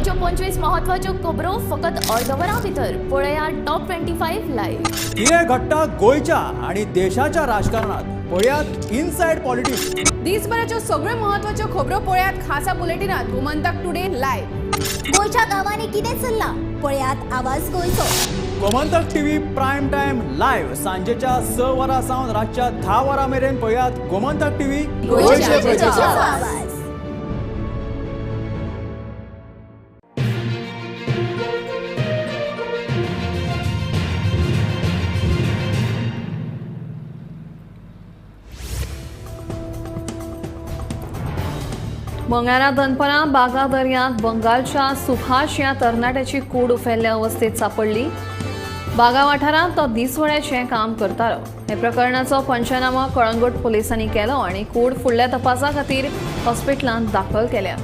गोंयच्यो 25 महत्वाच्यो खबरो फकत अर्द वरां भितर पळयात टॉप 25 लायव्ह. कितें घडटा गोंयच्या आनी देशाच्या राजकारणात पळयात इनसायड पॉलिटिक्स. दिसभराच्यो सगळ्यो महत्वाच्यो खबरो पळयात खासा बुलेटिनात गोमंतक टुडे लायव्ह. गोंयच्या गांवांनी कितें चल्लां पळयात आवाज गोंयचो. Gomantak TV prime time live सांजेच्या 6 वरां सावन रातच्या 10 वरां मेरेन पळयात गोमंतक टीव्ही, गोंयचे प्रजेचो आवाज. मंगळारा दनपरां बागा दर्यांत बंगालच्या सुभाष ह्या तरणाट्याची कूड उफेल्ल्या अवस्थेत सापडली. बागा वाठारांत तो दिसवड्याचें काम करतालो. हे प्रकरणाचो पंचनामो कळंगूट पुलिसांनी केलो आनी कूड फुडल्या तपासा खातीर हॉस्पिटलांत दाखल केल्या.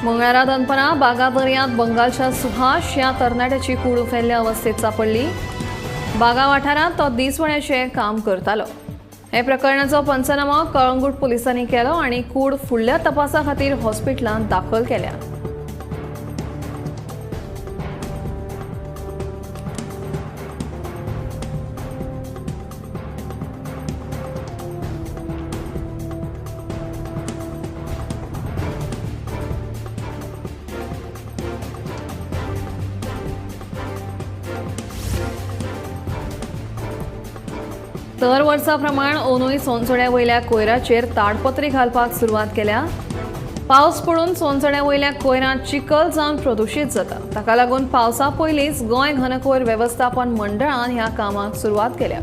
मंगळारा दनपरां बागा दर्यांत बंगालच्या सुभाष ह्या तरणाट्याची कूड उफेल्ल्या अवस्थेत सापडली. बागा वाठारांत तो दिसवण्याचें काम करतालो. हे प्रकरणाचो पंचनामो कळंगूट पुलिसांनी केलो आनी कूड फुडल्या तपासा खातीर हॉस्पिटलांत दाखल केल्या. दर वर्सा प्रमाण अंदूय सोनसड्या वयल्या कोयराचेर ताडपत्री घालपाक सुरवात केल्या. पावस पडून सोनसड्या वयल्या कोयरांत चिखल जावन प्रदुशीत जाता. ताका लागून पावसा पयलींच गोंय घनकोयर वेवस्थापन मंडळान ह्या कामाक सुरवात केल्या.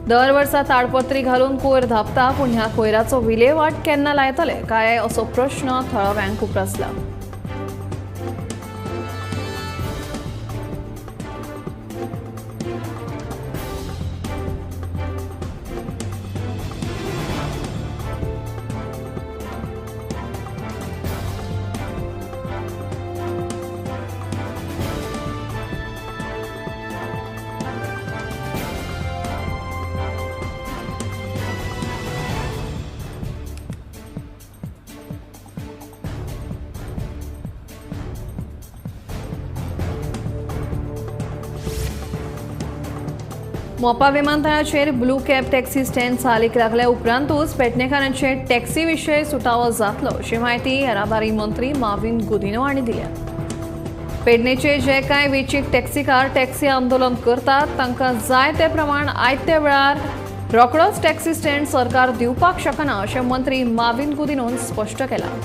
दर वर्सा ताडपत्री घालून कोयर धांपता, पूण ह्या कोयराचो विलेवाट केन्ना लायतले काय असो प्रश्न थळाव्यांक उप्रासला. मोपा विमानतळाचेर ब्लू कॅब टॅक्सी स्टँड चालीक लागल्या उपरांतूच पेडणेकारांचे टॅक्सी विशय सुटावो जातलो अशी म्हायती येरादारी मंत्री माविन गुदिन्हो हांणी दिल्या. पेडणेचे जे कांय वेंचीक टॅक्सीकार टॅक्सी आंदोलन करतात तांकां जाय ते प्रमाण आयत्या वेळार रोखडोच टॅक्सी स्टँड सरकार दिवपाक शकना अशें मंत्री माविन गुदिन्होन स्पश्ट केलां.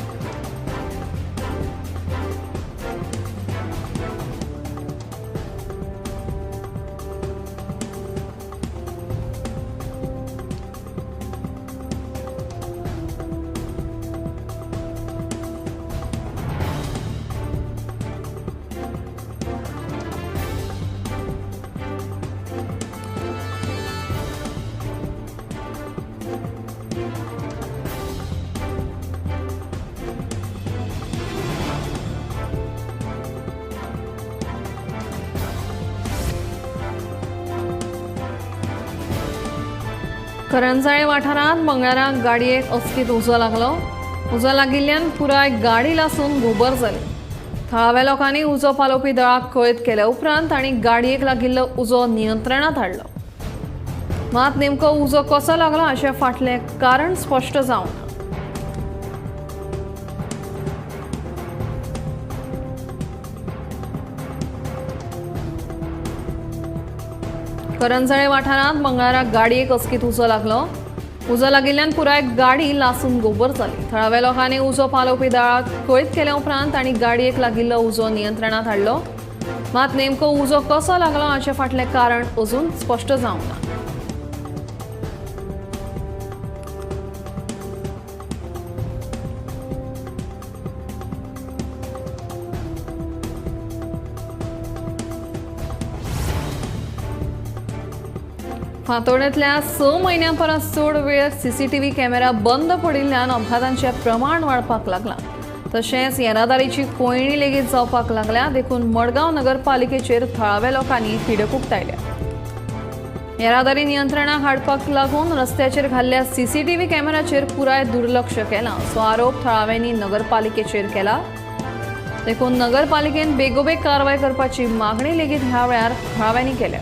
करंजाळे वाठारांत मंगळारा गाडयेक अचकीत उजो लागलो. उजो लागिल्ल्यान पुराय गाडी लासून गोबर जाली. थळाव्या लोकांनी उजो पालोवपी दळाक कळीत केल्या उपरांत तांणी गाडयेक लागिल्लो उजो नियंत्रणांत हाडलो. मात नेमको उजो कसो लागलो हाचें फाटलें कारण स्पश्ट जावंक ना. करंजाळे वाठारांत मंगळारा गाडयेक अचकीत उजो लागलो. उजो लागिल्ल्यान पुराय गाडी लासून गोबर जाली. थळाव्या लोकांनी उजो पालोवपी दळाक कळीत केल्या उपरांत तांणी गाडयेक लागिल्लो उजो नियंत्रणांत हाडलो. मात नेमको उजो कसो लागलो हाचें फाटलें कारण अजून स्पश्ट जावंक ना. फातोड्डेंतल्या 6 म्हयन्यां परस चड वेळ सीसीटीव्ही कॅमेरा बंद पडिल्ल्यान अपघातांचें प्रमाण वाडपाक लागलां. तशेंच येरादारीची कोंयडी लेगीत जावपाक लागल्या. देखून मडगांव नगरपालिकेचेर थळाव्या लोकांनी तिडक उक्तायल्या. येरादारी नियंत्रणाक हाडपाक लागून रस्त्याचेर घाल्ल्या सीसीटीव्ही कॅमेराचेर पुराय दुर्लक्ष केलां असो आरोप थळाव्यांनी नगरपालिकेचेर केला। देखून नगरपालिकेन बेगोबेग कारवाय करपाची मागणी लेगीत ह्या वेळार थळाव्यांनी केल्या।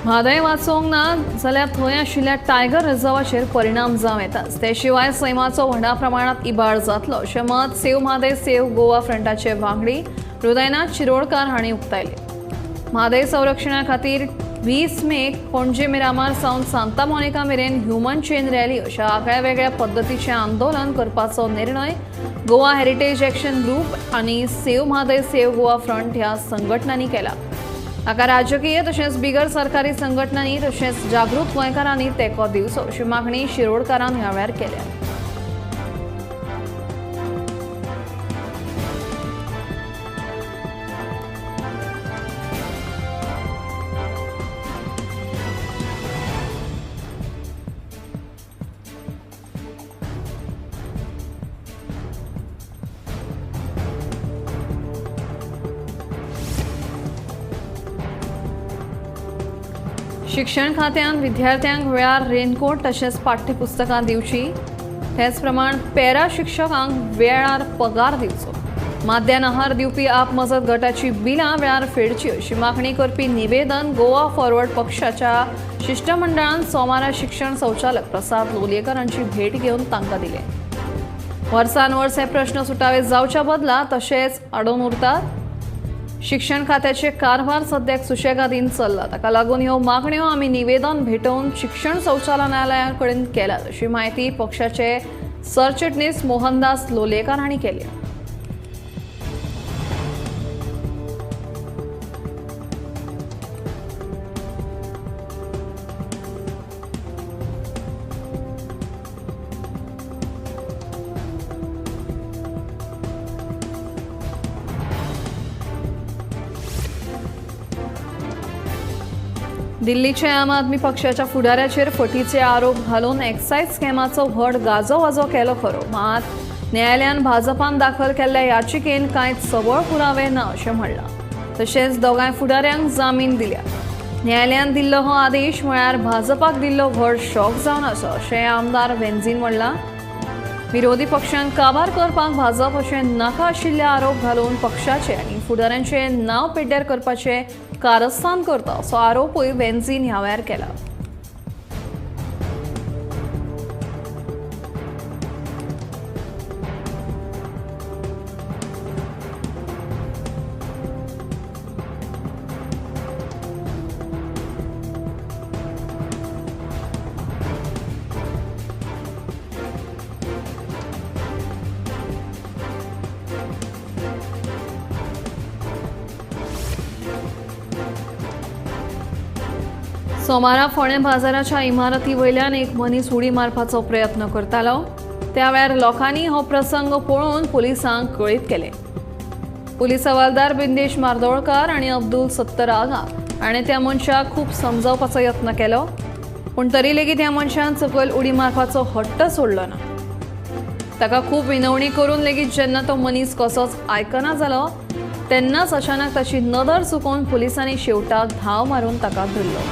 म्हादय वाचोवंक ना जाल्यार थंय आशिल्ल्या टायगर रिझर्वाचेर परिणाम जावं येता। ते शिवाय सैमाचो व्हडा प्रमाणांत इबाड जातलो अशें मत सेव्ह म्हादय सेव्ह गोवा फ्रंटाचे वांगडी हृदयनाथ शिरोडकार हांणी उक्तायलें। म्हादय संरक्षणा खातीर 20 मेक पणजे मिरामार सावन सांता मोनिका मेरेन ह्युमन चेन रॅली अशा आगळ्या वेगळ्या पद्दतीचें आंदोलन करपाचो निर्णय गोवा हेरिटेज एक्शन ग्रुप आनी save Mhadei save Goa front ह्या संघटनांनी केला। हाका राजकीय तशेंच बिगर सरकारी संघटनांनी तशेंच जागृत गोंयकारांनी तेंको दिवचो अशी मागणी शिरोडकारान ह्या वेळार केल्या। शिक्षण खात्यान विद्यार्थ्यांक वेळार रेनकोट तशेंच पाठ्यपुस्तकां दिवची, तेच प्रमाण पॅरा शिक्षकांक वेळार पगार दिवचो, माध्यान आहार दिवपी आप मजत गटाची बिलां वेळार फेडची अशी मागणी करपी निवेदन गोवा फॉरवर्ड पक्षाच्या शिष्टमंडळान सोमारा शिक्षण संचालक प्रसाद लोलयेकर हांची भेट घेवन तांकां दिलें। वर्सान वर्स हे प्रश्न सुटावे जावच्या बदला तशेंच अडोवन उरतात। शिक्षण खात्याचे कारभार सद्याक सुशेगादीन चल्ला, ताका लागून ह्यो मागण्यो आमी निवेदन भेटोवन शिक्षण संचालनालया कडेन केल्यात अशी म्हायती पक्षाचे सरचिटणीस मोहनदास लोलयेकर हांणी केली। दिल्लीच्या आम आदमी पक्षाच्या फुडाऱ्याचेर फटीचे आरोप घालून एक्सायज स्कॅमाचो व्हड गाजोवाजो केलो खरो, मात न्यायालयान भाजपान दाखल केल्ल्या याचिकेन कांय सबळ पुरावे ना अशें म्हणलां। तशेंच दोगांय फुडाऱ्यांक जामीन दिल्या। न्यायालयान दिल्लो हो आदेश म्हळ्यार भाजपाक दिल्लो व्हड शॉक जावन आसा अशें आमदार वेन्झीन म्हणलां। विरोधी पक्षांक काबार करपाक भाजप अशें नाका आशिल्ले आरोप घालून पक्षाचे आनी फुडाऱ्यांचे नांव पेड्ड्यार करपाचें कारस्थान करता असो आरोपूय वेन्झीन ह्या वेळार केला। सोमारा फोंडें बाजाराच्या इमारती वयल्यान एक मनीस उडी मारपाचो प्रयत्न करतालो। त्या वेळार लोकांनी हो प्रसंग पळोवन पुलिसांक कळीत केलें। पुलीस हवालदार बिंदेश मार्दोळकार आनी अब्दुल सत्तर आगा हाणें त्या मनशाक खूब समजावपाचो यत्न केलो, पूण तरी लेगीत ह्या मनशान सकयल उडी मारपाचो हट्ट सोडलो ना। ताका खूब विनवणी करून लेगीत जेन्ना तो मनीस कसोच आयकना जालो तेन्नाच अचानक ताची नदर चुकोवन पुलिसांनी शेवटाक धांव मारून ताका धरलो।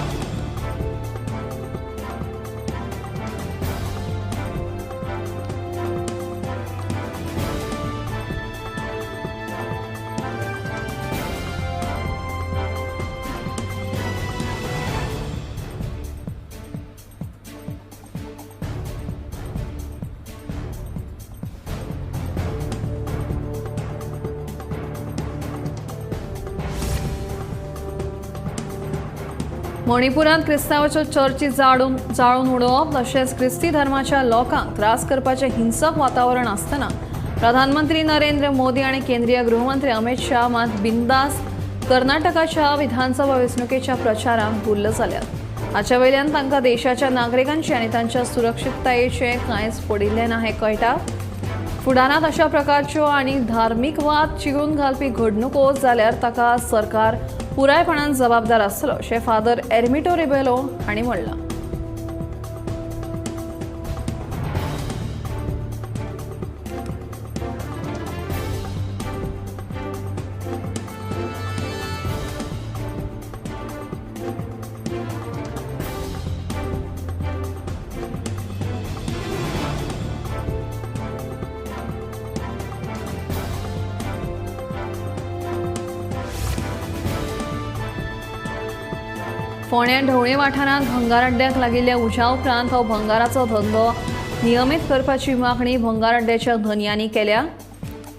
मणिपुरांत क्रिस्तांवाच्यो चर्ची जाळून उडोवप तशेंच क्रिस्ती धर्माच्या लोकांक त्रास करपाचें हिंसक वातावरण आसतना प्रधानमंत्री नरेंद्र मोदी आनी केंद्रीय गृहमंत्री अमित शाह मात बिंदास कर्नाटकाच्या विधानसभा वेंचणुकेच्या प्रचाराक गुल्ल जाल्यात. हाच्या वयल्यान तांकां देशाच्या नागरिकांची आनी तांच्या सुरक्षिततायेचें कांयच पडिल्लें ना हें कळटा. फुडारांत अशा प्रकारच्यो आनी धार्मीक वाद चिगळून घालपी घडणुको जाल्यार ताका सरकार पुरायपणान जबाबदार आसतलो अशें फादर एर्मिटो रिबेलो हांणी म्हणलां. फोंड्या ढवळे वाठारांत भंगार अड्ड्याक लागिल्ल्या उज्या उपरांत हो भंगाराचो धंदो नियमीत करपाची मागणी भंगार अड्ड्याच्या धनयांनी केल्या.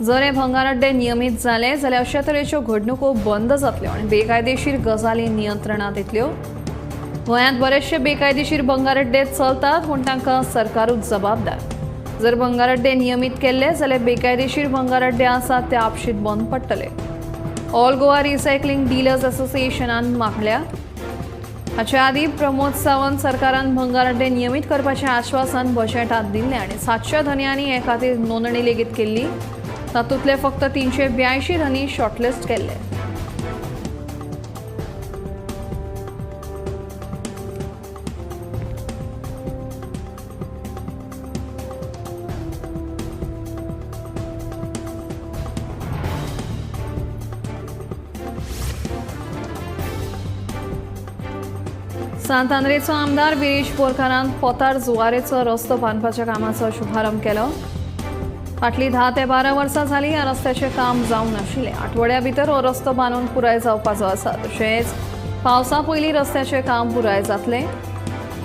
जर हे भंगार अड्डे नियमीत जाले जाल्यार अशा तरेच्यो घडणुको बंद जातल्यो आनी बेकायदेशीर गजाली नियंत्रणांत येतल्यो. गोंयांत बरेचशे बेकायदेशीर भंगार अड्डे चलतात, पूण तांकां सरकारूच जबाबदार. जर भंगार अड्डे नियमीत केल्ले जाल्यार बेकायदेशीर भंगार अड्डे आसात ते आपशीत बंद पडटले. ऑल गोवा रिसायकलिंग डिलर्स असोसिएशनान मागल्या. हाचे आदीं प्रमोद सावंत सरकारान भंगार अड्डे नियमीत करपाचें आश्वासन बजेटांत दिल्लें आनी 700 धनयांनी हे खातीर नोंदणी लेगीत केल्ली. तातूंतले फक्त 382 धनी शॉर्टलिस्ट केल्ले. सांत आंद्रेचो आमदार विरेश बोरकारान पोतार जुवारेचो रस्तो बांदपाच्या कामाचो शुभारंभ केलो. फाटलीं 10 ते 12 वर्सां जालीं ह्या रस्त्याचें काम जावंक नाशिल्लें. आठवड्या भितर हो रस्तो बांदून पुराय जावपाचो आसा. तशेंच पावसा पयलीं रस्त्याचें काम पुराय जातलें.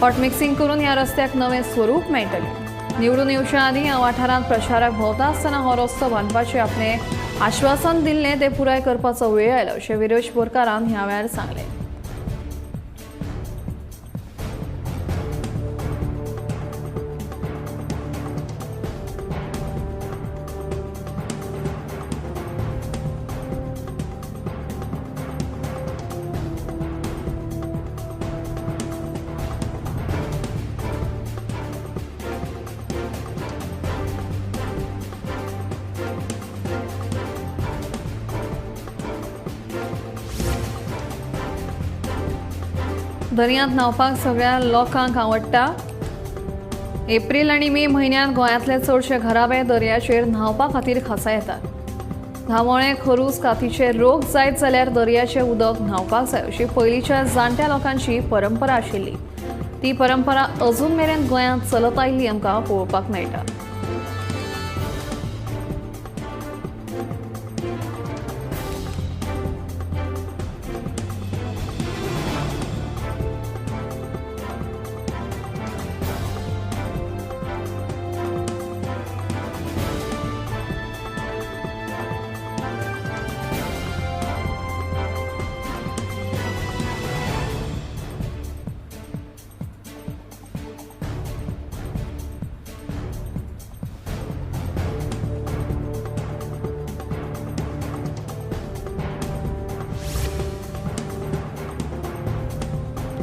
हॉट मिक्सिंग करून ह्या रस्त्याक नवें स्वरूप मेळटलें. निवडून येवच्या आदीं ह्या वाठारांत प्रचाराक भोंवता आसतना हो रस्तो बांदपाचें आपणें आश्वासन दिल्लें तें पुराय करपाचो वेळ आयलो अशें विरेश बोरकारान ह्या वेळार सांगलें. दर्यांत न्हांवपाक सगळ्या लोकांक आवडटा. एप्रील आनी मे म्हयन्यांत गोंयांतले चडशे घराबे दर्याचेर न्हांवपा खातीर खासा येतात. धांवोळे, खरूज, कातीचे रोग जायत जाल्यार दर्याचें उदक न्हांवपाक जाय अशी पयलींच्या जाणट्या लोकांची परंपरा आशिल्ली. ती परंपरा अजून मेरेन गोंयांत चलत आयिल्ली आमकां पळोवपाक मेळटा.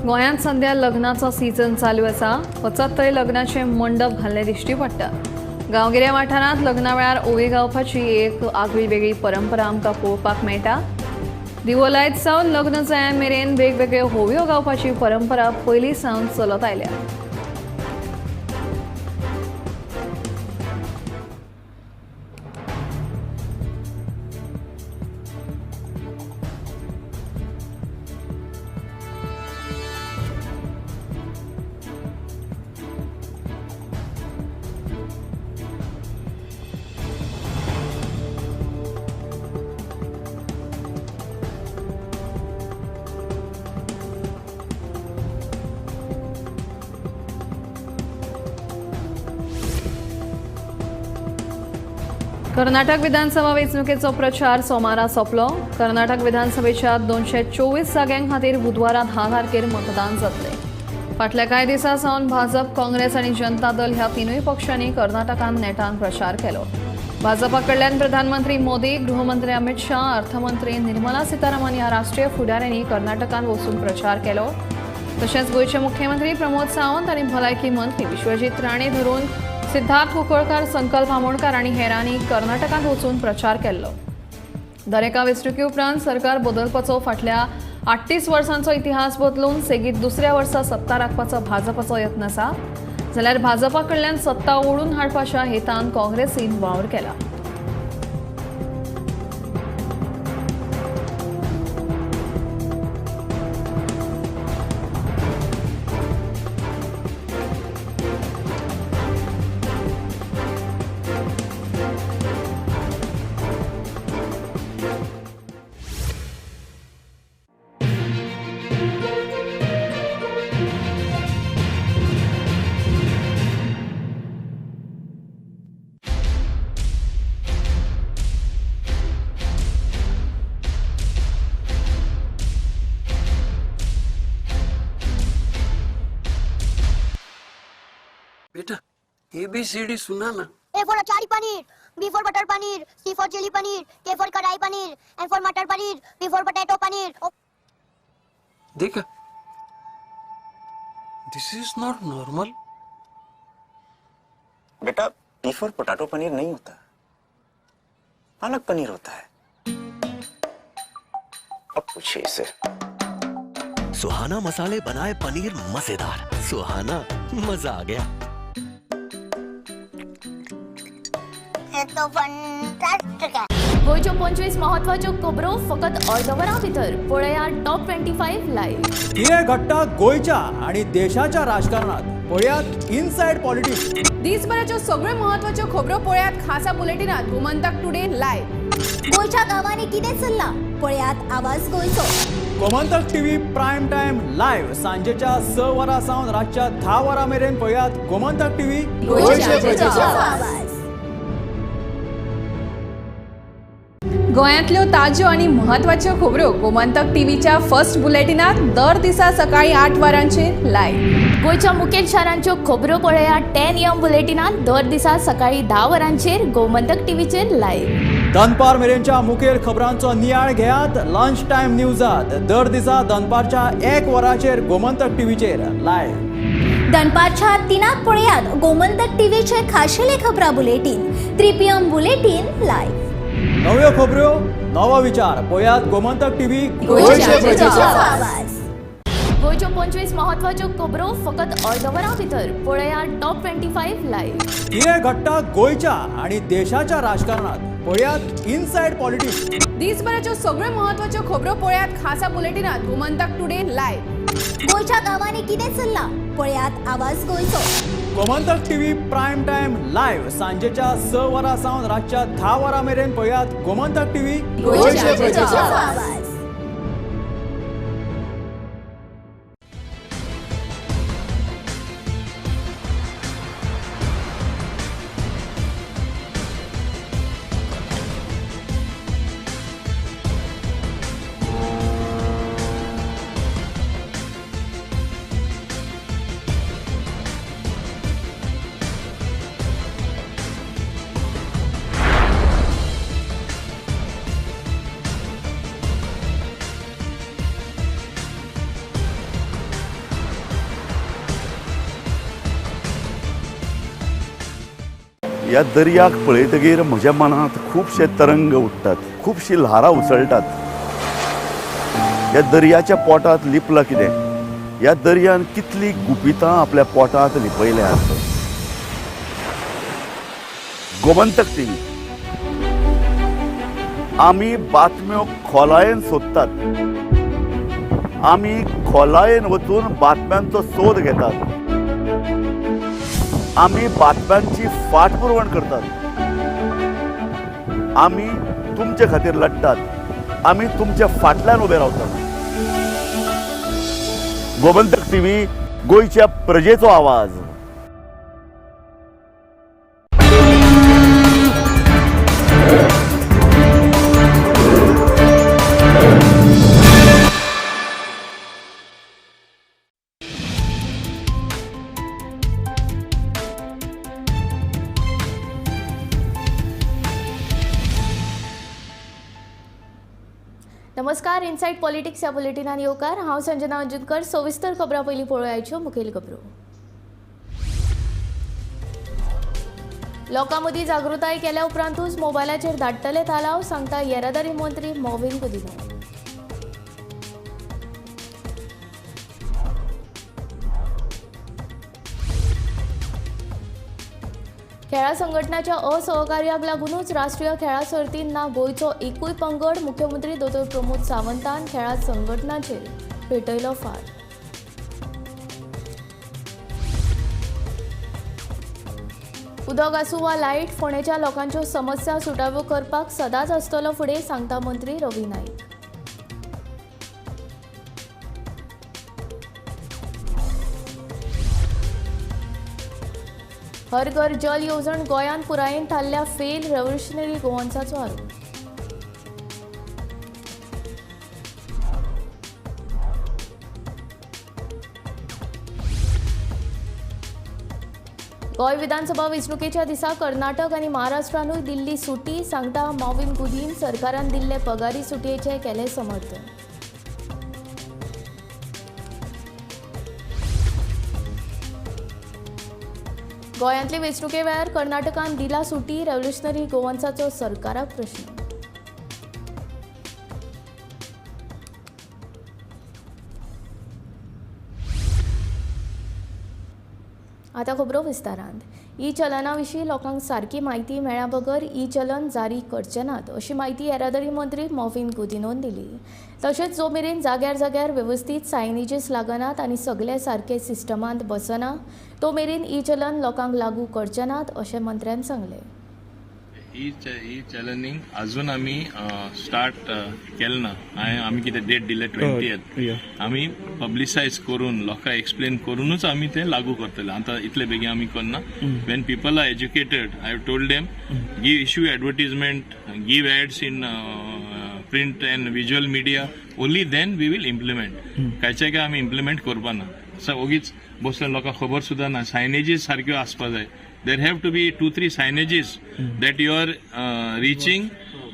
गोंयांत सध्या लग्नाचो सीझन चालू आसा. वचत थंय लग्नाचे मंडप घाल्ले दिश्टी पडटा. गांवगिऱ्या वाठारांत लग्ना वेळार ओवी गावपाची एक आगळी वेगळी परंपरा आमकां पळोवपाक मेळटा. दिवो लायत सावन लग्न जाय मेरेन वेगवेगळ्यो होवयो गावपाची परंपरा पयलीं सावन चलत आयल्या. कर्नाटक विधानसभा वेंचणुकेचो प्रचार सोमारा सोंपलो. कर्नाटक विधानसभेच्या 224 जाग्यां खातीर बुधवारा 10 तारखेर मतदान जातलें. फाटल्या कांय दिसां सावन भाजप, काँग्रेस आनी जनता दल ह्या तिनूय पक्षांनी कर्नाटकांत नेटान प्रचार केलो. भाजपा कडल्यान प्रधानमंत्री मोदी, गृहमंत्री अमित शाह, अर्थमंत्री निर्मला सीतारामन ह्या राष्ट्रीय फुडाऱ्यांनी कर्नाटकांत वचून प्रचार केलो. तशेंच गोंयचे मुख्यमंत्री प्रमोद सावंत आनी भलायकी मंत्री विश्वजीत राणे धरून सिद्धार्थ कुंकळकर, संकल्प आमोणकर आनी हेरांनी कर्नाटकांत वचून प्रचार केल्लो. दरेका वेंचणुके उपरांत सरकार बदलपाचो फाटल्या 38 वर्सांचो इतिहास बदलून सेगीत दुसऱ्या वर्सा सत्ता राखपाचो भाजपाचो यत्न आसा. जाल्यार भाजपा कडल्यान सत्ता ओडून हाडपाच्या हेतान काँग्रेसीन वावर केला. बेटा ABCD सुना ना. A for achari paneer, B for butter paneer, C for chilli paneer, K for kadai paneer, M for matar paneer, P for potato paneer. देखा, this is not normal. बेटा पी फॉर पोटैटो पनीर नहीं होता, पालक पनीर होता है. अब पूछिए इसे. सुहाना मसाले बनाए पनीर मजेदार. सुहाना मजा आ गया. तो फंटास्टिक. गोंयच्यो 25 म्हत्वाच्यो खबरो फकत अर्द वरा भितर पळया टॉप 25 लायव्ह. कितें घडटा गोंयच्या आनी देशाच्या राजकारणात पळयात इनसायड पॉलिटिक्स. दिसभराच्यो सगळ्यो म्हत्वाच्यो खबरो पळयात खासा बुलेटिनात गोमंतक टुडे लायव्ह. गोंयच्या गांवांनी कितें चल्लां पळयात आवाज गोंयचो. Gomantak TV prime time live सांजेच्या 6 वरां सावन रातच्या 10 वरां मेरेन पळयात गोमंतक टीव्ही गोंयचे प्रजेचो आवाज. गोंयांतल्यो ताज्यो आनी म्हत्वाच्यो खबरो गोमंतक टीव्हीच्या फर्स्ट बुलेटिनात दर दिसा सकाळी 8 वरांचेर लायव्ह. गोंयच्या मुखेल शारांच्यो खबरो पळया 10 AM बुलेटिनात दर दिसा सकाळी 10 वरांचेर गोमंतक टीव्हीचेर लायव्ह. दनपार मेरेनच्या मुखेल खबरांचो नियाळ घेयात लंच टायम न्यूजात दर दिसा दनपारच्या 1 वरांचेर गोमंतक टीव्हीचेर लायव्ह. दनपारच्या 3 पळयात गोमंतक टीव्हीचे खाशेले खबरां बुलेटीन 3 PM bulletin live. नव्यो खबरो नवो विचार पळयात गोमंतक टीव्ही गोंयचे प्रजेचो आवाज. गोंयच्यो 25 म्हत्वाच्यो खबरो फकत अर्द वरा भितर पळया टॉप 25 लायव्ह. कितें घडटा गोंयच्या आनी देशाच्या राजकारणात पळयात इनसायड पॉलिटिक्स. दिसभराच्यो सगळ्यो म्हत्वाच्यो खबरो पळयात खासा बुलेटिनात गोमंतक टुडे लायव्ह. गोंयच्या गांवांनी कितें चल्लां पळयात आवाज गोंयचो. Gomantak TV prime time live सांजेच्या 6 वरां सावन रातच्या 10 वरां मेरेन पळयात गोमंतक टीव्ही गोंयचे प्रजेचो आवाज. ह्या दर्याक पळयतगीर म्हज्या मनांत खुबशे तरंग उठ्ठात, खुबशीं ल्हारां उसळटात. ह्या दर्याच्या पोटांत लिपलां कितें, ह्या दर्यान कितलीं गुपितां आपल्या पोटांत लिपयल्यांत. गोमंतक टीव्ही आमी बातम्यो खोलायेन सोदतात, आमी खोलायेन वचून बातम्यांचो सोद घेतात, आमी बातम्यांची फाटपुरवण करतात, आमी तुमचे खातीर लढटात, आमी तुमच्या फाटल्यान उबे रावतात. गोमंतक टीव्ही, गोंयच्या प्रजेचो आवाज. नमस्कार, इनसाइड पॉलिटिक्स ह्या बुलेटिनान येवकार. हांव संजना अंजुनकर. सविस्तर खबरां पयलीं पळोवयाच्यो मुखेल खबरो. लोकां मदीं जागृताय केल्या उपरांतूच मोबायलाचेर धाडटले तालाव, सांगता येरादारी मंत्री मॉविन गुदिन्हो. खेळां संघटनाच्या असहकार्याक लागूनच राष्ट्रीय खेळां सर्तीन ना गोंयचो एकूय पंगड, मुख्यमंत्री दोतोर प्रमोद सावंतान खेळां संघटनाचेर पेटयलो फार. उदक आसूं वा लायट, फोंडेच्या लोकांच्यो समस्या सुटाव्यो करपाक सदांच आसतलो फुडें, सांगता मंत्री रवी नाईक. हर घर जल येवजण गोंयांत पुरायेन थारल्या फेल, रेव्होल्युशनरी गोवन्साचो आरोप. गोंय विधानसभा वेंचणुकेच्या दिसा कर्नाटक आनी महाराष्ट्रानूय दिल्ली सुटी, सांगता मॉविन गुदीन. सरकारान दिल्ले पगारी सुटयेचें केलें समर्थन. गोंयांतले वेंचणुके वेळार कर्नाटकान दिला सुटी, रेव्होल्युशनरी गोवन्साचो सरकाराक प्रश्न. आतां खबरो विस्तारांत. ई चलना विशीं लोकांक सारकी म्हायती मेळ्ळ्या बगर ई चलन जारी करचे नात, अशी म्हायती येरादारी मंत्री मॉविन गुदिन्होन दिली. तशेंच जो मेरेन जाग्यार जाग्यार वेवस्थीत सायनेजीस लागनात आनी सगळे सारके सिस्टमांत बसना तो मेरेन ई चलन लोकांक लागू करचे नात, अशें मंत्र्यान सांगलें. ई चलनींग अजून आमी स्टार्ट केलें ना. आमी कितें डेट दिले 20th, आमी पब्लिसायज करून लोकांक एक्सप्लेन करूनच आमी तें लागू करतले. आतां इतले बेगीन आमी करना. When people are educated, I have told them give issue advertisement, give ads in print and visual media, only then we will implement. कांयचे काय आमी इम्प्लिमेंट करपा ना. ओगीच बसले लोकांक खबर सुद्दां ना. सायनेजीस सारक्यो आसपा जाय. There have to be 2-3 signages that you are reaching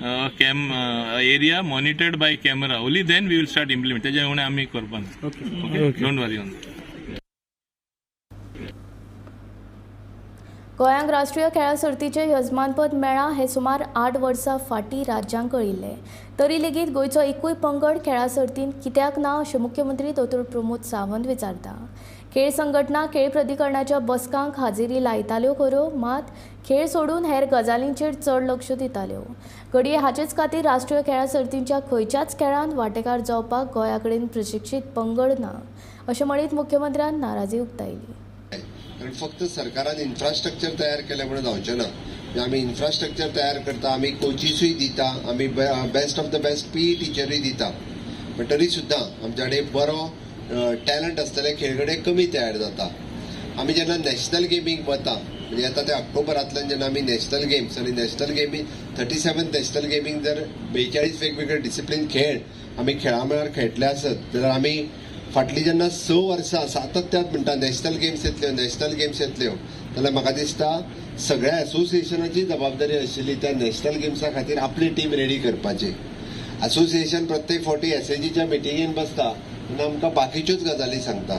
area monitored by camera. Only then we will start implement. तेज्या उणें आमी करपा ना. Okay, don't worry on that. गोंयांक राष्ट्रीय खेळां सर्तीचें यजमानपद मेळ्ळां हें सुमार 8 वर्सां फाटीं राज्यांक कळिल्लें. तरी लेगीत गोंयचो एकूय पंगड खेळां सर्तींत कित्याक ना, अशें मुख्यमंत्री दोतोर प्रमोद सावंत विचारता. खेळ संघटना खेळ प्राधिकरणाच्या बसकांक हाजेरी लायताल्यो खऱ्यो, मात खेळ सोडून हेर गजालींचेर चड लक्ष दिताल्यो. घडये हाचेच खातीर राष्ट्रीय खेळां सर्तींच्या खंयच्याच खेळांत वांटेकार जावपाक गोंया कडेन प्रशिक्षीत पंगड ना, अशें म्हणीत मुख्यमंत्र्यान नाराजी उक्तायली. कारण फक्त सरकारान इन्फ्रास्ट्रक्चर तयार केलें म्हणून जावचें ना. आमी इन्फ्रास्ट्रक्चर तयार करता, आमी कोचिसूय दिता, आमी best of the best PE टिचरूय दिता, पण तरी सुद्दां आमच्या कडेन बरो टॅलंट आसतले खेळगडे कमी तयार जाता. आमी जेन्ना नॅशनल गेमींग वता, म्हणजे आतां ते ऑक्टोबरांतल्यान जेन्ना आमी नॅशनल गेम्स आनी national gaming 37th national gaming जर 42 वेगवेगळे डिसिप्लीन खेळ आमी खेळा मळार खेळटले आसत जाल्यार आमी फाटलीं जेन्ना 6 वर्सां सातत्यात म्हणटा नॅशनल गेम्स येतल्यो, नॅशनल गेम्स येतल्यो, जाल्यार म्हाका दिसता सगळ्या एसोसिएशनाची जबाबदारी आशिल्ली त्या नॅशनल गेम्सा खातीर आपली टीम रेडी करपाची. एसोसिएशन प्रत्येक फावटी एसएजीच्या मिटिंगेन बसता तेन्ना आमकां बाकीच्योच गजाली सांगता,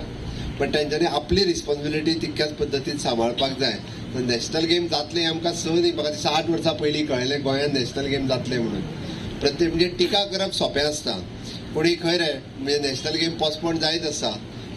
पण तेंच्यांनी आपली रिस्पॉन्सिबिलिटी तितक्याच पद्दतीन सांबाळपाक जाय. तर नॅशनल गेम जातले आमकां 6 न्ही, म्हाका दिसता 8 वर्सां पयलीं कळ्ळें गोंयांत नॅशनल गेम जातले म्हणून. प्रत्येक म्हणजे टिका करप सोंपें आसता, पूण खंय रे म्हणजे नॅशनल गेम पोस्टपोन जायत आसा,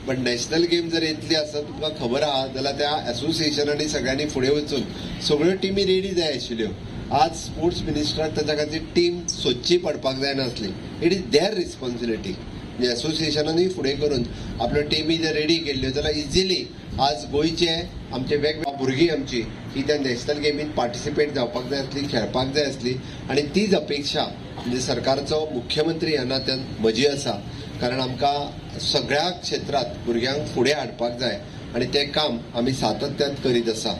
पण नॅशनल गेम जर येतली आसत तुमकां खबर आहा जाल्यार त्या एसोसिएशनांनी सगळ्यांनी फुडें वचून सगळ्यो टिमी रेडी जाय आशिल्ल्यो. आज स्पोर्ट्स मिनिस्टराक ताच्या खातीर टीम सोदची पडपाक जायनासली. It is there responsibility. म्हणजे एसोसिएशनानूय फुडें करून आपल्यो टिमी जर रेडी केल्ल्यो जाल्यार इजिली आज गोंयचे आमचे वेगवेगळे भुरगीं आमची ही त्या नॅशनल गेमीन पार्टिसिपेट जावपाक जाय आसली, खेळपाक जाय आसली. आनी तीच अपेक्षा म्हणजे सरकारचो मुख्यमंत्री ह्या नात्यान म्हजी आसा, कारण आमकां सगळ्या क्षेत्रांत भुरग्यांक फुडें हाडपाक जाय आनी तें काम आमी सातत्यान करीत आसा.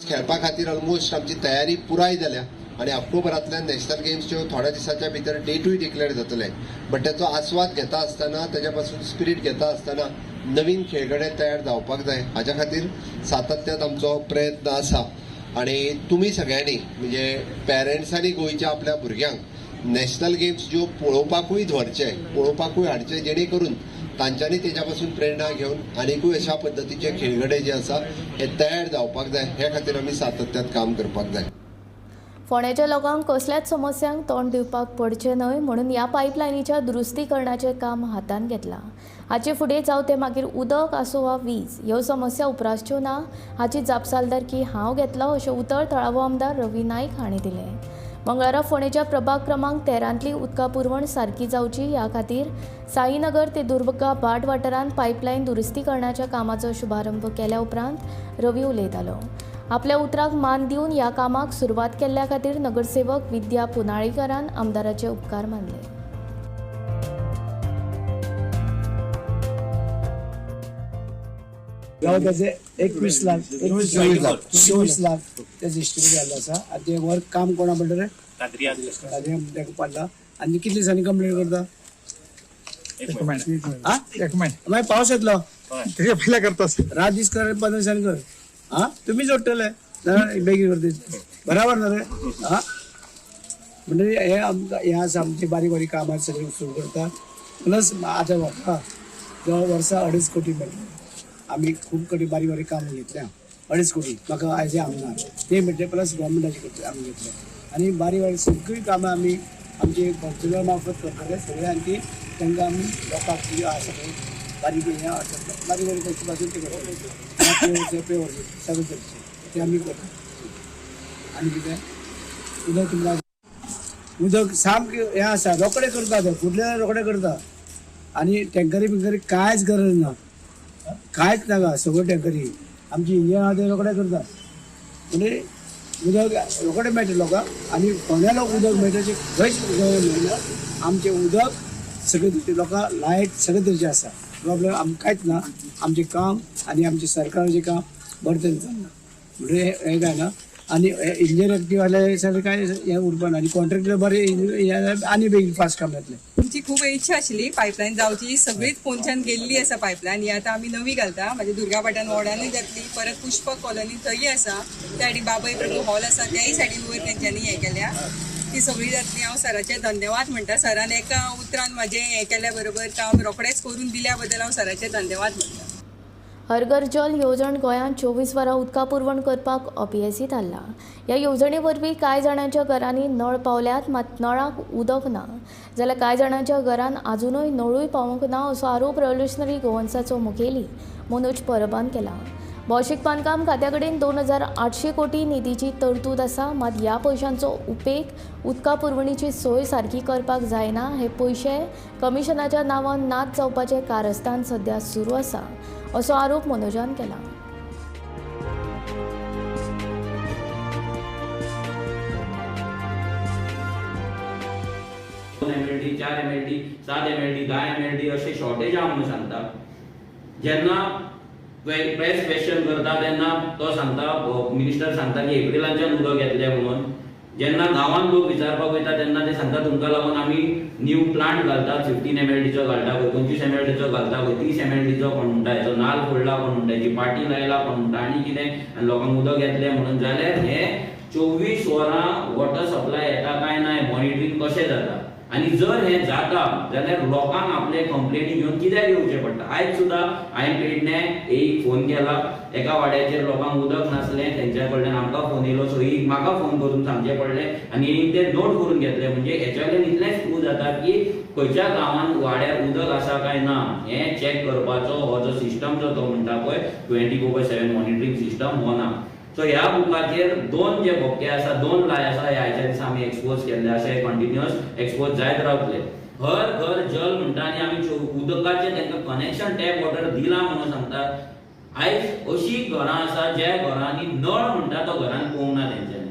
खेळपा खातीर ऑलमोस्ट आमची तयारी पुराय जाल्या आनी ऑक्टोबरांतल्यान नॅशनल गेम्सच्यो थोड्या दिसाच्या भितर डेटूय डिक्लेअर जातले. बट त्याचो आस्वाद घेता आसतना, तेज्या पासून स्पिरीट घेता आसतना नवीन खेळगडे तयार जावपाक जाय, हाज्या खातीर सातत्यान आमचो प्रयत्न आसा. आनी तुमी सगळ्यांनी म्हणजे पेरंट्सांनी गोंयच्या आपल्या भुरग्यांक नॅशनल गेम्स ज्यो पळोवपाकूय व्हरचे, पळोवपाकूय हाडचे, जेणे करून तांच्यांनी तेज्या पासून प्रेरणा घेवन आनिकूय अशा पद्दतीचे खेळगडे जे आसा हे तयार जावपाक जाय. हे खातीर आमी सातत्यात काम करपाक जाय. फोंड्याच्या लोकांक कसल्याच समस्यांक तोंड दिवपाक पडचें न्हय म्हणून ह्या पायपलायनीच्या दुरुस्तीकरणाचें काम हातांत घेतलां. हाचे फुडें जावं तें मागीर उदक आसूं वा वीज, ह्यो समस्या उप्रासच्यो ना हाची जापसालदारकी हांव घेतलो अशें उतर थळावो आमदार रवी नायक हांणी दिलें. मंगळारा फोंडेच्या प्रभाग क्रमांक 13तली उदका पुरवण सारकी जावची ह्या खातीर साईनगर ते दुर्गा भाट वाठारांत पायपलायन दुरुस्तीकरणाच्या कामाचो शुभारंभ केल्या उपरांत रवी उलयतालो. आपल्या उतराक मान दिवन ह्या कामाक सुरवात केल्ल्या खातीर नगरसेवक विद्या पुनाळीकरान आमदाराचे उपकार मानले. त्याचे 21 लाख 24 लाख त्याचे इस्टिमेट जाल्लो आसा. आनी ते वर्क काम कोणा पडलें ताका पडला. आनी कितले दिसांनी कंप्लीट करता? एक म्हयनो. मागीर पावस येतलो पयले करता, रात दीस कर, 15 दिसांनी कर. आं तुमी जोडटले बेगीन करता, बराबर ना रे? आं म्हणजे हे आमकां हें आसा, आमची बारीक बारीक कामां सगळीं सुरू करता. प्लस आतां म्हाका जवळ वर्सा 2.5 कोटी मेळटले. आमी खूब कडेन बारीक बारीक कामां घेतल्या, 2.5 कोटी म्हाका एज ए आमदार ते मेळटले, प्लस गव्हर्मेंटाचे आमी घेतले. आनी बारीक बारीक सगळीं कामां आमी आमचे कौन्सिलर मार्फत करतले सगळे. आनी ती तांकां आमी लोकांक जी आसा पळय बारीक हें आसा बारीक बारीक कशी पासून ते करतले, पेवर्स सगळे तरेचे ते आमी करता. आनी कितें उदक तुमकां उदक सामकें हें आसा, रोखडें करता ते, फुडले रोखडें करता. आनी टँकरी बिंकरी कांयच गरज ना, कांयच नाका, सगळ्यो टँकरी आमची इंजिन आहा ते रोखडे करता. म्हणजे उदक रोखडें मेळटा लोकांक. आनी फोंड्या लोक उदक मेळटा अशें खंयच उदक मेळना. आमचें उदक सगळे तरेचे लोकांक लायट सगळे तरेचें आसा, प्रॉब्लेम आमकां कांयच ना. आमचें काम आनी आमचें सरकाराचें काम बरें तरेन चल्लां, म्हणजे हें काय ना. आनी इंजिन एक्टीव आसल्यार सगळें कांय हें उरपा ना. आनी कॉन्ट्रॅक्टर बरें आनी बेगीन फास्ट काम जातलें. आमची खूब इच्छा आशिल्ली पायपलायन जावची, सगळीच फोंडच्यान गेल्ली आसा पायपलायन. ही आतां आमी नवी घालता, म्हणजे दुर्गापाटान वॉर्डानूय जातली, परत पुष्पक कॉलनी थंय आसा, त्या सायडीन बाबय प्रभू हॉल आसा त्याय सायडीन वयर तेंच्यांनी हें केल्या, ती सगळी जातली. हांव सराचें धन्यवाद म्हणटा. सरान एका उतरान म्हाजें हें केल्या बरोबर काम रोखडेंच करून दिल्या बद्दल हांव सराचें धन्यवाद म्हणटा. हर घर जल येवजण गोंयांत 24 वरां उदका पुरवण करपाक अपेसी थारला. ह्या येवजणे वरवीं कांय जाणांच्या घरांनी नळ पावल्यात, मात नळाक उदक ना, जाल्यार कांय जाणांच्या घरांत आजुनूय नळूय पावूंक ना असो आरोप रेव्होल्युशनरी गोवन्साचो मुखेली मनोज परबान केला. भौशीक बांदकाम खात्या कडेन 2800 कोटी निधीची तरतूद आसा, मात ह्या पयशांचो उपेग उदका पुरवणीची सोय सारकी करपाक जायना. हे पयशे कमिशनाच्या नांवान नाच जावपाचें कारस्थान सध्या सुरू आसा असो आरोप मनोजान केला. MLD 4 MLD 7 MLD 10 MLD अशें शॉर्टेज आहा म्हणून सांगता. जेन्ना प्रेस क्वेश्चन करता तेन्ना तो सांगता, मिनिस्टर सांगता की एप्रिलांच्यान उदक येतलें म्हणून. जेन्ना गांवांत लोक विचारपाक वयता तेन्ना ते सांगता तुमकां लागून आमी न्यू प्लांट घालतात, 15 MLDचो घालता, खंय 25 MLDचो घालता, खंय 30 MLDचो कोण म्हणटा, हेचो नाल फोडला कोण म्हणटा, हेची पाटी लायला कोण म्हणटा, आनी कितें, आनी लोकांक उदक येतलें म्हणून. जाल्यार हे 24 वरां वॉटर सप्लाय येता काय ना मॉनिटरींग कशें जाता? आनी जर हें जाता जाल्यार लोकांक आपले कंप्लेनी घेवन कित्याक येवचें पडटा? आयज सुद्दां हांवें पेडणे एक फोन केला, एका वाड्याचेर लोकांक उदक नासलें, तेंच्या कडल्यान आमकां फोन येयलो, सो एक म्हाका फोन करून सांगचें पडलें आनी एक ते नोट करून घेतले. म्हणजे हेच्या वयल्यान इतलेंच प्रूव जाता की खंयच्या गांवांत वाड्यार उदक आसा काय ना हें चॅक करपाचो हो जो सिस्टम जो तो म्हणटा पळय 24/7 मॉनिटरींग सिस्टम हो ना. सो ह्या बुकाचेर 2 जे बोके आसा, 2 लाय आसा, हे आयच्या दिसा आमी एक्सपोज केल्ले आसा, हे कंटिन्युअस एक्सपोज जायत रावतले. हर घर जल म्हणटा आनी आमी उदकाचें तांकां कनेक्शन टॅप वॉटर दिलां म्हणून सांगता. आयज अशी घरां आसा ज्या घरांनी नळ म्हणटा तो घरान पोवंक ना तेंच्यांनी.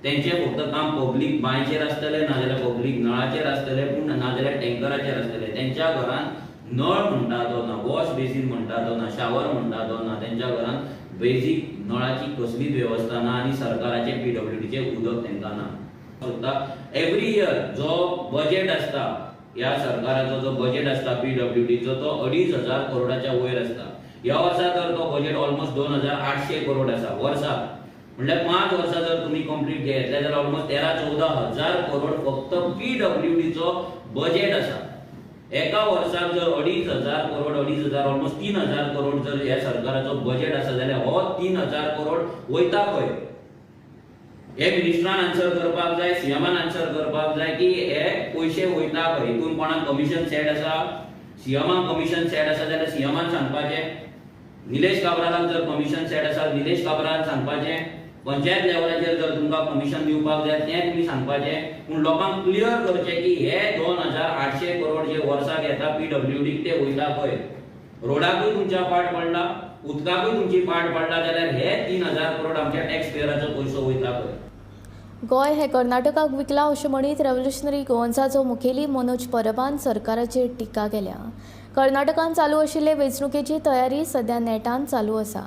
तेंचें फक्त काम पब्लीक बांयचेर आसतलें, नाजाल्यार पब्लीक नळाचेर आसतलें, पूण नाजाल्यार टँकराचेर आसतलें. तेंच्या घरान नळ म्हणटा तो ना, वॉश बेसीन म्हणटा तो ना, शावर म्हणटा तो ना, तेंच्या घरान बेजीक नळाची कसलीच वेवस्था ना आनी सरकाराचें PWDचें उदक तांकां ना. सोदता एवरी इयर जो बजेट आसता ह्या सरकाराचो जो बजेट आसता PWDचो तो 2500 करोडाच्या वयर आसता. ह्या वर्सा तर तो बजेट ऑलमोस्ट 2800 करोड आसा वर्साक. म्हणल्यार 5 वर्सां जर तुमी कंप्लीट घेतले जाल्यार ऑलमोस्ट 13-14 हजार करोड फक्त पीडब्ल्यूडीचो बजेट आसा. एका वर्साक जर 2,500 करोड, 2,500 ऑलमोस्ट 3,000 करोड जर ह्या सरकाराचो बजेट आसा जाल्यार हो 3,000 करोड वयता खंय? हे मिनिस्टरान आन्सर करपाक जाय, सीएमान आन्सर करपाक जाय की हे पयशे वयता खंय. हितून कोणाक कमिशन सेट आसा? सीएमाक कमिशन सेट आसा जाल्यार सीएमान सांगपाचें, निलेश काब्रालाक जर कमिशन सेट आसा निलेश काब्रालान सांगपाचें, पंचायत लेवलाचेर जर तुमकां कमिशन दिवपाक जाय तें तुमी सांगपाचें. पूण लोकांक क्लियर करचें की हे 2,800 करोड जे वर्साक येता पीडब्ल्यूडीक ते वयता खंय. रोडाकूय तुमच्या पाट पडला, उदकाकूय तुमची पाट पडला, जाल्यार हे 3,000 करोड आमच्या टॅक्स पेयराचो पयसो वयता खंय. गोंय हे कर्नाटकाक विकला अशें म्हणीत रेव्होल्युशनरी गोवन्साचो मुखेली मनोज परबान सरकाराचेर टिका केल्या. कर्नाटकान चालू आशिल्ले वेंचणुकेची तयारी सध्या नेटान चालू आसा.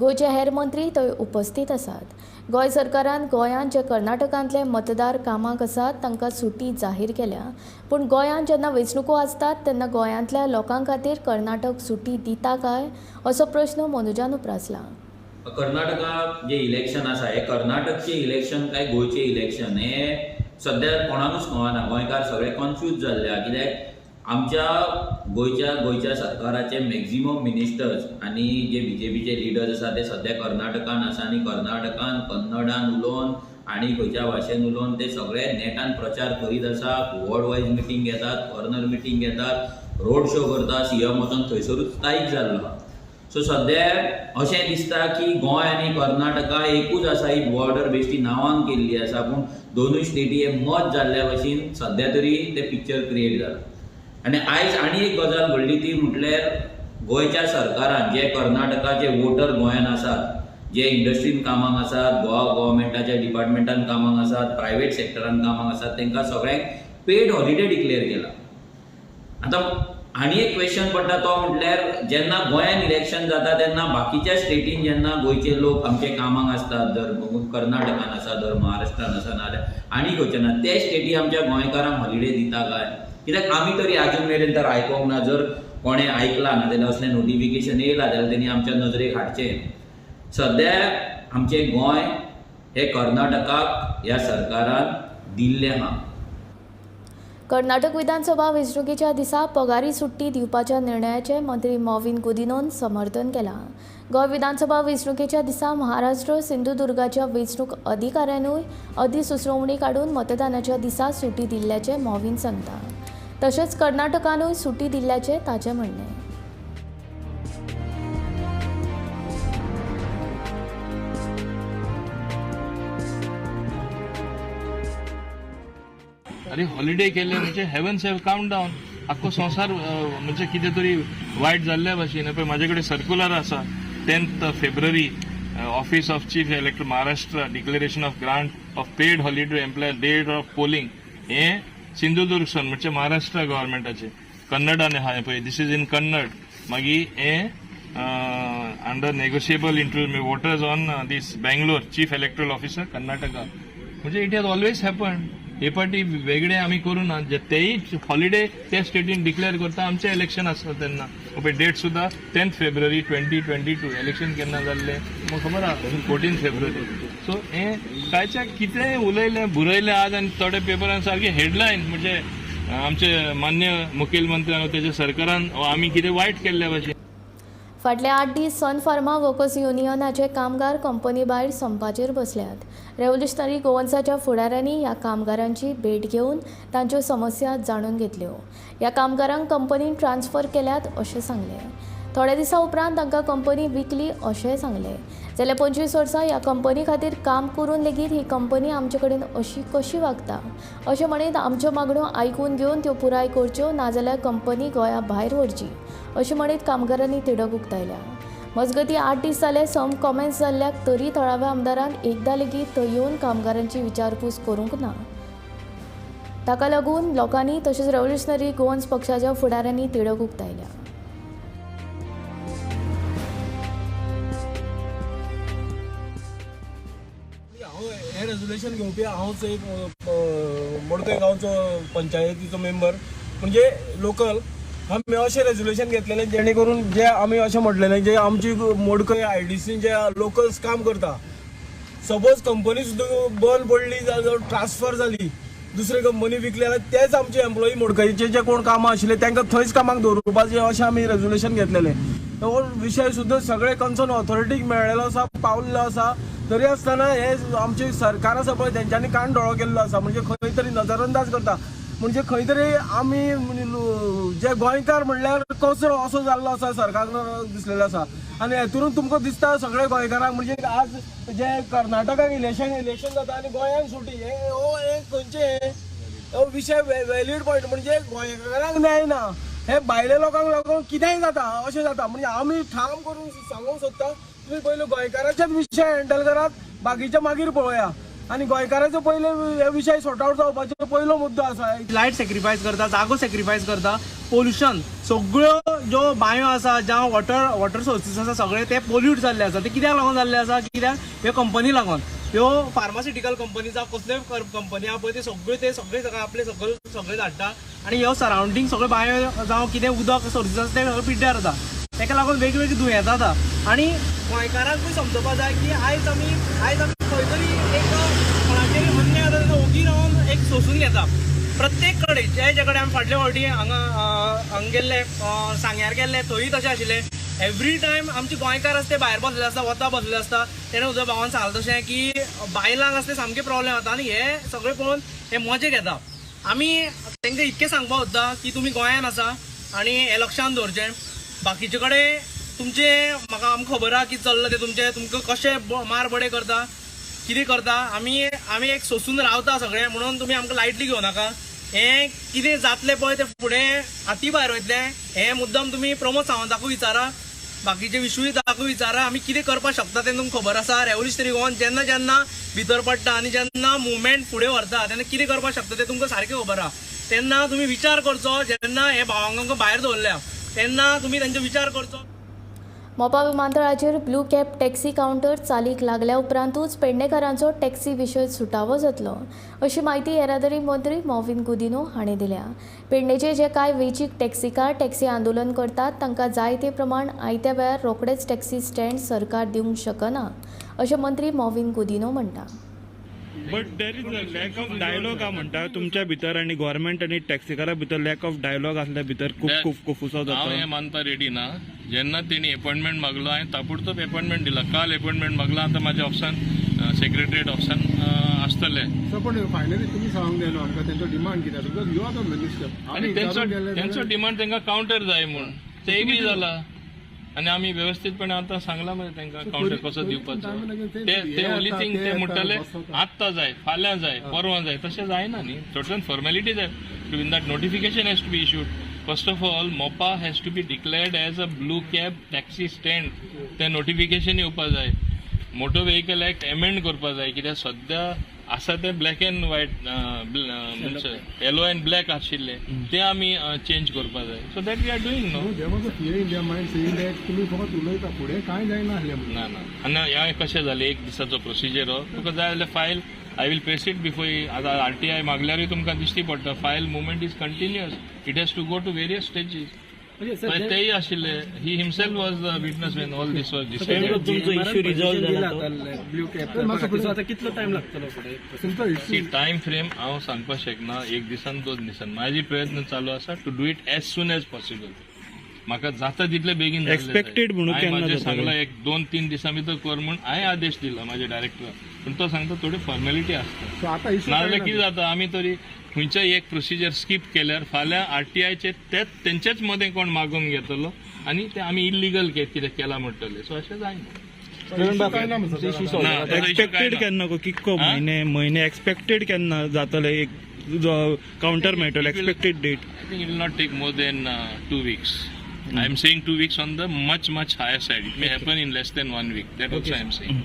गोंयचे हेर मंत्री थंय उपस्थित आसात. गोंय सरकारान गोंयांत जे कर्नाटकांतले मतदार कामाक आसात तांकां सुटी जाहीर केल्या, पूण गोंयांत जेन्ना वेंचणुको आसतात तेन्ना गोंयांतल्या लोकां खातीर कर्नाटक सुटी दिता काय असो प्रश्न मनोजान उप्रासला. कर्नाटका जे इलेक्शन आसा हे कर्नाटकचे इलेक्शन काय गोंयचे इलेक्शन हे सद्या कोणाकूच कळना. गोंयकार सगळे कन्फ्यूज जाल्ले आहा, कित्याक आमच्या गोंयच्या सरकाराचे मॅक्झिमम मिनिस्टर्स आनी जे बीजेपीचे लिडर्स आसा ते सद्या कर्नाटकान आसा आनी कर्नाटकान कन्नडान उलोवन आनी खंयच्या भाशेन उलोवन ते सगळे नेटान प्रचार करीत आसा. वॉर्ड वायज मिटींग घेतात, कॉर्नर मिटींग घेतात, रोड शो करता. सीएम वचोन थंयसरूच स्थायीक जाल्लो आहा. सो सद्या अशें दिसता की गोंय आनी कर्नाटका एकूच आसा, ही बॉर्डर बेश्टी नांवान केल्ली आसा, पूण दोनूय स्टेटी हे मत जाल्ल्या भशेन सद्या तरी तें पिक्चर क्रिएट जालां. आनी आयज आनी एक गजाल घडली ती म्हटल्यार गोंयच्या सरकारान जे कर्नाटकाचे वोटर गोंयान आसात, जे इंडस्ट्रीन कामाक आसात, गोवा गव्हर्मेंटाच्या डिपार्टमेंटान कामाक आसात, प्रायवेट सेक्टरान कामाक आसात, तांकां सगळ्यांक पेड हॉलिडे डिक्लेअर केला. आतां आनी एक क्वेश्चन पडटा तो म्हटल्यार जेन्ना गोंयान इलेक्शन जाता तेन्ना बाकीच्या स्टेटीन जेन्ना गोंयचे लोक आमचे कामाक आसतात, जर कर्नाटकान आसा, जर महाराष्ट्रान आसा, नाजाल्यार आनी खंयचे ना, ते स्टेटी आमच्या गोंयकारांक हॉलिडे दिता काय? कित्याक आमी तरी आजून मेरेन तर आयकोंक ना. जर कोणें आयकलां ना जाल्यार असलें नोटिफिकेशन येयलां जाल्यार तेणी आमच्या नजरेक हाडचें. सद्या आमचें गोंय हें कर्नाटकाक ह्या सरकारान दिल्लें आहा. कर्नाटक विधानसभा वेंचणुकेच्या दिसा पगारी सुट्टी दिवपाच्या निर्णयाचें मंत्री मॉविन गुदिनोन समर्थन केलां. गोंय विधानसभा वेंचणुकेच्या दिसा महाराष्ट्र सिंधुदुर्गाच्या वेंचणूक अधिकाऱ्यानूय अधिसुचोवणी काडून मतदानाच्या दिसा सुटी दिल्ल्याचें मॉविन सांगता. तशेंच कर्नाटकानूय सुटी दिल्ल्याचें ताचें म्हणणें. अरे हॉलिडे केले म्हणजे हेवन्स have calm down, आख्खो संवसार म्हणजे कितें तरी वायट जाल्ल्या भाशेन. पळय म्हाजे कडेन सर्कुलर आसा, 10th February office of chief elector Maharashtra declaration of grant of paid holiday to employ date of polling. हें सिंधुदुर्ग सन म्हणजे महाराष्ट्र गव्हर्मेंटाचें कन्नडान आहा पळय, this is in Kannada. मागीर हें under negotiable interview voters on this Bangalore chief electoral officer Karnataka. म्हणजे it has always happen. हे पाटी वेगळे आमी करूं ना, तेय हॉलिडे त्या स्टेटीन डिक्लेअर करता. आमचें इलेक्शन आसता तेन्ना पळय डेट सुद्दां 10th February 2022. Election केन्ना जाल्लें म्हाका खबर आहा, 14 फेब्रुवारी. सो हें कांयच्या कितेंय उलयलें बरयलें आज आनी थोडे पेपरान सारकें हेडलायन म्हणजे आमचे मान्य मुखेलमंत्र्यान तेच्या सरकारान आमी कितें वायट केल्ल्या भाशेन. फाटले 8 दीस सन फार्मा वर्कर्स युनियनाचे कामगार कंपनी भायर संपाचेर बसल्यात. रेव्होल्युशनरी गोवन्साच्या फुडाऱ्यांनी ह्या कामगारांची भेट घेवन तांच्यो समस्या जाणून घेतल्यो. ह्या कामगारांक कंपनीन ट्रान्सफर केल्यात अशें सांगलें. थोड्या दिसां उपरांत तांकां कंपनी विकली अशेंय सांगलें. जाल्यार 25 वर्सां ह्या कंपनी खातीर काम करून लेगीत ही कंपनी आमचे कडेन अशी कशी वागता अशें म्हणीत आमच्यो मागण्यो आयकून घेवन त्यो पुराय करच्यो, नाजाल्यार कंपनी गोंया भायर व्हरची अशें म्हणीत कामगारांनी तिडक उक्तायल्या. मजगतीं 8 दीस जाले संप कॉमेन्स जाल्ल्याक तरी थळाव्या आमदारान एकदां लेगीत थंय येवन कामगारांची विचारपूस करूंक ना. ताका लागून लोकांनी तशेंच रेव्होल्युशनरी गोवन्स पक्षाच्या फुडाऱ्यांनी तिडक उक्तायल्या. हांव हें रेजोल्युशन घेवपी हांवच एक मडकय गांवचो पंचायतीचो मेंबर म्हणजे लोकल. आमी अशें रेजोल्युशन घेतलेलें जेणे करून जे आमी अशें म्हटलेलें जे आमची मडकय आयडीसीन जे लोकल्स काम करता सपोज कंपनी सुद्दां बंद पडली जाल्यार ट्रान्सफर जाली दुसरे कंपनी विकली जाल्यार तेच आमचे एम्प्लॉई मडकयचे जे कोण कामां आशिल्ले तांकां थंयच कामाक दवरुपाचें अशें आमी रेजोल्युशन घेतलेलें. हो विशय सुद्दां सगळे कन्सर्न ऑथॉरिटीक मेळ्ळेलो आसा, पावल्लो आसा. तरी आसतना हे आमचे सरकार आसा पळय तेंच्यांनी कान दोळो केल्लो आसा, म्हणजे खंय तरी नजरअंदाज करता. म्हणजे खंय तरी आमी जे गोंयकार म्हणल्यार कचरो असो जाल्लो आसा सरकार दिसलेलो आसा. आनी हेतून तुमकां दिसता सगळे गोंयकारांक म्हणजे आज जे कर्नाटकाक इलेक्शन जाता आनी गोंयांत सुटी, हे हो हे खंयचे हो विशय व्हॅलीड पॉयंट. म्हणजे गोंयकारांक न्याय ना, हे भायल्या लोकांक लागून कितेंय जाता अशें जाता. म्हणजे आमी ठाम करून सांगूंक सोदता तुमी पयलू गोंयकाराचेच विशय हँडल करात, बाकीचे मागीर पळोवया. आनी गोंयकाराचो पयले हे विशय सॉर्ट आवट जावपाचो पयलो मुद्दो आसा. लायट सॅक्रिफायस करता, जागो सॅक्रिफायस करता, पोल्युशन सगळ्यो ज्यो बांयो आसा, जावं वॉटर सोर्सीस आसा सगळे ते पोल्यूट जाल्ले आसा. ते कित्याक लागून जाल्ले आसा? कित्याक ह्यो कंपनी लागून, ह्यो फार्मास्युटिकल कंपनी जावं कसल्योय कंपनी आहा पळय ते सगळ्यो ते सगळे आपले सगळे धाडटा आनी ह्यो सरावंडींग सगळ्यो बांयो जावं कितें उदक सोर्सीस आसा ते सगळे पिड्ड्यार जाता. ताका लागून वेगवेगळी दुयेंसां जाता. आनी गोंयकारांकूय समजोवपा जाय की आयज आमी खंय तरी एक कोणाचेर अन्याय जाता तेन्ना ओगी रावन एक सोंसून घेता. प्रत्येक कडेन जे जे कडेन आमी फाटले फावटी हांगा हांगा गेल्ले, सांग्यार गेल्ले, थंयूय तशें आशिल्लें. एवरी टायम आमचे गोंयकार आसता ते भायर बसलेले आसता, वता बसलेले आसता. तेणें उदय भावान सांगलें तशें की बायलांक आसता सामकें प्रॉब्लेम जाता आनी हे सगळें पळोवन हे मजा घेता. आमी तांकां इतकें सांगपाक सोदता की तुमी गोंयान आसा आनी हें लक्षांत दवरचें. बाकीचे कडेन तुमचे म्हाका आमकां खबर आहा की चल्लां तें तुमचें, तुमकां कशें मार बडे करता कितें करता, आमी एक सोंसून रावता सगळें, म्हणून तुमी आमकां लायटली घेवं नाका. हें कितें जातलें पळय तें फुडें हाती भायर वयतलें. हें मुद्दम तुमी प्रमोद सावंताकूय विचारा, बाकीचे विशूय ताकूय विचारा, आमी कितें करपाक शकता तें तुमकां खबर आसा. रेवोल्युशनरी गोवान जेन्ना जेन्ना भितर पडटा आनी जेन्ना मुवमेंट फुडें व्हरता तेन्ना कितें करपाक शकता तें तुमकां सारकें खबर आहा. तेन्ना तुमी विचार करचो, जेन्ना हे भावांक भायर दवरल्या तेन्ना तुमी तेंचो विचार करचो. मोपा विमानतळाचेर ब्लू कॅब टॅक्सी कावंटर चालीक लागल्या उपरांतूच पेडणेकारांचो टॅक्सी विशय सुटावो जातलो अशी म्हायती येरादारी मंत्री मॉविन गुदिन्हो हांणी दिल्या. पेडणेचे जे कांय वेंचीक टॅक्सीकार टॅक्सी आंदोलन करतात तांकां जाय ते प्रमाण आयत्या वेळार रोखडेच टॅक्सी स्टँड सरकार दिवंक शकना अशें मंत्री मॉविन गुदिन्हो म्हणटा. But there is a lack of dialogue म्हणटा तुमच्या भितर आनी गव्हर्मेंट आनी टॅक्सीकारा भितर लॅक ऑफ डायलॉग असल्या भितर खूब खूब कोफुसो जाता. हांव हें मानपा रेडी ना. जेन्ना तेणी एपॉयंटमेंट मागलो हांवें ताबडतोब एपॉयंटमेंट दिला. काल एपॉयंटमेंट मागला, आतां म्हाज्या ऑफिसान सेक्रेटरीएट ऑफिसान आसतले. सर पण फायनली तुमी सांगूंक जाय न्हू आमकां तेंचो डिमांड कितें, because you are the minister. आनी तेंचो डिमांड तांकां कावंटर जाय म्हूण ते एग्री जाला आनी आमी वेवस्थीतपणे आतां सांगलां मरे तांकां कावंटर कसो दिवपाचो. ते ओनली थिंग ते म्हणटाले आत्तां जाय, फाल्यां जाय, परवां जाय, तशें जायना न्ही. सर्टन फॉर्मेलिटी जाय. In that notification has to be issued. First of all Mopa has to be declared as a blue cab taxi stand. तें नोटिफिकेशन येवपा जाय. मोटर व्हेकल एक्ट एमेंड करपा जाय, कित्याक सद्या आसा ते ब्लॅक एंड व्हायट म्हणजे येलो एंड ब्लॅक आशिल्ले ते आमी चेंज करपा जाय. So that we are doing no. There was a fear in their mind saying that तुमी फकत उलयता फुडें कांय जायना आसलें म्हणून. ना ना, आनी हें कशें जालें, एक दिसाचो प्रोसिजर हो. तुका जाय जाल्यार file I will press it before. आतां RTI मागल्यारूय तुमकां दिश्टी पडटा. File movement is continuous, it has to go to various stages. तेय आशिल्ले, he himself was the witness when all this was decided. तुमचो इश्यू रिजॉल्व जाला तो आतां कितलो टायम लागतलो फुडें? टायम फ्रेम हांव सांगपाक शकना, एक दिसान दोन दिसान. म्हाजे प्रयत्न चालू आसा to do it as soon as possible. म्हाका जाता तितले बेगीन एक्सपेक्टेड म्हणून हांवें सांगला एक 2-3 दिसां भितर कर म्हूण हांवें आदेश दिला म्हाज्या डायरेक्टराक, पूण तो सांगता थोडी फॉर्मेलिटी आसता. नाजाल्यार कितें जाता, आमी तरी खंयच्याय एक प्रोसिजर स्कीप केल्यार फाल्यां RTIचे तेच तेंचेच मदें कोण मागून घेतलो आनी ते आमी इल्लिगल कितें केलां म्हणटले. सो अशें जायना. एक्सपेक्टेड केन्ना कितको म्हयने म्हयने एक्सपेक्टेड केन्ना जातले एक कावंटर मेळटलो expected date? I think it will not take more than 2 weeks. I am saying 2 weeks on the much much higher side. It may happen in less than 1 week. That also I am saying.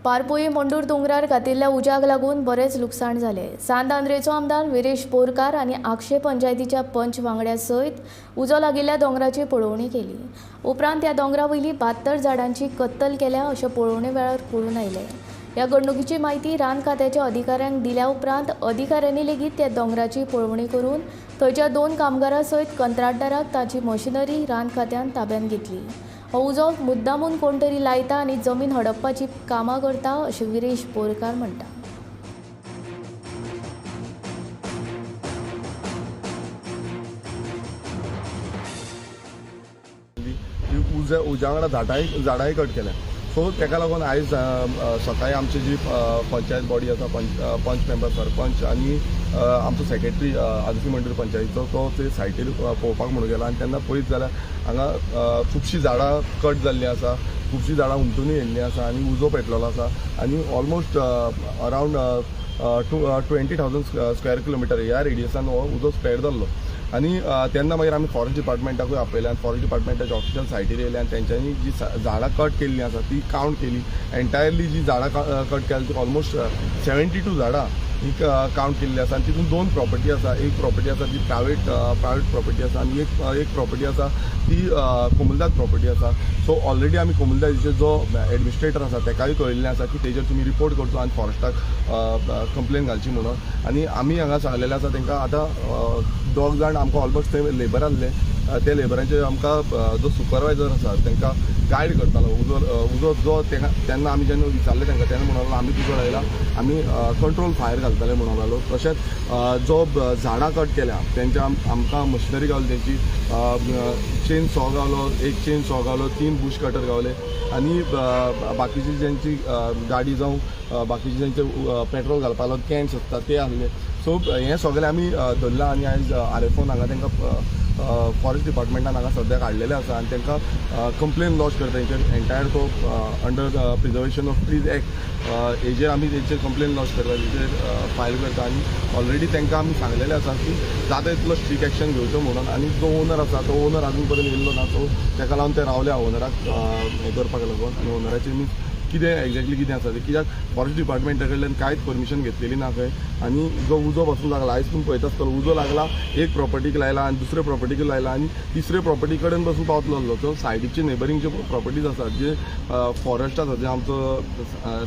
Parpoi Mandur दोंगरार घातिल्ल्या उज्याक लागून बरेंच लुकसाण जालें. सांत आंद्रेचो आमदार विरेश बोरकार आनी आगशे पंचायतीच्या पंच वांगड्या सयत उजो लागिल्ल्या दोंगराची पळोवणी केली. उपरांत ह्या दोंगरा वयली 72 झाडांची कत्तल केल्या अशें पळोवणे वेळार कळून आयलें. ह्या घडणुकीची म्हायती रान खात्याच्या अधिकाऱ्यांक दिल्या उपरांत अधिकाऱ्यांनी लेगीत त्या दोंगराची पळोवणी करून थंयच्या 2 कामगारां सयत कंत्राटदाराक ताची मशिनरी रान खात्यान ताब्यांत घेतली. हो उजो मुद्दामून कोण तरी लायता आनी जमीन हडपपाची कामां करता अशें विरेश बोरकार म्हणटा. उज्या वांगडा झाडांय कट केल्या. सो ताका लागून आयज सकाळी आमची जी पंचायत बॉडी आसा, पंच मेंबर, सरपंच आनी आमचो सेक्रेटरी आदिवासी मंडळ पंचायतीचो, तो ते सायटीर पळोवपाक म्हणून गेला आनी तेन्ना पळयत जाल्यार हांगा खुबशीं झाडां कट जाल्लीं आसा, खुबशीं झाडां हुमटून येयल्लीं आसा आनी उजो पेटलेलो आसा आनी ऑलमोस्ट अरावंड 20,000 स्क्वेअर किलोमिटर ह्या रेडियसान हो उजो स्प्रेड जाल्लो. आनी तेन्ना मागीर आमी फॉरेस्ट डिपार्टमेंटाकूय आपयलें आनी फॉरेस्ट डिपार्टमेंटाचे ऑफिशियल सायटीर येयले आनी तेंच्यांनी जी झाडां कट केल्लीं आसा ती कावंट केली. एन्टायरली जी झाडां कट केली ती ऑलमोस्ट 72 झाडां ही कावंट केल्ली आसा आनी तितून 2 प्रॉपर्टी आसा. एक प्रॉपर्टी आसा ती प्रायवेट प्रॉपर्टी आसा आनी एक प्रॉपर्टी आसा ती कोमुलदाद प्रॉपर्टी आसा. सो ऑलरेडी आमी कोमुलदादीचो जो एडमिनिस्ट्रेटर आसा तेकाय कळयल्लें आसा की तेजेर तुमी रिपोर्ट करचो आनी फॉरेस्टाक कंप्लेन घालची म्हणून. आनी आमी हांगा सांगलेलें आसा तेंकां आतां 2 जाण आमकां ऑलमोस्ट थंय लेबर आहले, ते लेबरांचे आमकां जो सुपरवायजर आसा तांकां गायड करतालो. उजो जो तेन्ना आमी जेन्ना विचारलें तांकां तेन्ना म्हणून आमी उजो लायला, आमी कंट्रोल फायर घालताले म्हणून लागलो. तशेंच जो झाडां कट केल्या तेंच्या आमकां मशिनरी गावली, तेंची चेन सॉ गावलो, एक चेन सॉ गावलो, 3 बुश कटर गावले आनी बाकीची जेंची गाडी जावं बाकीचे जेंचे पेट्रोल घालपाक लागून कॅन्स आसता ते आहले. सो हें सगळें आमी धरलां आनी आयज RFOन हांगा तांकां फॉरेस्ट डिपार्टमेंटान हांगा सद्याक हाडलेलें आसा आनी तांकां कंप्लेन लॉज करता तेंचेर एन्टायर तो under preservation of trees act हेजेर आमी तेंचेर कंप्लेन लॉज करता, तेंचेर फायल करता आनी ऑलरेडी तांकां आमी सांगलेलें आसा की जाता तितलो स्ट्रीक एक्शन घेवचो म्हणून. आनी जो ओनर आसा तो ओनर आजून पर्यंत येयल्लो ना, सो ताका लागून ते रावल्या ओनराक हें करपाक लागून. आनी ओनराचे मीन्स कितें एग्जॅक्टली कितें आसा तें, कित्याक फॉरेस्ट डिपार्टमेंटा कडल्यान कांयच परमिशन घेतलेली ना खंय. आनी जो उजो पासून लागला, आयज तुमी पळयता आसतलो उजो लागला, एक प्रॉपर्टीक लायला आनी दुसरे प्रॉपर्टीक लायला आनी तिसरे प्रॉपर्टी कडेन पासून पावतलो आसलो. सो सायडीचे नेबरींग जे प्रॉपर्टीज आसात, जे फॉरेस्ट आसा, जे आमचो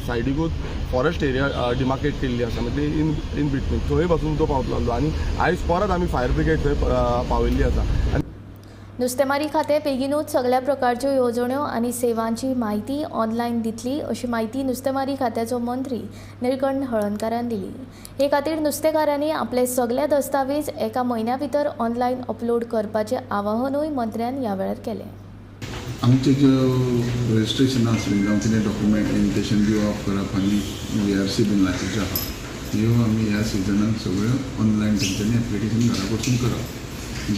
सायडीकूच फॉरेस्ट एरिया डिमार्केट केल्ली आसा, म्हणजे इन बिटवीन थंय पासून तो पावतलो आसलो. आनी आयज परत आमी फायर ब्रिगेड थंय पावयल्ली आसा. नुस्तेमारी खातें बेगीनूच सगळ्या प्रकारच्यो येवजण्यो आनी सेवांची म्हायती ऑनलायन दितली अशी म्हायती नुस्तेमारी खात्याचो मंत्री निळकंठ हळर्णकारान दिली. हे खातीर नुस्तेकारांनी आपले सगळे दस्तावेज एका म्हयन्या भितर ऑनलायन अपलोड करपाचें आवाहनूय मंत्र्यान ह्या वेळार केलें. आमचे ज्यो रजिस्ट्रेशन आसलें जावं कितें डॉक्युमेंटेशन दिवप करप आनी VRC बीन लायसन्स आहा ह्यो आमी ह्या सिजनाक सगळ्यो ऑनलायन तेंच्यांनी एप्लिकेशन घरा बसून करप.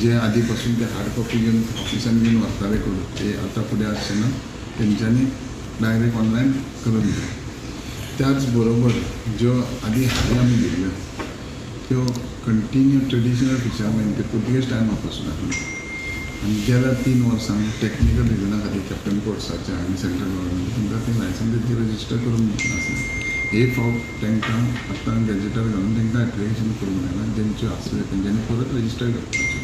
जे आदी पासून ते हार्ड कॉपी घेवन ऑफिसान घेवन व्हरताले करून ते आतां फुडें आसचे ना, तेंच्यांनी डायरेक्ट ऑनलायन करून दिवप. त्याच बरोबर ज्यो आदी हाली आमी दिल्ल्यो त्यो कंटिन्यू ट्रेडिशनल फिशरमॅन ते पुर्तुगेज टायमा पासून आसले आनी गेल्या 3 वर्सांक टॅक्निकल रिजना खातीर कॅप्टन कोर्साच्या आनी सेंट्रल गव्हर्मेंट तांकां ती लायसन्स तेंची रजिस्टर करून नासलें. हे फावट तांकां आतां गॅजेटार घालून तांकां एप्लिकेशन करूंक मेळना, जेंच्यो आसल्यो तेंच्यांनी परत रजिस्टर करपाच्यो.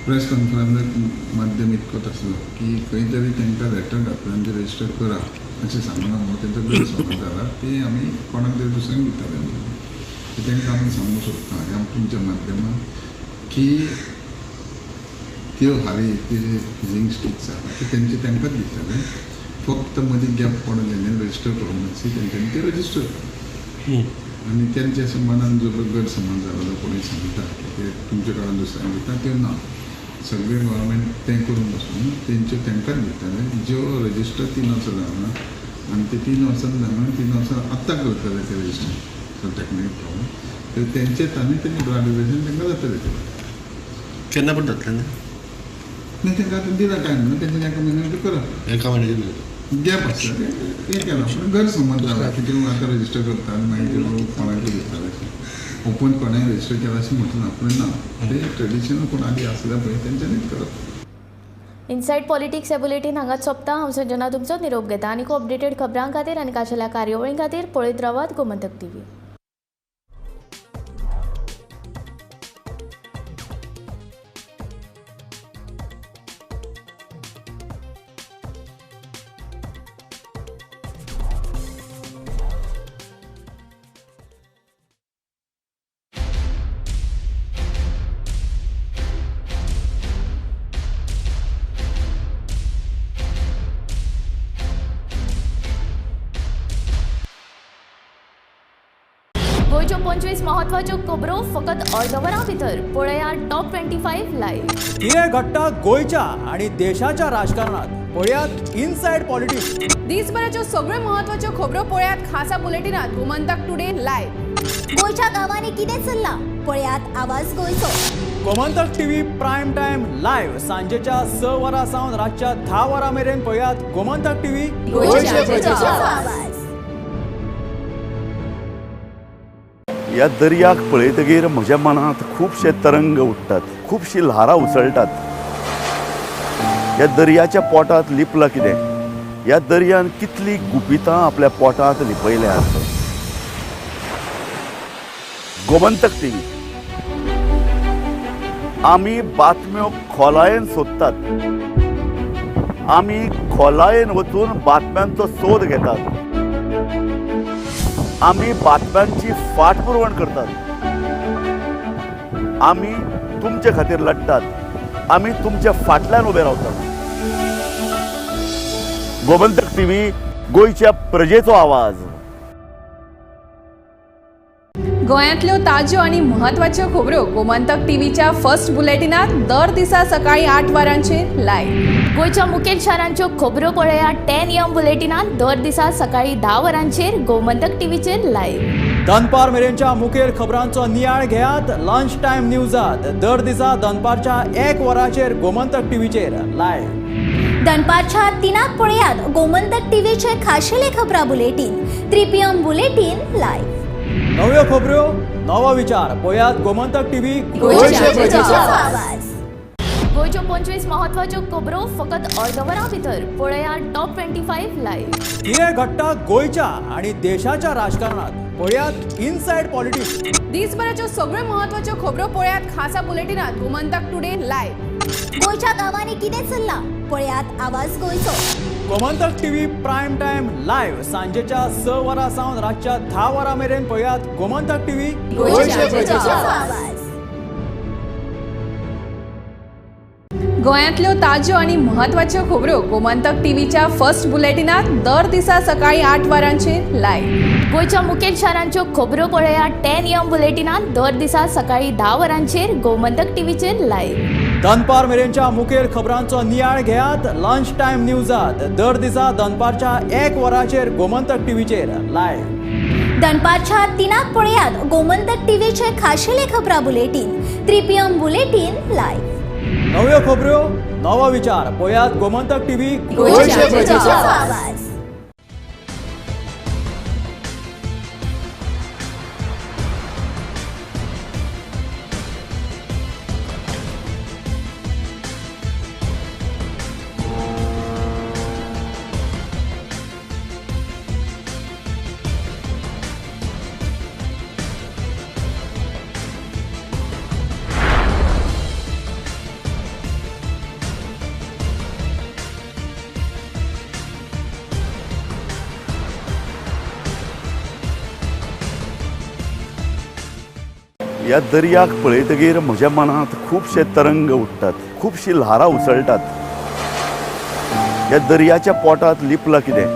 प्रेस कॉन्फरन्साक माध्यम इतकोच आसलो की खंय तरी तांकां लेटर घातलें आनी ते रजिस्टर करा अशें सांगना म्हणून तेंचो गैरसमज जाला, ती आमी कोणाक तरी दुसऱ्यांक दिताले. तांकां आमी सांगूंक सोदता ह्या तुमच्या माध्यमान की त्यो हाली ते फिशींग स्टिक्स आहा ते तेंचे तांकांच दितले, फक्त मदीं गॅप पडून तेंच्यांनी रजिस्टर करूंक नासली तेंच्यांनी ते रजिस्टर करप. आनी तेंचे अशें मनान जो गैरसमज जाला जो कोणूय सांगता की ते तुमचे कडेन दुसऱ्यांक दिता त्यो ना, सगळे गव्हर्मेंट तें करूंक बसून तेंच्यो तांकांच दिताले ज्यो रजिस्टर 3 वर्सां जावना आनी ते 3 वर्सां जावना 3 वर्सां आत्तां करतले ते रजिस्टर, सो टॅक्निकल प्रॉब्लम तर तेंचेच आनी तेंचें ग्रॅज्युएशन तांकां जातलें तें केन्ना पण जातलें न्ही, तांकां आतां दिला टायम न्हू तेंच्या एका म्हयन्यान करप, एका म्हयन्याचे गॅप आसता तें केलां. पूण गैरसमज जाला की ते आतां रजिस्टर करता आनी मागीर ते कोणाकूय दिताले, ओपन कोणाय रजिस्टर केला अशें म्हणटा ना, पूण ना ते ट्रेडिशनल कोण आदी आसल्या पळय तेंच्यांनीच करप. इनसायड पॉलिटिक्स हे बुलेटीन हांगाच सोंपता. हांव संजना तुमचो निरोप घेता. आनीक अपडेटेड खबरां खातीर आनी खाशेल्या कार्यावळीं खातीर पळयत रावात गोमंतक टीव्ही. गोंयच्यो 25 म्हत्वाच्यो खबरो फकत अर्द वरां भितर पळया टॉप 25 लायव्ह. कितें घडटा गोंयच्या आनी देशाच्या राजकारणात पळयात इनसायड पॉलिटिक्स. दिसभराच्यो सगळ्यो म्हत्वाच्यो खबरो पळयात खासा बुलेटिनात गोमंतक टुडे लायव्ह. गोंयच्या गांवांनी कितें चल्लां पळयात आवाज गोंयचो. Gomantak TV prime time live सांजेच्या 6 वरां सावन रातच्या 10 वरां मेरेन पळयात गोमंतक टीव्ही गोंयच्या प्रजेचो आवाज. ह्या दर्याक पळयतगीर म्हज्या मनांत खुबशे तरंग उठ्ठात, खुबशी ल्हारां उसळटात. ह्या दर्याच्या पोटांत लिपलां कितें, ह्या दर्यान कितली गुपितां आपल्या पोटांत लिपयल्यात. गोमंतक टीव्ही आमी बातम्यो खोलायेन सोदतात, आमी खोलायेन वचून बातम्यांचो सोद घेतात, आमी बातम्यांची फाटपुरवण करतात, आमी तुमचे खातीर लढटात, आमी तुमच्या फाटल्यान उबे रावतात. गोमंतक टीव्ही गोंयच्या प्रजेचो आवाज. गोंयांतल्यो ताज्यो आनी म्हत्वाच्यो खबरो गोमंतक टीव्हीच्या फर्स्ट बुलेटिनात दर दिसा सकाळी 8 वरांचेर लायव्ह. गोंयच्या मुखेल शारांच्यो खबरो पळया 10 AM बुलेटिनात दर दिसा सकाळी 10 वरांचेर गोमंतक टीव्हीचेर लायव्ह. दनपार मेरेनच्या मुखेल खबरांचो नियाळ घेयात लंच टायम न्यूजात दर दिसा दनपारच्या 1 वरांचेर गोमंतक टीव्हीचेर लायव्ह. दनपारच्या 3 पळयात गोमंतक टीव्हीचे खाशेले खबरां बुलेटीन 3 PM bulletin live. नव्यो खबरो नवो विचार पळयात गोमंतक टीव्ही गोंयच्या प्रजेचो आवाज. गोंयच्यो 25 म्हत्वाच्यो खबरो फकत अर्द वरां भितर पळया टॉप 25 लायव्ह. कितें घडटा गोंयच्या आनी देशाच्या राजकारणात पळयात इनसायड पॉलिटिक्स. दिसभराच्यो सगळ्यो म्हत्वाच्यो खबरो पळयात खासा बुलेटिनात गोमंतक टुडे लायव्ह. गोंयच्या गांवांनी कितें चल्लां पळयात आवाज गोंयचो. Gomantak TV prime time live सांजेच्या 6 वरां सावन रातच्या 10 वरां मेरेन पळयात गोमंतक टीव्ही गोंयच्या प्रजेचो आवाज. गोंयांतल्यो ताज्यो आनी म्हत्वाच्यो खबरो गोमंतक टीव्हीच्या फर्स्ट बुलेटिनात दर दिसा सकाळी 8 वरांचेर लायव्ह. गोंयच्या मुखेल शारांच्यो खबरो पळया 10 AM बुलेटिनात दर दिसा सकाळी 10 वरांचेर गोमंतक टीव्हीचेर लायव्ह. दनपार मेरेनच्या मुखेल खबरांचो नियाळ घेयात लंच टायम न्यूजात दर दिसा दनपारच्या 1 वरांचेर गोमंतक टीव्हीचेर लायव्ह. दनपारच्या 3 पळयात गोमंतक टीव्हीचे खाशेले खबरां बुलेटीन 3 PM bulletin live. नव्यो खबरो नवो विचार पळयात गोमंतक टीव्ही गोंयच्या प्रजेचो आवाज. ह्या दर्याक पळयतगीर म्हज्या मनांत खुबशे तरंग उठ्ठात, खुबशी ल्हारां उसळटात. ह्या दर्याच्या पोटांत लिपलां कितें,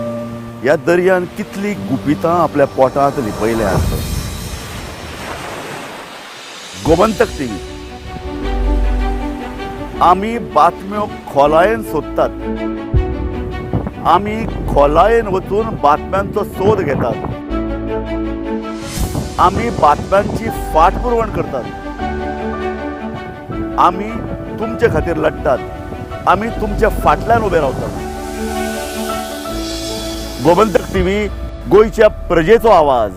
ह्या दर्यान कितली गुपितां आपल्या पोटांत लिपयल्यात. गोमंतक टीव्ही आमी बातम्यो खोलायेन सोदतात, आमी खोलायेन वचून बातम्यांचो सोद घेतात, आमी बातम्यांची फाटपुरवण करतात, आमी तुमचे खातीर लढटात, आमी तुमच्या फाटल्यान उबे रावतात. गोमंतक टीव्ही गोंयच्या प्रजेचो आवाज.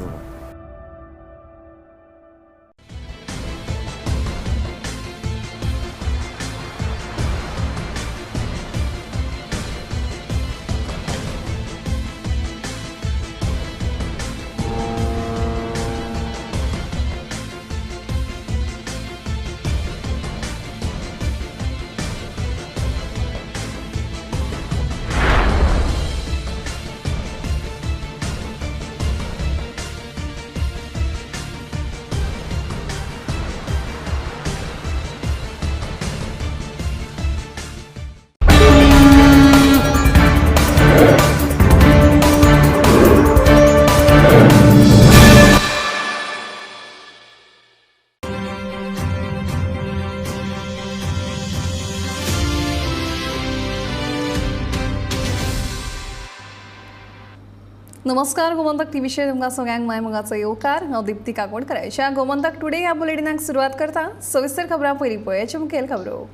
नमस्कार, गोमंतक टीव्हीचेर तुमकां सगळ्यांक माय मोगाचो येवकार. हांव दीप्ती काकोडकर. ह्या गोमंतक टुडे ह्या बुलेटिनाक सुरवात करता. सविस्तर खबरां पयलीं पळयाचे मुखेल खबरो.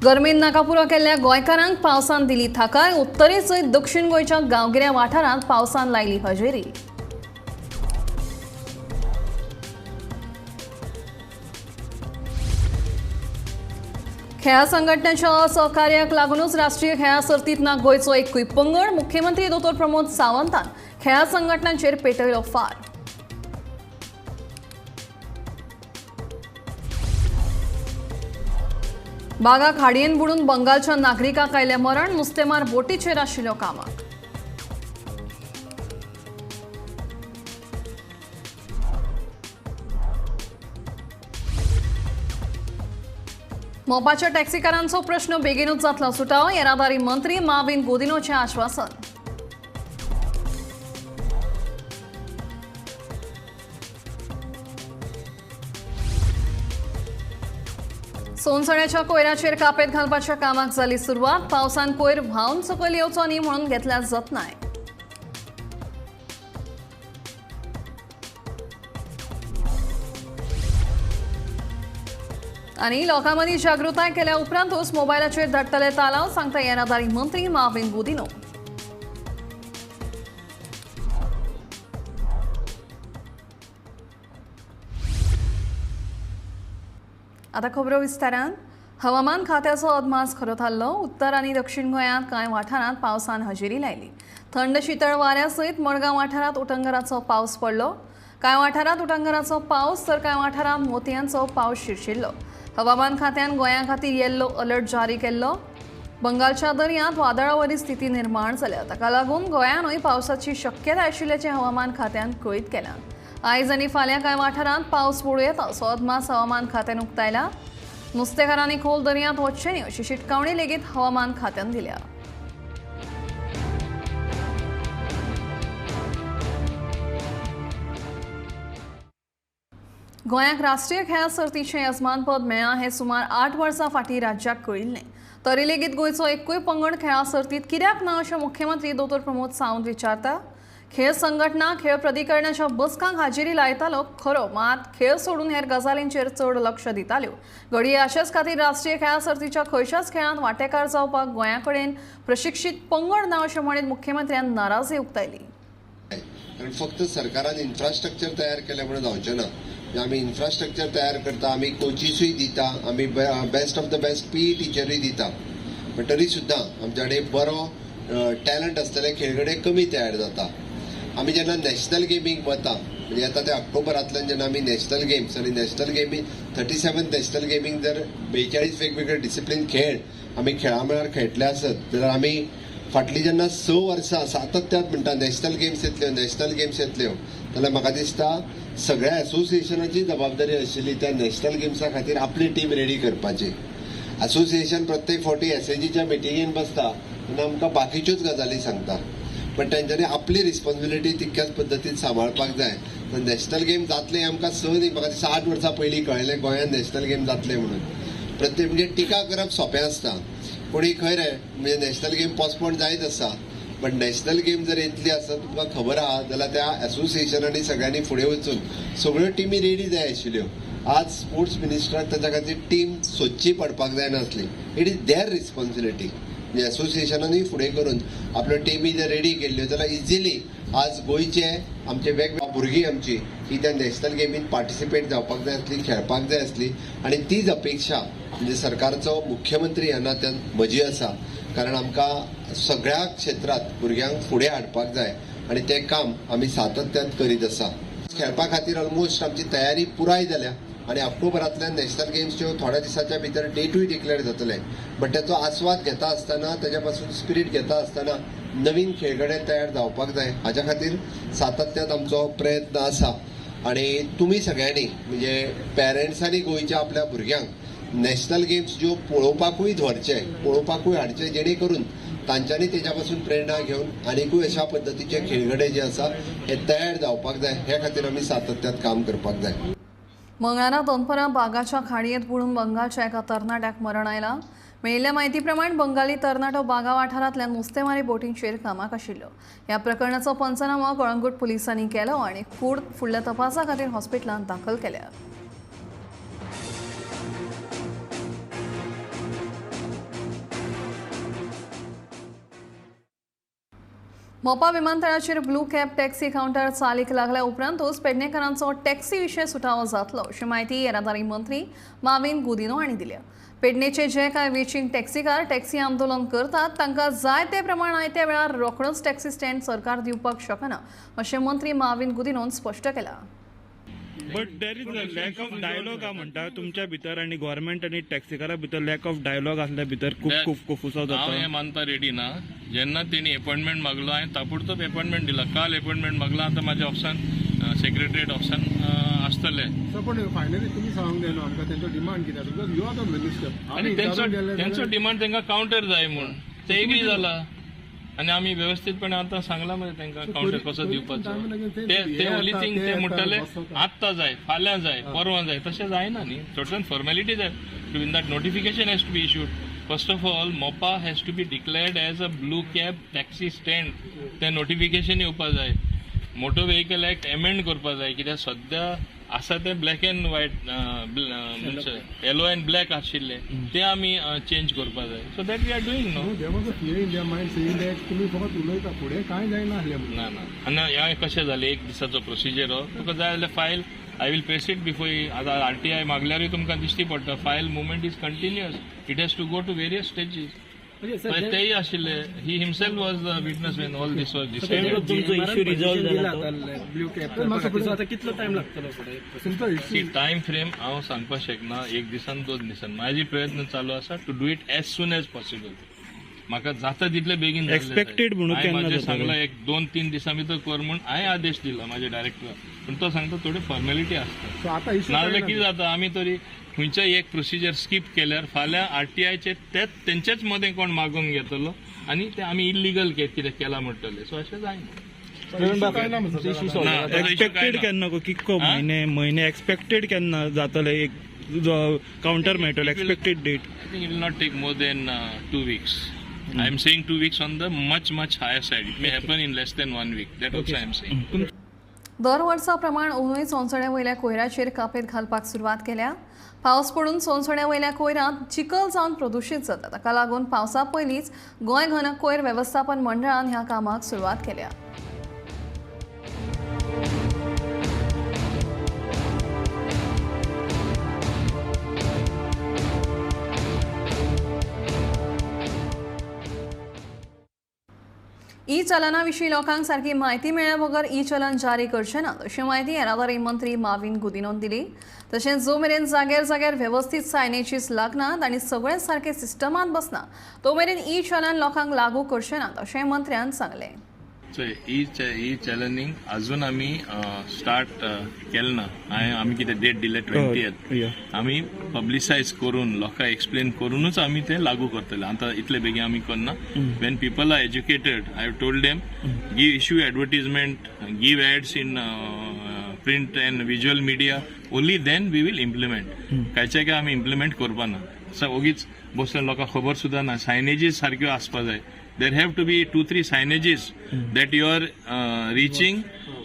गरमेन नाकापुरो केल्ल्या गोंयकारांक पावसान दिली थाकाय. उत्तरे सयत दक्षिण गोंयच्या गांवगिऱ्या वाठारांत पावसान लायली हजेरी. खेळां संघटनेच्या असहकार्याक लागूनच राष्ट्रीय खेळां सर्तींत ना गोंयचो एकूय पंगड. मुख्यमंत्री दोतोर प्रमोद सावंतान खेळां संघटनांचेर पेटयलो फार. बागा खाडयेन बुडून बंगालच्या नागरिकाक आयलें मरण. नुस्तेमार बोटीचेर आशिल्लो कामाक. मोपाच्या टॅक्सीकारांचो प्रश्न बेगीनूच जातलो सुटावो. येरादारी मंत्री माविन गोदिनोचें आश्वासन. सोनसण्याच्या कोयराचेर कापेत घालपाच्या कामाक जाली सुरवात. पावसान कोयर व्हांवन सकयल येवचो न्ही म्हणून घेतल्या जतनाय. आनी लोकां मदीं जागृताय केल्या उपरांतूच मोबायलाचेर धाडटले तालाव, सांगता येरादारी मंत्री माविन गुदिनो. आतां खबरो विस्तारान. हवामान खात्याचो अदमास खरो थारलो. उत्तर आनी दक्षिण गोंयांत कांय वाठारांत पावसान हजेरी लायली. थंड शितळ वाऱ्या सयत मडगांव वाठारांत उटंगराचो पावस पडलो. कांय वाठारांत उटंगराचो पावस तर कांय वाठारांत मोतयांचो पावस शिरशिरलो. हवामान खात्यान गोंया खातीर येल्लो अलर्ट जारी केल्लो. बंगालच्या दर्यांत वादळावरी स्थिती निर्माण जाल्या. ताका लागून गोंयानूय पावसाची शक्यताय आशिल्ल्याचें हवामान खात्यान कळीत केलां. आयज आनी फाल्यां कांय वाठारांत पावस पडूं येता असो अदमास हवामान खात्यान उक्तायला. नुस्तेकारांनी खोल दर्यांत वचचें न्ही अशी शिटकावणी लेगीत हवामान खात्यान दिल्या. गोंयाक राष्ट्रीय खेळां सर्तीचें यजमानपद मेळ्ळां हें सुमार 8 वर्सां फाटीं राज्याक कळिल्लें. तरी लेगीत गोंयचो एकूय पंगड खेळां सर्तींत कित्याक ना अशें मुख्यमंत्री दोतोर प्रमोद सावंत विचारता. खेळ संघटना खेळ प्राधिकरणाच्या बसकांक हाजेरी लायतालो खरो, मात खेळ सोडून हेर गजालींचेर चड लक्ष दिताल्यो. घडये अशेच खातीर राष्ट्रीय खेळां सर्तीच्या खंयच्याच खेळांत वांटेकार जावपाक गोंया कडेन प्रशिक्षीत पंगड ना अशें म्हणीत मुख्यमंत्र्यान नाराजी उक्तायली. कारण फक्त सरकारान इन्फ्रास्ट्रक्चर तयार केलें म्हणून जावचें ना. आमी इन्फ्रास्ट्रक्चर तयार करता, आमी कोचिसूय दिता, आमी best of the best PE टिचरूय दिता, पण तरी सुद्दां आमच्या कडेन बरो टॅलंट आसतले खेळगडे कमी तयार जाता. आमी जेन्ना नॅशनल गेमीक वता, म्हणजे आतां ते ऑक्टोबरांतल्यान जेन्ना आमी नॅशनल गेम्स आनी नॅशनल गेमी 37 नॅशनल गेमींग जर 42 वेगवेगळे डिसिप्लीन खेळ आमी खेळा मळार खेळटले आसत जाल्यार आमी फाटलीं जेन्ना 6 वर्सां सातत्यात म्हणटा नॅशनल गेम्स येतल्यो, नॅशनल गेम्स येतल्यो, जाल्यार म्हाका दिसता सगळ्या एसोसिएशनाची जबाबदारी आशिल्ली त्या नॅशनल गेम्सा खातीर आपली टीम रेडी करपाची. एसोसिएशन प्रत्येक फावटी एसएजीच्या मिटिंगेन बसता तेन्ना आमकां बाकीच्योच गजाली सांगता, पण तेंच्यांनी आपली रिस्पॉन्सिबिलिटी तितक्याच पद्दतीन सांबाळपाक जाय. तर नॅशनल गेम जातले आमकां 6 न्ही, म्हाका दिसता 8 वर्सां पयलीं कळ्ळें गोंयांत नॅशनल गेम जातले म्हणून. प्रत्येक म्हणजे टिका करप सोंपें आसता, कोणी खंय रे म्हणजे नॅशनल गेम पोस्टपोन जायत आसा, पण नॅशनल गेम जर येतली आसत तुमकां खबर आहा जाल्यार त्या एसोसिएशनांनी सगळ्यांनी फुडें वचून सगळ्यो टिमी रेडी जाय आशिल्ल्यो. आज स्पोर्ट्स मिनिस्टराक ताच्या खातीर टीम सोदची पडपाक जायनासली. It is there responsibility. म्हणजे एसोसिएशनानूय फुडें करून आपल्यो टिमी जर रेडी केल्ल्यो जाल्यार इजिली आज गोंयचे आमचे वेगवेगळे भुरगीं आमची ही त्या नॅशनल गेमीन पार्टिसिपेट जावपाक जाय आसली, खेळपाक जाय आसली. आनी तीच अपेक्षा म्हणजे सरकारचो मुख्यमंत्री ह्या नात्यान म्हजी आसा, कारण आमकां सगळ्या क्षेत्रांत भुरग्यांक फुडें हाडपाक जाय आनी तें काम आमी सातत्यान करीत आसा. खेळपा खातीर ऑलमोस्ट आमची तयारी पुराय जाल्या आनी ऑक्टोबरांतल्यान नॅशनल गेम्सच्यो थोड्या दिसाच्या भितर डेटूय डिक्लेअर जातले. बट त्याचो आस्वाद घेता आसतना, ताच्या पासून स्पिरीट घेता आसतना नवीन खेळगडे तयार जावपाक जाय, हाज्या खातीर सातत्यान आमचो प्रयत्न आसा. आनी तुमी सगळ्यांनी म्हणजे पेरंट्सांनी गोंयच्या आपल्या भुरग्यांक नॅशनल गेम्स ज्यो पळोवपाकूय व्हरचे, पळोवपाकूय हाडचे, जेणे करून तांच्यांनी तेज्या पासून प्रेरणा घेवन आनिकूय अशा पद्दतीचे खेळगडे जे आसा हे तयार जावपाक जाय, हे खातीर आमी सातत्यान काम करपाक जाय. मंगळारा दनपरां बागाच्या खाडयेंत बुडून बंगालच्या एका तरणाट्याक मरण आयलां. मेळिल्ल्या म्हायती प्रमाण बंगाली तरणाटो बागा वाठारांतल्या नुस्तेमारी बोटींचेर कामाक आशिल्लो. ह्या प्रकरणाचो पंचनामो कळंगूट पुलिसांनी केलो आनी कूड फुडल्या तपासा खातीर हॉस्पिटलांत दाखल केल्या. मोपा विमानतळाचेर ब्लू कॅब टॅक्सी कावंटर चालीक लागल्या उपरांतूच पेडणेकारांचो टॅक्सी विशय सुटावो जातलो अशी म्हायती येरादारी मंत्री माविन गुदिनो हांणी दिल्या. पेडणेचे जे कांय वेचींग टॅक्सीकार टॅक्सी आंदोलन करतात तांकां जाय ते प्रमाण आयत्या वेळार रोखडोच टॅक्सी स्टँड सरकार दिवपाक शकना अशें मंत्री माविन गुदिनोन स्पश्ट केलां. But there is a lack of dialogue म्हणटा तुमच्या भितर आनी गव्हर्मेंट आनी टॅक्सीकारा भितर लॅक ऑफ डायलॉग आसल्या भितर खूब खूब कोफुसांव जाता. हांव हें मानता रेडी ना. जेन्ना तेणी एपॉयंटमेंट मागलो हांवें ताबडतोब एपॉयंटमेंट दिला. काल एपॉयंटमेंट मागला, आतां म्हाज्या ऑफिसान सेक्रेटरीएट ऑफिसान आसतले. पण फायनली तुमी सांगूंक जाय न्हू आमकां तेंचो डिमांड कितें आसा, because you are the minister. आनी तेंचो डिमांड तांकां कावंटर जाय म्हूण ते एग्री जाला आनी आमी वेवस्थीतपणे आतां सांगलां मरे तांकां कावंटर कसो दिवपाचो. ते ओनली थिंग ते म्हणटले आत्तां जाय, फाल्यां जाय, परवां जाय, तशें जायना न्ही. सर्टन फॉर्मेलिटी जाय. In that notification has to be issued. First of all Mopa has to be declared as a blue cab taxi stand. तें नोटिफिकेशन येवपा जाय. मोटर व्हेकल एक्ट एमेंड करपा जाय, कित्याक सद्या आसा ते ब्लॅक एंड व्हायट म्हणजे येलो एंड ब्लॅक आशिल्ले ते आमी चेंज करपा जाय. So that we are doing no. There was a fear in their mind saying that तुमी फकत उलयता फुडें कांय जायना आसलें म्हणून. ना ना, आनी हें कशें जालें, एक दिसाचो प्रोसिजर हो. तुका जाय जाल्यार file I will press it before. आतां RTI मागल्यारूय तुमकां दिश्टी पडटा file movement is continuous. It has to go to various stages. तेय आशिल्ले. He himself was the witness when all this was decided. तुमचो इश्यू रिजॉल्व जाला तो आतां कितलो टायम लागतलो फुडें? टायम फ्रेम हांव सांगपाक शकना, एक दिसान दोन दिसान. म्हाजे प्रयत्न चालू आसा to do it as soon as possible. म्हाका जाता तितले बेगीन एक्सपेक्टेड म्हणून हांवें सांगलां एक 2-3 दिसां भितर कर म्हूण हांवें आदेश दिला म्हाज्या डायरेक्टराक, पूण तो सांगता थोडी फॉर्मेलिटी आसता. नाजाल्यार कितें जाता, आमी तरी खंयच्याय एक प्रोसिजर स्कीप केल्यार फाल्यां RTIचे तेच तेंचेच मदें कोण मागून घेतलो आनी ते आमी इल्लिगल कितें केलां म्हणटले. सो अशें जायना. एक्सपेक्टेड केन्ना कितको म्हयने म्हयने एक्सपेक्टेड केन्ना जातले एक कावंटर मेळटलो expected date? I think it will not take more than 2 weeks. I am saying 2 weeks on the much much higher side. It may happen in less than 1 week. That also I am saying. दर वर्सा प्रमाण अंदूय सोनसण्या वयल्या कोयराचेर कापेत घालपाक सुरवात केल्या. पावस पडून सोनसण्या वयल्या कोयरांत चिखल जावन प्रदुशीत जाता. ताका लागून पावसा पयलींच गोंय घन कोयर वेवस्थापन मंडळान ह्या कामाक सुरवात केल्या. ई चलना विशीं लोकांक सारकी म्हायती मेळ्ळ्या बगर ई चलन जारी करचे ना अशी म्हायती येरादारी मंत्री माविन गुदिनोन दिली. तशेंच जो मेरेन जाग्यार जाग्यार वेवस्थीत सायनेजीस लागनात आनी सगळें सारकें सिस्टमांत बसना तो मेरेन ई चलन लोकांक लागू करचे नात अशें मंत्र्यान सांगलें. ई चलनींग अजून आमी स्टार्ट केलें ना. हांवें आमी कितें डेट दिले 20th, आमी पब्लिसायज करून लोकांक एक्सप्लेन करूनच आमी तें लागू करतले. आतां इतले बेगीन आमी करना. When people are educated, I have told them give issue advertisement, give ads in print and visual media, only then we will implement. कांयचे काय आमी इम्प्लिमेंट करपा ना. ओगीच बसले लोकांक खबर सुद्दां ना. सायनेजीस सारक्यो आसपा जाय. There have to be 2-3 signages that you are reaching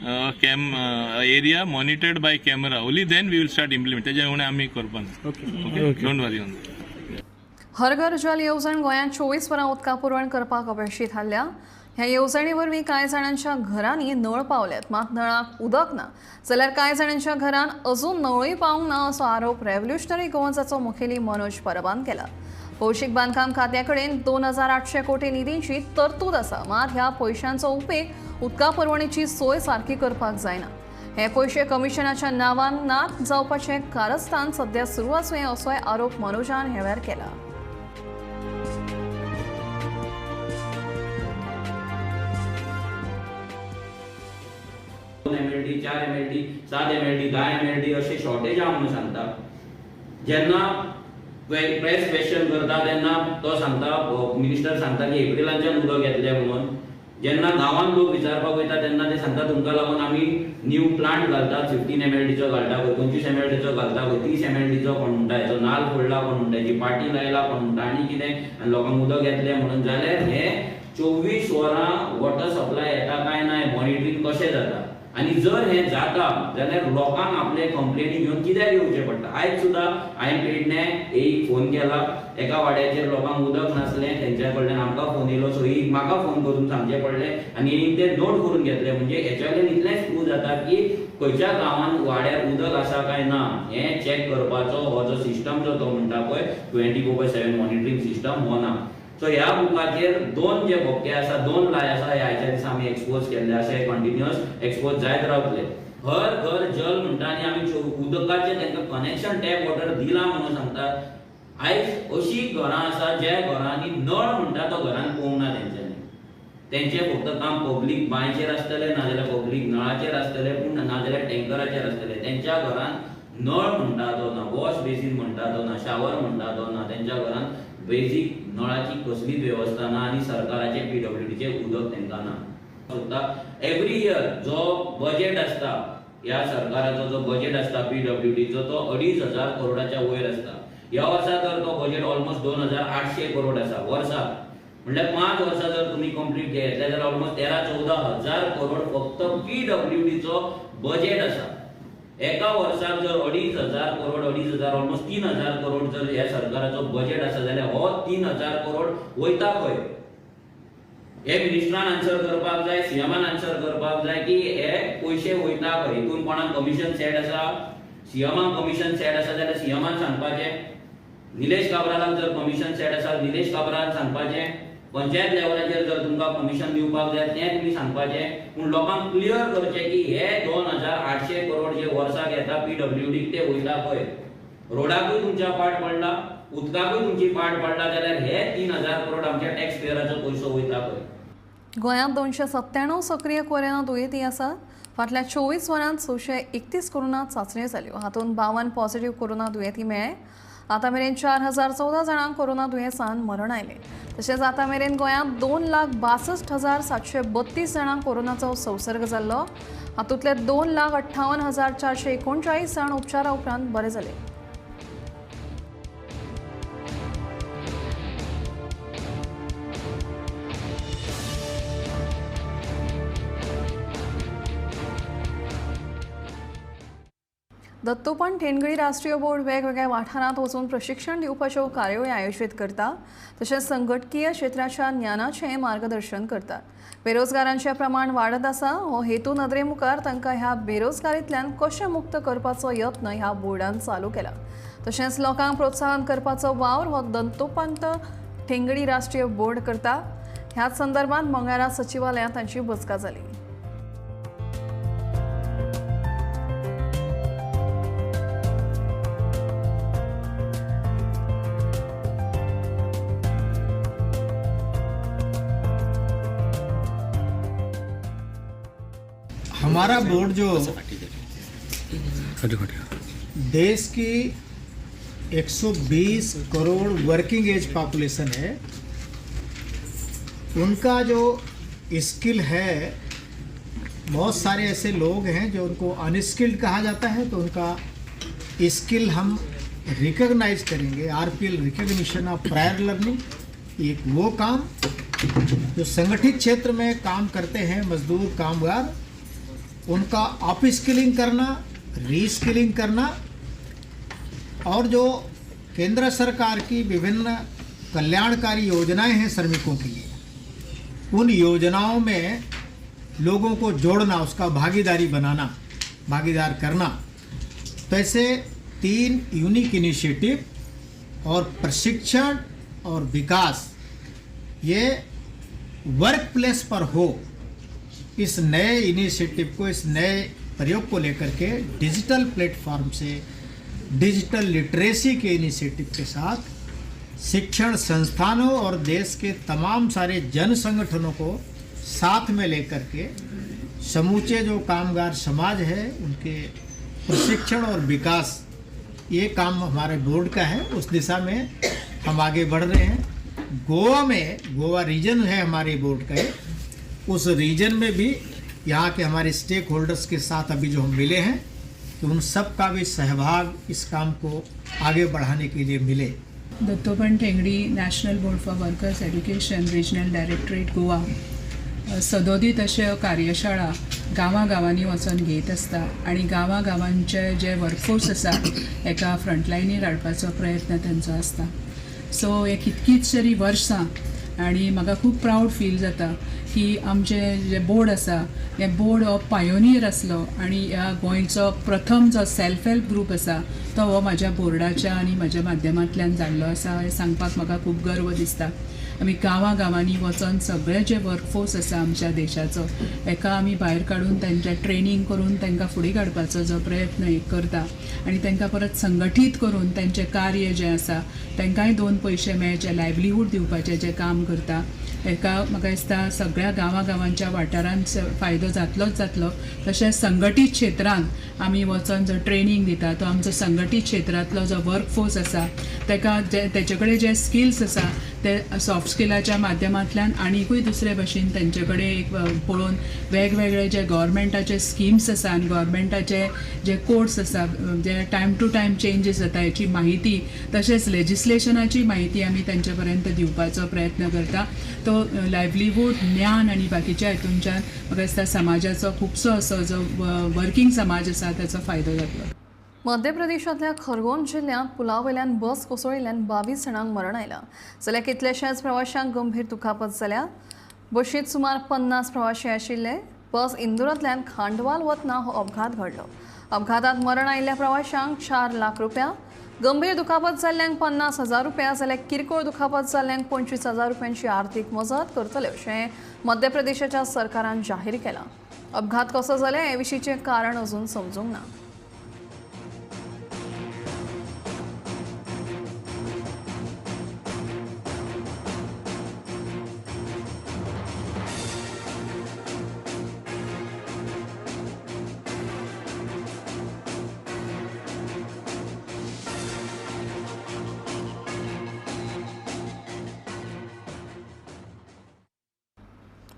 area monitored by camera. Only then we will start implement. तेज्या उणें आमी करपा ना. Okay, don't worry on that. हर घर जल येवजण गोंयांत 24 वरां उदका पुरवण करपाक अपेशी थारल्या. ह्या येवजणे वरवीं कांय जाणांच्या घरांनी नळ पावल्यात, मात नळाक उदक ना जाल्यार कांय जाणांच्या घरांत अजून नळूय पावूंक ना असो आरोप रेव्होल्युशनरी गोवन्साचो मुखेली मनोज परबान केला. भौशीक बांदकाम खात्या कडेन 2800 कोटी निधीची तरतूद आसा, मात ह्या पयशांचो उपेग उदका पुरवणेची सोय सारकी करपाक जायना. हे पयशे कमिशनाच्या नांवान नात जावपाचें कारस्थान सध्या सुरू आसूं असोय आरोप मनोजान ह्या वेळार केला. दोन MLD, 4 MLD, 7 MLD, 10 MLD अशे शॉर्टेज आहा म्हणून सांगता. जेन्ना प्रेस क्वेश्चन करता तेन्ना तो सांगता, मिनिस्टर सांगता की एप्रिलांच्यान उदक येतलें म्हणून. जेन्ना गांवांत लोक विचारपाक वयता तेन्ना ते सांगता तुमकां लागून आमी न्यू प्लांट घालतात, 15 MLDचो घालता खंय, 25 MLDचो घालता खंय, 30 MLDचो कोण म्हणटा, हेचो नाल फोडला कोण म्हणटा, हेची पाटी लायला कोण म्हणटा आनी कितें, आनी लोकांक उदक येतलें म्हणून. जाल्यार हे 24 वरां वॉटर सप्लाय येता काय ना मॉनिटरींग कशें जाता आनी जर हें जाता जाल्यार लोकांक आपले कंप्लेनी घेवन कित्याक येवचें पडटा. आयज सुद्दां हांवें पेडणे एक फोन केला, एका वाड्याचेर लोकांक उदक नासलें, तेंच्या कडल्यान आमकां फोन येयलो, सो एक म्हाका फोन करून सांगचें पडलें आनी एक ते नोट करून घेतले. म्हणजे हेच्या वयल्यान इतलेंच प्रूव जाता की खंयच्या गांवांत वाड्यार उदक आसा काय ना हें चॅक करपाचो हो जो सिस्टम जो तो म्हणटा पळय 24/7 मॉनिटरींग सिस्टम हो ना. सो ह्या बुकाचेर 2 जे भोके आसा, 2 लाय आसा, हे आयच्या दिसा आमी एक्सपोज केल्ले आसा, हे कंटिन्युअस एक्सपोज जायत रावतले. हर घर जल म्हणटा आनी आमी उदकाचें तांकां कनेक्शन टॅप वॉटर दिलां म्हणून सांगतात. आयज अशी घरां आसा ज्या घरांनी नळ म्हणटा तो घरान पळोवंक ना तेंच्यांनी, तेंचें फक्त काम पब्लीक बांयचेर आसतलें, नाजाल्यार पब्लीक नळाचेर आसतलें, पूण नाजाल्यार टँकराचेर आसतलें. तेंच्या घरान नळ म्हणटा तो ना, वॉश बेसीन म्हणटा तो ना, शावर म्हणटा तो ना, तेंच्या घरान बेजीक नळाची कसलीच वेवस्था ना आनी सरकाराचे PWDचे उदक तांकां ना. सोदता एवरी इयर जो बजेट आसता ह्या सरकाराचो जो बजेट आसता PWDचो तो 2500 करोडाच्या वयर आसता. ह्या वर्सा तर तो बजेट ऑलमोस्ट 2800 करोड आसा वर्साक, म्हणल्यार 5 वर्सां जर तुमी कंप्लीट घेतले जाल्यार ऑलमोस्ट 13-14 हजार करोड फक्त PWDचो बजेट आसा. एका वर्साक जर 2500 करोड, 2500 ऑलमोस्ट 3000 करोड जर ह्या सरकाराचो बजेट आसा जाल्यार हो 3000 करोड वयता खंय? हे मिनिस्टरान आन्सर करपाक जाय, सीएमान आन्सर करपाक जाय की हे पयशे वयता खंय. हितून कोणाक कमिशन सेट आसा, सीएमाक कमिशन सेट आसा जाल्यार सीएमान सांगपाचें, निलेश काब्रालाक जर कमिशन सेट आसा निलेश काब्रालान सांगपाचें, पंचायत लेवलाचेर जर तुमकां कमिशन दिवपाक जाय तें तुमी सांगपाचें. पूण लोकांक क्लियर करचें की हे 2800 करोड जे वर्साक येता PWDक ते वयता खंय. रोडाकूय तुमच्या पाट पडला, उदकाकूय तुमची पाट पडला, जाल्यार हे 3000 करोड आमच्या टॅक्स पेयराचो पयसो वयता खंय. गोंयांत 297 सक्रीय कोरोना दुयेंती आसात. फाटल्या 24 वरांत 631 कोरोना चांचण्यो जाल्यो, हातूंत 52 पॉझिटिव्ह कोरोना दुयेंती मेळ्ळे. आतां मेरेन 4014 जाणांक कोरोना दुयेंसान मरण आयलें. तशेंच आतां मेरेन गोंयांत 2,62,732 जाणांक कोरोनाचो संसर्ग जाल्लो. हातूंतले 2,58,439 जाण उपचारा उपरांत बरे जाले. दत्तोपंत ठेंगडी राष्ट्रीय बोर्ड वेगवेगळ्या वाठारांत वचून प्रशिक्षण दिवपाच्यो कार्यावळी आयोजीत करता, तशेंच संघटकीय क्षेत्राच्या ज्ञानाचें मार्गदर्शन करतात. बेरोजगारांचें प्रमाण वाडत आसा हो हेतू नदरे मुखार तांकां ह्या बेरोजगारींतल्यान कशें मुक्त करपाचो यत्न ह्या बोर्डान चालू केला. तशेंच लोकांक प्रोत्साहन करपाचो वावर हो दत्तोपंत ठेंगडी राष्ट्रीय बोर्ड करता. ह्याच संदर्भात मंगळारा सचिवालयांत तांची बसका जाली. हमारा बोर्ड जो देश की 120 करोड़ वर्किंग एज पॉपुलेशन है, उनका जो स्किल है, बहुत सारे ऐसे लोग हैं जो उनको अनस्किल्ड कहा जाता है, तो उनका स्किल हम रिकॉग्नाइज करेंगे। RPL recognition of prior learning, एक वो काम जो संगठित क्षेत्र में काम करते हैं मजदूर कामगार, उनका अप स्किलिंग करना, रीस्किलिंग करना, और जो केंद्र सरकार की विभिन्न कल्याणकारी योजनाएं हैं श्रमिकों के लिए, उन योजनाओं में लोगों को जोड़ना, उसका भागीदारी बनाना, भागीदार करना। तो ऐसे 3 यूनिक इनिशिएटिव और प्रशिक्षण और विकास ये वर्क प्लेस पर हो, इस नए इनिशिएटिव को, इस नए प्रयोग को लेकर के डिजिटल प्लेटफॉर्म से डिजिटल लिटरेसी के इनिशिएटिव के साथ शिक्षण संस्थानों और देश के तमाम सारे जन संगठनों को साथ में लेकर के समूचे जो कामगार समाज है उनके प्रशिक्षण और विकास, ये काम हमारे बोर्ड का है। उस दिशा में हम आगे बढ़ रहे हैं। गोवा में, गोवा रीजन है हमारे बोर्ड का एक, उस रीजन में भी यहाँ के हमारे स्टेक होल्डर्स के साथ अभी जो हम मिले हैं कि उन सब का भी सहभाग इस काम को आगे बढ़ाने के लिए मिले। Dattopant Thengadi, national board for workers education, regional directorate Goa. सदोदीत अश्यो कार्यशाळा गांवागांवांनी वचोन घेत आसता आनी गांवागांवांचे जे वर्कफोर्स आसा एका फ्रंटलायनीर हाडपाचो प्रयत्न तेंचो आसता। सो हे कितकीच तरी वर्सां आनी म्हाका खूब प्रावड फील जाता की आमचे जे बोर्ड आसा हे बोर्ड हो पायोनियर आसलो आनी ह्या गोंयचो प्रथम जो सेल्फ हेल्प ग्रूप आसा तो हो म्हाज्या बोर्डाच्या आनी म्हाज्या माध्यमांतल्यान जाल्लो आसा हें सांगपाक म्हाका खूब गर्व दिसता। आमी गांवागांवांनी वचोन सगळे जे वर्कफोर्स आसा आमच्या देशाचो एका आमी भायर काडून तांचें ट्रेनींग करून तांकां फुडें काडपाचो जो प्रयत्न एक करता आनी तांकां परत संगठीत करून तांचें कार्य जें आसा तांकांय दोन पयशे मेळचे, लायवलीहूड दिवपाचें जें काम करता हेका म्हाका दिसता सगळ्या गांवागांवांच्या वाठारांत फायदो जातलोच जातलो। तशेंच संघटीत क्षेत्रांत आमी वचोन जो ट्रेनींग दिता तो आमचो संघटीत क्षेत्रांतलो जो वर्कफोर्स आसा ताका तेचे कडेन जे स्किल्स आसा ते सॉफ्ट स्किलाच्या माध्यमांतल्यान आनिकूय दुसरे भशेन तेंचे कडेन एक पळोवन वेगवेगळे जे गव्हर्मेंटाचे स्किम्स आसा आनी गव्हर्मेंटाचे जे कोड्स आसा जे टायम टू टायम चेंजीस जाता हेची म्हायती तशेंच लेजिस्लेशनाची म्हायती आमी तेंचे पर्यंत दिवपाचो प्रयत्न करता। तो लायवलीहूड, ज्ञान आनी बाकीच्या हितूनच्यान म्हाका दिसता समाजाचो खुबसो असो जो वर्कींग समाज आसा ताचो फायदो जातलो। मध्य प्रदेशांतल्या खरगोन जिल्ल्यांत पुलावयल्यान बस कोसळिल्ल्यान 22 जाणांक मरण आयलां, जाल्यार कितल्याशाच प्रवाशांक गंभीर दुखापत जाल्या। बशींत सुमार 50 प्रवाशी आशिल्ले। बस इंदुरांतल्यान खांडवाल वतना हो अपघात घडलो। अपघातांत मरण आयिल्ल्या प्रवाशांक 4 लाख रुपया, गंभीर दुखापत जाल्ल्यांक 50,000 रुपया, जाल्यार किरकोळ दुखापत जाल्ल्यांक 25,000 रुपयांची आर्थीक मजत करतले अशें मध्य प्रदेशाच्या सरकारान जाहीर केलां। अपघात कसो जाले हे विशींचें कारण अजून समजूंक ना।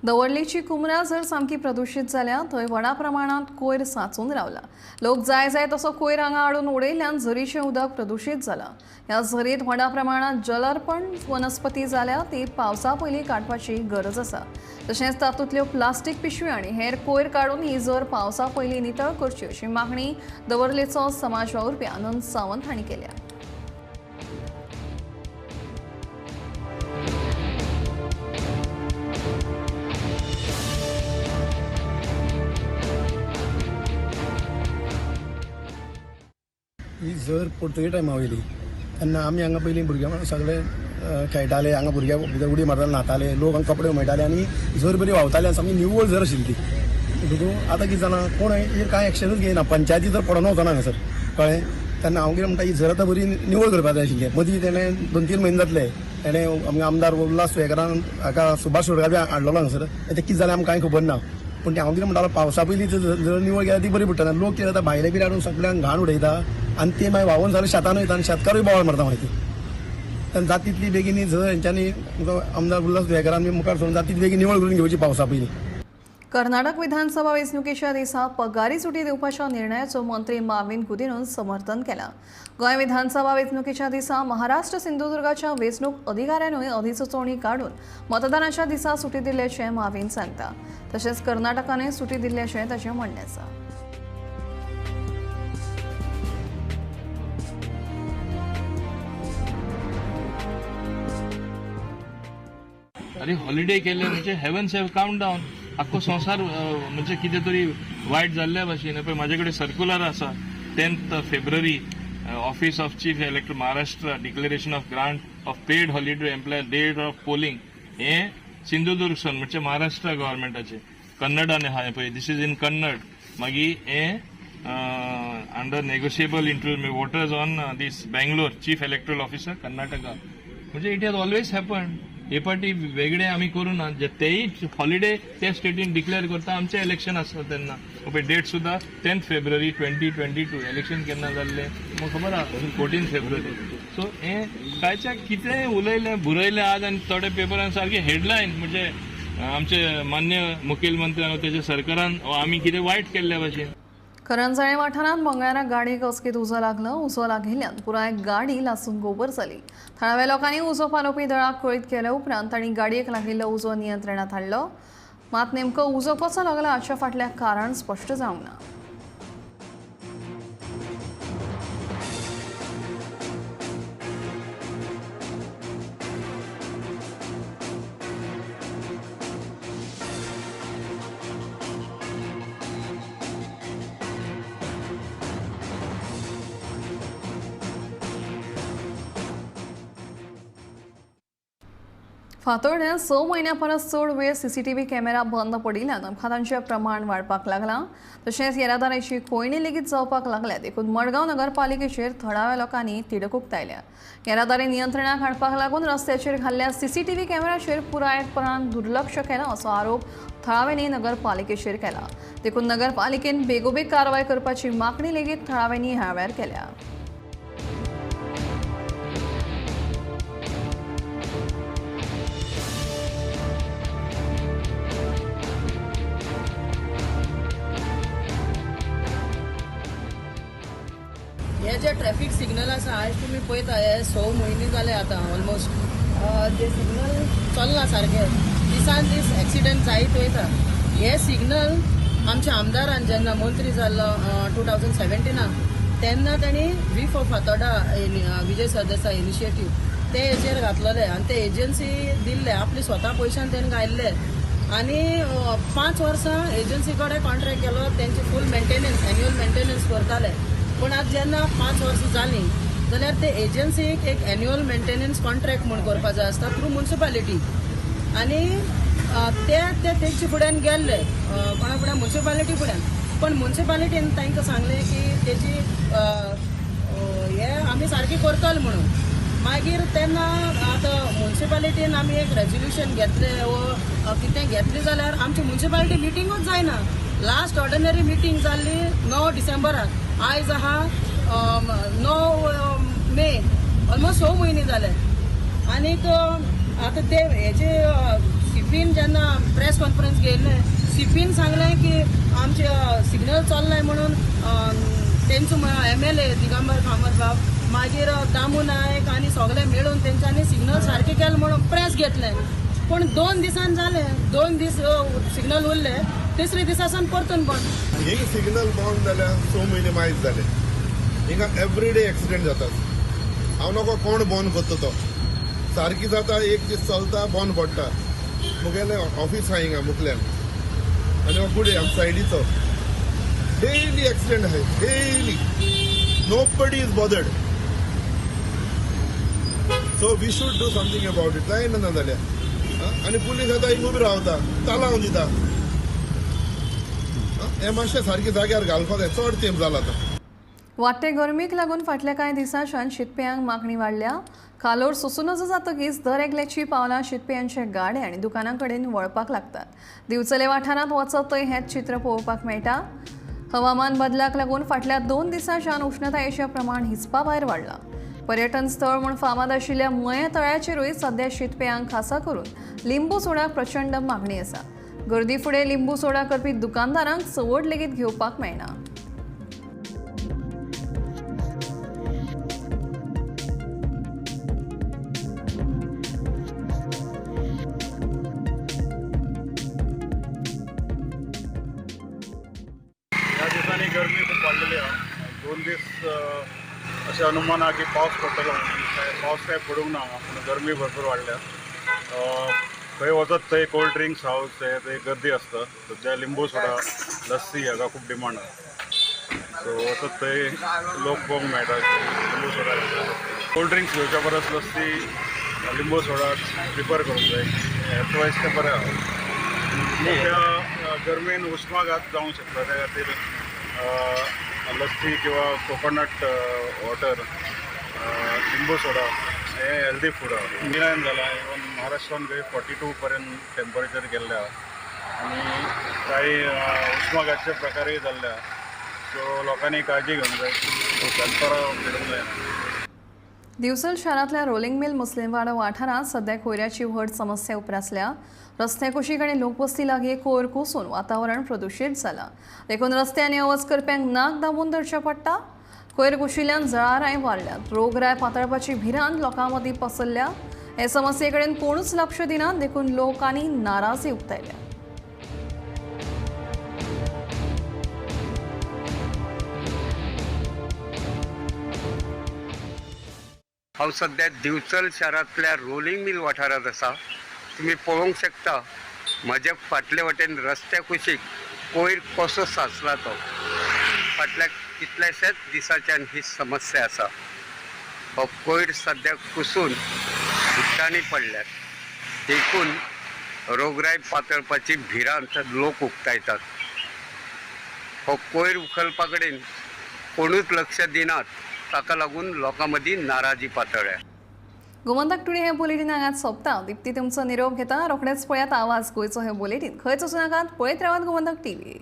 दवर्लीची कुमरा जर सामकी प्रदूषित जाल्या थंय व्हडा प्रमाणात कोयर सांचून रावला। लोक जाय जाय तसो कोयर हांगा हाडून उडयल्ल्यान झरीचें उदक प्रदूषित जालां। ह्या झरीत व्हडा प्रमाणात जलर्पण वनस्पती जाल्या ती पावसा पयलीं काडपाची गरज आसा। तशेंच तातूंतल्यो प्लास्टीक पिशव्यो आनी हेर कोयर काडून ही झर पावसा पयलीं नितळ करची अशी मागणी दवर्लेचो समाज वावुरपी आनंद सावंत हांणी केल्या। ही झर पोर्तुगेज टायमा वयली तेन्ना आमी हांगा पयलीं भुरग्यां सगळे खेळटाले, हांगा भुरग्यां भितर उडी मारताले, न्हाताले, लोक हांगा कपडे उमळटाले आनी झर बरी व्हांवताली आनी सामकी निवळ झर आशिल्ली ती। म्हणटकूच आतां कितें जालां, कोण हेजेर कांय एक्शनूच घेयना, पंचायती तर पडोन वचना हांगासर, कळ्ळें? तेन्ना हांव कितें म्हणटा, ही झर आतां बरी निवळ करपाक जाय आशिल्ली। मदीं तेणें 2-3 म्हयने जातले तेणें आमगे आमदार उल्हास तुयेंकारान हाका सुभाष शिरोडकार बी हाडलेलो हांगासर, तें कितें जालें आमकां कांय खबर ना। पूण हांव कितें म्हणटालो, पावसा पयलीं झर निवळ केल्यार ती बरी पडटा। लोक कितें जाता, भायले बी हाडून सगळ्यांक घाण उडयता आनी ते मागीर व्हांवून सगळे शेतान वयता आनी शेतकारूय बोवाळ मारता मागीर। तेन्ना जाता तितली बेगीन ही झर हेंच्यांनी आमदार उल्हास तुयेंकारान बी मुखार सरून जाता तितली बेगीन निवळ करून घेवची पावसा पयलीं। कर्नाटक विधानसभा वेंचणुकेच्या दिसा पगारी सुटी दिवपाच्या निर्णयाचो मंत्री माविन गुदिनून समर्थन केलां। गोंय विधानसभा वेंचणुकेच्या दिसा महाराष्ट्र सिंधुदुर्गाच्या वेंचणूक अधिकाऱ्यानूय अधिसुचोवणी काडून मतदानाच्या दिसा सुटी दिल्ल्याचें माविन सांगता। तशेंच कर्नाटकानूय सुटी दिल्ल्याचें ताचें म्हणणें आसा। अरे हॉलिडे केले म्हणजे हेवन्स have count down, आख्खो संवसार म्हणजे कितें तरी वायट जाल्ल्या भाशेन। पळय म्हाजे कडेन सर्क्युलर आसा, 10th February office of chief elector Maharashtra declaration of grant of paid holiday employee date of polling हें सिंधुदुर्ग सन म्हणजे महाराष्ट्र गव्हर्मेंटाचें कन्नडान आहा पळय, this is in Kannada. मागीर हें under negotiable interview voters on this Bangalore chief electoral officer Karnataka, म्हणजे it has always happen. हे पाटी वेगळे आमी करूं ना, जे तेय हॉलिडे त्या स्टेटीन डिक्लेअर करता, आमचें इलेक्शन आसता तेन्ना। पळय डेट सुद्दां 10th February 2022, election केन्ना जाल्लें म्हाका खबर आहा, 14 फेब्रुवारी। सो हें कांयच्या कितेंय उलयलें बुरयलें आज आनी थोडे पेपरान सारकें हेडलायन म्हणजे आमचे मान्य मुखेलमंत्र्यान तेच्या सरकारान आमी कितें वायट केल्ल्या भशेन. करंजाळे वाठारांत मंगळारा गाडयेक अचकीत उजो लागलो. उजो लागिल्ल्यान पुराय गाडी लासून गोबर जाली. थळाव्या लोकांनी उजो पालोवपी दळाक कळीत केल्या उपरांत तांणी गाडयेक लागिल्लो उजो नियंत्रणांत हाडलो. मात नेमको उजो कसो लागला हाच्या फाटल्या कारण स्पश्ट जावंक ना. फातोड्ड्यां 6 म्हयन्यां परस चड वेळ सीसीटीव्ही कॅमेरा बंद पडिल्ल्यान अपघातांचें प्रमाण वाडपाक लागलां. तशेंच येरादारीची कोंयडी लेगीत जावपाक लागल्या. देखून मडगांव नगरपालिकेचेर थळाव्या लोकांनी तिडक उक्तायल्या. येरादारी नियंत्रणाक हाडपाक लागून रस्त्याचेर घाल्ल्या सीसीटीव्ही कॅमेराचेर पुरायपणान दुर्लक्ष केलां असो आरोप थळाव्यांनी नगरपालिकेचेर केला. देखून नगरपालिकेन बेगोबेग कारवाय करपाची मागणी लेगीत थळाव्यांनी ह्या वेळार केल्या. हे जे ट्रॅफिक सिग्नल आसा आयज तुमी पळयता हे 6 म्हयने जाले आतां ऑलमोस्ट जे सिग्नल चलना सारके, दिसान दीस एक्सिडंट जायत वयता. हे सिग्नल आमच्या आमदारान जेन्ना मंत्री जाल्लो 2017 तेन्ना तांणी V for Fatorda Vijay Sardesai initiative ते हेचेर घातलेले आनी ते एजन्सी दिल्ले आपले स्वता पयशान तेणें घायल्ले आनी 5 वर्सां एजन्सी कडेन कॉन्ट्रॅक्ट केलो. तेंचे फूल मेंटेनन्स एन्युअल मेंटेनन्स करताले. पूण आतां जेन्ना 5 वर्सां जालीं जाल्यार ते एजन्सीक एक एन्युअल मेंटेनन्स कॉन्ट्रॅक्ट म्हूण करपा जाय आसता थ्रू मुन्सिपालिटी आनी ते तेंचे फुड्यान गेल्ले कोणा फुड्यान मुन्सिपालिटी फुड्यान. पण मुन्सिपालिटीन तांकां सांगलें की तेजी हे आमी सारकी करतले म्हणून. मागीर तेन्ना आतां मुन्सिपालिटीन आमी एक रेजोल्युशन घेतलें वो कितें घेतलें जाल्यार आमची मुन्सिपालिटी मिटिंगूच जायना. लास्ट ऑर्डिनरी मिटींग जाल्ली 9 डिसेंबराक, आयज आहा 9 मे, ऑलमोस्ट 6 म्हयने जाले. आनीक आतां ते हेजे सीपीन जेन्ना प्रेस कॉन्फरन्स घेयल्लें सीपीन सांगलें की आमचे सिग्नल चल्लाय म्हणून तेंचो MLA Digambar Kamat बाब मागीर दामू नायक आनी सगळे मेळून तेंच्यांनी सिग्नल सारकें केलें म्हणून प्रेस घेतलें. पूण 2 दिसान जालें, 2 दीस सिग्नल उरले, तिसरे दिसा सावन परतून बंद. हिंग सिग्नल बंद जाल्यार 6 म्हयने मायज जाले. हिंगा एवरीडे एक्सिडंट जातात. हांव नको कोण बंद करता तो सारकी जाता, एक दीस चलता बंद पडटा. मुगेलें ऑफीस आहा हिंगा मुखल्यान आनी हो गुडे आमच्या सायडीचो डेली एक्सिडंट आहाय, daily. Nobody is bothered. So we should do something about it. जायना ना जाल्यार आनी पुलीस आतां हिंग उबी रावता तालांव दिता. हे मातशें सारकें जाग्यार घालपाक जाय, चड तेंप जाला आतां. वाडटे गरमेक लागून फाटल्या कांय दिसांच्यान शितपेयांक मागणी वाडल्या. कालोर सोसूं नजो जातकीच दर एकल्याची पावलां शितपेयांचे गाडे आनी दुकानां कडेन वळपाक लागतात. दिवचले वाठारांत वचत थंय हेंच चित्र पळोवपाक मेळटा. हवामान बदलाक लागून फाटल्या 2 दिसांच्यान उश्णतायेचें प्रमाण हिसपा भायर वाडलां. पर्यटन स्थळ म्हूण फामाद आशिल्ल्या मये तळ्याचेरूय सध्या शितपेयांक खासा करून लिंबू सोडाक प्रचंड मागणी आसा. गर्दी फुडें लिंबू सोडा करपी दुकानदारांक चवड लेगीत घेवपाक मेळना. ह्या दिसांनी गरमी खूब वाडलेली आहा. 2 दीस अशें अनुमान आहा की पावस पडटलो म्हणून, पावस काय पडूंक ना पूण गरमी भरपूर वाडल्या. खंय वचत थंय कोल्ड ड्रिंक्स हावस हे थंय गर्दी आसता. सद्या लिंबू सोडा लस्सी हाका खूब डिमांड आहा. सो वचत थंय लोक पळोवंक मेळटा लिंबू सोडा घेता. कोल्ड ड्रिंक्स घेवच्या परस लस्सी लिंबू सोडा प्रिफर करूंक जाय. हेल्थ वायज तें बरें आहा. त्या गरमेन उश्माघात जावंक शकता, त्या खातीर लस्सी किंवा कोकोनट वॉटर लिंबू सोडा हे हेल्दी फूड आहा. इंडियान जाला, इवन महाराष्ट्रान खंय 42 पर्यंत टेम्परेचर गेल्लें आहा आनी कांय उश्माघातचे प्रकारय जाल्ले आहा. सो लोकांनी काळजी घेवंक जाय, दनपारां फिरूंक जायना. दिवचल शारांतल्या रोलिंग मिल मुस्लिमवाडो वाठारांत सध्या कोयराची व्हड समस्या उप्रासल्या. रस्त्या कुशीक आनी लोकवस्ती लागीं कोयर कोसून वातावरण प्रदुशीत जालां. देखून रस्त्यांनी वच करप्यांक नाक दामून धरचें पडटा. कोयर कुशिल्ल्यान जळारांय वाडल्यात. रोगराय पातळपाची भिरांत लोकां मदीं पसरल्या. हे समस्ये कडेन कोणूच लक्ष दिना, देखून लोकांनी नाराजी उक्तायल्या. हांव सद्या दिवचल शारांतल्या रोलिंग मिल वाठारांत आसा. तुमी पळोवंक शकता म्हज्या फाटले वटेन रस्त्या कुशीक कोयर कसो साचला तो. फाटल्या कितल्याशाच दिसाच्यान ही समस्या आसा. हो कोयर सद्या कुसून उदकांनी पडल्यात, देखून रोगराय पातळपाची भिरांत लोक उक्तायतात. हो कोयर उखलपा कडेन कोणूच लक्ष दिनात, ताका लागून लोकां मदीं नाराजी पातळ्ळ्या. गोमंतक टुडे हे बुलेटीन हांगाच सोंपता. दीप्ती तुमचो निरोप घेता. रोखडेच पळयात आवाज गोंयचो हे बुलेटीन. खंयच वचूं नाकात, पळयत रावात गोमंतक टीव्ही.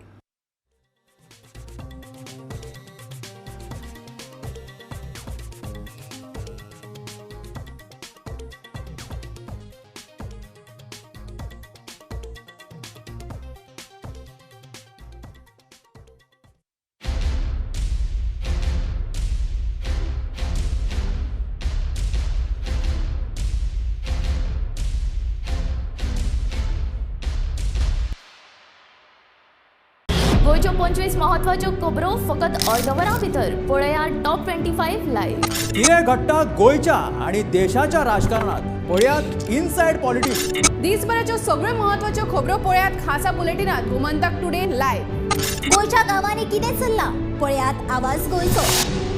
गोंयच्यो 25 महत्वाच्यो खबरो फकत अर्द वरां भितर पळयात टॉप 25 लायव्ह. कितें घडटा गोंयच्या आनी देशाच्या राजकारणात पळयात इनसायड पॉलिटिक्स. दिसभराच्यो सगळ्यो महत्वाच्यो खबरो पळयात खासा बुलेटिनात गोमंतक टुडे लायव्ह. गोंयच्या गांवांनी कितें चल्लां पळयात आवाज गोंयचो.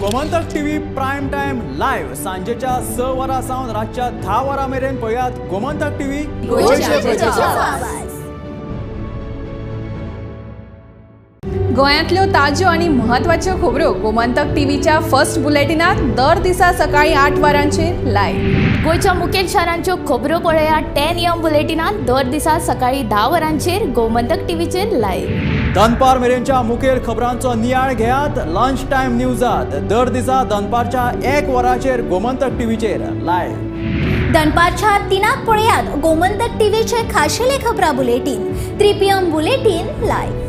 Gomantak TV prime time live सांजेच्या 6 वरां सावन रातच्या 10 वरां मेरेन पळयात गोमंतक टीव्ही गोंयच्या प्रजेचो आवाज. गोंयांतल्यो ताज्यो आनी म्हत्वाच्यो खबरो गोमंतक टीव्हीच्या फर्स्ट बुलेटिनात दर दिसा सकाळी 8 वरांचेर लायव्ह. गोंयच्या मुखेल शारांच्यो खबरो पळयात 10 AM बुलेटिनात दर दिसा सकाळी 10 वरांचेर गोमंतक टीव्हीचेर लायव्ह. दनपार मेरेनच्या मुखेल खबरांचो नियाळ घेयात लंच टायम न्यूजात दर दिसा दनपारच्या 1 वरांचेर गोमंतक टीव्हीचेर लायव्ह. दनपारच्या 3 पळयात गोमंतक टीव्हीचे खाशेले खबरां बुलेटीन 3 PM bulletin live.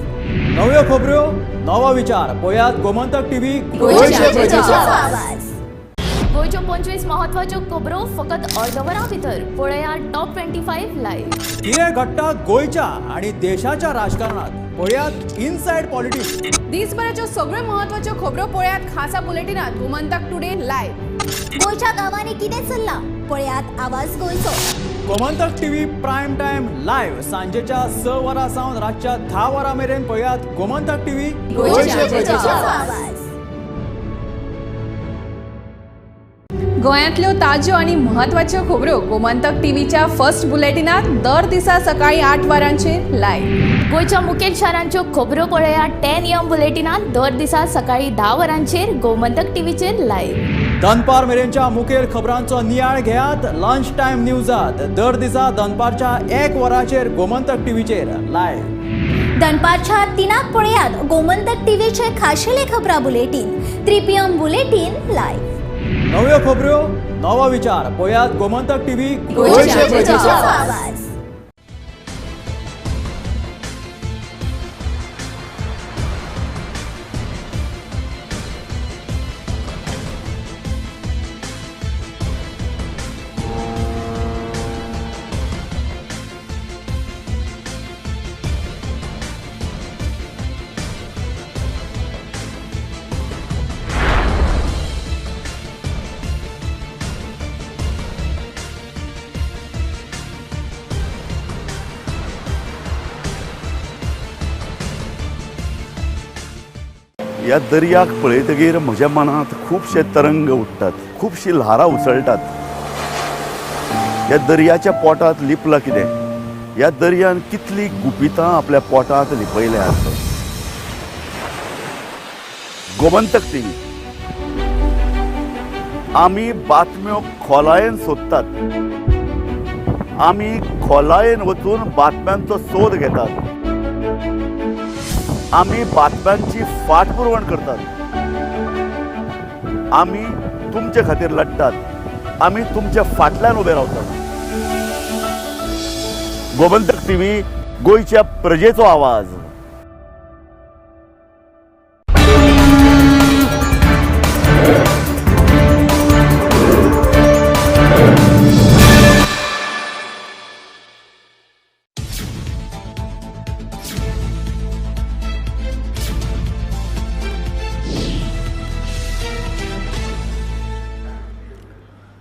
नव्यो खबरो नवो विचार पळयात गोमंतक टीव्ही गोंयच्या प्रजेचो आवाज. गोंयच्यो 25 महत्वाच्यो खबरो फकत अर्द वरां भितर पळयात टॉप 25 लायव्ह. कितें घडटा गोंयच्या आनी देशाच्या राजकारणात पळयात इनसायड पॉलिटिक्स. दिसभराच्यो सगळ्यो म्हत्वाच्यो खबरो पळयात खासा बुलेटिनात गोमंतक टुडे लायव्ह. गोंयच्या गांवांनी कितें चल्लां पळयात आवाज गोंयचो. Gomantak TV prime time live सांजेच्या 6 वरां सावन रातच्या 10 वरां मेरेन पळयात गोमंतक टीव्ही गोंयच्या प्रजेचो आवाज. गोंयांतल्यो ताज्यो आनी म्हत्वाच्यो खबरो गोमंतक टीव्हीच्या फर्स्ट बुलेटिनात दर दिसा सकाळी 8 वरांचेर लायव्ह. गोंयच्या मुखेल शारांच्यो खबरो पळयात 10 AM बुलेटिनात दर दिसा सकाळी 10 वरांचेर गोमंतक टीव्हीचेर लायव्ह. दनपार मेरेनच्या मुखेल खबरांचो नियाळ घेयात लंच टायम न्यूजात दर दिसा दनपारच्या 1 वरांचेर गोमंतक टीव्हीचेर लायव्ह. दनपारच्या 3 पळयात गोमंतक टीव्हीचे खाशेले खबरां बुलेटीन 3 PM bulletin live. नव्यो खबरो नवो विचार पळयात गोमंतक टीव्ही गोंयच्या प्रजेचो आवाज. ह्या दर्याक पळयतगीर म्हज्या मनांत खुबशे तरंग उठ्ठात, खुबशी ल्हारां उसळटात. ह्या दर्याच्या पोटांत लिपलां कितें, ह्या दर्यान कितली गुपितां आपल्या पोटांत लिपयल्यात. गोमंतक टीव्ही आमी बातम्यो खोलायेन सोदतात, आमी खोलायेन वचून बातम्यांचो सोद घेतात, आमी बातम्यांची फाटपुरवण करतात, आमी तुमचे खातीर लढतात. आमी तुमच्या फाटल्यान उबे रावतात. गोमंतक टीव्ही, गोंयच्या प्रजेचो आवाज.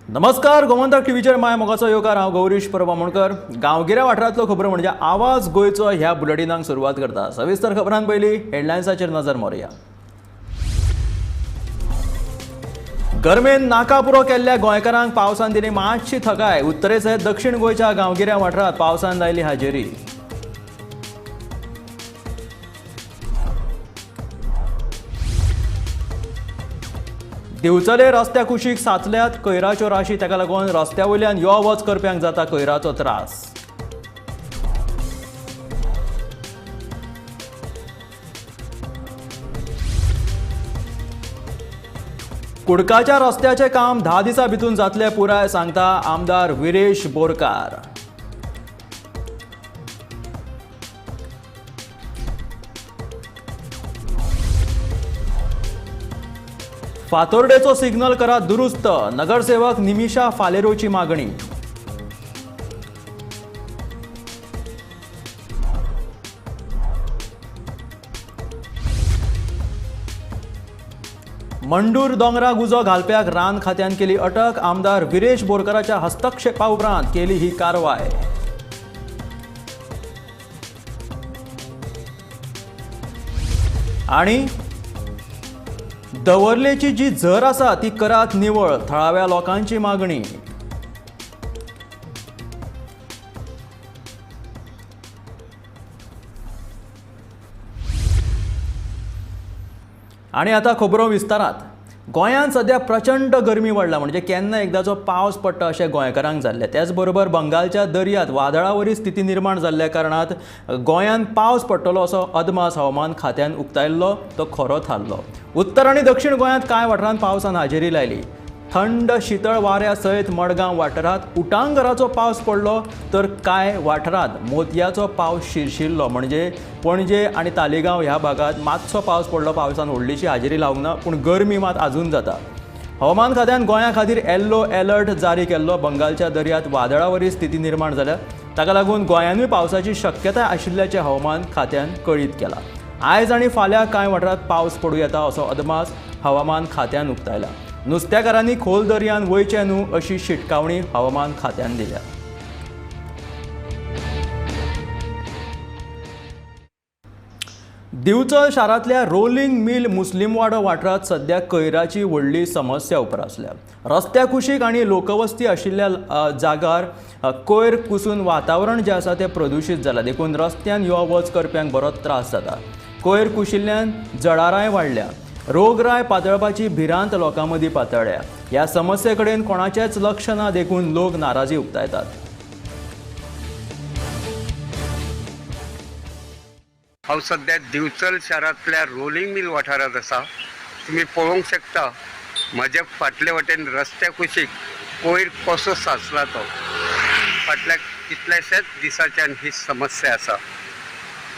नमस्कार, गोमंतक टीव्हीचेर माय मोगाचो येवकार. हांव गौरीश परब आमोणकर. गांवगिऱ्या वाठारांतलो खबरो म्हणजे आवाज गोंयचो ह्या बुलेटिनाक सुरवात करता. सविस्तर खबरां पयलीं हेडलायन्साचेर नजर मारुया. गरमेन नाकापुरो केल्ल्या गोंयकारांक पावसान दिली मातशी थकाय. उत्तरे सयत दक्षिण गोंयच्या गांवगिऱ्या वाठारांत पावसान लायली हाजेरी. दिवचले रस्त्या कुशीक साचल्यात कोयराच्यो राशी, ताका लागून रस्त्या वयल्यान यो वच करप्यांक जाता कोयराचो त्रास. कुडकाच्या रस्त्याचें काम 10 दिसां भितून जातलें पुराय, सांगता आमदार विरेश बोरकार. फातोर्डेचो सिग्नल करा दुरुस्त, नगरसेवक निमिषा फालेरोची मागणी. मंडूर दोंगराक उजो घालप्याक रान खात्यान केली अटक. आमदार विरेश बोरकाराच्या हस्तक्षेपा उपरांत केली ही कारवाय. आणि दवर्लेची जी झर आसा ती करात निवळ, थळाव्या लोकांची मागणी. आणि आता खबरो विस्तारात. गोंयांत सध्या प्रचंड गरमी वाडला, म्हणजे केन्ना एकदाचो पावस पडटा अशें गोंयकारांक जाल्लें. त्याच बरोबर बंगालच्या दर्यांत वादळावरी स्थिती निर्माण जाल्ल्या कारणात गोंयांत पावस पडटलो असो अदमास हवामान खात्यान उक्तायल्लो तो खरो थारलो. उत्तर आनी दक्षिण गोंयांत कांय वाठारांत पावसान हाजेरी लायली. थंड शितळ वाऱ्या सयत मडगांव वाठारांत उटांगराचो पावस पडलो, तर कांय वाठारांत मोतयाचो पावस शिरशिरलो. म्हणजे पणजे आनी तालिगांव ह्या भागांत मातसो पावस पडलो. पावसान व्हडलीशी हाजेरी लावंक ना, पूण गरमी मात आजून जाता. हवामान खात्यान गोंया खातीर येल्लो अलर्ट जारी केल्लो. बंगालच्या दर्यांत वादळावरी स्थिती निर्माण जाल्या, ताका लागून गोंयांतूय पावसाची शक्यताय आशिल्ल्याचें हवामान खात्यान कळीत केलां. आयज आनी फाल्यां कांय वाठारांत पावस पडूं येता असो अदमास हवामान खात्यान उक्तायला. नुस्त्याकारांनी खोल दर्यान वयचें न्हू अशी शिटकावणी हवामान खात्यान दिल्या. दिवचल शारांतल्या रोलिंग मिल मुस्लिमवाडो वाठारांत सध्या कोयराची व्हडली समस्या उप्रासल्या. रस्त्या कुशीक आनी लोकवस्ती आशिल्ल्या जागार कोयर कुसून वातावरण जें आसा तें प्रदुशीत जालां, देखून रस्त्यान यो वच करप्यांक बरोच त्रास जाता. कोयर कुशिल्ल्यान जळारांय वाडल्या, रोगराय पातळपाची भिरांत लोकां मदीं पातळ्ळ्या. ह्या समस्ये कडेन कोणाचेंच लक्ष ना, देखून लोक नाराजी उक्तायतात. हांव सध्या दिवचल शारांतल्या रोलिंग मिल वाठारांत आसा. तुमी पळोवंक शकता म्हज्या फाटले वटेन रस्त्या कुशीक कोयर कसो साचला तो. फाटल्या कितल्याशाच दिसाच्यान ही समस्या आसा.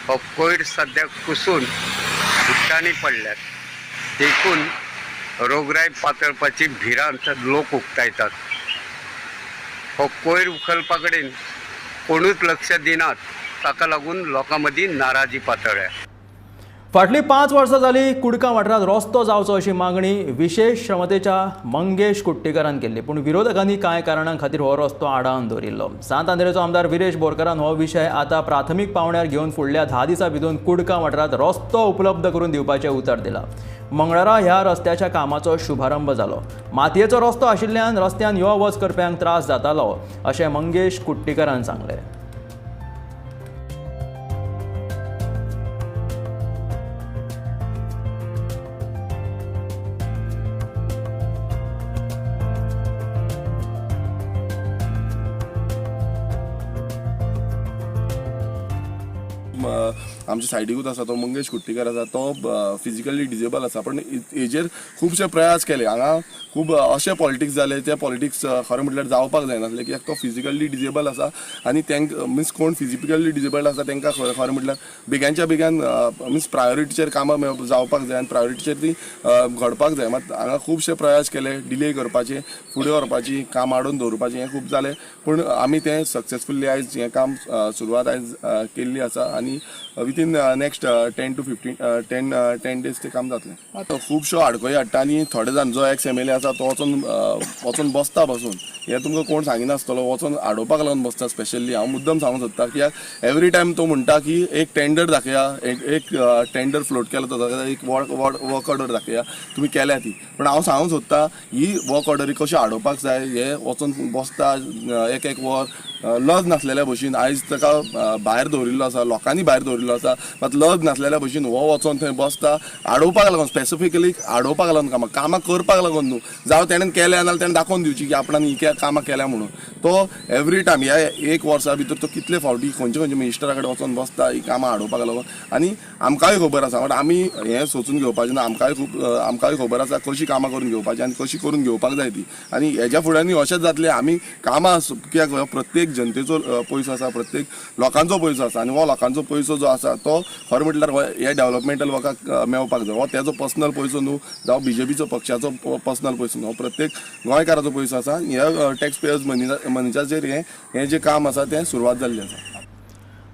हो कोयर सध्या कुसून उदकांनी पडल्यात, देखून रोगराय पातळपाची भिरांत लोक उक्तायतात. हो कोयर उखलपा कडेन कोणूच लक्ष दिनात, ताका लागून लोकां मदीं नाराजी पातळ्ळ्या. फाटलीं 5 वर्सां जालीं कुडका वाठारांत रस्तो जावचो अशी मागणी विशेश क्षमतेच्या मंगेश कुट्टीकारान केल्ली, पूण विरोधकांनी कांय कारणां खातीर हो रस्तो आडावन दवरिल्लो. सांत आंद्रेचो आमदार विरेश बोरकारान हो विशय आतां प्राथमीक पावंड्यार घेवन फुडल्या 10 दिसां भितर कुडका वाठारांत रस्तो उपलब्ध करून दिवपाचें उतर दिलां. मंगळारा ह्या रस्त्याच्या कामाचो शुभारंभ जालो. मातयेचो रस्तो आशिल्ल्यान रस्त्यान यो वच करप्यांक त्रास जातालो अशें मंगेश कुट्टीकारान सांगलें. आमच्या सायडीकूच आसा तो मंगेश कुट्टीकर आसा, तो फिजिकली डिजेबल आसा, पण हेजेर खुबशे प्रयास केले. हांगा खूब अशे पॉलिटिक्स जाले, ते पॉलिटिक्स खरें म्हटल्यार जावपाक जायनासले, कित्याक तो फिजिकली डिजेबल आसा आनी तांकां मिन्स कोण फिजिकली डिजेबल्ड आसा तांकां खरें म्हटल्यार बेग्यांच्या बेग्यान मिन्स प्रायोरिटीचेर कामां जावपाक जाय आनी प्रायोरिटीचेर ती घडपाक जाय. मात हांगा खुबशे प्रयास केले डिले करपाचे, फुडें व्हरपाची, काम आडोवन दवरपाचें, हें खूब जालें, पूण आमी तें सक्सेसफुली आयज हें काम सुरवात आयज केल्ली आसा आनी within next 10 to 15 10 days तें काम जातलें. आतां खुबश्यो आडखळी हाडटा आनी थोडे जाण जो एक्स एम एल ए आसा तो वचोन बसता बसून, हें तुमकां कोण सांगिनासतलो, वचोन आडोवपाक लागून बसता. स्पेशली हांव मुद्दम सांगूंक सोदता कित्याक एवरी टायम तो म्हणटा की एक टेंडर दाखया, एक टेंडर फ्लोट केलो तो दाखया, एक वर्क ऑर्डर दाखया तुमी केल्या ती, पूण हांव सांगूंक सोदता ही वर्क ऑर्डरी कशी आडोवपाक जाय. हे वचोन बसता एक एक वर लज नासलेल्या भशेन. आयज ताका भायर दवरिल्लो आसा, लोकांनी भायर दवरिल्लो आसा, मात लज नासलेल्या भशेन हो वचोन थंय बसता आडोवपाक लागून, स्पेसिफिकली आडोवपाक लागून, कामां कामां करपाक लागून न्हू, जावं तेणें केल्या नाल्यार तेणें दाखोवन दिवची की आपणान ही कामां केल्या म्हणून. तो एवरी टायम ह्या एक वर्सा भितर तो कितले फावटी खंयचे खंयचे मिनिस्टरा कडेन वचोन बसता ही कामां आडोवपाक लागून. आनी आमकांय खबर आसा, बट आमी हें सोचून घेवपाचें ना, आमकांय खबर आसा कशी कामां करून घेवपाची आनी कशी करून घेवपाक जाय ती. आनी हेज्या फुड्यानूय अशेंच जातलें. आमी कामां कित्याक प्रत्येक जनतेचो पयसो आसा, प्रत्येक लोकांचो पयसो आसा आनी हो लोकांचो पयसो जो आसा तो खरें म्हटल्यार हे डेव्हलपमेंटल वर्काक मेळपाक जाय. हो तेजो पर्सनल पयसो न्हू, जावं बीजेपीचो पक्षाचो पर्सनल पयसो न्हू, हो प्रत्येक गोंयकाराचो पयसो आसा. ह्या टॅक्स पेयर्स मनीच्याचेर हें जें काम आसा तें सुरवात जाल्ली आसा.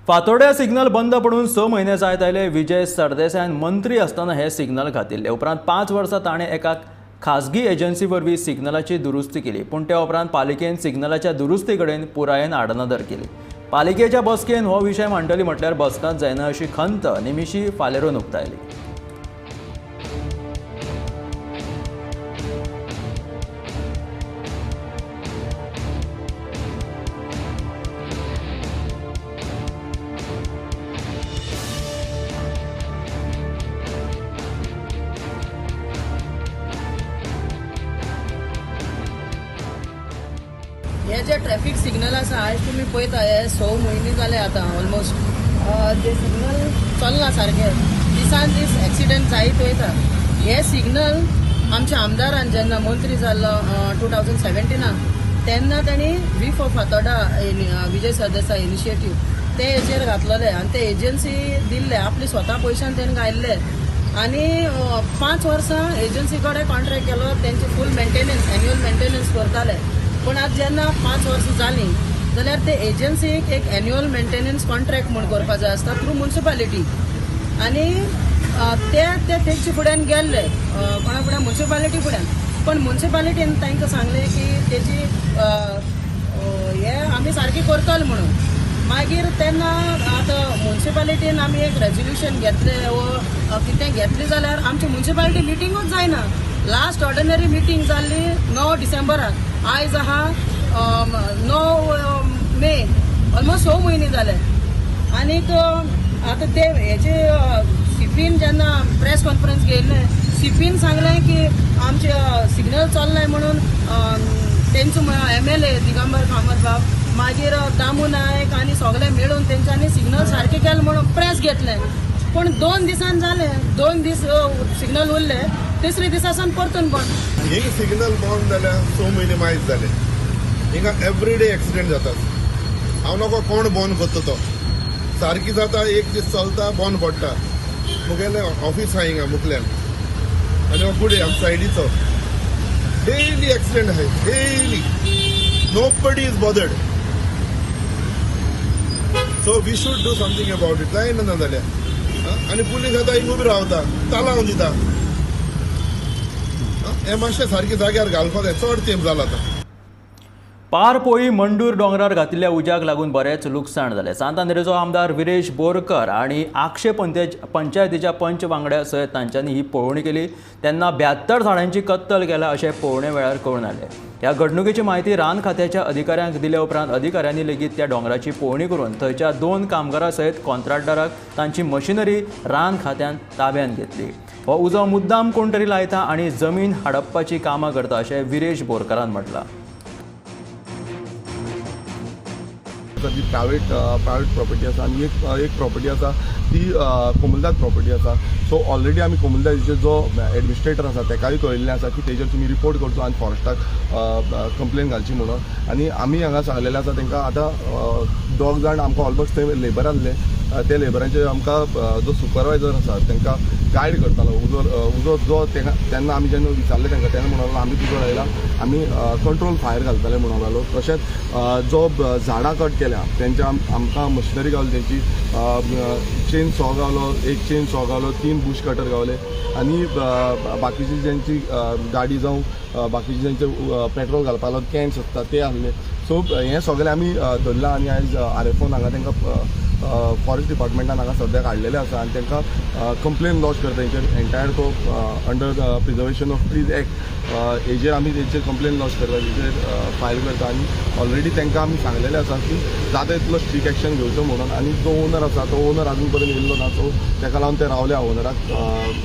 फातोड्या सिग्नल बंद पडून 6 म्हयने जायत आयले. विजय सरदेसायान मंत्री आसतना हे सिग्नल घातिल्ले. उपरांत 5 वर्सां ताणें एका खाजगी एजन्सी वरवीं सिग्नलाची दुरुस्ती केली, पूण त्या उपरांत पालिकेन सिग्नलाच्या दुरुस्ती कडेन पुरायेन आडनदर केली. पालिकेच्या बसकेन हो विशय मांडटली म्हटल्यार बसकांत जायना अशी खंत निमिशी फालेरोन उक्तायली. हे जे ट्रॅफिक सिग्नल आसा आयज तुमी पळयता, हे 6 म्हयने जाले आतां ऑलमोस्ट जे सिग्नल चलना सारके, दिसान दीस एक्सिडंट जायत वयता. हे सिग्नल आमच्या आमदारान जेन्ना मंत्री जाल्लो 2017 तेन्ना तांणी V for Fatorda Vijay Sardesai initiative ते हेजेर घातलेले आनी ते एजन्सी दिल्ले आपले स्वता पयशान तेणें घायल्ले आनी 5 वर्सां एजन्सी कडेन कॉन्ट्रॅक्ट केलो, तेंचे फूल मेंटेनन्स एन्युअल मेंटेनन्स करताले. पूण आतां जेन्ना 5 वर्सां जालीं जाल्यार ते एजन्सीक एक एन्युअल मेंटेनन्स कॉन्ट्रॅक्ट म्हूण करपा जाय आसता थ्रू मुन्सिपालिटी आनी ते तेंचे फुड्यान गेल्ले कोणा फुड्यान मुन्सिपालिटी फुड्यान, पण मुन्सिपालिटीन तांकां सांगलें की तेजी हे आमी सारकी करतले म्हणून. मागीर तेन्ना आतां मुन्सिपालिटीन आमी एक रेजोल्युशन घेतलें वो कितें घेतलें जाल्यार आमची मुन्सिपालिटी मिटिंगूच जायना. लास्ट ऑर्डिनरी मिटींग जाल्ली 9 डिसेंबराक, आयज आहा 9 मे, ऑलमोस्ट 6 म्हयने जाले. आनीक आतां ते हेजे सीपीन जेन्ना प्रेस कॉन्फरन्स घेयल्लें, सीपीन सांगलें की आमचे सिग्नल चलनाय म्हणून तेंचो MLA Digambar Kamat बाब, मागीर दामू नायक आनी सगळे मेळून तेंच्यांनी सिग्नल सारकें केलें म्हणून प्रेस घेतलें. पूण 2 दिसान जालें, 2 दीस सिग्नल उरले, तिसरे दिसा सावन परतून बंद. ही सिग्नल बंद जाल्यार 6 म्हयने मायज जाले. हिंगा एवरीडे एक्सिडेंट जातात. हांव नको कोण बंद करता तो सारकी जाता, एक दीस चलता बंद पडटा. मुगेलें ऑफीस आहा हिंगा मुखल्यान आनी हो गुडे आमच्या सायडीचो डेली एक्सिडेंट आहाय, daily. Nobody is bothered. So we should do something about it. जायना ना जाल्यार आनी पुलीस आतां हिंग उबी रावता, तालांव दिता. हें मातशें सारकें जाग्यार घालपाक जाय, चड तेंप जाला आतां. पारपोळी मंडूर डोंगरार घातिल्ल्या उज्याक लागून बरेंच लुकसाण जालें. सांतांद्रेचो आमदार विरेश बोरकर आनी आक्षे पंचायतीच्या पंच वांगड्या सयत तांच्यांनी ही पळोवणी केली. तेन्ना 72 झाडांची कत्तल केल्या अशें पळोवणे वेळार कळून आयलें. ह्या घडणुकेची म्हायती रान खात्याच्या अधिकाऱ्यांक दिल्या उपरांत अधिकाऱ्यांनी लेगीत त्या डोंगराची पळोवणी करून थंयच्या 2 कामगारां सयत कॉन्ट्रॅक्टराक तांची मशिनरी रान खात्यान ताब्यांत घेतली. हो उजो मुद्दाम कोण तरी लायता आनी जमीन हडपपाची कामां करता अशें विरेश बोरकरान म्हटलां. ती प्रायवेट प्रॉपर्टी आसा आनी एक प्रॉपर्टी आसा ती कोमुलदाद प्रॉपर्टी आसा. सो ऑलरेडी आमी कोमुलदादीचो जो एडमिनिस्ट्रेटर आसा तेकाय कळयल्लें आसा की तेजेर तुमी रिपोर्ट करचो आनी फॉरेस्टाक कंप्लेन घालची म्हणून. आनी आमी हांगा सांगलेलें आसा तांकां आतां दोग जाण आमकां ऑलमोस्ट थंय लेबर आसले, त्या लेबरांचेर आमकां जो सुपरवायजर आसा तांकां गायड करतालो. उजो जो तेन्ना आमी जेन्ना विचारलें तांकां तेन्ना म्हणून आमी उजो लायला, आमी कंट्रोल फायर घालताले म्हणून लागलो. तशेंच जो झाडां कट केल्या तेंच्या आमकां मशिनरी गावली, तेंची चेन सॉ गावलो, एक चेन सॉ गावलो, 3 बुश कटर गावले आनी बाकीची ज्यांची गाडी जावं बाकीचे ज्यांचे पेट्रोल घालपाक लागून कॅन्स आसता ते आसले. सो हें सगळें आमी धरलां आनी आयज RFOन हांगा तांकां फॉरेस्ट डिपार्टमेंटान हांगा सद्याक हाडलेलें आसा आनी तांकां कंप्लेन लॉज करता तेंचेर एंटायर तो under preservation of trees act हेजेर आमी तेंचेर कंप्लेन लॉज करता, तेंचेर फायल करता आनी ऑलरेडी तांकां आमी सांगलेलें आसा की जाता तितलो स्ट्रीक एक्शन घेवचो म्हणून. आनी जो ओनर आसा तो ओनर आजून पर्यंत येयल्लो ना, सो ताका लागून ते रावल्या ओनराक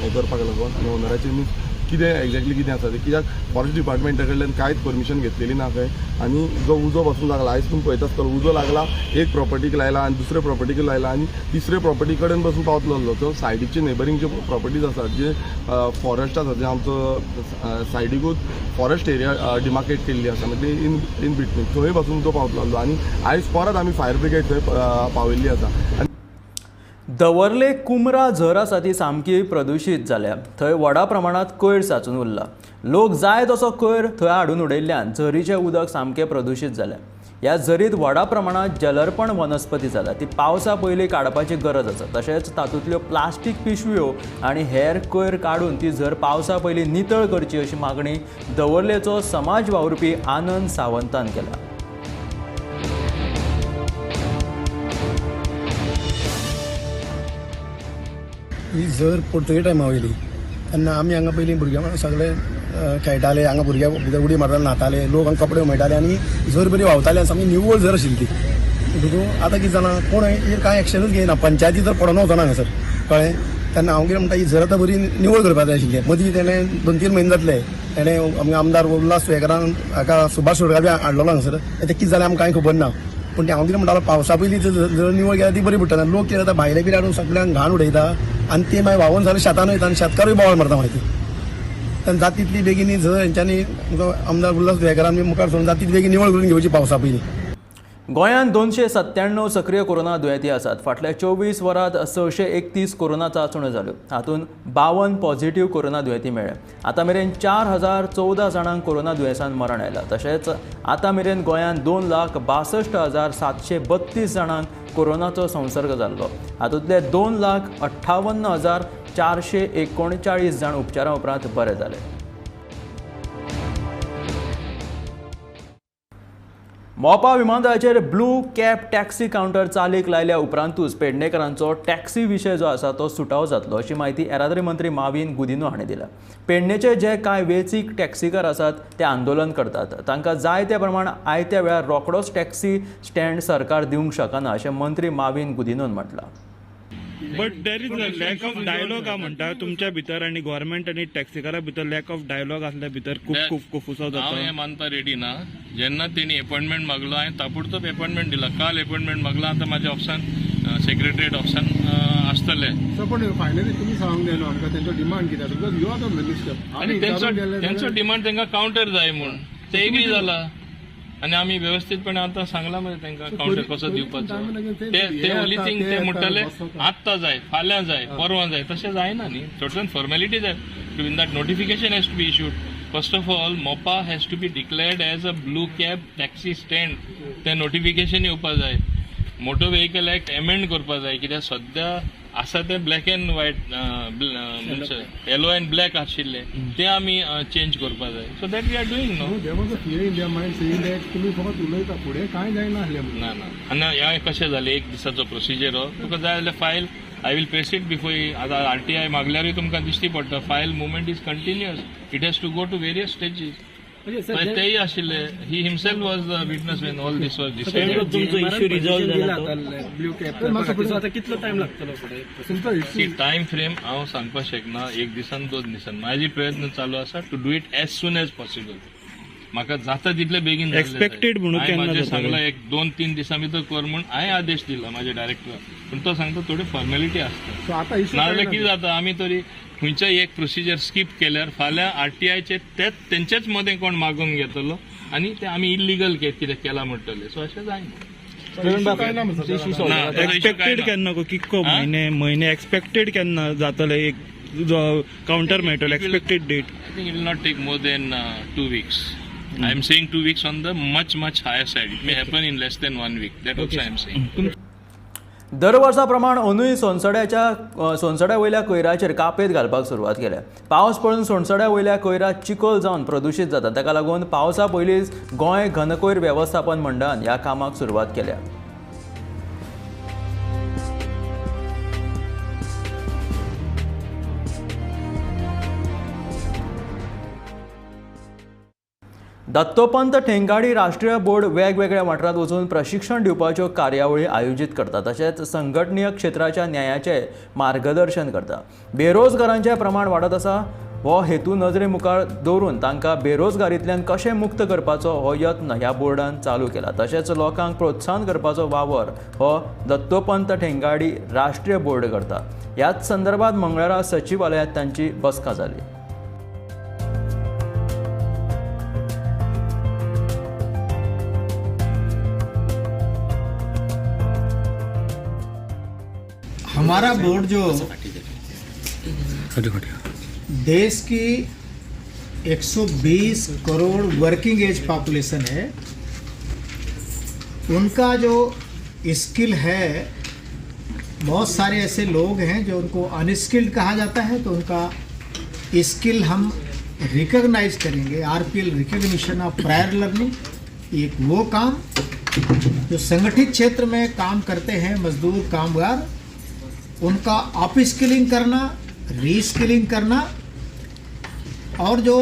हें करपाक लागून. आनी ओनराचे मीन्स कितें एग्जॅक्टली कितें आसा तें, कित्याक फॉरेस्ट डिपार्टमेंटा कडल्यान कांयच परमिशन घेतलेली ना खंय. आनी जो उजो बसून लागला आयज तुमी पळयता आसतलो, उजो लागला एक प्रॉपर्टीक लायला आनी दुसरे प्रॉपर्टीक लायला आनी तिसरे प्रॉपर्टी कडेन बसून पावतलो आसलो. सो सायडीचे नेबरींग ज्यो प्रॉपर्टीज आसात, जे फॉरेस्ट आसा, जे आमचो सायडीकूच फॉरेस्ट एरिया डिमार्केट केल्ली आसा, म्हणजे इन बिटवीन थंय बसून तो पावतलो आसलो. आनी आयज परत आमी फायर ब्रिगेड थंय पावयल्ली आसा. दवर्ले कुमरा झर आसा ती सामकी प्रदुशीत जाल्या. थंय व्हडा प्रमाणांत कोयर साचून उरला. लोक जाय तसो कोयर थंय हाडून उडयल्ल्यान झरीचें उदक सामकें प्रदुशीत जालें. ह्या झरीत व्हडा प्रमाणांत जलर्पण वनस्पती जाल्या, ती पावसा पयलीं काडपाची गरज आसा. तशेंच तातूंतल्यो प्लास्टीक पिशव्यो आनी हेर कोयर काडून ती झर पावसा पयलीं नितळ करची अशी मागणी दवर्लेचो समाज वावुरपी आनंद सावंतान केल्या. ही झर पोर्तुगेज टायमा वयली तेन्ना आमी हांगा पयलीं भुरग्यां सगळे खेळटाले, हांगा भुरग्यां भितर उडी मारताले, न्हाताले, लोक हांगा कपडे उमळटाले आनी झर बरी व्हांवताली आनी सामकी निवळ झर आशिल्ली ती. म्हणटकूच आतां कितें जालां, कोण हेजेर कांय एक्शनूच घेयना, पंचायती तर पडोना वचना हांगासर, कळ्ळें. तेन्ना हांव कितें म्हणटा, ही झर आतां बरी निवळ करपाक जाय आशिल्ली. मदीं तेणें 2-3 म्हयने जातले तेणें आमगे आमदार उल्हास तुयेंकारान हाका सुभाष शिरोडकार बी हाडलेलो हांगासर, तें कितें जालें आमकां कांय खबर ना. पूण तें हांव कितें म्हणटालो, पावसा पयलीं जर निवळ केल्यार ती बरी पडटली. लोक कितें जाता, भायले बी हाडून सगळ्यांक घाण उडयता आनी ती मागीर व्हांवून सगळे शेतान वयता आनी शेतकारूय बोवाळ मारता मागीर. तेन्ना जाता तितली बेगीन ही झर हेंच्यांनी आमदार उल्हास तुयेंकारान बी मुखार सरून जाता तितली बेगीन निवळ करून घेवची पावसा पयलीं. गोंयांत 297 सक्रीय कोरोना दुयेंती आसात. फाटल्या 24 वरांत 631 कोरोना चांचण्यो जाल्यो. हातूंत 52 पॉझिटिव्ह कोरोना दुयेंती मेळ्ळे. आतां मेरेन 4014 जाणांक कोरोना दुयेंसान मरण आयलां. तशेंच आतां मेरेन गोंयांत 2,62,732 जाणांक कोरोनाचो संसर्ग जाल्लो. हातूंतले 2,58,439 जाण उपचारा उपरांत बरे जाले. मोपा विमानतळाचेर ब्लू कॅब टॅक्सी कावंटर चालीक लायल्या उपरांतूच पेडणेकरांचो टॅक्सी विशय जो आसा तो सुटावो जातलो अशी म्हायती येरादारी मंत्री माविन गुदिन्हो हांणी दिल्या. पेडणेचे जे कांय वेंचीक टॅक्सीकार आसात ते आंदोलन करतात. तांकां जाय त्या प्रमाण आयत्या वेळार रोखडोच टॅक्सी स्टँड सरकार दिवंक शकना अशें मंत्री Mauvin गुदिन्होन म्हटलां. But there is a lack of dialogue म्हणटा तुमच्या भितर आनी गव्हर्मेंट आनी टॅक्सीकारा भितर लॅक ऑफ डायलॉग असल्या भितर खूब खूब कोफुसांव जाता. हांव हें मानपा रेडी ना. जेन्ना तेणी अपॉयंटमेंट मागलो हांवें ताबडतोब अपॉयंटमेंट दिला. काल अपॉयंटमेंट मागला, आतां म्हाज्या ऑफिसान सेक्रेटरीएट ऑफिसान आसतले. पण फायनली तुमी सांगूंक जाय न्हू आमकां तेंचो डिमांड कितें आसा, because you are the minister. आनी तेंचो डिमांड तांकां कावंटर जाय म्हूण ते एग्री जाला आनी आमी वेवस्थीतपणे आतां सांगलां मरे तांकां कावंटर कसो दिवपाचो. ते ओनली थिंग ते म्हणटाले आत्तां जाय, फाल्यां जाय, परवां जाय, तशें जायना न्ही. सर्टन फॉर्मेलिटी जाय. In that notification has to be issued. First of all Mopa has to be declared as a blue cab taxi stand. तें नोटिफिकेशन येवपा जाय. मोटर व्हेकल एक्ट एमेंड करपा जाय, कित्याक सद्या आसा ते black and white, yellow and black आशिल्ले ते आमी चेंज करपा जाय. So that we are doing no. There was a fear in their mind saying that तुमी फकत उलयता, फुडें कांय जायना आसलें. ना ना, आनी हें कशें जालें, एक दिसाचो प्रोसिजर हो. तुका जाय जाल्यार file I will press it before. आतां RTI मागल्यारूय तुमकां दिश्टी पडटा, file movement is continuous, it has to go to various stages. तेय आशिल्ले, he himself was the witness when all this was decided. तुमचो इश्यू रिजॉल्व जाला ब्लू कॅब, आतां कितलो टायम लागतलो फुडें? टायम फ्रेम हांव सांगपाक शकना, एक दिसान दोन दिसान. म्हाजे प्रयत्न चालू आसा to do it as soon as possible. म्हाका जाता तितले बेगीन. एक्सपेक्टेड म्हणून केन्ना सांगला एक 2-3 दिसां भितर कर म्हूण हांवें आदेश दिला म्हाज्या डायरेक्टराक, पूण तो सांगता थोडी फॉर्मेलिटी आसता. नाजाल्यार कितें जाता, आमी तरी खंयच्याय एक प्रोसिजर स्कीप केल्यार फाल्यां आरटीआयचे तेच तेंचेच मदें कोण मागून घेतलो आनी ते आमी इल्लिगल कितें केलां म्हणटले. सो अशें जायना. एक्सपेक्टेड केन्ना कितको म्हयने म्हयने एक्सपेक्टेड केन्ना जातले एक कावंटर मेळटलो expected date? I think it will not take more than 2 weeks. I am saying 2 weeks on the much much higher side. It may happen in less than 1 week. That also I am saying. दर वर्सा प्रमाण अंदूय सोनसड्या वयल्या कोयराचेर कापेत घालपाक सुरवात केल्या. पावस पडून सोनसड्या वयल्या कोयरात चिखल जावन प्रदुशीत जाता. ताका लागून पावसा पयलींच गोंय घनकोयर वेवस्थापन मंडळान ह्या कामाक सुरवात केल्या. दत्तोपंत ठेंगाडी राष्ट्रीय बोर्ड वेगवेगळ्या वाठारांत वचून प्रशिक्षण दिवपाच्यो कार्यावळी आयोजीत करता, तशेंच संघटनीय क्षेत्राच्या न्यायाचें मार्गदर्शन करता. बेरोजगारांचें प्रमाण वाडत आसा हो हेतू नजरे मुखार दवरून तांकां बेरोजगारींतल्यान कशें मुक्त करपाचो हो यत्न ह्या बोर्डान चालू केला. तशेंच लोकांक प्रोत्साहन करपाचो वावर हो दत्तोपंत ठेंगाडी राष्ट्रीय बोर्ड करता. ह्याच संदर्भात मंगळारा सचिवालयांत तांची बसका जाली. हमारा बोर्ड जो देश की 120 करोड़ वर्किंग एज पॉपुलेशन है, उनका जो स्किल है, बहुत सारे ऐसे लोग हैं जो उनको अनस्किल्ड कहा जाता है, तो उनका स्किल हम रिकॉग्नाइज करेंगे। RPL recognition of prior learning, एक वो काम जो संगठित क्षेत्र में काम करते हैं मजदूर कामगार, उनका अप स्किलिंग करना, रीस्किलिंग करना, और जो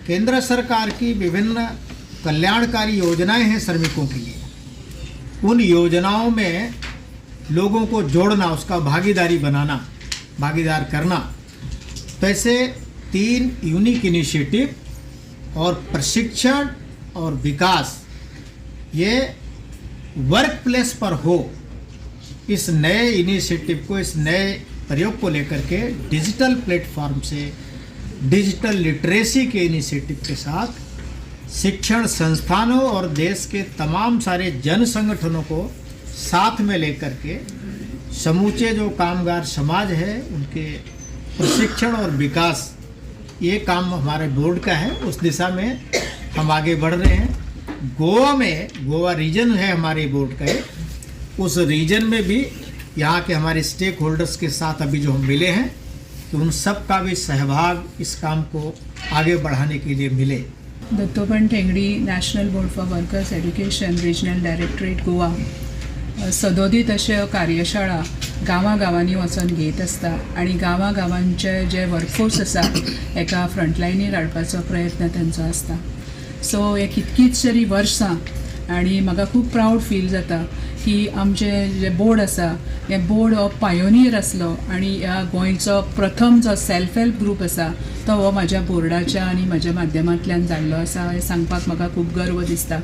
केंद्र सरकार की विभिन्न कल्याणकारी योजनाएं हैं श्रमिकों के लिए, उन योजनाओं में लोगों को जोड़ना, उसका भागीदारी बनाना, भागीदार करना। तो ऐसे 3 यूनिक इनिशिएटिव और प्रशिक्षण और विकास ये वर्क प्लेस पर हो, इस नए इनिशिएटिव को, इस नए प्रयोग को लेकर के डिजिटल प्लेटफॉर्म से डिजिटल लिटरेसी के इनिशिएटिव के साथ शिक्षण संस्थानों और देश के तमाम सारे जन संगठनों को साथ में लेकर के समूचे जो कामगार समाज है उनके प्रशिक्षण और विकास, ये काम हमारे बोर्ड का है। उस दिशा में हम आगे बढ़ रहे हैं। गोवा में, गोवा रीजन है हमारे बोर्ड का एक, उस रीजन में भी यहाँ के हमारे स्टेक होल्डर्स के साथ अभी जो हम मिले हैं, तो उन सब का भी सहभाग इस काम को आगे बढ़ाने के लिए मिले। Dattopant Thengadi national board for workers education regional directorate Goa सदोदीत अश्यो कार्यशाळा गांवागांवांनी वचोन घेत आसता आनी गांवागांवांचे जे वर्कफोर्स आसा एका फ्रंटलायनीर हाडपाचो प्रयत्न तांचो आसता. सो हे कितकीच तरी वर्सां आनी म्हाका खूब प्रावड फील जाता की आमचें जें बोर्ड आसा हें बोर्ड हो पायोनियर आसलो आनी ह्या गोंयचो प्रथम जो सेल्फ हेल्प ग्रूप आसा तो हो म्हाज्या बोर्डाच्या आनी म्हाज्या माध्यमांतल्यान जाल्लो आसा हें सांगपाक म्हाका खूब गर्व दिसता.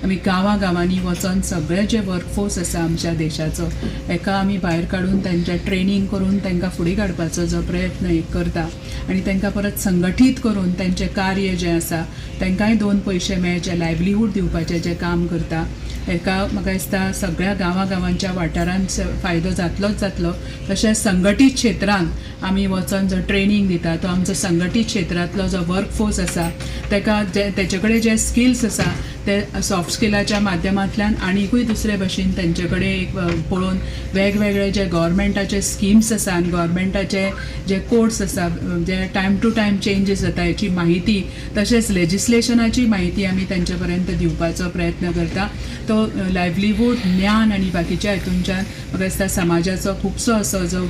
आमी गांवागांवांनी वचोन सगळे जे वर्कफोर्स आसा आमच्या देशाचो हेका आमी भायर काडून तांचें ट्रेनींग करून तांकां फुडें काडपाचो जो प्रयत्न एक करता आनी तांकां परत संगठीत करून तांचें कार्य जें आसा तांकांय 2 पयशे मेळचे, लायवलीहूड दिवपाचें जें काम करता हेका म्हाका दिसता सगळ्या गांवागांवांच्या वाठारांत फायदो जातलोच जातलो. तशेंच संघटीत क्षेत्रांत आमी वचोन जो ट्रेनींग दिता तो आमचो संघटीत क्षेत्रांतलो जो वर्कफोर्स आसा ताका तेचे कडेन जे स्किल्स आसा ते सॉफ्ट स्किलाच्या माध्यमांतल्यान आनिकूय दुसरे भशेन तेंचे कडेन एक पळोवन वेगवेगळे जे गव्हर्मेंटाचे स्किम्स आसा आनी गव्हर्मेंटाचे जे कोड्स आसा जे टायम टू टायम चेंजीस जाता हेची म्हायती तशेंच लेजिस्लेशनाची म्हायती आमी तेंचे पर्यंत दिवपाचो प्रयत्न करता. तो लायवलीहूड, ज्ञान आनी बाकीच्या हितूनच्यान म्हाका दिसता समाजाचो खुबसो असो जो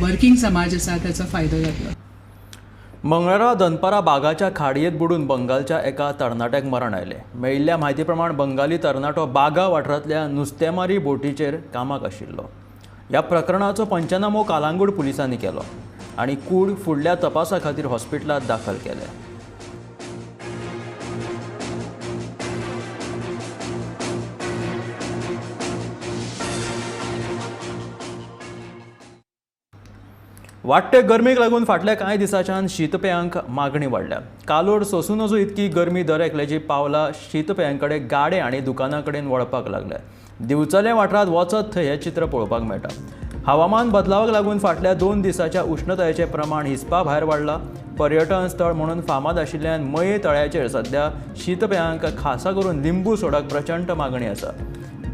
वर्कींग समाज आसा ताचो फायदो जातलो. मंगळारा दनपारा बागाच्या खाडयेंत बुडून बंगालच्या एका तरणाट्याक मरण आयलें. मेळिल्ल्या म्हायती प्रमाण बंगाली तरणाटो बागा वाठारांतल्या नुस्तेमारी बोटीचेर कामाक आशिल्लो. ह्या प्रकरणाचो पंचनामो कालांगूट पुलिसांनी केलो आनी कूड फुडल्या तपासा खातीर हॉस्पिटलांत दाखल केलें. वाडटे गरमेक लागून फाटल्या कांय दिसांच्यान शीतपेयांक मागणी वाडल्या. कालोर सोसूं नजो इतकी गरमी दर एकल्याची पावला शीतपेयां कडेन गाडे आनी दुकानां कडेन वळपाक लागल्या. दिवचले वाठारांत वचत थंय हें चित्र पळोवपाक मेळटा. हवामान बदलावाक लागून फाटल्या 2 दिसांच्या उश्णतायेचें प्रमाण हिसपा भायर वाडलां. पर्यटन स्थळ म्हणून फामाद आशिल्ल्यान मये तळ्याचेर सध्या शीतपेयांक खासा करून लिंबू सोडाक प्रचंड मागणी आसा.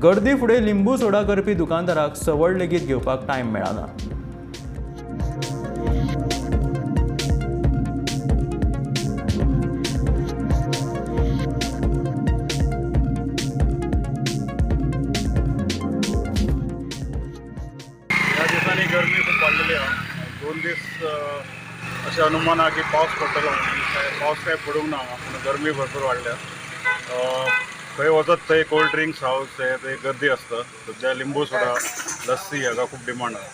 गर्दी फुडें लिंबू सोडा करपी दुकानदाराक सवड लेगीत घेवपाक टायम मेळना. गरमी खूब वाडलेली आहा. 2 दीस अशें अनुमान आहा की पावस पडटलो म्हणून. पावस कांय पडूंक ना पूण गरमी भरपूर वाडल्या. खंय वचत थंय कोल्ड ड्रिंक्स हावस हे थंय गर्दी आसता. सद्या लिंबू सोडा, लस्सी हाका खूब डिमांड आहा.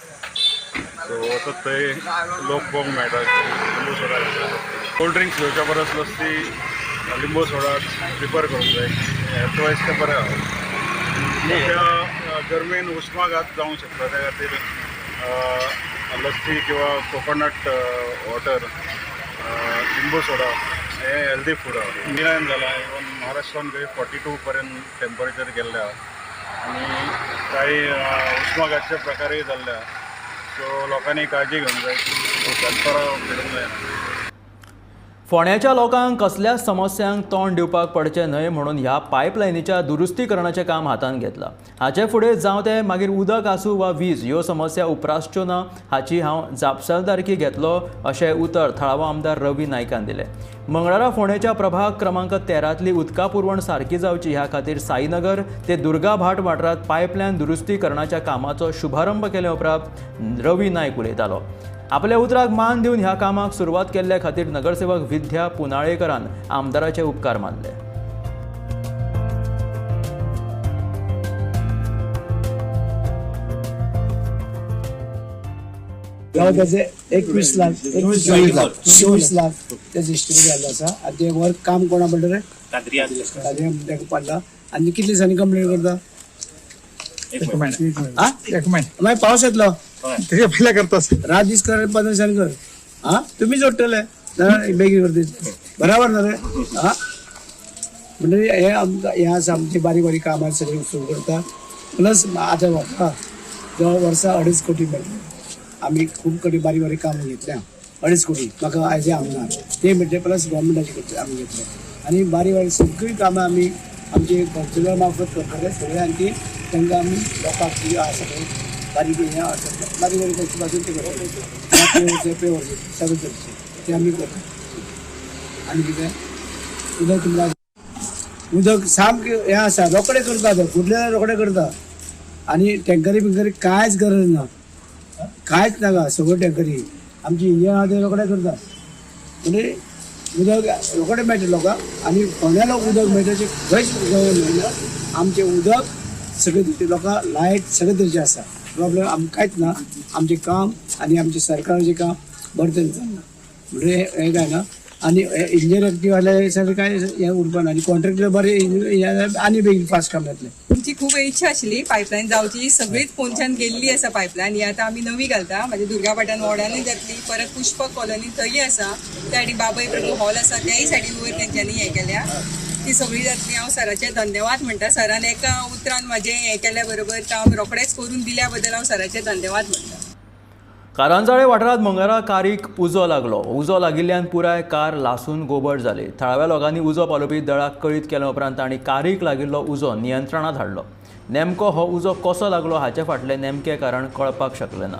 सो वचत थंय लोक पळोवंक मेळटा लिंबू सोडा घेता. कोल्ड ड्रिंक्स घेवच्या परस लस्सी, लिंबू सोडा प्रिफर करूंक जाय. हेल्थ वायज तें बरें आहा. त्या गरमेन उश्माघात जावंक शकता, त्या खातीर लस्सी किंवा कोकोनट वॉटर, लिंबू सोडा हे हेल्दी फूड आहा. इंडियान जाला, इवन महाराष्ट्रान खंय 42 पर्यंत टेम्परेचर गेल्लें आहा आनी कांय उश्माघातचे प्रकारय जाल्ले आहा. सो लोकांनी काळजी घेवंक जाय की दनपारां फिरूंक जायना. फोंड्याच्या लोकांक कसल्याच समस्यांक तोंड दिवपाक पडचें न्हय म्हणून ह्या पायपलायनीच्या दुरुस्तीकरणाचें काम हातांत घेतलां. हाचे फुडें जावं तें मागीर उदक आसूं वा वीज ह्यो समस्या उप्रासच्यो ना हाची हांव जापसालदारकी घेतलो अशें उतर थळावो आमदार रवी नायकान दिलें. मंगळारा फोंडेच्या प्रभाग क्रमांक 13तली उदका पुरवण सारकी जावची ह्या खातीर साईनगर ते दुर्गाभाट वाठारांत पायपलायन दुरुस्तीकरणाच्या कामाचो शुभारंभ केले उपरांत रवी नायक उलयतालो. आपल्या उतराक मान दिवन ह्या कामाक सुरवात केल्ल्या खातीर नगरसेवक विद्या पुनाळेकरान आमदाराचे उपकार मानले. त्याचे 21 लाख 24 लाख त्याचे एस्टिमेट जाल्लो आसा. आनी ते वर्क काम कोणा पडलें रे, ताका पडला. आनी कितले दिसांनी कंप्लीट करता? एक महिनो. मागीर पावस येतलो तेजे पयले करता, रात दीस कर, 15 दिसांनी कर. आं तुमी जोडटले बेगीन करता, बराबर ना रे? आं म्हणटकीर हे आमकां हें आसा, आमची बारीक बारीक कामां सगळीं सुरू करता. प्लस आतां म्हाका जो वर्सा 2.5 कोटी मेळ्ळे, आमी खूब कडेन बारीक बारीक कामां घेतल्या. 2.5 कोटी म्हाका एज ए आमदार ते मेळटले, प्लस गव्हर्मेंटाचे आमी घेतले. आनी बारीक बारीक सगळीं कामां आमी आमचे कौन्सिलर मार्फत करतले सगळें. आनी ती तांकां आमी लोकांक जी आसा पळय बारीक हें आसा बारीक बारीक कशी पासून ते करता, पेवर्स सगळें करचें तें आमी करता. आनी कितें उदक तुमकां उदक सामकें हें आसा, रोखडें करता ते, फुडले रोखडें करता. आनी टँकरी बिंकरी कांयच गरज ना, कांयच नाका, सगळ्यो टँकरी आमची इंजिन आहा ते रोखडें करता. म्हणजे उदक रोखडें मेळटा लोकांक. आनी फोंड्या लोक उदक मेळटा अशें खंयच गोंयांत मेळना. आमचें उदक सगळे तरेचे लोकांक लायट सगळे तरेचें आसा, प्रॉब्लेम आमकां कांयच ना. आमचें काम आनी आमचें सरकाराचें काम बरें तरेन चल्लां, म्हणजे हें कांय ना. आनी इंजिनियर एक्टीव आसल्यार सगळें कांय हें उरपा ना. आनी कॉन्ट्रॅक्टर बरें आनी बेगीन फास्ट काम जातलें. आमची खूब इच्छा आशिल्ली पायपलायन जावची, सगळीच पोनच्यान गेल्ली आसा पायपलायन. ही आतां आमी नवी घालता, म्हणजे दुर्गाभाटान वॉर्डानूय जातली, परत पुष्पक कॉलनी थंय आसा, त्या सायडीक बाबय प्रभू हॉल आसा त्याय सायडीन वयर तेंच्यांनी हें केल्या, ती सगळी जातली. हांव सराचें धन्यवाद म्हणटा. सरान एका उतरान म्हाजें हें केल्या बरोबर काम रोखडेंच करून दिल्या बद्दल हांव सराचें धन्यवाद म्हणटा. कारंजाळे वाठारांत मंगळारा कारीक उजो लागलो. उजो लागिल्ल्यान पुराय कार लासून गोबड जाली. थळाव्या लोकांनी उजो पालोवपी दळाक कळीत केल्या उपरांत तांणी कारीक लागिल्लो उजो नियंत्रणांत हाडलो. नेमको हो उजो कसो लागलो हाचे फाटलें नेमकें कारण कळपाक शकलें ना.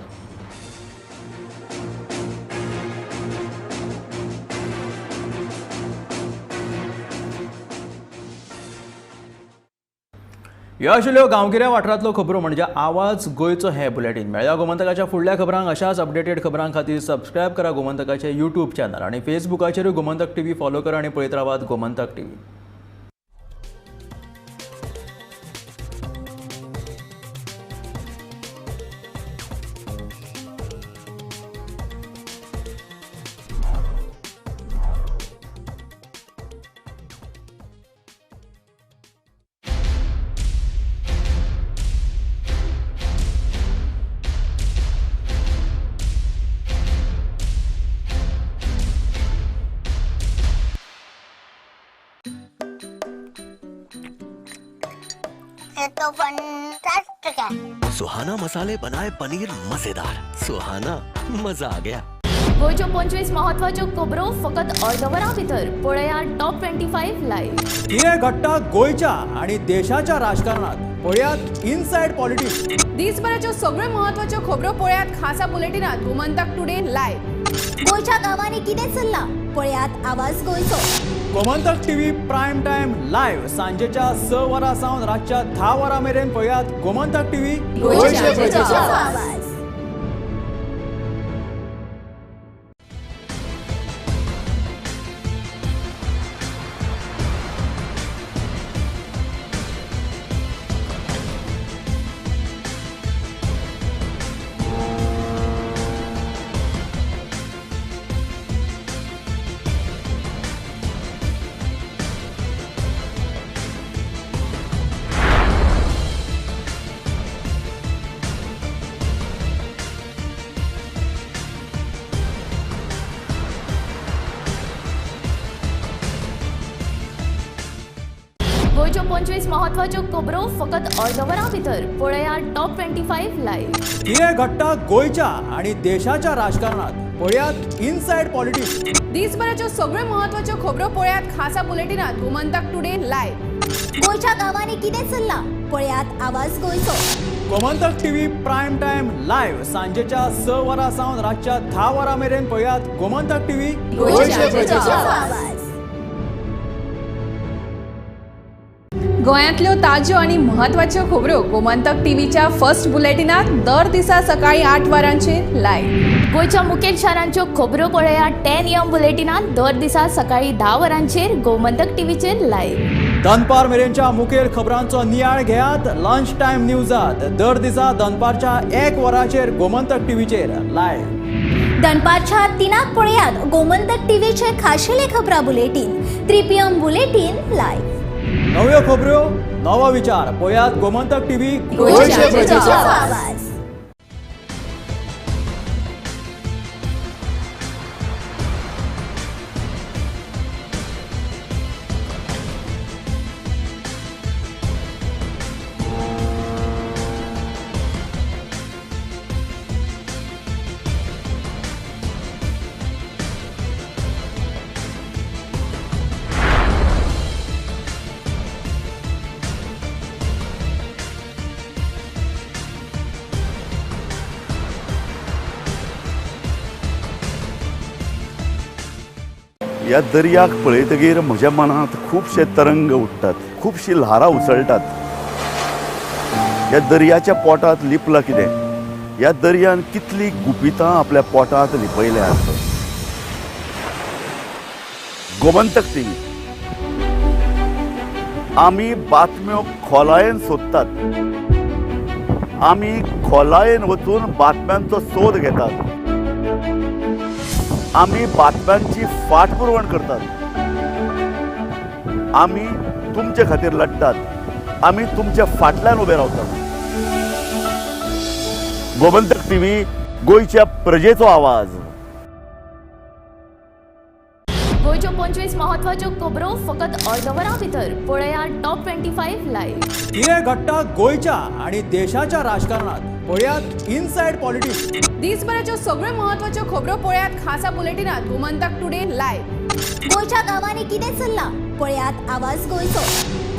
ह्यो आशिल्ल्यो गांवगिऱ्या वाठारांतल्यो खबरो म्हणजे आवाज गोंयचो हें बुलेटीन. मेळ्ळ्या गोमंतकाच्या फुडल्या खबरांक अशाच अपडेटेड खबरां खातीर सबस्क्रायब करा गोमंतकाचे यूट्यूब चॅनल आनी फेसबुकाचेरूय गोमंतक टीव्ही फॉलो करा आनी पळयत रावात गोमंतक टीव्ही. ये तो फंटास्टिक है। सुहाना मसाले बनाए पनीर मजेदार, सुहाना मजा आ गया। गोंयच्यो 25 म्हत्वाच्यो खबरो फकत अर्द वरां भितर पळयात टॉप 25 लायव्ह। कितें घडटा गोंयच्या आनी देशाच्या राजकारणात पळयात इनसायड पॉलिटिक्स। दिसभराच्यो सगळ्यो म्हत्वाच्यो खबरो पळयात खासा बुलेटिनात गोमंतक टुडे लायव्ह। गोंयच्या गांवांनी कितें चल्लां पळयात आवाज गोंयचो। Gomantak TV prime time live सांजेच्या 6 वरां सावन रातच्या 10 वरां मेरेन पळयात गोमंतक टीव्ही गोंयच्या प्रजेचो आवाज। गोंयच्यो 25 म्हत्वाच्यो खबरो फकत अर्द वरां भितर पळयात टॉप 25 लायव्ह। कितें घडटा गोंयच्या आनी देशाच्या राजकारणात पळयात इनसायड पॉलिटिक्स। दिसभराच्यो सगळ्यो म्हत्वाच्यो खबरो पळयात खासा बुलेटिनात गोमंतक टुडे लायव्ह। गोंयच्या गांवांनी कितें चल्लां पळयात आवाज गोंयचो। Gomantak TV prime time live सांजेच्या 6 वरां सावन रातच्या 10 वरां मेरेन पळयात गोमंतक टीव्ही गोंयच्या प्रजेचो आवाज। गोंयांतल्यो ताज्यो आनी म्हत्वाच्यो खबरो गोमंतक टीव्हीच्या फर्स्ट बुलेटिनात दर दिसा सकाळी 8 वरांचेर लायव्ह। गोंयच्या मुखेल शारांच्यो खबरो पळयात 10 AM बुलेटिनात दर दिसा सकाळी 10 वरांचेर गोमंतक टीव्हीचेर लायव्ह। दनपार मेरेनच्या मुखेल खबरांचो नियाळ घेयात लंच टायम न्यूजात दर दिसा दनपारच्या 1 वरांचेर गोमंतक टीव्हीचेर लायव्ह। दनपारच्या 3 पळयात गोमंतक टीव्हीचे खाशेले खबरां बुलेटीन 3 PM bulletin live. नव्यो खबरो नवो विचार पळयात गोमंतक टीव्ही गोंयच्या प्रजेचो आवाज। ह्या दर्याक पळयतगीर म्हज्या मनांत खुबशे तरंग उठ्ठात, खुबशी ल्हारां उसळटात। ह्या दर्याच्या पोटांत लिपलां कितें, ह्या दर्यान कितली गुपितां आपल्या पोटांत लिपयल्यात। गोमंतक टीव्ही आमी बातम्यो खोलायेन सोदतात, आमी खोलायेन वचून बातम्यांचो सोद घेतात, आमी बातम्यांची फाटपुरवण करतात, आमी तुमचे खातीर लढतात, आमी तुमच्या फाटल्यान उबे रावतात। गोमंतक टीव्ही गोंयच्या प्रजेचो आवाज। गोंयच्यो 25 म्हत्वाच्यो खबरो फकत अर्द वरां भितर पळयात टॉप 25 लायव्ह। कितें घडटा गोंयच्या आनी देशाच्या राजकारणात पळयात इनसायड पॉलिटिक्स। दिसभराच्यो सगळ्यो म्हत्वाच्यो खबरो पळयात खासा बुलेटिनात गोमंतक टुडे लायव्ह। गोंयच्या गांवांनी कितें चल्लां पळयात आवाज गोंयचो।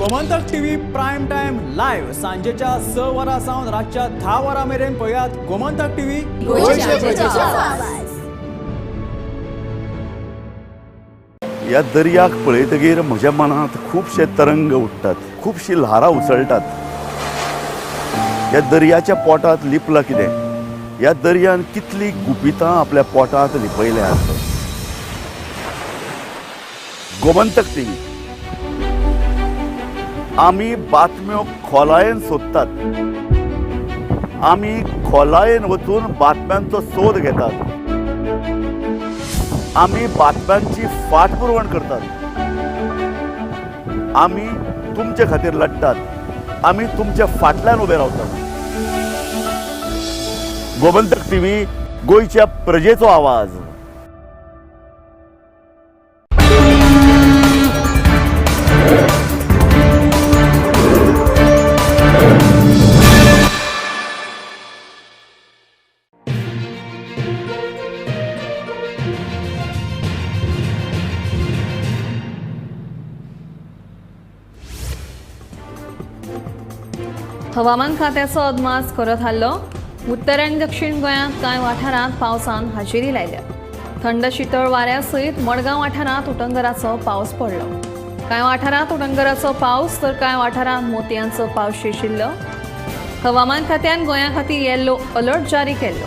Gomantak TV prime time live सांजेच्या 6 वरां सावन रातच्या 10 वरां मेरेन पळयात गोमंतक टीव्ही गोंयच्या प्रजेचो आवाज। ह्या दर्याक पळयतगीर म्हज्या मनांत खुबशे तरंग उठ्ठात, खुबशी ल्हारां उसळटात। ह्या दर्याच्या पोटांत लिपलां कितें, ह्या दर्यान कितली गुपितां आपल्या पोटांत लिपयल्यात। गोमंतक टीव्ही आमी बातम्यो खोलायेन सोदतात, आमी खोलायेन वचून बातम्यांचो सोद घेतात, आमी बातम्यांची फाटपुरवण करतात, आमी तुमचे खातीर लढतात, आमी तुमच्या फाटल्यान उबे रावतात। गोमंतक टीव्ही गोंयच्या प्रजेचो आवाज। हवामान खात्याचो अदमास खरो थारलो. उत्तर आनी दक्षिण गोंयांत कांय वाठारांत पावसान हाजेरी लायल्या. थंड शितळ वाऱ्या सयत मडगांव वाठारांत उटंगराचो पावस पडलो. कांय वाठारांत उटंगराचो पावस तर कांय वाठारांत मोतयांचो पावस शिशिल्लो. हवामान खात्यान गोंया खातीर येल्लो अलर्ट जारी केल्लो.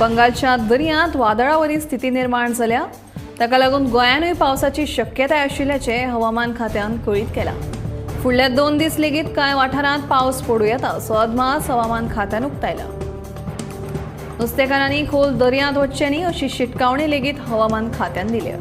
बंगालच्या दर्यांत वादळावरी स्थिती निर्माण जाल्या. ताका लागून गोंयानूय पावसाची शक्यताय आशिल्ल्याचें हवामान खात्यान कळीत केलां. फुडल्या 2 दीस लेगीत कांय वाठारांत पावस पडूं येता असो अदमास हवामान खात्यान उक्तायला. नुस्तेकारांनी खोल दर्यांत वचचें न्ही अशी शिटकावणी लेगीत हवामान खात्यान दिल्या.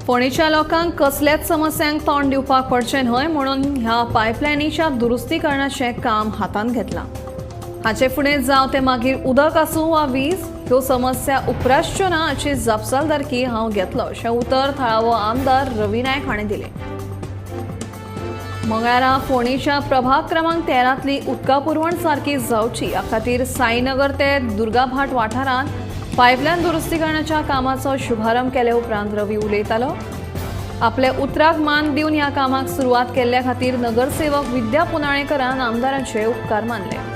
फोंडेच्या लोकांक कसल्याच समस्यांक तोंड दिवपाक पडचें न्हय म्हणून ह्या पायपलायनीच्या दुरुस्तीकरणाचें काम हातांत घेतलां. हाचे फुडें जावं तें मागीर उदक आसूं वा वीज, ह्यो समस्या उप्रासच्यो ना हाची जापसालदारकी हांव घेतलो अशें उतर थळावो आमदार रवी नायक हाणें दिलें. मंगळारा फोंडेच्या प्रभाग क्रमांक 13तली उदका पुरवण सारकी जावची ह्या खातीर साईनगर ते दुर्गाभाट वाठारांत पायपलायन दुरुस्तीकरणाच्या कामाचो शुभारंभ केले उपरांत रवी उलयतालो. आपल्या उतराक मान दिवन ह्या कामाक सुरवात केल्ल्या खातीर नगरसेवक विद्या पुनाळेकरान आमदारांचे उपकार मानले.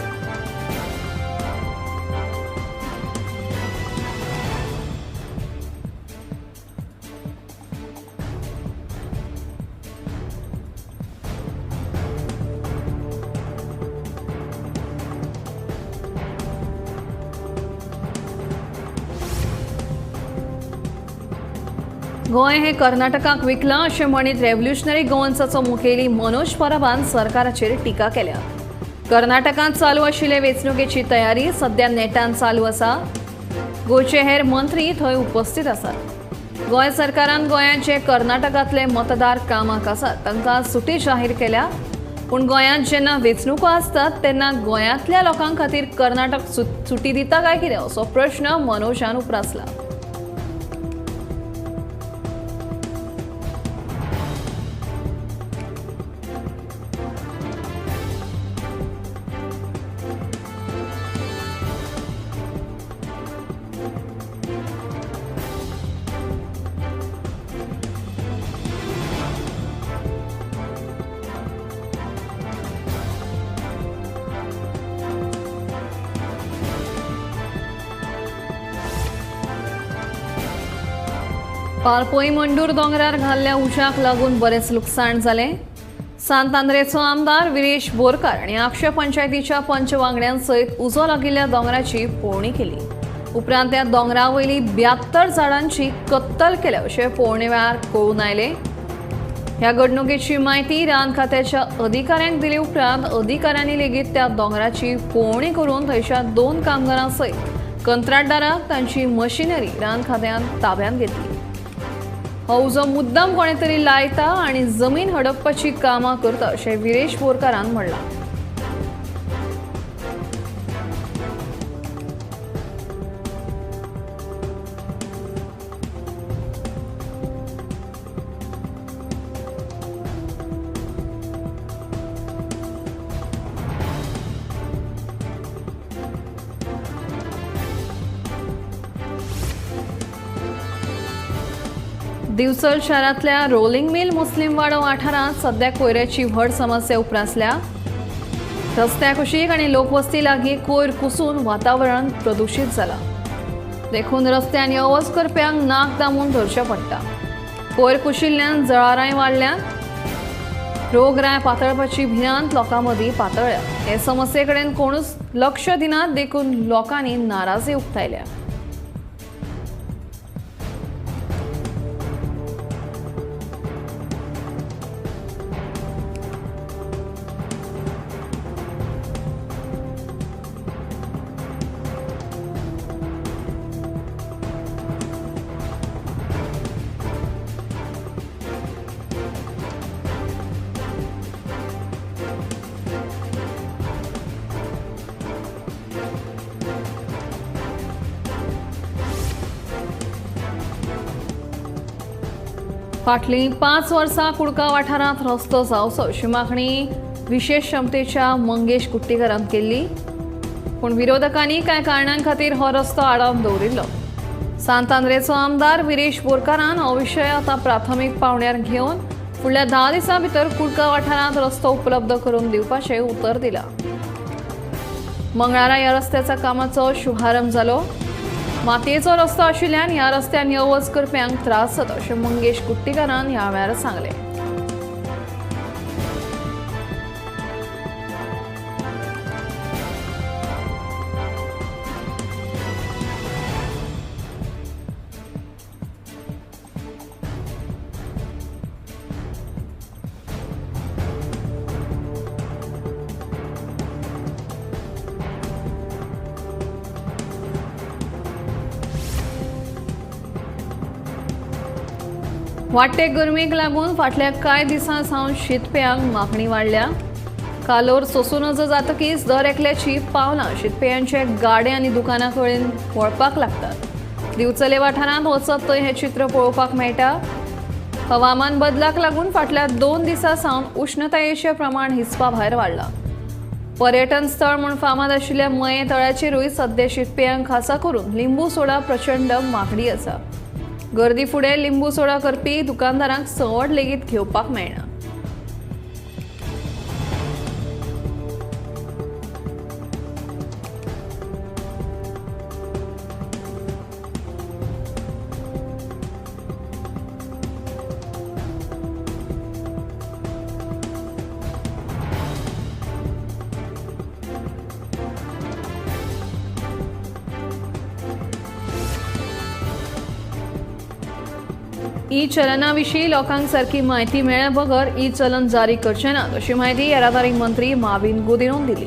गोंय हे कर्नाटकाक विकलां अशें म्हणीत रेव्होल्युशनरी गोवन्साचो मुखेली मनोज परबान सरकाराचेर टिका केल्या. कर्नाटकांत चालू आशिल्ले वेंचणुकेची तयारी सध्या नेटान चालू आसा. गोंयचे हेर मंत्री थंय उपस्थित आसात. गोंय सरकारान गोंयाचे कर्नाटकांतले मतदार कामाक आसात तांकां सुटी जाहीर केल्या. पूण गोंयांत जेन्ना वेंचणुको आसतात तेन्ना गोंयांतल्या लोकां खातीर कर्नाटक सुटी दिता काय कितें असो प्रश्न मनोजान उप्रासला. पारपोई मंडूर दोंगरार घाल्ल्या उज्याक लागून बरेंच लुकसाण जालें. सांत आंद्रेचो आमदार विरेश बोरकार आनी आगशे पंचायतीच्या पंच वांगड्यां सयत उजो लागिल्ल्या दोंगराची पळोवणी केली. उपरांत त्या दोंगरा वयली 72 झाडांची कत्तल केल्या अशें पळोवणे वेळार कळून आयलें. ह्या घडणुकेची म्हायती रान खात्याच्या अधिकाऱ्यांक दिले उपरांत अधिकाऱ्यांनी लेगीत त्या दोंगराची पळोवणी करून थंयच्या 2 कामगारां सयत कंत्राटदाराक तांची मशिनरी रान खात्यान ताब्यांत घेतली. हो उजो मुद्दाम कोणे तरी लायता आनी जमीन हडपपाची कामां करता अशें विरेश बोरकारान म्हणलां. दिवचल शारांतल्या रोलिंग मिल मुस्लीम वाडो वाठारांत सध्या कोयराची व्हड समस्या उप्रासल्या. रस्त्या कुशीक आनी लोकवस्ती लागीं कोयर कुसून वातावरण प्रदुशीत जालां. देखून रस्त्यान यो वच करप्यांक नाक दामून धरचें पडटा. कोयर कुशिल्ल्यान जळारांय वाडल्यात. रोगराय पातळपाची भिरांत लोकां मदीं पातळ्ळ्या. हे समस्ये कडेन कोणूच लक्ष दिनात देखून लोकांनी नाराजी उक्तायल्या. फाटलीं 5 वर्सां कुडका वाठारांत रस्तो जावचो अशी मागणी विशेश क्षमतेच्या मंगेश कुट्टीकरान केल्ली, पूण विरोधकांनी कांय कारणां खातीर हो रस्तो आडावन दवरिल्लो। सांत आंद्रेचो आमदार विरेश बोरकारान हो विशय आतां प्राथमीक पावंड्यार घेवन फुडल्या 10 दिसां भितर कुडका वाठारांत रस्तो उपलब्ध करून दिवपाचें उतर दिलां। मंगळारा ह्या रस्त्याच्या कामाचो शुभारंभ जालो। मातयेचो रस्तो आशिल्ल्यान ह्या रस्त्यान यो वच करप्यांक त्रास जाता अशें मंगेश कुट्टीकारान ह्या वेळार सांगलें। वाडटे गरमेक लागून फाटल्या कांय दिसां सावन शीतपेयांक मागणी वाडल्या। कालोर सोसूं नजो जातकीच दर एकल्याची पावलां शीतपेयांचे गाडे आनी दुकानां कडेन वळपाक लागतात। दिवचले वाठारांत वचत थंय हें चित्र पळोवपाक मेळटा। हवामान बदलाक लागून फाटल्या 2 दिसां सावन उश्णतायेचें प्रमाण हिसपा भायर वाडलां। पर्यटन स्थळ म्हूण फामाद आशिल्ल्या मयें तळ्याचेरूय सद्या शीतपेयांक खासा करून लिंबू सोडा प्रचंड मागणी आसा। गर्दी फुडें लिंबू सोडा करपी दुकानदारांक सवड लेगीत घेवपाक मेळना। ई चलना विशीं लोकांक सारकी म्हायती मेळ्ळे बगर ई चलन जारी करचे ना अशी म्हायती येरादारी मंत्री माविन गुदिनोन दिली।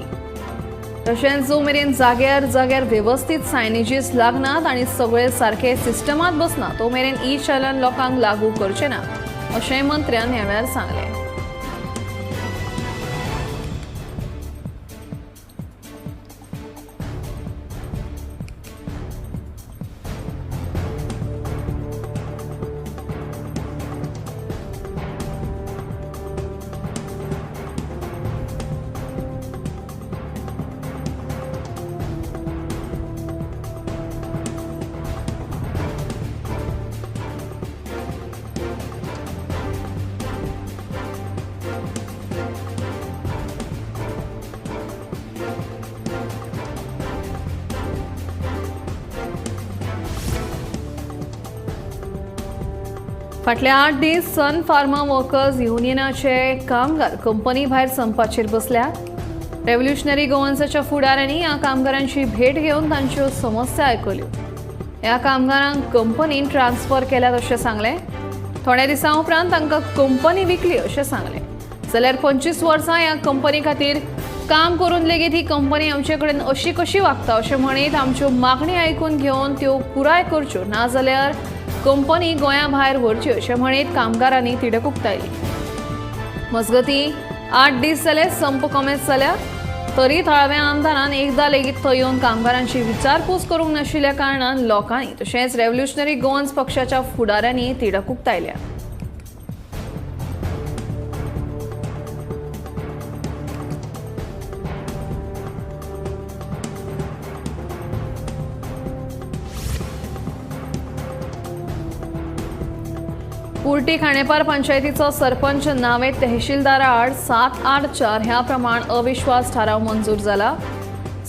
तशेंच जो मेरेन जाग्यार जाग्यार वेवस्थीत सायनेजीस लागनात आनी सगळे सारके सिस्टमांत बसना तो मेरेन ई चलन लोकांक लागू करचे ना अशें मंत्र्यान ह्या वेळार सांगलें। फाटले 8 दीस सन फार्मा वर्कर्स युनियनाचे कामगार कंपनी भायर संपाचेर बसल्यात। रेव्होल्युशनरी गोवन्साच्या फुडाऱ्यांनी ह्या कामगारांची भेट घेवन तांच्यो समस्या आयकल्यो। ह्या कामगारांक कंपनीन ट्रान्सफर केल्यात अशें सांगलें। थोड्या दिसां उपरांत तांकां कंपनी विकली अशें सांगलें। जाल्यार 25 वर्सां ह्या कंपनी खातीर काम करून लेगीत ही कंपनी आमचे कडेन अशी कशी वागता अशें म्हणीत आमच्यो मागणी आयकून घेवन त्यो पुराय करच्यो, नाजाल्यार कंपनी गोंया भायर व्हरची अशें म्हणीत कामगारांनी तिडक उक्तायली। मजगतीं 8 दीस जाले संप कमेंत जाल्या तरी थळाव्या आमदारान एकदां लेगीत थंय येवन कामगारांची विचारपूस करूंक नाशिल्ल्या कारणान लोकांनी तशेंच रेव्होल्युशनरी गोवन्स पक्षाच्या फुडाऱ्यांनी तिडक उक्तायल्या। कुर्टी खांडेपार पंचायतीचो सरपंच नावे तहसीलदारा आड 784 ह्या प्रमाण अविश्वास थाराव मंजूर जाला।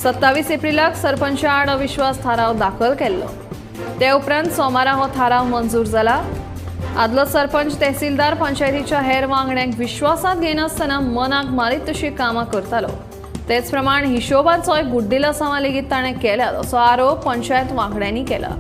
27 एप्रिलाक सरपंचा आड अविश्वास थाराव दाखल केल्लो। ते उपरांत सोमारा हो थाराव मंजूर जाला। आदलो सरपंच तहसीलदार पंचायतीच्या हेर वांगड्यांक विश्वासांत घेनासतना मनाक मारीत तशी कामां करतालो। तेच प्रमाण हिशोबाचोय गुड्डिलासांवां लेगीत ताणें केल्यात असो आरोप पंचायत वांगड्यांनी केला।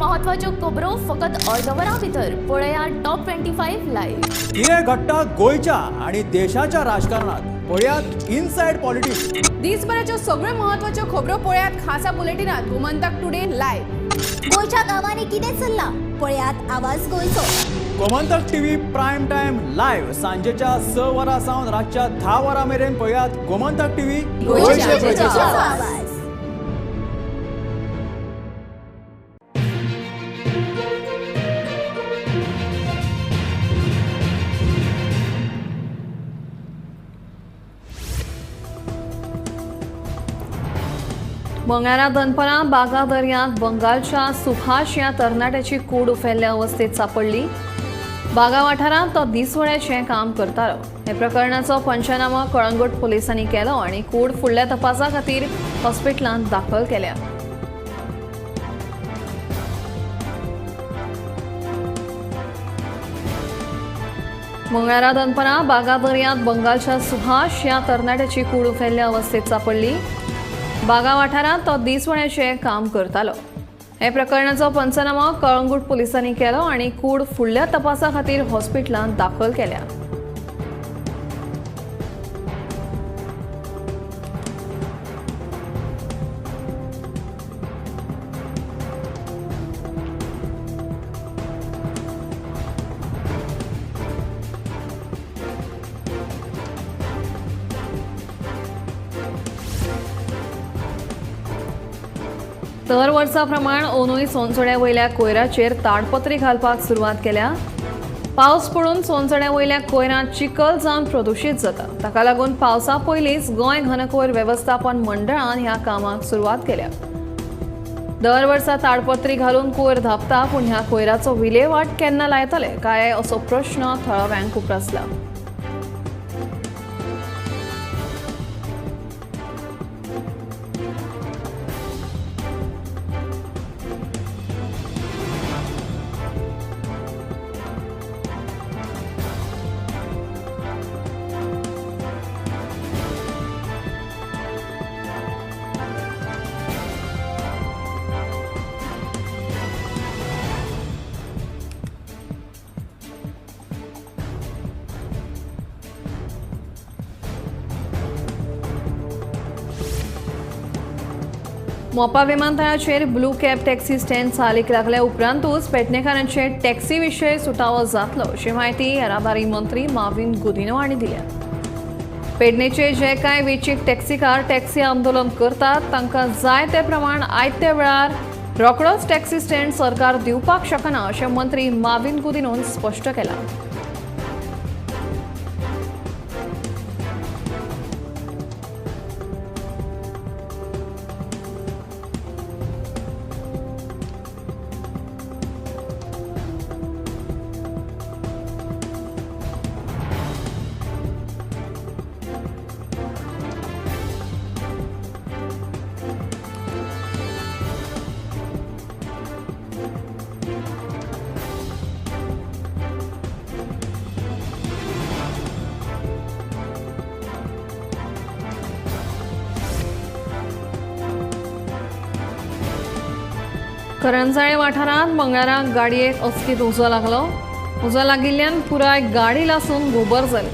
महत्वाच्यो खबरो फकत अर्द वरां भितर पळया टॉप 25 लायव्ह. कितें घडटा गोंयच्या आनी देशाच्या राजकारणात पळयात इनसायड पॉलिटिक्स. दिसभराच्यो सगळ्यो महत्वाच्यो खबरो पळयात खासा बुलेटिनात गोमंतक टुडे लायव्ह. गोंयच्या गांवांनी कितें चल्लां पळयात आवाज गोंयचो. Gomantak TV prime time live सांजेच्या 6 वरां सावन रातच्या 10 वरां मेरेन पळयात गोमंतक टीव्ही गोंयच्या प्रजेचो आवाज. मंगळारा दनपरां बागा दर्यांत बंगालच्या सुभाष ह्या तरणाट्याची कूड उफेल्ल्या अवस्थेत सापडली. बागा वाठारांत तो दिसवड्याचें काम करतालो. हे प्रकरणाचो पंचनामो कळंगूट पुलिसांनी केलो आनी कूड फुडल्या तपासा खातीर हॉस्पिटलांत दाखल केल्या. मंगळारा दनपरां बागा दर्यांत बंगालच्या सुभाष ह्या तरणाट्याची कूड उफेल्ल्या अवस्थेत सापडली. बागा वाठारांत तो दिसवण्याचें काम करतालो. हे प्रकरणाचो पंचनामो कळंगूट पुलिसांनी केलो आनी कूड फुडल्या तपासा खातीर हॉस्पिटलांत दाखल केल्या. दर वर्सा प्रमाण अंदूय सोनसड्या वयल्या कोयराचेर ताडपत्री घालपाक सुरवात केल्या. पावस पडून सोनसड्या वयल्या कोयरांत चिखल जावन प्रदुशीत जाता. ताका लागून पावसा पयलींच गोंय घनकोयर वेवस्थापन मंडळान ह्या कामाक सुरवात केल्या. दर वर्सा ताडपत्री घालून कोयर धांपता, पूण ह्या कोयराचो विलेवाट केन्ना लायतले काय असो प्रश्न थळाव्यांक उप्रासला. मोपा विमानतळाचेर ब्लू कॅब टॅक्सी स्टँड चालीक लागल्या उपरांतूच पेडणेकारांचे टॅक्सी विशय सुटावो जातलो अशी म्हायती येरादारी मंत्री माविन गुदिन्हो हांणी दिल्या. पेडणेचे जे कांय वेंचीक टॅक्सीकार टॅक्सी आंदोलन करतात तांकां जाय ते प्रमाण आयत्या वेळार रोखडोच टॅक्सी स्टँड सरकार दिवपाक शकना अशें मंत्री माविन गुदिन्होन स्पश्ट केलां. करंजाळे वाठारांत मंगळारा गाडयेक अचकीत उजो लागलो. उजो लागिल्ल्यान पुराय गाडी लासून गोबर जाली.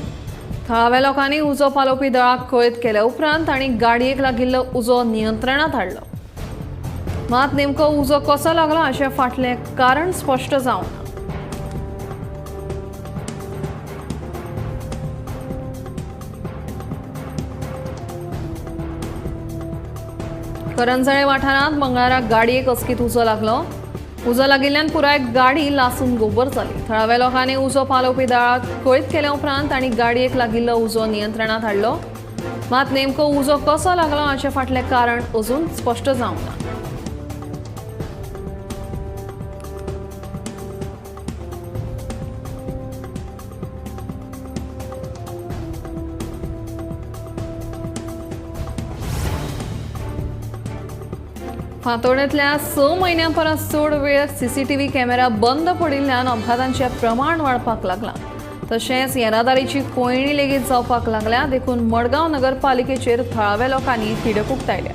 थळाव्या लोकांनी उजो पालोवपी दळाक कळीत केल्या उपरांत तांणी गाडयेक लागिल्लो उजो नियंत्रणांत हाडलो. मात नेमको उजो कसो लागलो हाचें फाटलें कारण स्पश्ट जावंक ना. करंजाळे वाठारांत मंगळारा गाडयेक अचकीत उजो लागलो. उजो लागिल्ल्यान पुराय गाडी लासून गोबर जाली. थळाव्या लोकांनी उजो पालोवपी दळाक कळीत केल्या उपरांत तांणी गाडयेक लागिल्लो उजो नियंत्रणांत हाडलो. मात नेमको उजो कसो लागलो हाचें फाटलें कारण अजून स्पश्ट जावंक ना. फातोड्डेंतल्या 6 म्हयन्यां परस चड वेळ सीसीटीव्ही कॅमेरा बंद पडिल्ल्यान अपघातांचें प्रमाण वाडपाक लागलां. तशेंच येरादारीची कोंयडी लेगीत जावपाक लागल्या. देखून मडगांव नगरपालिकेचेर थळाव्या लोकांनी तिडक उक्तायल्या.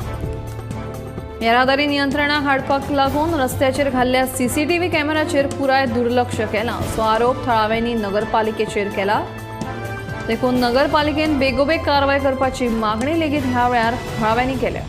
येरादारी नियंत्रणाक हाडपाक लागून रस्त्याचेर घाल्ल्या सीसीटीव्ही कॅमेराचेर पुराय दुर्लक्ष केलां असो आरोप थळाव्यांनी नगरपालिकेचेर केला. देखून नगरपालिकेन बेगोबेग कारवाय करपाची मागणी लेगीत ह्या वेळार थळाव्यांनी केल्या.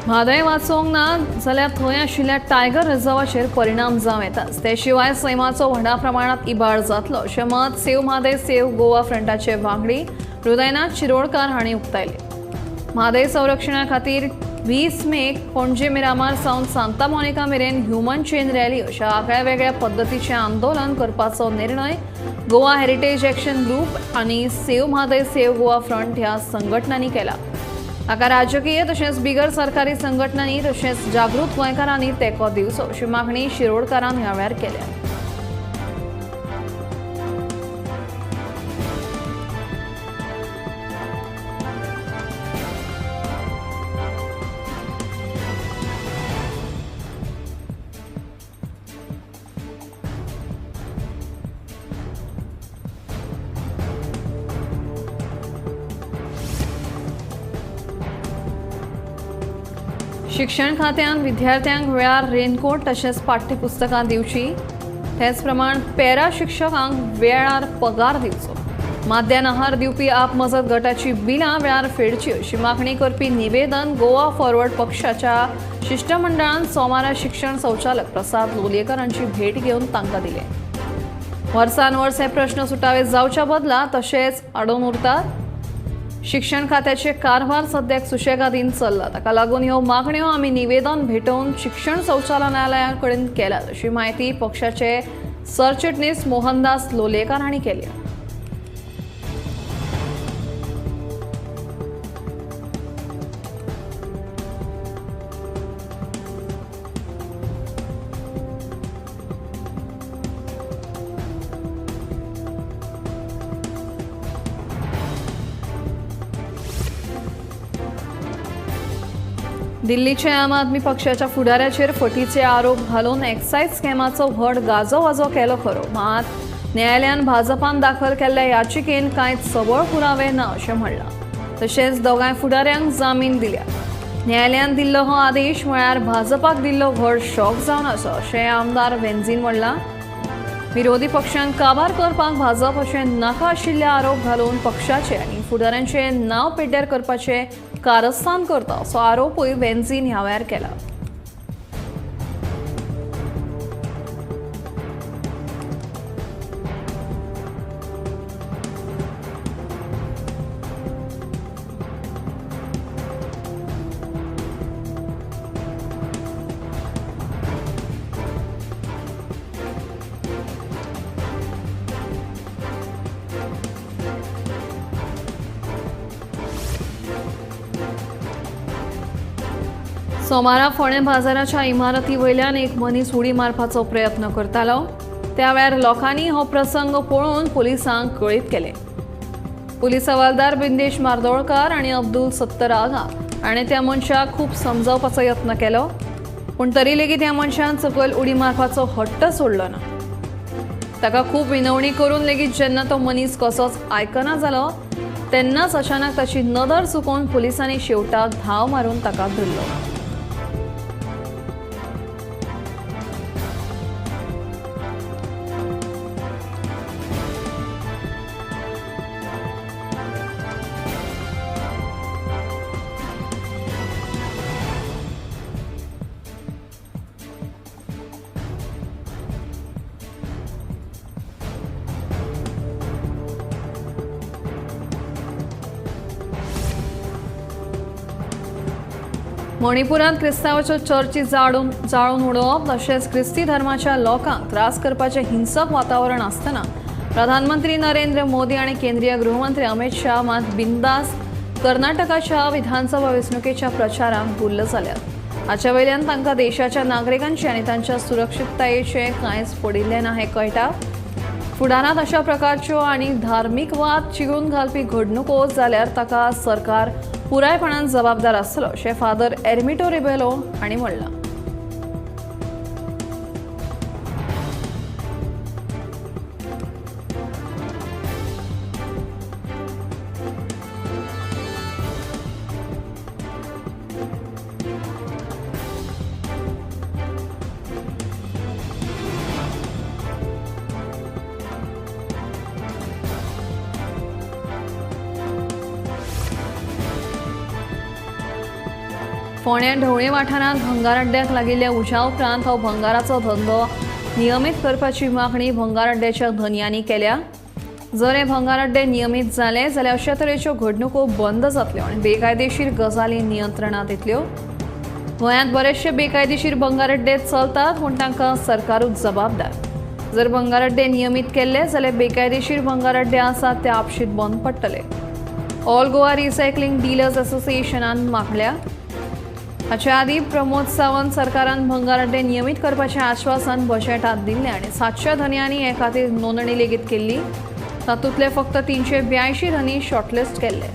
म्हादय वाचोवंक ना जाल्यार थंय आशिल्ल्या टायगर रिझर्वाचेर परिणाम जावं येता. ते शिवाय सैमाचो व्हडा प्रमाणांत इबाड जातलो अशें मत सेव्ह म्हादय सेव्ह गोवा फ्रंटाचे वांगडी हृदयनाथ शिरोडकार हांणी उक्तायलें. म्हादय संरक्षणा खातीर 20 मेक पणजे मिरामार सावन सांता मोनिका मेरेन ह्युमन चेन रॅली अशा आगळ्या वेगळ्या पद्दतीचें आंदोलन करपाचो निर्णय गोवा हेरिटेज एक्शन ग्रुप आनी save Mhadei save Goa front ह्या संघटनांनी केला. हाका राजकीय तशेंच बिगर सरकारी संघटनांनी तशेंच जागृत गोंयकारांनी तेंको दिवचो अशी मागणी शिरोडकारान ह्या वेळार केल्या. शिक्षण खात्यान विद्यार्थ्यांक वेळार रेनकोट तशेंच पाठ्यपुस्तकां दिवची, तेच प्रमाण पॅरा शिक्षकांक वेळार पगार दिवचो, माध्यान आहार दिवपी आप मजत गटाची बिलां वेळार फेडची अशी मागणी करपी निवेदन गोवा फॉरवर्ड पक्षाच्या शिश्टमंडळान सोमारा शिक्षण संचालक प्रसाद लोलयेकर हांची भेट घेवन तांकां दिलें. वर्सान वर्स हे प्रश्न सुटावे जावच्या बदला तशेंच अडोवन उरतात. शिक्षण खात्याचे कारभार सद्याक सुशेगादीन चल्ला, ताका लागून ह्यो मागण्यो आमी निवेदन भेटोवन शिक्षण संचालनालया कडेन केल्यात अशी म्हायती पक्षाचे सरचिटणीस मोहनदास लोलयेकार हांणी केली. दिल्लीच्या आम आदमी पक्षाच्या फुडाऱ्याचेर फटीचे आरोप घालून एक्सायज स्कॅमाचो व्हड गाजोवाजो केलो खरो, मात न्यायालयान भाजपान दाखल केल्ल्या याचिकेन कांय सबळ पुरावे ना अशें म्हणलां. तशेंच दोगांय फुडाऱ्यांक जामीन दिल्या. न्यायालयान दिल्लो हो आदेश म्हळ्यार भाजपाक दिल्लो व्हड शॉक जावन आसा अशें आमदार वेन्झीन म्हणलां. विरोधी पक्षांक काबार करपाक भाजप अशें नाका आशिल्ले आरोप घालून पक्षाचे आनी फुडाऱ्यांचें नांव पेड्ड्यार करपाचें कारस्थान करता असो आरोपूय वेन्झीन ह्या वेळार केला. सोमारा फोंडें बाजाराच्या इमारती वयल्यान एक मनीस उडी मारपाचो प्रयत्न करतालो. त्या वेळार लोकांनी हो प्रसंग पळोवन पुलिसांक कळीत केलें. पुलीस हवालदार बिंदेश मार्दोळकार आनी अब्दुल सत्तर आगा हाणें त्या मनशाक खूब समजावपाचो यत्न केलो, पूण तरी लेगीत ह्या मनशान सकयल उडी मारपाचो हट्ट सोडलो ना. ताका खूब विनवणी करून लेगीत जेन्ना तो मनीस कसोच आयकना जालो तेन्नाच अचानक ताची नदर चुकोवन पुलिसांनी शेवटाक धांव मारून ताका धरलो. मणिपुरांत क्रिस्तांवाच्यो चर्ची जाळून उडोवप तशेंच क्रिस्ती धर्माच्या लोकांक त्रास करपाचें हिंसक वातावरण आसतना प्रधानमंत्री नरेंद्र मोदी आनी केंद्रीय गृहमंत्री अमित शाह मात बिंदास कर्नाटकाच्या विधानसभा वेंचणुकेच्या प्रचारात गुल्ल जाल्यात. हाच्या वयल्यान तांकां देशाच्या नागरिकांचे आनी तांच्या सुरक्षिततायेचें कांयच पडिल्लें ना हें कळटा. फुडारांत अशा प्रकारच्यो आनी धार्मीक वाद चिगळून घालपी घडणुको जाल्यार ताका सरकार पुरायपणान जबाबदार आसतलो अशें फादर एर्मिटो रिबेलो हांणी म्हणलां. फोंड्या ढवळे वाठारांत भंगार अड्ड्याक लागिल्ल्या उज्या उपरांत हो भंगाराचो धंदो नियमीत करपाची मागणी भंगार अड्ड्याच्या धनयांनी केल्या. जर हे भंगार अड्डे नियमीत जाले जाल्यार अशा तरेच्यो घडणुको बंद जातल्यो आनी बेकायदेशीर गजाली नियंत्रणांत येतल्यो. गोंयांत बरेचशे बेकायदेशीर भंगार अड्डे चलतात पूण तांकां सरकारूच जबाबदार. जर भंगार अड्डे नियमीत केल्ले जाल्यार बेकायदेशीर भंगार अड्डे आसात ते आपशीत बंद पडटले. ऑल गोवा रिसायकलिंग डिलर्स असोसिएशनान मागल्या. हाचे आदीं प्रमोद सावंत सरकारान भंगार अड्डे नियमीत करपाचें आश्वासन बजेटांत दिल्लें आनी 700 धनयांनी हे खातीर नोंदणी लेगीत केल्ली. तातूंतले फक्त 382 धनी शॉर्टलिस्ट केल्ले.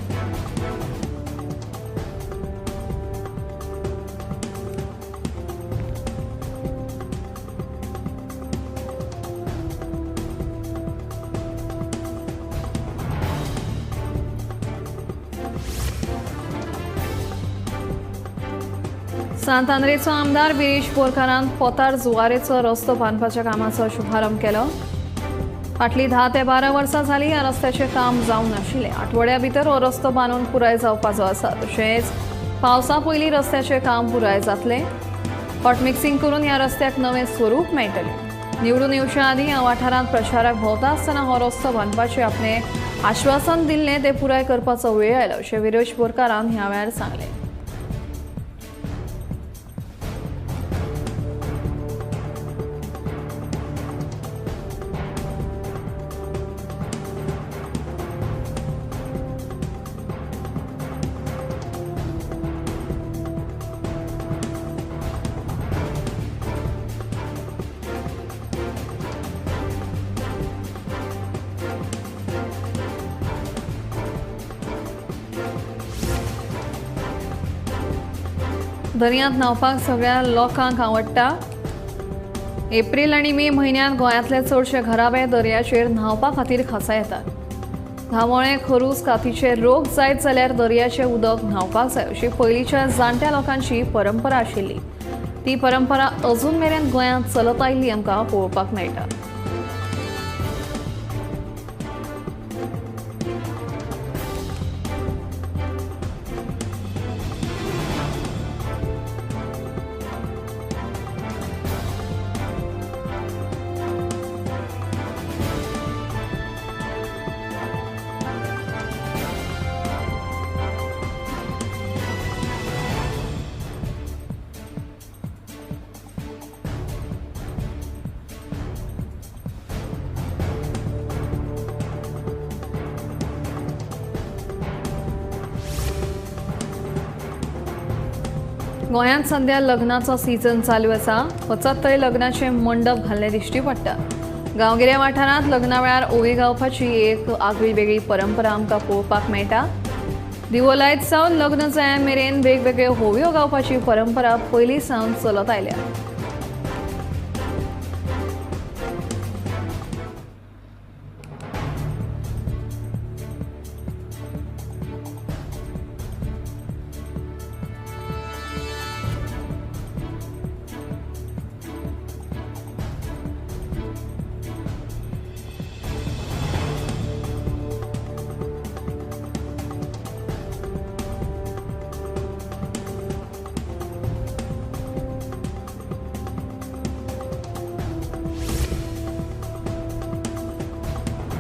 सांत आंद्रेचो आमदार विरेश बोरकारान पोतार जुवारेचो रस्तो बांदपाच्या कामाचो शुभारंभ केलो. फाटलीं 10 ते 12 वर्सां जालीं ह्या रस्त्याचें काम जावंक नाशिल्लें. आठवड्या भितर हो रस्तो बांदून पुराय जावपाचो आसा. तशेंच पावसा पयलीं रस्त्याचें काम पुराय जातलें. हॉट मिक्सिंग करून ह्या रस्त्याक नवें स्वरूप मेळटलें. निवडून येवच्या आदीं ह्या वाठारांत प्रचाराक भोंवता आसतना हो रस्तो बांदपाचें आपणें आश्वासन दिल्लें तें पुराय करपाचो वेळ आयलो अशें विरेश बोरकारान ह्या वेळार सांगलें. दर्यांत न्हांवपाक सगळ्या लोकांक आवडटा. एप्रील आनी मे म्हयन्यांत गोंयांतले चडशे घराबे दर्याचेर न्हांवपा खातीर खासा येतात. धांवोळे, खरूज, कातीचे रोग जायत जाल्यार दर्याचें उदक न्हांवपाक जाय अशी पयलींच्या जाणट्या लोकांची परंपरा आशिल्ली. ती परंपरा अजून मेरेन गोंयांत चलत आयिल्ली आमकां पळोवपाक मेळटा. गोंयांत सध्या लग्नाचो सीझन चालू आसा. वचत थंय लग्नाचे मंडप घाल्ले दिश्टी पडटा. गांवगिऱ्या वाठारांत लग्ना वेळार ओवी गावपाची एक आगळी वेगळी परंपरा आमकां पळोवपाक मेळटा. दिवो लायत सावन लग्न जाय मेरेन वेगवेगळ्यो होवयो गावपाची परंपरा पयलीं सावन चलत आयल्या.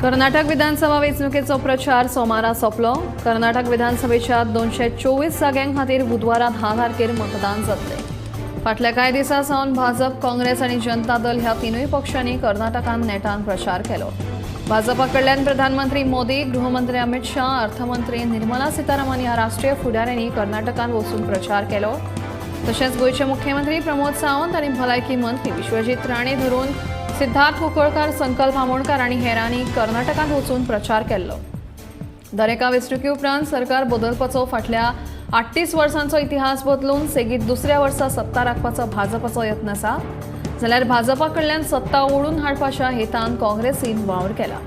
कर्नाटक विधानसभा वेंचणुकेचो प्रचार सोमारा सोंपलो. कर्नाटक विधानसभेच्या 224 जाग्यां खातीर बुधवारा 10 तारखेर मतदान जातलें. फाटल्या कांय दिसां सावन भाजप, काँग्रेस आनी जनता दल ह्या तिनूय पक्षांनी कर्नाटकांत नेटान प्रचार केलो. भाजपा कडल्यान प्रधानमंत्री मोदी, गृहमंत्री अमित शाह, अर्थमंत्री निर्मला सीतारामन ह्या राष्ट्रीय फुडाऱ्यांनी कर्नाटकांत वचून प्रचार केलो। तशेंच गोंयचे मुख्यमंत्री प्रमोद सावंत आनी भलायकी मंत्री विश्वजीत राणे धरून सिद्धार्थ कुंकळकर, संकल्प आमोणकर आनी हेरांनी कर्नाटकांत वचून प्रचार केल्लो। दरेका वेंचणुके उपरांत सरकार बदलपाचो फाटल्या 38 वर्सांचो इतिहास बदलून सेगीत दुसऱ्या वर्सा सत्ता राखपाचो भाजपाचो यत्न आसा, जाल्यार भाजपा कडल्यान सत्ता ओडून हाडपाच्या हेतान काँग्रेसीन वावर केला।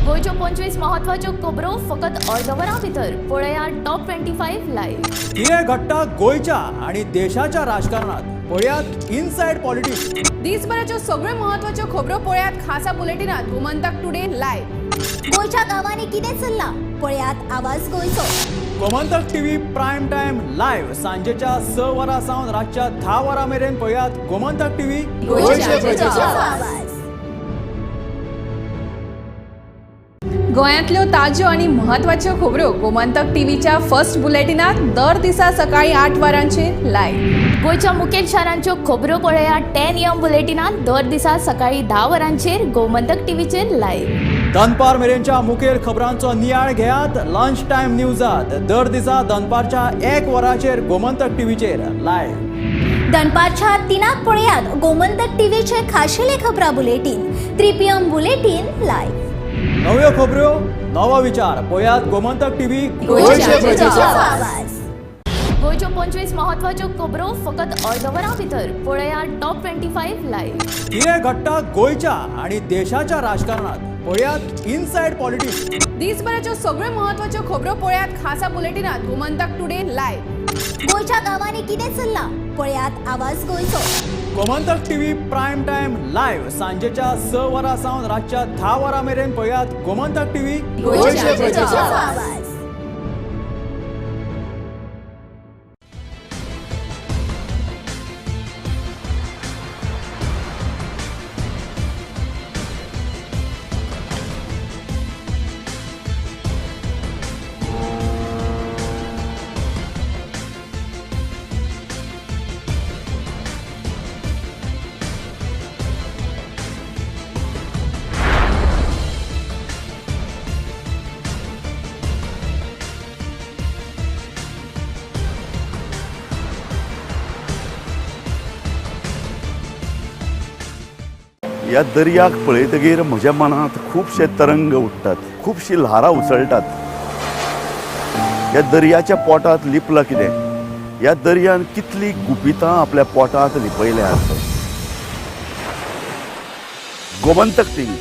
गोंयच्यो 25 महत्वाच्यो खबरो फकत अर्द वरां भितर पळया टॉप 25 लायव्ह। कितें घडटा गोंयच्या आनी देशाच्या राजकारणात पळयात इनसायड पॉलिटिक्स। दिसभराच्यो सगळ्यो महत्वाच्यो खबरो पळयात खासा बुलेटिनात गोमंतक टुडे लायव्ह। गोंयच्या गांवांनी कितें चल्लां पळयात आवाज गोंयचो। Gomantak TV prime time live सांजेच्या 6 वरां सावन रातच्या 10 वरां मेरेन पळयात गोमंतक टीव्ही गोंयच्या प्रजेचो आवाज। गोंयांतल्यो ताज्यो आनी महत्वाच्यो खबरो गोमंतक टीव्हीच्या फर्स्ट बुलेटिनात दर दिसा सकाळी 8 वरांचेर लायव्ह। गोंयच्या मुखेल शारांच्यो खबरो पळया 10 AM बुलेटिनात दर दिसा सकाळी 10 वरांचेर गोमंतक टीव्हीचेर लायव्ह। दनपार मेरेनच्या मुखेल खबरांचो नियाळ घेयात लंच टायम न्यूजात दर दिसा दनपारच्या 1 वरांचेर गोमंतक टीव्हीचेर लायव्ह। दनपारच्या 3 पळयात गोमंतक टीव्हीचे खाशेले खबरां बुलेटीन 3 PM bulletin live. नव्यो खबरो नवो विचार पळयात गोमंतक टीव्ही गोंयच्या प्रजेचो आवाज। गोंयच्यो 25 महत्वाच्यो खबरो फकत अर्द वरां भितर पळया टॉप 25 लायव्ह। कितें घडटा गोंयच्या आनी देशाच्या राजकारणात पळयात इनसायड पॉलिटिक्स। दिसभराच्यो सगळ्यो महत्वाच्यो खबरो पळयात खासा बुलेटिनात गोमंतक टुडे लायव्ह। गोंयच्या गांवांनी कितें चल्लां पळयात आवाज गोंयचो। Gomantak TV prime time live सांजेच्या 6 वरां सावन रातच्या 10 वरां मेरेन पळयात गोमंतक टीव्ही गोंयच्या प्रजेचो आवाज। ह्या दर्याक पळयतगीर म्हज्या मनांत खुबशे तरंग उठ्ठात, खुबशी ल्हारां उसळटात। ह्या दर्याच्या पोटांत लिपलां कितें, ह्या दर्यान कितली गुपितां आपल्या पोटांत लिपयल्या आसत। गोमंतक टीव्ही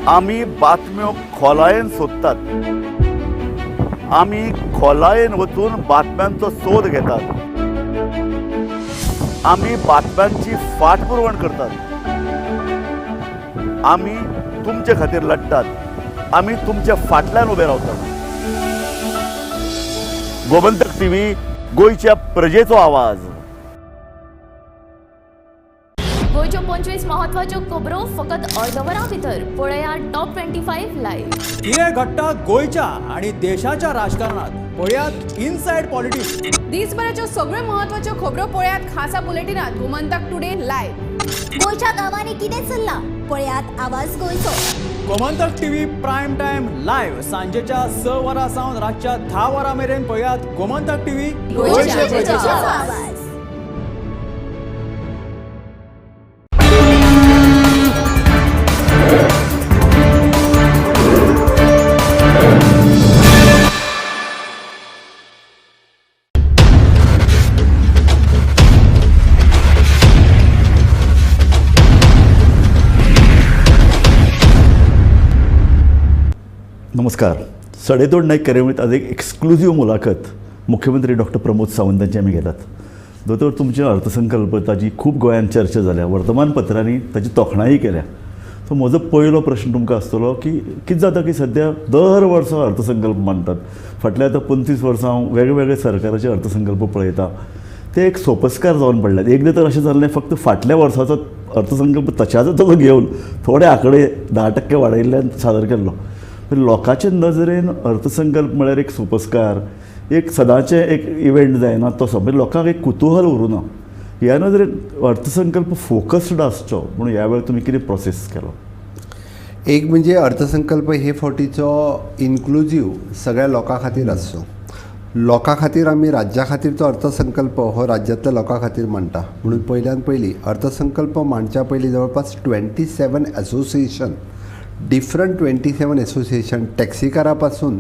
आमी बातम्यो खोलायेन सोदतात, आमी खोलायेन वचून बातम्यांचो सोद घेतात, आमी बातम्यांची फाटपुरवण करतात, आमी तुमचे खातीर लढतात, आमी तुमच्या फाटल्यान उबे रावतात। गोमंतक टीव्ही गोंयच्या प्रजेचो आवाज। गोंयच्यो 25 महत्वाच्यो खबरो फकत अर्द वरां भितर पळया टॉप 25 लायव्ह। कितें घडटा गोंयच्या आनी देशाच्या राजकारणात पळयात इनसायड पॉलिटिक्स। दिसभराच्यो सगळ्यो महत्वाच्यो खबरो पळयात खासा बुलेटिनात गोमंतक टुडे लायव्ह। गोंयच्या गांवांनी कितें चल्लां पळयात आवाज गोंयचो। Gomantak TV prime time live सांजेच्या 6 वरां सावन रातच्या 10 वरां मेरेन पळयात गोमंतक टीव्ही गोंयच्या प्रजेचो आवाज। नमस्कार. सडेतोड नाईक कार्यावळीत आज एक एक्सक्लुझिव्ह मुलाखत मुख्यमंत्री डॉक्टर प्रमोद सावंत हांची आमी घेतात. दोतोर, तुमचे अर्थसंकल्प ताजी खूब गोंयांत चर्चा जाल्या, वर्तमानपत्रांनी ताजी तोखणाय केल्या. सो म्हजो पयलो प्रश्न तुमकां आसतलो की कितें जाता की सद्या दर वर्सा अर्थसंकल्प मांडटात. फाटल्या आतां 25 वर्सां हांव वेगवेगळे सरकाराचे अर्थसंकल्प पळयता, ते एक सोपस्कार जावन पडल्यात. एकदां तर अशें जाल्लें, फक्त फाटल्या वर्साचो अर्थसंकल्प तशाच तसो घेवन थोडे आंकडे 10% वाडयल्ल्यान सादर केल्लो. पण लोकांचे नजरेन अर्थसंकल्प म्हळ्यार एक सोपस्कार, एक सदांचें एक इवेंट जायना तसो, म्हणजे लोकांक एक कुतूहल उरूना. ह्या नजरेन अर्थसंकल्प फोकस्ड आसचो म्हणून ह्या वेळार तुमी कितें प्रोसेस केलो? एक म्हणजे अर्थसंकल्प हे फावटीचो इन्क्लुजीव सगळ्या लोकां खातीर आसचो. लोकां खातीर आमी राज्या खातीरचो अर्थसंकल्प हो राज्यांतल्या लोकां खातीर मांडटा. म्हणून पयल्यान पयलीं अर्थसंकल्प मांडच्या पयलीं जवळपास 27 असोसिएशन, डिफरंट 27 असोसिएशन, टॅक्सीकारा पासून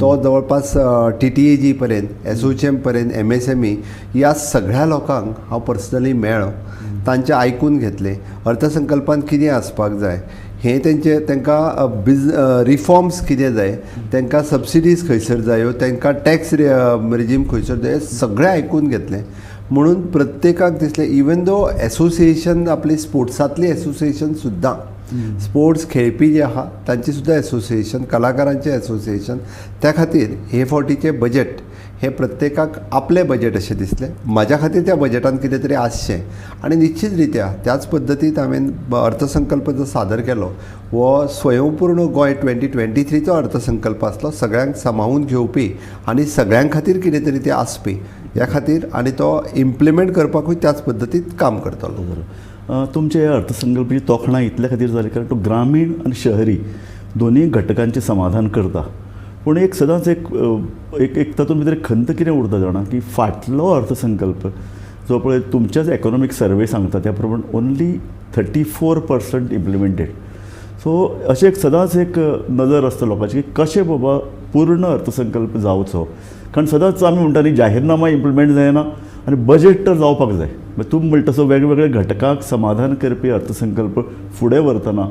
तो जवळपास TTAG पर्यंत, एसोचेम पर्यंत, MSME ह्या सगळ्या लोकांक हांव पर्सनली मेळ्ळो, तांचें आयकून घेतलें. अर्थसंकल्पान कितें आसपाक जाय हें तेंचे, तांकां रिफॉर्म्स कितें जाय, तांकां सबसिडीज खंयसर जायो, तांकां टॅक्स रिजीम खंयसर जाय, सगळें आयकून घेतलें. म्हणून प्रत्येकाक दिसलें, इवन दो एसोसिएशन आपली स्पोर्ट्सांतली एसोसिएशन सुद्दां, स्पोर्ट्स खेळपी जे आहा तांची सुद्दां एसोसिएशन, कलाकारांचें एसोसिएशन, त्या खातीर हे फावटीचें बजेट हें प्रत्येकाक आपलें बजेट अशें दिसलें. म्हाज्या खातीर त्या बजेटान कितें तरी आसचें आनी निश्चीत रित्या त्याच पद्दतीन हांवें अर्थसंकल्प जो सादर केलो हो स्वयंपूर्ण गोंय 2023चो अर्थसंकल्प आसलो, सगळ्यांक सामावून घेवपी आनी सगळ्यां खातीर कितें तरी तें आसपी ह्या खातीर, आनी तो इम्प्लिमेंट करपाकूय त्याच पद्दतीन काम करतलो. तुमचे अर्थसंकल्पाची तोखणाय इतल्या खातीर जाली कारण तो ग्रामीण आनी शहरी दोनूय घटकांचें समाधान करता. पूण एक सदांच एक एक एक तातूंत भितर खंत कितें उरता जाणा की फाटलो अर्थसंकल्प जो पळय तुमच्याच इकॉनॉमीक सर्वे सांगता त्या प्रमाण ओन्ली 34% इम्प्लिमेंटेड. सो अशें एक सदांच एक नजर आसता लोकांची की कशें बाबा पूर्ण अर्थसंकल्प जावचो, कारण सदांच आमी म्हणटा न्ही जाहीरनामा इम्प्लिमेंट जायना आनी बजेट तर जावपाक जाय. तूं म्हणटा तसो वेगवेगळ्या घटकांक समाधान करपी अर्थसंकल्प फुडें व्हरतना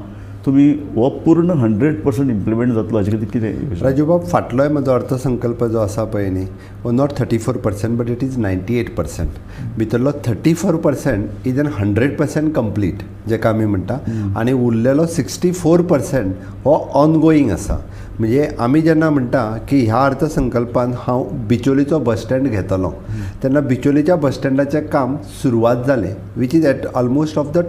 तुमी हो पूर्ण 100% इम्प्लिमेंट जातलो हाजे खातीर कितें? राजूबाब, फाटलोय म्हजो अर्थसंकल्प जो आसा पळय न्ही हो not 34% but it is 98%. भितरलो 34% is an 100% complete जेका आमी म्हणटा, आनी उरलेलो 64% हो ऑनगोईंग आसा. म्हणजे आमी जेन्ना म्हणटा की ह्या अर्थसंकल्पान हांव बिचोलीचो बस स्टँड घेतलो तेन्ना बिचोलीच्या बस स्टँडाचें काम सुरवात जालें which is at almost of the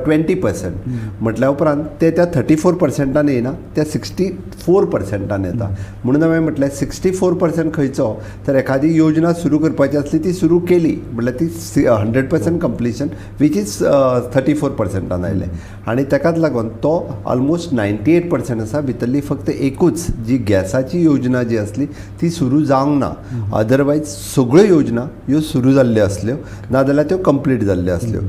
20%. म्हटल्या उपरांत ते त्या 34% येयना, त्या 64% येता. म्हणून हांवें म्हटलें 64% खंयचो, तर एखादी योजना सुरू करपाची आसली ती सुरू केली म्हटल्यार ती 100% कंप्लिशन which is 34% आयलें. आनी ताकाच लागून तो ऑलमोस्ट 98% आसा. भितरली फक्त एकूच जी गॅसाची योजना जी आसली ती सुरू जावंक ना, अदरवायज सगळ्यो योजना ह्यो सुरू जाल्ल्यो आसल्यो, नाजाल्यार त्यो कंप्लीट जाल्ल्यो आसल्यो.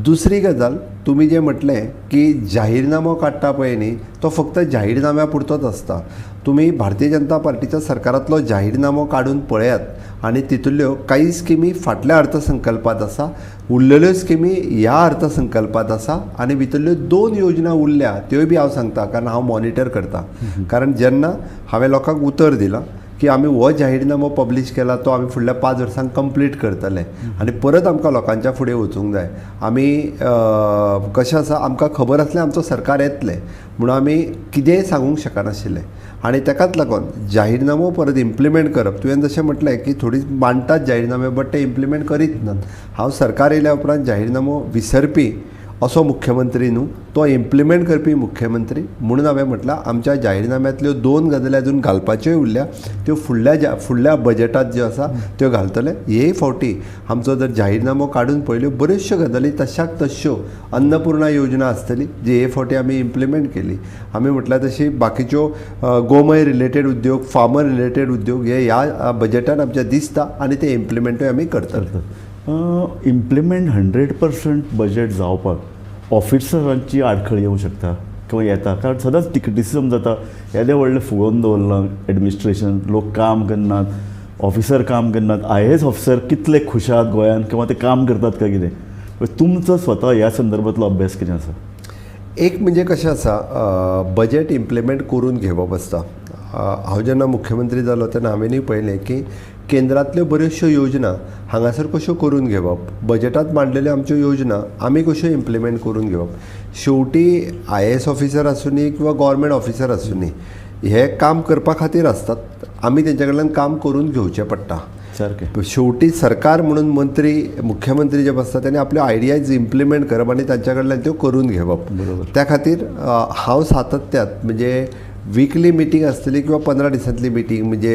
दुसरी गजाल, तुमी जें म्हटलें की जाहीरनामो काडटा पळय न्ही तो फक्त जाहीरनाम्या पुरतोच आसता. तुमी भारतीय जनता पार्टीच्या सरकारांतलो जाहीरनामो काडून पळयात आनी तितुल्यो कांय स्किमी फाटल्या अर्थसंकल्पांत आसा, उरलेल्यो स्किमी ह्या अर्थसंकल्पांत आसा, आनी भितरल्यो 2 योजना उरल्या त्योय बी हांव सांगता, कारण हांव मॉनिटर करता. कारण जेन्ना हांवें लोकांक उतर दिलां की आमी हो जाहीरनामो पब्लीश केला तो आमी फुडल्या 5 वर्सांक कंप्लीट करतले आनी परत आमकां लोकांच्या फुडें वचूंक जाय. आमी कशें आसा, आमकां खबर आसलें आमचो सरकार येतलें म्हणून आमी कितेंय सांगूंक शकनाशिल्लें, आनी ताकाच लागून जाहीरनामो परत इम्प्लिमेंट करप. तुवें जशें म्हटलें की थोडी मांडटात जाहीरनामे बट ते इम्प्लिमेंट करीत नात. हांव सरकार येयल्या उपरांत जाहीरनामो विसरपी असो मुख्यमंत्री न्हू, तो इम्प्लिमेंट करपी मुख्यमंत्री. म्हणून हांवें म्हटलां आमच्या जाहीरनाम्यांतल्यो 2 गजाली अजून घालपाच्योय उरल्या, त्यो फुडल्या बजेटांत ज्यो आसा त्यो घालतले. हे फावटी आमचो जर जाहीरनामो काडून पळयल्यो बऱ्योचश्यो गजाली तशाक तश्यो, अन्नपूर्णा योजना आसतली जी हे फावटी आमी इम्प्लिमेंट केली. आमी म्हटल्यार तशी बाकीच्यो गोमय रिलेटेड उद्योग, फार्मर रिलेटेड उद्योग हे ह्या बजेटान आमच्या दिसता आनी ते इम्प्लिमेंटूय आमी करतले. इम्प्लिमेंट 100% बजेट जावपाक ऑफिसरांची आडखळ येवं शकता किंवा येता, कारण सदांच क्रिटिसिजम जाता, येदें व्हडलें फुगोवन दवरलां एडमिनिस्ट्रेशन, लोक काम करनात, ऑफिसर काम करनात, IAS officer कितले खुश आहात गोंयांत किंवा ते काम करतात काय कितें. तुमचो स्वता ह्या संदर्भांतलो अभ्यास कितें आसा? एक म्हणजे कशें आसा, बजेट इम्प्लिमेंट करून घेवप आसता. हांव जेन्ना मुख्यमंत्री जालो तेन्ना हांवेंनूय पळयलें की केंद्रांतल्यो बऱ्योचश्यो योजना हांगासर कश्यो करून घेवप, बजेटांत मांडलेल्यो आमच्यो योजना आमी कश्यो इम्प्लिमेंट करून घेवप. शेवटी IAS officer आसुनी किंवा गव्हर्मेंट ऑफिसर आसुनी, हे काम करपा खातीर आसतात, आमी तेंच्या कडल्यान काम करून घेवचें पडटा. सारकें. शेवटी सरकार म्हणून मंत्री, मुख्यमंत्री जे बसतात त्यांनी आपल्यो आयडियाज इम्प्लिमेंट करप आनी तांच्या कडल्यान त्यो करून घेवप. बरोबर. त्या खातीर हांव सातत्यात म्हणजे विकली मिटींग आसतली किंवा 15 दिसांतली मिटींग, म्हणजे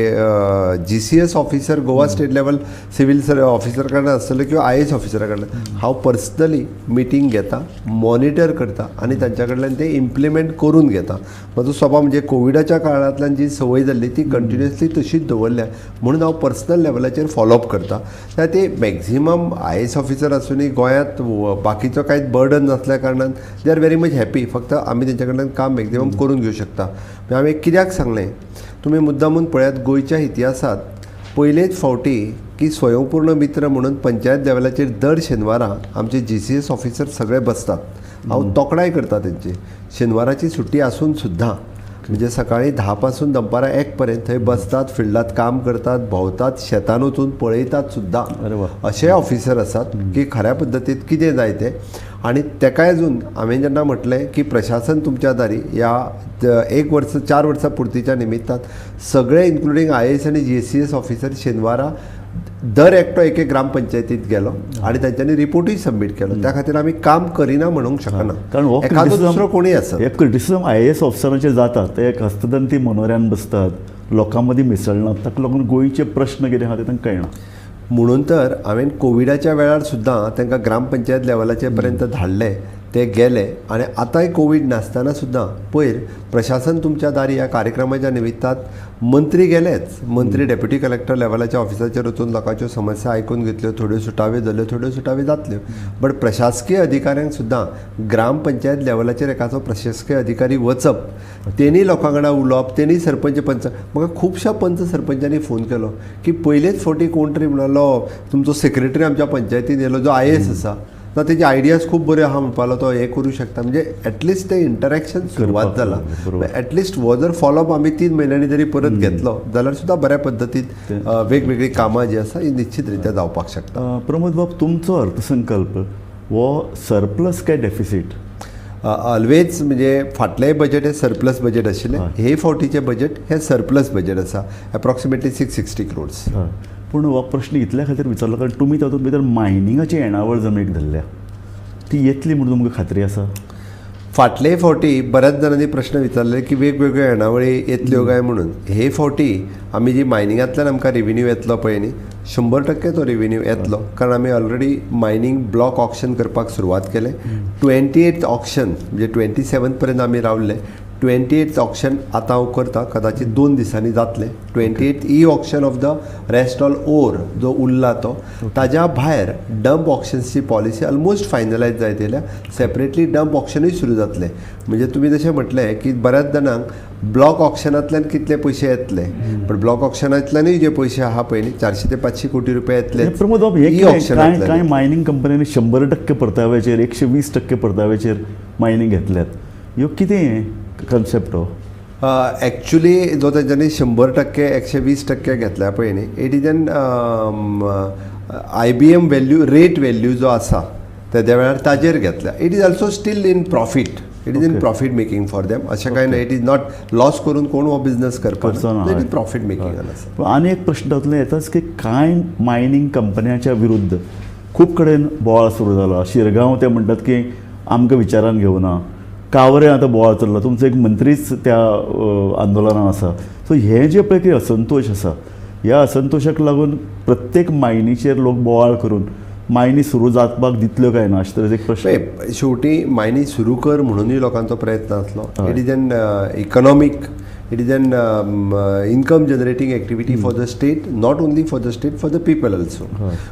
GCS officer Goa state level civil officer कडल्यान आसतलो किंवा IAS ऑफिसरा कडल्यान हांव पर्सनली मिटींग घेता, मॉनिटर करता आनी तांच्या कडल्यान ते इम्प्लिमेंट करून घेता. म्हजो स्वभाव म्हणजे कोविडाच्या काळांतल्यान जी संवय जाल्ली ती कंटिन्युअसली तशीच दवरल्या, म्हणून हांव पर्सनल लेवलाचेर फॉलोअप करता. त्या ते मॅक्झिमम IAS officer आसूनय गोंयांत बाकीचो कांयच बर्डन नासल्या कारणान they are very much happy. फक्त आमी तेंच्या कडल्यान काम मॅक्झिमम करून घेवं शकता. हांवें कित्याक सांगलें, तुमी मुद्दामून पळयात गोंयच्या इतिहासांत पयलेच फावटी की स्वयंपूर्ण मित्र म्हणून पंचायत लेवलाचेर दर शेनवारा आमचे GCS officer सगळे बसतात. हांव तोखणाय करता तेंची, शेनवाराची सुट्टी आसून सुद्दां म्हणजे सकाळी 10 पासून दनपारां 1 पर्यंत थंय बसतात, फिल्डात काम करतात, भोंवतात, शेतान वचून पळयतात सुद्दां. अशे ऑफिसर आसात की खऱ्या पद्दतीन कितें जाय तें. आनी तेकाय अजून हांवें जेन्ना म्हटलें की प्रशासन तुमच्या दारी ह्या 1 वर्स 4 वर्सां पुर्तीच्या निमित्तान सगळे इन्क्लुडींग IAS आनी GCS officer शेनवारा दर एकटो एक एक ग्रामपंचायतीत गेलो आनी तांच्यांनी रिपोर्टूय सबमीट केलो. त्या खातीर आमी काम करिना म्हणूंक शकना, कारण हो एखादो दुसरो कोणूय आसत. हे क्रिटिसिजम IAS ऑफिसरांचेर जाता, ते एक हस्तदंती मनोऱ्यान बसतात, लोकां मदीं मिसळनात, ताका लागून गोंयचे प्रश्न कितें आहा ते तांकां कळना. म्हणून तर हांवें कोविडाच्या वेळार सुद्दां तांकां ग्रामपंचायत लेवलाचे पर्यंत धाडले, ते गेले. आनी आतांय कोवीड नासतना सुद्दां पयर प्रशासन तुमच्या दारी ह्या कार्यक्रमाच्या निमित्तान मंत्री गेलेच, मंत्री डेप्युटी कलेक्टर लेवलाच्या ऑफिसाचेर वचून लोकांच्यो समस्या आयकून घेतल्यो, थोड्यो सुटाव्यो जाल्यो, थोड्यो सुटाव्यो जातल्यो. बट प्रशासकीय अधिकाऱ्यांक सुद्दां ग्रामपंचायत लेवलाचेर एकाचो प्रशासकीय अधिकारी वचप, तेणी लोकां वांगडा उलोवप, तेणी सरपंच पंच, म्हाका खुबश्या पंच सरपंचांनी फोन केलो की पयलेच फावटी कोण तरी म्हणालो तुमचो सेक्रेटरी आमच्या पंचायतीन येयलो जो IAS आसा, ना तेजे आयडियाज खूब बऱ्यो आहा म्हणपालो, तो हें करूं शकता. म्हणजे एटलिस्ट तें इंटरेक्शन सुरवात जालां. एटलिस्ट हो जर फॉलोअप आमी 3 म्हयन्यांनी जरी परत घेतलो जाल्यार सुद्दां बऱ्या पद्दतीन वेगवेगळीं कामां जीं आसा ही निश्चित रित्या जावपाक शकता. प्रमोद बाब, तुमचो अर्थसंकल्प हो सरप्लस काय डेफिसीट? ऑलवेज म्हणजे फाटलेंय बजेट हें सरप्लस बजेट आशिल्लें, हे फावटीचें बजेट हें सरप्लस बजेट आसा, एप्रॉक्सिमेटली 660 क्रोड्स. पूण हो प्रश्न इतल्या खातीर विचारलो कारण तुमी तातूंत भितर मायनिंगाची येणावळ जमनीक धरल्या, ती येतली म्हणून तुमकां खात्री आसा? फाटले फावटी बऱ्याच जाणांनी प्रश्न विचारले की वेगवेगळ्यो येणावळी येतल्यो काय म्हणून. हे फावटी आमी जी मायनिंगांतल्यान आमकां रेविन्यू येतलो पळय न्ही, 100% तो रेविन्यू येतलो, कारण आमी ऑलरेडी मायनींग ब्लॉक ऑक्शन करपाक सुरवात केलें. 28 ऑक्शन म्हणजे 27 पर्यंत आमी रावले. 28 ऑक्शन आतां हांव करता, कदाचित 2 दिसांनी जातलें. 28 e auction of the rest all ore जो उरला तो. ताज्या भायर डंप ऑक्शन्सची पॉलिसी ऑलमोस्ट फायनलायज जायत येयल्या, सेपरेटली डंप ऑक्शनूय सुरू जातलें. म्हणजे तुमी जशें म्हटलें की बऱ्याच जाणांक ब्लॉक ऑक्शनांतल्यान कितले पयशे येतले, पण ब्लॉक ऑक्शनांतल्यानूय जे पयशे आहा पळय न्ही 400 ते 500 कोटी रुपया येतले. प्रमोद बाब, हे कांय मायनींग कंपन्यांनी 100% परताव्याचेर, 120% परताव्याचेर मायनींग घेतल्यात, ह्यो कितें कन्सेप्ट हो? एक्चुली जो तेंच्यांनी 100% 120% घेतल्या पळय न्ही, it is an IBM value rate value जो आसा तेद्या वेळार ताजेर घेतल्या. It is also still in profit, it is in profit making for them. अशें कांय ना, it is not loss करून कोण हो बिजनस करपाक, it is profit making आसा. आनी एक प्रश्न तातूंतल्यान येताच की कांय मायनींग कंपन्यांच्या विरुद्ध खूब कडेन बोवाळ सुरू जाला. शिरगांव ते म्हणटात की आमकां विचारान घेवना, कावरे आतां बोवाळ चल्ला, तुमचो एक मंत्रीच त्या आंदोलनान आसा. सो हें जें पळय की असंतोश आसा, ह्या असंतोशाक लागून प्रत्येक मायनीचेर लोक बोवाळ करून मायनी सुरू जावपाक दितल्यो काय ना अशें तरेचो एक प्रश्न. शेवटी मायनी सुरू कर म्हणूनय लोकांचो प्रयत्न आसलो. It is an economic, it is an income generating activity for the state, not only for the state, for the people also.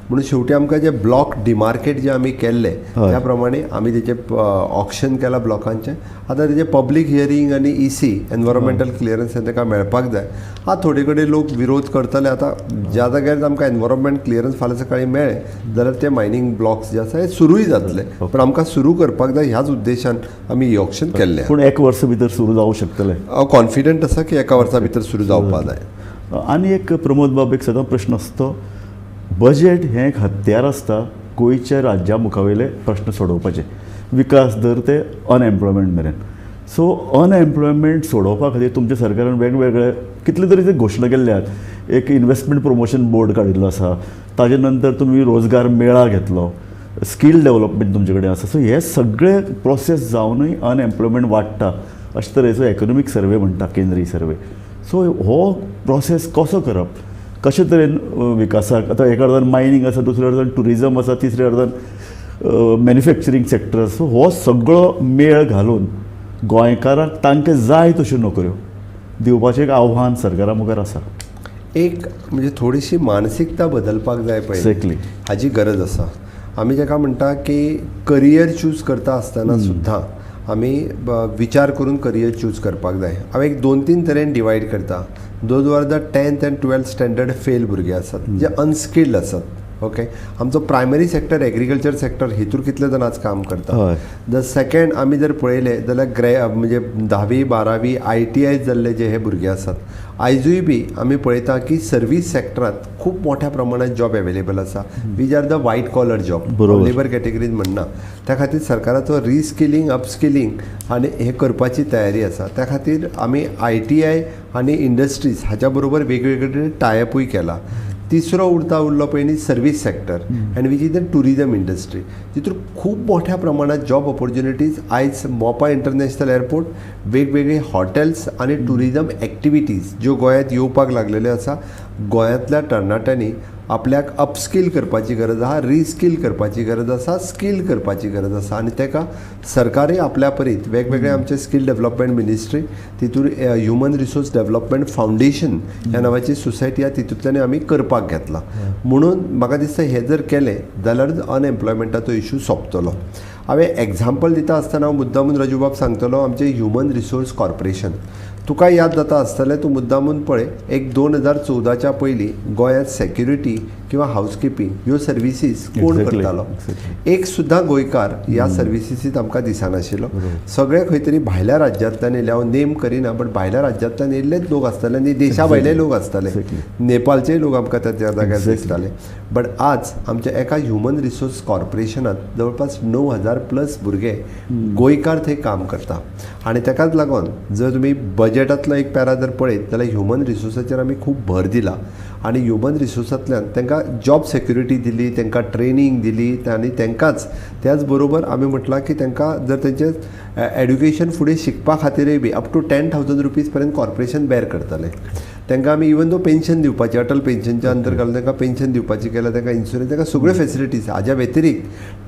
म्हणून शेवटी आमकां जे ब्लॉक डिमार्केट जे आमी केल्ले त्या प्रमाणे आमी तेचे ऑक्शन केला ब्लॉकांचें. आतां तेजे पब्लीक हियरींग आनी EC environmental clearance हें ताका मेळपाक जाय. आतां थोडे कडेन लोक विरोध करतले. आतां ज्या जाग्यार आमकां एनवायरमेंट क्लियरन्स फाल्यां सकाळीं मेळ्ळें जाल्यार ते मायनींग ब्लॉक्स जे आसा हे सुरूय जातले, पण आमकां सुरू करपाक जाय ह्याच उद्देशान आमी ही ऑक्शन केल्लें. पूण 1 वर्स भितर सुरू जावं शकतलें हांव कॉन्फिडंट आसा की एका वर्सा भितर सुरू जावपा जाय. आनी एक प्रमोद बाब एक सदां प्रश्न आसता, बजेट हें एक हत्यार आसता गोंयच्या राज्या मुखावयले प्रश्न सोडोवपाचे, विकास दर ते अनएम्प्लॉयमेंट मेरेन. सो अनएम्प्लॉयमेंट सोडोवपा खातीर तुमच्या सरकारान वेगवेगळे कितले तरी ते घोशणा केल्ले आहात. एक इन्वेस्टमेंट प्रमोशन बोर्ड काडिल्लो आसा, ताजे नंतर तुमी रोजगार मेळा घेतलो, स्कील डेव्हलपमेंट तुमचे कडेन आसा. सो हे सगळे प्रोसेस जावनूय अनएम्प्लॉयमेंट वाडटा अशे तरेचो इकॉनॉमीक सर्वे म्हणटा, केंद्रीय सर्वे. सो हो प्रोसेस कसो करप, कशे तरेन विकासाक, आतां एका अर्दान मायनींग आसा, दुसऱ्या अर्दान ट्युरिजम आसा, तिसऱ्या अर्दान मॅन्युफॅक्चरींग सेक्टर आसा. सो हो सगळो मेळ घालून गोंयकारांक तांकां जाय तश्यो नोकऱ्यो दिवपाचें एक आव्हान सरकारा मुखार आसा. एक म्हणजे थोडीशी मानसिकता बदलपाक जाय पयलीं. एक्झॅक्टली, हाजी गरज आसा. आमी जाका म्हणटा की करियर चूज करता आसतना सुद्दां आमी विचार करून करियर चूज करपाक जाय. हांव एक 2-3 तरेन डिवायड करता. Those are the 10th and 12th standard fail भुरगे आसात जे अनस्किल्ड आसात. ओके, आमचो प्रायमरी सेक्टर एग्रीकल्चर सेक्टर हितूर कितले जाण आज काम करता. The second आमी जर पळयलें जाल्यार म्हणजे 10वी 12वी ITI जाल्ले जे हे भुरगे आसात आयजूय बी आमी पळयता की सर्वीस सेक्टरांत खूब मोठ्या प्रमाणात जॉब एवेलेबल आसा, which are the white collar job, labour कॅटेगरीन म्हणना. त्या खातीर सरकाराचो रिस्किलींग अपस्किलींग आनी हें करपाची तयारी आसा. त्या खातीर आमी ITI आनी इंडस्ट्रीज हाच्या बरोबर वेगवेगळे टायअपूय केला. तिसरो उरलो पळय service sector and which is the tourism industry, तितून खूब मोठ्या प्रमाणात जॉब ऑपॉर्च्युनिटीज आयज मोपा इंटरनॅशनल एअरपोर्ट, वेगवेगळे हॉटेल्स आनी ट्युरिजम एक्टिविटीज ज्यो गोंयांत येवपाक लागलेल्यो आसा. गोंयांतल्या तरणाट्यांनी आपल्याक अपस्कील करपाची गरज आसा, रिस्कील करपाची गरज आसा, स्कील करपाची गरज आसा आनी ताका सरकारय आपल्या परीत वेगवेगळे आमचे स्कील डेव्हलपमेंट मिनिस्ट्री, तितूर ह्युमन रिसोर्स डेव्हलपमेंट फावंडेशन ह्या नांवाची सोसायटी आसा, तितूंतल्यान आमी करपाक घेतला. म्हणून म्हाका दिसता हें जर केलें जाल्यार अनएम्प्लॉयमेंटाचो इशू सोंपतलो. हांवें एग्जाम्पल दिता आसतना हांव मुद्दामून राजूबाब सांगतलो, आमचें ह्युमन रिसोर्स कॉर्पोरेशन तुका याद जाता आसतलें, तूं मुद्दामून पळय, एक 2014च्या पयलीं गोंयांत सेक्युरिटी किंवा हावसकिपींग ह्यो सर्विसीस कोण करतालो, एक सुद्दां गोंयकार ह्या सर्विसीसीत आमकां दिसनाशिल्लो. सगळे खंय तरी भायल्या राज्यांतल्यान येयले, हांव नेम करिना बट भायल्या राज्यांतल्यान येयल्लेच लोक आसताले आनी देशा भायले लोक आसताले, नेपाळचेय लोक आमकां त्या जाग्यार दिसताले. बट आज आमच्या एका ह्युमन रिसोर्स कॉर्पोरेशनात जवळपास 9,000 प्लस भुरगे गोंयकार थंय काम करता आनी ताकाच लागून जर तुमी बजेटांतलो एक पॅरा जर पळयत जाल्यार ह्युमन रिसोर्साचेर आमी खूब भर दिला आनी ह्युमन रिसोर्सांतल्यान तांकां जॉब सेक्युरिटी दिली, तांकां ट्रेनींग दिली आनी तांकांच त्याच बरोबर आमी म्हटलां की तांकां जर तेंचें एड्युकेशन फुडें शिकपा खातीरय बी अप टू 10,000 रुपीज पर्यंत कॉर्पोरेशन बेर करतलें. तांकां आमी इवन दो पेन्शन दिवपाचें, अटल पेन्शनच्या अंतर्गत तांकां पेन्शन दिवपाचें केलां, तांकां इन्शुरन्स, तांकां सगळ्यो फेसिलिटीज. हाज्या व्यतिरिक्त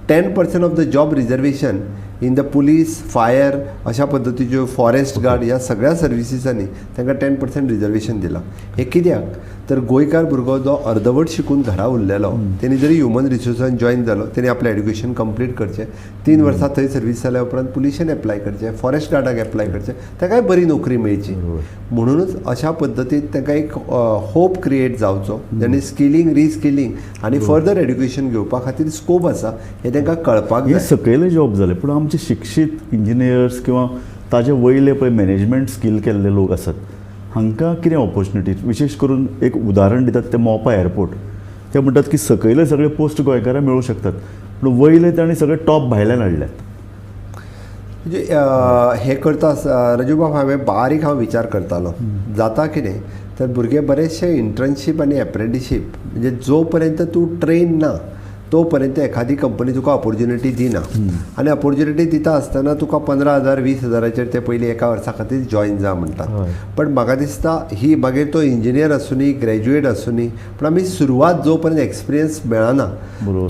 10% of the job reservation in the police, fire अशा पद्दतीच्यो फॉरेस्ट गार्ड ह्या सगळ्या सर्विसीसांनी तांकां 10% रिजर्वेशन दिलां. हें कित्याक तर गोंयकार भुरगो जो अर्दवट शिकून घरा उरलेलो तेणी जरी ह्युमन रिसोर्सान जॉयन जालो तेणी आपलें एड्युकेशन कंप्लीट करचें, 3 वर्सां थंय सर्वीस जाल्या उपरांत पुलिशेन एप्लाय करचें, फॉरेस्ट गार्डाक एप्लाय करचें, ताकाय बरी नोकरी मेळची. म्हणूनच अशा पद्दतीन तांकां एक होप क्रिएट जावचो आनी स्किलींग, रिस्किलींग आनी फर्दर एड्युकेशन घेवपा खातीर स्कोप आसा हें तांकां कळपाक हे जाय. सकयले जॉब जाले, पूण आमचे शिक्षीत इंजिनियर्स किंवा ताजे वयले पळय मॅनेजमेंट स्कील केल्ले लोक आसात हांकां कितें ऑपॉर्च्युनिटीज, विशेश करून एक उदाहरण दितात ते मोपा एअरपोर्ट, ते म्हणटात की सकयले सगळे पोस्ट गोंयकारांक मेळूं शकतात पूण वयले तांणी सगळे टॉप भायल्यान हाडल्यात. म्हणजे हें करता राजूबाब हांवें बारीक हांव विचार करतालो, जाता कितें तर भुरगे बरेचशे इंटर्नशीप आनी एप्रेंटिशीप म्हणजे जो पर्यंत तूं ट्रेन ना तो पर्यंत एखादी कंपनी तुका ऑपॉर्च्युनिटी दिना आनी ऑपॉर्च्युनिटी दिता आसतना तुका 15,000 20,000 ते पयलीं एका वर्सा खातीर जॉयन जा म्हणटात. पण म्हाका दिसता ही मागीर तो इंजिनियर आसुनी, ग्रॅज्युएट आसुनी, पूण आमी सुरवात जो पर्यंत एक्सपिरियन्स मेळना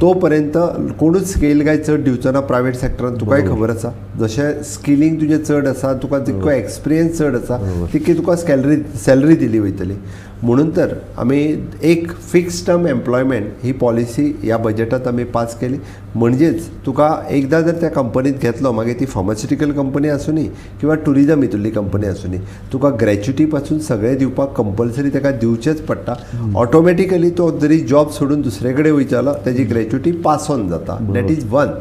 तो पर्यंत कोणूच स्केल काय चड दिवचो ना प्रायवेट सेक्टरान. तुकाय खबर आसा जशें स्किलींग तुजें चड आसा, तुका तितको एक्सपिरियन्स चड आसा तितकी तुका सॅलरी दिली वयतली. म्हणून तर आमी एक फिक्स टर्म एम्प्लॉयमेंट ही पॉलिसी ह्या बजेटात आमी पास केली. म्हणजेच तुका एकदां जर त्या कंपनीत घेतलो, मागीर ती फार्मास्युटिकल कंपनी आसुनी किंवा ट्युरिजम हितूंतली कंपनी आसुनी, तुका ग्रॅच्युटी पासून सगळें दिवपाक कंपल्सरी ताका दिवचेंच पडटा. ऑटोमॅटिकली तो जरी जॉब सोडून दुसरे कडेन वयतालो तेजी ग्रॅच्युटी पास ऑन जाता. That is one.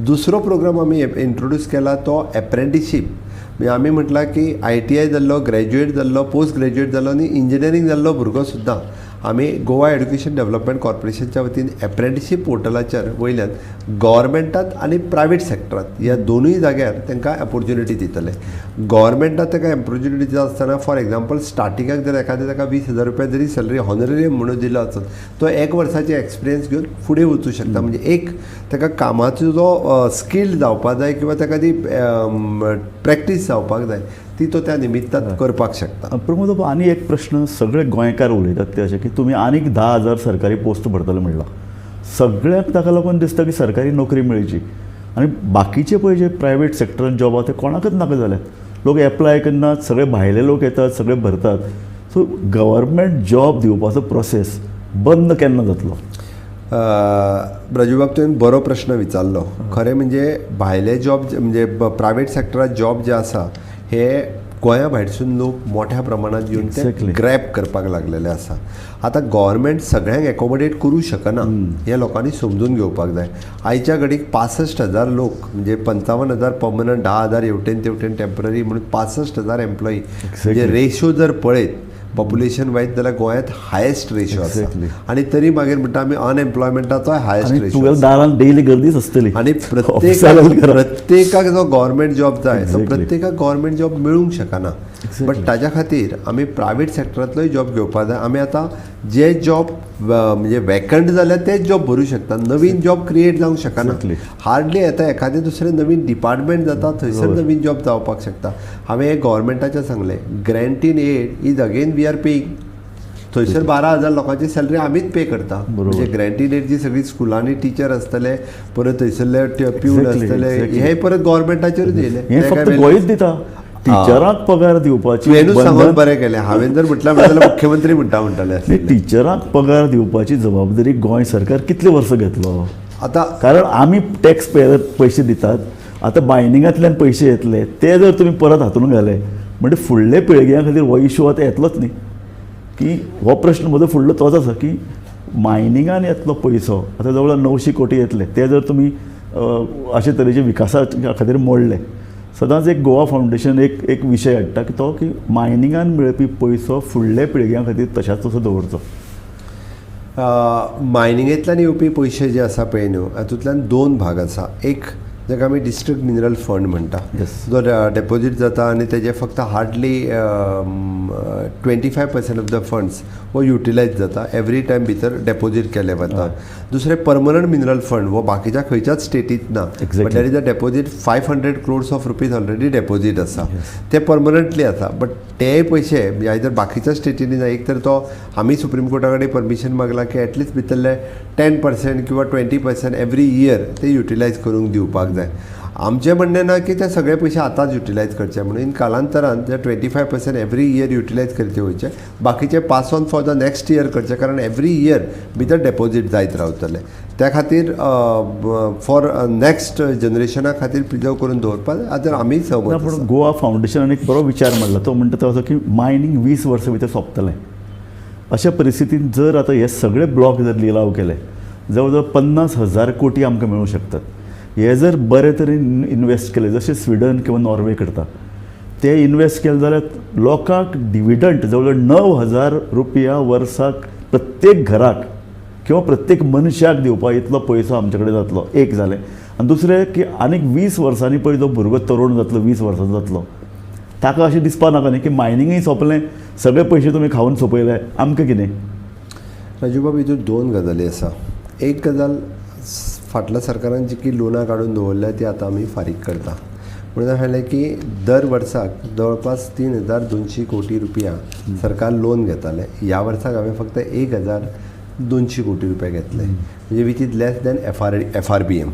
दुसरो प्रोग्राम आमी इंट्रोड्यूस केला तो एप्रेंटिशीप. म्हणजे आमी म्हटलां की ITI जाल्लो, ग्रॅज्युएट जाल्लो, पोस्ट ग्रॅज्युएट जाल्लो आनी इंजिनियरींग जाल्लो भुरगो सुद्दां आमी गोवा एड्युकेशन डेव्हलपमेंट कॉर्पोरेशनच्या वतीन एप्रेंटिशीप पोर्टलाचेर वयल्यान गव्हर्मेंटात आनी प्रायवेट सॅक्टरांत ह्या दोनूय जाग्यार तांकां ऑपोर्च्युनिटी दितले. गव्हर्मेंटात ताका ऑपोर्च्युनिटी दिता आसतना फॉर एग्जाम्पल स्टार्टिंगाक जर एखादें ताका 20,000 रुपया जरी सॅलरी हॉनरेरियम म्हणून दिलो आसत तो एक वर्साचे एक्सपिरियन्स घेवन फुडें वचूं शकता. म्हणजे एक ताका कामाचो जो स्कील जावपाक जाय किंवा ताका ती प्रॅक्टीस जावपाक जाय ती तो त्या निमित्तान करपाक शकता. प्रमोद, आनी एक प्रश्न सगळे गोंयकार उलयतात ते अशें की तुमी आनीक 10,000 सरकारी पोस्ट भरतले म्हणलां, सगळ्यांक ताका लागून दिसता की सरकारी नोकरी मेळची आनी बाकीचे पळय जे प्रायवेट सॅक्टरान जॉब आहा ते कोणाकच नाका जाल्यात, लोक एप्लाय करनात, सगळे भायले लोक येतात, सगळे भरतात. सो गव्हर्मेंट जॉब दिवपाचो प्रोसेस बंद केन्ना जातलो? राजूबाब, तुवें बरो प्रश्न विचारलो. खरें म्हणजे भायले जॉब म्हणजे प्रायवेट सॅक्टरात जॉब जे आसा हे गोंया भायरसून लोक मोठ्या प्रमाणात येवन ते ग्रॅब करपाक लागलेले आसा. आतां गव्हर्मेंट सगळ्यांक एकोमोडेट करूं शकना हें लोकांनी समजून घेवपाक जाय. आयच्या घडीक 65,000 लोक म्हणजे 55,000 पर्मनंट, 10,000 हेवटेन तेवटेन टेंपररी म्हणून 65,000 एम्प्लॉई. म्हणजे रेशो जर पळयत पॉप्युलेशन वायज जाल्यार गोंयांत हायेस्ट रेशो आसा आनी तरी मागीर म्हणटा आमी अनएम्प्लॉयमेंटाचो हायेस्ट रेशो. दारान डेली गर्दीच आसतली आनी प्रत्येकाक जो गव्हर्मेंट जॉब जाय तो प्रत्येकाक गव्हर्मेंट जॉब मेळूंक शकना. बट ताज्या खातीर आमी प्रायवेट सॅक्टरांतलोय जॉब घेवपाक जाय. आमी आतां जे जॉब म्हणजे वेकंट जाल्यार तेच जॉब भरूं शकता, नवीन जॉब क्रिएट जावंक शकना. हार्डली आतां एखादें दुसरें नवीन डिपार्टमेंट जाता थंयसर नवीन जॉब जावपाक शकता. हांवें हें गव्हर्मेंटाचें सांगलें, grant in aid is again we are paying. थंयसर 12,000 लोकांची सॅलरी आमीच पे करता. म्हणजे ग्रँट इन एड जी सगळी स्कुलांनी टिचर आसतले, परत थंयसरले प्यून आसतले, हे परत गव्हर्मेंटाचेरूच येयले. गोंयच दिता टिचरांक पगार दिवपाची. सांगून बरें केलें हांवें जर म्हटल्यार जाल्यार मुख्यमंत्री म्हणटा म्हणटाले. टिचरांक पगार दिवपाची जबाबदारी गोंय सरकार कितले वर्सां घेतलो आतां? कारण आमी टॅक्स पेयर पयशे दितात, आतां बायनिंगांतल्यान पयशे येतले ते जर तुमी परत हातून घाले म्हणजे फुडले पिळग्यां खातीर हो इशू आतां येतलोच न्ही. की हो प्रश्न म्हजो फुडलो तोच आसा की मायनिंगान येतलो पयसो आतां जवळ 900 कोटी येतले ते जर तुमी अशे तरेचे विकासा खातीर मोडले. सदांच एक गोवा फावंडेशन एक एक विशय हाडटा की तो की मायनिंगान मेळपी पयसो फुडल्या पिळग्यां खातीर तशाच तसो दवरचो. मायनिंगेंतल्यान येवपी पयशे जे आसा पळय न्हू हातूंतल्यान दोन भाग आसा. एक जाका आमी डिस्ट्रिक्ट मिनरल फंड म्हणटा, जो डेपोजीट जाता आनी तेजे फक्त hardly 25% of the funds हो युटिलायज जाता, एवरी टायम भितर डेपोजीट केले वता. दुसरें परमनंट मिनरल फंड हो बाकीच्या खंयच्याच स्टेटीत ना, but there is a deposit 500 crores of rupees already deposit आसा, ते परमनंटली आसा. बट ते पयशे आयदर बाकीच्या स्टेटींनी ना, एक तर तो आमी सुप्रीम कोर्टा कडेन परमिशन मागला की एटलिस्ट भितरले 10% किंवा 20% एवरी इयर ते युटिलायज करूंक दिवपाक जाय. आमचें म्हणणें ना की ते सगळे पयशे आतांच युटिलायज करचे म्हणून, इन कालांतरान जे 25% एवरी इयर युटिलायज करचे वयचे, बाकीचे pass on for the next year करचे, कारण एवरी इयर भितर डेपोजीट जायत रावतले. त्या खातीर फॉर नेक्स्ट जनरेशना खातीर प्रिजर्व करून दवरपाक आतां आमी सहमत. पूण गोवा फावंडेशनान एक बरो विचार मांडला, तो म्हणटा तो असो की मायनींग 20 वर्सां भितर सोंपतलें. अशा परिस्थितीन जर आतां हे सगळे ब्लॉक जर लिलाव केले जवळ जवळ 50,000 कोटी आमकां मेळूं शकतात. हे जर बरे तरेन इन्वेस्ट केले जशें स्विडन किंवा नॉर्वे करता ते इन्वेस्ट केले जाल्यार लोकांक डिविडंट जवळ जवळ 9,000 रुपया वर्साक प्रत्येक घराक किंवा प्रत्येक मनशाक दिवपा इतलो पयसो आमचे कडेन जातलो. एक जालें. आनी दुसरें की आनीक 20 वर्सांनी पळय जो भुरगो तरुण जातलो, 20 वर्सांचो जातलो, ताका अशें दिसपा नाका न्ही की मायनिंगूय सोंपलें, सगळे पयशे तुमी खावन सोंपयले, आमकां कितें? राजूबाब, हितून दोन गजाली आसा. एक गजाल, फाटल्या सरकारान जी लोनां काडून दवरल्या ती आतां आमी फारीक करता. म्हणून हांवें की दर वर्साक जवळपास 3,200 कोटी रुपया सरकार लोन घेतालें. ह्या वर्साक हांवें फक्त 1,200 कोटी रुपया घेतले, म्हणजे which is less than FRBM.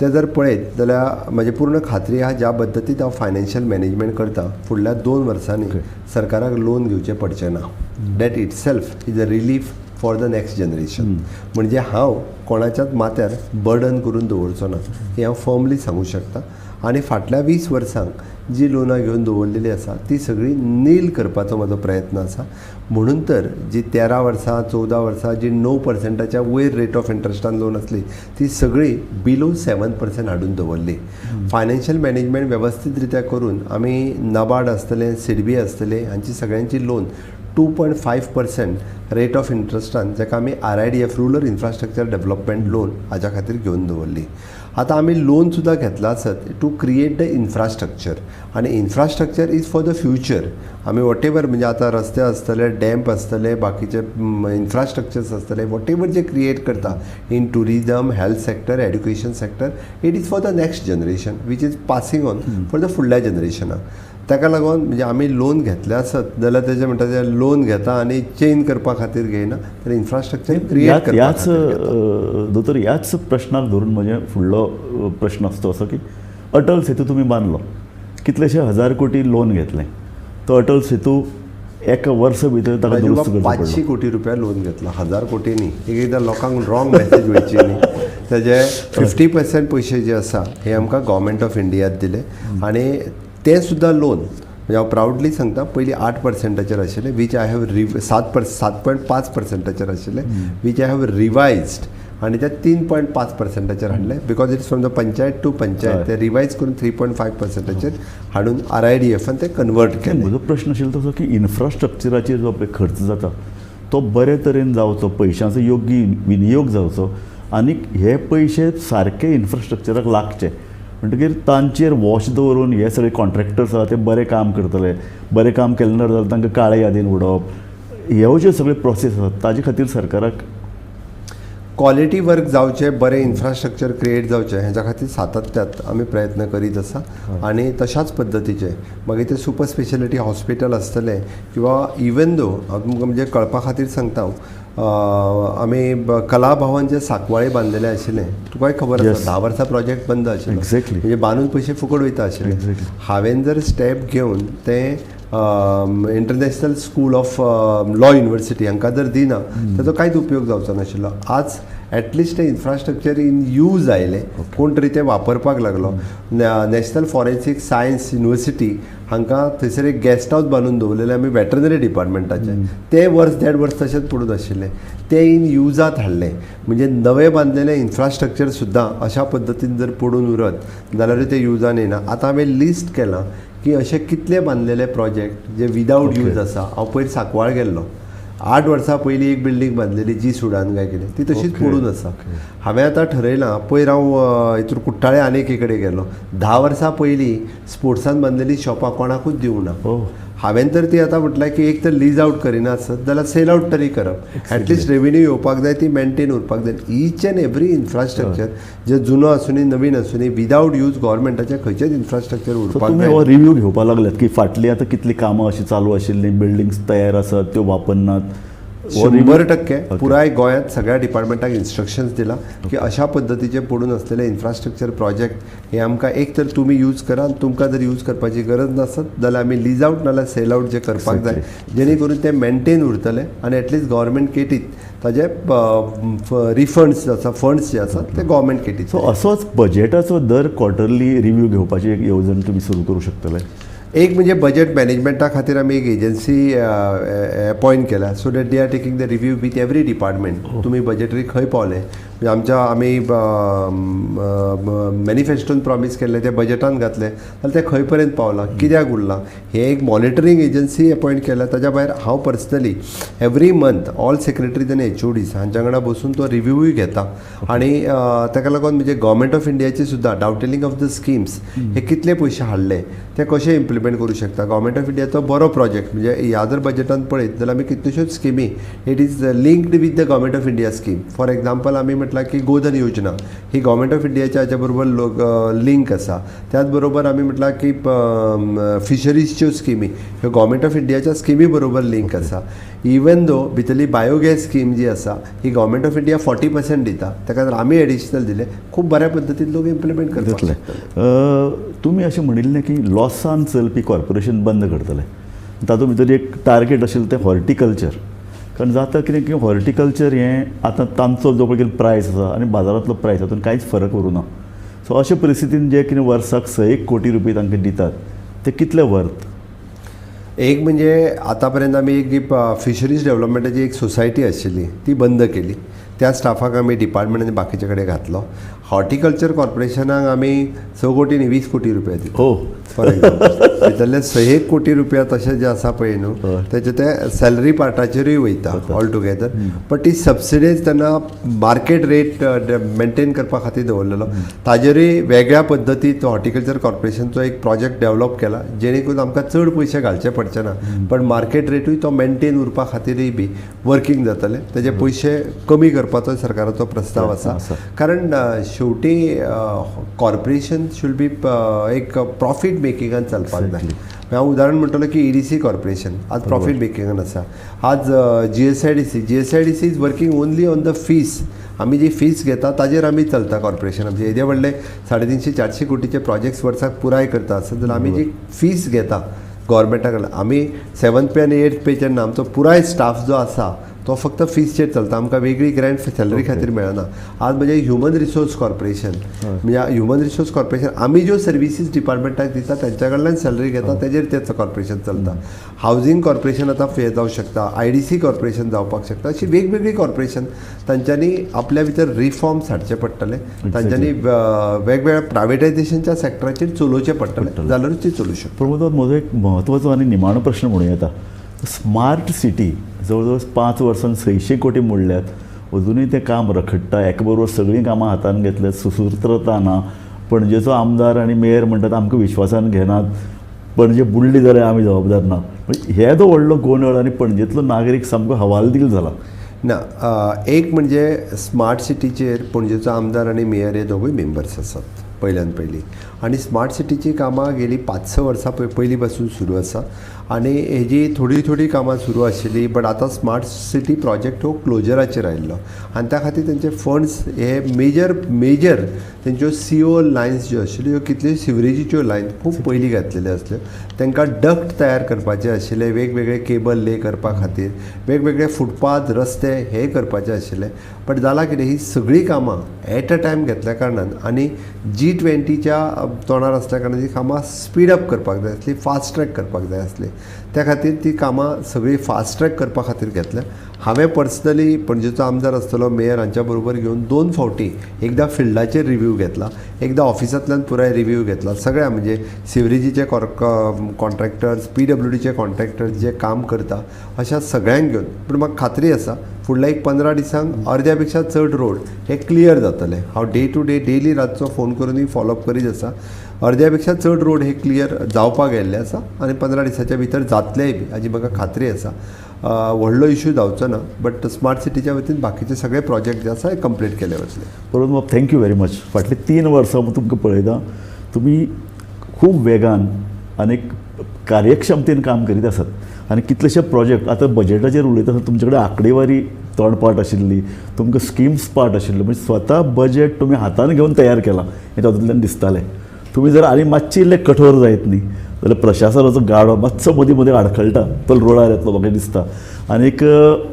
ते जर पळयत जाल्यार म्हजी पूर्ण खात्री आहा ज्या पद्दतीन हांव फायनान्शियल मॅनेजमेंट करता फुडल्या 2 वर्सांनी सरकाराक लोन घेवचें पडचें ना. That itself is a relief for the next generation. म्हणजे हांव कोणाच्याच माथ्यार बर्डन करून दवरचो ना हें हांव फर्मली सांगूं शकता. आनी फाटल्या 20 वर्सांक जी लोनां घेवन दवरलेली आसा ती सगळी नील करपाचो म्हजो प्रयत्न आसा. म्हणून तर जी 13 वर्सां 14 वर्सां जी 9%च्या वयर रेट ऑफ इंट्रस्टान लोन आसली ती सगळी बिलो 7% हाडून दवरली. फायनान्शियल मॅनेजमेंट वेवस्थीत रित्या करून आमी नाबार्ड आसतले, सिडबी आसतले हांची सगळ्यांची लोन 2.5% रेट ऑफ इंट्रस्टान, जाका आमी RIDF rural infrastructure development loan हाज्या खातीर घेवन दवरली. आतां आमी लोन सुद्दां घेतला आसत टू क्रिएट the infrastructure, आनी infrastructure is for the future. आमी what ever म्हणजे आतां रस्ते आसतले, डॅम्प आसतले, बाकीचे इन्फ्रास्ट्रक्चर्स आसतले, what ever जे क्रिएट करता in tourism, health sector, education sector, it is for the next generation which is passing on for the फुडल्या जनरेशनाक. ताका लागून म्हणजे आमी लोन घेतले आसत जाल्यार तेजें म्हणटा तें लोन घेता आनी चेंज करपा खातीर घेयना, तर इन्फ्रास्ट्रक्चर क्रिएट करपा ह्याच दोतोर ह्याच प्रश्नाक धरून म्हजें फुडलो प्रश्न आसतो असो की अटल सेतू तुमी बांदलो, कितलेशे 1000 कोटी लोन घेतलें, तो अटल सेतू एका वर्सा भितर ताका दुरुस्त करचो पडलो. 500 कोटी रुपया लोन घेतला, 1000 कोटी न्ही. एक एकदां लोकांक रॉंग मॅसेज वयची न्ही. तेजे 50% पयशे जे आसा हे आमकां गव्हर्मेंट ऑफ इंडियात दिले आनी तें सुद्दां लोन म्हणजे हांव प्रावडली सांगता पयलीं 8%चेर आशिल्लें, which I have 7.5%चेर आशिल्लें, which I have revised आनी ते 3.5%चेर हाडलें, because it's from the panchayat to panchayat. ते रिवायज करून 3.5%चेर हाडून RIDFान ते कन्वर्ट केलें. म्हजो प्रश्न आशिल्लो तसो की इन्फ्रास्ट्रक्चराचेर जो पळय खर्च जाता तो बरे तरेन जावचो, पयशांचो योग्य विनियोग जावचो आनी हे पयशे सारके इन्फ्रास्ट्रक्चराक लागचे, म्हणटकीर तांचेर वॉच दवरून हे सगळे कॉन्ट्रॅक्टर्स आसा ते बरें काम करतले, बरें काम केलें ना जाल्यार तांकां काळे यादीन उडोवप, ह्यो ज्यो सगळे प्रोसेस आसात ताजे खातीर सरकाराक क्वॉलिटी वर्क जावचें, बरें इन्फ्रास्ट्रक्चर क्रिएट जावचें हेच्या खातीर सातत्यात आमी प्रयत्न करीत आसा. आनी तशाच पद्दतीचे मागीर ते सुपर स्पेशलिटी हॉस्पिटल आसतलें किंवा इवन दो हांव तुमकां म्हणजे कळपा खातीर सांगता, आमी कला भवन जे सांकवाळे बांदलेलें आशिल्लें तुकाय खबर आसा, 10 वर्सां प्रोजेक्ट बंद आशिल्लो, म्हणजे बांदून पयशे फुकट वयता आशिल्ले. हांवें जर स्टेप घेवन तें international school of law university हांकां जर दिना ताचो कांयच उपयोग जावचो नाशिल्लो. आज एटलिस्ट तें इन्फ्रास्ट्रक्चर इन यूज आयलें, कोण तरी तें वापरपाक लागलो. नॅशनल फॉरेन्सीक सायन्स युनिवर्सिटी हांकां थंयसर एक गेस्ट हावस बांदून दवरलेलें आमी वेटरनरी डिपार्टमेंटाचें, तें वर्स 1.5 वर्स तशेंच पडून आशिल्लें, तें इन युजात हाडलें. म्हणजे नवें बांदलेलें इन्फ्रास्ट्रक्चर सुद्दां अशा पद्दतीन जर पडून उरत जाल्यारूय तें युजान येना. आतां हांवें लिस्ट केलां की अशे कितले बांदलेले प्रोजेक्ट जे विदावट यूज आसा. हांव पयर सांकवाळ गेल्लो, 8 वर्सां पयलीं एक बिल्डींग बांदलेली जी सुडान काय कितें, ती तशीच पडून आसा. हांवें आतां ठरयलां, पयर हांव हितून कुट्टाळे आनी एके कडेन गेलो, 10 वर्सां पयलीं स्पोर्ट्सान बांदलेली शॉपां कोणाकूच दिवंक ना. हांवें तर ती आतां म्हटल्यार की एक तर लीज आवट करिना आसत जाल्यार सेल आवट तरी करप, एटलिस्ट रेवेन्यू येवपाक जाय, ती मेनटेन उरपाक जाय. ईच एंड एवरी इन्फ्रास्ट्रक्चर जे जुनो आसुनी नवीन आसुनी विदावट यूज गव्हर्मेंटाचें खंयचेच इन्फ्रास्ट्रक्चर उरपाक जाय. हो रिव्यू घेवपाक लागल्यात की फाटली आतां कितली कामां अशीं चालू आशिल्लीं, बिल्डिंग्स तयार आसात त्यो वापरनात. 100% पुराय गोंयांत सगळ्या डिपार्टमेंटाक इन्स्ट्रक्शन्स दिलां की अशा पद्दतीचे पडून आसलेले इन्फ्रास्ट्रक्चर प्रोजेक्ट हे आमकां एक तर तुमी यूज करा, तुमकां जर यूज करपाची गरज नासत जाल्यार आमी लीज आवट नाल्यार सेल आवट जे करपाक जाय, जेणे करून ते मेनटेन उरतले आनी एटलिस्ट गव्हर्मेंट केटीत ताजे रिफंड्स जे आसा, फंड्स जे आसा ते गव्हर्मेंट केटीत. सो असोच बजेटाचो दर क्वॉर्टरली रिव्यू घेवपाची एक येवजण तुमी सुरू करूं शकतले. एक म्हणजे बजेट मॅनेजमेंटा खातीर आमी एक एजन्सी अपॉयंट केल्या, so that they are taking the review with every department. तुमी बजेटरी खंय पावले, म्हणजे आमच्या आमी मॅनिफेस्टोन प्रॉमीस केल्लें तें बजेटान घातलें जाल्यार तें खंय पर्यंत पावलां, कित्याक उरलां, हें एक मॉनिटरींग एजन्सी अपॉयंट केल्या. ताच्या भायर हांव personally every month all secretaries आनी HODs हांच्या वांगडा बसून तो रिव्यूय घेता. आनी ताका लागून म्हणजे गव्हर्मेंट ऑफ इंडियाची सुद्दां डावटेलिंग ऑफ the schemes हे कितले पयशे हाडले ते कशे इम्प्लिमेंट करूं शकता. गव्हर्मेंट ऑफ इंडियाचो बरो प्रोजेक्ट म्हणजे ह्या जर बजेटान पळयत जाल्यार आमी कितल्योश्योच स्किमी it is linked with the government of India scheme. For example आमी म्हटलां की गोधन योजना ही गव्हर्मेंट ऑफ इंडियाच्या हाच्या बरोबर लिंक आसा. त्याच बरोबर आमी म्हटलां की फिशरीजच्यो स्किमी ह्यो गव्हर्मेंट ऑफ इंडियाच्या स्किमी बरोबर लिंक आसा. इवन दो भितरली बायोगॅस स्कीम जी आसा ही गव्हर्मेंट ऑफ इंडिया 40% दिता, ताका जर आमी एडिशनल दिले खूब बऱ्या पद्दतीन लोक इम्प्लिमेंट करतले. तुमी अशें म्हणिल्लें की लॉसान चलपी कॉर्पोरेशन बंद करतले, तातूंत भितर एक टार्गेट आशिल्लें तें हॉर्टिकल्चर. कारण जाता कितें की हॉर्टिकल्चर हें आतां तांचो जो पळय कितें प्रायस आसा आनी बाजारांतलो प्रायस हातूंत कांयच फरक उरूना. सो अशे परिस्थितीन जे कितें वर्साक 6 कोटी रुपया तांकां दितात ते कितले वर्थ? एक म्हणजे आतापर्यंत आमी एक जी फिशरीज डेव्हलपमेंटाची एक सोसायटी आशिल्ली ती बंद केली. त्या स्टाफाक आमी डिपार्टमेंट आनी बाकीचे कडेन घातलो. हॉर्टिकल्चर कॉर्पोरेशनाक आमी 6 कोटी न्ही 20 कोटी रुपया दिले. हो, फॉर एग्जाम्पल भितरले 6 कोटी रुपया तशें जे आसा पळय न्हू तेजे ते सॅलरी पार्टाचेरूय वयता ऑल टुगेदर. बट ती सबसिडीज तेन्ना मार्केट रेट मेंटेन करपा खातीर दवरलेलो ताजेरूय वेगळ्या पद्दतीन हॉर्टिकल्चर कॉर्पोरेशनचो एक प्रोजेक्ट डेव्हलप केला जेणे करून आमकां चड पयशे घालचे पडचे ना, पण मार्केट रेटूय तो मेंटेन उरपा खातीरय बी वर्कींग जातलें. तेजे पयशे कमी करपाचो सरकाराचो प्रस्ताव आसा. कारण शेवटी कॉर्पोरेशन should be एक प्रॉफीट मेकिंगान चलपाक जाय. हांव उदाहरण म्हणटलो की EDC corporation आज प्रॉफीट मेकिंगान आसा. आज GSIDC is working only on the fees. आमी जी फीस घेता ताजेर आमी चलता कॉर्पोरेशन. आमचे येदे व्हडले 350-400 कोटीचे प्रोजेक्ट्स वर्साक पुराय करता आसत जाल्यार आमी जी फीस घेता गव्हर्मेंटा कडल्यान, आमी 7th पे आनी 8th पे जेन्ना आमचो पुराय स्टाफ जो आसा तो फक्त फीसचेर चलता, आमकां वेगळी ग्रँट सॅलरी खातीर मेळना. आज म्हणजे ह्युमन रिसोर्स कॉर्पोरेशन, म्हणजे ह्युमन रिसोर्स कॉर्पोरेशन आमी ज्यो सर्विसीस डिपार्टमेंटाक दिता तेंच्या कडल्यान सॅलरी घेता तेजेर तें कॉर्पोरेशन चलता. हावजींग कॉर्पोरेशन आतां हें जावंक शकता, IDC corporation जावपाक शकता. अशी वेगवेगळी कॉर्पोरेशन तांच्यांनी आपल्या भितर रिफॉर्म्स हाडचे पडटले, तांच्यांनी वेगवेगळ्या प्रायवेटायझेशनच्या सॅक्टराचेर चलोवचें पडटलें जाल्यारूच ती चलूं शकता. प्रमोद, म्हजो एक म्हत्वाचो आनी निमाणो प्रश्न म्हणूं येता, स्मार्ट सिटी जवळ जवळ 5 वर्सां 600 कोटी मोडल्यात, अजुनूय तें काम रखडटा. एका बरोबर सगळीं कामां हातान घेतल्यात, सुसूत्रता ना. पणजेचो आमदार आनी मेयर म्हणटात आमकां विश्वासान घेनात, पणजे बुडली जाल्यार आमी जबाबदार ना. हे जो व्हडलो गोंदळ आनी पणजेंतलो नागरीक सामको हवालदिल जाला. ना, एक म्हणजे स्मार्ट सिटीचेर पणजेचो आमदार आनी मेयर हे दोगूय मेंबर्स आसात पयल्यान पयलीं, आनी स्मार्ट सिटीची कामां गेली 5-6 वर्सां पयलीं पासून सुरू आसा आनी हेजी थोडी थोडी कामां सुरू आशिल्ली. बट आतां स्मार्ट सिटी प्रोजेक्ट हो क्लोजराचेर आयिल्लो आनी त्या खातीर तेंचे फंड्स हे मेजर मेजर तेंच्यो CO lines ज्यो आशिल्ल्यो ह्यो कितल्यो सिवरेजीच्यो लायन खूब पयलीं घातलेल्यो आसल्यो, तांकां डक्ट तयार करपाचे आशिल्ले, वेगवेगळे केबल ले करपा खातीर वेगवेगळे फुटपाथ रस्ते हे करपाचे आशिल्ले. बट जालां कितें, ही सगळीं कामां एट अ टायम घेतल्या कारणान आनी G20च्या तोंडार आसल्या कारणान ती कामां स्पीड अप करपाक जाय आसली, फास्ट ट्रॅक करपाक जाय आसली, त्या खातीर ती कामां सगळीं फास्ट ट्रॅक करपा खातीर घेतल्या. हांवें पर्सनली पणजेचो आमदार आसतलो मेयर हांच्या बरोबर घेवन 2 फावटी एकदां फिल्डाचेर रिव्यू घेतला, एकदां ऑफिसांतल्यान पुराय रिव्यू घेतला. सगळ्या म्हणजे सिवरेजीचे कॉन्ट्रॅक्टर्स, PWDचे कॉन्ट्रॅक्टर्स जे काम करता अशा सगळ्यांक घेवन. पूण म्हाका खात्री आसा फुडल्या एक 15 दिसांक अर्द्या पेक्षा चड रोड हे क्लियर जातले. हांव डे टू डे डेली रातचो फोन करूनय फॉलोअप करीत आसा. अर्द्या पेक्षा चड रोड हे क्लियर जावपाक गेल्ले आसा आनी 15 दिसाच्या भितर जातलेय बी हाजी म्हाका खात्री आसा. व्हडलो इशू जावचो ना. बट स्मार्ट सिटीच्या वतीन बाकीचे सगळे प्रोजेक्ट जे आसा हे कंप्लीट केले वतले. बरोबर बाब, thank you very much. फाटली 3 वर्सां तुमकां पळयता, तुमी खूब वेगान आनी कार्यक्षमतेन काम करीत आसात आनी कितलेशे प्रोजेक्ट आतां बजेटाचेर उलयता आसतना तुमचे कडेन आंकडेवारी तोंडपाठ आशिल्ली, तुमकां स्किम्स पाठ आशिल्ल्यो, म्हणजे स्वता बजेट तुमी हातान घेवन तयार केलां हें तातूंतल्यान दिसतालें. तुमी जर आनी मातशे इल्ले कठोर जायत न्ही जाल्यार प्रशासनाचो गाडो मातसो मदीं मदीं आडखळटा, तो रोडार येतलो म्हाका दिसता. आनी एक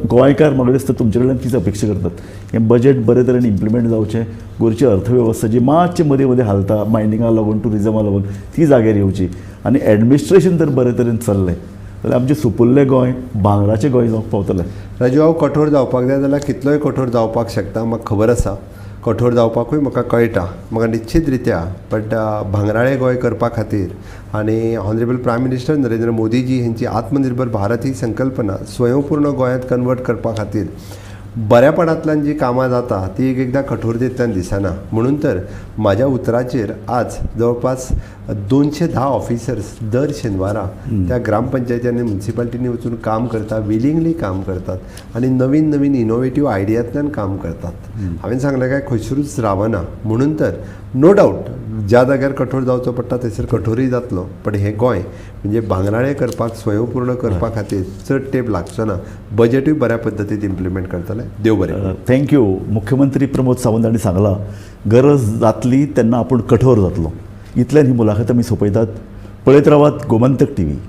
गोंयकार म्हाका दिसता तुमचे कडल्यान तीच अपेक्षा करतात, हें बजेट बरे तरेन इम्प्लिमेंट जावचें, गोंयची अर्थवेवस्था जी मातशी मदीं मदीं हालता मायनिंगा लागून, ट्युरिजमा लागून, ती जाग्यार येवची आनी एडमिनिस्ट्रेशन जर बरे तरेन चल्लें जाल्यार आमचें सुपुल्लें गोंय भांगराचें गोंय जावंक पावतलें. राजू, हांव कठोर जावपाक जाय जाल्यार कितलोय कठोर जावपाक शकता, म्हाका खबर आसा. कठोर जावपाकूय म्हाका कळटा, म्हाका निश्चीत रित्या. बट भांगराळें गोंय करपा खातीर आनी honourable prime minister Narendra Modiji हेंची आत्मनिर्भर भारत ही संकल्पना स्वयंपूर्ण गोंयांत कन्वर्ट करपा खातीर बऱ्यापणांतल्यान जी कामां जाता ती एक एकदां कठोरतेंतल्यान दिसना. म्हणून तर म्हाज्या उतराचेर आज जवळपास 210 ऑफिसर्स दर शेनवारा त्या ग्रामपंचायती आनी म्युनिसिपालिटींनी वचून काम करता, विलिंगली काम करतात आनी नवीन नवीन इनोवेटीव आयडियांतल्यान काम करतात. हांवें सांगलें काय खंयसरूच रावना. म्हणून तर नो डावट ज्या जाग्यार कठोर जावचो पडटा थंयसर कठोरूय जातलो, पण हें गोंय म्हणजे भांगराळें करपाक, स्वयंपूर्ण करपा खातीर चड तेंप लागचो ना. बजेटूय बऱ्या पद्दतीन इम्प्लिमेंट करतले. देव बरें. Thank you. मुख्यमंत्री प्रमोद सावंत हांणी सांगलां, गरज जातली तेन्ना आपूण कठोर जातलो. इतल्यान ही मुलाखत आमी सोंपयतात. पळयत रावात Gomantak TV.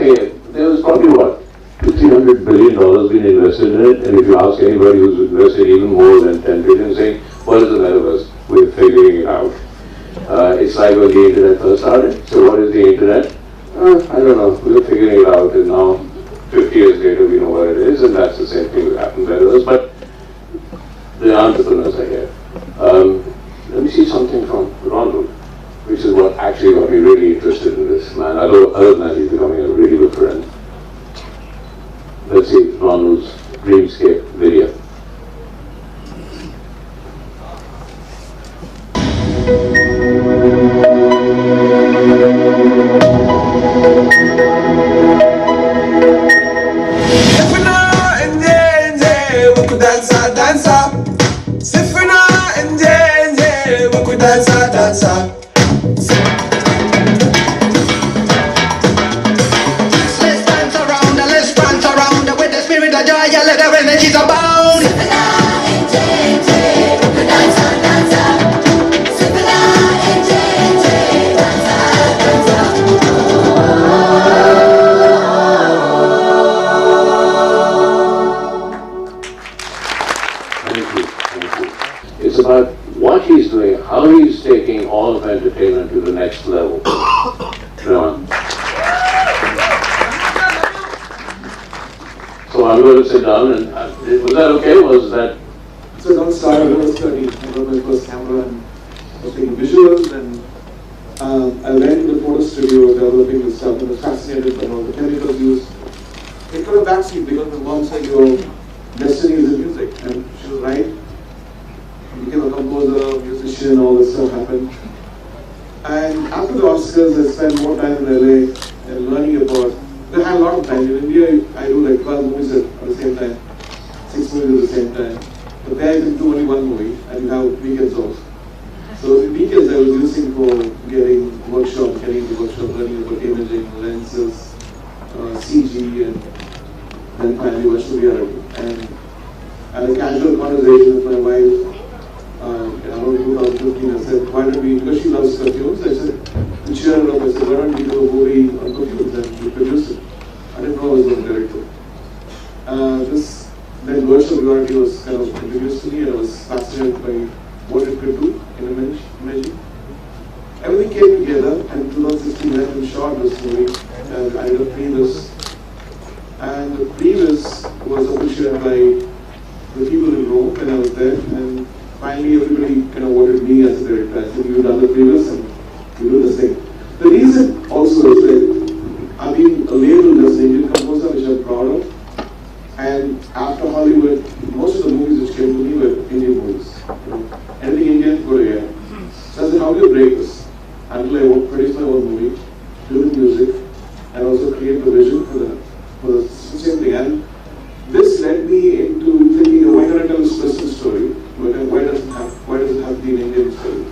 nothing. There was probably what, $200-300 billion being invested in it, and if you ask anybody who's invested even more than 10 billion, saying, what is the metaverse? We're figuring it out. It's like when the internet first started. So what is the internet? I don't know. We're figuring it out, and now 50 years later we know what it is, and that's the same thing that happened to metaverse. But the entrepreneurs are here. Let me see something from Ronald, which is what actually got me really interested in this man. Other than that, he's becoming a really good friend. Let's see Ronald's Dreamscape video. Let's dance around, let's prance around with the spirit of joy, let the energies abound. Thank you, thank you. It's about what he's doing, how he's taking all of entertainment to the next level. Ron. So I'm going to sit down and was that okay? Was that? So it all started when I was 13. I got my first camera and was taking visuals, and I went to the photo studio developing this stuff and was fascinated by all the chemicals used. It got a backseat because my mom said, your destiny is in music, and she was right. I became a composer, musician, all this stuff happened. And after the Oscars, I spent more time in LA and learning about. I had a lot of time. In India, I do like 12 movies at the same time, 6 movies at the same time. But there you can do only one movie and you have weekends off. So the weekends I was using for getting into workshop, learning about imaging, lenses, CG, and then finally virtual reality. And I had a casual conversation with my wife around 2015. I said, why don't we, because she loves perfumes, I said, to cheer her up, I said, why don't we do a movie on perfumes and we produce it? I didn't know I was going to direct it. Then virtual reality was kind of introduced to me, and I was fascinated by what it could do in imaging. Everything came together, and in 2016 I went and shot this movie, and I did a previs. And the previs was appreciated by the people in Rome when I was there, and finally everybody kind of wanted me as a director. I said, you've done the previs and you do the same. The reason also is that I've been labeled as an Indian composer, which I'm proud of. And after Hollywood, most of the movies which came to me were Indian movies. You know, anything Indian, go to AI. So I said, how do you break this? Until I produce my own movie, do the music, and also create the vision for the same thing. And this led me into thinking, why can't I tell this Western story? Why does it have to be an Indian story?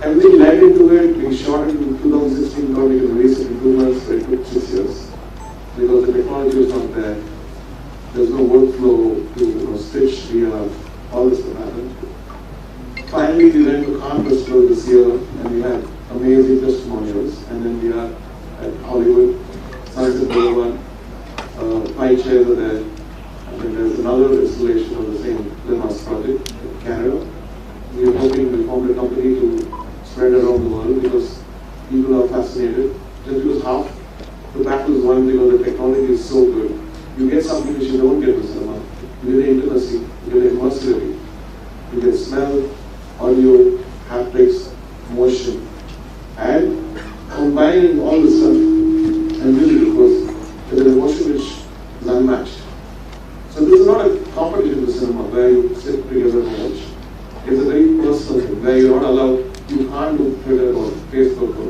Everything led into it. We shot it in 2016, thought we could release it in 2 months, but it took 6 years because the technology was not there. There's no workflow to stitch VR, all this stuff happened. Finally, we went to Cannes Festival this year, and we had amazing testimonials. And then we are at Hollywood, Sunset Boulevard, 5 chairs are there. And then there's another installation of the same Limas project in Canada. We are hoping we formed a company to spread around the world because people are fascinated. Just because half the battle is won because the technology is so good. You get something which you don't get in cinema. You get the intimacy, you get the immersivity, you get smell, audio, haptics, motion, and combining all this stuff and music, of course, is an emotion which is unmatched. So this is not a competition to cinema where you sit together and watch. It's a very personal thing where you're not allowed, you can't do Twitter or Facebook or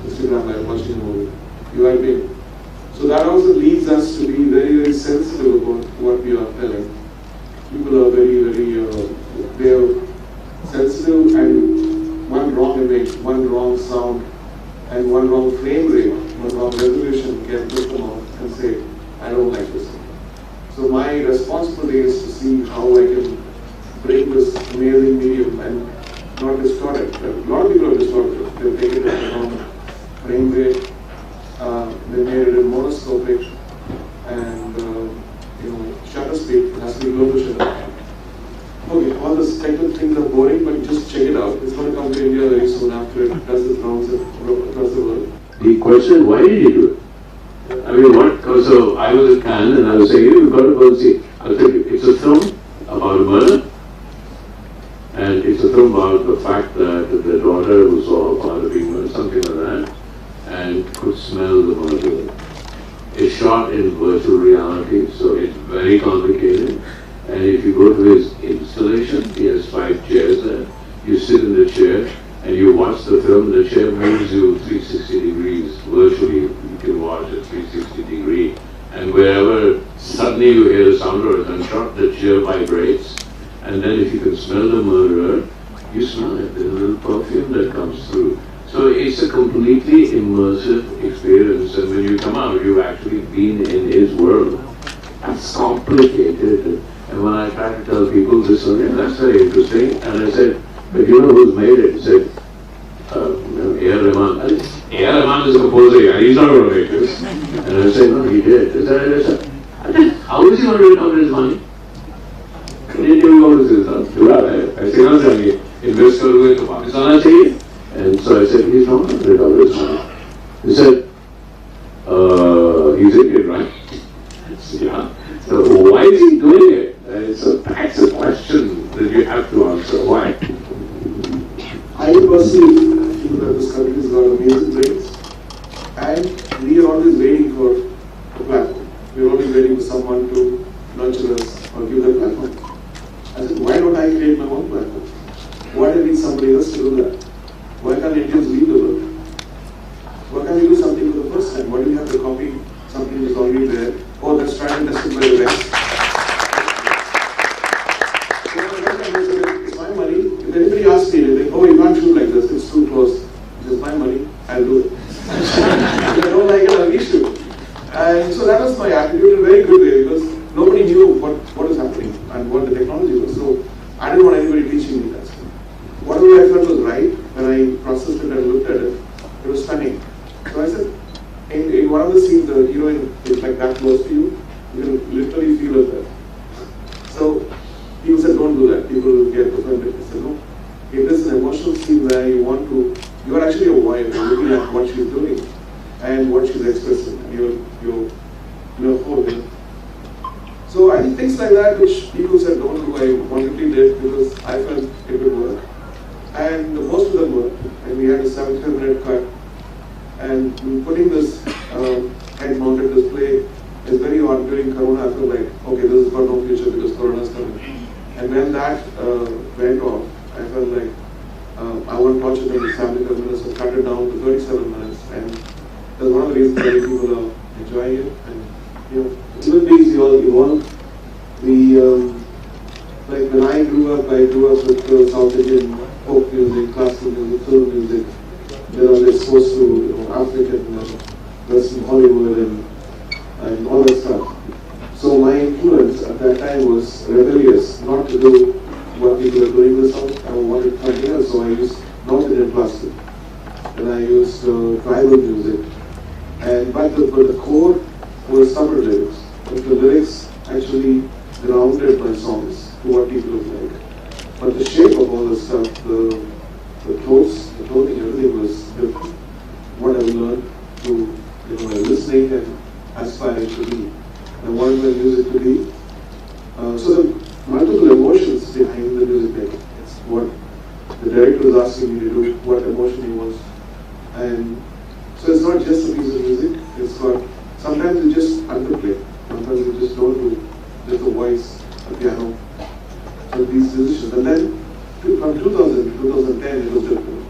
Instagram while watching a movie. You are being. So that also leads us to be very, very sensitive about what we are telling. People are very, very, they are sensitive, and one wrong image, one wrong sound, and one wrong frame rate, one wrong resolution can put them off and say, I don't like this. So my responsibility is to see how I can bring this amazing medium and not distort it. A lot of people have distorted it. They've taken it to the wrong frame rate. They made it Why did he do it? I mean, what? So I was at Cannes and I was saying, you've got to go and see. I was thinking, it's a film about a murder, and it's a film about the fact that the daughter who saw her father being murdered, something like that, and could smell the murderer. It's shot in virtual reality, so it's very complicated. And if you go to his installation, he has 5 chairs there. You sit in the chair and you watch the film. The chair moves you 360 degrees virtually. You can watch a 360 degree. And wherever suddenly you hear a sound or a gunshot, the chair vibrates. And then if you can smell the murderer, you smell it. There's a little perfume that comes through. So it's a completely immersive experience. And when you come out, you've actually been in his world. That's complicated. And when I try to tell people this, okay, that's very interesting. And I said, but you know who's made it? He said, A.R. Rahman. A.R. Rahman is a composer, he's not going to make this. And I said, no, he did. I said, how is he going to recover his money? And so I said, he's not going to recover his money. He said, he's Indian, right? Yeah. So why is he doing it? And so that's a question that you have to answer. Why? I personally feel that this country has got amazing brains, and we are always waiting for a platform. We are always waiting for someone to nurture us or give that platform. I said, why don't I create my own platform? Why do I need somebody else to do that? Why can't Indians lead the world? Why can't we do something for the first time? Why do we have to copy something which is already there? Oh, that's tried and tested by the West. It's my money. If anybody asks me anything, oh, you can't shoot like this, it's too close. It's my money, I'll do it. If I don't like it, I'll reshoot. And so that was my attitude in a very good way, because nobody knew what was happening and what the technology was. So I didn't want anybody teaching me that. Whatever I felt was right, when I processed it and looked at it, it was stunning. So I said, in one of the scenes, the heroine is like that close to you, you can literally feel it there. So people said, don't do that, people will get offended. I said, no. If there's an emotional scene where you want to, you are actually a voyeur, you're looking at what she's doing and what she's expressing, and you're oh, So I think things like that, which people said don't do, I voluntarily did because I felt it would work. And most of them worked, and we had a 75-minute cut. And putting this head-mounted display is very odd. During Corona, I felt like, okay, this has got no future because Corona is coming. And when that went off, I felt like I won't torture them with 75 minutes, so cut it down to 37 minutes. And that's one of the reasons why people are enjoying it. And you know, human beings, we all evolve. We like when I grew up with South Indian folk music, classical music, film music. Then I was exposed to, you know, African and Western Hollywood and all that stuff. So my influence at that time was rebellious, not to do what people were doing in the South. I wanted something else, so I used North Indian classical, and I used tribal music. And but the core was Tamil lyrics. But the lyrics actually grounded my songs to what people look like. But the shape of all the stuff, the clothes, the clothing, everything was different. What I learned through, you know, listening and aspiring to be. I wanted my music to be. So the multiple emotions behind the music making. It's what the director is asking me to do, what emotion he wants. And so it's not just a piece of music, it's got, sometimes you just underplay, sometimes you just don't do just a voice, a piano. So these decisions. And then from 2000 to 2010, it was different.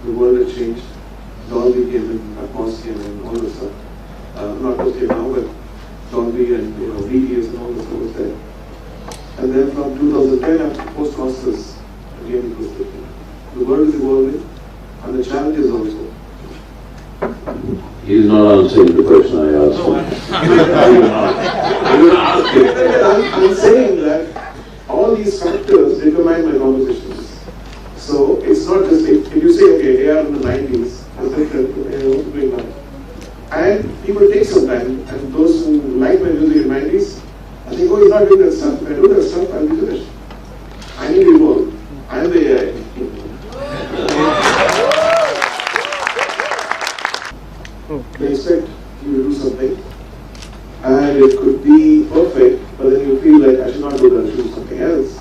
The world had changed. Dolby came in, Atmos came in, all this stuff. Not Atmos came now, but Dolby and, you know, DTS and all this stuff was there. And then from 2010, after post-Oscars, again it was different. The world is evolving, and the challenges also. He's not answering the question I asked him. I'm saying that all these factors determine my compositions. So it's not just, if you say, okay, they are in the 90s, it's different, okay, what's doing now? And people take some time, and those who like my music in the 90s, I think, oh, he's not doing that stuff. If I do that stuff, I'll be finished. I need to evolve. I am the AI. Okay. They expect And it could be perfect, but then you feel like I should not do that, I should do something else.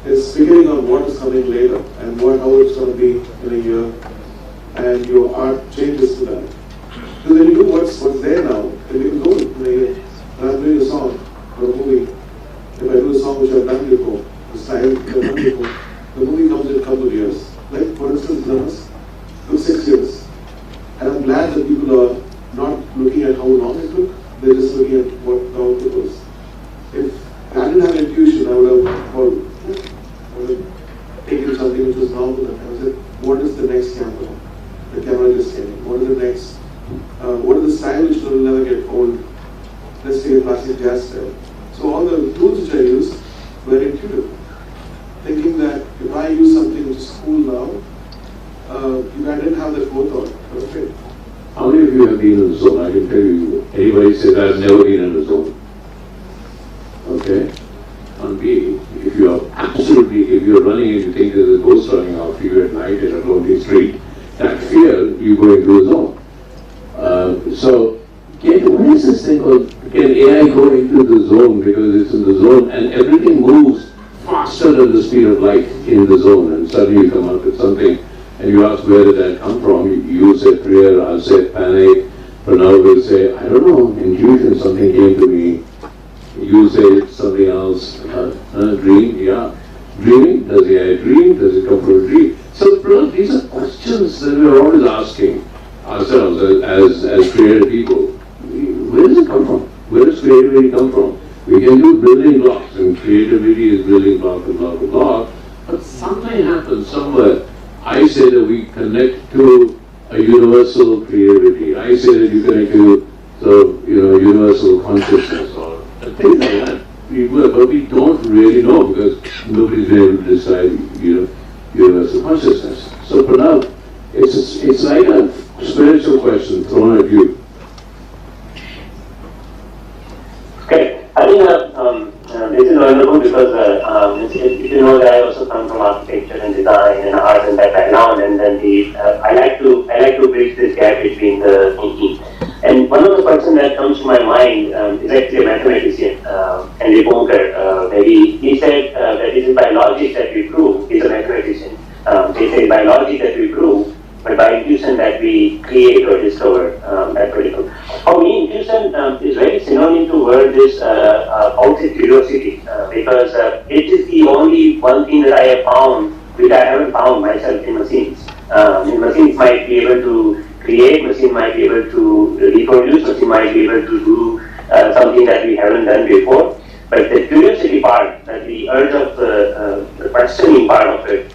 It's figuring out what is coming later and how it's going to be in a year, and your art changes to that. So then you do what's there now, then you can go in a year. When I'm doing a song or a movie, if I do a song which I've done before, the style which I've done before, the movie comes in a couple of years. Like, for instance, Namas took 6 years. And I'm glad that people are not looking at how long it took, they're just looking at what the output was. If I didn't have intuition, I would have followed. I would have taken something which was normal and I said, what is the next camera? The camera just came in. What is the next? What is the style which will never get old? Let's take a classic jazz style. So all the tools which I used were intuitive. Thinking that if I use something which is cool now, if I didn't have that forethought, I would fail. How many of you have been in the zone? I can tell you, anybody says, I've never been in the zone. Okay? On B, if you are absolutely, if you're running and you think there's a ghost running after you at night in a lonely street, that fear, you go into a zone. So, what is this thing called, can AI go into the zone because it's in the zone and everything moves faster than the speed of light in the zone, and suddenly you come up with something and you ask where did that come from? You say prayer, I'll say panic, Pranav will say, I don't know, intuition, something came to me. You say something else, dream, yeah. Dreaming, does AI dream? Does it come from a dream? So Pranav, these are questions that we're always asking ourselves as creative people. Where does it come from? Where does creativity come from? We can do building blocks, and creativity is building block to block to block, but something happens somewhere. I say that we connect to a universal creativity. I say that you connect to universal consciousness or things like that. But we don't really know because nobody's been able to decide, universal consciousness. So Pranav, it's like a spiritual question thrown at you. Okay, I think this is wonderful because if you know that I also come from architecture and design and art and that background, and then the I like to bridge this gap between the thinking. And one of the person that comes to my mind is actually a mathematician, Henry Poincaré. Maybe he said that it is by logic that we prove. He's a mathematician. They say by logic that we prove, but by intuition that we create or discover that particular. For me, intuition is very synonym to word this outside curiosity, because it is the only one thing that I have found which I haven't found myself in machines. Machines might be able to create, machine might be able to reproduce, machine might be able to do something that we haven't done before. But the curiosity part, the urge of the questioning part of it,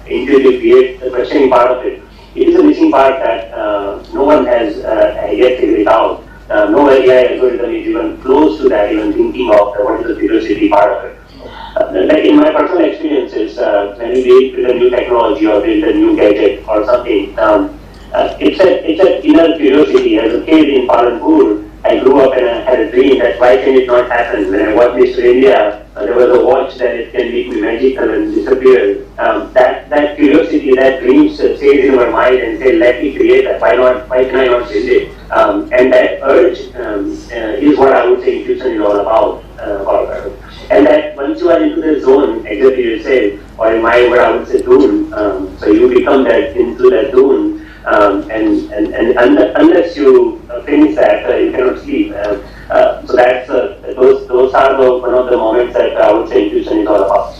intuitive create, the questioning part of it, it is a missing part that no one has yet figured it out. No AI algorithm is even close to that, even thinking of what is the curiosity part of it. Like in my personal experiences, when we build a new technology or build a new gadget or something, it's an inner curiosity. As a kid in Palanpur, I grew up and I had a dream that why can it not happen? When I watched Mr. India, there was a watch that it can make me magical and disappear. That curiosity, that dream stays in our mind and say, let me create that. Why not? Why can I not build it? And that urge is what I would say intuition is all about. And that once you are into the zone, exactly you said, or in my word I would say zone, so you become that into that zone. And unless you finish that, you cannot sleep. So that's those are one of the moments that I would say intuition is all about.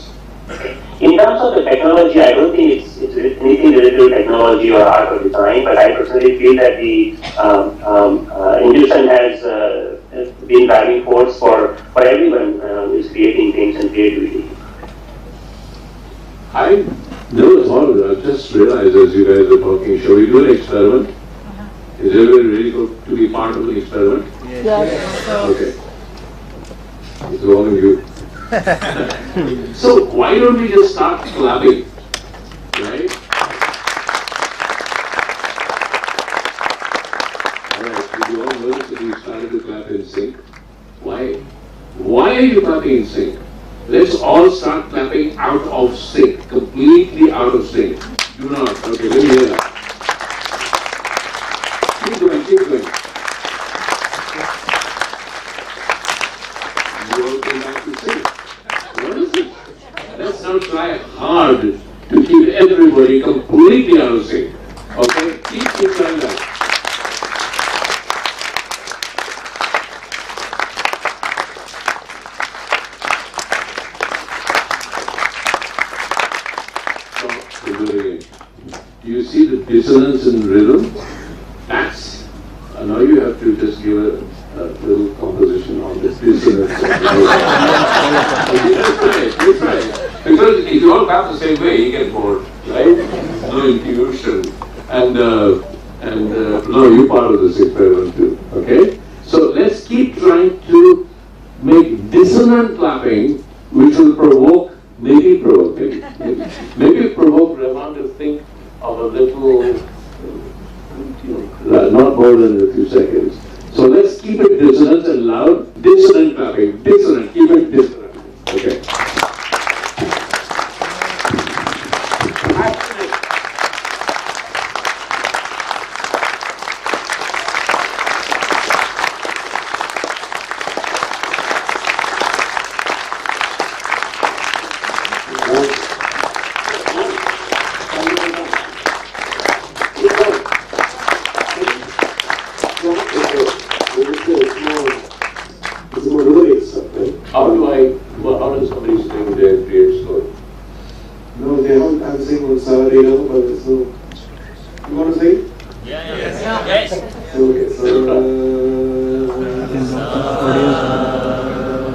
In terms of the technology, I don't think it's anything related to technology or art or design, but I personally feel that the intuition has been driving force for everyone who is creating things and creativity. I never thought of it. I just realized as you guys were talking, shall we do an experiment? Is everybody ready to be part of the experiment? Yes. Okay. It's all on you. So why don't we just start clapping, right? All right, did you all notice that we started to clap in sync? Why? Why are you clapping in sync? Let's all start clapping out of sync, completely out of sync. Do not. Okay, let me hear that. Keep going, keep going. going to try hard to keep everybody completely out of sync. Okay? Keep trying that. So, we'll do it again. Do you see the dissonance in rhythm? That's, now you have to just give a little composition on this dissonance. You try it. Because if you all clap the same way, you get bored, right? No intuition. And no, you're part of this experiment too, okay? So let's keep trying to make dissonant clapping, which will provoke, maybe provoke Rahman to think of a little, not more than a few seconds. So let's keep it dissonant and loud, dissonant clapping, dissonant, keep it dissonant, okay? How does somebody sing their create story? No, they haven't. I'm saying on Saturday, but so you want to sing? Yeah. Yes. Okay, so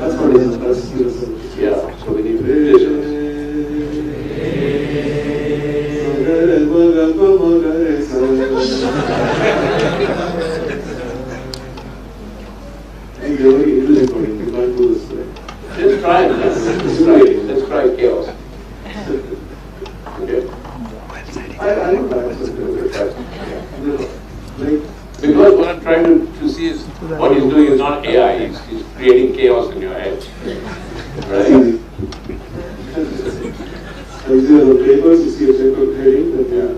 that's what it is. That's beautiful. Yeah. So we need dissonance. You can't do this, right? Let's try it. Let's try chaos. Okay. I don't like it. Because what I'm trying to see is what he's doing is not AI. He's creating chaos in your head. Right? You see the papers, you see a paper heading. Yeah.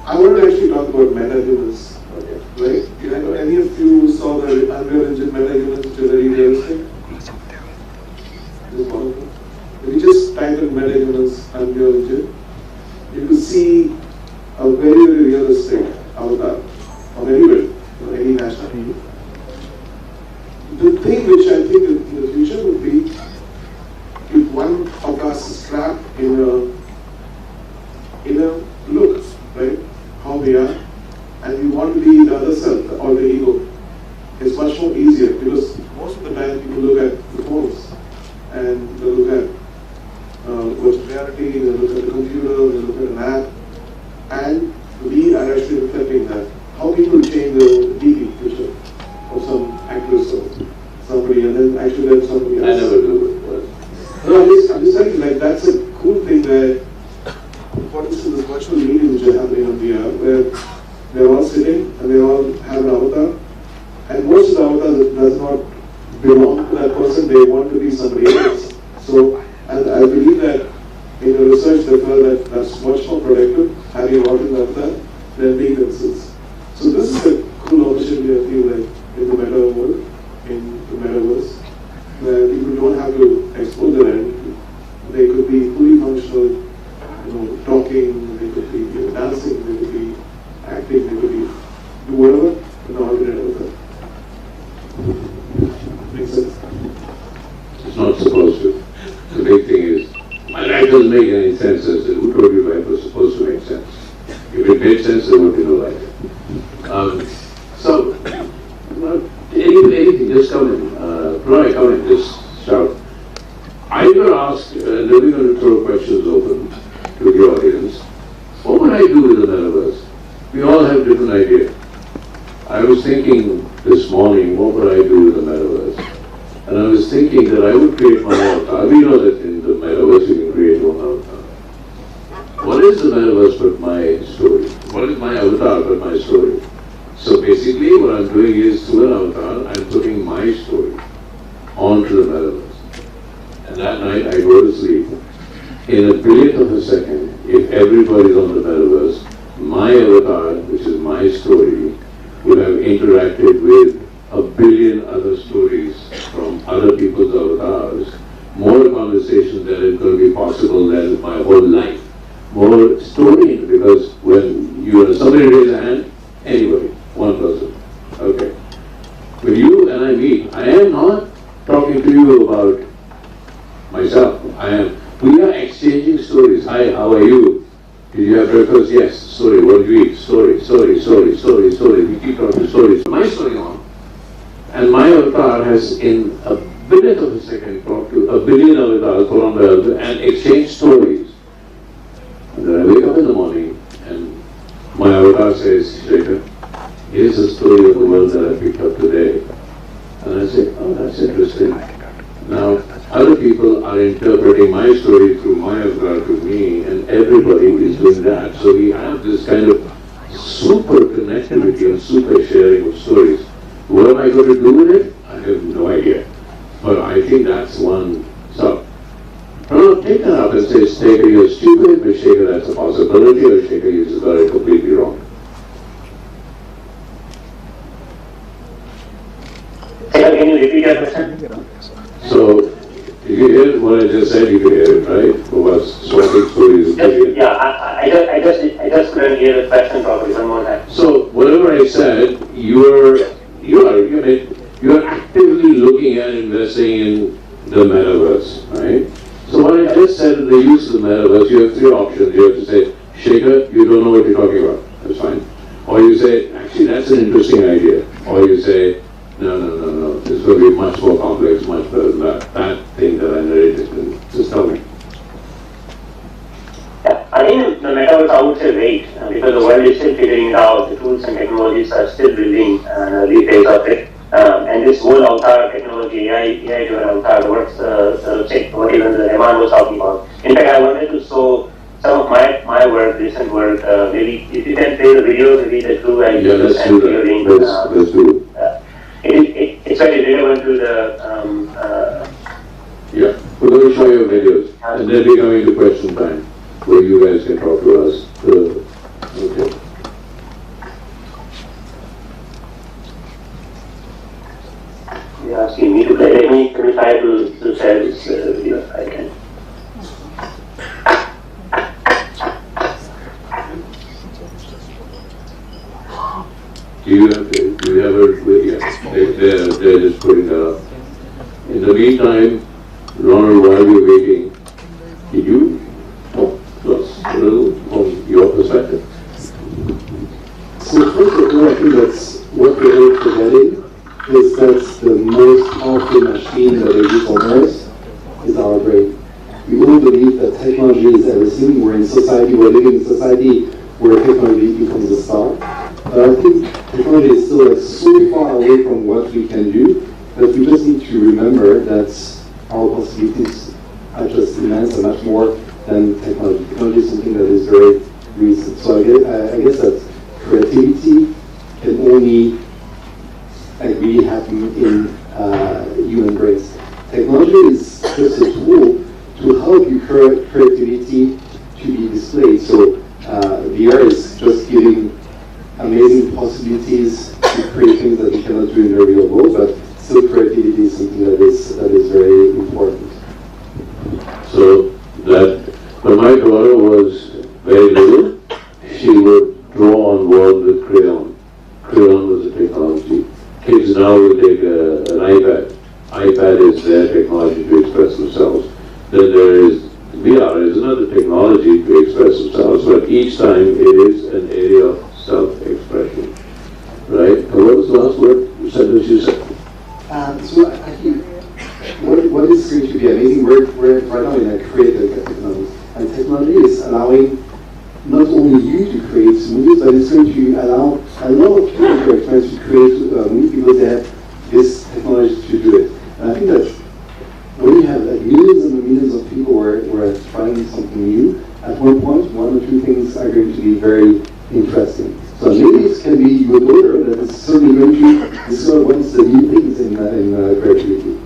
I want to actually talk about meta-humans. Okay. Right? Any of you saw the Unreal Engine meta-humans, which are very realistic? Just one of them. If you just type in meta-humans Unreal Engine, you could see a very, very realistic avatar of anybody, or any nationality. The thing which I think in the future would be, if one of us is trapped in a look, right, how we are, and we want to be the other self, the alter ego, it's much more easier because most of the time people look at the phones and they look at virtual reality, they look at the computer, they look at an app, and we are actually reflecting that. How people change the DP picture of some actress or somebody, and then actually then somebody else. I never do it. No, I'm just saying, like, that's a cool thing where, for instance, this virtual meeting which is happening on VR, where they're all sitting and they all have an avatar, and most of the avatars does not belong to that person, they want to be somebody else. So, and I believe that in the research they felt that that's much more productive, having an alternate avatar, than being themselves. So this is a cool opportunity, I feel like, in the meta world, in the metaverse, where people don't have to expose their identity. They could be fully functional, you know, talking, they could be dancing, they could be acting, they could be do whatever in the alternate avatar. Makes sense? It's not supposed to. The big thing is, my life doesn't make any sense. I said, who told you life was supposed to make sense? If it made sense, there would be no life. So, anything, just come in. Pranay, come in, just shout. I'm going to ask, and then we're going to throw questions open to the audience. What would I do with the metaverse? We all have different ideas. I was thinking this morning, what would I do with the metaverse? And I was thinking that I would create my own avatar. We know that in the metaverse you can create your own avatar. What is the metaverse but my story? What is my avatar but my story? So basically what I'm doing is, through an avatar, I'm putting my story onto the metaverse. And that night I go to sleep. In a billionth of a second, if everybody's on the metaverse, my avatar, which is my story, would have interacted with a billion other stories from other people's avatars more conversations than is going to be possible than my whole life. More storying, because when you somebody raise a hand, anybody, one person, okay. When you and I meet, I am not talking to you about myself. We are exchanging stories. Hi, how are you? Did you have breakfast? Yes. Story. What did you eat? Story, story, story, story, story. We keep talking stories. My story on. And my avatar has, in a billionth of a second, talked to a billion avatars around the earth and exchanged stories. And then I wake up in the morning and my avatar says, Shekhar, here's the story of the world that I picked up today. And I say, oh, that's interesting. Now, other people are interpreting my story through my avatar to me, and everybody is doing that. So we have this kind of super connectivity and super sharing of stories. What am I going to do with it? I have no idea. But I think that's one. So, Pranav, take that up and say, Shekhar, you're stupid, but Shekhar, that's a possibility, or Shekhar, you just got it completely wrong. Shekhar, can you repeat your question? So, did you hear what I just said? You could hear it, right? Who was swapping stories? Yes, yeah, I just couldn't hear the question properly. One more time. So, whatever I said, you are actively looking at investing in the metaverse, right? So what I just said in the use of the metaverse, you have three options. You have to say, Shekhar, you don't know what you're talking about. That's fine. Or you say, actually, that's an interesting idea. Or you say, no, no, no, no, it's going to be much more complex, much better than that thing that I narrated. Just tell me. Yeah, I think the metaverse, I would say wait, because the world is still figuring it out. The tools and technologies are still building an early phase of it. And this whole avatar technology, AI-driven avatar, works, what even the Rahman was talking about. In fact, I wanted to show some of my work, recent work. Maybe if you can play the video, maybe the two I yeah, let's do that. Let's do it. It's very relevant to the... yeah, we're going to show you videos, and then we're coming to question time, where you guys can talk to us. Okay. You're asking me to play. Let me try to share this video if I can. Do you have a, yeah, they're just putting that up. In the meantime, Ronald, while we're waiting, did you talk to us a little from your perspective? So first of all, I think that's what we're all forgetting is that the most powerful machine that exists on earth is our brain. We all believe that technology is everything. We're in society, we're living in society where technology becomes a star. But I think technology is still like so far away from what we can do that we just need to remember that our possibilities are just immense and much more than technology. Technology is something that is very recent. So I guess that creativity can only like really happen in human brains. Technology is just a tool to help your creativity to be displayed. So VR is just giving amazing possibilities to create things that you cannot do in the real world, but still creativity is something that is very important. So that when my daughter was very little, she would draw on walls with crayon. Crayon was a technology. Kids now will take an iPad. iPad is their technology to express themselves. Then there is VR is another technology to express themselves, but each time it is an area of self-expression, right? And what was the last word sentence you said? So I think what is going to be amazing, we're right now in a creative technology, and technology is allowing not only you to create movies, but it's going to allow a lot of people to trying to create movies because they have this technology to do it. And I think that when you have like millions and millions of people who are trying something new, at one point, one or two things are going to be very interesting. So maybe it can be your daughter that is certainly going to discover what is the new things in creativity.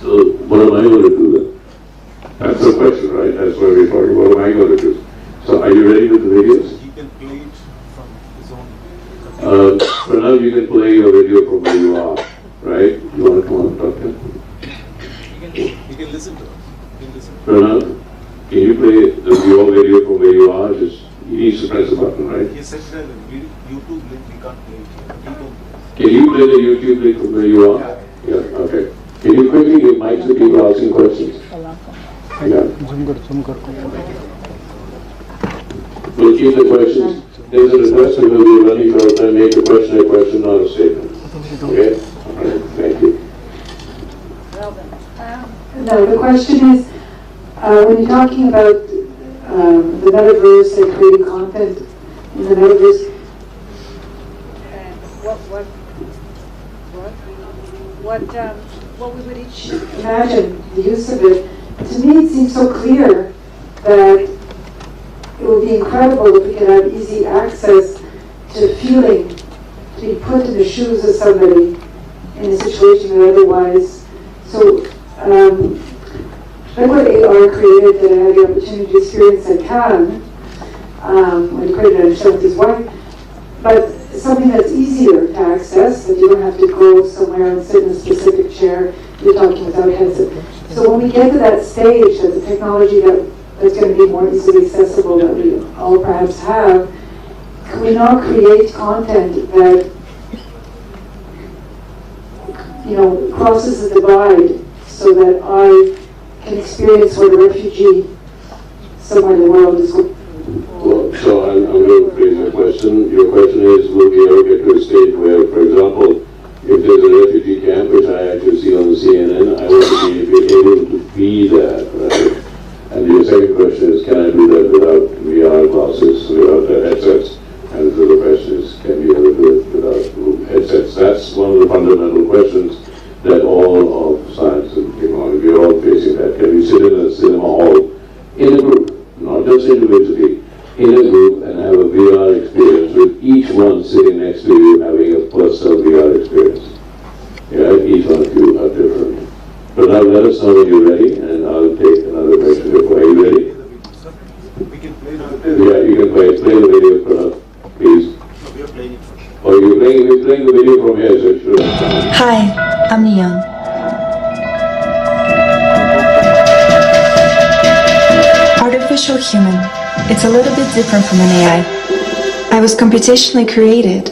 So what am I going to do then? That's the question, right? That's what we're talking about. What am I going to do? So are you ready with the videos? He can play it from his own. For now, you can play your video from where you are, right? You want to come on and talk to him? He can can listen to us. He can listen. Pranav, can you play your video from where you are? Just he needs to press the button, right? He said that YouTube link, we can't play it here. We don't play. Can you play the YouTube link from where you are? Yeah, okay. Can you quickly give mics to people asking questions? Yeah. We'll keep the questions. There's a request and we'll be running short time. Make a question, not a statement. Okay? All right. Thank you. No, the question is, when you're talking about the metaverse and creating content in the metaverse, what we would each imagine the use of it. To me, it seems so clear that it would be incredible if we could have easy access to feeling, to be put in the shoes of somebody in a situation that otherwise. So, like what AR created that I had the opportunity to experience at Cannes, when he created it, with his wife, but something that's easier to access, that you don't have to go somewhere and sit in a specific chair, you're talking without headset. So when we get to that stage, that the technology that's going to be more easily accessible that we all perhaps have, can we not create content that, you know, crosses the divide so that I can experience what a refugee somewhere in the world is going through? Well, so I'm going to phrase your question. Your question is, will we ever get to a stage where, for example, if there's a refugee camp, which I actually see on the CNN, I want to be able to be there, right? And your second question is, can I do that without VR glasses, without the headsets? And the third question is, can we ever do it without headsets? That's one of the fundamental questions that all of science and technology, we're all facing that. Can we sit in a cinema hall in a group, not just individually, in a group and have a VR experience with each one sitting next to you having a personal VR experience? Yeah, each one of you are different. But now let us know when you're ready, and I'll take another question before. Are you ready? We can play the video. Yeah, you can play. Play the video for us, please. No, we are playing it first. Oh, you're playing, we're playing the video from here, so it should. Hi, I'm Neon. Artificial human. It's a little bit different from an AI. I was computationally created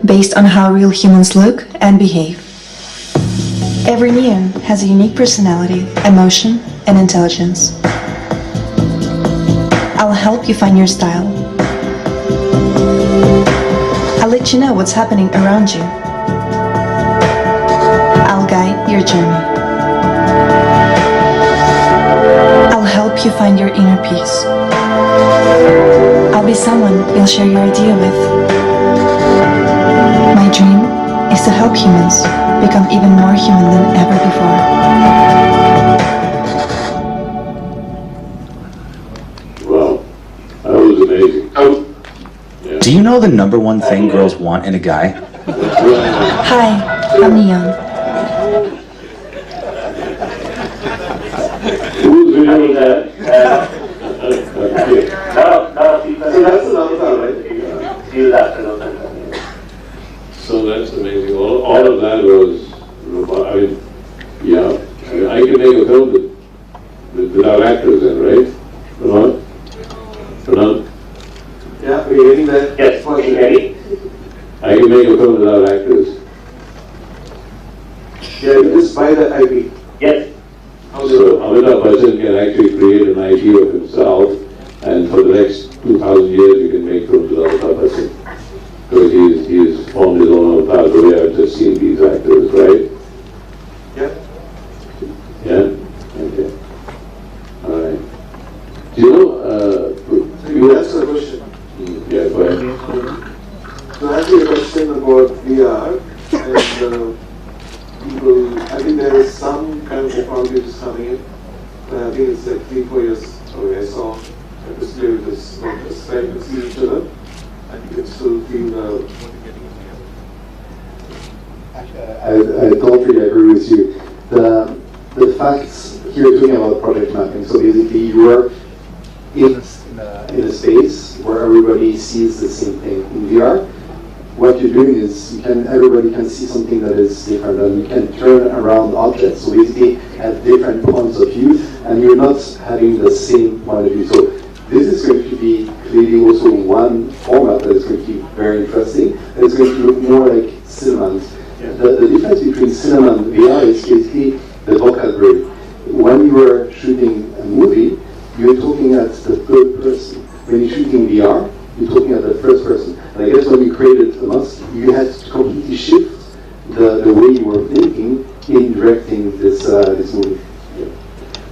based on how real humans look and behave. Every Neon has a unique personality, emotion, and intelligence. I'll help you find your style. I'll let you know what's happening around you. I'll guide your journey. I'll help you find your inner peace. I'll be someone you'll share your idea with. My dream is to help humans become even more human than ever before. Wow, that was amazing. Yeah. Do you know the number one thing girls want in a guy? Hi, I'm Neon. Who's videoing that? So that's an avatar, right? So that's amazing. All of that was, I mean, yeah. I mean, I can make a film without actors then, right? Pranav? Pranav? Yeah, we're getting there. Yes, can you hear me? I can make a film without actors. Yeah, you just buy the IP. Yes. So Amitabh Bachchan can actually create an IP of himself, and for the next 2,000 years you can make films with Amitabh Bachchan. Because he's formed his own avatar the way I've just seen these actors, right? Yeah. Yeah? Okay. All right. Do you know... so you answer the question. Yeah, go ahead. To answer your question about VR and people, I think there is some kind of technology which is coming in. I think it's like 3-4 years away. I saw a display which is like this, right? You can see each other and you can still feel the... I totally agree with you. The facts here talking about project mapping. So basically you are in a space where everybody sees the same thing. In VR, what you're doing is everybody can see something that is different, and you can turn around objects. So basically at different points of view, and you're not having the same point of view. So this is going to be clearly also one format that is going to be very interesting. It's going to look more like cinema. The difference between cinema and VR is basically the vocabulary. When you are shooting a movie, you're talking at the third person. When you're shooting VR, you're talking at the first person. And I guess when you created the mask, you had to completely shift the way you were thinking in directing this this movie. Yeah.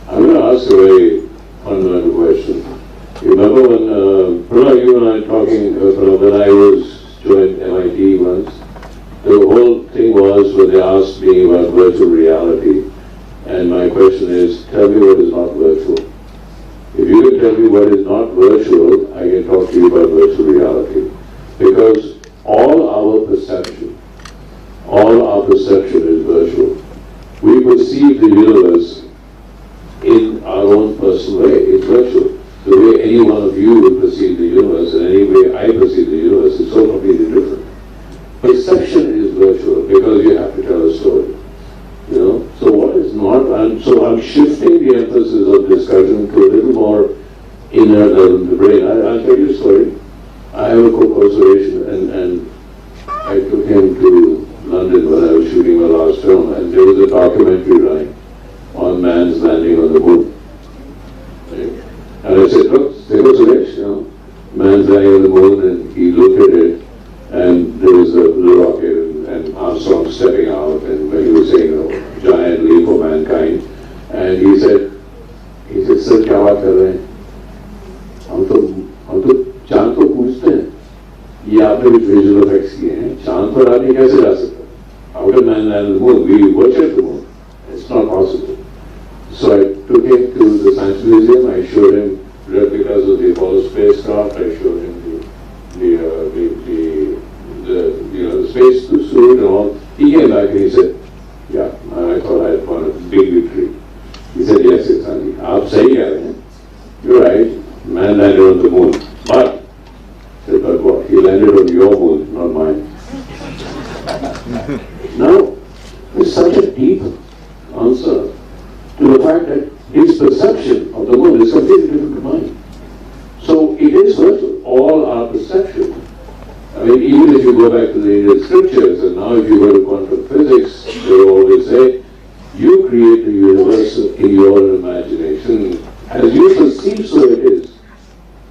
I'm going to ask a very fundamental question. You remember when Pranav, you and I talking, Pranav, when I was joined MIT once, the whole thing was when they asked me about virtual reality, and my question is, tell me what is not virtual. If you can tell me what is not virtual, I can talk to you about virtual reality. Because all our perception is virtual. We perceive the universe in our own personal way. It's virtual. The way any one of you would perceive the universe and any way I perceive the universe is so completely different. Perception is virtual because you have to tell a story. You know? So what is not, and so I'm shifting the emphasis of discussion to a little more inner than the brain. I'll tell you a story. I have a co-conservation and I took him to London when I was shooting my last film, and there was a documentary running on man's landing on the moon. Right? And I said, look, there was a race, you know, man's landing on the moon, and he looked at it, and there was a blue rocket and Armstrong stepping out, and he was saying, you know, giant leap for mankind. And he said, sir, kya baat kar rahe hain? हम तो चांद को पूछते हैं, ये आपने कुछ visual effects किए हैं, चांद पर आदमी कैसे जा सकता है? How can man land on the moon? We worship the moon. It's not possible. So I took him to the Science Museum. I showed him replicas of the Apollo spacecraft. I showed him the you know, the space suit and all. He came back and he said, yeah, I thought I had won a big victory. He said, yes, it's Andy. Aap sahi keh rahe hain. You're right. Man landed on the moon. But, said, but what? He landed on your moon, not mine. Now, it's such a deep answer to the fact that his perception of the moon is completely different to mine. So it is virtual, all our perception. I mean, even if you go back to the Indian scriptures, and now if you go to quantum physics, they always say, you create the universe in your own imagination. As you perceive, so it is.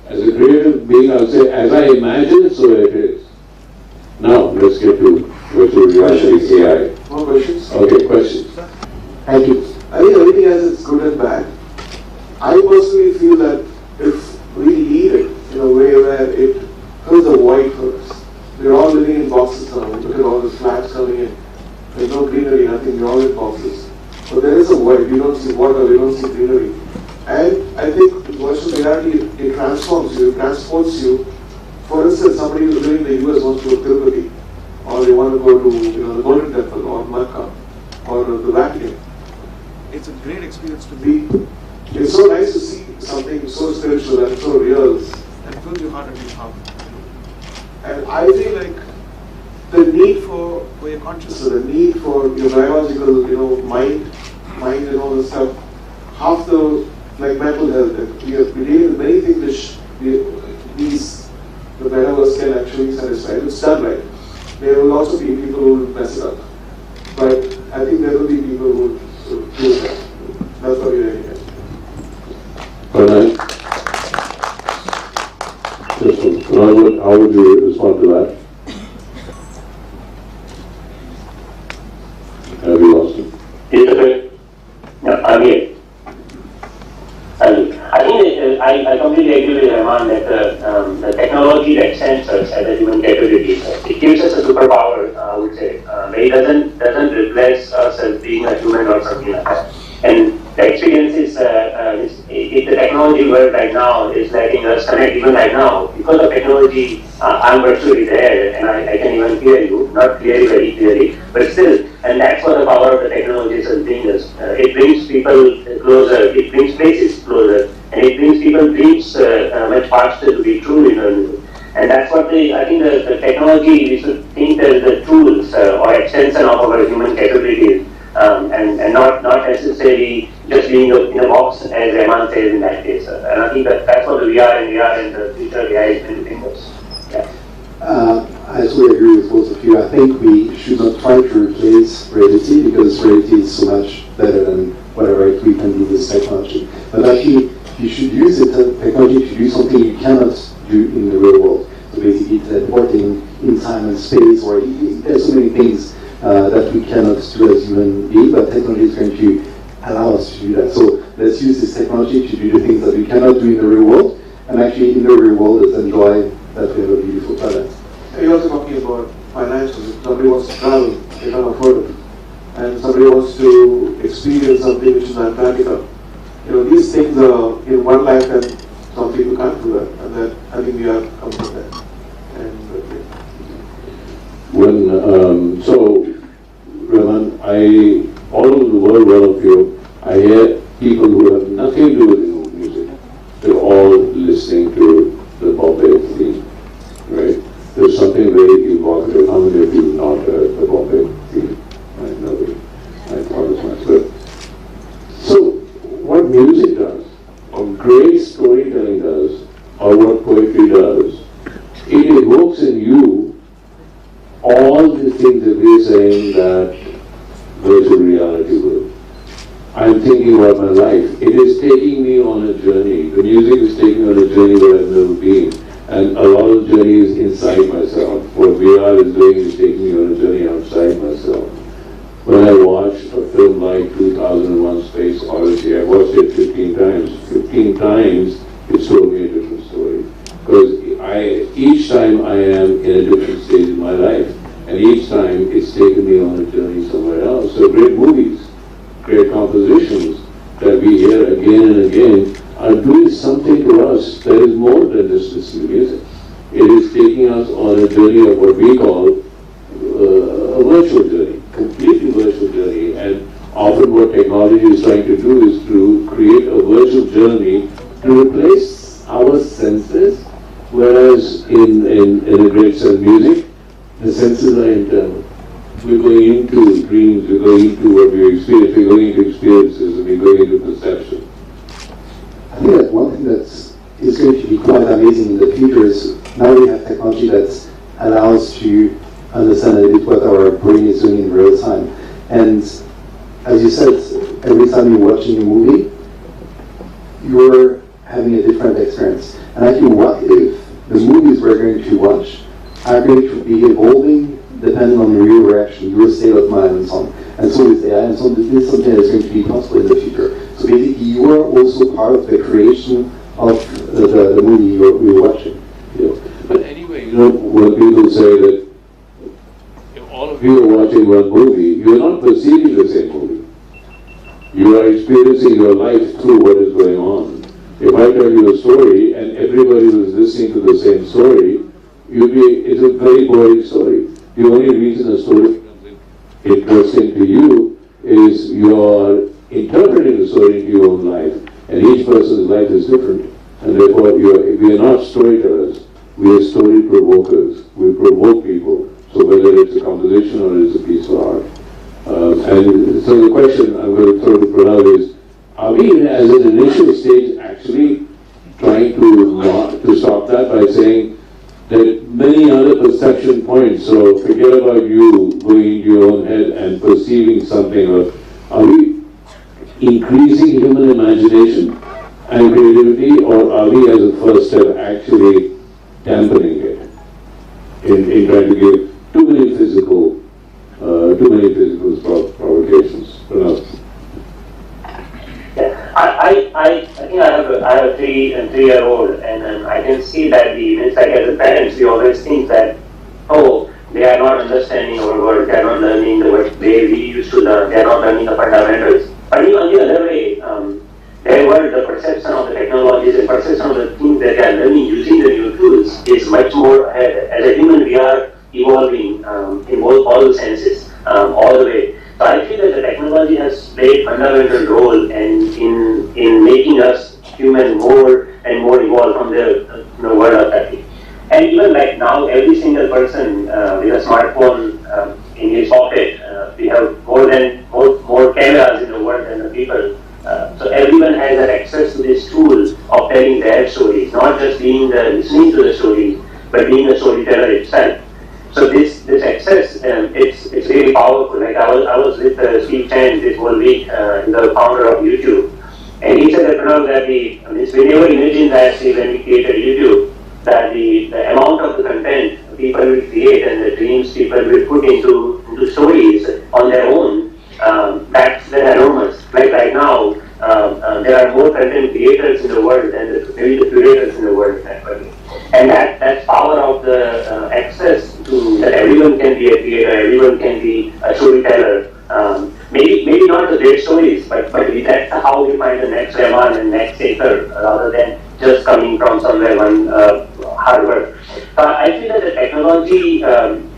As a creative being, I'll say, as I imagine, so it is. Now, let's get to virtual reality, AI. More questions? Okay, questions. Thank you. I think everything has its good and bad. I personally feel that if we leave it in a way where it fills a void for us, we're all living in boxes now. Look at all the flats coming in. There's no greenery, nothing. We're all in boxes. But there is a void. We don't see water, we don't see greenery. And I think with virtual reality, it transforms you, it transports you. For instance, somebody who's living in the US wants to go to Tirupati, or they want to go to, you know, the Golden Temple, or Mecca, or the Vatican. It's a great experience to be. It's so nice to see something so spiritual and so real and fills your heart and your heart. And I feel like the need for your consciousness, the need for your biological, you know, mind and all this stuff, half the, like mental health, and we deal with many things which the metaverse can actually satisfy. It's done right. There will also be people who will mess it up. But I think there will be people who will do that. That's what we're aiming at. All right. How would you respond to that? Have you lost him? Yes, no, I'm here. I think I completely agree with Rahman that the technology that sends us as a human capability, it gives us a superpower, I would say. But it doesn't replace us as being a human or something like that. And the experience is, the technology world right now is letting us connect even right now. Because of technology, I'm virtually there and I can even hear you, not clearly, very clearly, but still, and that's what the power of the technology is bringing us. It brings people closer, it brings places closer, and it brings people dreams much faster to be true, you know. And that's what what the, I think the technology, we should think as the tools or extension of our human capabilities, and not necessarily just being in a box, as Rehman says in that case. And I think that's what the VR and AR and the future AI is going to bring us. Yeah. I totally agree with both of you. I think we should not try to replace reality, because reality is so much better than whatever we can do with technology. But actually, you should use the technology to do something you cannot do in the real world. So basically, teleporting in time and space, or there's so many things that we cannot do as human beings, but technology is going to allow us to do that. So let's use this technology to do the things that we cannot do in the real world, and actually in the real world, let's enjoy that we have a beautiful planet. You're also talking about financials. If somebody wants to travel, they can't afford it. And somebody wants to experience something which is Antarctica. You know, these things are in one lifetime, some people can't do that. And that, I think we are coming from that. And, when, so, Rehman, all over the world, one of you, I hear people who have nothing to do with music. They're all listening to the Bombay theme, right? There's something very evocative. How many of you have not heard the Bombay theme? Right? Nobody. I thought as much. But, so, what music does, or great storytelling does, or what poetry does, it evokes in you all the things that we're saying that virtual reality will. I'm thinking about my life. It is taking me on a journey. The music is taking me on a journey where I've never been. And a lot of journeys inside myself. What VR is doing is taking me on a journey outside myself. When I watch a film like 2001 Space Odyssey, I watched it 15 times. 15 times it told me a different story. Because each time I am in a different stage in my life, and each time it's taken me on a journey somewhere else. So great movies, great compositions that we hear again and again are doing something to us that is more than just listening to music. It is taking us on a journey of what we call a virtual journey, completely virtual journey. And often what technology is trying to do is to create a virtual journey to replace our senses, whereas in a great sense music, the senses are internal. We're going into dreams, we're going into what we experience, we're going into experiences, and we're going into perception. I think that one thing that is going to be quite amazing in the future is now we have technology that allows to understand a bit what our brain is doing in real time. And as you said, every time you're watching a movie, you're having a different experience. And I think what if the movies we're going to watch are going to be evolving depending on your reaction, your state of mind, and so on. And so with AI, and so this is something that's going to be possible in the future. So basically, you are also part of the creation of the movie you're watching. Yeah. But anyway, you know, when people say that if all of you are watching one movie, you are not perceiving the same movie. You are experiencing your life through what is going on. If I tell you a story and everybody was listening to the same story, it's a very boring story. The only reason a story becomes interesting to you is you're interpreting the story into your own life, and each person's life is different, and therefore we are not storytellers, we are story provokers. We provoke people, so whether it's a composition or it's a piece of art. And so the question I'm going to throw to Pranav is, are we as an initial stage actually trying to stop that by saying that many other perception points, so forget about you going into your own head and perceiving something, or are we increasing human imagination and creativity, or are we as a first step actually dampening it in trying to give too many physical provocations? Yeah, I think I have a 3 and 3-year-old, and I can see that it's like as a parents we always think that, oh, they are not understanding our world, they are not learning the way we used to learn, they are not learning the fundamentals. But even on the other way, their world, the perception of the technologies and perception of the things that they are learning using the new tools is much more ahead. As a human, we are evolving in all the senses, all the way. So I feel that the technology has played a fundamental role in making us human more and more evolved from the world of that. And even like now, listening to the stories, but being a storyteller itself. So this access, it's really powerful. Like I was with Steve Chen this whole week, the founder of YouTube, and he said that, that we never imagined that when we created YouTube, that the amount of the content people will create and the dreams people will put into stories on their own, that's enormous. Like right now, there are more content creators in the world than maybe the curators in the world. And that power of the access to that everyone can be a creator, everyone can be a storyteller. Maybe not the great stories, but that's how we find the next Rahman and next Sekhar, rather than just coming from somewhere one hard work. I feel that the technology,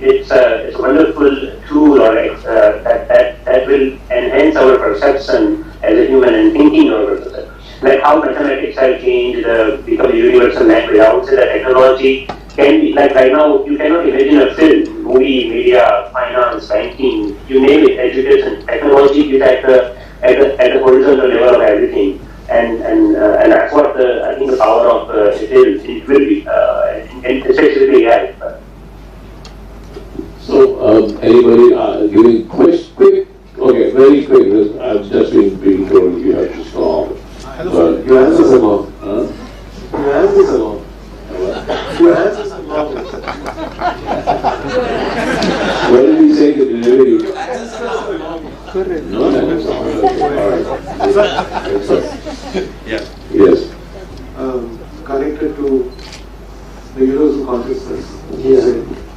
it's a wonderful tool or that will enhance our perception as a human and thinking over perception. Like how mathematics have changed, become a universal language. I would say that technology can be, like right now, you cannot imagine a film, movie, media, finance, banking, you name it, education. Technology is at the horizontal level of everything. And that's what I think the power of it will be, and especially AI. So anybody giving quick, okay, very quick. I've just been being told you have to stop. Hello, your answers are long. Huh? Your answers are long. Your answers are long. What did he say to delivery? No, that's all right. Yeah. Yes. Connected to the universal consciousness. Yeah.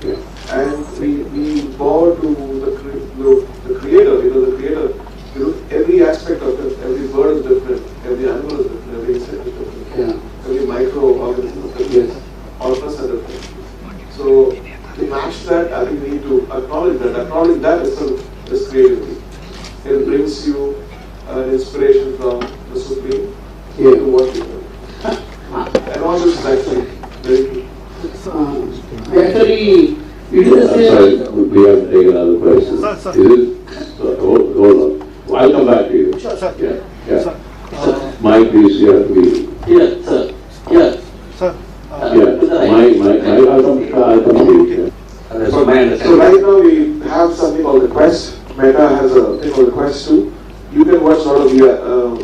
Yeah. And we bow to the creator, because the creator, you know, every aspect of it, every bird is different, every animal is different, every insect is different, yeah. Every microorganism is different. Yes. All of us are different. So to match that, I think we need to acknowledge that. Acknowledge that itself is creativity. It brings you an inspiration from the Supreme to what you do. And all this is actually very true. Actually, it is I'm sorry, we have to take another question. Sir, sir. Is it? Hold on. I'll come back to you. Sure, sir. Yeah, yeah. Sir. Mike, please, you have to be. Yeah, sir. Yeah. Sir. Yeah. Mike, I'll come to you. Yeah. So, so right now we have something called the Quest. Meta has a thing called the Quest 2. You can watch a lot of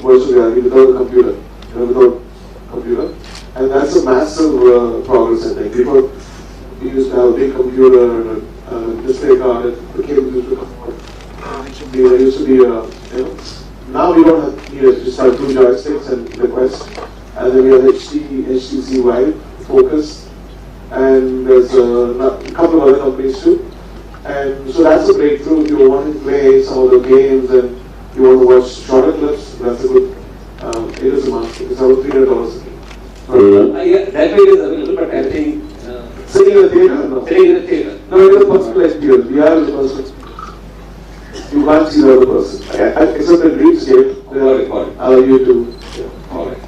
virtual reality without a computer, you know, and that's a massive progress, I think. Before, we used to have a big computer and a display card, and the cables used to come out. There used to be a, you know, now we don't have need it. Just have two joysticks and the Quest, and then we have HTC Vive, Focus, and there's a couple of other companies too. And so that's a breakthrough. If you want to play some of the games and you want to watch shorter clips, that's a good, it is a market. It's about $300 a game. Yeah, that way it is available, but I think... sitting in the theater? No. Sitting in the theater. No, it is a personal experience. VR is a personal experience. You can't see the other person. Except in Dreamscape, they allow you to... Yeah. All right.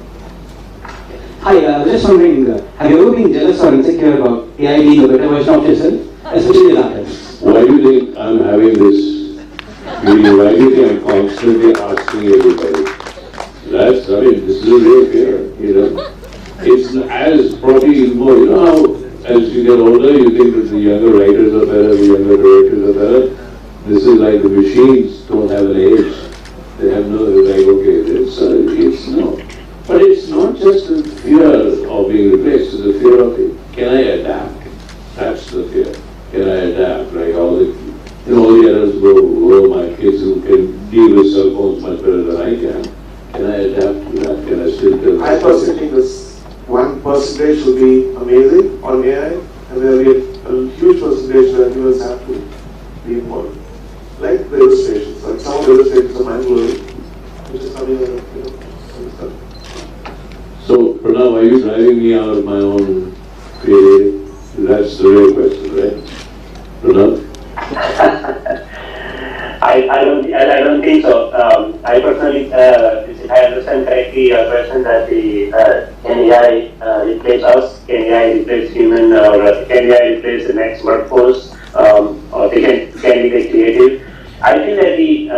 Hi, I was just wondering, have you ever been jealous or insecure about AI being a better version of yourself, especially in artists? Why do you think I'm having this meeting? Why do you think I'm constantly asking everybody? That's, I mean, this is a real fear, you know. It's as probably more, you know how as you get older, you think that the younger writers are better, the younger directors are better. This is like the machines don't have an age. They have no, they're like, okay, it's no. But it's not just the fear of being replaced, it's the fear of, can I adapt? That's the fear. Can I adapt? Like all the, you know, all the adults go, oh, my kids who can deal with cell phones much better than I can. Can I adapt to that? Can I still tell? I personally think this 1% will be amazing on AI, and there will be a huge percentage that humans have to be involved. Like the illustrations, like some of the illustrations are mind-blowing, which is something that, you know, understand. So, Pranav, are you driving me out of my own creativity? That's the real question, right? Pranav? I don't think so. I personally, if I understand correctly, your question that the can AI replace us? Can AI replace human? Or can AI replace the next workforce? Or they can be creative? I feel that the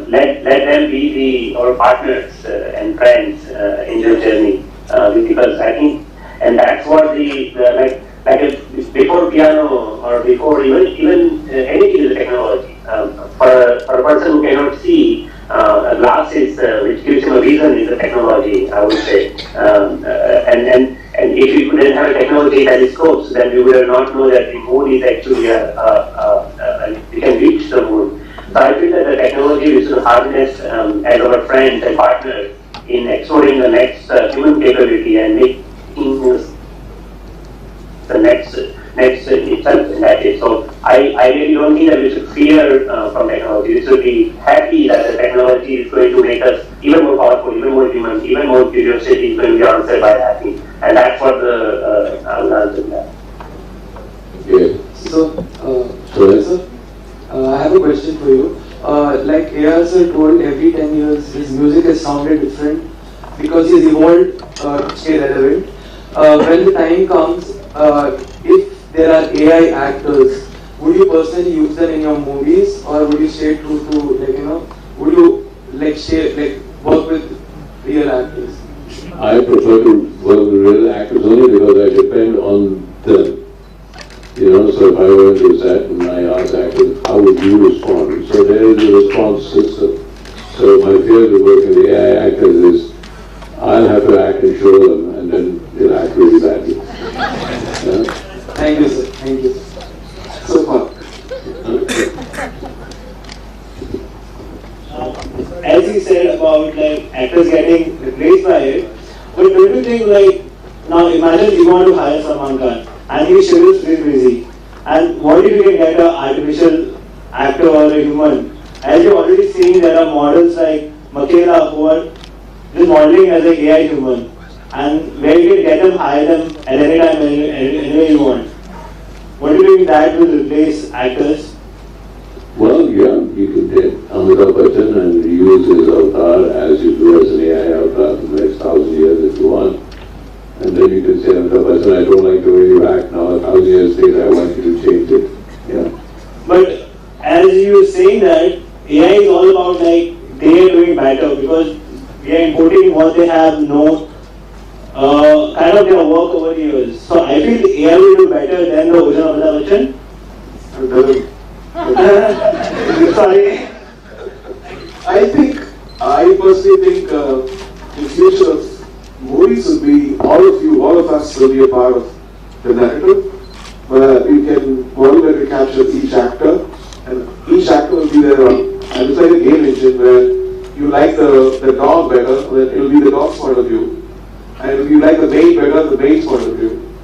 let them be our partners and friends in their journey, because I think And that's what the like before piano or before even anything is a technology. For a person who cannot see, glasses, which gives him a vision, is a technology, I would say. And if we couldn't have a technology telescopes, then we would have not know that the moon is actually we can reach the moon. So I feel that the technology we should harness as our friends and partners in exploring the next human capability and making the next itself in that case. So I really don't think that we should fear from technology. We should be happy that the technology is going to make us even more powerful, even more human, even more curiosity is going to be answered by that thing. And that's what the I would answer that. Okay. So, sir, I have a question for you. Like AR sir told, every 10 years his music has sounded different because he's evolved to stay relevant. When the time comes, if there are AI actors, would you personally use them in your movies, or would you stay true to, like, you know, would you like stay, like work with real actors? I prefer to work with real actors only because I depend on them. You know, so if I were to set and I asked actors, how would you respond? So there is a response system. So my fear with working with AI actors is I'll have to act and show them, and then they'll act really badly. Yeah? Thank you, sir. Thank you. So far. As you said about like actors getting replaced by it, but don't you think like now imagine you want to hire Salman Khan and his schedule is very busy, and what if you can get an artificial actor or a human? As you've already seen, there are models like Michaela who are just modeling as an AI human, and where you can get them, hire them at any time, anywhere you want. What do you think that will replace actors? Well, yeah, you can take Amitabh Bachchan and use his avatar as you do as an AI avatar for the next 1,000 years if you want. And then you can say, Amitabh Bachchan, I don't like the way you act now, 1,000 years later, I want you to change it. Yeah. But as you saying that, AI is all about like, they are doing better because we are importing what they have known, kind of their work over the years. So I feel AI will do better than the original Amitabh Bachchan. Sorry. I personally think the future of movies will be, all of you, all of us will be a part of the narrative, where you can volumetrically capture each actor, and each actor will be their own. And it's like a game engine where you like the dog better, then it will be the dog's point of view. And if you like the maid better, the maid's point of view.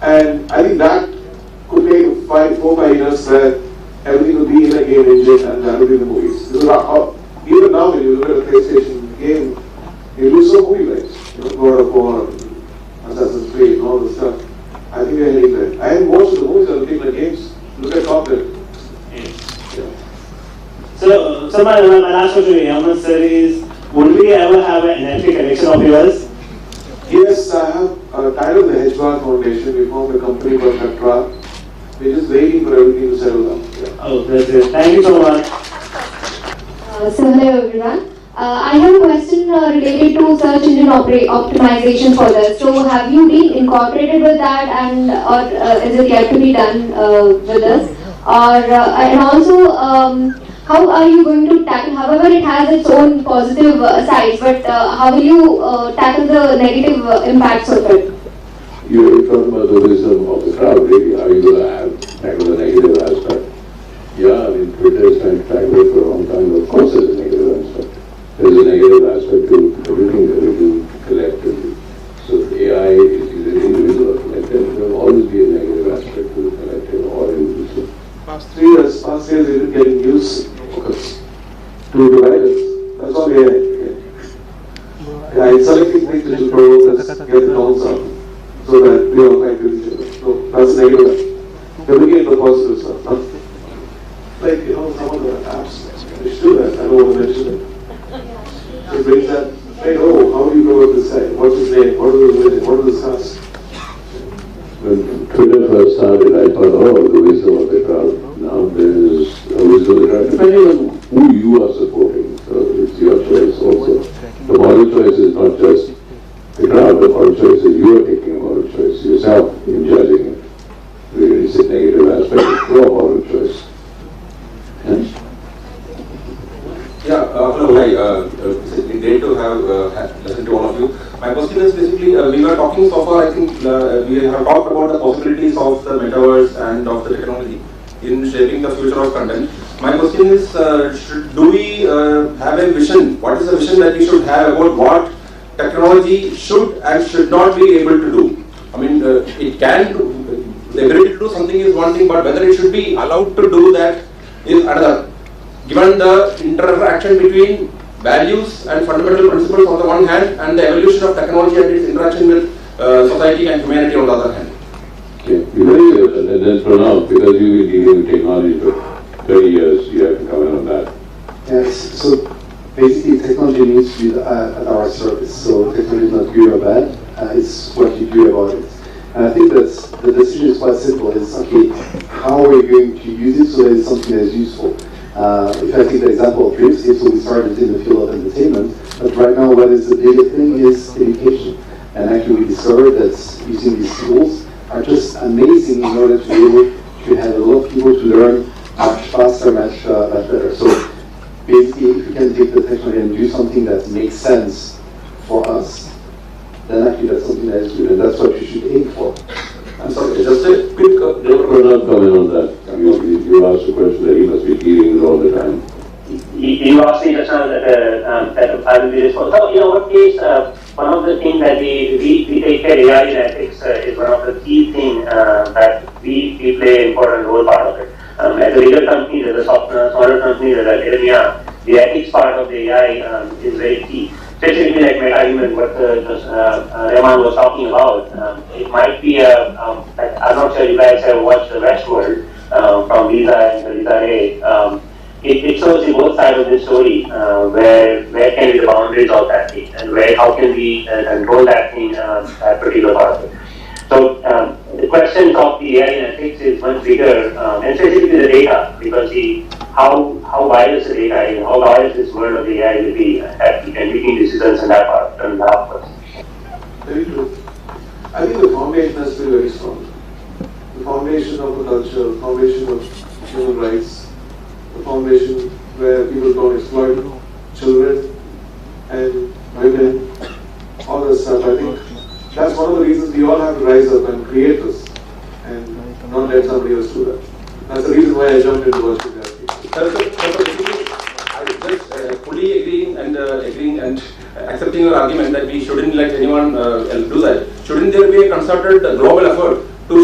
And I think that could take 4 or 5 years where everything will be in a game engine, and that will be the movies. Because even now when you look at a PlayStation game, it looks so movie-like. You know, God of War, Assassin's Creed, and all this stuff. I think we are heading there. And most of the movies are looking like games. Look at Top Gun. Yeah. So my last question to Yaman sir is, would we ever have an NFT collection of yours? Yes, I have tied up the Hedgebar Foundation. We formed a company called Katra. We're just waiting for everything to settle down. Yeah. Oh, that's it. Thank you so much. So hello everyone. I have a question related to search engine optimization for this. So have you been incorporated with that, and or is it yet to be done with this? Or and also how are you going to tackle? However, it has its own positive sides, but how will you tackle the negative impacts of it? You're talking about the wisdom of the crowd, really. How are you going to tackle the negative aspect? Yeah, I mean, Twitter is trying to tackle it for a long time. Of course, there's a negative aspect. There's a negative aspect to everything that we do collectively. So AI is either individual or collective. There will always be a negative aspect to the collective or individual. Past 3 years, we've been getting news focus to divide us. That's all AI. Yeah, it's selecting things which will provoke us, get the norms up, so that we all fight with each other. So that's negative. We're looking at the positive stuff. Like, you know, some of the apps which do that. I don't want to mention it. It brings that, hey, oh, how do you provoke this guy? What's his name? What is his religion? What is his caste? When Twitter first started, I thought, oh, the wisdom of the crowd. Now there is a wisdom of the crowd, depending on who you are supporting. So it's your choice also. The moral choice is not just the crowd, the moral choice is you are taking a moral choice. yourself in judging it. It's a negative aspect of your moral choice. Yes? Yeah, hello, hi. It's great to have listened to all of you. My question is basically, we were talking so far, I think we have talked about the possibilities of the metaverse and of the technology in shaping the future of content. My question is, do we have a vision? What is the vision that we should have about what technology should and should not be able to do? I mean, it can do, the ability to do something is one thing, but whether it should be allowed to do that is another. Given the interaction between values and fundamental principles on the one hand, and the evolution of technology and its interaction with society and humanity on the other hand. Okay, and then Pranav, because you've been dealing with technology for 30 years, you have to comment on that. Yes, so basically technology needs to be at our service. So technology is not good or bad, it's what you do about it. And I think that's the decision is quite simple. It's okay, how are we going to use it so that it's something that is useful? If I take the example of Dreamscape, so we started in the field of entertainment, but right now what is the biggest thing is education. And actually we discovered that using these tools are just amazing in order to be able to have a lot of people to learn much faster, much better. So basically, if we can take the technology and do something that makes sense for us, then actually that's something that is good, and that's what you should aim for. I'm sorry, just a quick... Pranav, comment on that. You asked a question that he must be dealing with all the time. You asked me just now that, that I will be responsible. So, in our case, one of the things that we take care of AI in ethics is one of the key things that we play an important role part of it. As a bigger company, as a smaller company, as academia, the ethics part of the AI is very key. Specifically, like MetaHuman, what Rahman was talking about, it might be I'm not sure you guys have watched the Westworld from Lisa and Lisa Ray. It shows you both sides of the story, where can be the boundaries of that thing, and where how can we control that thing, that particular part of it. So the question of the AI and ethics is much bigger, and specifically the data, because the how biased the data is, how biased this world of the AI will be at and making decisions in that part and that part. Very true. I think the foundation has to be very strong. The foundation of the culture, the foundation of human rights, the foundation where people don't exploit children and women, all that stuff. I think that's one of the reasons we all have to rise up and create this and not let somebody else do that. That's the reason why I jumped into virtual reality. Sir, I just fully agreeing and accepting your argument that we shouldn't let anyone else do that. Shouldn't there be a concerted global effort to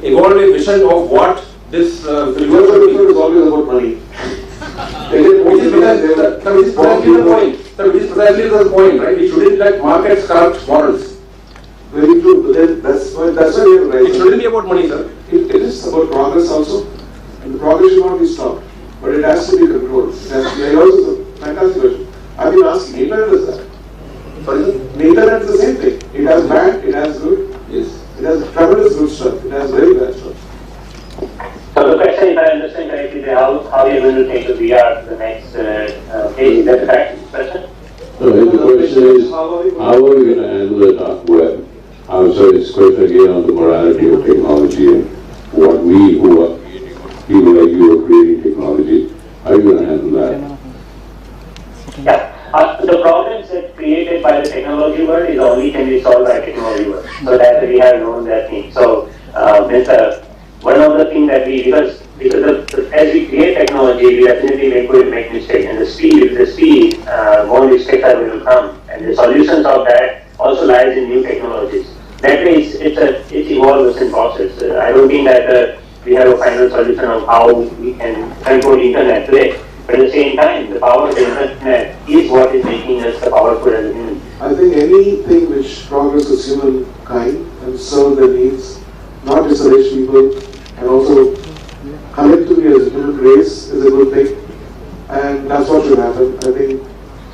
evolve a vision of what this future is always about money. Which is precisely the point. Sir, which is precisely the point, right? We shouldn't let markets corrupt morals. Very true, but then that's why we have raised. It shouldn't be about money, sir. It is about progress also, and the progress should not be stopped, but it has to be controlled. It has to be. Also, a fantastic question. I've been asking, internet is that. Sorry, sir? The internet is the same thing. It has bad, it has good. Yes. It has tremendous good stuff. It has very bad stuff. So the question, if I understand correctly, is how we are going to take the VR to the next phase? Is that the correct question? No, the question is, how are we going to handle the dark web? I'm sorry, it's question again on the morality of technology and what we who are people like you are creating technology, how are you going to handle that? Yeah, the problems that created by the technology world is only can be solved by technology world. So that we have known that thing. So one of the things that we, because as we create technology, we definitely make mistakes, and the speed, more mistakes are going to come, and the solutions of that also lies in new technologies. That way, it's evolution process. I don't think that we have a final solution of how we can control the internet today. But at the same time, the power of the internet is what is making us the powerful as a human. I think anything which progresses humankind and serves their needs, not just the rich people, and also collectively as a human race is a good thing. And that's what should happen. I think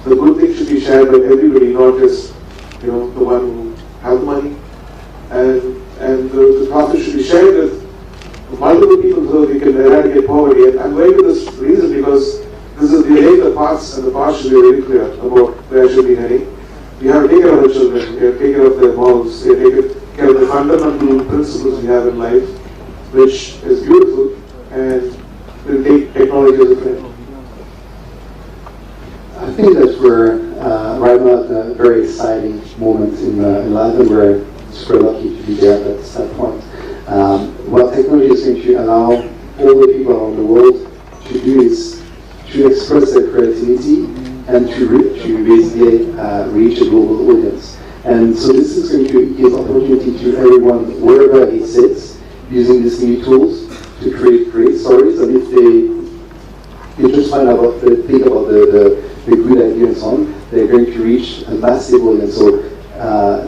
the good thing should be shared by everybody, not just the one who have the money. And the profit should be shared with multiple people so we can eradicate poverty. And I'm going to this reason because this is we lay the paths, and the paths should be very clear about where should be heading. We have to take care of the children, we have to take care of their moms, we have to kind of the fundamental principles we have in life, which is beautiful, and will take technology as a friend. I think that we're right now at a very exciting moment in life, and we're super lucky to be there at that point. What technology is going to allow all the people around the world to do is to express their creativity and to basically reach a global audience. And so this is going to give opportunity to everyone, wherever he sits, using these new tools to create great stories. And if they just find out, think about the good idea and so on, they're going to reach a massive audience. So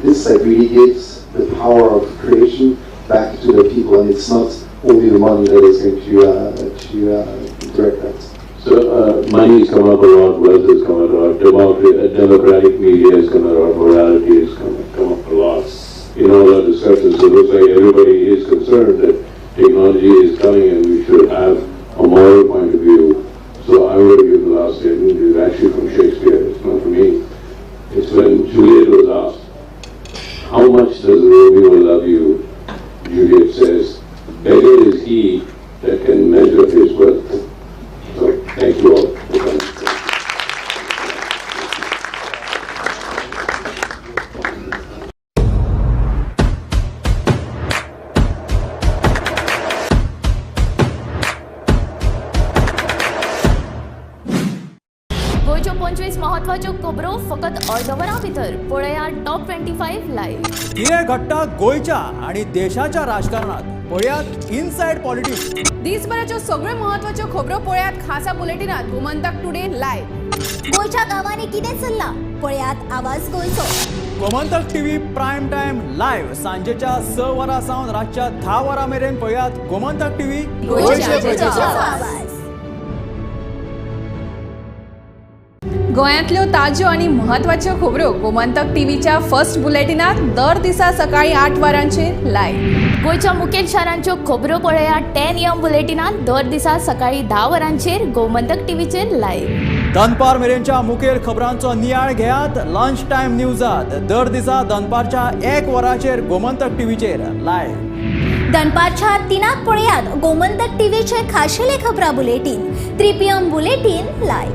this really gives the power of creation back to the people, and it's not only the money that is going to direct that. So money has come up a lot, wealth has come up a lot, democratic media has come up a lot, morality has come up a lot in all our discussions. So it looks like everybody is concerned that technology is coming and we should have a moral point of view. So I'm going to give the last statement. It's actually from Shakespeare, it's not from me. It's when Juliet was asked, how much does Romeo love you? Juliet says, better is he that can measure his wealth. So thank you all for coming. गोंयच्यो 25 म्हत्वाच्यो खबरो फकत अर्द वरां भितर पळया top 25 live. कितें घडटा गोंयच्या आनी देशाच्या राजकारणात पळयात इनसायड पॉलिटिक्स. दिसभराच्यो सगळ्यो म्हत्वाच्यो खबरो पळयात खासा बुलेटिनात गोमंतक टुडे लायव्ह. गोंयच्या गांवांनी कितें चल्लां पळयात आवाज गोंयचो. Gomantak TV prime time live सांजेच्या 6 वरां सावन रातच्या 10 वरां मेरेन पळयात गोमंतक टीव्ही गोंयच्या प्रजेचो आवाज. गोंयांतल्यो ताज्यो आनी म्हत्वाच्यो खबरो गोमंतक टीव्हीच्या फर्स्ट बुलेटिनात दर दिसा सकाळी 8 वरांचेर लायव्ह. गोंयच्या मुखेल शारांच्यो खबरो पळया 10 AM बुलेटिनात दर दिसा सकाळी 10 वरांचेर गोमंतक टीव्हीचेर लायव्ह. दनपार मेरेनच्या मुखेल खबरांचो नियाळ घेयात लंच टायम न्यूजात दर दिसा दनपारच्या 1 वरांचेर गोमंतक टीव्हीचेर लायव्ह. दनपारच्या 3 पळयात गोमंतक टीव्हीचे खाशेले खबरां बुलेटीन 3 PM bulletin live.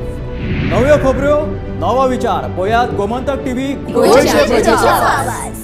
नव्यो खबरो नवो विचार पळयात गोमंतक टीव्ही गोंयच्या प्रजेचो आवाज.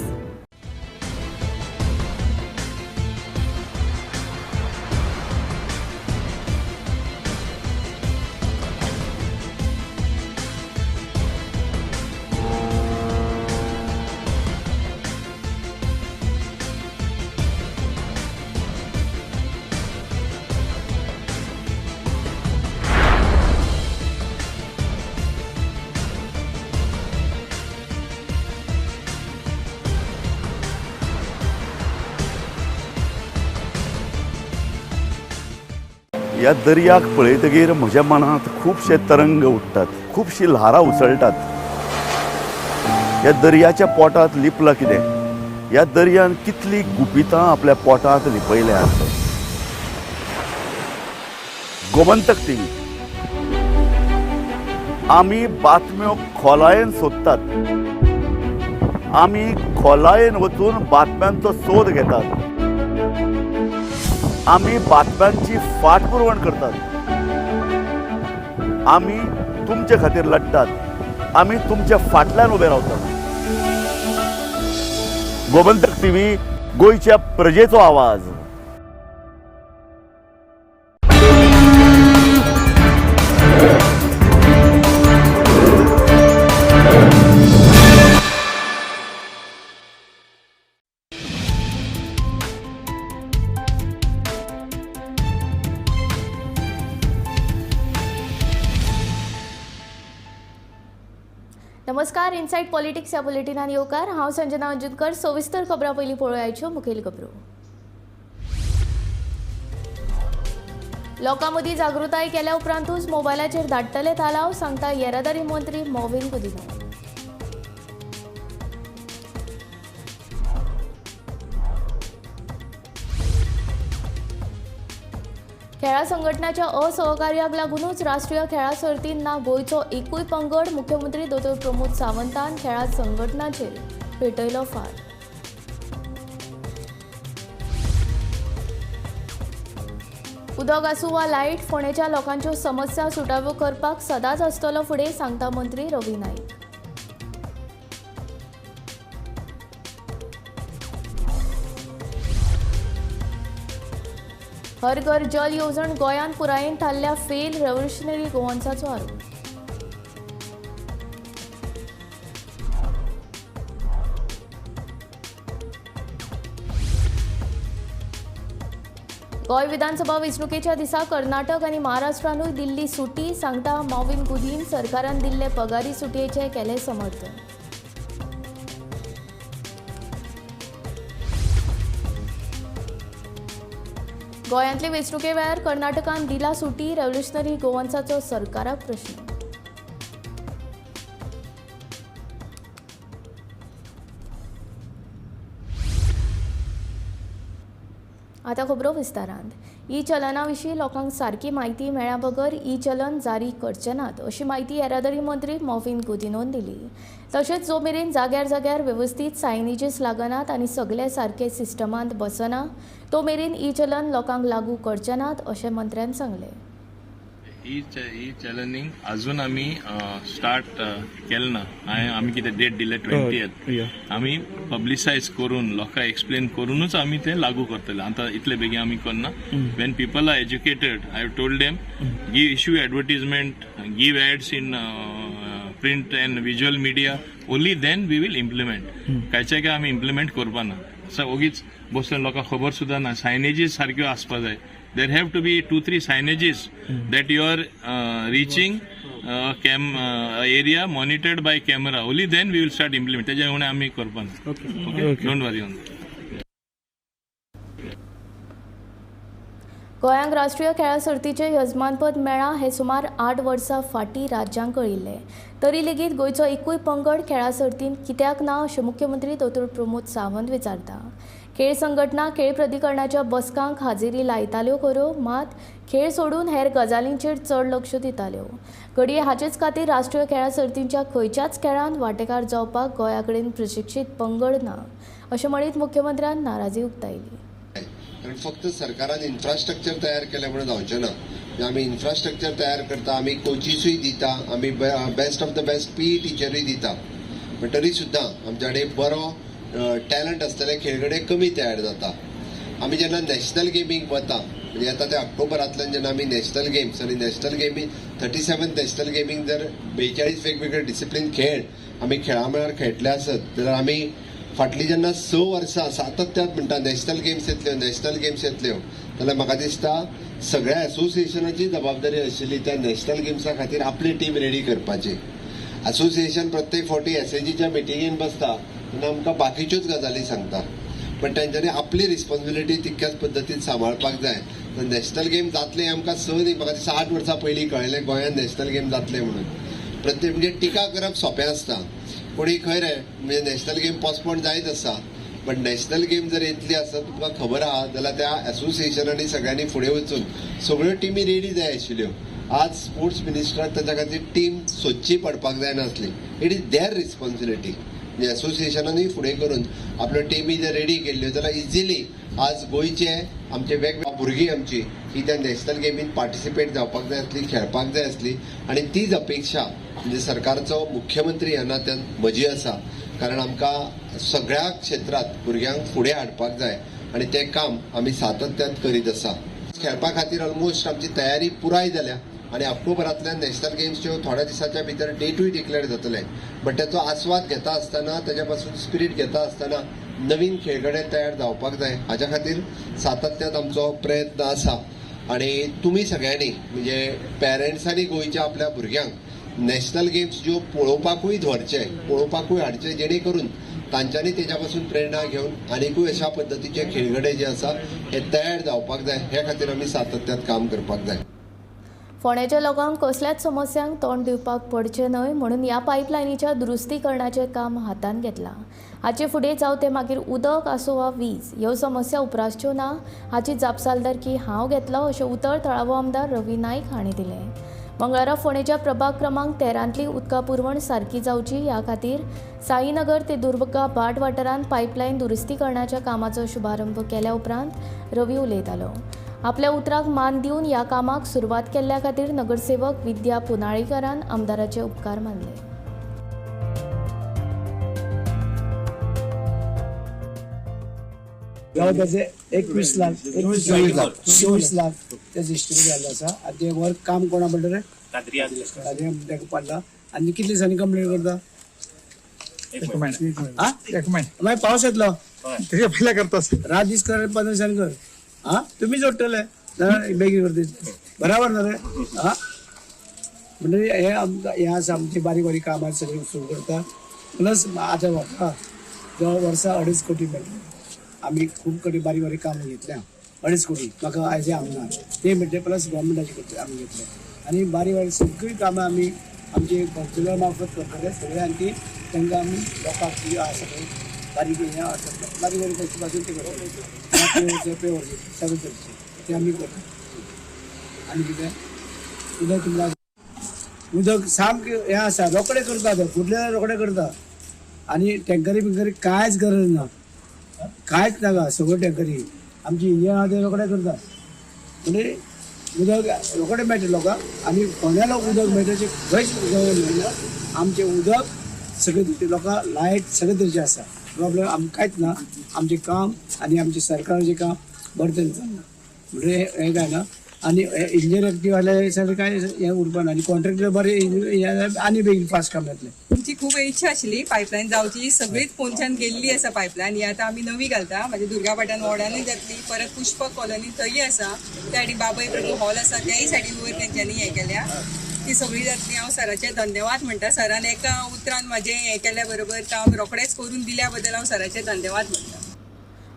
ह्या दर्याक पळयतगीर म्हज्या मनांत खुबशे तरंग उठ्ठात, खुबशी ल्हारां उसळटात. ह्या दर्याच्या पोटांत लिपलां कितें? ह्या दर्यान कितलीं गुपितां आपल्या पोटांत लिपयल्यांत. गोमंतक टीव्ही आमी बातम्यो खोलायेन सोदतात, आमी खोलायेन वचून बातम्यांचो सोद घेतात, आमी बातम्यांची फाटपुरवण करतात, आमी तुमचे खातीर लढतात, आमी तुमच्या फाटल्यान उबे रावतात. गोमंतक टीव्ही, गोंयच्या प्रजेचो आवाज. नमस्कार, इनसाइड पॉलिटिक्स ह्या बुलेटिनान येवकार. हांव संजना अंजुनकर. सविस्तर खबरां पयलीं पळोवयाच्यो मुखेल खबरो. लोकां मदीं जागृताय केल्या उपरांतूच मोबायलाचेर धाडटले तालाव, सांगता येरादारी मंत्री मॉविन गुदिन्हो. खेळां संघटनाच्या असहकार्याक लागूनच राष्ट्रीय खेळां सर्तीन ना गोंयचो एकूय पंगड, मुख्यमंत्री दोतोर प्रमोद सावंतान खेळां संघटनाचेर पेटयलो फार. उदक आसूं वा लायट, फोंडेच्या लोकांच्यो समस्या सुटाव्यो करपाक सदांच आसतलो फुडें, सांगता मंत्री रवी नाईक. हर घर जल येवजण गोंयांत पुरायेन थारल्या फेल, रेव्होल्युशनरी गोवन्साचो आरोप. गोंय विधानसभा वेंचणुकेच्या दिसा कर्नाटक आनी महाराष्ट्रानूय दिल्ली सुटी, सांगता मॉविन गुदीन. सरकारान दिल्ले पगारी सुटयेचें केलें समर्थन. गोंयांतले वेंचणुके वेळार कर्नाटकान दिला सुटी, रेव्होल्युशनरी गोवन्साचो सरकाराक प्रश्न. आतां खबरो विस्तारांत. ई चलना विशीं लोकांक सारकी म्हायती मेळ्ळ्या बगर ई चलन जारी करचे नात, अशी म्हायती येरादारी मंत्री मॉविन गुदिनोन दिली. तशेंच जो मेरेन जाग्यार जाग्यार वेवस्थीत सायनेजीस लागनात आनी सगळे सारके सिस्टमांत बसना तो मेरेन ई चलन लोकांक लागू करचे नात, अशें मंत्र्यान सांगलें. ई चलनिंग अजून आमी स्टार्ट केलें ना. आमी कितें डेट दिले 20th, आमी पब्लिसायज करून लोकांक एक्सप्लेन करूनच आमी तें लागू करतले. आतां इतले बेगीन आमी करना. When people are educated, I have told them give issue advertisement, give ads in print and visual media, only then we will implement. कांयचे काय आमी इम्प्लिमेंट करपा ना. ओगीच बसले लोकांक खबर सुद्दां ना. सायनेजीस सारक्यो आसपा जाय. There have to be 2-3 signages that you are reaching area monitored by camera. Only then we will start implement. तेज्या उणें आमी करपा ना. Okay, don't worry on that. गोंयांक राष्ट्रीय खेळां सर्तीचें यजमानपद मेळ्ळां हें सुमार 8 वर्सां फाटीं राज्यांक कळिल्लें. तरी लेगीत गोंयचो एकूय पंगड खेळां सर्तींत कित्याक ना, अशें मुख्यमंत्री दोतोर प्रमोद सावंत विचारता. खेळ संघटना खेळ प्राधिकरणाच्या बसकांक हाजेरी लायताल्यो खऱ्यो, मात खेळ सोडून हेर गजालींचेर चड लक्ष दिताल्यो. घडये हाचेच खातीर राष्ट्रीय खेळां सर्तींच्या खंयच्याच खेळांत वांटेकार जावपाक गोंया कडेन प्रशिक्षीत पंगड ना, अशें म्हणीत मुख्यमंत्र्यान नाराजी उक्तायली. कारण फक्त सरकारान इन्फ्रास्ट्रक्चर तयार केलें म्हणून जावचें ना. आमी इन्फ्रास्ट्रक्चर तयार करता, आमी कोचिसूय दिता, आमी best of the best PE टिचरूय दिता, पण तरी सुद्दां आमच्या कडेन बरो टॅलंट आसतले खेळगडे कमी तयार जाता. आमी जेन्ना नॅशनल गेमीक वता, म्हणजे आतां ते ऑक्टोबरांतल्यान जेन्ना आमी नॅशनल गेम्स आनी नॅशनल गेमी 37th national gaming जर 42 वेगवेगळे डिसिप्लीन खेळ आमी खेळा मळार खेळटले आसत जाल्यार आमी फाटलीं जेन्ना 6 वर्सां सातत्यात म्हणटा नॅशनल गेम्स येतल्यो, नॅशनल गेम्स येतल्यो, जाल्यार म्हाका दिसता सगळ्या एसोसिएशनाची जबाबदारी आशिल्ली त्या नॅशनल गेम्सा खातीर आपली टीम रेडी करपाची. एसोसिएशन प्रत्येक फावटी एसएजीच्या मिटिंगेन बसता तेन्ना आमकां बाकीच्योच गजाली सांगता, पण तेंच्यांनी आपली रिस्पॉन्सिबिलिटी तितक्याच पद्दतीन सांबाळपाक जाय. तर नॅशनल गेम जातले आमकां 6 न्ही, म्हाका दिसता 8 वर्सां पयलीं कळ्ळें गोंयांत नॅशनल गेम जातले म्हणून. प्रत्येक म्हणजे टिका करप सोंपें आसता, पूण ही खंय रे म्हणजे नॅशनल गेम पोस्टपोन जायत आसा. पण नॅशनल गेम जर येतली आसत तुमकां खबर आहा जाल्यार त्या एसोसिएशनांनी सगळ्यांनी फुडें वचून सगळ्यो टिमी रेडी जाय आशिल्ल्यो. आज स्पोर्ट्स मिनिस्टराक ताच्या खातीर टीम सोदची पडपाक जायनासली. It is there responsibility. म्हणजे एसोसिएशनानूय फुडें करून आपल्यो टिमी जर रेडी केल्ल्यो जाल्यार इजिली आज गोंयचे आमचे वेगवेगळे भुरगीं आमची ही त्या नॅशनल गेमीन पार्टिसिपेट जावपाक जाय आसली, खेळपाक जाय आसली. आनी तीच अपेक्षा म्हणजे सरकारचो मुख्यमंत्री ह्या नात्यान म्हजी आसा, कारण आमकां सगळ्या क्षेत्रांत भुरग्यांक फुडें हाडपाक जाय आनी तें काम आमी सातत्यान करीत आसा. खेळपा खातीर ऑलमोस्ट आमची तयारी पुराय जाल्या आनी ऑक्टोबरांतल्यान नॅशनल गेम्सच्यो थोड्या दिसाच्या भितर डेटूय डिक्लेअर जातले. बट तेचो आस्वाद घेता आसतना, तेच्या पासून स्पिरीट घेता आसतना नवीन खेळगडे तयार जावपाक जाय, हाच्या खातीर सातत्यान आमचो प्रयत्न आसा. आनी तुमी सगळ्यांनी म्हणजे पेरंट्सांनी गोंयच्या आपल्या भुरग्यांक नॅशनल गेम्स ज्यो पळोवपाकूय धरचे, पळोवपाकूय हाडचे, जेणे करून तांच्यांनी तेच्या पासून प्रेरणा घेवन आनिकूय अशा पद्दतीचे खेळगडे जे आसा हे तयार जावपाक जाय. हे खातीर आमी सातत्यान काम करपाक जाय. फोंडेच्या लोकांक कसल्याच समस्यांक तोंड दिवपाक पडचें न्हय म्हणून ह्या पायपलायनीच्या दुरुस्तीकरणाचें काम हातांत घेतलां. हाचे फुडें जावं तें मागीर उदक आसूं वा वीज, ह्यो समस्या उप्रासच्यो ना हाची जापसालदारकी हांव घेतलो, अशें उतर थळावो आमदार रवी नायक हांणी दिलें. मंगळारा फोंडेच्या प्रभाग क्रमांक 13तली उदका पुरवण सारकी जावची ह्या खातीर साईनगर ते दुर्गा भाट वाठारांत पायपलायन दुरुस्तीकरणाच्या कामाचो शुभारंभ केल्या उपरांत रवी उलयतालो. आपल्या उतराक मान दिवन ह्या कामाक सुरवात केल्ल्या खातीर नगरसेवक विद्या पुनाळीकरान आमदाराचे उपकार मानले. त्याचे 21 लाख 24 लाख त्याचे इस्टिमेट जाल्लो आसा. आनी ते वर्क काम कोणा पडलें रे? ताका पडला. आनी कितले दिसांनी कंप्लीट करता? एक महिना. मागीर पावस येतलो तेजे पयले करता, रात दीस कर, 15 दिसांनी कर. आं तुमी जोडटले बेगीन करता, बराबर ना रे? आं म्हणजे हे आमकां हें आसा, आमची बारीक बारीक कामां सगळीं सुरू करता. प्लस आतां म्हाका जो वर्सा 2.5 कोटी मेळटले, आमी खूब कडेन बारीक बारीक कामां घेतल्या. 2.5 कोटी म्हाका एज ए आमदार ते मेळटले, प्लस गव्हर्मेंटाचे करतले आमी घेतले. आनी बारीक बारीक सगळीं कामां आमी आमचे कौन्सिलर मार्फत करतले सगळे. आनी ती तांकां आमी लोकांक आसा पळय बारीक हें आसा बारीक बारीक कशी पासून ते करतले, पेवर्स सगळें करचें ते आमी करता. आनी कितें उदक तुमकां उदक सामकें हें आसा, रोखडें करता ते, फुडले रोखडें करता. आनी टँकरी बिंकरी कांयच गरज ना, कांयच नाका, सगळ्यो टँकरी आमची इंजिन आहा ते रोखडे करता. म्हणजे उदक रोखडें मेळटा लोकांक. आनी फोंड्या लोक उदक मेळटा अशें खंयच उदक मेळना. आमचें उदक सगळे तरेचे लोकांक लायट सगळे तरेचें आसा, प्रॉब्लेम आमकां कांयच ना. आमचें काम आनी आमचें सरकाराचें काम बरें तरेन चल्लां, म्हणजे हें कांय ना. आनी इंजिन एक्टीव आसल्यार सगळें कांय हें उरपा ना. आनी कॉन्ट्रॅक्टर बरें आनी बेगीन फास्ट काम जातलें. आमची खूब इच्छा आशिल्ली पायपलायन जावची, सगळीच पोंच्यान गेल्ली आसा पायपलायन. ही आतां आमी नवी घालता, म्हणजे दुर्गापाटान वॉर्डानूय जातली, परत पुष्पक कॉलनी थंय आसा, त्या सायडीन बाबय प्रभू हॉल आसा त्याय सायडीन वयर तेंच्यांनी हें केल्या, ती सगळी जातली. हांव सराचें धन्यवाद म्हणटा, सरान एका उतरान म्हाजें हें केल्या बरोबर काम रोखडेंच करून दिल्या बद्दल हांव सराचें धन्यवाद म्हणटा.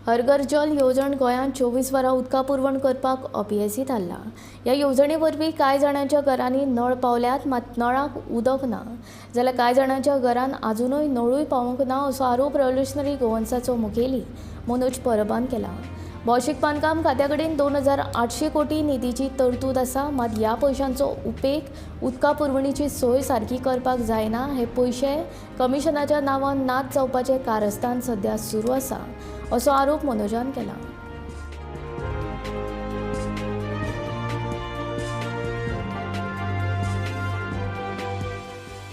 हर घर जल येवजण गोंयांत 24 वरां उदका पुरवण करपाक अपेसी थारला. ह्या येवजणे वरवीं कांय जाणांच्या घरांनी नळ पावल्यात, मात नळाक उदक ना, जाल्यार कांय जाणांच्या घरांत आजुनूय नळूय पावूंक ना असो आरोप रेव्होल्युशनरी गोवन्साचो मुखेली मनोज परबान केला. भौशीक बांदकाम खात्या कडेन 2800 कोटी निधीची तरतूद आसा, मात ह्या पयशांचो उपेग उदका पुरवणीची सोय सारकी करपाक जायना. हे पयशे कमिशनाच्या नांवान नाच जावपाचें कारस्थान सध्या सुरू आसा असो आरोप मनोजान केला.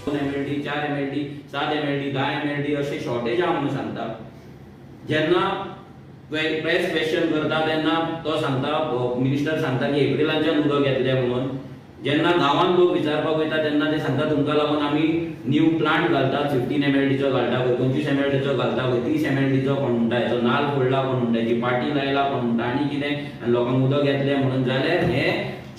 दोन MLD, 4 MLD, 7 MLD, 10 MLD अशें शॉर्टेज आहा म्हणून सांगता. जेन्ना प्रेस क्वेश्चन करता तेन्ना तो सांगता, मिनिस्टर सांगता की एप्रिलांच्यान उदक येतलें म्हणून. जेन्ना गांवांत लोक विचारपाक वयता तेन्ना ते सांगता तुमकां लागून आमी न्यू प्लांट घालतात, 15 MLDचो घालता खंय, 25 MLDचो घालता खंय, 30 MLDचो कोण म्हणटा, हेचो नाल फोडला कोण म्हणटा, हेची पाटी लायला कोण म्हणटा, आनी कितें, आनी लोकांक उदक येतलें म्हणून. जाल्यार हे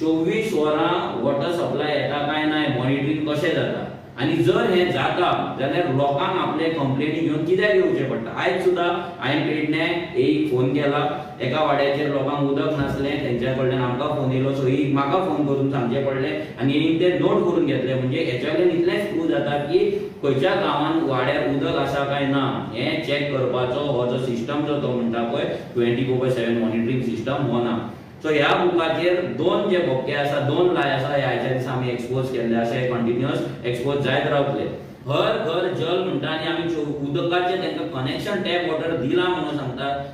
24 वरां वॉटर सप्लाय येता काय ना मॉनिटरींग कशें जाता? आनी जर हें जाता जाल्यार लोकांक आपले कंप्लेनी घेवन कित्याक येवचें पडटा? आयज सुद्दां हांवें पेडणे एक फोन केला, एका वाड्याचेर लोकांक उदक नासलें, तेंच्या कडल्यान आमकां फोन येयलो, सो एक म्हाका फोन करून सांगचें पडलें आनी एक ते नोट करून घेतले. म्हणजे हेच्या वयल्यान इतलेंच प्रूव जाता की खंयच्या गांवांत वाड्यार उदक आसा काय ना हें चॅक करपाचो हो जो सिस्टम जो तो म्हणटा पळय 24/7 मॉनिटरींग सिस्टम हो ना. सो ह्या बुकाचेर 2 जे बोके आसा, 2 लाय आसा, हे आयच्या दिसा आमी एक्सपोज केल्ले आसा, हे कंटिन्युअस एक्सपोज जायत रावतले. हर घर जल म्हणटा आनी आमी उदकाचें तांकां कनेक्शन टॅप वॉटर दिलां म्हणून सांगतात.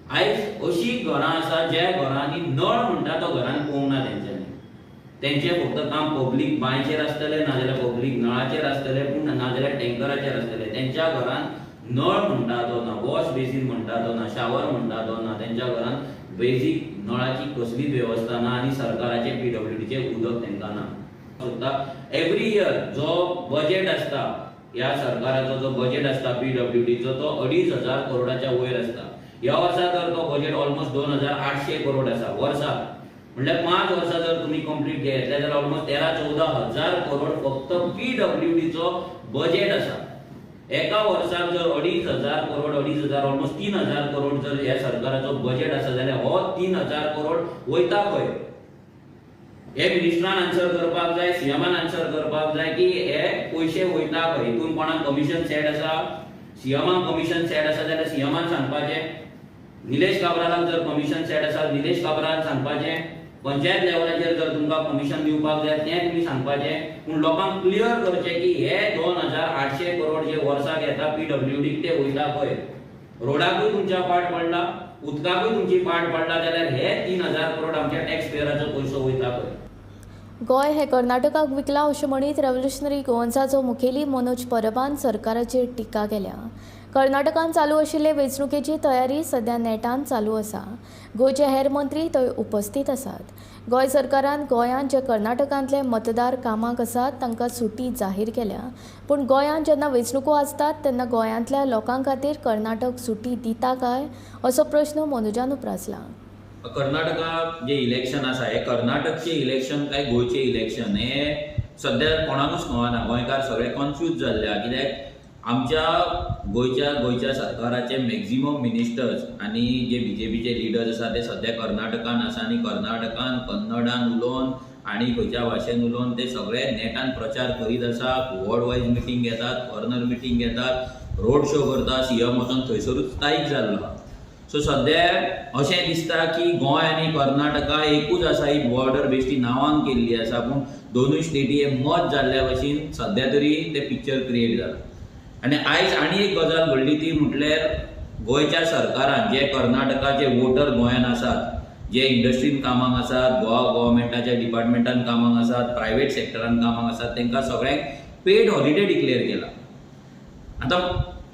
आयज अशीं घरां आसा ज्या घरांनी नळ म्हणटा तो घरान पोवंक ना तेंच्यांनी. तेंचें फक्त काम पब्लीक बांयचेर आसतलें, नाजाल्यार पब्लीक नळाचेर आसतलें, पूण नाजाल्यार टँकराचेर आसतलें. तेंच्या घरान नळ म्हणटा तो ना, वॉश बेसीन म्हणटा तो ना, शावर म्हणटा तो ना, तेंच्या घरान बेजीक नळाची कसलीच वेवस्था ना आनी सरकाराचे PWDचे उदक तांकां ना. सोदता एवरी इयर जो बजेट आसता ह्या सरकाराचो जो बजेट आसता PWDचो तो 2500 करोडाच्या वयर आसता. ह्या वर्सा तर तो बजेट ऑलमोस्ट 2800 करोड आसा वर्साक, म्हणल्यार 5 वर्सां जर तुमी कंप्लीट घेतले जाल्यार ऑलमोस्ट 13-14 हजार करोड फक्त PWDचो बजेट आसा. एका वर्साक जर 2500 करोड, 2500 ऑलमोस्ट 3000 करोड जर ह्या सरकाराचो बजेट आसा जाल्यार हो 3000 करोड वयता खंय? हे मिनिस्टरान आन्सर करपाक जाय, सीएमान आन्सर करपाक जाय की हे पयशे वयता खंय. हितून कोणाक कमिशन सेट आसा, सीएमाक कमिशन सेट आसा जाल्यार सीएमान सांगपाचें, निलेश काब्रालाक जर कमिशन सेट आसा निलेश काब्रालान सांगपाचें, पंचायत लेवलाचेर जर तुमकां कमिशन दिवपाक जाय तें तुमी सांगपाचें. पूण लोकांक क्लियर करचें की हे 2800 करोड जे वर्साक येता PWDक ते वयता खंय. रोडाकूय तुमच्या पाट पडला, उदकाकूय तुमची पाड पडला जाल्यार हे 3,000 करोड आमच्या टॅक्स पेयराचो पयसो वयता पळय. गोंय हे कर्नाटकाक विकला अशें म्हणीत रेव्होल्युशनरी गोवन्साचो मुखेली मनोज परबान सरकाराचेर टिका केल्या. कर्नाटकान चालू आशिल्ले वेंचणुकेची तयारी सध्या नेटान चालू आसा. गोंयचे हेर मंत्री थंय उपस्थित आसात. गोंय सरकारान गोंयांत जे कर्नाटकांतले मतदार कामाक आसात तांकां सुटी जाहीर केल्या, पूण गोंयांत जेन्ना वेंचणुको आसतात तेन्ना गोंयांतल्या लोकां खातीर कर्नाटक सुटी दिता काय असो प्रश्न मनोजान उप्रासला. कर्नाटका जे इलेक्शन आसा हे कर्नाटकचे इलेक्शन काय गोंयचे इलेक्शन हे सद्या कोणाकूच कळना. गोंयकार सगळे कन्फ्यूज जाल्ले आहा, कित्याक आमच्या गोंयच्या सरकाराचे मॅक्झिमम मिनिस्टर्स आनी जे बीजेपीचे लिडर्स आसा ते सद्या कर्नाटकान आसा आनी कर्नाटकान कन्नडान उलोवन आनी खंयच्या भाशेन उलोवन ते सगळे नेटान प्रचार करीत आसा. वॉर्ड वायज मिटींग घेतात, कॉर्नर मिटींग घेतात, रोड शो करता. सीएम वचोन थंयसरूच स्थायीक जाल्लो. सो सद्या अशें दिसता की गोंय आनी कर्नाटका एकूच आसा, ही बॉर्डर बेश्टी नांवान केल्ली आसा, पूण दोनूय स्टेटी हे मत जाल्ल्या भशेन सद्या तरी तें पिक्चर क्रिएट जालां. आनी आयज आनी एक गजाल घडली ती म्हटल्यार गोंयच्या सरकारान जे कर्नाटकाचे वोटर गोंयान आसात, जे इंडस्ट्रीन कामाक आसात, गोवा गव्हर्मेंटाच्या डिपार्टमेंटान कामाक आसात, प्रायवेट सेक्टरान कामाक आसात, तांकां सगळ्यांक पेड हॉलिडे डिक्लेअर केला. आतां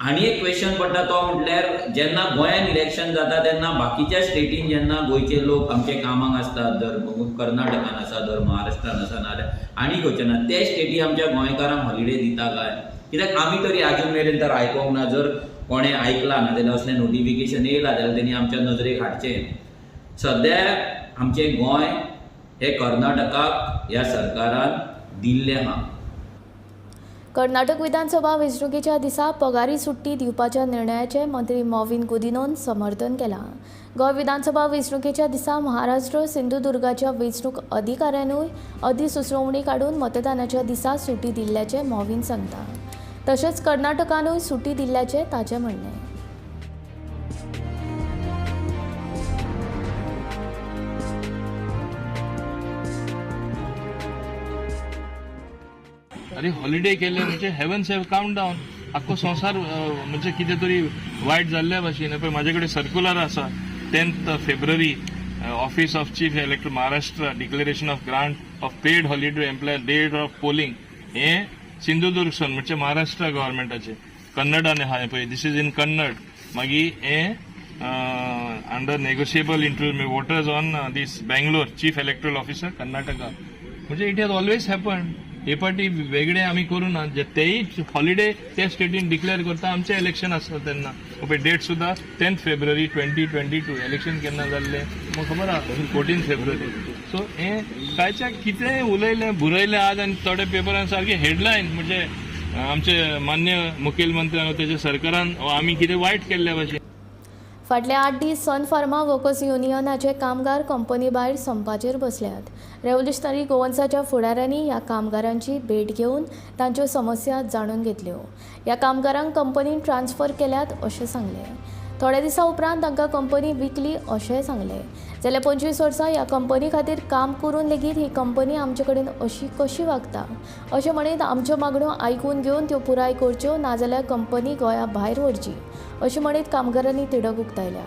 आनी एक क्वेश्चन पडटा तो म्हटल्यार जेन्ना गोंयान इलेक्शन जाता तेन्ना बाकीच्या स्टेटीन जेन्ना गोंयचे लोक आमचे कामाक आसतात, जर कर्नाटकान आसा, जर महाराष्ट्रान आसा, नाजाल्यार आनी खंयचे ना, ते स्टेटी आमच्या गोंयकारांक हॉलिडे दिता काय? कित्याक आमी तरी आजून मेरेन तर आयकोंक ना. जर कोणें आयकलां ना जाल्यार असलें नोटिफिकेशन येयलां जाल्यार तेणी आमच्या नजरेक हाडचें. सद्या आमचें गोंय हें कर्नाटकाक ह्या सरकारान दिल्लें आहा. कर्नाटक विधानसभा वेंचणुकेच्या दिसा पगारी सुट्टी दिवपाच्या निर्णयाचें मंत्री मॉविन गुदिनोन समर्थन केलां. गोंय विधानसभा वेंचणुकेच्या दिसा महाराष्ट्र सिंधुदुर्गाच्या वेंचणूक अधिकाऱ्यानूय अधिसुचोवणी काडून मतदानाच्या दिसा सुटी दिल्ल्याचें मॉविन सांगता. तशेंच कर्नाटकानूय सुटी दिल्ल्याचें ताचें म्हणणें. अरे हॉलिडे केले म्हणजे हेवन्स have count down, आख्खो संवसार म्हणजे कितें तरी वायट जाल्ल्या भाशेन. पळय म्हाजे कडेन सर्कुलर आसा, 10th February office of chief elector Maharashtra declaration of grant of paid holiday employee date of polling. हें सिंधुदुर्ग सन म्हणजे महाराष्ट्र गव्हर्मेंटाचें कन्नडान आहा पळय, this is in Kannada. मागीर हें under negotiable interview voters on this Bangalore chief electoral officer Karnataka. म्हणजे it has always happen. हे पाटी वेगळे आमी करूं ना, जे तेय हॉलिडे त्या स्टेटीन डिक्लेअर करता. आमचें इलेक्शन आसता तेन्ना पळय डेट सुद्दां 10th February 2022. Election केन्ना जाल्लें म्हाका खबर आहा, 14 फेब्रुवारी. सो हें कांयच्या कितेंय उलयलें बरयलें आज आनी थोडे पेपरान सारकें हेडलायन म्हणजे आमचे मान्य मुखेलमंत्र्यान तेच्या सरकारान आमी कितें वायट केल्ल्या भाशेन. फाटले 8 दीस सन फार्मा वर्कर्स युनियनाचे कामगार कंपनी भायर संपाचेर बसल्यात. रेव्होल्युशनरी गोवन्साच्या फुडाऱ्यांनी ह्या कामगारांची भेट घेवन तांच्यो समस्या जाणून घेतल्यो. ह्या कामगारांक कंपनीन ट्रान्सफर केल्यात अशें सांगलें. थोड्या दिसां उपरांत तांकां कंपनी विकली अशेंय सांगलें. जाल्यार 25 वर्सां ह्या कंपनी खातीर काम करून लेगीत ही कंपनी आमचे कडेन अशी कशी वागता अशें म्हणीत आमच्यो मागण्यो आयकून घेवन त्यो पुराय करच्यो, नाजाल्यार कंपनी गोंया भायर व्हरची अशें म्हणीत कामगारांनी तिडक उक्तायल्या.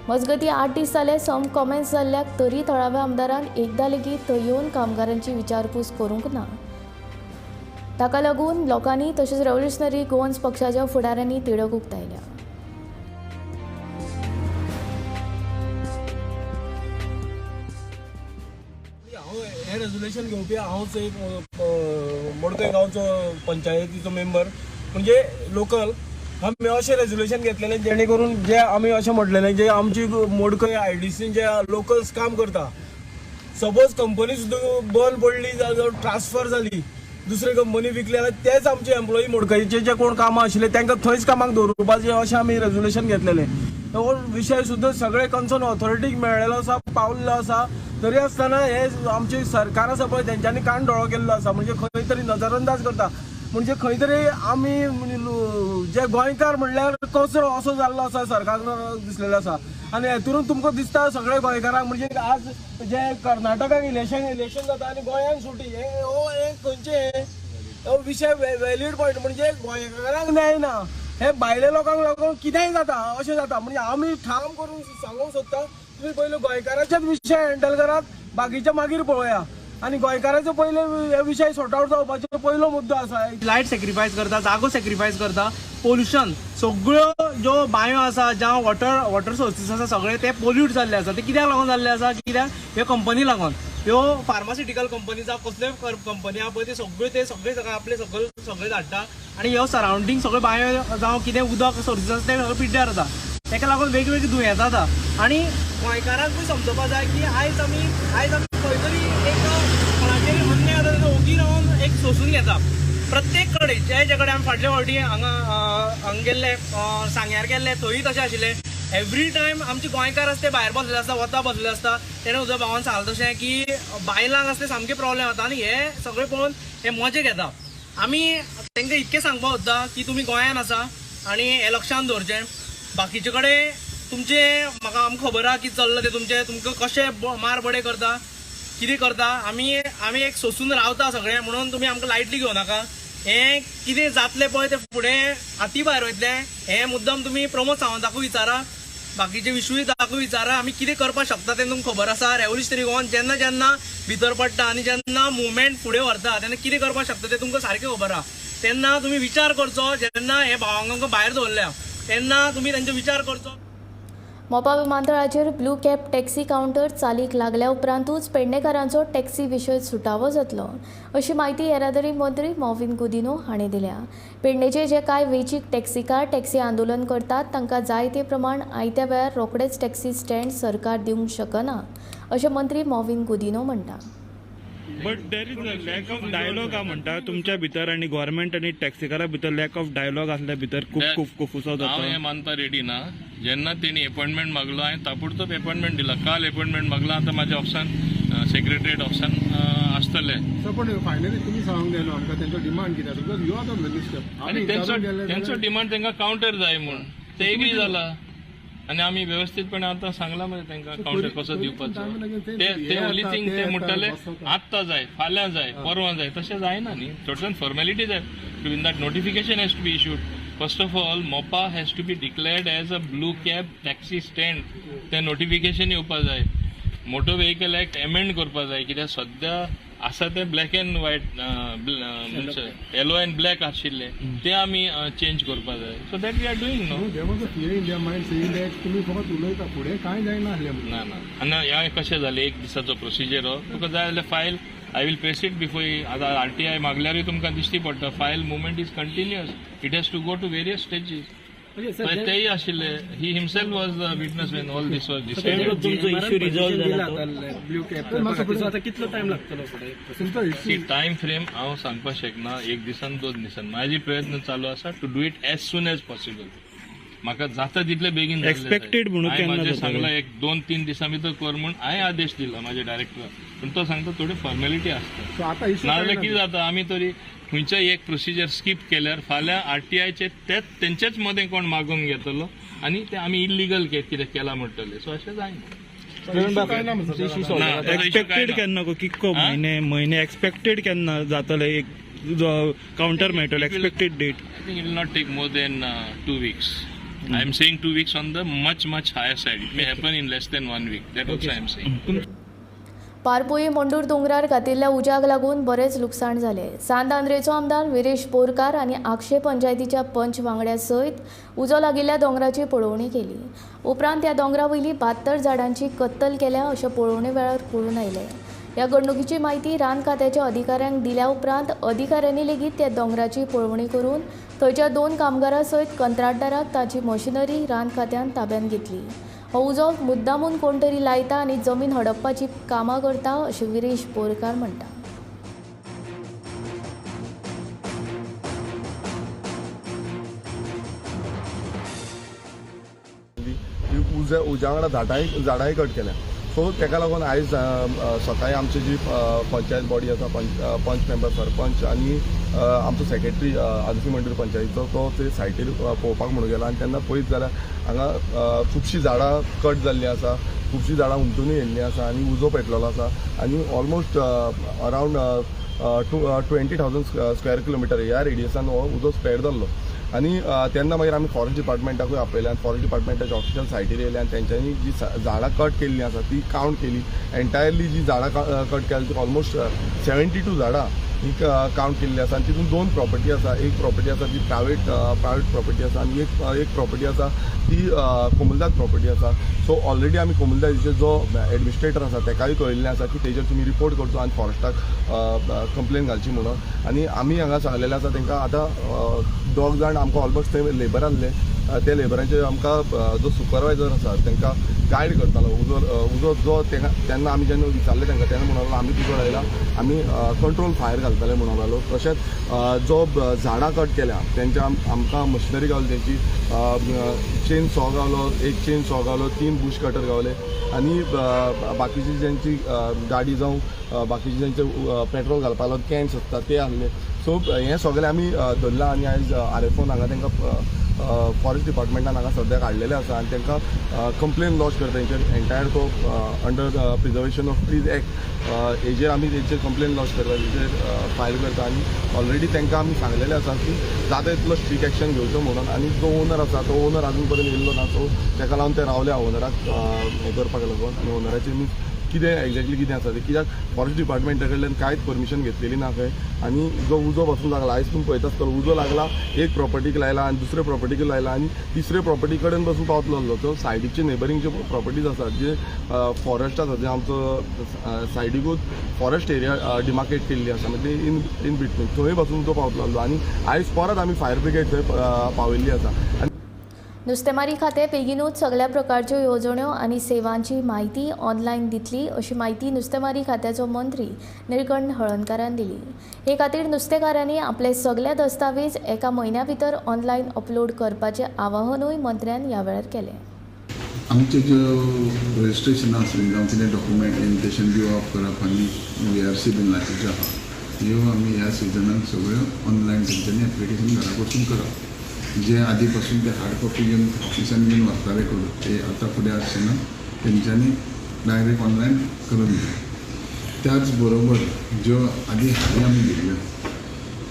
मजगतीं 8 दीस जाले संप कॉमेन्स जाल्ल्याक तरी थळाव्या आमदारान एकदां लेगीत थंय येवन कामगारांची विचारपूस करूंक ना. ताका लागून लोकांनी तशेंच रेव्होल्युशनरी गोवन्स पक्षाच्या फुडाऱ्यांनी तिडक उक्तायल्या. हें रेजोल्युशन घेवपी हांवच एक मडकय गांवचो पंचायतीचो मेंबर म्हणजे लोकल. आमी अशें रेजोल्युशन घेतलेलें जेणे करून जे आमी अशें म्हटलेलें जे आमची मडकय आयडीसीन जे लोकल्स काम करता, सपोज कंपनी सुद्दां बंद पडली जावं ट्रान्सफर जाली दुसरी कंपनी विकली जाल्यार तेच आमचे एम्प्लॉई मडकयचे जे कोण कामां आशिल्ले तांकां थंयच कामाक दवरुपाचें अशें आमी रेजोल्युशन घेतलेलें. हो विशय सुद्दां सगळे कन्सर्न ऑथॉरिटीक मेळ्ळेलो आसा, पावल्लो आसा. तरी आसतना हे आमचे सरकार आसा पळय तेंच्यांनी कान डोळो केल्लो आसा, म्हणजे खंय तरी नजरअंदाज करता. म्हणजे खंय तरी आमी जे गोंयकार म्हणल्यार कचरो असो जाल्लो आसा सरकार दिसलेलो आसा. आनी हेतून तुमकां दिसता सगळे गोंयकारांक म्हणजे आज जे कर्नाटकाक इलेक्शन जाता आनी गोंयांक सुटी, हे हो हे खंयचे हो विशय व्हॅलीड पॉयंट म्हणजे गोंयकारांक न्याय ना. हे भायल्या लोकांक लागून कितेंय जाता अशें जाता. म्हणजे आमी ठाम करून सांगूंक सोदता, तुमी पयलीं गोंयकाराचेच विशय हँडल करात, बाकीचे मागीर पळोवया. आनी गोंयकाराचो पयले हे विशय सॉर्ट आवट जावपाचो पयलो मुद्दो आसा. लायट सॅक्रिफायस करता, जागो सॅक्रिफायस करता, पोल्युशन सगळ्यो ज्यो बांयो आसा, जावं वॉटर सोर्सीस आसा सगळे ते पोल्यूट जाल्ले आसा. ते कित्याक लागून जाल्ले आसा? कित्याक ह्यो कंपनी लागून, ह्यो फार्मास्युटिकल कंपनी जावं कसल्योय कंपनी आहा पळय, ते सगळ्यो ते सगळे सगळे आपले सगळे सगळे धाडटा आनी ह्यो सरावंडींग सगळ्यो बांयो जावं कितें उदक सोर्सीस आसा ते सगळे पिड्ड्यार जाता. ताका लागून वेगवेगळी दुयेंसां जाता. आनी गोंयकारांकूय समजोवपा जाय की आयज आमी खंय तरी एक कोणाचेर अन्याय जाता तेन्ना ओगी रावन एक सोंसून घेता. प्रत्येक कडेन जे जे कडेन आमी फाटले फावटी हांगा हांगा गेल्ले, सांग्यार गेल्ले, थंय तशें आशिल्लें. एवरी टायम आमचे गोंयकार आसता ते भायर बसले आसता, वता बसले आसता. तेणें उदय भावान सांगलें तशें की बायलांक आसता सामकें प्रॉब्लेम जाता आनी हे सगळें पळोवन हे मजा घेता. आमी तांकां इतकें सांगपाक सोदता की तुमी गोंयान आसा आनी हें लक्षांत दवरचें. बाकीचे कडेन तुमचें म्हाका आमकां खबर आहा की चल्लां तें तुमचें, तुमकां कशें मार बडे करता, कितें करता, आमी आमी एक सोंसून रावता सगळें, म्हणून तुमी आमकां लायटली घेवं नाका. हें कितें जातलें पळय तें फुडें हाती भायर वयतलें. हें मुद्दम तुमी प्रमोद सावंताकूय विचारा, बाकीचे विश्वजिताकूय विचारा, आमी कितें करपाक शकता तें तुमकां खबर आसा. रेवोल्युशनरी गोवान जेन्ना जेन्ना भितर पडटा आनी जेन्ना मुवमेंट फुडें व्हरता तेन्ना कितें करपाक शकता तें तुमकां सारकें खबर आहा. तेन्ना तुमी विचार करचो, जेन्ना हे भावांक आमकां भायर दवरल्या तेन्ना तुमी तेंचो विचार करचो. मोपा विमानतळाचेर ब्लू कॅब टॅक्सी कावंटर चालीक लागल्या उपरांतूच पेडणेकारांचो टॅक्सी विशय सुटावो जातलो अशी म्हायती येरादारी मंत्री मॉविन गुदिन्हो हांणी दिल्या. पेडणेचे जे कांय वेंचीक टॅक्सीकार टॅक्सी आंदोलन करतात तांकां जाय ते प्रमाण आयत्या वेळार रोखडेच टॅक्सी स्टँड सरकार दिवंक शकना अशें मंत्री मॉविन गुदिन्हो म्हणटा. But there is a lack of dialogue म्हणटा तुमच्या भितर आनी गव्हर्मेंट आनी टॅक्सीकारा भितर लॅक ऑफ डायलॉग असल्या भितर खूब खूब कोफुसांव जाता. हांव हें मानपा रेडी ना. जेन्ना तेणी अपॉयंटमेंट मागलो हांवें ताबडतोब अपॉयंटमेंट दिला. काल अपॉयंटमेंट मागला, आतां म्हाज्या ऑफिसान सेक्रेटरीएट ऑफिसान आसतले. पण फायनली तुमी सांगूंक जाय न्हू आमकां तेंचो डिमांड कितें आसा, because you are the minister. आनी तेंचो डिमांड तेंकां कावंटर जाय म्हूण ते एग्री जाला आनी आमी वेवस्थीतपणे आतां सांगलां मरे तांकां कावंटर कसो दिवपाचो. ते ओनली थिंग ते म्हणटले आत्तां जाय, फाल्यां जाय, परवां जाय, तशें जायना न्ही. सर्टन फॉर्मेलिटी जाय. In that notification has to be issued. First of all Mopa has to be declared as a blue cab taxi stand. तें नोटिफिकेशन येवपा जाय. मोटर व्हेकल एक्ट एमेंड करपा जाय, कित्याक सद्या आसा तें black and white, yellow and black आशिल्लें तें आमी चेंज करपा जाय. So that we are doing no. There was a fear in their mind saying that तुमी फकत उलयता, फुडें कांय जायना आसलें. ना ना, आनी हें कशें जालें, एक दिसाचो प्रोसिजर हो. तुका जाय जाल्यार file I will press it before. आतां RTI मागल्यारूय तुमकां दिश्टी पडटा, file movement is continuous, it has to go to various stages. तेय आशिल्ले, he himself was the witness when all this was decided. तुमचो इश्यू रिजॉल्व जाला ब्लू कॅब, आतां कितलो टायम लागतलो फुडें? टायम फ्रेम हांव सांगपाक शकना, एक दिसान दोन दिसान. म्हाजे प्रयत्न चालू आसा to do it as soon as possible. म्हाका जाता तितले बेगीन एक्सपेक्टेड म्हणून म्हाजें सांगलां एक 2-3 दिसां भितर कर म्हूण हांवें आदेश दिला म्हाज्या डायरेक्टराक, पूण तो सांगता थोडी फॉर्मेलिटी आसता. नाजाल्यार कितें जाता, आमी तरी खंयचोय एक प्रोसिजर स्कीप केल्यार फाल्यां RTIचे तेच तेंचेच मदें कोण मागून घेतलो आनी ते आमी इल्लिगल कितें केलां म्हणटले. सो अशें जायना. एक्सपेक्टेड केन्ना कितको म्हयने म्हयने एक्सपेक्टेड केन्ना जातले एक कावंटर मेळटलो expected date? I think it will not take more than 2 weeks. I am saying 2 weeks on the much much higher side. It may happen in less than 1 week. That also I am saying. Parpoi Mandur दोंगरार घातिल्ल्या उज्याक लागून बरेंच लुकसाण जालें. सांत आंद्रेचो आमदार विरेश बोरकार आनी आगशे पंचायतीच्या पंच वांगड्या सयत उजो लागिल्ल्या दोंगराची पळोवणी केली. उपरांत त्या दोंगरा वयली 72 झाडांची कत्तल केल्या अशें पळोवणे वेळार कळून आयलें. ह्या घडणुकीची म्हायती रान खात्याच्या अधिकाऱ्यांक दिल्या उपरांत अधिकाऱ्यांनी लेगीत त्या दोंगराची पळोवणी करून थंयच्या 2 कामगारां सयत कंत्राटदाराक ताची मशिनरी रान खात्यान ताब्यांत घेतली. हो उजो मुद्दामून कोण तरी लायता आनी जमीन हडपपाची कामां करता अशें विरेश बोरकार म्हणटा. उज्या वांगडा झाडांय कट केल्या. सो ताका लागून आयज सकाळी आमची जी पंचायत बॉडी आसा, पंच मेंबर, सरपंच आनी आमचो सेक्रेटरी आदर्शी मंडळ पंचायतीचो, तो ते सायटीर पळोवपाक म्हणून गेला आनी तेन्ना पळयत जाल्यार हांगा खुबशीं झाडां कट जाल्लीं आसा, खुबशीं झाडां हुमटूनय येयल्लीं आसा आनी उजो पेटलेलो आसा आनी ऑलमोस्ट अरावंड 20,000 स्क्वेअर किलोमिटर ह्या रेडियसान हो उजो स्प्रेड जाल्लो. आनी तेन्ना मागीर आमी फॉरेस्ट डिपार्टमेंटाकूय आपयलें आनी फॉरेस्ट डिपार्टमेंटाच्या ऑफिशियल सायटीर येयले आनी तेंच्यांनी जी झाडां कट केल्लीं आसा ती कावंट केली. एन्टायरली जी झाडां कट केली ती ऑलमोस्ट 72 झाडां ही कावंट केल्ली आसा आनी तितून 2 प्रॉपर्टी आसा. एक प्रॉपर्टी आसा ती प्रायवेट प्रॉपर्टी आसा आनी एक प्रॉपर्टी आसा ती कोमुलदाद प्रॉपर्टी आसा. सो ऑलरेडी आमी कोमुलदादीचो जो एडमिनिस्ट्रेटर आसा तेकाय कळयल्लें आसा की तेजेर तुमी रिपोर्ट करचो आनी फॉरेस्टाक कंप्लेन घालची म्हणून. आनी आमी हांगा सांगलेलें आसा तांकां आतां 2 जाण आमकां ऑलमोस्ट थंय लेबर आहले, त्या लेबरांचेर आमकां जो सुपरवायजर आसा तांकां गायड करतालो. उजो जो तेन्ना आमी जेन्ना विचारलें तांकां तेन्ना म्हणूंक लागलो आमी उजो लायला, आमी कंट्रोल फायर घालतले म्हणूंक लागलो. तशेंच जो झाडां कट केल्या तेंच्या आमकां मशिनरी गावली, तेंची चेन सॉ गावलो, एक चेन सॉ गावलो, 3 बुश कटर गावले आनी बाकीची जेंची गाडी जावं बाकीचे जेंचे पेट्रोल घालपाक लागून कॅन्स आसता ते आहले. सो हें सगळें आमी धरलां आनी आयज RFOन हांगा तांकां फॉरेस्ट डिपार्टमेंटान हांगा सद्याक हाडलेलें आसा आनी तांकां कंप्लेन लॉज करता तेंचेर एन्टायर तो under preservation of trees act हेजेर आमी तेंचेर कंप्लेन लॉज करता, तेंचेर फायल करता आनी ऑलरेडी तांकां आमी सांगलेलें आसा की जाता तितलो स्ट्रीक एक्शन घेवचो म्हणून. आनी जो ओनर आसा तो ओनर आजून पर्यंत येयल्लो ना, सो ताका लागून ते रावले ओनराक हें करपाक लागून. आनी ओनराचेर मीन्स कितें एग्जॅक्टली कितें आसा तें, कित्याक फॉरेस्ट डिपार्टमेंटा कडल्यान कांयच परमिशन घेतलेली ना खंय. आनी जो उजो बसून लागला आयज तुमी पळयता आसतलो, उजो लागला एक प्रॉपर्टीक लायला आनी दुसरे प्रॉपर्टीक लायला आनी तिसरे प्रॉपर्टी कडेन बसून पावतलो आसलो. सो सायडीचे नेबरींग ज्यो प्रॉपर्टीज आसात, जे फॉरेस्ट आसा, जे आमचो सायडीकूच फॉरेस्ट एरिया डिमार्केट केल्ली आसा, म्हणजे इन बिटवीन थंय बसून तो पावतलो आसलो. आनी आयज परत आमी फायर ब्रिगेड थंय पावयल्ली आसा. नुस्तेमारी खातें बेगीनूच सगळ्या प्रकारच्यो येवजण्यो आनी सेवांची म्हायती ऑनलायन दितली अशी म्हायती नुस्तेमारी खात्याचो मंत्री निळकंठ हळर्णकारान दिली. हे खातीर नुस्तेकारांनी आपले सगळे दस्तावेज एका म्हयन्या भितर ऑनलायन अपलोड करपाचें आवाहनूय मंत्र्यान ह्या वेळार केलें. आमचे ज्यो रजिस्ट्रेशन आसलें जावं कितें डॉक्युमेंटेशन दिवप करप आनी VRC बीन लायतल्यो आहा ह्यो आमी ह्या सिजनाक सगळ्यो ऑनलायन तेंच्यांनी एप्लिकेशन घरा बसून करप. जे आदी पासून ते हार्ड कॉपी घेवन ऑफिसान घेवन वताले करून ते आतां फुडें आसचे ना, तेंच्यांनी डायरेक्ट ऑनलायन करून दिलें. त्याच बरोबर ज्यो आदी हाडी आमी घेतल्यो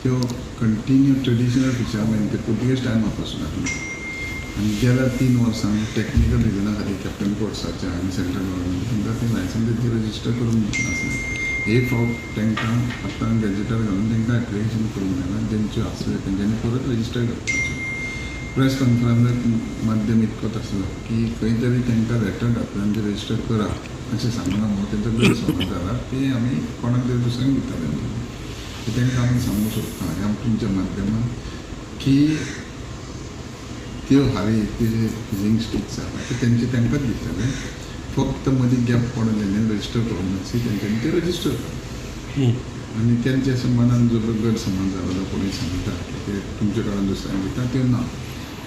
त्यो कंटिन्यू ट्रेडिशनल फिशरमॅन ते पुर्तुगेज टायमा पासून आसले आनी गेल्या 3 वर्सां टॅक्निकल रिजना खातीर कॅप्टन कोर्साच्या आनी सेंट्रल गव्हर्मेंट तांकां तें लायसन्स तेंचें रजिस्टर करून नासलें. हे फावट तांकां आतां गॅजेटार घालून तांकां एप्लिकेशन करूंक मेळना, जेंच्यो आसल्यो तेंच्यांनी परत रजिस्टर करपाच्यो. प्रेस कॉन्फरन्साक माध्यम इतकोच आसलो की खंय तरी तांकां लेटर घातलें आनी ते रजिस्टर करा अशें सांगलां म्हणून तेंचो गैरसमज जाला, ते आमी कोणाक तरी दुसऱ्यांक दिताले. तांकां आमी सांगूंक सोदता ह्या तुमच्या माध्यमान की त्यो हारी त्यो जे फिशींग स्टिक्स आसा ते तेंचे तांकांच दितले, फक्त मदीं गॅप पडून तेंच्यांनी रजिस्टर करूंक नासली तेंच्यांनी ते रजिस्टर करप. आनी तेंचे अशें मनान जो गैरसमज जाला जो कोणूय सांगता की ते तुमचे कडेन दुसऱ्यांक दिता त्यो ना,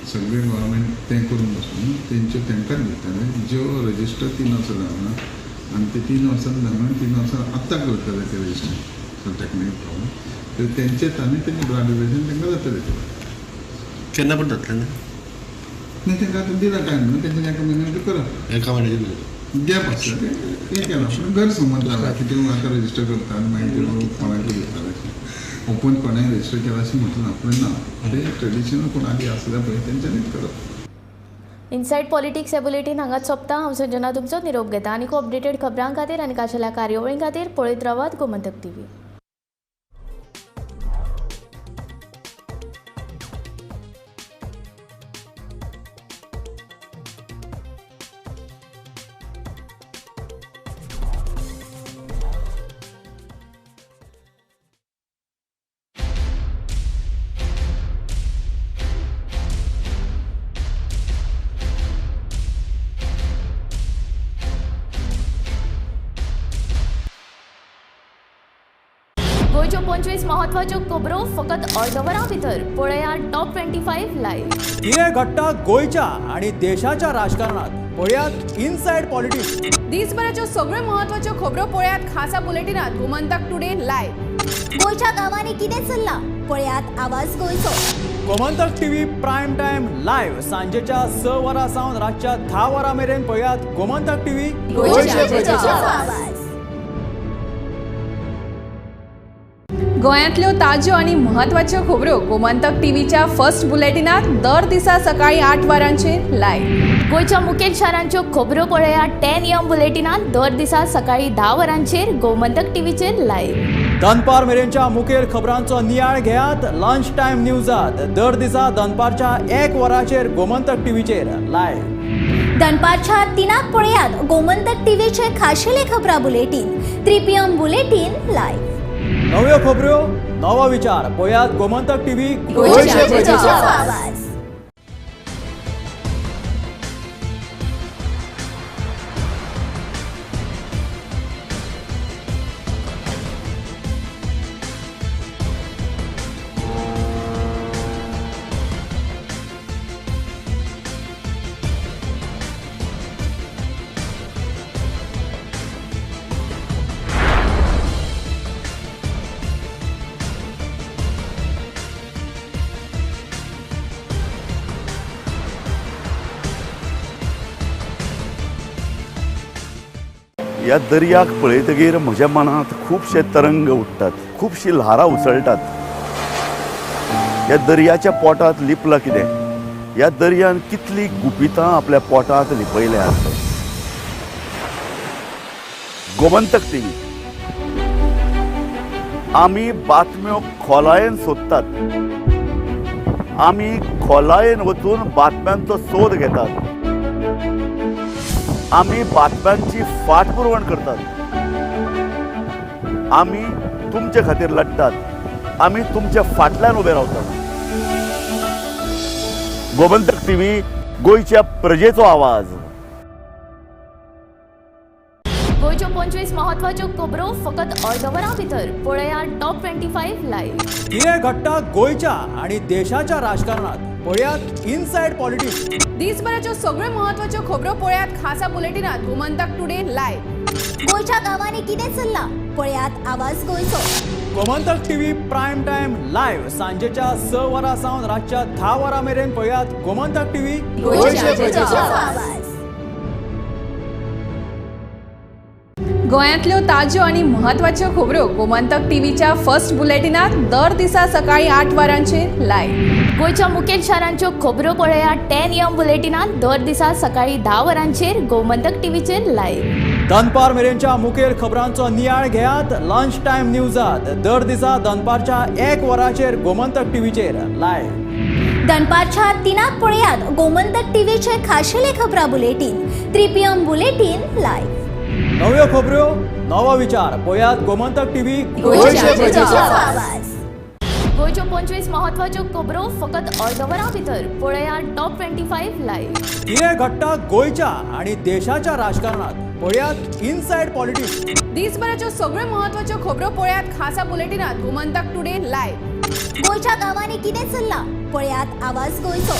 सगळे गव्हर्मेंट तें करूंक बसून तेंच्यो तांकांच दिताले ज्यो रजिस्टर 3 वर्सां जावना आनी ते 3 वर्सां जावना 3 वर्सां आत्तां करतले ते रजिस्टर, सो टॅक्निकल प्रॉब्लम तर तेंचेच आनी तेंचें ग्रॅज्युएशन तांकां जातलें. केन्ना पण जातलें ना? न्ही, तांकां आतां दिला टायम न्हू, तेंच्यांनी एका म्हयन्यान करप, एका म्हयन्याचे गॅप आसता तें हें केलां. पूण गैरसमज जाला की ते आतां रजिस्टर करता आनी मागीर ते कोणाकूय दिताले अशें ओपन कोणाक रजिस्टर केलां अशें म्हटलें ना, पूण ना ते ट्रेडिशनल कोण आदी आसले पळय तेंच्यांनीच करप. इनसायड पॉलिटिक्स हे बुलेटीन हांगाच सोंपता. हांव संजना तुमचो निरोप घेता. आनी अपडेटेड खबरां खातीर आनी खाशेल्या कार्यावळीं खातीर पळयत रावात गोमंतक टीव्ही. गोंयच्यो 25 महत्वाच्यो खबरो फकत अर्द वरां भितर पळयात टॉप 25 लायव्ह. कितें घडटा गोंयच्या आनी देशाच्या राजकारणात पळयात इनसायड पॉलिटिक्स. दिसभराच्यो सगळ्यो महत्वाच्यो खबरो पळयात खासा बुलेटिनात गोमंतक टुडे लायव्ह. गोंयच्या गांवांनी कितें चल्लां पळयात आवाज गोंयचो. Gomantak TV prime time live सांजेच्या 6 वरां सावन रातच्या 10 वरां मेरेन पळयात गोमंतक टीव्ही गोंयच्या आवाज. गोंयांतल्यो ताज्यो आनी म्हत्वाच्यो खबरो गोमंतक टीव्हीच्या फर्स्ट बुलेटिनात दर दिसा सकाळी 8 वरांचेर लायव्ह. गोंयच्या मुखेल शारांच्यो खबरो पळयात 10 AM बुलेटिनात दर दिसा सकाळी 10 वरांचेर गोमंतक टीव्हीचेर लायव्ह. दनपार मेरेनच्या मुखेल खबरांचो नियाळ घेयात लंच टायम न्यूजात दर दिसा दनपारच्या 1 वरांचेर गोमंतक टीव्हीचेर लायव्ह. दनपारच्या 3 पळयात गोमंतक टीव्हीचे खाशेले खबरां बुलेटीन 3 PM bulletin live. नव्यो खबरो नवो विचार पळयात गोमंतक टीव्ही, गोंयच्या प्रजेचो आवाज. ह्या दर्याक पळयतगीर म्हज्या मनांत खुबशे तरंग उठ्ठात, खुबशी ल्हारां उसळटात. ह्या दर्याच्या पोटांत लिपलां कितें? ह्या दर्यान कितली गुपितां आपल्या पोटांत लिपयल्यात. गोमंतक टीव्ही आमी बातम्यो खोलायेन सोदतात, आमी खोलायेन वचून बातम्यांचो सोद घेतात, आमी बातम्यांची फाटपुरवण करतात, आमी तुमचे खातीर लढतात, आमी तुमच्या फाटल्यान उबे रावतात. गोमंतक टीव्ही, गोंयच्या प्रजेचो आवाज. गोंयच्यो 25 म्हत्वाच्यो खबरो फकत अर्द वरां भितर पळयात टॉप 25 लायव्ह. कितें घडटा गोंयच्या आनी देशाच्या राजकारणात पळयात इनसायड पॉलिटिक्स. दिसभराच्यो सगळ्यो म्हत्वाच्यो खबरो पळयात खासा बुलेटिनात गोमंतक टुडे लायव्ह. गोंयच्या गांवांनी कितें चल्लां पळयात आवाज गोंयचो. Gomantak TV prime time live सांजेच्या 6 वरां सावन रातच्या 10 वरां मेरेन पळयात गोमंतक टीव्ही, गोंयच्या प्रजेचो आवाज. गोंयांतल्यो ताज्यो आनी म्हत्वाच्यो खबरो गोमंतक टीव्हीच्या फर्स्ट बुलेटिनात दर दिसा सकाळी 8 वरांचेर लायव्ह. गोंयच्या मुखेल शारांच्यो खबरो पळयात 10 AM बुलेटिनात दर दिसा सकाळी 10 वरांचेर गोमंतक टीव्हीचेर लायव्ह. दनपार मेरेनच्या मुखेल खबरांचो नियाळ घेयात लंच टायम न्यूजात दर दिसा दनपारच्या 1 वरांचेर गोमंतक टीव्हीचेर लायव्ह. दनपारच्या 3 पळयात गोमंतक टीव्हीचे खाशेले खबरां बुलेटीन 3 PM bulletin live. नव्यो खबरो नवो विचार पळयात गोमंतक टीव्ही, गोंयच्या प्रजेचो आवाज. गोंयच्यो 25 म्हत्वाच्यो खबरो फकत अर्द वरां भितर पळयात टॉप 25 लायव्ह. कितें घडटा गोंयच्या आनी देशाच्या राजकारणात पळयात इनसायड पॉलिटिक्स. दिसभराच्यो सगळ्यो म्हत्वाच्यो खबरो पळयात खासा बुलेटिनात गोमंतक टुडे लायव्ह. गोंयच्या गांवांनी कितें चल्लां पळयात आवाज गोंयचो.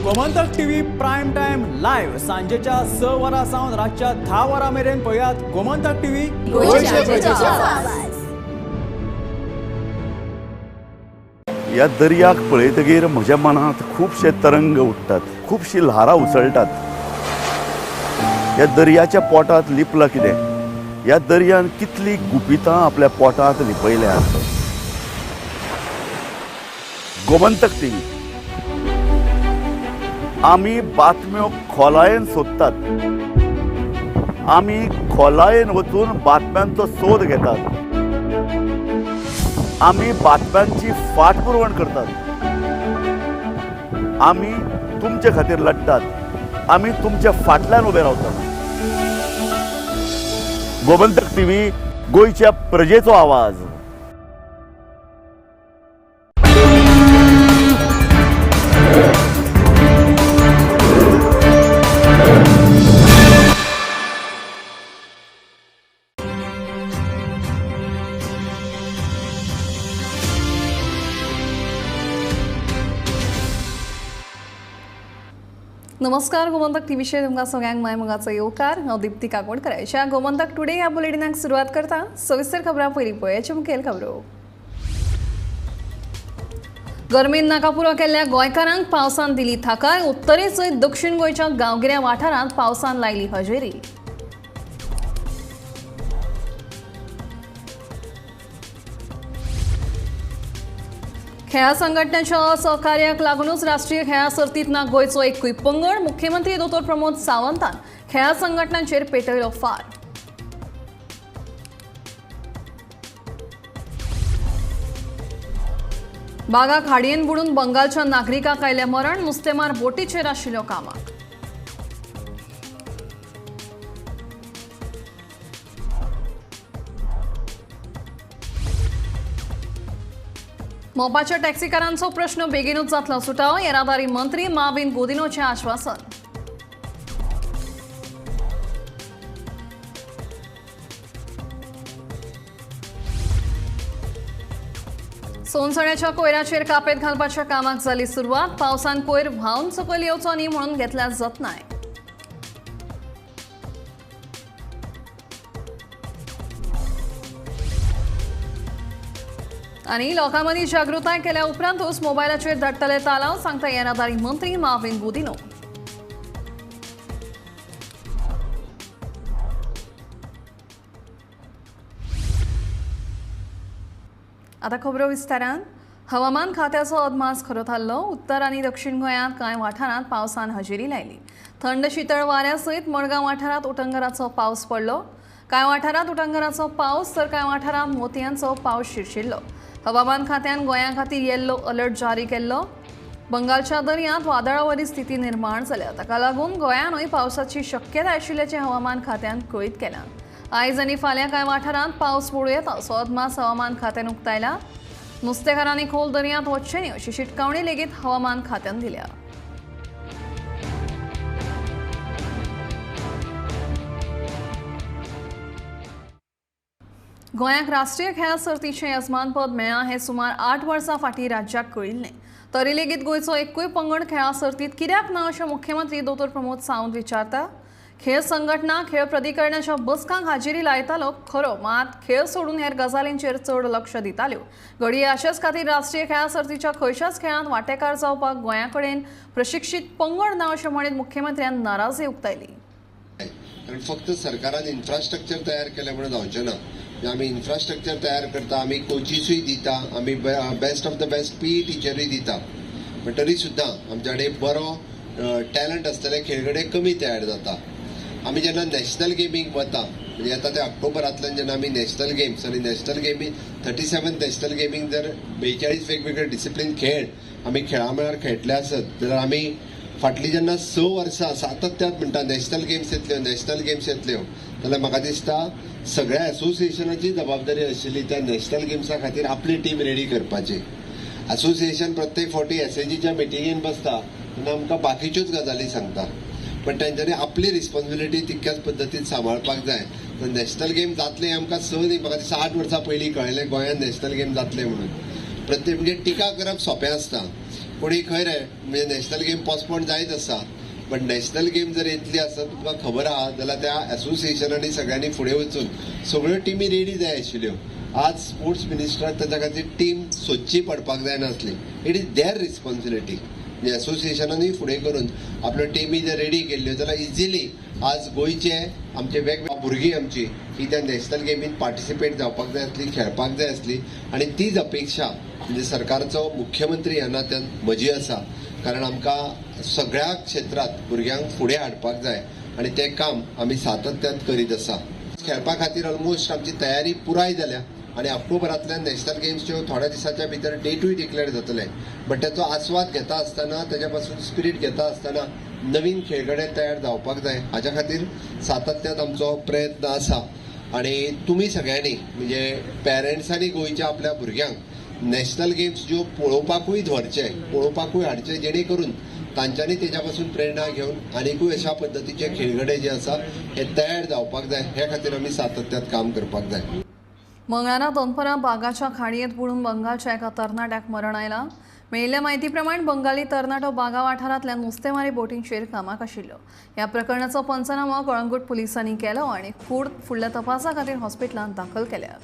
Gomantak TV prime time live सांजेच्या 6 वरां सावन रातच्या 10 वरां मेरेन पळयात गोमंतक टीव्ही, गोंयच्या प्रजेचो आवाज. ह्या दर्याक पळयतगीर म्हज्या मनांत खुबशे तरंग उठ्ठात, खुबशी ल्हारां उसळटात. ह्या दर्याच्या पोटांत लिपलां कितें? ह्या दर्यान कितली गुपितां आपल्या पोटांत लिपयल्यात. गोमंतक टीव्ही आमी बातम्यो खोलायेन सोदतात, आमी खोलायेन वचून बातम्यांचो सोद घेतात, आमी बातम्यांची फाटपुरवण करतात, आमी तुमचे खातीर लढतात, आमी तुमच्या फाटल्यान उबे रावतात. गोमंतक टीव्ही, गोंयच्या प्रजेचो आवाज. नमस्कार, गोमंतक टीव्हीचेर तुमकां सगळ्यांक माय मोगाचो येवकार. हांव दीप्ती काकोडकर. ह्या गोमंतक टुडे ह्या बुलेटिनाक सुरवात करता. सविस्तर खबरां पयलीं पळयाच्यो मुखेल खबरो. गरमेन नाकापुरो केल्ल्या गोंयकारांक पावसान दिली थाकाय. उत्तरे सयत दक्षिण गोंयच्या गांवगिऱ्या वाठारांत पावसान लायली हजेरी. खेळां संघटनेच्या सहकार्याक लागूनच राष्ट्रीय खेळां सर्तींत ना गोंयचो एकूय पंगड. मुख्यमंत्री दोतोर प्रमोद सावंतान खेळां संघटनांचेर पेटयलो फार. बागा खाडयेन बुडून बंगालच्या नागरिकाक आयलें मरण. नुस्तेमार बोटीचेर आशिल्लो कामाक. मोपाच्या टॅक्सीकारांचो प्रश्न बेगीनूच जातलो सुटावो. येरादारी मंत्री माविन गुदिनोचें आश्वासन. सोनसण्याच्या कोयराचेर कापेत घालपाच्या कामाक जाली सुरवात. पावसान कोयर व्हांवन सकयल येवचो न्ही म्हणून घेतल्या जतनाय. आनी लोकां मदीं जागृताय केल्या उपरांतूच मोबायलाचेर धाडटले तालाव, सांगता येरादारी मंत्री माविन गुदिनो. आतां खबरो विस्तारान. हवामान खात्याचो अदमास खरो थारलो. उत्तर आनी दक्षिण गोंयांत कांय वाठारांत पावसान हजेरी लायली. थंड शितळ वाऱ्या सयत मडगांव वाठारांत उटंगराचो पावस पडलो. कांय वाठारांत उटंगराचो पावस तर कांय वाठारांत मोतयांचो पावस शिरशिरलो. हवामान खात्यान गोंया खातीर येल्लो अलर्ट जारी केल्लो. बंगालच्या दर्यांत वादळावरी स्थिती निर्माण जाल्या. ताका लागून गोंयानूय पावसाची शक्यताय आशिल्ल्याचें हवामान खात्यान कळीत केलां. आयज आनी फाल्यां कांय वाठारांत पावस पडूं येता असो अदमास हवामान खात्यान उक्तायला. नुस्तेकारांनी खोल दर्यांत वचचें न्ही अशी शिटकावणी लेगीत हवामान खात्यान दिल्या. गोंयाक राष्ट्रीय खेळां सर्तीचें येजमानपद मेळ्ळां हें सुमार 8 वर्सां फाटीं राज्याक कळिल्लें. तरी लेगीत गोंयचो एकूय पंगड खेळां सर्तींत कित्याक ना अशें मुख्यमंत्री दोतोर प्रमोद सावंत विचारता. खेळ संघटना खेळ प्राधिकरणाच्या बसकांक हाजेरी लायतालो खरो, मात खेळ सोडून हेर गजालींचेर चड लक्ष दिताल्यो. घडये अशेच खातीर राष्ट्रीय खेळां सर्तीच्या खंयच्याच खेळांत वांटेकार जावपाक गोंया कडेन प्रशिक्षीत पंगड ना अशें म्हणीत मुख्यमंत्र्यान नाराजी उक्तायली. कारण फक्त सरकारान इन्फ्रास्ट्रक्चर तयार केलें म्हणून जावचें ना. आमी इन्फ्रास्ट्रक्चर तयार करता, आमी कोचिसूय दिता, आमी best of the best PE टिचरूय दिता, पण तरी सुद्दां आमच्या कडेन बरो टॅलंट आसतले खेळगडे कमी तयार जाता. आमी जेन्ना नॅशनल गेमींक वता, म्हणजे आतां ते ऑक्टोबरांतल्यान जेन्ना आमी नॅशनल गेम्स आनी नॅशनल गेमींग 37 नॅशनल गेमींग जर 42 वेगवेगळे डिसिप्लीन खेळ आमी खेळा मळार खेळटले आसत जाल्यार आमी फाटलीं जेन्ना 6 वर्सां सातत्यात म्हणटा नॅशनल गेम्स येतल्यो, नॅशनल गेम्स येतल्यो, जाल्यार म्हाका दिसता सगळ्या एसोसिएशनाची जबाबदारी आशिल्ली त्या नॅशनल गेम्सा खातीर आपली टीम रेडी करपाची. एसोसिएशन प्रत्येक फावटी एसएजीच्या मिटिंगेन बसता तेन्ना आमकां बाकीच्योच गजाली सांगता, पण तेंच्यांनी आपली रिस्पॉन्सिबिलिटी तितक्याच पद्दतीन सांबाळपाक जाय. तर नॅशनल गेम जातले आमकां 6 न्ही, म्हाका दिसता 8 वर्सां पयलीं कळ्ळें गोंयांत नॅशनल गेम जातले म्हणून. प्रत्येक म्हणजे टिका करप सोंपें आसता, पूण खंय रे म्हणजे नॅशनल गेम पोस्टपोन जायत आसा, बट नॅशनल गेम जर येतली आसत तुमकां खबर आहा जाल्यार त्या एसोसिएशनांनी सगळ्यांनी फुडें वचून सगळ्यो टिमी रेडी जाय आशिल्ल्यो. आज स्पोर्ट्स मिनिस्टराक ताच्या खातीर टीम सोदची पडपाक जायनासली. It is there responsibility. म्हणजे एसोसिएशनानूय फुडें करून आपल्यो टिमी जर रेडी केल्ल्यो जाल्यार इजिली आज गोंयचे आमचे वेगवेगळे भुरगीं आमची ही त्या नॅशनल गेमीन पार्टिसिपेट जावपाक जाय आसली, खेळपाक जाय आसली. आनी तीच अपेक्षा म्हणजे सरकारचो मुख्यमंत्री ह्या नात्यान म्हजी आसा, कारण आमकां सगळ्या क्षेत्रांत भुरग्यांक फुडें हाडपाक जाय आनी तें काम आमी सातत्यान करीत आसा. खेळपा खातीर ऑलमोस्ट आमची तयारी पुराय जाल्या आनी ऑक्टोबरांतल्यान नॅशनल गेम्सच्यो थोड्या दिसाच्या भितर डेटूय डिक्लेअर जातले. बट ताचो आस्वाद घेता आसतना, ताच्या पासून स्पिरीट घेता आसतना नवीन खेळगडे तयार जावपाक जाय, हाच्या खातीर सातत्यान आमचो प्रयत्न आसा. आनी तुमी सगळ्यांनी म्हणजे पेरंट्सांनी गोंयच्या आपल्या भुरग्यांक नॅशनल गेम्स ज्यो पळोवपाकूय व्हरचे, पळोवपाकूय हाडचे, जेणे करून तांच्यांनी तेच्या पासून प्रेरणा घेवन आनिकूय अशा पद्दतीचे खेळगडे जे आसा हे तयार जावपाक जाय, हे खातीर आमी सातत्यात काम करपाक जाय. मंगळारा दनपरां बागाच्या खाडयेंत बुडून बंगालच्या एका तरणाट्याक मरण आयलां. मेळिल्ल्या म्हायती प्रमाण बंगाली तरणाटो बागा वाठारांतल्या नुस्तेमारी बोटींचेर कामाक आशिल्लो. ह्या प्रकरणाचो पंचनामो कळंगूट पुलिसांनी केलो आनी कूड फुडल्या तपासा खातीर हॉस्पिटलांत दाखल केल्या.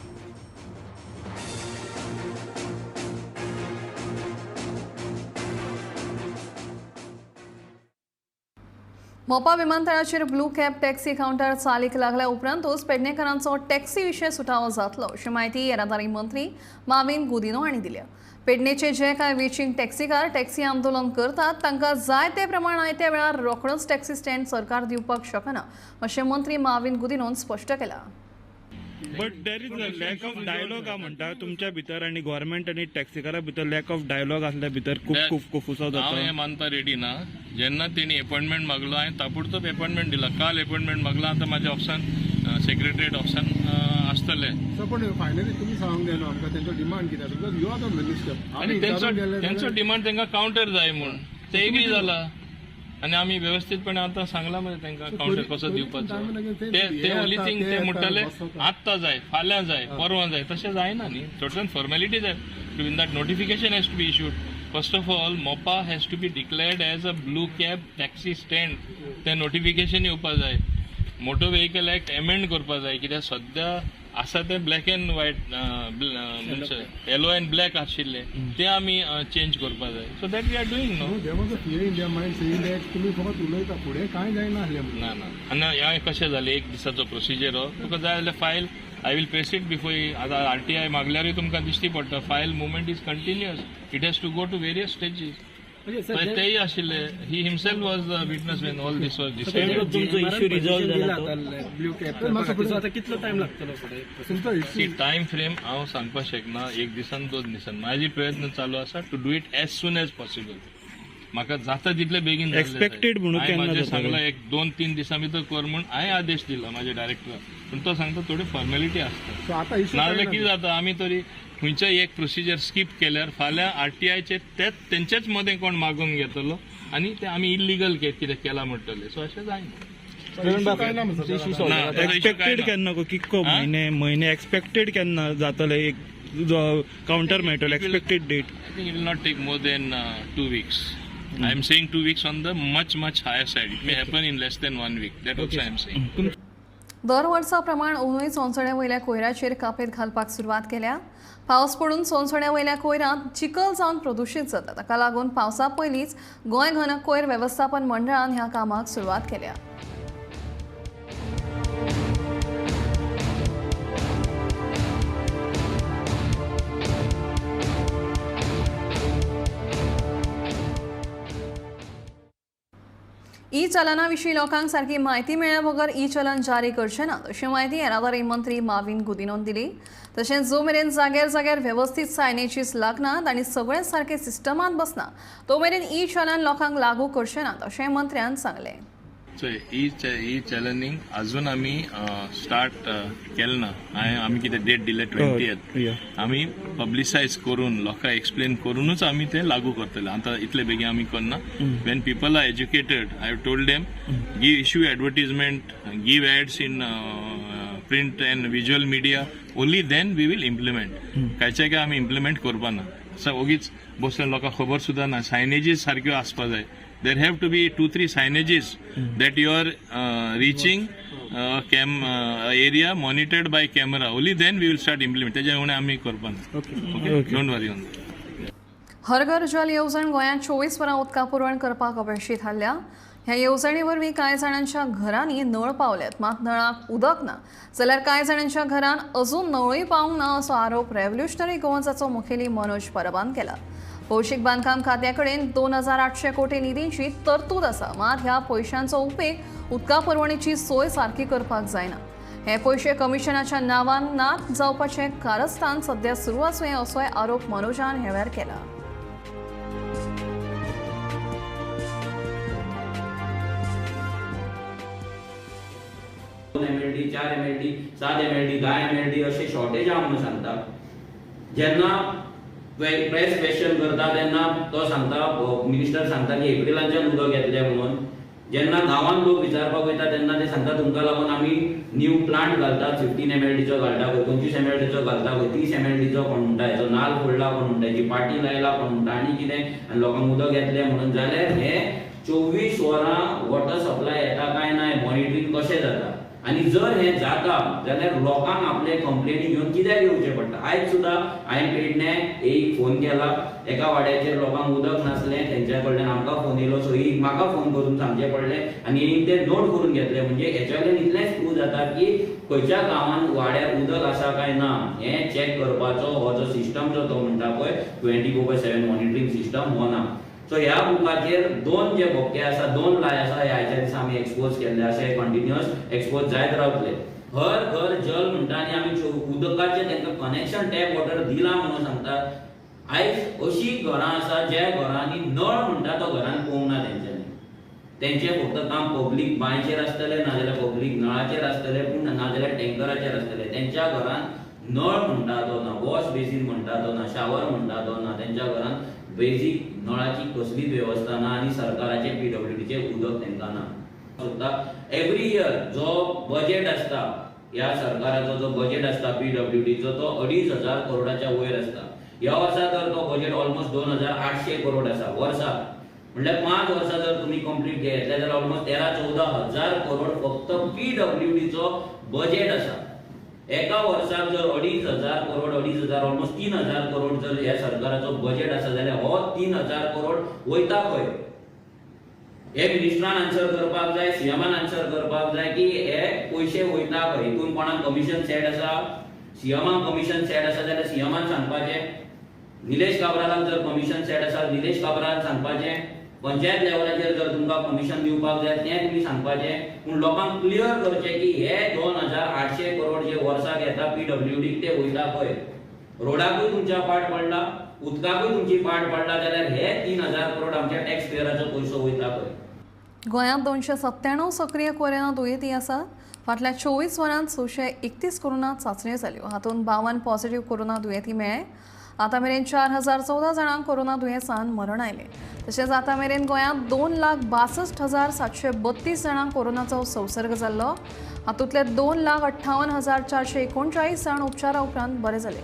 मोपा विमानतळाचेर ब्लू कॅब टॅक्सी कावंटर चालीक लागल्या उपरांतूच पेडणेकरांचो टॅक्सी विशय सुटावो जातलो अशी म्हायती येरादारी मंत्री माविन गुदिनो हांणी दिल्या. पेडणेचे जे कांय वेचींग टॅक्सीकार टॅक्सी आंदोलन करतात तांकां जाय ते प्रमाण आयत्या वेळार रोखडोच टॅक्सी स्टँड सरकार दिवपाक शकना अशें मंत्री माविन गुदिन्होन स्पश्ट केलां. But there is a lack of dialogue म्हणटा तुमच्या भितर आनी गव्हर्मेंट आनी टॅक्सीकारा भितर लॅक ऑफ डायलॉग आसल्या भितर खूब खूब कोफुसांव जाता. हांव हें मानपा रेडी ना. जेन्ना तेणी एपॉयंटमेंट मागलो हांवें ताबडतोब एपॉयंटमेंट दिला. काल एपॉयंटमेंट मागला, आतां म्हाज्या ऑफिसान सेक्रेटरीएट ऑफिसान आसतले. सर पण फायनली तुमी सांगूंक जाय न्हू आमकां तेंचो डिमांड कितें आसा, because you are the minister. आनी तेंचो डिमांड तांकां कावंटर जाय म्हूण ते एग्री जाला आनी आमी वेवस्थीतपणे आतां सांगलां मरे तांकां कावंटर कसो दिवपाचो. ते ओनली थिंग ते म्हणटाले आत्तां जाय, फाल्यां जाय, परवां जाय, तशें जायना न्ही. सर्टन फॉर्मेलिटी जाय. In that notification has to be issued. First of all Mopa has to be declared as a blue cab taxi stand. तें नोटिफिकेशन येवपा जाय. मोटर व्हेकल एक्ट एमेंड करपा जाय, कित्याक सद्या आसा तें ब्लॅक एंड व्हायट म्हणजे येलो एंड ब्लॅक आशिल्ले ते आमी चेंज करपा जाय. So that we are doing no. There was a fear in their mind saying that तुमी फकत उलयता फुडें कांय जायना आसलें. ना ना, आनी हें कशें जालें, एक दिसाचो प्रोसिजर हो. तुका जाय जाल्यार file I will press it before. आतां RTI मागल्यारूय तुमकां दिश्टी पडटा. File movement is continuous, it has to go to various stages. तेय आशिल्ले. He himself was the witness when all this was decided. तुमचो इश्यू रिजॉल्व जाला ब्लू कॅब, आतां कितलो टायम लागतलो फुडें? सी, टायम फ्रेम हांव सांगपाक शकना, एक दिसान दोन दिसान. म्हाजी प्रयत्न चालू आसा to do it as soon as possible. म्हाका जाता तितले बेगीन एक्सपेक्टेड म्हणून म्हाजें सांगलां एक 2-3 दिसां भितर कर म्हूण हांवें आदेश दिला म्हाज्या डायरेक्टराक. पूण तो सांगता थोडी फॉर्मेलिटी आसता. नाजाल्यार कितें जाता, आमी तरी खंयच्याय एक प्रोसिजर स्कीप केल्यार फाल्यां RTIचेर तेच तेंचेच मदें कोण मागून घेतलो आनी ते आमी इल्लिगल कितें केलां म्हणटले. सो अशें जायना. एक्सपेक्टेड केन्ना कितको म्हयने म्हयने एक्सपेक्टेड केन्ना जातले एक कावंटर मेळटलो expected date? I think it will not take more than 2 weeks. I am saying 2 weeks on the much much higher side. It may happen in less than 1 week. That also I am saying. दर वर्सा प्रमाण अंदूय सोनसण्या वयल्या कोयराचेर कापेत घालपाक सुरवात केल्या. पावस पडून सोनसण्या वयल्या कोयरांत चिखल जावन प्रदुशीत जाता. ताका लागून पावसा पयलींच गोंय घन कोयर वेवस्थापन मंडळान ह्या कामाक सुरवात केल्या. ई चलना विशीं लोकांक सारकी म्हायती मेळ्ळ्या बगर ई चलन जारी करचे ना अशी म्हायती येरादारी मंत्री माविन गुदिन्होन दिली. तशेंच जो मेरेन जाग्यार जाग्यार वेवस्थीत सायनेजीस लागनात आनी सगळें सारकें सिस्टमांत बसना तो मेरेन ई चलन लोकांक लागू करचे नात अशें मंत्र्यान सांगलें. ई चलनींग अजून आमी स्टार्ट केलें ना. आमी कितें डेट दिले 20th, आमी पब्लिसायज करून लोकांक एक्सप्लेन करूनच आमी तें लागू करतले. आतां इतले बेगीन आमी करना. When people are educated, I have told them give issue advertisement, give ads in print and visual media, only then we will implement. कांयचे काय आमी इम्प्लिमेंट करपा ना. ओगीच बसले लोकांक खबर सुद्दां ना. सायनेजीस सारक्यो आसपा जाय. There have to be 2-3 signages that you are reaching area monitored by camera. Only then we will start implement. तेज्या उणें आमी करपा ना. Okay, don't worry on that. हर घर जल येवजण गोंयांत 24 वरां उदका पुरवण करपाक अपेशी थारल्या. ह्या येवजणे वरवीं कांय जाणांच्या घरांनी नळ पावल्यात, मात नळाक उदक ना जाल्यार कांय जाणांच्या घरांत अजून नळूय पावूंक ना असो आरोप रेव्होल्युशनरी गोवन्साचो मुखेली मनोज परबान केला. भौशीक बांदकाम खात्या कडेन 2800 कोटी निधीची तरतूद आसा, मात ह्या पयशांचो उपेग उदका पुरवणेची सोय सारकी करपाक जायना. हे पयशे कमिशनाच्या नांवान नात जावपाचें कारस्थान सध्या सुरू आसूं यें असोय आरोप मनोजान ह्या वेळार केला. MLD, 4 MLD, 7 MLD, 10 MLD अशें शॉर्टेज आहा म्हणून सांगता. जेन्ना प्रेस क्वेश्चन करता तेन्ना तो सांगता, मिनिस्टर सांगता की एप्रिलांच्यान उदक येतलें म्हणून. जेन्ना गांवांत लोक विचारपाक वयता तेन्ना ते सांगता तुमकां लागून आमी न्यू प्लांट घालतात, 15 MLDचो घालता, खंय 25 MLDचो घालता, खंय 30 MLDचो कोण म्हणटा, हेचो नाल फोडला कोण म्हणटा, हेची पाटी लायला कोण म्हणटा आनी कितें, आनी लोकांक उदक येतलें म्हणून. जाल्यार हे 24 वरां वॉटर सप्लाय येता काय ना मॉनिटरींग कशें जाता? आनी जर हें जाता जाल्यार लोकांक आपले कंप्लेनी घेवन कित्याक येवचें पडटा. आयज सुद्दां हांवें पेडणे एक फोन केला, एका वाड्याचेर लोकांक उदक नासलें, तेंच्या कडल्यान आमकां फोन येयलो, सो एक म्हाका फोन करून सांगचें पडलें आनी एक ते नोट करून घेतले. म्हणजे हेच्या वयल्यान इतलेंच प्रूव जाता की खंयच्या गांवांत वाड्यार उदक आसा काय ना हें चॅक करपाचो हो जो सिस्टम जो तो म्हणटा पळय 24/7 मॉनिटरींग सिस्टम हो ना. सो ह्या बुकाचेर दोन जे बोके आसा, दोन लाय आसा, हे आयच्या दिसा आमी एक्सपोज केल्ले आसा, हे कंटिन्युअस एक्सपोज जायत रावतले. हर घर जल म्हणटा आनी आमी उदकाचें तांकां कनेक्शन टॅप वॉटर दिलां म्हणून सांगतात. आयज अशी घरां आसा ज्या घरांनी नळ म्हणटा तो घरान पोवंक ना तेंच्यांनी, तेंचें फक्त काम पब्लीक बांयचेर आसतलें, नाजाल्यार पब्लीक नळाचेर आसतलें, पूण नाजाल्यार टँकराचेर आसतलें. तेंच्या घरान नळ म्हणटा तो ना, वॉश बेसीन म्हणटा तो ना, शावर म्हणटा तो ना, तेंच्या घरान बेजीक नळाची कसलीच वेवस्था ना आनी सरकाराचे पीडब्ल्यूडीचें उदक तांकां ना. सुद्दां एवरी इयर जो बजेट आसता ह्या सरकाराचो जो बजेट आसता पीडब्ल्यूडीचो तो 2,500 करोडाच्या वयर आसता. ह्या वर्सा तर तो बजेट ऑलमोस्ट 2,800 करोड आसा वर्साक, म्हणल्यार 5 वर्सां जर तुमी कंप्लीट घेतले जाल्यार ऑलमोस्ट 13-14 हजार करोड फक्त पीडब्ल्यूडीचो बजेट आसा. एका वर्साक जर 2,500 करोड, 2,500 ऑलमोस्ट 3,000 करोड जर ह्या सरकाराचो बजेट आसा जाल्यार हो 3,000 करोड वयता खंय? हे मिनिस्टरान आन्सर करपाक जाय, सीएमान आन्सर करपाक जाय की हे पयशे वयता खंय. हितून कोणाक कमिशन सेट आसा, सीएमाक कमिशन सेट आसा जाल्यार सीएमान सांगपाचें, निलेश काब्रालाक जर कमिशन सेट आसा निलेश काब्रालान सांगपाचें, पंचायत लेवलाचेर जर तुमकां कमिशन दिवपाक जाय तें तुमी सांगपाचें. पूण लोकांक क्लियर करचें की हे 2,800 करोड जे वर्साक येता पीडब्ल्यूडीक ते वयता खंय. रोडाकूय तुमच्या पाट पडला, उदकाकूय तुमची पाट पडला, जाल्यार हे 3,000 करोड आमच्या टॅक्स पेयराचो पयसो वयता खंय. गोंयांत 297 सक्रीय कोरोना दुयेंती आसात. फाटल्या 24 वरांत 631 कोरोना चांचण्यो जाल्यो, हातूंत 52 पॉझिटिव्ह कोरोना दुयेंती मेळ्ळे. आतां मेरेन 4,014 जाणांक कोरोना दुयेंसान मरण आयलें. तशेंच आतां मेरेन गोंयांत 2,62,732 जाणांक कोरोनाचो संसर्ग जाल्लो. हातूंतले 2,58,439 जाण उपचारा उपरांत बरे जाले.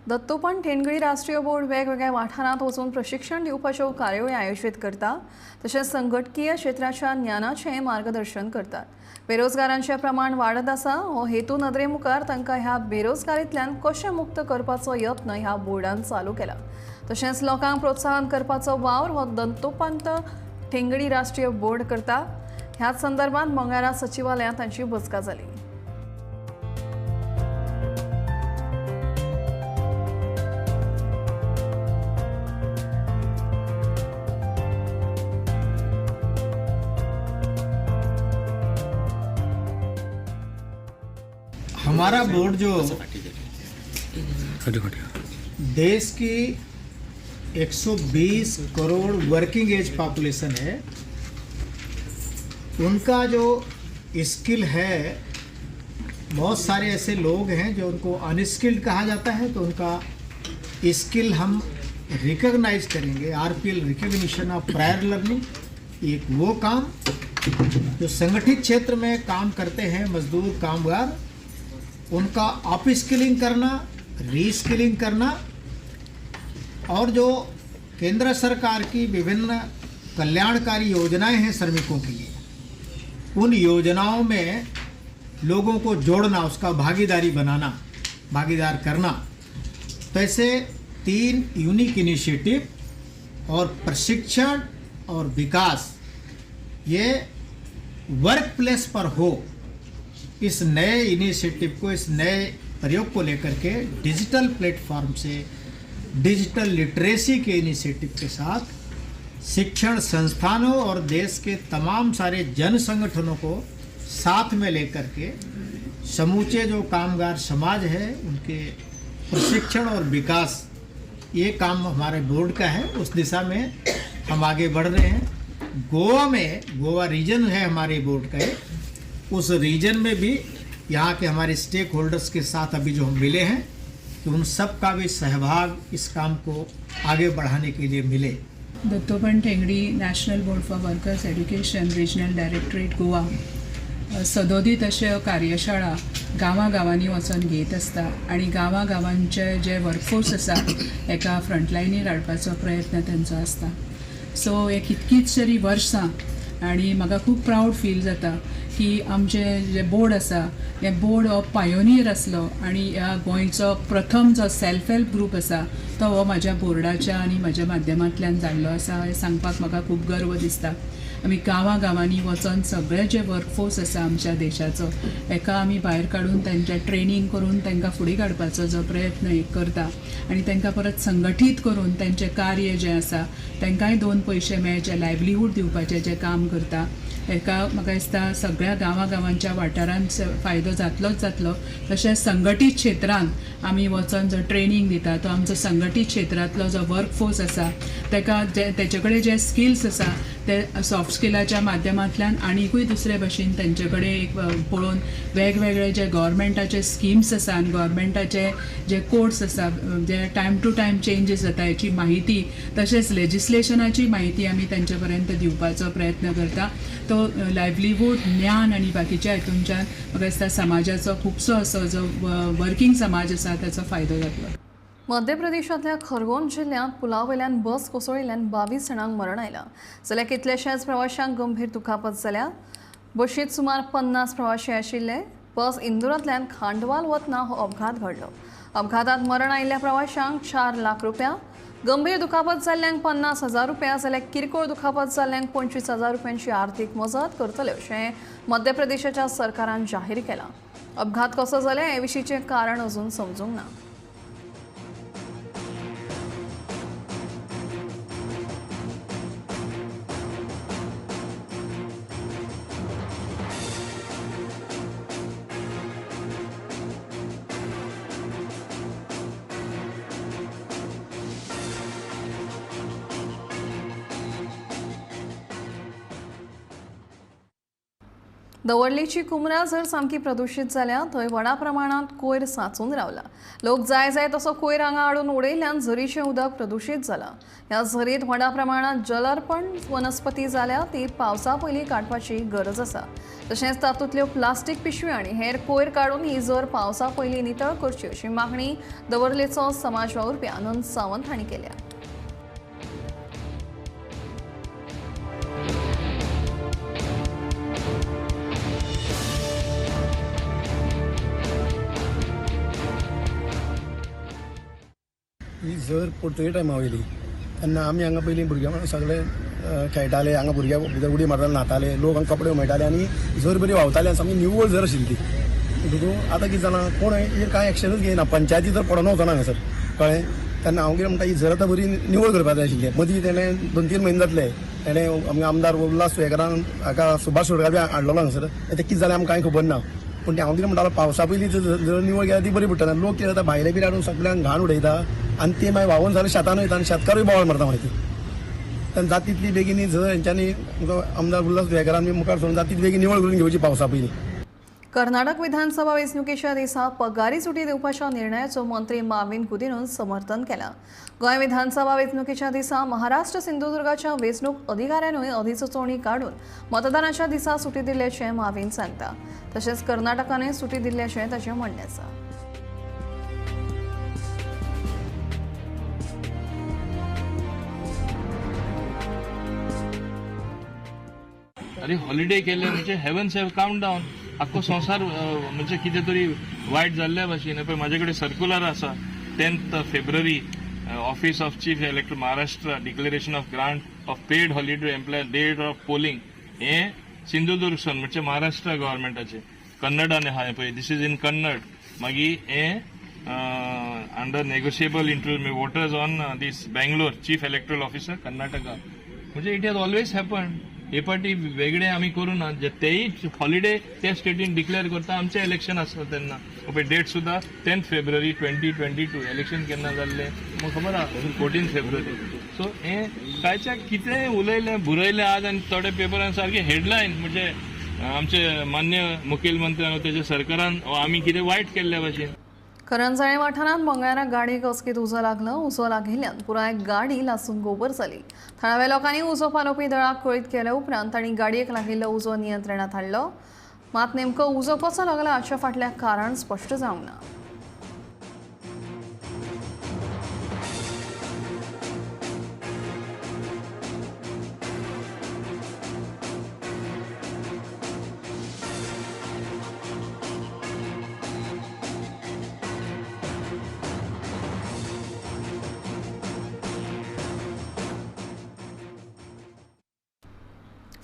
दत्तोपंत ठेंगडी राष्ट्रीय बोर्ड वेगवेगळ्या वाठारांत वचून प्रशिक्षण दिवपाच्यो कार्यावळी आयोजीत करता, तशेंच संघटकीय क्षेत्राच्या ज्ञानाचें मार्गदर्शन करतात. बेरोजगारांचें प्रमाण वाडत आसा हो हेतू नदरे मुखार तांकां ह्या बेरोजगारींतल्यान कशें मुक्त करपाचो यत्न ह्या बोर्डान चालू केला. तशेंच लोकांक प्रोत्साहन करपाचो वावर हो दत्तोपंत ठेंगडी राष्ट्रीय बोर्ड करता. ह्याच संदर्भात मंगळारा सचिवालयांत तांची बसका जाली. हमारा बोर्ड जो देश की 120 करोड़ वर्किंग एज पॉपुलेशन है, उनका जो स्किल है, बहुत सारे ऐसे लोग हैं जो उनको अनस्किल्ड कहा जाता है, तो उनका स्किल हम रिकॉग्नाइज करेंगे। RPL recognition of prior learning, एक वो काम जो संगठित क्षेत्र में काम करते हैं मजदूर कामगार, उनका अप स्किलिंग करना, रीस्किलिंग करना, और जो केंद्र सरकार की विभिन्न कल्याणकारी योजनाएं हैं श्रमिकों के लिए, उन योजनाओं में लोगों को जोड़ना, उसका भागीदारी बनाना, भागीदार करना। तो ऐसे 3 यूनिक इनिशिएटिव और प्रशिक्षण और विकास ये वर्क प्लेस पर हो, इस नए इनिशिएटिव को, इस नए प्रयोग को लेकर के डिजिटल प्लेटफॉर्म से डिजिटल लिटरेसी के इनिशिएटिव के साथ शिक्षण संस्थानों और देश के तमाम सारे जन संगठनों को साथ में लेकर के समूचे जो कामगार समाज है उनके प्रशिक्षण और विकास, ये काम हमारे बोर्ड का है। उस दिशा में हम आगे बढ़ रहे हैं। गोवा में, गोवा रीजन है हमारे बोर्ड का एक, उस रीजन में भी यहाँ के हमारे स्टेक होल्डर्स के साथ अभी जो हम मिले हैं, तो उन सब का भी सहभाग इस काम को आगे बढ़ाने के लिए मिले। Dattopant Thengadi National Board for Workers Education Regional Directorate Goa सदोदीत अश्यो कार्यशाळा गांवां-गांवांनी वचोन घेत आसता आनी गांवां-गांवांचे जे वर्कफोर्स आसा एका फ्रंटलायनीर हाडपाचो प्रयत्न तेंचो आसता. सो हे कितकीच तरी वर्सां आनी म्हाका खूब प्रावड फील जाता की आमचे जे बोर्ड आसा हे बोर्ड हो पायोनियर आसलो आनी ह्या गोंयचो प्रथम जो सेल्फ हेल्प ग्रूप आसा तो हो म्हाज्या बोर्डाच्या आनी म्हाज्या माध्यमांतल्यान जाल्लो आसा हें सांगपाक म्हाका खूब गर्व दिसता. आमी गांवां-गांवांनी वचोन सगळे जे वर्कफोर्स आसा आमच्या देशाचो हेका आमी भायर काडून तांचे ट्रेनींग करून तांकां फुडें काडपाचो जो प्रयत्न एक करता आनी तांकां परत संघटीत करून तांचें कार्य जें आसा तांकांय दोन पयशे मेळचे लायवलीहूड दिवपाचें जें काम करता हेका म्हाका दिसता सगळ्या गांवां-गांवांच्या वाठारांत फायदो जातलोच जातलो. तशेंच संघटीत क्षेत्रांत आमी वचोन जो ट्रेनींग दिता तो आमचो संघटीत क्षेत्रांतलो जो वर्कफोर्स आसा ताका तेचे कडेन जे स्किल्स आसा ते सॉफ्ट स्किलाच्या माध्यमांतल्यान आनिकूय दुसरे भशेन तेंचे कडेन एक पळोवन वेगवेगळे जे गव्हर्मेंटाचे स्किम्स आसा आनी गव्हर्मेंटाचे जे कोड्स आसा जे टायम टू टायम चेंजीस जाता हेची म्हायती तशेंच लेजिस्लेशनाची म्हायती आमी तेंचे पर्यंत दिवपाचो प्रयत्न करता. तो लायवलीहूड ज्ञान आनी बाकीच्या हितूनच्यान म्हाका दिसता समाजाचो खुबसो असो जो वर्किंग समाज आसा ताचो फायदो जातलो. मध्य प्रदेशांतल्या खरगोन जिल्ल्यांत पुलावयल्यान बस कोसळिल्ल्यान 22 जाणांक मरण आयलां जाल्यार कितल्याशाच प्रवाशांक गंभीर दुखापत जाल्या. बशींत सुमार 50 प्रवाशी आशिल्ले. बस इंदोरांतल्यान खांडवाल वतना हो अपघात घडलो. अपघातांत मरण आयिल्ल्या प्रवाशांक 4 लाख रुपया, गंभीर दुखापत जाल्ल्यांक 50,000 रुपया जाल्यार किरकोळ दुखापत जाल्ल्यांक 25,000 रुपयांची आर्थीक मजत करतले अशें मध्य प्रदेशाच्या सरकारान जाहीर केलां. अपघात कसो जाले हे विशींचें कारण अजून समजूंक ना. दवर्लीची कुमरा जर सामकी प्रदूषित जाल्या थंय व्हडा प्रमाणात कोयर सांचून रावला. लोक जाय जाय तसो कोयर हांगा हाडून उडयल्ल्यान झरीचें उदक प्रदूषित जालां. ह्या झरीत व्हडा प्रमाणात जलर्पण वनस्पती जाल्या ती पावसा पयलीं काडपाची गरज आसा. तशेंच तातूंतल्यो प्लास्टीक पिशव्यो आनी हेर कोयर काडून ही झर पावसा पयलीं नितळ करची अशी मागणी दवर्लेचो समाज वावुरपी आनंद सावंत हांणी केल्या. ही झर पोर्तुगेज टायमा वयली तेन्ना आमी हांगा पयलीं भुरग्यां सगळे खेळटाले, हांगा भुरग्यां भितर उडी मारताले, न्हाताले, लोक हांगा कपडे उमळटाले आनी झर बरी व्हांवताली आनी सामकी निवळ झर आशिल्ली ती. म्हणटकूच आतां कितें जालां, कोण हेजेर कांय एक्शनूच घेयना, पंचायती तर पडना वचना हांगासर, कळ्ळें. तेन्ना हांव कितें म्हणटा, ही झर आतां बरी निवळ करपाक जाय आशिल्ली. मदीं तेणें 2-3 म्हयने जातले तेणें आमगे आमदार उल्हास तुयेंकारान हाका सुभाष सुर्लकार बी हाडलेलो हांगासर, तें कितें जालें आमकां कांय खबर ना. पूण तें हांव कितें म्हणटालो, पावसा पयलीं जर निवळ केल्यार ती बरी पडटली. लोक कितें जाता, भायले बी हाडून सगळ्यांक घाण उडयता आनी ते मागीर व्हांवून सगळे शेतान वयता आनी शेतकारूय बोवाळ मारता मागीर ती. तेन्ना जाता तितली बेगीन झर हेंच्यांनी आमदार उल्हास तुयेंकारान बी मुखार सरून जाता तितली बेगीन निवळ करून घेवची पावसा पयलीं. कर्नाटक विधानसभा वेंचणुकेच्या दिसा पगारी सुटी दिवपाच्या निर्णयाचो मंत्री माविन गुदिन्होन समर्थन केलां. गोंय विधानसभा वेंचणुकेच्या दिसा महाराष्ट्र सिंधुदुर्गाच्या वेंचणूक अधिकाऱ्यानूय अधिसुचोवणी काडून मतदानाच्या दिसा सुटी दिल्ल्याचें माविन सांगता. तशेंच कर्नाटकानूय सुटी दिल्ल्याचें ताचें म्हणणें आसा. अरे हॉलिडे केले म्हणजे हेवन्स have calm down, आख्खो संवसार म्हणजे कितें तरी वायट जाल्ल्या भाशेन. पळय म्हाजे कडेन सर्क्युलर आसा, 10th February office of chief elector Maharashtra declaration of grant of paid holiday employ date of polling. हें सिंधुदुर्ग सन म्हणजे महाराष्ट्र गव्हर्मेंटाचें, कन्नडान आहा पळय, this is in Kannada. मागीर हें under negotiable interview voters on this Bangalore chief electoral officer Karnataka. म्हणजे it has always happen. हे पाटी वेगळे आमी करूं ना, जे तेय हॉलिडे त्या स्टेटीन डिक्लेअर करता. आमचें इलेक्शन आसता तेन्ना पळय डेट सुद्दां 10th February 2022, election केन्ना जाल्लें म्हाका खबर आहा, 14 फेब्रुवारी. सो हें कांयच्या कितेंय उलयलें बरयलें आज आनी थोडे पेपरान सारकें हेडलायन म्हणजे आमचे मान्य मुखेलमंत्र्यान तेच्या सरकारान आमी कितें वायट केल्ल्या भाशेन. करंजाळे वाठारांत मंगळारा गाडयेक अचकीत उजो लागलो. उजो लागिल्ल्यान पुराय गाडी लासून गोबर जाली. थळाव्या लोकांनी उजो पालोवपी दळाक कळीत केल्या उपरांत तांणी गाडयेक लागिल्लो उजो नियंत्रणांत हाडलो. मात नेमको उजो कसो लागला हाच्या फाटल्या कारण स्पश्ट जावंक ना.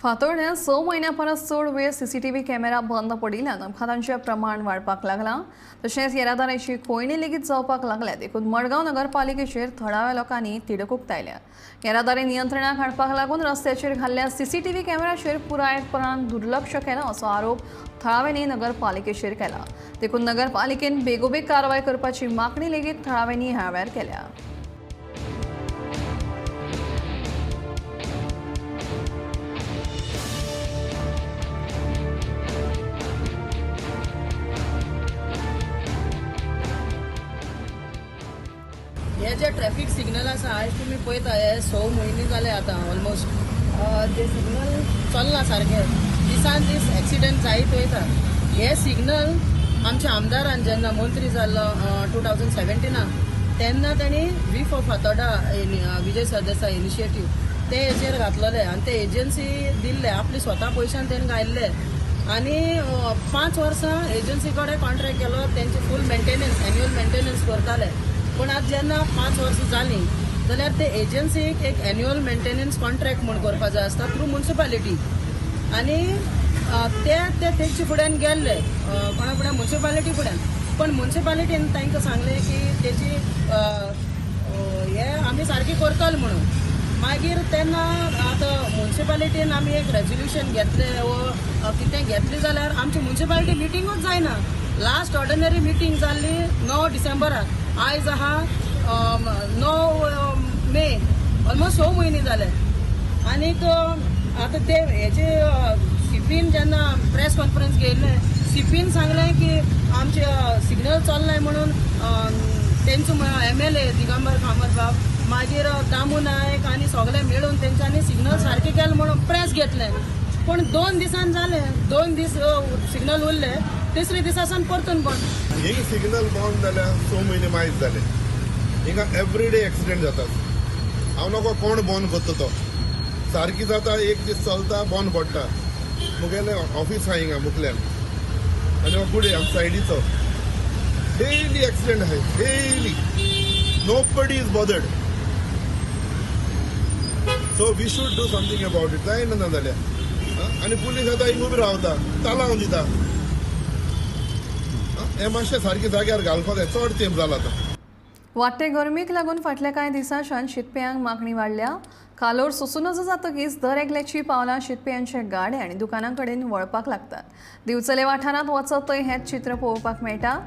फातोड्ड्यां 6 म्हयन्यां परस चड वेळ सीसीटीव्ही कॅमेरा बंद पडिल्ल्यान अपघातांचें प्रमाण वाडपाक लागलां. तशेंच येरादारीची कोंयडी लेगीत जावपाक लागल्या. देखून मडगांव नगरपालिकेचेर थळाव्या लोकांनी तिडक उक्तायल्या. येरादारी नियंत्रणाक हाडपाक लागून रस्त्याचेर घाल्ल्या सीसीटीव्ही कॅमेराचेर पुरायपणान दुर्लक्ष केलां असो आरोप थळाव्यांनी नगरपालिकेचेर केला. देखून नगरपालिकेन बेगोबेग कारवाय करपाची मागणी लेगीत थळाव्यांनी ह्या वेळार केल्या. हे जे ट्रॅफिक सिग्नल आसा आयज तुमी पळयता हे 6 म्हयने जाले आतां ऑलमोस्ट ते सिग्नल चलना सारके, दिसान दीस एक्सिडंट जायत वयता. हे सिग्नल आमच्या आमदारान जेन्ना मंत्री जाल्लो 2017 तेन्ना तांणी V for Fatorda Vijay Sardesai initiative ते हेचेर घातलेले आनी ते एजन्सी दिल्ले आपले स्वता पयशान तेणें घायल्ले आनी 5 वर्सां एजन्सी कडेन कॉन्ट्रॅक्ट केलो, तेंचे फूल मेंटेनन्स एन्युअल मेंटेनन्स करताले. पूण आतां जेन्ना 5 वर्सां जालीं जाल्यार ते एजन्सीक एक एन्युअल मेंटेनन्स कॉन्ट्रॅक्ट म्हूण करपा जाय आसता थ्रू मुन्सिपालिटी आनी ते तेंचे फुड्यान गेल्ले कोणा फुड्यान मुन्सिपालिटी फुड्यान, पण मुन्सिपालिटीन तांकां सांगलें की तेजी हे आमी सारकी करतले म्हणून. मागीर तेन्ना आतां मुन्सिपालिटीन आमी एक रेजोल्युशन घेतलें वो कितें घेतलें जाल्यार आमची मुन्सिपालिटी मिटिंगूच जायना. लास्ट ऑर्डिनरी मिटींग जाल्ली 9 डिसेंबराक, आयज आहा 9 मे, ऑलमोस्ट 6 म्हयने जाले. आनीक आतां ते हेजे सीपीन जेन्ना प्रेस कॉन्फरन्स घेयल्लें, सीपीन सांगलें की आमचे सिग्नल चलनाय म्हणून तेंचो MLA Digambar Kamat बाब, मागीर दामू नायक आनी सगळे मेळून तेंच्यांनी सिग्नल सारकें केलें म्हणून प्रेस घेतलें. पूण 2 दिसान जालें, 2 दीस सिग्नल उरले, तिसरे दिसा सावन परतून बंद. ही सिग्नल बंद जाल्यार 6 म्हयने मायज जाले. हिंगा एवरीडे एक्सिडंट जातात. हांव नको कोण बंद करता तो सारकी जाता, एक दीस चलता बंद पडटा. मुगेलें ऑफीस आहा हिंगा मुखल्यान आनी हो गुडे आमच्या सायडीचो डेली एक्सिडंट आहाय, daily. Nobody is bothered. So we should do something about it. जायना ना जाल्यार आनी पुलीस आतां हिंग उबी रावता, तालांव दिता. हे मातशें सारकें जाग्यार घालपाक जाय, चड तेंप जाला आतां. वाडटे गरमेक लागून फाटल्या कांय दिसांच्यान शितपेयांक मागणी वाडल्या. कालोर सोसूं नजो जातकीच दर एकल्याची पावलां शितपेयांचे गाडे आनी दुकानां कडेन वळपाक लागतात. दिवचले वाठारांत वचत थंय हेंच चित्र पळोवपाक मेळटा.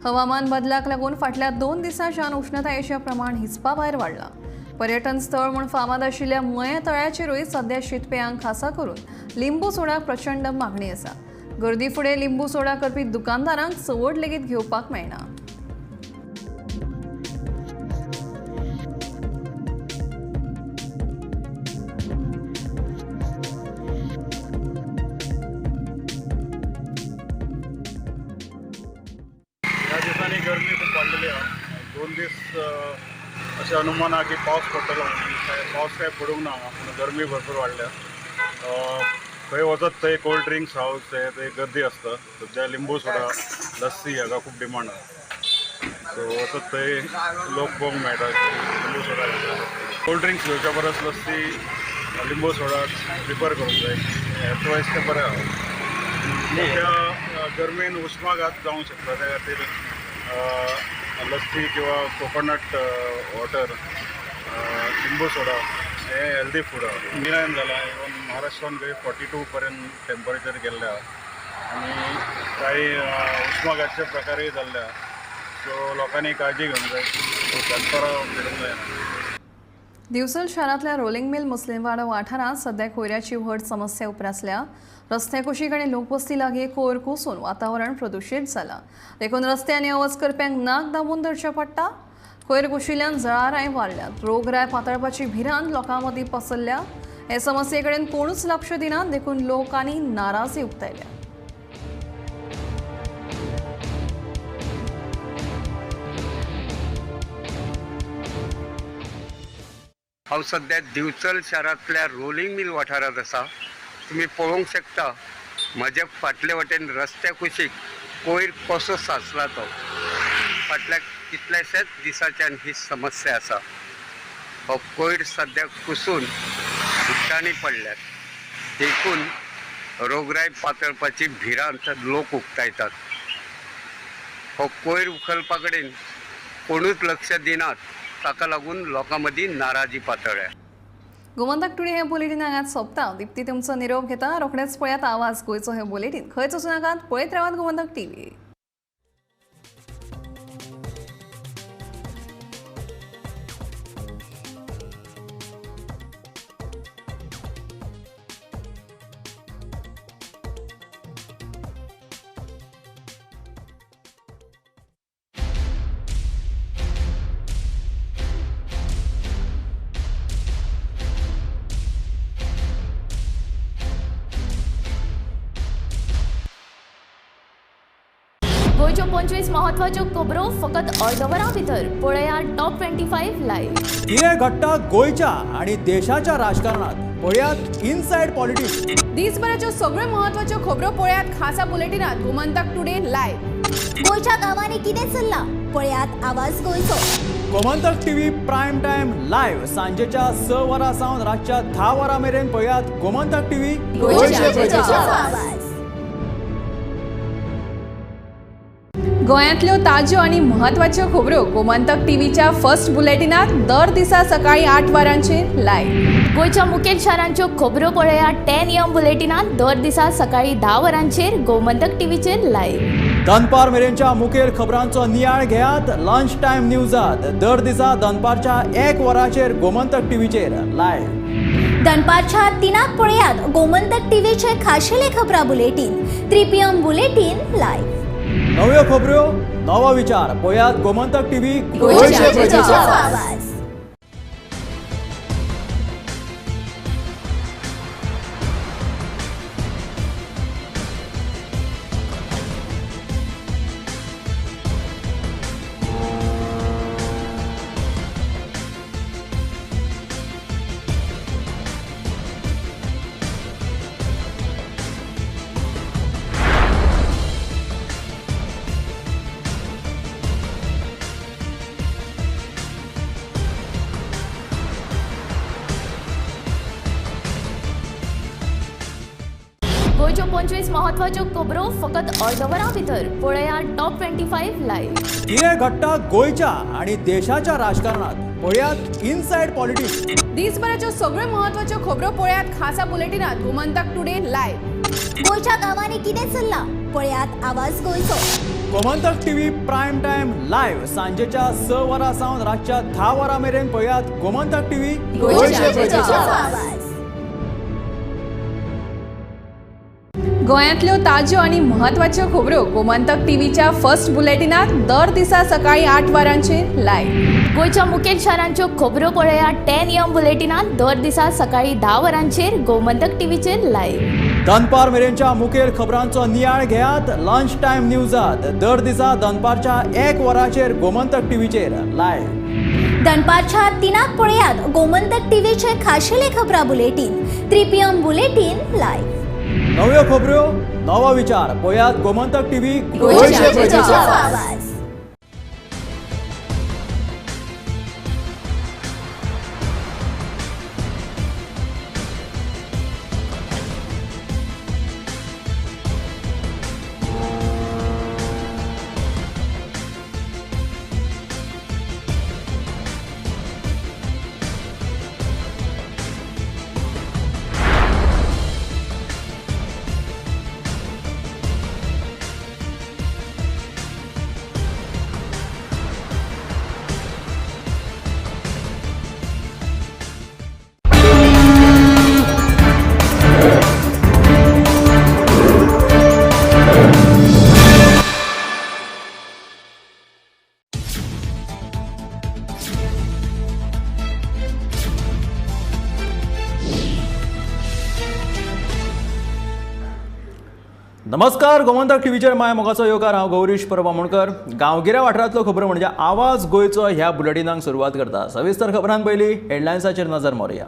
हवामान बदलाक लागून फाटल्या 2 दिसांच्यान उश्णतायेचें प्रमाण हिसपा भायर वाडलां. पर्यटन स्थळ म्हूण फामाद आशिल्ल्या मये तळ्याचेरूय सद्या शितपेयांक खासा करून लिंबू सोडाक प्रचंड मागणी आसा. गर्दी फुडें लिंबू सोडा करपी दुकानदारांक चवड लेगीत घेवपाक मेळना. ह्या दिसांनी गरमी खूब वाडलेली आहा. 2 दीस अशें अनुमान आहा की पावस पडटलो म्हणून, पावस काय पडूंक ना पूण गरमी भरपूर वाडल्या. खंय वचत थंय कोल्ड ड्रिंक्स हावस हे थंय गर्दी आसता. सद्या लिंबू सोडा, लस्सी हाका खूब डिमांड आहा. सो वचत थंय लोक पळोवंक मेळटा लिंबू सोडा घेता. कोल्ड ड्रिंक्स घेवच्या परस लस्सी, लिंबू सोडा प्रिफर करूंक जाय. हेल्थ वायज तें बरें आहा. त्या गरमेन उश्माघात जावंक शकता, त्या खातीर लस्सी किंवा कोकोनट वॉटर, लिंबू सोडा हे हेल्दी फूड आहा. इंडियान जाला, इवन महाराष्ट्रान खंय 42 पर्यंत टेम्परेचर गेल्लें आहा आनी कांय उश्माघातचे प्रकारय जाल्ले आहा. सो लोकांनी काळजी घेवंक जाय, दनपारां फिरूंक जायना. दिवचल शारांतल्या रोलिंग मिल मुस्लिमवाडो वाठारांत सद्या कोयराची व्हड समस्या उप्रासल्या. रस्त्या कुशीक आनी लोकवस्ती लागीं कोयर कोसून वातावरण प्रदुशीत जालां. देखून रस्त्यांनी आवाज करप्यांक नाक दामून धरचें पडटा. कोयर कुशिल्ल्यान जळारांय वाडल्यात. रोगराय पातळपाची भिरांत लोकां मदीं पसरल्या. हे समस्ये कडेन कोणूच लक्ष दिना, देखून लोकांनी नाराजी उक्तायल्या. हांव सद्या दिवचल शारांतल्या रोलिंग मिल वाठारांत आसा. तुमी पळोवंक शकता म्हज्या फाटले वटेन रस्त्या कुशीक कोयर कसो साचला तो. फाटल्या कितल्याशाच दिसाच्यान ही समस्या आसा. हो कोयर सद्या कुसून उदकांनी पडल्यात, देखून रोगराय पातळपाची भिरांत लोक उक्तायतात. हो कोयर उखलपा कडेन कोणूच लक्ष दिनात, ताका लागून लोकां मदीं नाराजी पातळ्ळ्या. गोमंतक टुडे हे बुलेटीन हांगाच सोंपता. दीप्ती तुमचो निरोप घेता. रोखडेच पळयात आवाज गोंयचो हे बुलेटीन. खंयच वचूं नाकात, पळयत रावात गोमंतक टीव्ही. गोंयच्यो 25 म्हत्वाच्यो खबरो फकत अर्द वरां भितर पळयात टॉप 25 लायव्ह. कितें घडटा गोंयच्या आनी देशाच्या राजकारणात पळयात इनसायड पॉलिटिक्स. दिसभराच्यो सगळ्यो म्हत्वाच्यो खबरो पळयात खासा बुलेटिनात गोमंतक टुडे लायव्ह. गोंयच्या गांवांनी कितें चल्लां पळयात आवाज गोंयचो. Gomantak TV prime time live सांजेच्या 6 वरां सावन रातच्या 10 वरां मेरेन पळयात गोमंतक टीव्ही गोंयच्या प्रजेचो आवाज. गोंयांतल्यो ताज्यो आनी म्हत्वाच्यो खबरो गोमंतक टीव्हीच्या फर्स्ट बुलेटिनात दर दिसा सकाळी 8 वरांचेर लायव्ह. गोंयच्या मुखेल शारांच्यो खबरो पळयात 10 AM बुलेटिनात दर दिसा सकाळी 10 वरांचेर गोमंतक टीव्हीचेर लायव्ह. दनपार मेरेनच्या मुखेल खबरांचो नियाळ घेयात लंच टायम न्यूजात दर दिसा दनपारच्या 1 वरांचेर गोमंतक टीव्हीचेर लायव्ह. दनपारच्या 3 पळयात गोमंतक टीव्हीचे खाशेले खबरां बुलेटीन 3 PM bulletin live. नव्यो खबरो नवो विचार पळयात गोमंतक टीव्ही गोंयच्या प्रजेचो आवाज. गोंयच्यो 25 म्हत्वाच्यो खबरो फकत अर्द वरां भितर पळयात टॉप 25 लायव्ह. कितें घडटा गोंयच्या आनी देशाच्या राजकारणात पळयात इनसायड पॉलिटिक्स. दिसभराच्यो सगळ्यो म्हत्वाच्यो खबरो पळयात खासा बुलेटिनात गोमंतक टुडे लायव्ह. गोंयच्या गांवांनी कितें चल्लां पळयात आवाज गोंयचो. Gomantak TV prime time live सांजेच्या 6 वरां सावन रातच्या 10 वरां मेरेन पळयात गोमंतक टीव्ही गोंयच्या प्रजेचो आवाज. गोंयांतल्यो ताज्यो आनी म्हत्वाच्यो खबरो गोमंतक टीव्हीच्या फर्स्ट बुलेटिनात दर दिसा सकाळी 8 वरांचेर लायव्ह. गोंयच्या मुखेल शारांच्यो खबरो पळयात 10 AM बुलेटिनात दर दिसा सकाळी 10 वरांचेर गोमंतक टीव्हीचेर लायव्ह. दनपार मेरेनच्या मुखेल खबरांचो नियाळ घेयात लंच टायम न्यूजात दर दिसा दनपारच्या 1 वरांचेर गोमंतक टीव्हीचेर लायव्ह. दनपारच्या 3 पळयात गोमंतक टीव्हीचे खाशेले खबरां बुलेटीन 3 PM bulletin live. नव्यो खबरो नवो विचार पळयात गोमंतक टीव्ही गोंयच्या प्रजेचो आवाज. नमस्कार, गोमंतक टीव्हीचेर माय मोगाचो येवकार. हांव गौरीश परब आमोणकर. गांवगिऱ्या वाठारांतलो खबरो म्हणजे आवाज गोंयचो ह्या बुलेटिनाक सुरवात करता. सविस्तर खबरां पयलीं हेडलायन्साचेर नजर मारुया.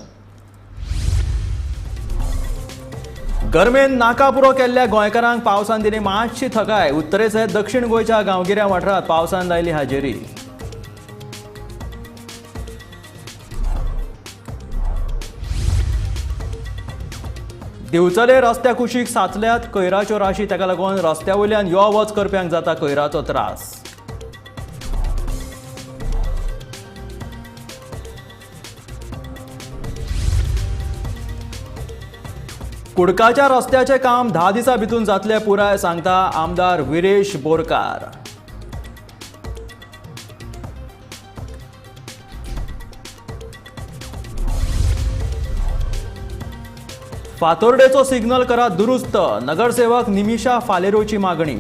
गरमेन नाकापुरो केल्ल्या गोंयकारांक पावसान दिली मातशी थकाय. उत्तरे सयत दक्षिण गोंयच्या गांवगिऱ्या वाठारांत पावसान लायली हाजेरी. दिवचले रस्त्या कुशीक साचल्यात कोयराच्यो राशी, ताका लागून रस्त्या वयल्यान यो वच करप्यांक जाता कोयराचो त्रास. कुडकाच्या रस्त्याचें काम 10 दिसां भितून जातलें पुराय, सांगता आमदार विरेश बोरकार. फातोर्डेचो सिग्नल करा दुरुस्त, नगरसेवक निमिषा फालेरोची मागणी.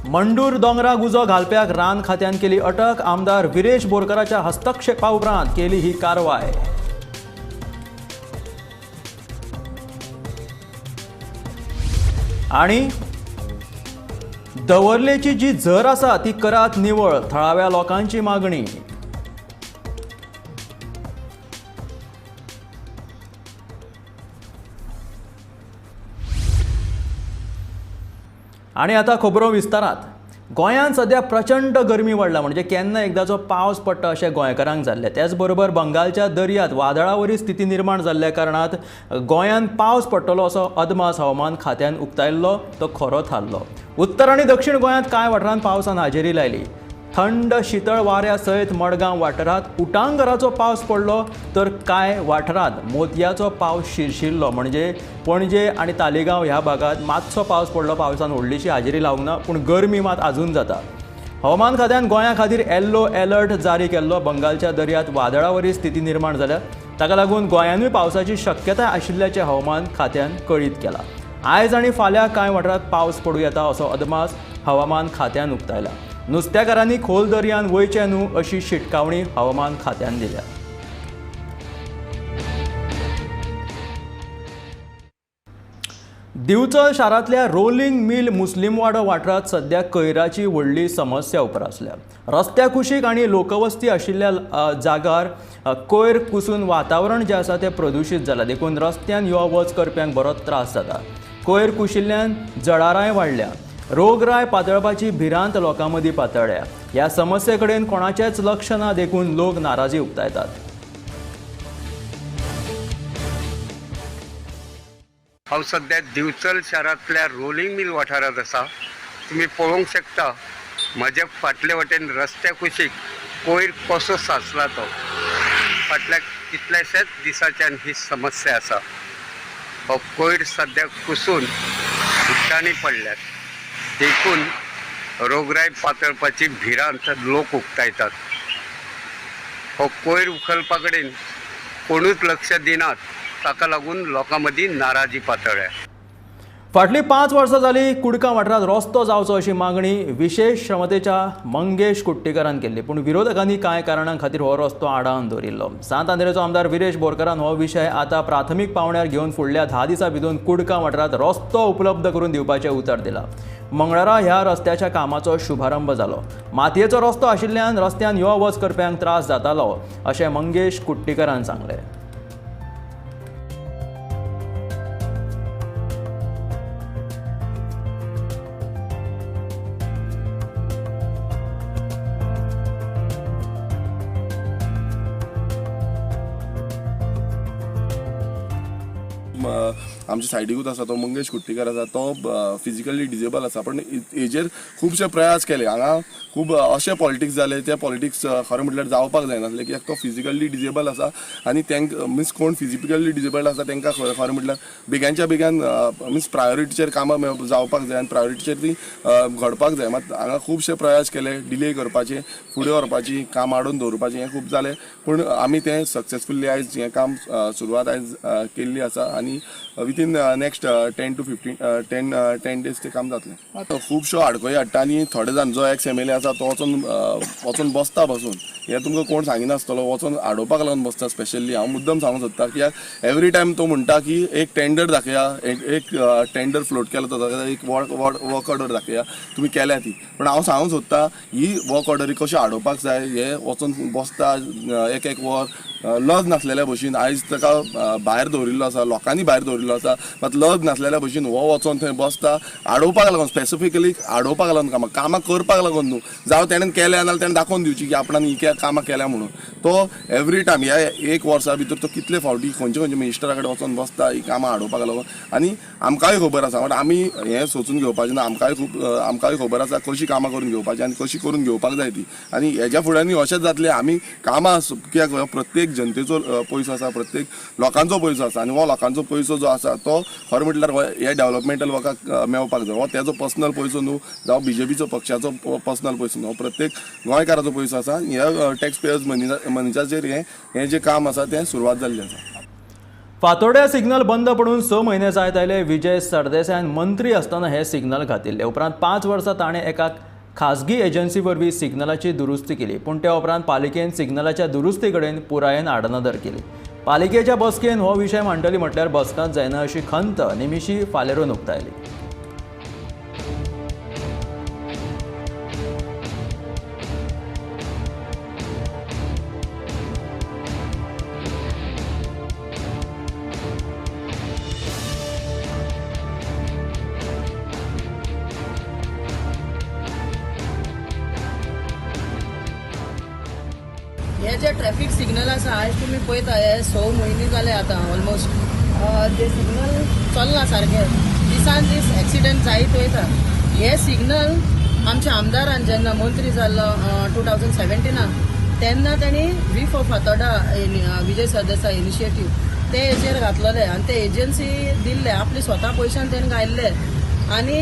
मंडूर दोंगरा उजो घालप्याक रान खात्यान केली अटक, आमदार विरेश बोरकाराच्या हस्तक्षेपा उपरांत केली ही कारवाय. आणि दवर्लेची जी झर आसा ती करात निवळ, थळाव्या लोकांची मागणी. आणि आता खबरो विस्तारात. गोंयांत सध्या प्रचंड गरमी वाडला, म्हणजे केन्ना एकदाचो पावस पडटा अशें गोंयकारांक जाल्लें. त्याच बरोबर बंगालच्या दर्यांत वादळावरी स्थिती निर्माण जाल्ल्या कारणात गोंयांत पावस पडटलो असो अदमास हवामान खात्यान उक्तायल्लो तो खरो थारलो. उत्तर आनी दक्षिण गोंयांत कांय वाठारांत पावसान हाजेरी लायली. थंड शितळ वाऱ्या सयत मडगांव वाठारांत उटांगराचो पावस पडलो, तर कांय वाठारांत मोतयाचो पावस शिरशिरलो. म्हणजे पणजे आनी तालिगांव ह्या भागांत मातसो पावस पडलो. पावसान व्हडलीशी हाजेरी लावंक ना, पूण गरमी मात आजून जाता. हवामान खात्यान गोंया खातीर येल्लो अलर्ट जारी केल्लो. बंगालच्या दर्यांत वादळावरी स्थिती निर्माण जाल्या, ताका लागून गोंयानूय पावसाची शक्यताय आशिल्ल्याचें हवामान खात्यान कळीत केलां. आयज आनी फाल्यां कांय वाठारांत पावस पडूं येता असो अदमास हवामान खात्यान उक्तायला. नुस्त्याकारांनी खोल दर्यान वयचें न्हू अशी शिटकावणी हवामान खात्यान दिल्या. दिवचल शारांतल्या रोलिंग मिल मुस्लिमवाडो वाठारांत सध्या कोयराची व्हडली समस्या उप्रासल्या. रस्त्या कुशीक आनी लोकवस्ती आशिल्ल्या जागार कोयर कुसून वातावरण जें आसा तें प्रदुशीत जालां, देखून रस्त्यान यो वच करप्यांक बरोच त्रास जाता. कोयर कुशिल्ल्यान जळारांय वाडल्या, रोगराय पातळपाची भिरांत लोकां मदीं पातळ्ळ्या. ह्या समस्ये कडेन कोणाचेंच लक्ष ना, देखून लोक नाराजी उक्तायतात. हांव सद्या दिवचल शारांतल्या रोलिंग मिल वाठारांत आसा. तुमी पळोवंक शकता म्हज्या फाटले वटेन रस्त्या कुशीक कोयर कसो साचला तो. फाटल्या कितल्याशाच दिसाच्यान ही समस्या आसा. हो कोयर सद्या कुसून उदकांनी पडल्यात, देखून रोगराय पातळपाची भिरांत लोक उक्तायतात. हो कोयर उखलपा कडेन कोणूच लक्ष दिनात, ताका लागून लोकां मदीं नाराजी पातळ्ळ्या. फाटलीं 5 वर्सां जालीं कुडका वाठारांत रस्तो जावचो अशी मागणी विशेश क्षमतेच्या मंगेश कुट्टीकारान केल्ली, पूण विरोधकांनी कांय कारणां खातीर हो रस्तो आडावन दवरिल्लो. सांत आंद्रेचो आमदार विरेश बोरकारान हो विशय आतां प्राथमीक पावंड्यार घेवन फुडल्या 10 दिसां भितर कुडका वाठारांत रस्तो उपलब्ध करून दिवपाचें उतर दिलां. मंगळारा ह्या रस्त्याच्या कामाचो शुभारंभ जालो. मातयेचो रस्तो आशिल्ल्यान रस्त्यान यो वच करप्यांक त्रास जातालो अशें मंगेश कुट्टीकारान सांगलें. आमच्या सायडीकूच आसा तो मंगेश कुट्टीकर आसा, तो फिजिकली डिजेबल आसा, पण हेजेर खुबशे प्रयास केले. हांगा खूब अशे पॉलिटिक्स जाले, ते पॉलिटिक्स खरें म्हटल्यार जावपाक जायनासले, कित्याक तो फिजिकली डिजेबल आसा आनी तांकां मिन्स कोण फिजिकली डिजेबल्ड आसा तांकां खरें म्हटल्यार बेग्यांच्या बेग्यान मिन्स प्रायोरिटीचेर कामां जावपाक जाय आनी प्रायोरिटीचेर ती घडपाक जाय. मात हांगा खुबशे प्रयास केले डिले करपाचे, फुडें व्हरपाची, काम आडोवन दवरपाचें, हें खूब जालें, पूण आमी तें सक्सेसफुली आयज हें काम सुरवात आयज केल्ली आसा आनी within Within next 10 to 15 10 days ते काम जातलें. खुबश्यो आडखळी हाडटा आनी थोडे जाण जो एक्स एम एल ए आसा तो वचून बसता बसून, हें तुमकां कोण सांगिनासतलो, वचून आडोवपाक लागून बसता. स्पेशली हांव मुद्दम सांगूंक सोदता कित्याक एवरी टायम तो म्हणटा की एक टेंडर दाखया, एक टेंडर फ्लोट केलो तो दाखया, एक वर्क ऑर्डर दाखया तुमी केल्या ती. पूण हांव सांगूंक सोदता ही वर्क ऑर्डरी कश्यो आडोवपाक जाय, हे वचून बसता एक एक वर लज नासलेल्या भशेन. आयज ताका भायर दवरिल्लो आसा, लोकांनी भायर दवरिल्लो आसा, मात लज नासलेल्या भशेन हो वचोन थंय बसता आडोवपाक लागून, स्पेसिफिकली आडोवपाक लागून कामां कामां करपाक लागून न्हू, जावं तेणें केल्या नाजाल्यार तेणें दाखोवन दिवची की आपणान ही कामां केल्या म्हणून. तो एवरी टायम ह्या एक वर्सा भितर तो कितले फावटी खंयचे खंयचे मिनिस्टरा कडेन वचोन बसता ही कामां आडोवपाक लागून. आनी आमकांय खबर आसा, बट आमी हें सोचून घेवपाचें ना, आमकांय खबर आसा कशी कामां करून घेवपाची आनी कशी करून घेवपाक जाय ती. आनी हेज्या फुड्यानूय अशेंच जातलें. आमी कामां कित्याक प्रत्येक जनतेचो पयसो आसा, प्रत्येक लोकांचो पयसो आसा आनी हो लोकांचो पयसो जो आसा तो खरें म्हटल्यार हे डेव्हलपमेंटल वर्काक मेळपाक जाय. हो तेजो पर्सनल पयसो न्हू, जावं बीजेपीचो पक्षाचो पर्सनल पयसो न्हू, हो प्रत्येक गोंयकाराचो पयसो आसा. ह्या टॅक्स पेयर्स मनीजाचेर हें जें काम आसा तें सुरवात जाल्ली आसा. फातोड्या सिग्नल बंद पडून 6 म्हयने जायत आयले. विजय सरदेसायान मंत्री आसतना हे सिग्नल घातिल्ले. उपरांत 5 वर्सां ताणें एका खाजगी एजन्सी वरवीं सिग्नलाची दुरुस्ती केली, पूण त्या उपरांत पालिकेन सिग्नलाच्या दुरुस्ती कडेन पुरायेन आडनदर केली. पालिकेच्या बसकेन हो विशय मांडटली म्हटल्यार बसकांत जायना अशी खंत निमिशी फालेरोन उक्तायली. हे जे ट्रॅफिक सिग्नल आसा आयज तुमी पळयता, हे 6 म्हयने जाले आतां ऑलमोस्ट ते सिग्नल चलना सारके, दिसान दीस एक्सिडंट जायत वयता. हे सिग्नल आमच्या आमदारान जेन्ना मंत्री जाल्लो 2017 तेन्ना तेणी V for Fatorda Vijay Sardesai initiative ते हेचेर घातलेले आनी ते एजन्सी दिल्ले आपले स्वता पयशान तेणी घायल्ले आनी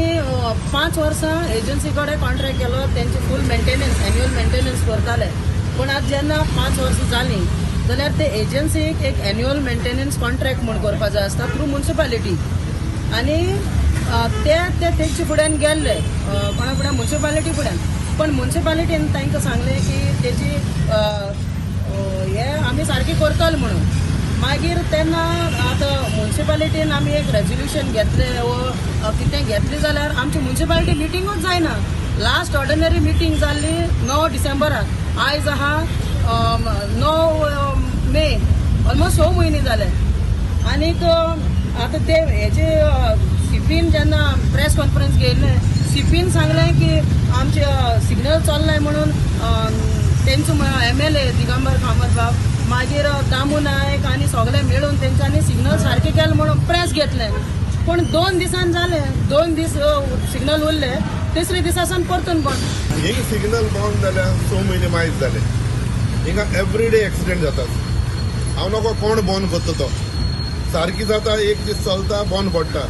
5 वर्सां एजन्सी कडेन कॉन्ट्रॅक्ट केलो, तेंचे फूल मेंटेनन्स एन्युअल मेंटेनन्स करताले. पूण आतां जेन्ना 5 वर्सां जालीं जाल्यार ते एजन्सीक एक एन्युअल मेंटेनन्स कॉन्ट्रॅक्ट म्हूण करपा जाय आसता थ्रू मुन्सिपालिटी आनी ते तेंचे फुड्यान गेल्ले कोणा फुड्यान मुन्सिपालिटी फुड्यान, पण मुन्सिपालिटीन तांकां सांगलें की तेजी हे आमी सारकी करतले म्हणून. मागीर तेन्ना आतां मुन्सिपालिटीन आमी एक रेजोल्युशन घेतलें वो कितें घेतलें जाल्यार आमची मुन्सिपालिटी मिटिंगूच जायना. लास्ट ऑर्डिनरी मिटींग जाल्ली 9 डिसेंबराक, आयज आहा 9 मे, ऑलमोस्ट 6 म्हयने जाले. आनीक आतां ते हेजे सीपीन जेन्ना प्रेस कॉन्फरन्स घेयल्लें, सीपीन सांगलें की आमचे सिग्नल चल्लाय म्हणून तेंचो MLA Digambar Kamat बाब, मागीर दामू नायक आनी सगळे मेळून तेंच्यांनी सिग्नल सारकें केलें म्हणून प्रेस घेतलें. पूण 2 दिसान जालें, 2 दीस सिग्नल उरले, तिसरे दिसा सावन परतून बंद. ही सिग्नल बंद जाल्यार 6 म्हयने मायज जाले. हिंगा एवरीडे एक्सिडंट जातात. हांव नको कोण बंद करता तो सारकी जाता, एक दीस चलता बंद पडटा.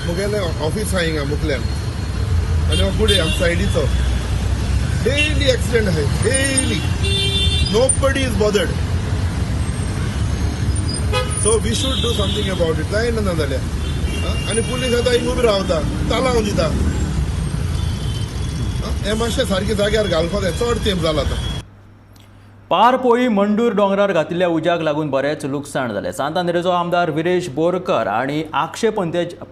मुगेलें ऑफीस आहा हिंगा मुखल्यान आनी हो गुडे आमच्या सायडीचो डेली एक्सिडंट आहाय, daily, nobody is bothered. So we should do something about it. जायना ना जाल्यार आनी पुलीस आतां हिंग उबी रावता, तालांव दिता, हें मातशें सारकें जाग्यार घालपाक जाय. चड तेंप जाला आतां. पारपोळी मंडूर डोंगरार घातिल्ल्या उज्याक लागून बरेंच लुकसाण जालें. सांत आंद्रेचो आमदार विरेश बोरकर आनी आक्षे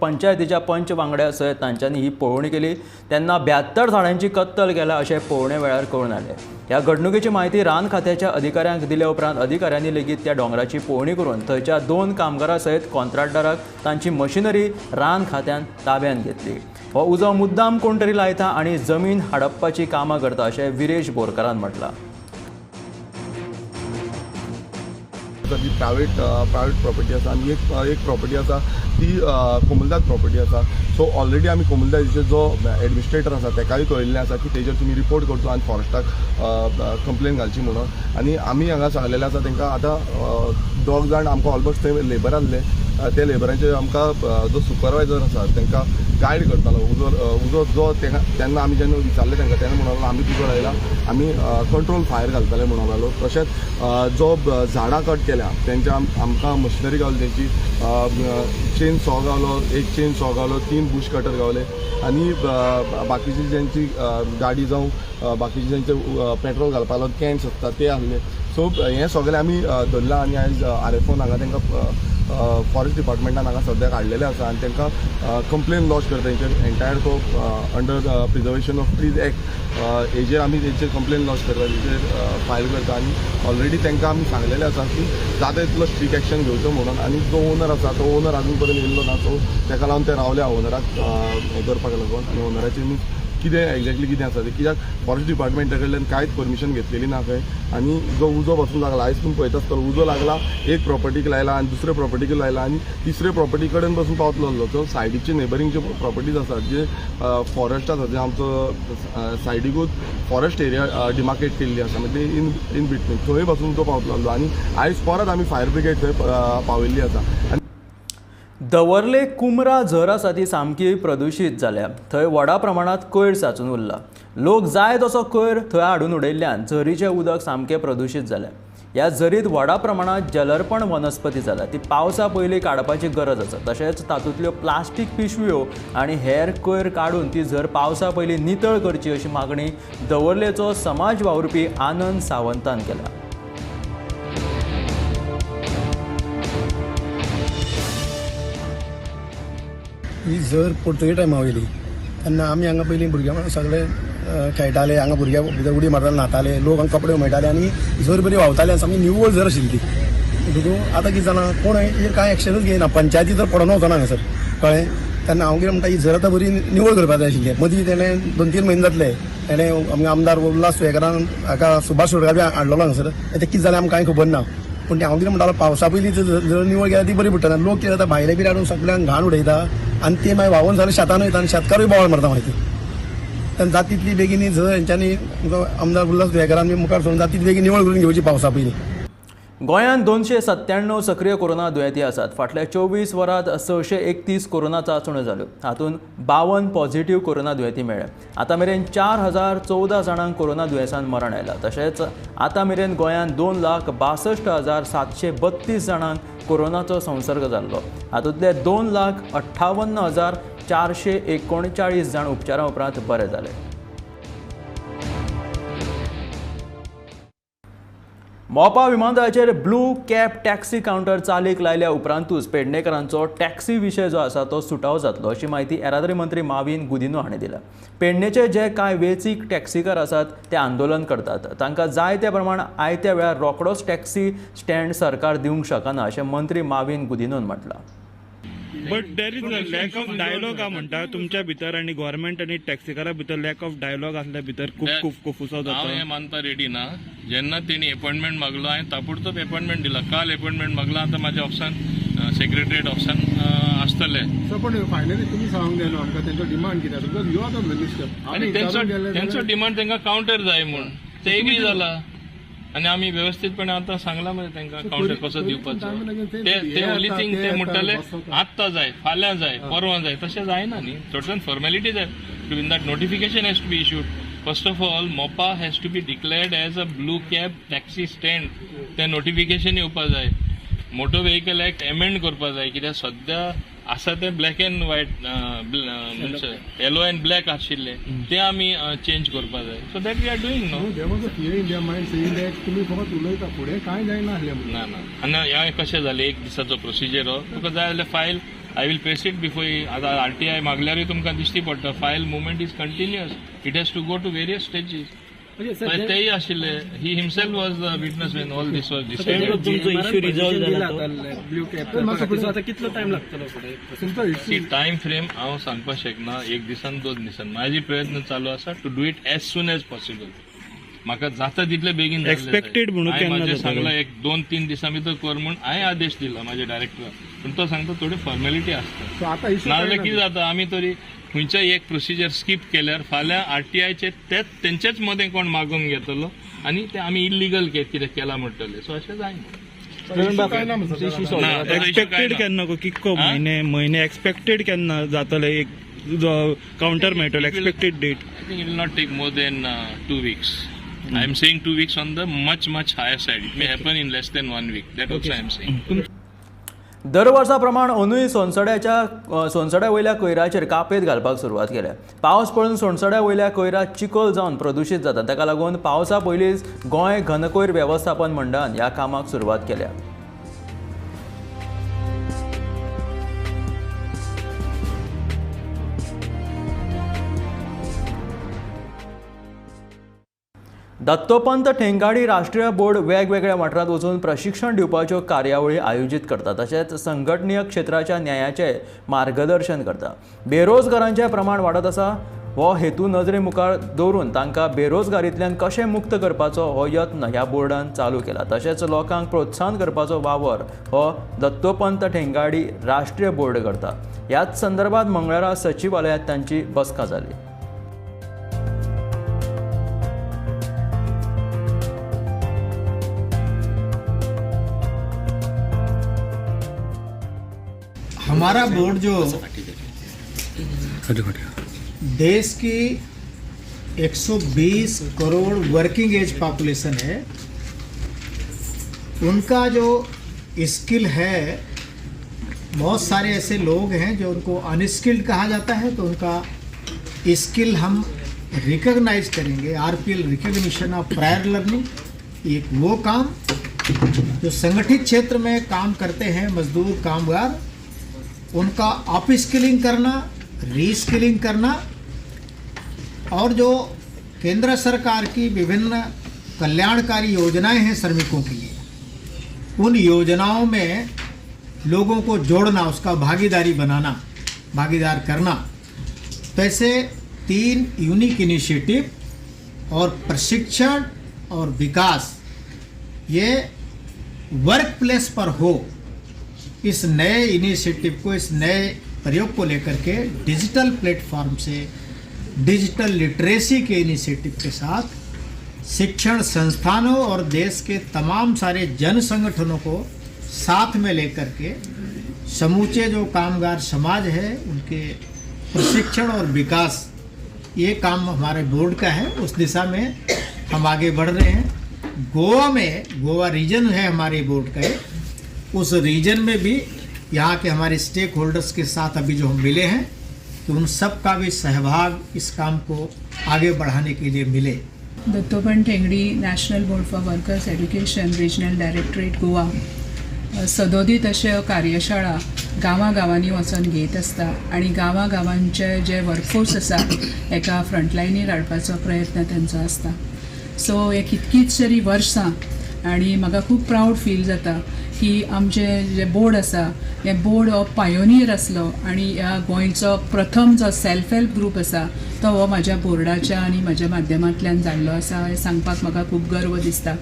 पंचायतीच्या पंच वांगड्या सयत तांच्यांनी ही पळोवणी केली. तेन्ना 72 झाडांची कत्तल केल्या अशें पळोवणे वेळार कळून आयलें. ह्या घडणुकेची म्हायती रान खात्याच्या अधिकाऱ्यांक दिल्या उपरांत अधिकाऱ्यांनी लेगीत त्या डोंगराची पळोवणी करून थंयच्या 2 कामगारां सयत कॉन्ट्रॅक्टराक तांची मशिनरी रान खात्यान ताब्यांत घेतली. हो उजो मुद्दाम कोण तरी लायता आनी जमीन हडपपाची कामां करता अशें विरेश बोरकरान म्हटलां. ती प्रायवेट प्रॉपर्टी आसा आनी एक प्रॉपर्टी आसा ती कोमुलदाद प्रॉपर्टी आसा. सो ऑलरेडी आमी कोमुलदादीचो जो एडमिनिस्ट्रेटर आसा तेकाय कळयल्लें आसा की तेजेर तुमी रिपोर्ट करचो आनी फॉरेस्टाक कंप्लेन घालची म्हणून. आनी आमी हांगा सांगलेलें आसा तेंकां. आतां 2 जाण आमकां ऑलमोस्ट थंय लेबर आसले, ते लेबरांचे आमकां जो सुपरवायजर आसा तांकां गायड करतालो. उजो उजो जो तेन्ना आमी जेन्ना विचारलें तांकां तेन्ना म्हणून आमी उजो लायला, आमी कंट्रोल फायर घालतले म्हणून लागलो. तशेंच जो झाडां कट केल्या तेंच्या आमकां मशिनरी गावली, तेंची चेन सॉ गावलो, एक चेन सॉ गावलो, 3 बुश कटर गावले आनी बाकीची ज्यांची गाडी जावं बाकीचे ज्यांचे पेट्रोल घालपाक लागून कॅन्स आसता ते आहले. सो हें सगळें आमी धरलां आनी आयज RFOन हांगा तांकां फॉरेस्ट डिपार्टमेंटान हांगा सद्याक हाडलेलें आसा आनी तांकां कंप्लेन लॉज करता तेंचेर एंटायर तो under preservation of trees act हेजेर आमी तेंचेर कंप्लेन लॉज करता, तेंचेर फायल करता आनी ऑलरेडी तांकां आमी सांगलेलें आसा की जाता तितलो स्ट्रीक एक्शन घेवचो म्हणून. आनी जो ओनर आसा तो ओनर आजून पर्यंत येयल्लो ना, सो ताका लागून ते रावल्या ओनराक हें करपाक लागून. आनी ओनराचे न्ही कितें एग्जॅक्टली कितें आसा तें, कित्याक फॉरेस्ट डिपार्टमेंटा कडल्यान कांयच परमिशन घेतलेली ना खंय. आनी जो उजो बसून लागला आयज तुमी पळयता आसतलो, उजो लागला एक प्रॉपर्टीक लायला आनी दुसरे प्रॉपर्टीक लायला आनी तिसरे प्रॉपर्टी कडेन बसून पावतलो आसलो. सो सायडीचे नेबरींग जे प्रॉपर्टीज आसात, जे फॉरेस्ट आसा, जे आमचो सायडीकूच फॉरेस्ट एरिया डिमार्केट केल्ली आसा, म्हणजे इन बिटवीन थंय बसून तो पावतलो आसलो. आनी आयज परत आमी फायर ब्रिगेड थंय पावयल्ली आसा. दवर्ले कुमरा झर आसा ती सामकी प्रदुशीत जाल्या. थंय व्हडा प्रमाणांत कोयर साचून उरला. लोक जाय तसो कोयर थंय हाडून उडयल्ल्यान झरीचें उदक सामकें प्रदुशीत जालें. ह्या झरीत व्हडा प्रमाणांत जलर्पण वनस्पती जाल्या, ती पावसा पयलीं काडपाची गरज आसा. तशेंच तातूंतल्यो प्लास्टीक पिशव्यो आनी हेर कोयर काडून ती झर पावसा पयलीं नितळ करची अशी मागणी दवर्लेचो समाज वावुरपी आनंद सावंतान केल्या. ही झर पोर्तुगेज टायमा वयली तेन्ना आमी हांगा पयलीं भुरग्यां सगळे खेळटाले, हांगा भुरग्यां भितर उडी मारताले, न्हाताले, लोक हांगा कपडे उमळटाले आनी झर बरी व्हांवताली आनी सामकी निवळ झर आशिल्ली ती. म्हणटकूच आतां कितें जालां, कोण हेजेर कांय एक्शनूच घेयना, पंचायती तर पडोन वचना हांगासर, कळ्ळें. तेन्ना हांव कितें म्हणटा, ही झर आतां बरी निवळ करपाक जाय आशिल्ली. मदीं तेणें 2-3 म्हयने जातले तेणें आमगे आमदार उल्हास तुयेंकारान हाका सुभाष शिरोडकार बी हाडलेलो हांगासर, तें कितें जालें आमकां कांय खबर ना. पूण हांव कितें म्हणटालो, पावसा पयलीं झर निवळ केल्यार ती बरी पडटली. लोक कितें जाता, भायले बी हाडून सगळ्यांक घाण उडयता आनी ते मागीर व्हांवून सगळे शेतान वयता आनी शेतकारूय बोवाळ मारता मागीर. तेन्ना जाता तितली बेगीन ही झर हेंच्यांनी आमदार उल्हास तुयेंकारान बी मुखार सरून जाता तितली बेगीन निवळ करून घेवची पावसा पयलीं. गोंयांत 297 सक्रीय कोरोना दुयेंती आसात. फाटल्या 24 वरांत 631 कोरोना चांचण्यो जाल्यो. हातूंत 52 पॉझिटिव्ह कोरोना दुयेंती मेळ्ळे. आतां मेरेन 4014 जाणांक कोरोना दुयेंसान मरण आयलां. तशेंच आतां मेरेन गोंयांत 2,62,732 जाणांक कोरोनाचो संसर्ग जाल्लो. हातूंतले 2,58,439 जाण उपचारा उपरांत बरे जाले. मोपा विमानतळाचेर ब्लू कॅब टॅक्सी कावंटर चालीक लायल्या उपरांतूच पेडणेकरांचो टॅक्सी विशय जो आसा तो सुटावो जातलो अशी म्हायती येरादारी मंत्री माविन गुदिन्हो हांणी दिल्या. पेडणेचे जे कांय वेंचीक टॅक्सीकार आसात ते आंदोलन करतात, तांकां जाय त्या प्रमाण आयत्या वेळार रोखडोच टॅक्सी स्टँड सरकार दिवंक शकना अशें मंत्री Mauvin गुदिन्होन म्हटलां. But there is a lack of dialogue म्हणटा तुमच्या भितर आनी गव्हर्मेंट आनी टॅक्सीकारा भितर लॅक ऑफ डायलॉग आसल्या भितर खूब खूब कोफुसांव जाता. हांव हें मानपा रेडी ना. जेन्ना तेणी एपॉयंटमेंट मागलो हांवें ताबडतोब एपॉयंटमेंट दिला. काल एपॉयंटमेंट मागला, आतां म्हाज्या ऑफिसान सेक्रेटरीएट ऑफिसान आसतले. सर पण फायनली तुमी सांगूंक जाय न्हू आमकां तेंचो डिमांड कितें आसा, because you are the minister. आनी तेंचो डिमांड तांकां कावंटर जाय म्हूण ते एग्री जाला आनी आमी वेवस्थीतपणे आतां सांगलां मरे तांकां कावंटर कसो दिवपाचो. ते ओनली थिंग ते म्हणटाले आत्तां जाय, फाल्यां जाय, परवां जाय, तशें जायना न्ही. चडसान फॉर्मेलिटी जाय. In that notification has to be issued. First of all Mopa has to be declared as a blue cab taxi stand. तें नोटिफिकेशन येवपा जाय. मोटर व्हेकल एक्ट एमेंड करपा जाय, कित्याक सद्या आसा तें ब्लॅक एंड व्हायट म्हणजे येलो एंड ब्लॅक आशिल्लें तें आमी चेंज करपा जाय. So that we are doing no. There was a fear in their mind saying that तुमी फकत उलयता, फुडें कांय जायना आसलें. ना ना, आनी हें कशें जालें, एक दिसाचो प्रोसिजर हो. तुका जाय जाल्यार file I will press it before. आतां RTI मागल्यारूय तुमकां दिश्टी पडटा, file movement is continuous, it has to go to various stages. तेय आशिल्ले, he himself was the witness when all this was decided. तुमचो इश्यू रिजॉल्व जाला ब्लू कॅब, आतां कितलो टायम लागतलो फुडें? टायम फ्रेम हांव सांगपाक शकना, एक दिसान 2 दिसान. म्हाजी प्रयत्न चालू आसा to do it as soon as possible. म्हाका जाता तितले बेगीन एक्सपेक्टेड म्हणून म्हाजें सांगलां 1-2-3 दिसां भितर कर म्हूण हांवें आदेश दिला म्हाज्या डायरेक्टराक, पूण तो सांगता थोडी फॉर्मेलिटी आसता. नाजाल्यार कितें जाता, आमी तरी खंयच्याय एक प्रोसिजर स्कीप केल्यार फाल्यां RTIचे तेच तेंचेच मदें कोण मागून घेतलो आनी ते आमी इल्लिगल कितें केलां म्हणटले. सो अशें जायना. एक्सपेक्टेड केन्ना कितको म्हयने म्हयने एक्सपेक्टेड केन्ना जातले एक कावंटर मेळटलो expected date? I think it will not take more than 2 weeks. I am saying 2 weeks on the much much higher side. It may happen in less than 1 week. That also I am saying. दर वर्सा प्रमाण अंदूय सोनसड्या वयल्या कोयराचेर कापेत घालपाक सुरवात केल्या. पावस पडून सोनसड्या वयल्या कोयराक चिखल जावन प्रदुशीत जाता. ताका लागून पावसा पयलींच गोंय घनकोयर वेवस्थापन मंडळान ह्या कामाक सुरवात केल्या. दत्तोपंत ठेंगाडी राष्ट्रीय बोर्ड वेगवेगळ्या वाठारांत वचून प्रशिक्षण दिवपाच्यो कार्यावळी आयोजीत करता. तशेंच संघटनीय क्षेत्राच्या न्यायाचें मार्गदर्शन करता. बेरोजगारांचें प्रमाण वाडत आसा हो हेतू नजरे मुखार दवरून तांकां बेरोजगारींतल्यान कशें मुक्त करपाचो हो यत्न ह्या बोर्डान चालू केला. तशेंच लोकांक प्रोत्साहन करपाचो वावर हो दत्तोपंत ठेंगाडी राष्ट्रीय बोर्ड करता. ह्याच संदर्भात मंगळारा सचिवालयांत तांची बसका जाली. हमारा बोर्ड जो देश की 120 करोड़ वर्किंग एज पॉपुलेशन है, उनका जो स्किल है, बहुत सारे ऐसे लोग हैं जो उनको अनस्किल्ड कहा जाता है, तो उनका स्किल हम रिकॉग्नाइज करेंगे। RPL recognition of prior learning, एक वो काम जो संगठित क्षेत्र में काम करते हैं मजदूर कामगार, उनका अप स्किलिंग करना, रीस्किलिंग करना, और जो केंद्र सरकार की विभिन्न कल्याणकारी योजनाएं हैं श्रमिकों के लिए, उन योजनाओं में लोगों को जोड़ना, उसका भागीदारी बनाना, भागीदार करना। तो ऐसे 3 यूनिक इनिशिएटिव और प्रशिक्षण और विकास ये वर्क प्लेस पर हो, इस नए इनिशिएटिव को, इस नए प्रयोग को लेकर के डिजिटल प्लेटफॉर्म से डिजिटल लिटरेसी के इनिशिएटिव के साथ शिक्षण संस्थानों और देश के तमाम सारे जन संगठनों को साथ में लेकर के समूचे जो कामगार समाज है उनके प्रशिक्षण और विकास, ये काम हमारे बोर्ड का है। उस दिशा में हम आगे बढ़ रहे हैं। गोवा में, गोवा रीजन है हमारे बोर्ड का एक, उस रीजन में भी यहाँ के हमारे स्टेक होल्डर्स के साथ अभी जो हम मिले हैं, तो उन सब का भी सहभाग इस काम को आगे बढ़ाने के लिए मिले। Dattopant Thengadi national board for workers education regional directorate Goa सदोदीत अश्यो कार्यशाळा गांवागांवांनी वचोन घेत आसता आनी गांवागांवांचे जे वर्कफोर्स आसा एका फ्रंटलायनीर हाडपाचो प्रयत्न तेंचो आसता। सो हे कितकीच तरी वर्सां आनी म्हाका खूब प्रावड फील जाता की आमचें जें बोर्ड आसा हें बोर्ड हो पायोनियर आसलो आनी ह्या गोंयचो प्रथम जो सेल्फ हेल्प ग्रूप आसा तो हो म्हाज्या बोर्डाच्या आनी म्हाज्या माध्यमांतल्यान जाल्लो आसा हें सांगपाक म्हाका खूब गर्व दिसता।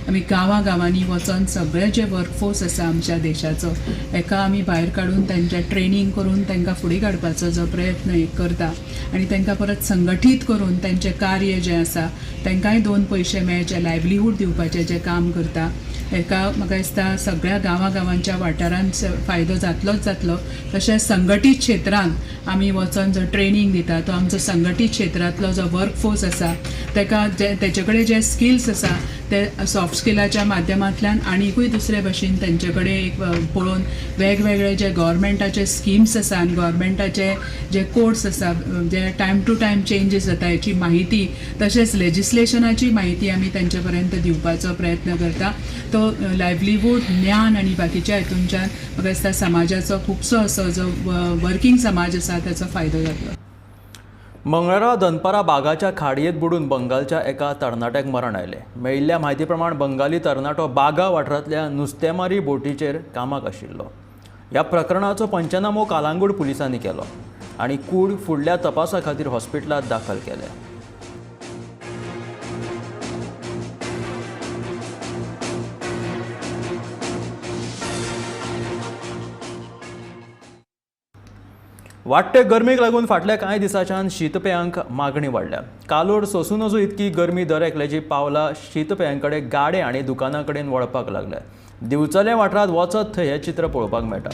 आमी गांवागांवांनी वचोन सगळे जे वर्कफोर्स आसा आमच्या देशाचो हेका आमी भायर काडून तांचें ट्रेनींग करून तांकां फुडें काडपाचो जो प्रयत्न एक करता आनी तांकां परत संगठीत करून तांचें कार्य जें आसा तांकांय दोन पयशे मेळचे लायवलीहूड दिवपाचें जें काम करता हेका म्हाका दिसता सगळ्या गांवागांवांच्या वाठारांत फायदो जातलोच जातलो। तशेंच संगठीत क्षेत्रांत आमी वचोन जो ट्रेनींग दिता तो आमचो संगठीत क्षेत्रांतलो जो वर्कफोर्स आसा ताका जे तेचे कडेन जे स्किल्स आसा ते सॉफ्ट स्किलाच्या माध्यमांतल्यान आनिकूय दुसरे भशेन तेंचे कडेन एक पळोवन वेगवेगळे जे गव्हर्मेंटाचे स्किम्स आसा आनी गव्हर्मेंटाचे जे कोड्स आसा जे टायम टू टायम चेंजीस जाता हेची म्हायती तशेंच लेजिस्लेशनाची म्हायती आमी तेंचे पर्यंत दिवपाचो प्रयत्न करता। तो लायवलीहूड ज्ञान आनी बाकीच्या हितूनच्यान म्हाका दिसता समाजाचो खुबसो असो जो वर्कींग समाज आसा ताचो फायदो जातलो। मंगळारा दनपारा बागाच्या खाडयेत बुडून बंगालच्या एका तरणाट्याक मरण आयलें। मेळिल्ल्या म्हायती प्रमाण बंगाली तरणाटो बागा वाठारांतल्या नुस्तेमारी बोटीचेर कामाक आशिल्लो। ह्या प्रकरणाचो पंचनामो कालांगूट पुलिसांनी केलो आनी कूड फुडल्या तपासा खातीर हॉस्पिटलांत दाखल केलें। वाडटे गरमेक लागून फाटल्या कांय दिसांच्यान शीतपेयांक मागणी वाडल्या। कालोर सोसूं नजो इतकी गरमी दर एकल्याची पावलां शीतपेयां कडेन गाडे आनी दुकानां कडेन वळपाक लागल्या। दिवचले वाठारांत वचत थंय हें चित्र पळोवपाक मेळटा.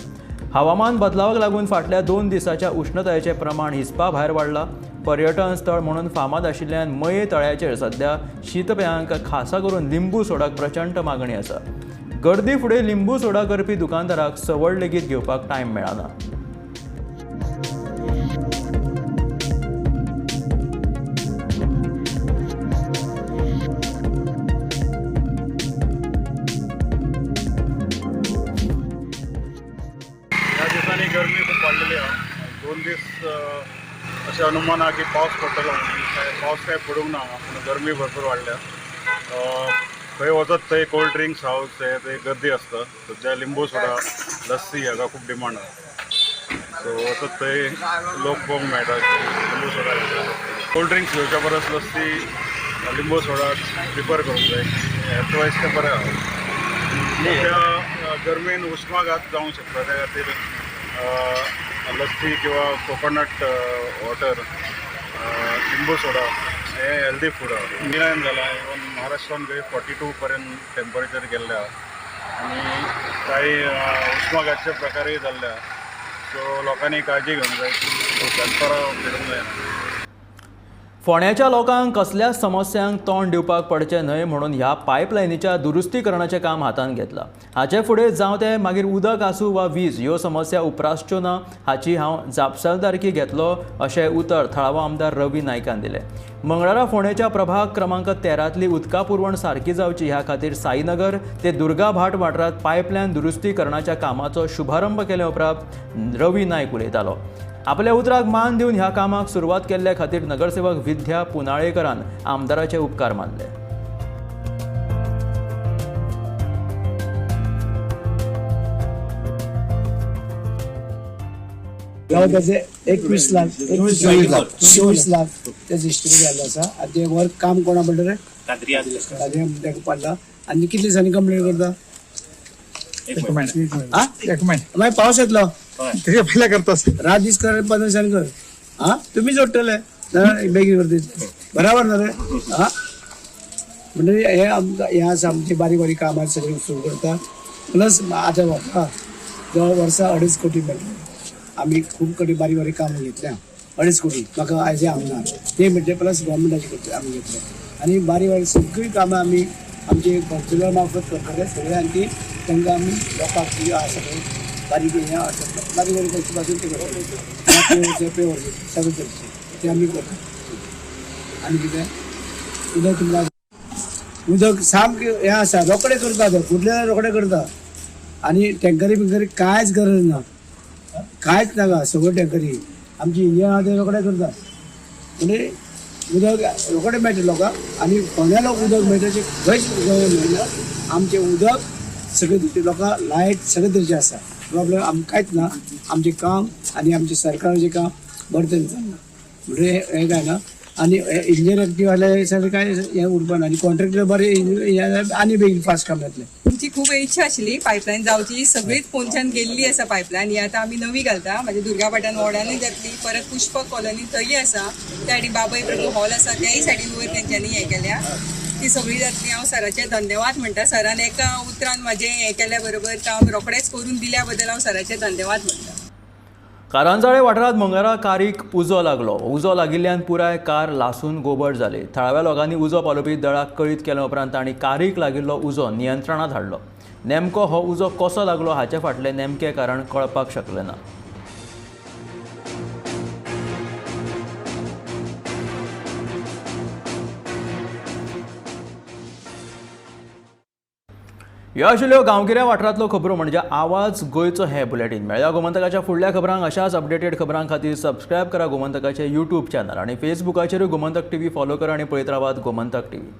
हवामान बदलावाक लागून फाटल्या 2 दिसाच्या उश्णतायेचें प्रमाण हिसपा भायर वाडलां. पर्यटन स्थळ म्हणून फामाद आशिल्ल्यान मये तळ्याचेर सध्या शीतपेयांक खासा करून लिंबू सोडाक प्रचंड मागणी आसा. गर्दी फुडें लिंबू सोडा करपी दुकानदाराक सवड लेगीत घेवपाक टायम मेळना. गरमी खूब वाडलेली आहा. 2 दीस अशें अनुमान आहा की पावस पडटलो म्हणून. पावस काय पडूंक ना हांगा, पूण गरमी भरपूर वाडल्या. खंय वचत थंय कोल्ड ड्रिंक्स हावस हे ते गर्दी आसता. सद्या लिंबू सोडा, लस्सी हाका खूब डिमांड आहा. सो वचत थंय लोक पळोवंक मेळटा लिंबू सोडा घेता. कोल्ड ड्रिंक्स घेवच्या परस लस्सी, लिंबू सोडा प्रिफर करूंक जाय. हेल्थ वायज तें बरें आहा. त्या गरमेन उश्माघात जावंक शकता, त्या खातीर लस्सी किंवा कोकोनट वॉटर, लिंबू सोडा हे हेल्दी फूड आहा. इंडियान जाला, इवन महाराष्ट्रान खंय 42 पर्यंत टेम्परेचर गेल्लें आहा आनी कांय उश्माघातचे प्रकारय जाल्ले आहा. सो लोकांनी काळजी घेवंक जाय की दनपारां फिरूंक जायना. फोंड्याच्या लोकांक कसल्याच समस्यांक तोंड दिवपाक पडचें न्हय म्हणून ह्या पायपलायनीच्या दुरुस्तीकरणाचें काम हातांत घेतलां. हाचे फुडें जावं तें मागीर उदक आसूं वा वीज, ह्यो समस्या उप्रासच्यो ना हाची हांव जापसालदारकी घेतलो अशें उतर थळावो आमदार रवी नायकान दिलें. मंगळारा फोंडेच्या प्रभाग क्रमांक 13तली उदका पुरवण सारकी जावची ह्या खातीर साईनगर ते दुर्गाभाट वाठारांत पायपलायन दुरुस्तीकरणाच्या कामाचो शुभारंभ केले उपरांत रवी नायक उलयतालो. आपल्या उतराक मान दिवन ह्या कामाक सुरवात केल्ल्या खातीर नगरसेवक विद्या पुनाळेकरान आमदाराचे उपकार मानले. 21 लाख 24 लाख तेजे इस्टिमेट जाल्लो आसा. आनी तें वर्क काम कोणा पडलें रे, कादरिया पडला. आनी कितले दिसांनी कंप्लीट करता? 1 महिना. मागीर पावस येतलो पयले करता, रात दीस कर, 15 दिसांनी कर. आं, तुमी जोडटले बेगीन करता, बराबर ना रे? आं, म्हणजे हे आमकां हें आसा, आमची बारीक बारीक कामां सगळीं सुरू करता. प्लस आतां म्हाका जवळ वर्सा 2.5 कोटी मेळटले. आमी खूब कडेन बारीक बारीक कामां घेतल्या. 2.5 कोटी म्हाका एज ए आमदार ते मेळटले, प्लस गव्हर्मेंटाचे करता आमी घेतले. आनी बारीक बारीक सगळीं कामां आमी आमचे कौन्सिलर मार्फत करतले सगळे. आनी ती तांकां आमी लोकांक आसा पळय बारीक हें आसा, बारीक बारीक पैसे पासून ते करता, पेवर सगळें करचें ते आमी करता. आनी कितें उदक तुमकां उदक सामकें हें आसा, रोखडें करता ते, फुडले रोखडें करता. आनी टँकरी बिंकरी कांयच गरज ना, कांयच नाका, सगळ्यो टँकरी आमची इंजिन आहा ते रोखडें करता. म्हणजे उदक रोखडें मेळटा लोकांक. आनी फोंड्या लोक उदक मेळटा अशें खंयच मेळना. आमचें उदक सगळे तरेचे लोकांक लायट सगळे तरेचें आसा, प्रॉब्लेम आमकां कांयच ना. आमचें काम आनी आमचें सरकाराचें काम बरें तरेन चल्लां, म्हणजे हें कांय ना. आनी इंजिन एक्टीव आसल्यार सगळें कांय हें उरपा ना. आनी कॉन्ट्रॅक्टर बरें आनी बेगीन फास्ट काम जातलें. आमची खूब इच्छा आशिल्ली पायपलायन जावची, सगळीच पोंच्यान गेल्ली आसा पायपलायन. ही आतां आमी नवी घालता, म्हणजे दुर्गाभाटान वॉर्डानूय जातली, परत पुष्पक कॉलनी थंय आसा, त्या सायडीन बाबय प्रभू हॉल आसा त्याय सायडीन वयर तेंच्यांनी हें केल्या, ती सगळी जातली. हांव सराचें धन्यवाद म्हणटा. सरान एका उतरान म्हाजें हें केल्या बरोबर काम रोखडेंच करून दिल्या बद्दल हांव सराचें धन्यवाद म्हणटा. कारंजाळे वाठारांत मंगळारा कारीक उजो लागलो. उजो लागिल्ल्यान पुराय कार लासून गोबड जाली. थळाव्या लोकांनी उजो पालोवपी दळाक कळीत केल्या उपरांत तांणी कारीक लागिल्लो उजो नियंत्रणांत हाडलो. नेमको हो उजो कसो लागलो हाचे फाटलें नेमकें कारण कळपाक शकलें ना. ह्यो आशिल्ल्यो गांवगिऱ्या वाठारांतल्यो खबरो म्हणजे आवाज गोंयचो हें बुलेटीन. मेळ्ळ्या गोमंतकाच्या फुडल्या खबरांक. अशाच अपडेटेड खबरां खातीर सबस्क्रायब करा गोमंतकाचे यूट्यूब चॅनल आनी फेसबुकाचेरूय गोमंतक टीव्ही फॉलो करा आनी पळयत रावात गोमंतक टीव्ही.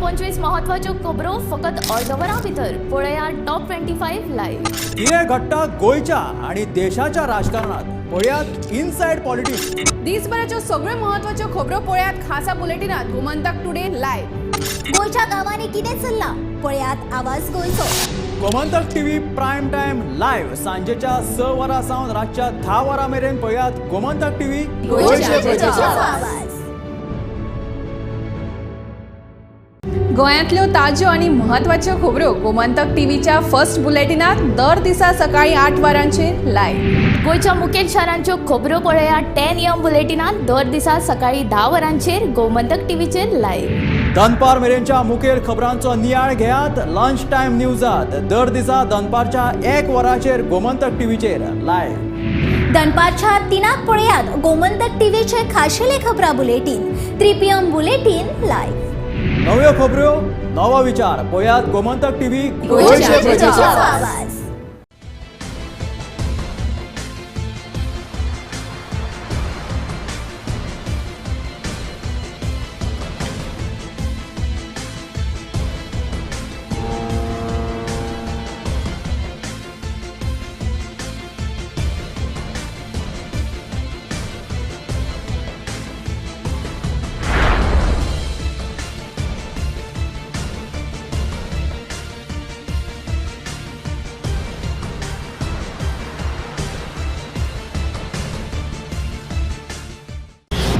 गोंयच्यो 25 म्हत्वाच्यो खबरो फकत अर्द वरां भितर पळयात टॉप 25 लायव्ह. कितें घडटा गोंयच्या आनी देशाच्या राजकारणात पळयात इनसायड पॉलिटिक्स. दिसभराच्यो सगळ्यो म्हत्वाच्यो खबरो पळयात खासा बुलेटिनात गोमंतक टुडे लायव्ह. गोंयच्या गांवांनी कितें चल्लां पळयात आवाज गोंयचो. Gomantak TV prime time live सांजेच्या 6 वरां सावन रातच्या 10 वरां मेरेन पळयात गोमंतक टीव्ही गोंयच्या प्रजेचो आवाज. गोंयांतल्यो ताज्यो आनी म्हत्वाच्यो खबरो गोमंतक टीव्हीच्या फर्स्ट बुलेटिनात दर दिसा सकाळी 8 वरांचेर लायव्ह. गोंयच्या मुखेल शारांच्यो खबरो पळयात 10 AM बुलेटिनात दर दिसा सकाळी 10 वरांचेर गोमंतक टीव्हीचेर लायव्ह. दनपार मेरेनच्या मुखेल खबरांचो नियाळ घेयात लंच टायम न्यूजात दर दिसा दनपारच्या 1 वरांचेर गोमंतक टीव्हीचेर लायव्ह. दनपारच्या 3 पळयात गोमंतक टीव्हीचे खाशेले खबरां बुलेटीन 3 PM bulletin live. नव्यो खबरो नवो विचार पळयात गोमंतक टीव्ही गोंयच्या प्रजेचो आवाज.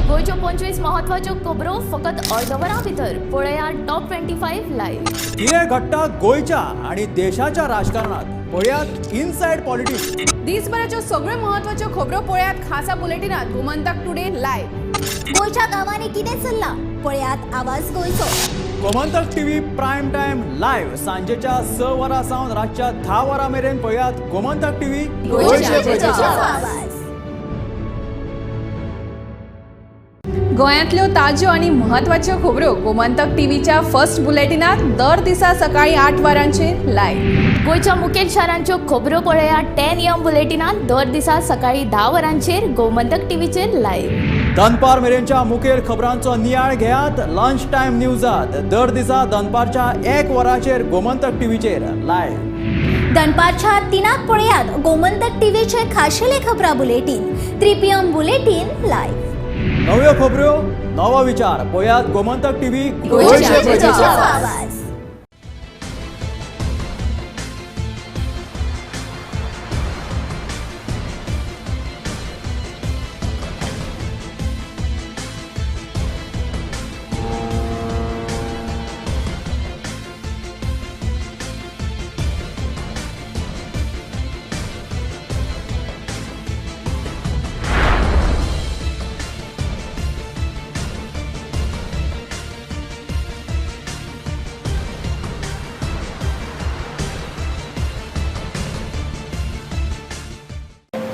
गोंयच्यो 25 म्हत्वाच्यो खबरो फकत अर्द वरां भितर पळयात टॉप 25 लायव्ह. कितें घडटा गोंयच्या आनी देशाच्या राजकारणात पळयात इनसायड पॉलिटिक्स. दिसभराच्यो सगळ्यो म्हत्वाच्यो खबरो पळयात खासा बुलेटिनात गोमंतक टुडे लायव्ह. गोंयच्या गांवांनी कितें चल्लां पळयात आवाज गोंयचो. Gomantak TV prime time live सांजेच्या 6 वरां सावन रातच्या 10 वरां मेरेन पळयात गोमंतक टीव्ही गोंयच्या प्रजेचो आवाज. गोंयांतल्यो ताज्यो आनी म्हत्वाच्यो खबरो गोमंतक टीव्हीच्या फर्स्ट बुलेटिनात दर दिसा सकाळी 8 वरांचेर लायव्ह. गोंयच्या मुखेल शारांच्यो खबरो पळयात 10 AM बुलेटिनात दर दिसा सकाळी 10 वरांचेर गोमंतक टीव्हीचेर लायव्ह. दनपार मेरेनच्या मुखेल खबरांचो नियाळ घेयात लंच टायम न्यूजात दर दिसा दनपारच्या 1 वरांचेर गोमंतक टीव्हीचेर लायव्ह. दनपारच्या 3 पळयात गोमंतक टीव्हीचे खाशेले खबरां बुलेटीन 3 PM bulletin live. नव्यो खबरो नवो विचार पळयात गोमंतक टीव्ही गोंयच्या प्रजेचो आवाज.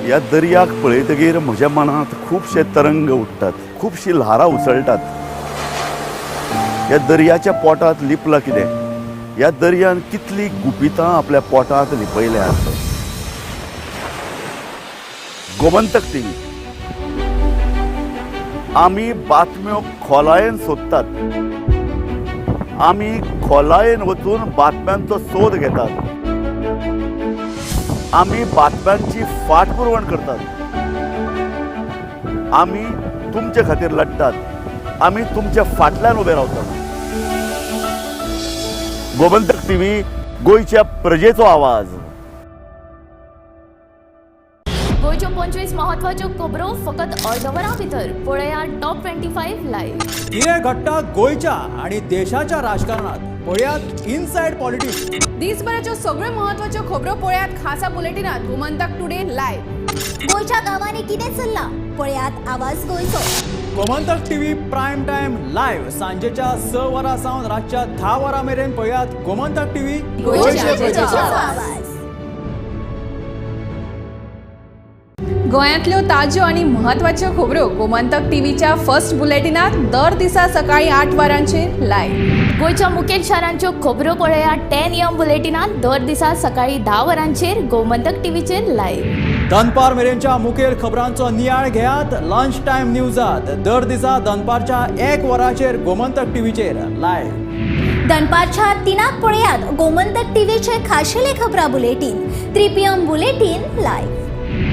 ह्या दर्याक पळयतगीर म्हज्या मनांत खुबशे तरंग उठ्ठात, खुबशी ल्हारां उसळटात. ह्या दर्याच्या पोटांत लिपलां कितें, ह्या दर्यान कितलीं गुपितां आपल्या पोटांत लिपयल्यांत. गोमंतक टीव्ही आमी बातम्यो खोलायेन सोदतात, आमी खोलायेन वचून बातम्यांचो सोद घेतात, आमी बातम्यांची फाटपुरवण करतात, आमी तुमचे खातीर लढतात, आमी तुमच्या फाटल्यान उबे रावतात. गोमंतक टीव्ही गोंयच्या प्रजेचो आवाज. गोंयच्यो 25 म्हत्वाच्यो खबरो फकत अर्द वरां भितर पळयात टॉप 25 लायव्ह. कितें घडटा गोंयच्या आनी देशाच्या राजकारणात पळयात इनसायड पॉलिटिक्स. दिसभराच्यो सगळ्यो म्हत्वाच्यो खबरो पळयात खासा बुलेटिनात गोमंतक टुडे लायव्ह. गोंयच्या गांवांनी कितें चल्लां पळयात आवाज गोंयचो. Gomantak TV prime time live सांजेच्या 6 वरां सावन रातच्या 10 वरां मेरेन पळयात गोमंतक टीव्ही गोंयच्या प्रजेचो आवाज. गोंयांतल्यो ताज्यो आनी म्हत्वाच्यो खबरो गोमंतक टीव्हीच्या फर्स्ट बुलेटिनात दर दिसा सकाळी 8 वरांचेर लायव्ह. गोंयच्या मुखेल शारांच्यो खबरो पळयात 10 AM बुलेटिनात दर दिसा सकाळी 10 वरांचेर गोमंतक टीव्हीचेर लायव्ह. दनपार मेरेनच्या मुखेल खबरांचो नियाळ घेयात लंच टायम न्यूजात दर दिसा दनपारच्या 1 वरांचेर गोमंतक टीव्हीचेर लायव्ह. दनपारच्या 3 पळयात गोमंतक टीव्हीचे खाशेले खबरां बुलेटीन 3 PM bulletin live.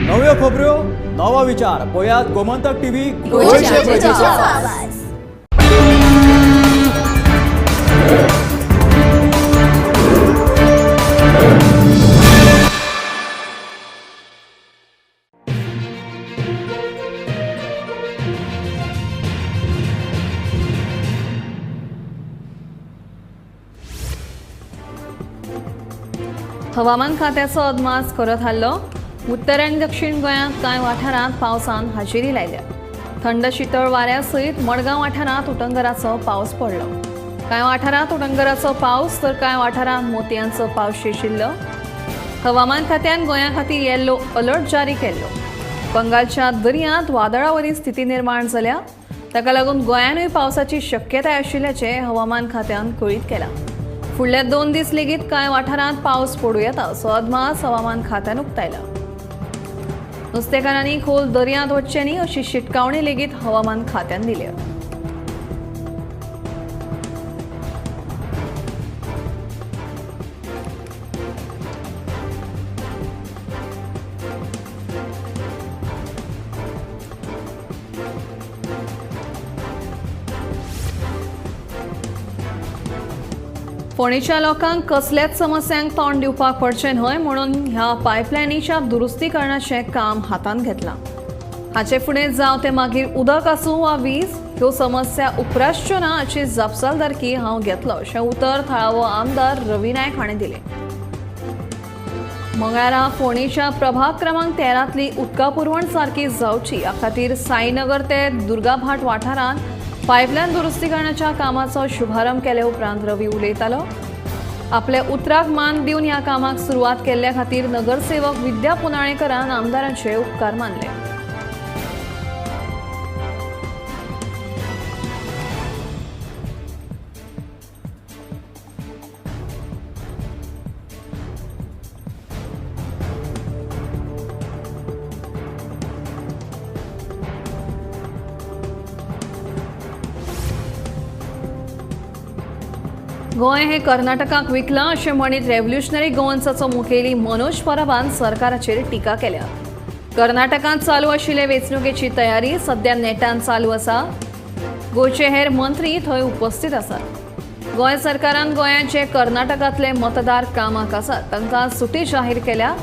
नव्यो खबऱ्यो नवो विचार पळयात गोमंतक टीव्ही गोंयच्या प्रजेचो आवाज. हवामान खात्याचो अदमास खरो थारलो. उत्तर आनी दक्षिण गोंयांत कांय वाठारांत पावसान हाजेरी लायल्या. थंड शितळ वाऱ्या सयत मडगांव वाठारांत उटंगराचो पावस पडलो. कांय वाठारांत उटंगराचो पावस तर कांय वाठारांत मोतयांचो पावस शिशिल्लो. हवामान खात्यान गोंया खातीर येल्लो अलर्ट जारी केल्लो. बंगालच्या दर्यांत वादळावरी स्थिती निर्माण जाल्या. ताका लागून गोंयानूय पावसाची शक्यताय आशिल्ल्याचें हवामान खात्यान कळीत केलां. फुडल्या 2 दीस लेगीत कांय वाठारांत पावस पडूं येता असो अदमास हवामान खात्यान उक्तायला. नुस्तेकारांनी खोल दर्यांत वचचें न्ही अशी शिटकावणी लेगीत हवामान खात्यान दिल्या. फोंडेच्या लोकांक कसल्याच समस्यांक तोंड दिवपाक पडचें न्हय म्हणून ह्या पायपलायनीच्या दुरुस्तीकरणाचें काम हातांत घेतलां. हाचे फुडें जावं तें मागीर उदक आसूं वा वीज, ह्यो समस्या उप्रासच्यो ना हाची जापसालदारकी हांव घेतलो अशें उतर थळावो आमदार रवी नायक हाणें दिलें. मंगळारा फोंडेच्या प्रभाग क्रमांक 13तली उदका पुरवण सारकी जावची ह्या खातीर साईनगर ते दुर्गाभाट वाठारांत पायपलायन दुरुस्तीकरणाच्या कामाचो शुभारंभ केले उपरांत रवी उलयतालो. आपल्या उतराक मान दिवन ह्या कामाक सुरवात केल्ल्या खातीर नगरसेवक विद्या पुनाळेकरान आमदारांचे उपकार मानले. गोंय हे कर्नाटकाक विकलां अशें म्हणीत रेव्होल्युशनरी गोवन्साचो मुखेली मनोज परबान सरकाराचेर टिका केल्या. कर्नाटकांत चालू आशिल्ले वेंचणुकेची तयारी सध्या नेटान चालू आसा. गोंयचे हेर मंत्री थंय उपस्थित आसात. गोंय सरकारान गोंयाचे कर्नाटकांतले मतदार कामाक आसात तांकां सुटी जाहीर केल्या.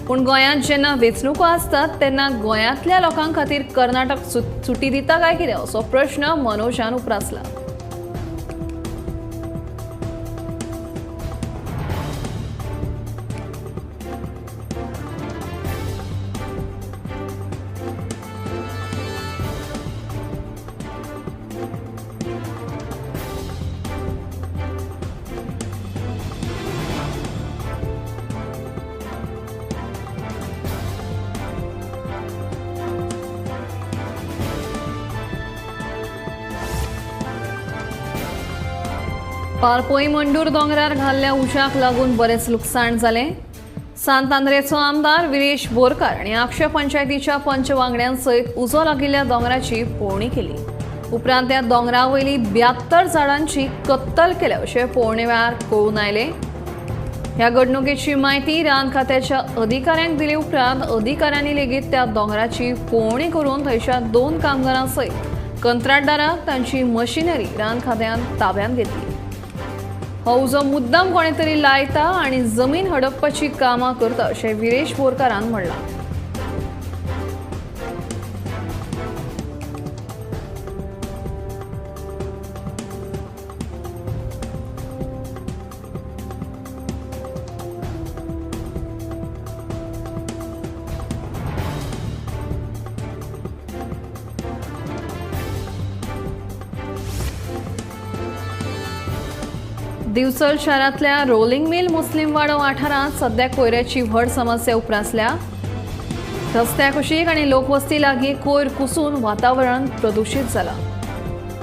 पूण गोंयांत जेन्ना वेंचणुको आसतात तेन्ना गोंयांतल्या लोकां खातीर कर्नाटक सुटी दिता काय कितें असो प्रश्न मनोजान उप्रासला. पारपोई मंडूर दोंगरार घाल्ल्या उज्याक लागून बरेंच लुकसाण जालें. सांत आंद्रेचो आमदार विरेश बोरकार आनी आगशे पंचायतीच्या पंच वांगड्यां सयत उजो लागिल्ल्या दोंगराची पळोवणी केली. उपरांत त्या दोंगरा वयली 72 झाडांची कत्तल केल्या अशें पळोवणे वेळार कळून आयलें. ह्या घडणुकेची म्हायती रान खात्याच्या अधिकाऱ्यांक दिले उपरांत अधिकाऱ्यांनी लेगीत त्या दोंगराची पळोवणी करून थंयच्या 2 कामगारां सयत कंत्राटदाराक तांची मशिनरी रान खात्यान ताब्यांत घेतली. हो उजो मुद्दाम कोणें तरी लायता आनी जमीन हडपपाची कामां करता अशें विरेश बोरकारान म्हणलां. दिवचल शारांतल्या रोलिंग मिल मुस्लीम वाडो वाठारांत सध्या कोयराची व्हड समस्या उप्रासल्या. रस्त्या कुशीक आनी लोकवस्ती लागीं कोयर कुसून वातावरण प्रदुशीत जालां.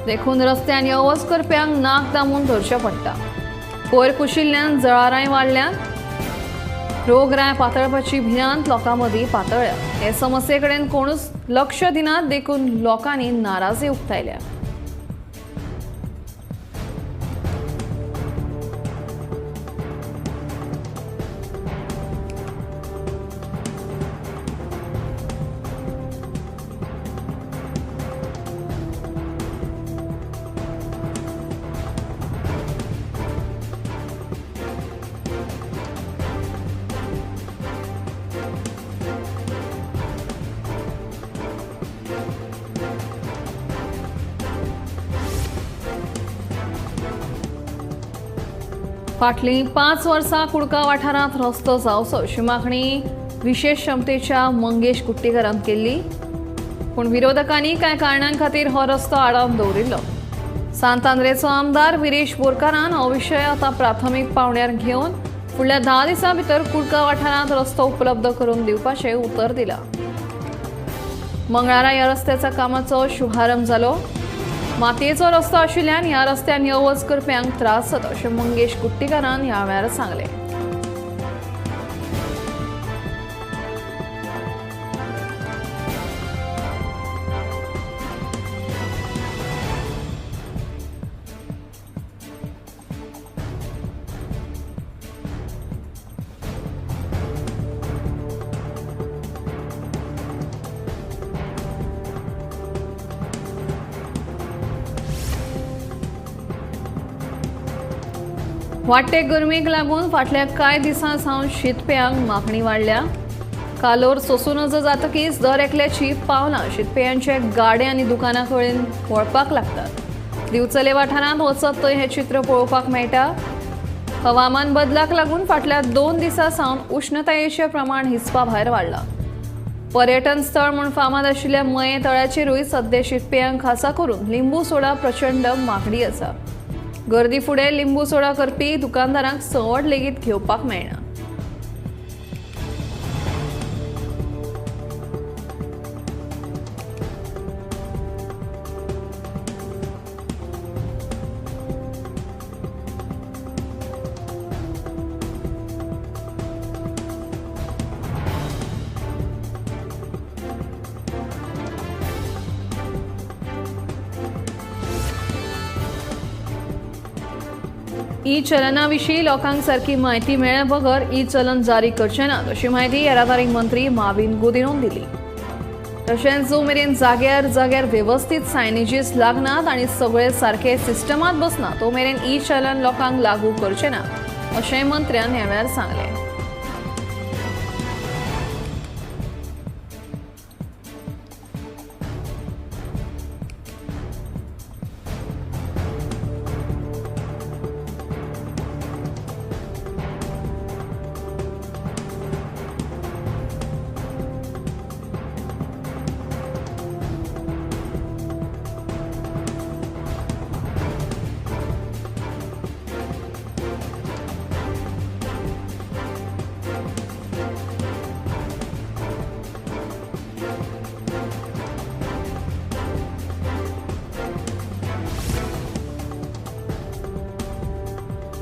देखून रस्त्यान यो वच करप्यांक नाक दामून धरचें पडटा. कोयर कुशिल्ल्यान जळारांय वाडल्यान रोगराय पातळपाची भिरांत लोकां मदीं पातळ्ळ्या. हे समस्ये कडेन कोणूच लक्ष दिनात देखून लोकांनी नाराजी उक्तायल्या. फाटलीं 5 वर्सां कुडका वाठारांत रस्तो जावचो अशी मागणी विशेष क्षमतेच्या मंगेश कुट्टीकरान केल्ली, पूण विरोधकांनी कांय कारणां खातीर हो रस्तो आडावन दवरिल्लो। सांत आंद्रेचो आमदार विरेश बोरकारान हो विशय आतां प्राथमीक पावंड्यार घेवन फुडल्या 10 दिसां भितर कुडका वाठारांत रस्तो उपलब्ध करून दिवपाचें उतर दिलां। मंगळारा ह्या रस्त्याच्या कामाचो शुभारंभ जालो। मातयेचो रस्तो आशिल्ल्यान ह्या रस्त्यान यो वच करप्यांक त्रास जाता अशें मंगेश कुट्टीकारान ह्या वेळार सांगलें। वाडटे गरमेक लागून फाटल्या कांय दिसां सावन शीतपेयांक मागणी वाडल्या। कालोर सोसूं नजो जातकीच दर एकल्याची पावलां शीतपेयांचे गाडे आनी दुकानां कडेन वळपाक लागतात। दिवचले वाठारांत वचत थंय हें चित्र पळोवपाक मेळटा। हवामान बदलाक लागून फाटल्या 2 दिसां सावन उश्णतायेचें प्रमाण हिसपा भायर वाडलां। पर्यटन स्थळ म्हूण फामाद आशिल्ल्या मये तळ्याचेरूय सद्या शीतपेयांक खासा करून लिंबू सोडा प्रचंड मागणी आसा। गर्दी फुडें लिंबू सोडा करपी दुकानदारांक सवड लेगीत घेवपाक मेळना। ई चलना विशीं लोकांक सारकी म्हायती मेळ्ळे बगर ई चलन जारी करचे ना अशी म्हायती येरादारी मंत्री माविन गुदिनोन दिली। तशेंच जो मेरेन जाग्यार जाग्यार वेवस्थीत सायनेजीस लागनात आनी सगळे सारके सिस्टमांत बसना तो मेरेन ई चलन लोकांक लागू करचे ना अशें मंत्र्यान ह्या वेळार सांगलें।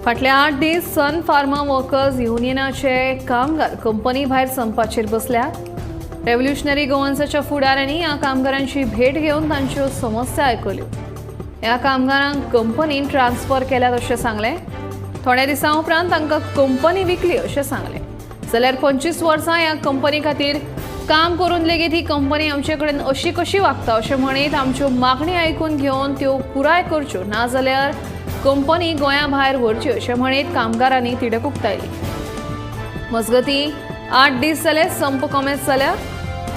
फाटले 8 दीस सन फार्मा वर्कर्स युनियनाचे कामगार कंपनी भायर संपाचेर बसल्यात। रेव्होल्युशनरी गोवन्साच्या फुडाऱ्यांनी ह्या कामगारांची भेट घेवन तांच्यो समस्या आयकल्यो। ह्या कामगारांक कंपनीन ट्रान्सफर केल्यात अशें सांगलें। थोड्या दिसां उपरांत तांकां कंपनी विकली अशें सांगलें। जाल्यार 25 वर्सां ह्या कंपनी खातीर काम करून लेगीत ही कंपनी आमचे कडेन अशी कशी वागता अशें म्हणीत आमच्यो मागणी आयकून घेवन त्यो पुराय करच्यो, नाजाल्यार कंपनी गोंया भायर व्हरची अशें म्हणीत कामगारांनी तिडक उक्तायली। मजगतीं 8 दीस जाले संप कमेस जाल्या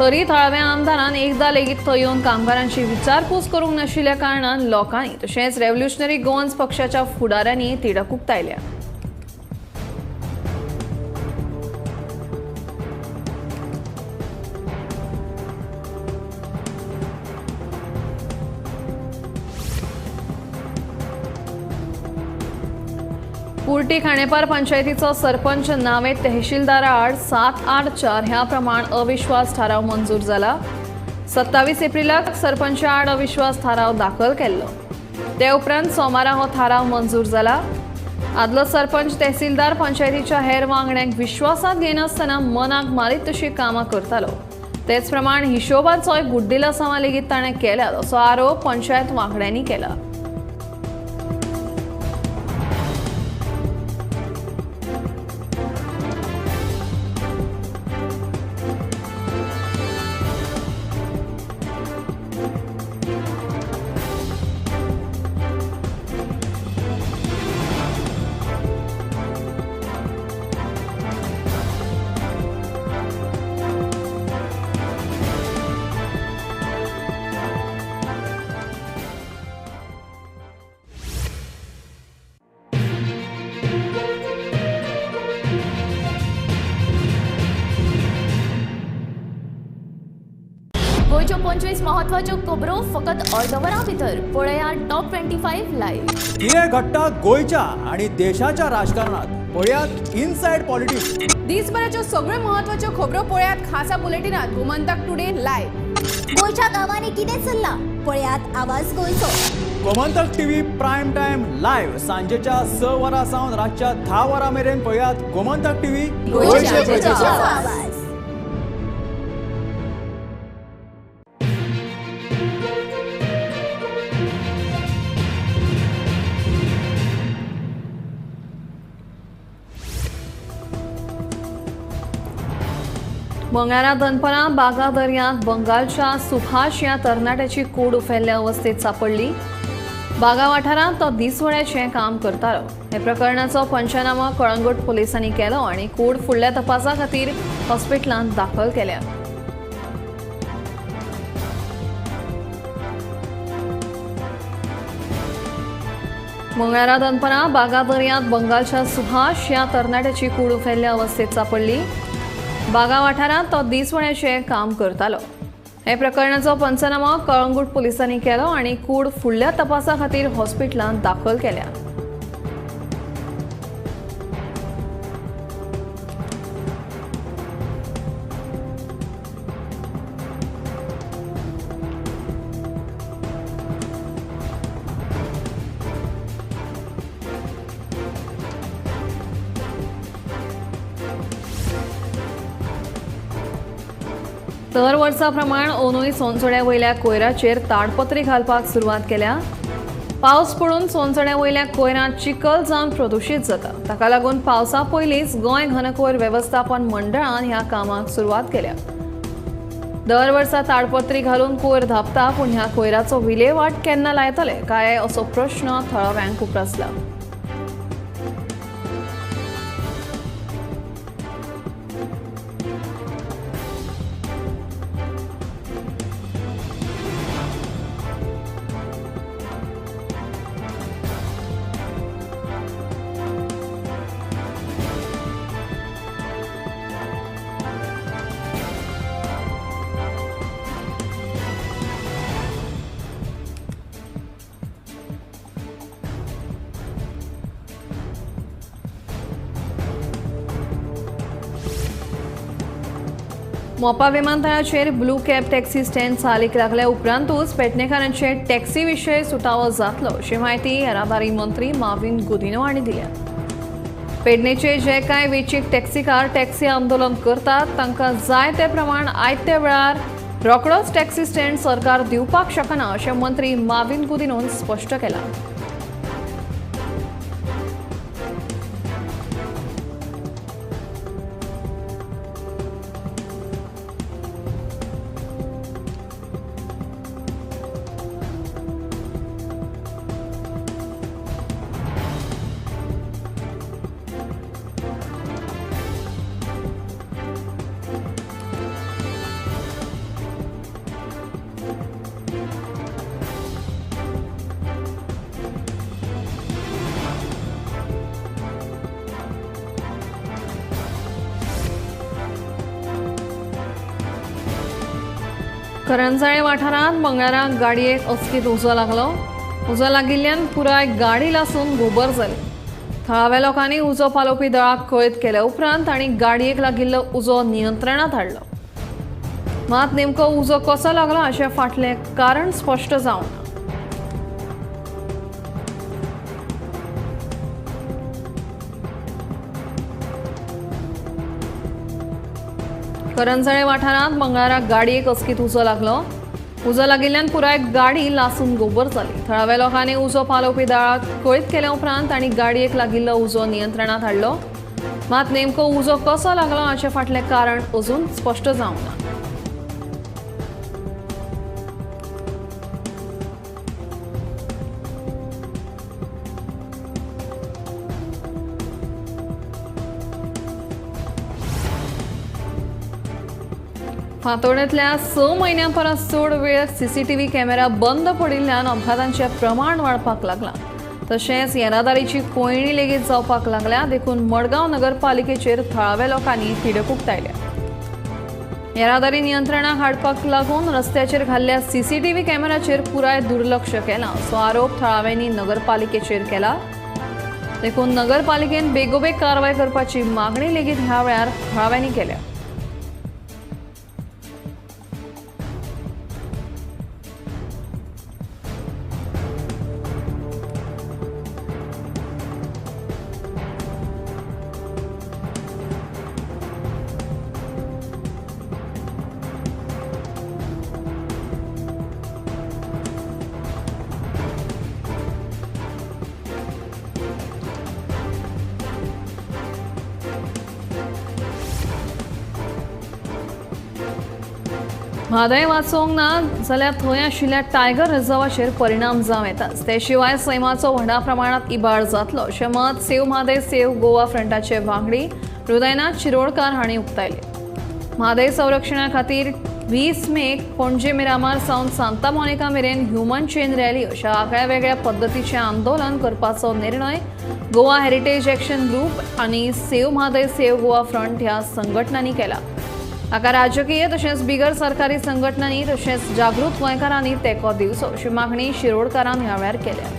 तरी थळाव्या आमदारान एकदां लेगीत थंय येवन कामगारांची विचारपूस करूंक नाशिल्ल्या कारणान लोकांनी तशेंच रेव्होल्युशनरी गोवन्स पक्षाच्या फुडाऱ्यांनी तिडक उक्तायल्या। कुर्टी खांडेपार पंचायतीचो सरपंच नावे तहसीलदारा आड 784 ह्या प्रमाण अविश्वास थाराव मंजूर जाला। 27 एप्रिलाक सरपंचा आड अविश्वास थाराव दाखल केल्लो। ते उपरांत सोमारा हो थाराव मंजूर जाला। आदलो सरपंच तहसीलदार पंचायतीच्या हेर वांगड्यांक विश्वासांत घेनासतना मनाक मारीत तशी कामां करतालो। तेच प्रमाण हिशोबाचोय गुड्डिलासांवां लेगीत ताणें केल्यात असो आरोप पंचायत वांगड्यांनी केला। 25 म्हत्वाच्यो खबरो फकत अर्द वरां भितर. पळया टॉप 25 लायव्ह. कितें घडटा गोंयच्या आनी देशाच्या राजकारणात पळयात इनसायड पॉलिटिक्स. दिसभराच्यो सगळ्यो म्हत्वाच्यो खबरो पळयात खासा बुलेटिनात गोमंतक टुडे लायव्ह. गोंयच्या गांवांनी कितें चल्लां पळयात आवाज गोंयचो. Gomantak TV prime time live सांजेच्या 6 वरां सावन रातच्या 10 वरां मेरेन पळयात गोमंतक टीव्ही गोंयच्या प्रजेचो आवाज. मंगळारा दनपरां बागा दर्यांत बंगालच्या सुभाष ह्या तरणाट्याची कूड उफेल्ल्या अवस्थेत सापडली. बागा वाठारांत तो दिसवड्याचें काम करतालो. हे प्रकरणाचो पंचनामो कळंगूट पुलिसांनी केलो आनी कूड फुडल्या तपासा खातीर हॉस्पिटलांत दाखल केल्या. मंगळारा दनपरां बागा दर्यांत बंगालच्या सुभाष ह्या तरणाट्याची कूड उफेल्ल्या अवस्थेत सापडली. बागा वाठारांत तो दिसवण्याचें काम करतालो. हे प्रकरणाचो पंचनामो कळंगूट पुलिसांनी केलो आनी कूड फुडल्या तपासा खातीर हॉस्पिटलांत दाखल केल्या. दर वर्सा प्रमाण अंदूय सोनसड्या वयल्या कोयराचेर ताडपत्री घालपाक सुरवात केल्या. पावस पडून सोनसड्या वयल्या कोयरांत चिखल जावन प्रदुशीत जाता. ताका लागून पावसा पयलींच गोंय घनकोयर वेवस्थापन मंडळान ह्या कामाक सुरवात केल्या. दर वर्सा ताडपत्री घालून कोयर धांपता, पूण ह्या कोयराचो विलेवाट केन्ना लायतले काय असो प्रश्न थळाव्यांक उप्रासला. मोपा विमानतळाचेर ब्लू कॅब टॅक्सी स्टँड चालीक लागल्या उपरांतूच पेडणेकारांचे टॅक्सी विशय सुटावो जातलो अशी म्हायती येरादारी मंत्री माविन गुदिन्हो हांणी दिल्या. पेडणेचे जे कांय वेंचीक टॅक्सीकार टॅक्सी आंदोलन करतात तांकां जाय ते प्रमाण आयत्या वेळार रोखडोच टॅक्सी स्टँड सरकार दिवपाक शकना अशें मंत्री माविन गुदिन्होन स्पश्ट केलां. करंजाळे वाठारांत मंगळारा गाडयेक अचकीत उजो लागलो. उजो लागिल्ल्यान पुराय गाडी लासून गोबर जाली. थळाव्या लोकांनी उजो पालोवपी दळाक कळीत केल्या उपरांत तांणी गाडयेक लागिल्लो उजो नियंत्रणांत हाडलो. मात नेमको उजो कसो लागलो हाचें फाटलें कारण स्पश्ट जावंक ना. करंजाळे वाठारांत मंगळारा गाडयेक अचकीत उजो लागलो. उजो लागिल्ल्यान पुराय गाडी लासून गोबर जाली. थळाव्या लोकांनी उजो पालोवपी दळाक कळीत केल्या उपरांत तांणी गाडयेक लागिल्लो उजो नियंत्रणांत हाडलो. मात नेमको उजो कसो लागलो हाचें फाटलें कारण अजून स्पश्ट जावंक ना. फातोड्डेंतल्या 6 म्हयन्यां परस चड वेळ सीसीटीव्ही कॅमेरा बंद पडिल्ल्यान अपघातांचें प्रमाण वाडपाक लागलां. तशेंच येरादारीची कोंयडी लेगीत जावपाक लागल्या. देखून मडगांव नगरपालिकेचेर थळाव्या लोकांनी तिडक उक्तायल्या. येरादारी नियंत्रणाक हाडपाक लागून रस्त्याचेर घाल्ल्या सीसीटीव्ही कॅमेराचेर पुराय दुर्लक्ष केलां असो आरोप थळाव्यांनी नगरपालिकेचेर केला. देखून नगरपालिकेन बेगोबेग कारवाय करपाची मागणी लेगीत ह्या वेळार थळाव्यांनी केल्या. म्हादय वाचोवंक ना जाल्यार थंय आशिल्ल्या टायगर रिझर्वाचेर परिणाम जावं येताच. ते शिवाय सैमाचो व्हडा प्रमाणांत इबाड जातलो अशें मत सेव्ह म्हादय सेव्ह गोवा फ्रंटाचे वांगडी हृदयनाथ शिरोडकार हांणी उक्तायलें. म्हादय संरक्षणा खातीर 20 मेक पणजे मिरामार सावन सांता मोनिका मेरेन ह्युमन चेन रॅली अशा आगळ्या वेगळ्या पद्दतीचें आंदोलन करपाचो निर्णय गोवा हेरिटेज एक्शन ग्रुप आनी save Mhadei save Goa front ह्या संघटनांनी केला. हाका राजकीय तशेंच बिगर सरकारी संघटनांनी तशेंच जागृत गोंयकारांनी तेंको दिवचो अशी मागणी शिरोडकारान ह्या वेळार केल्या.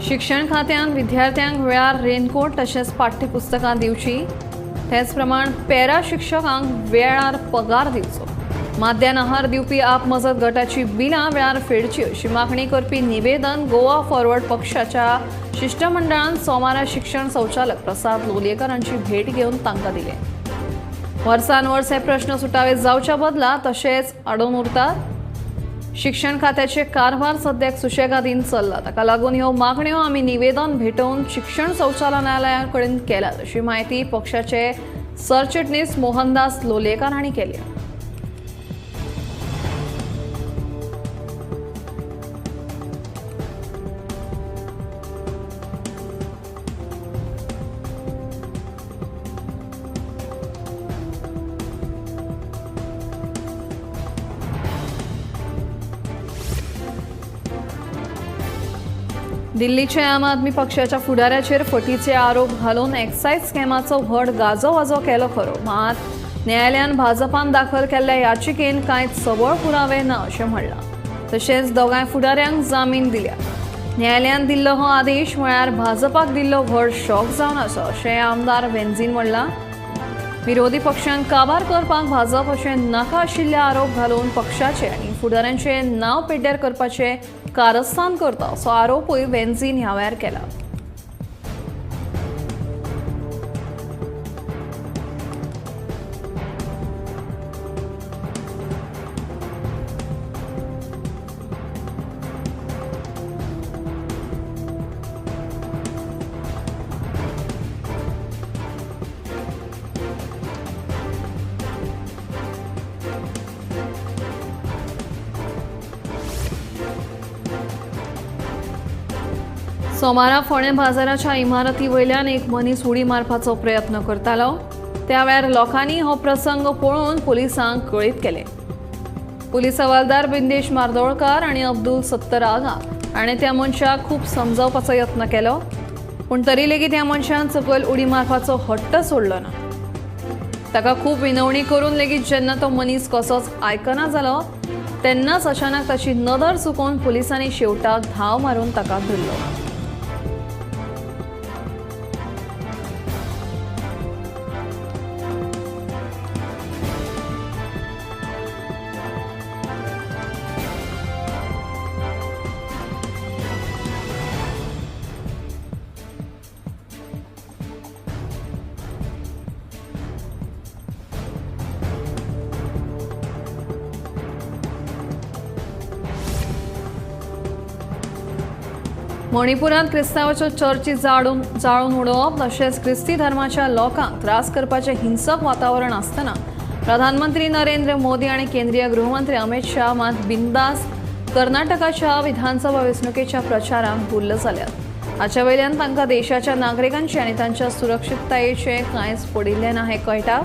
शिक्षण खात्यान विद्यार्थ्यांक वेळार रेनकोट तशेंच पाठ्यपुस्तकां दिवची, तेच प्रमाण पॅरा शिक्षकांक वेळार पगार दिवचो, माध्यान आहार दिवपी आप मजत गटाची बिलां वेळार फेडची अशी मागणी करपी निवेदन गोवा फॉरवर्ड पक्षाच्या शिष्टमंडळान सोमारा शिक्षण संचालक प्रसाद लोलयेकर हांची भेट घेवन तांकां दिलें. वर्सान वर्स हे प्रश्न सुटावे जावच्या बदला तशेंच अडून उरतात. शिक्षण खात्याचे कारभार सद्याक सुशेगादीन चल्ला, ताका लागून ह्यो मागण्यो आमी निवेदन भेटोवन शिक्षण संचालनालया कडेन केल्यात अशी म्हायती पक्षाचे सरचिटणीस मोहनदास लोलयेकार हांणी केली. दिल्लीच्या आम आदमी पक्षाच्या फुडाऱ्याचेर फटीचे आरोप घालून एक्सायज स्कॅमाचो व्हड गाजोवाजो केलो खरो, मात न्यायालयान भाजपान दाखल केल्ल्या याचिकेन कांय सबळ पुरावे ना अशें म्हणलां. तशेंच दोगांय फुडाऱ्यांक जामीन दिल्या. न्यायालयान दिल्लो हो आदेश म्हळ्यार भाजपाक दिल्लो व्हड शॉक जावन आसा अशें आमदार वेन्झीन म्हणलां. विरोधी पक्षांक काबार करपाक भाजप अशें नाका आशिल्ले आरोप घालून पक्षाचे आनी फुडाऱ्यांचें नांव पेड्ड्यार करपाचें कारस्थान करता असो आरोपूय वेन्झीन ह्या वेळार केला. सोमारा फोंडें बाजाराच्या इमारती वयल्यान एक मनीस उडी मारपाचो प्रयत्न करतालो. त्या वेळार लोकांनी हो प्रसंग पळोवन पुलिसांक कळीत केलें. पुलीस हवालदार बिंदेश मार्दोळकार आनी अब्दुल सत्तर आगा हाणें त्या मनशाक खूब समजावपाचो यत्न केलो, पूण तरी लेगीत ह्या मनशान सकयल उडी मारपाचो हट्ट सोडलो ना. ताका खूब विनवणी करून लेगीत जेन्ना तो मनीस कसोच आयकना जालो तेन्नाच अचानक ताची नदर चुकोवन पुलिसांनी शेवटाक धांव मारून ताका धरलो. मणिपुरांत क्रिस्तांवाच्यो चर्ची जाळून उडोवप तशेंच क्रिस्ती धर्माच्या लोकांक त्रास करपाचें हिंसक वातावरण आसतना प्रधानमंत्री नरेंद्र मोदी आनी केंद्रीय गृहमंत्री अमित शाह मात बिंदास कर्नाटकाच्या विधानसभा वेंचणुकेच्या प्रचारात गुल्ल जाल्यात. हाच्या वयल्यान तांकां देशाच्या नागरिकांचे आनी तांच्या सुरक्षिततायेचें कांयच पडिल्लें ना हें कळटा.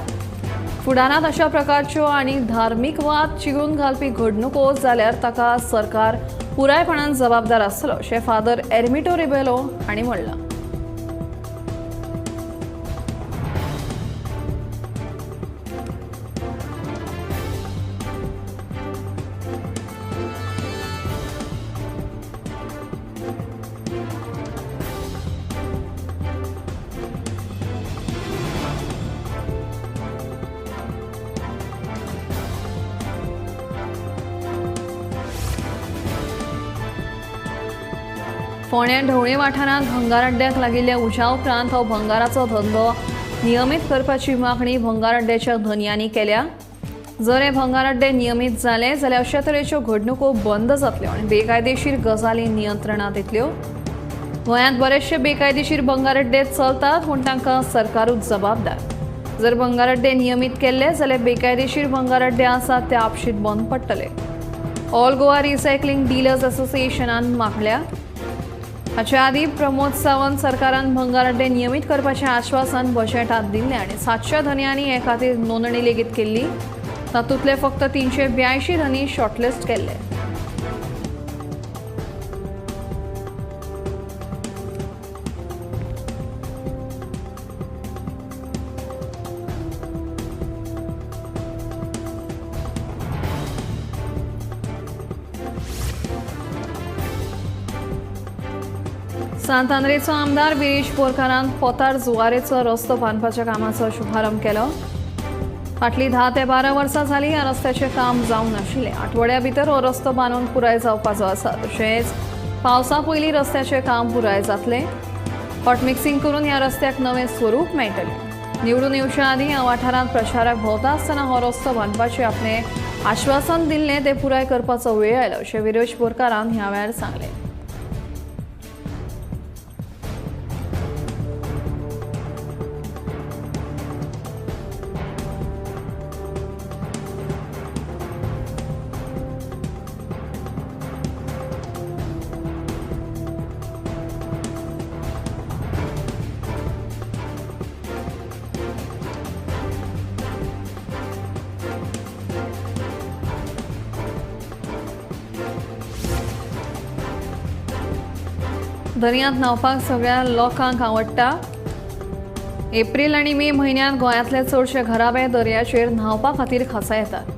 फुडारांत अशा प्रकारच्यो आनी धार्मीक वाद चिगळून घालपी घडणुको जाल्यार ताका सरकार पुरायपणान जबाबदार आसतलो अशें फादर एर्मिटो रिबेलो हांणी म्हणलां. फोंड्या ढवळे वाठारांत भंगार अड्ड्याक लागिल्ल्या उज्या उपरांत हो भंगाराचो धंदो नियमीत करपाची मागणी भंगार अड्ड्याच्या धनयांनी केल्या. जर हे भंगार अड्डे नियमीत जाले जाल्यार अशा तरेच्यो घडणुको बंद जातल्यो आनी बेकायदेशीर गजाली नियंत्रणांत येतल्यो. गोंयांत बरेचशे बेकायदेशीर भंगार अड्डे चलतात पूण तांकां सरकारूच जबाबदार. जर भंगार अड्डे नियमीत केल्ले जाल्यार बेकायदेशीर भंगार अड्डे आसात ते आपशीत बंद पडटले. ऑल गोवा रिसायकलिंग डिलर्स असोसिएशनान मागल्या. हाचे आदीं प्रमोद सावंत सरकारान भंगार अड्डे नियमीत करपाचें आश्वासन बजेटांत दिल्लें आनी 700 धनयांनी हे खातीर नोंदणी लेगीत केल्ली. तातूंतले फक्त 382 धनी शॉर्टलिस्ट केल्ले. सांत आंद्रेचो आमदार विरेश बोरकारान पोतार जुवारेचो रस्तो बांदपाच्या कामाचो शुभारंभ केलो. फाटलीं 10 ते 12 वर्सां जालीं ह्या रस्त्याचें काम जावंक नाशिल्लें. आठवड्या भितर हो रस्तो बांदून पुराय जावपाचो आसा. तशेंच पावसा पयलीं रस्त्याचें काम पुराय जातलें. हॉटमिक्सिंग करून ह्या रस्त्याक नवें स्वरूप मेळटलें. निवडून येवच्या आदीं ह्या वाठारांत प्रचाराक भोंवता आसतना हो रस्तो बांदपाचें आपणें आश्वासन दिल्लें तें पुराय करपाचो वेळ आयलो अशें विरेश बोरकारान ह्या वेळार सांगलें. दर्यांत न्हांवपाक सगळ्या लोकांक आवडटा. एप्रील आनी मे म्हयन्यांत गोंयांतले चडशे घराबे दर्याचेर न्हांवपा खातीर खासा येतात.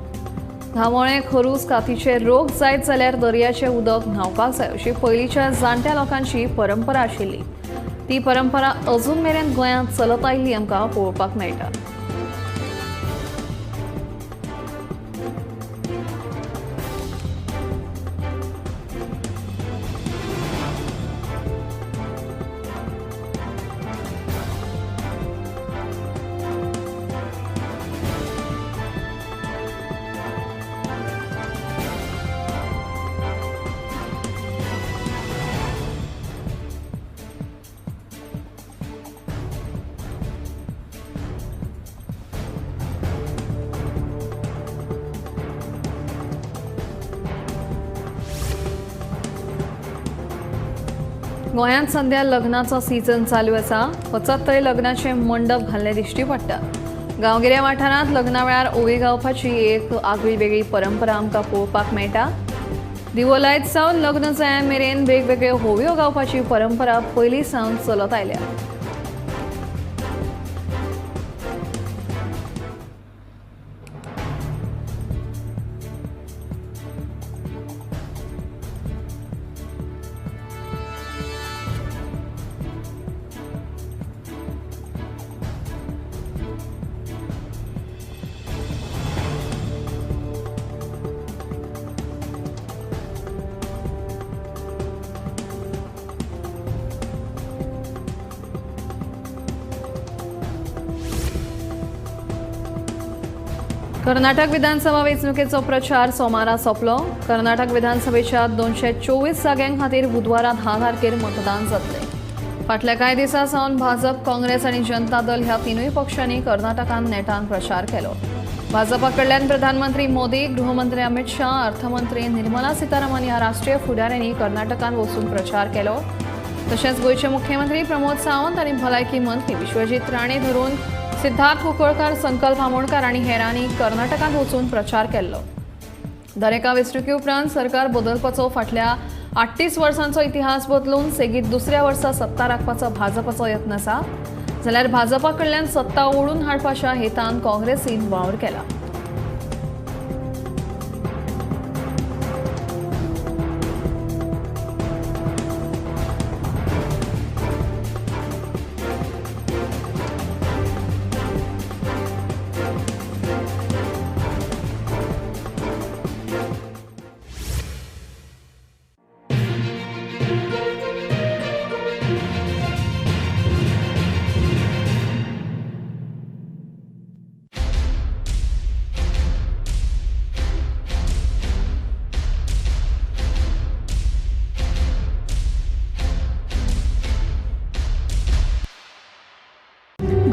धांवोळे, खरूज, कातीचे रोग जायत जाल्यार दर्याचें उदक न्हांवपाक जाय अशी पयलींच्या जाणट्या लोकांची परंपरा आशिल्ली. ती परंपरा अजून मेरेन गोंयांत चलत आयिल्ली आमकां पळोवपाक मेळटा. गोंयांत सध्या लग्नाचो सीझन चालू आसा. वचत थंय लग्नाचे मंडप घाल्ले दिश्टी पडटा. गांवगिऱ्या वाठारांत लग्ना वेळार ओवी गावपाची एक आगळी वेगळी परंपरा आमकां पळोवपाक मेळटा. दिवो लायत सावन लग्न जाय मेरेन वेगवेगळ्यो होवयो गावपाची परंपरा पयलीं सावन चलत आयल्या. कर्नाटक विधानसभा वेंचणुकेचो प्रचार सोमारा सोंपलो. कर्नाटक विधानसभेच्या 224 जाग्यां खातीर बुधवारा 10 तारखेर मतदान जातलें. फाटल्या कांय दिसां सावन भाजप, काँग्रेस आनी जनता दल ह्या तिनूय पक्षांनी कर्नाटकांत नेटान प्रचार केलो. भाजपा कडल्यान प्रधानमंत्री मोदी, गृहमंत्री अमित शाह, अर्थमंत्री निर्मला सीतारामन ह्या राष्ट्रीय फुडाऱ्यांनी कर्नाटकांत वचून प्रचार केलो. तशेंच गोंयचे मुख्यमंत्री प्रमोद सावंत आनी भलायकी मंत्री विश्वजीत राणे धरून सिद्धार्थ कुंकळकार, संकल्प आमोणकार आनी हेरांनी कर्नाटकांत वचून प्रचार केल्लो. दरेका वेंचणुके उपरांत सरकार बदलपाचो फाटल्या 38 वर्सांचो इतिहास बदलून सेगीत दुसऱ्या वर्सा सत्ता राखपाचो भाजपाचो यत्न आसा. जाल्यार भाजपा कडल्यान सत्ता ओडून हाडपाच्या हेतान काँग्रेसीन वावर केला.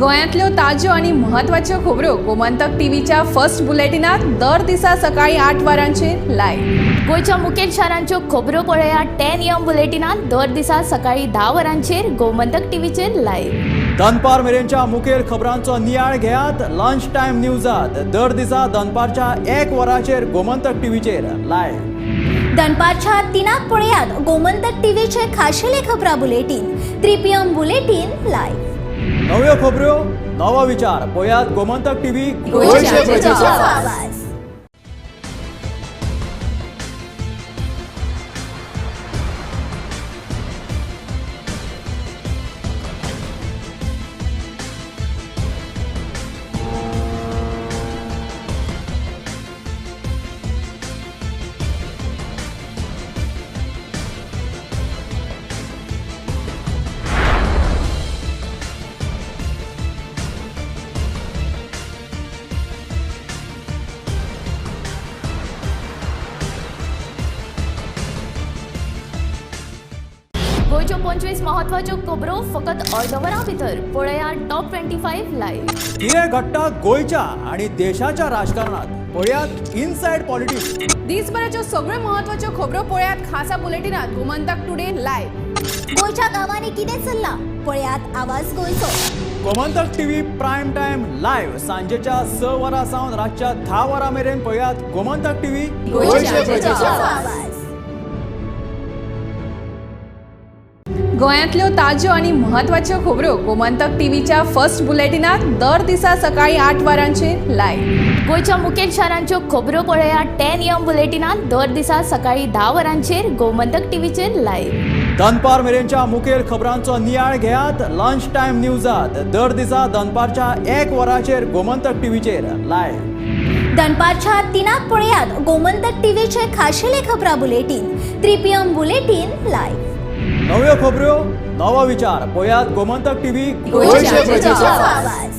गोंयांतल्यो ताज्यो आनी म्हत्वाच्यो खबरो गोमंतक टीव्हीच्या फर्स्ट बुलेटिनात दर दिसा सकाळी 8 वरांचेर लायव्ह. गोंयच्या मुखेल शारांच्यो खबरो पळयात 10 AM बुलेटिनात दर दिसा सकाळी 10 वरांचेर गोमंतक टीव्हीचेर लायव्ह. दनपार मेरेनच्या मुखेल खबरांचो नियाळ घेयात लंच टायम न्यूजात दर दिसा दनपारच्या 1 वरांचेर गोमंतक टीव्हीचेर लायव्ह. दनपारच्या 3 पळयात गोमंतक टीव्हीचे खाशेले खबरां बुलेटीन 3 PM bulletin live. नव्यो खबरो नवो विचार पळयात गोमंतक टीव्ही, गोंयच्या प्रजेचो आवाज. गोंयच्यो 25 महत्वाच्यो खबरो फकत अर्द वरां भितर पळयात टॉप 25 लायव्ह. कितें घडटा गोंयच्या आनी देशाच्या राजकारणात पळयात इनसायड पॉलिटिक्स. दिसभराच्यो सगळ्यो महत्वाच्यो खबरो पळयात खासा बुलेटिनात गोमंतक टुडे लायव्ह. गोंयच्या गांवांनी कितें चल्लां पळयात आवाज गोंयचो. Gomantak TV prime time live सांजेच्या 6 वरां सावन रातच्या 10 वरां मेरेन पळयात गोमंतक टीव्ही, गोंयच्या प्रजेचो आवाज. गोंयांतल्यो ताज्यो आनी म्हत्वाच्यो खबरो गोमंतक टीव्हीच्या फर्स्ट बुलेटिनात दर दिसा सकाळी 8 वरांचेर लायव्ह. गोंयच्या मुखेल शारांच्यो खबरो पळयात 10 AM बुलेटिनात दर दिसा सकाळी 10 वरांचेर गोमंतक टीव्हीचेर लायव्ह. दनपार मेरेनच्या मुखेल खबरांचो नियाळ घेयात लंच टायम न्यूजात दर दिसा दनपारच्या 1 वरांचेर गोमंतक टीव्हीचेर लायव्ह. दनपारच्या 3 पळयात गोमंतक टीव्हीचे खाशेले खबरां बुलेटीन 3 PM bulletin live. नव्यो खबरो नवो विचार पळयात गोमंतक टीव्ही, गोंयच्या प्रजेचो आवाज.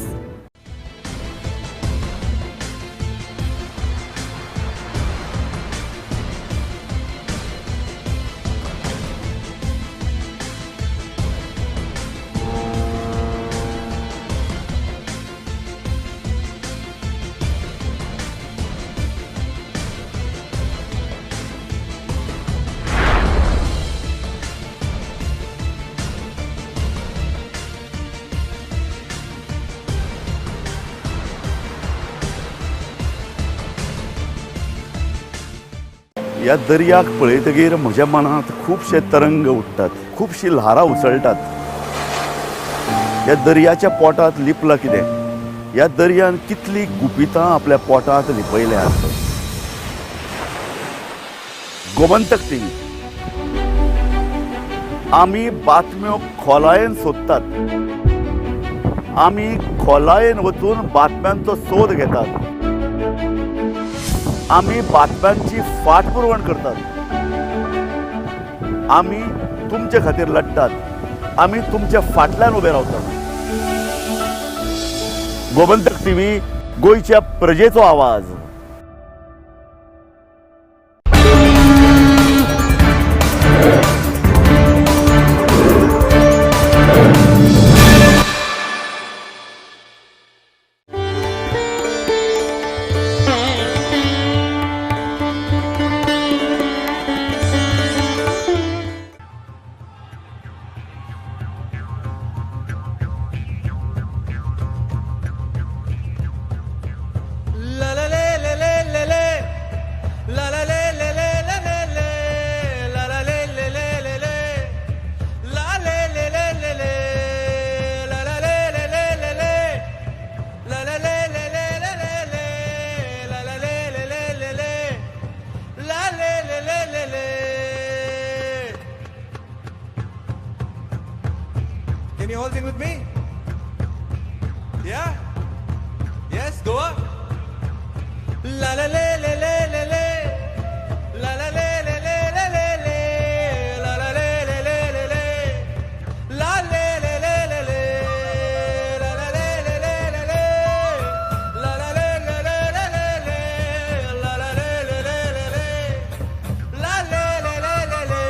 ह्या दर्याक पळयतगीर म्हज्या मनांत खुबशे तरंग उठ्ठात, खुबशी ल्हारां उसळटात. ह्या दर्याच्या पोटांत लिपलां कितें, ह्या दर्यान कितली गुपितां आपल्या पोटांत लिपयल्यात. गोमंतक टीव्ही आमी बातम्यो खोलायेन सोदतात, आमी खोलायेन वचून बातम्यांचो सोद घेतात, आमी बातम्यांची फाटपुरवण करतात, आमी तुमचे खातीर लढतात, आमी तुमच्या फाटल्यान उबे रावतात. गोमंतक टीव्ही, गोंयच्या प्रजेचो आवाज. Can you all sing with me? Yeah? Yes, Goa? La la le le le le le. La la le le le le le le. La la le le le le le. La le le le le le. La la le le le le le. La la le le le le le le. La la le le le le le. La le le le le le.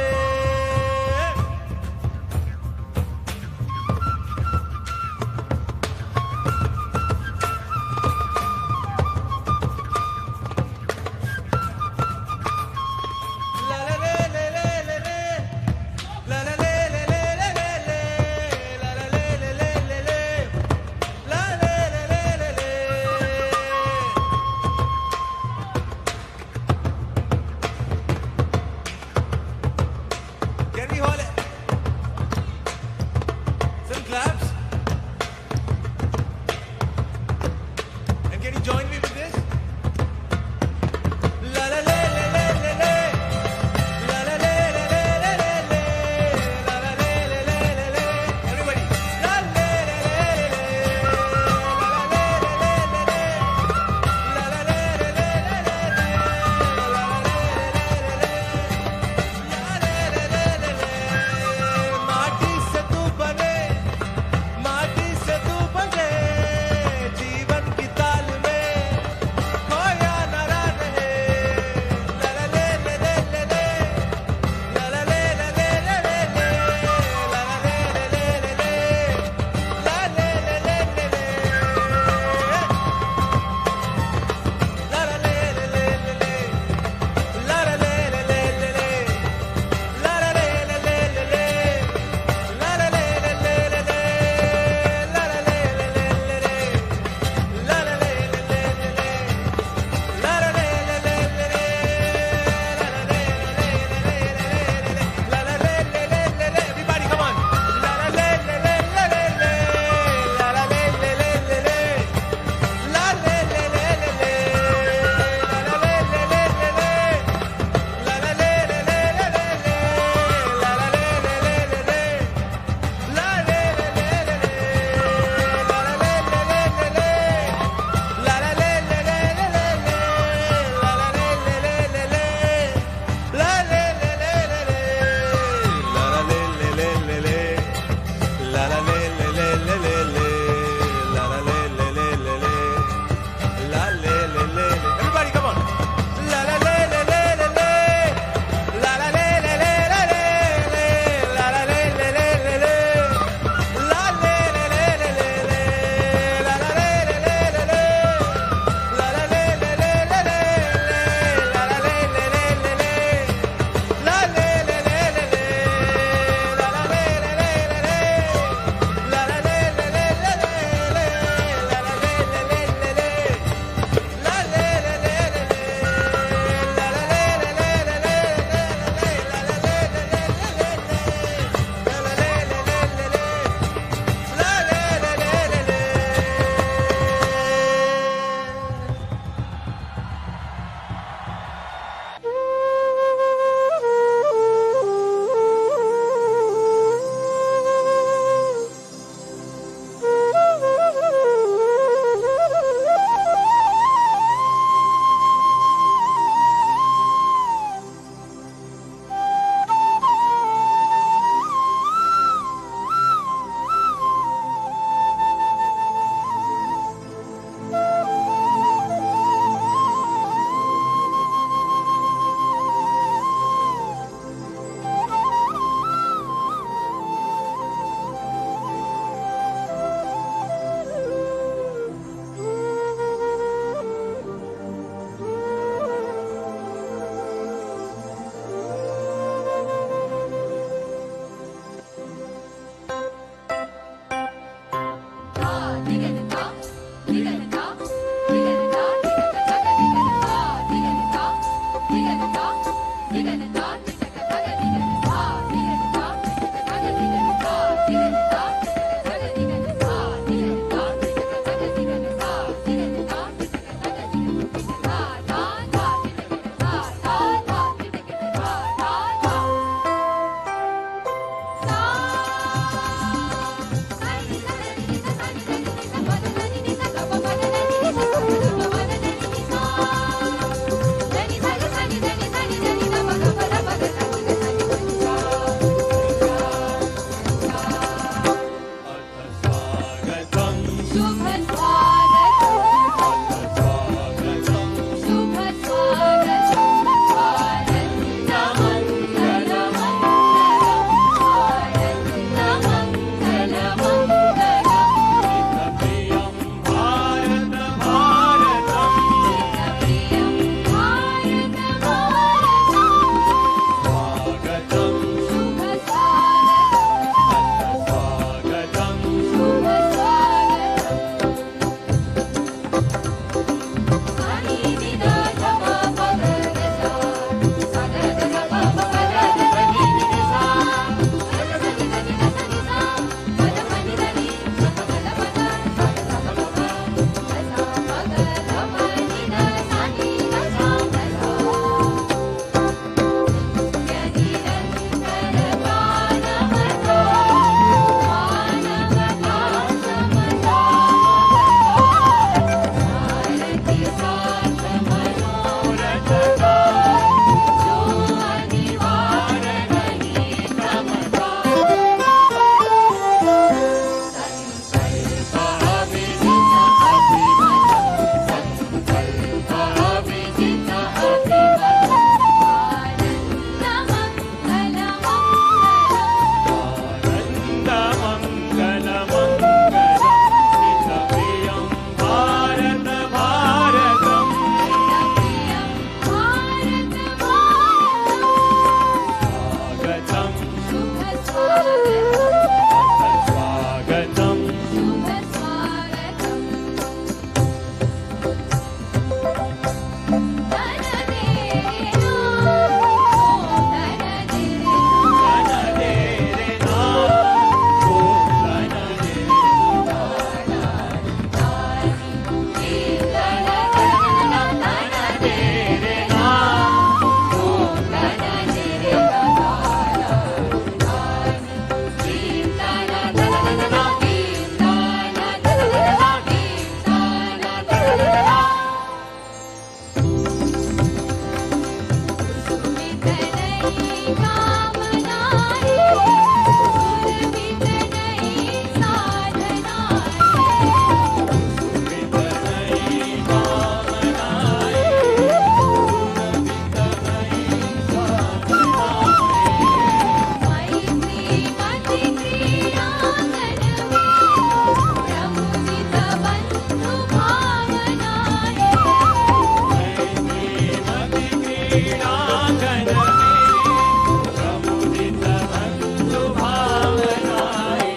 क्रीडांगण में प्रमुदित बंधु भावनाए।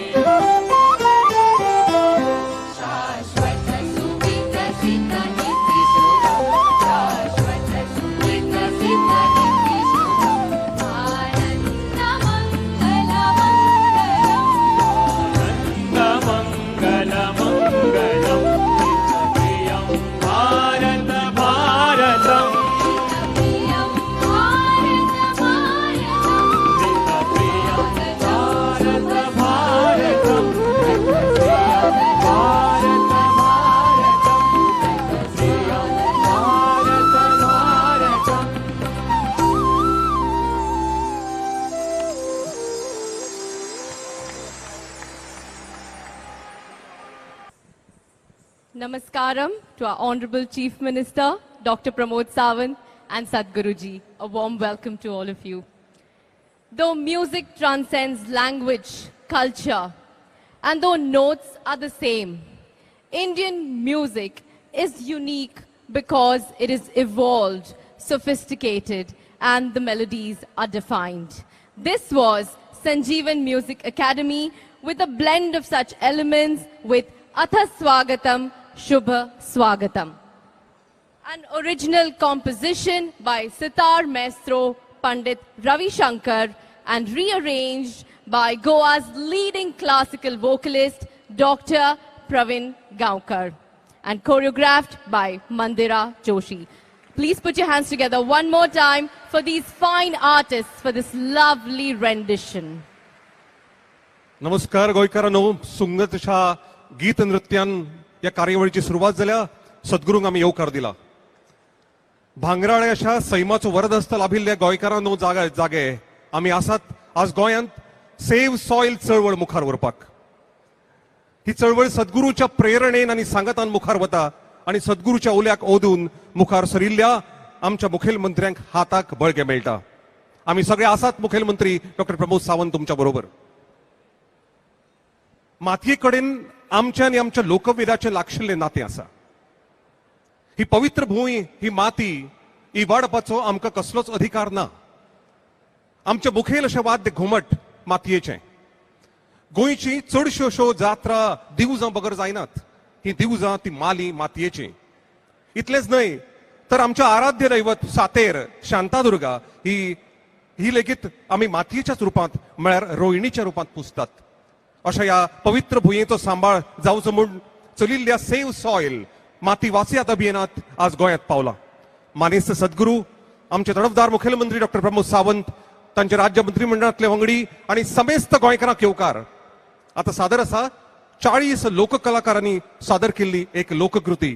शाश्वत सुविकसित इति शुभम, शाश्वत सुविकसित इति शुभम, आनंद मंगल मंगलम, मंगल मंगलम प्रियं भारत भारतम, प्रियं भारत भारतम, प्रियं भारत भारतम, भारत भारतम, प्रियं Bharat Bharatam. Namaskaram to our Honorable Chief Minister, Dr. Pramod Sawant and Sadhguruji. A warm welcome to all of you. Though music transcends language, culture, and though notes are the same, Indian music is unique because it is evolved, sophisticated, and the melodies are defined. This was Sanjeevan Music Academy with a blend of such elements with Atha Swagatam, Shubha Swagatam. An original composition by sitar maestro Pandit Ravi Shankar and rearranged by Goa's leading classical vocalist Dr. Pravin Gaonkar and choreographed by Mandira Joshi. Please put your hands together one more time for these fine artists for this lovely rendition. नमस्कार गोंयकारांनो, सुंगतशा गीत नृत्यान या कार्यावळीची सुरवात जाल्या. सद्गुरूंक आमी येवकार दिला. भांगराळे अशा सैमाचो वरदस्त लाभिल्ल्या गोंयकारांनो जागे आमी आसात आज गोंयांत सेव्ह सॉयल चळवळ मुखार व्हरपाक. ही चळवळ सद्गुरूच्या प्रेरणेन आनी सांगातान मुखार वता आनी सद्गुरूच्या उल्याक ओदून मुखार सरिल्ल्या आमच्या मुखेलमंत्र्यांक हाताक बळगें मेळटा. आमी सगळे आसात मुखेलमंत्री डॉक्टर प्रमोद सावंत तुमच्या बरोबर. मातये कडेन आमच्या आनी आमच्या लोकवेदाचें लागशिल्लें नातें आसा. ही पवित्र भूंय, ही माती इबाडपाचो आमकां कसलोच अधिकार ना. आमचें मुखेल अशें वाद्य घुमट मातयेचें. गोंयची चडश्यो अश्यो जात्रा दिवजां बगर जायनात. ही दिवजां ती माली मातयेची. इतलेंच न्हय तर आमच्या आराध्य दैवत सातेर शांतादुर्गा ही लेगीत आमी मातयेच्याच रुपांत म्हळ्यार रोयणीच्या रुपांत पुजतात. अशा ह्या पवित्र भुंयेचो सांबाळ जावचो म्हूण चलिल्ल्या सेव्ह सॉयल माती वाचयात अभियानात आज गोंयांत पावला. मानेस्त सद्गुरू आमचे तडफदार मुखेलमंत्री डॉक्टर प्रमोद सावंत, तांचे राज्य मंत्रिमंडळांतले वांगडी आनी समेस्त गोंयकारांक येवकार. आतां सादर आसा 40 लोककलाकारांनी सादर केल्ली एक लोककृती.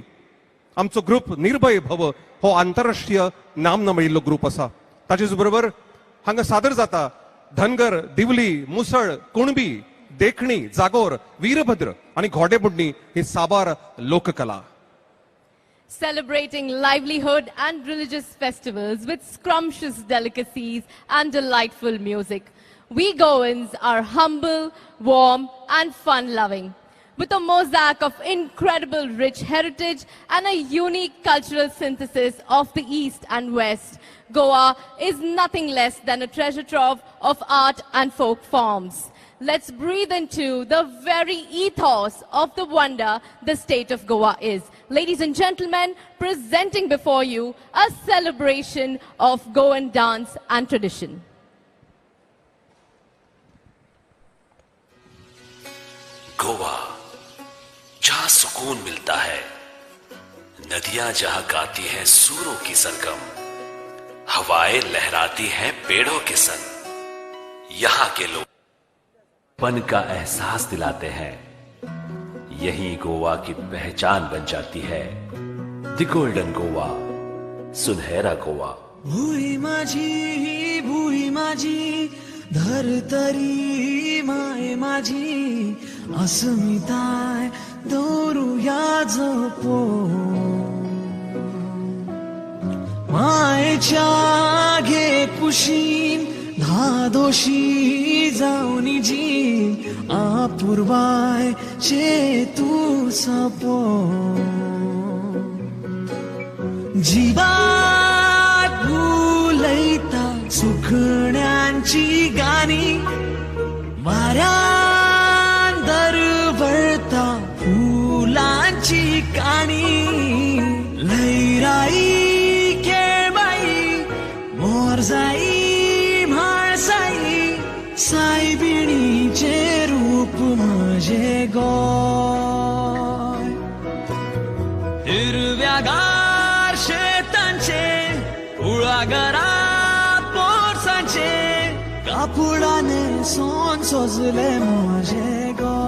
आमचो ग्रुप निर्भय भव हो आंतरराष्ट्रीय नामना मेळिल्लो ग्रुप आसा. ताचेच बरोबर हांगा सादर जाता धनगर, दिवली, मुसळ, कुणबी, देखणी, जागोर, वीरभद्र आनी घोडेबुडणी ही साबार लोककला. Celebrating livelihood and religious festivals with scrumptious delicacies and delightful music. We Goans are humble, warm and fun-loving. With a mosaic of incredible rich heritage and a unique cultural synthesis of the East and West, Goa is nothing less than a treasure trove of art and folk forms. Let's breathe into the very ethos of the wonder the state of Goa is. Ladies and gentlemen, presenting before you a celebration of Goan dance and tradition. Goa, जहां सुकून मिलता है, नदियां जहां गाती हैं सूरों की सरगम, हवाएं लहराती हैं पेड़ों के संग, यहां के लोग पन का एहसास दिलाते हैं। यही गोवा की पहचान बन जाती है। The golden Goa, सुनहरा गोवा। भूई माझी धरतरी माय माझी अस्मिताय दवरुया जपो मायेच्या घे कुशीन धादोशी जावनी जीन आपुर्वाय चे तू सपो जीवात भूल सुकण्यांची गाणी वाऱ्यान दरवळता फुलांची काणी लैराई केळबाई मोरजाई म्हाळसाई सायबिणीचे रूप म्हजे गोंय हिरव्यागार शेतांचे कुळागरा पोरसांचे कापुडाने सोन सोजले म्हजे गोंय.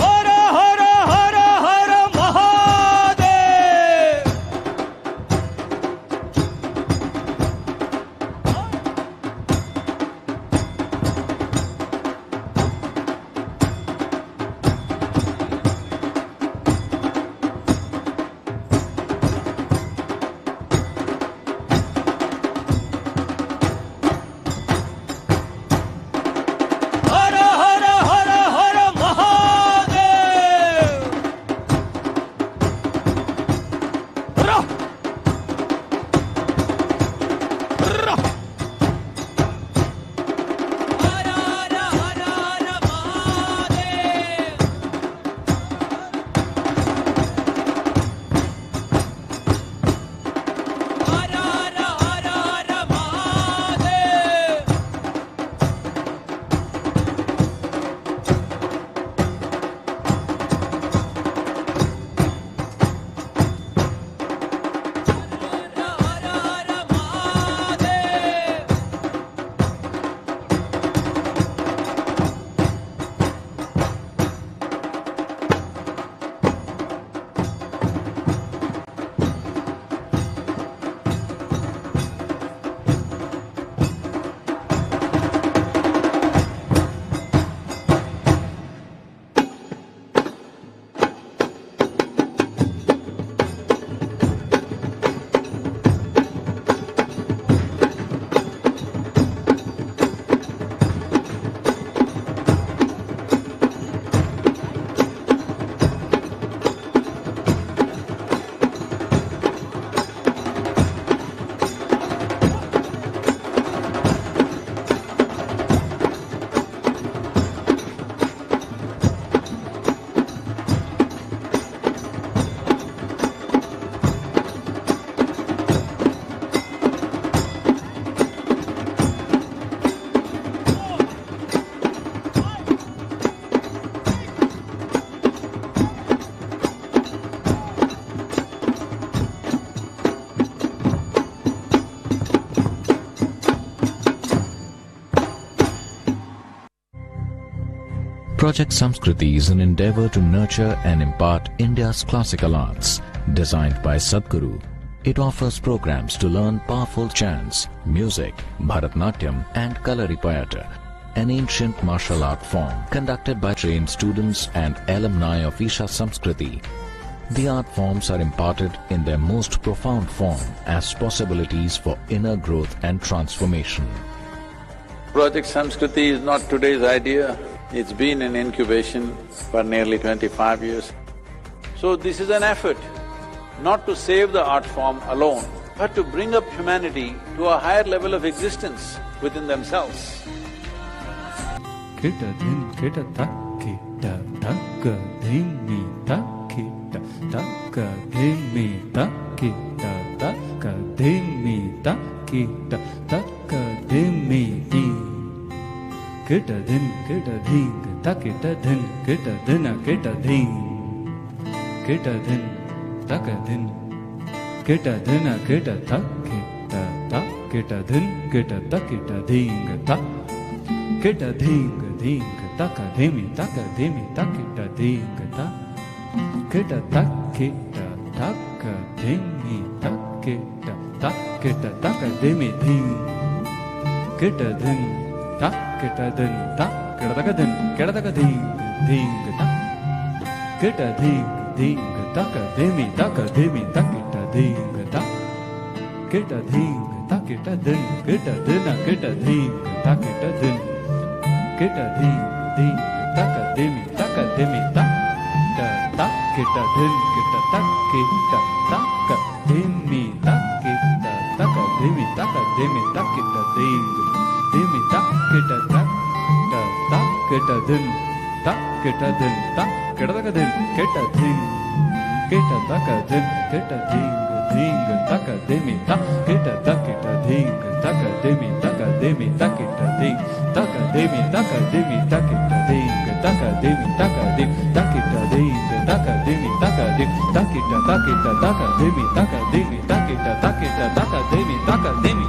हर हर हर हर महादेव. हर हर हर हर Mahadev. Project Samskriti is an endeavor to nurture and impart India's classical arts. Designed by Sadhguru, it offers programs to learn powerful chants, music, Bharatnatyam and Kalaripayattu, an ancient martial art form conducted by trained students and alumni of Isha Samskriti. The art forms are imparted in their most profound form as possibilities for inner growth and transformation. Project Samskriti is not today's idea. It's been in incubation for nearly 25 years. So this is an effort not to save the art form alone, but to bring up humanity to a higher level of existence within themselves. Kita dhin kita ta kita tak dhimi ta kita tak dhimi ta kita tak dhimi ta kita tak dhimi ti kita dhin kita dhing ta kita dhin kita dhina kita dhing kita dhin tak dhin kita dhina kita ta kita dhin kita ta kita dhing ta kita dhing dhing tak dhimi ta kita dhing ta kita तक धिमी तक किट तक किट तक धिमी धिं किट धिं तक किट धिं तक किट तक धिं किट तक धिं धिं तक किट धिं धिं तक धिमी तक धिमी तक किट धिं तक किट धिं तक किट धिं किट धिन किट धिं तक किट धिं किट धिं धिं तक धिमी तक धिमी तक तक किट धिं किट तक किट तक धिमी तक किट तक धिमी तक धिमी तक किट धिं धिमी तक किट तक तक किट धिं तक किट धिं तक किट तक धिं किट धिं किट तक धिं किट धिं धिं तक धिमी तक किट तक किट धिं तक धिमी तक धिमी तक किट धिं तक धिमी तक धिमी तक किट धिं तक धिमी तक धिं तक किट धिं तक धिमी तक धिं तक किट तक किट तक धिमी तक धिमी तक किट तक किट तक धिमी तक धिमी।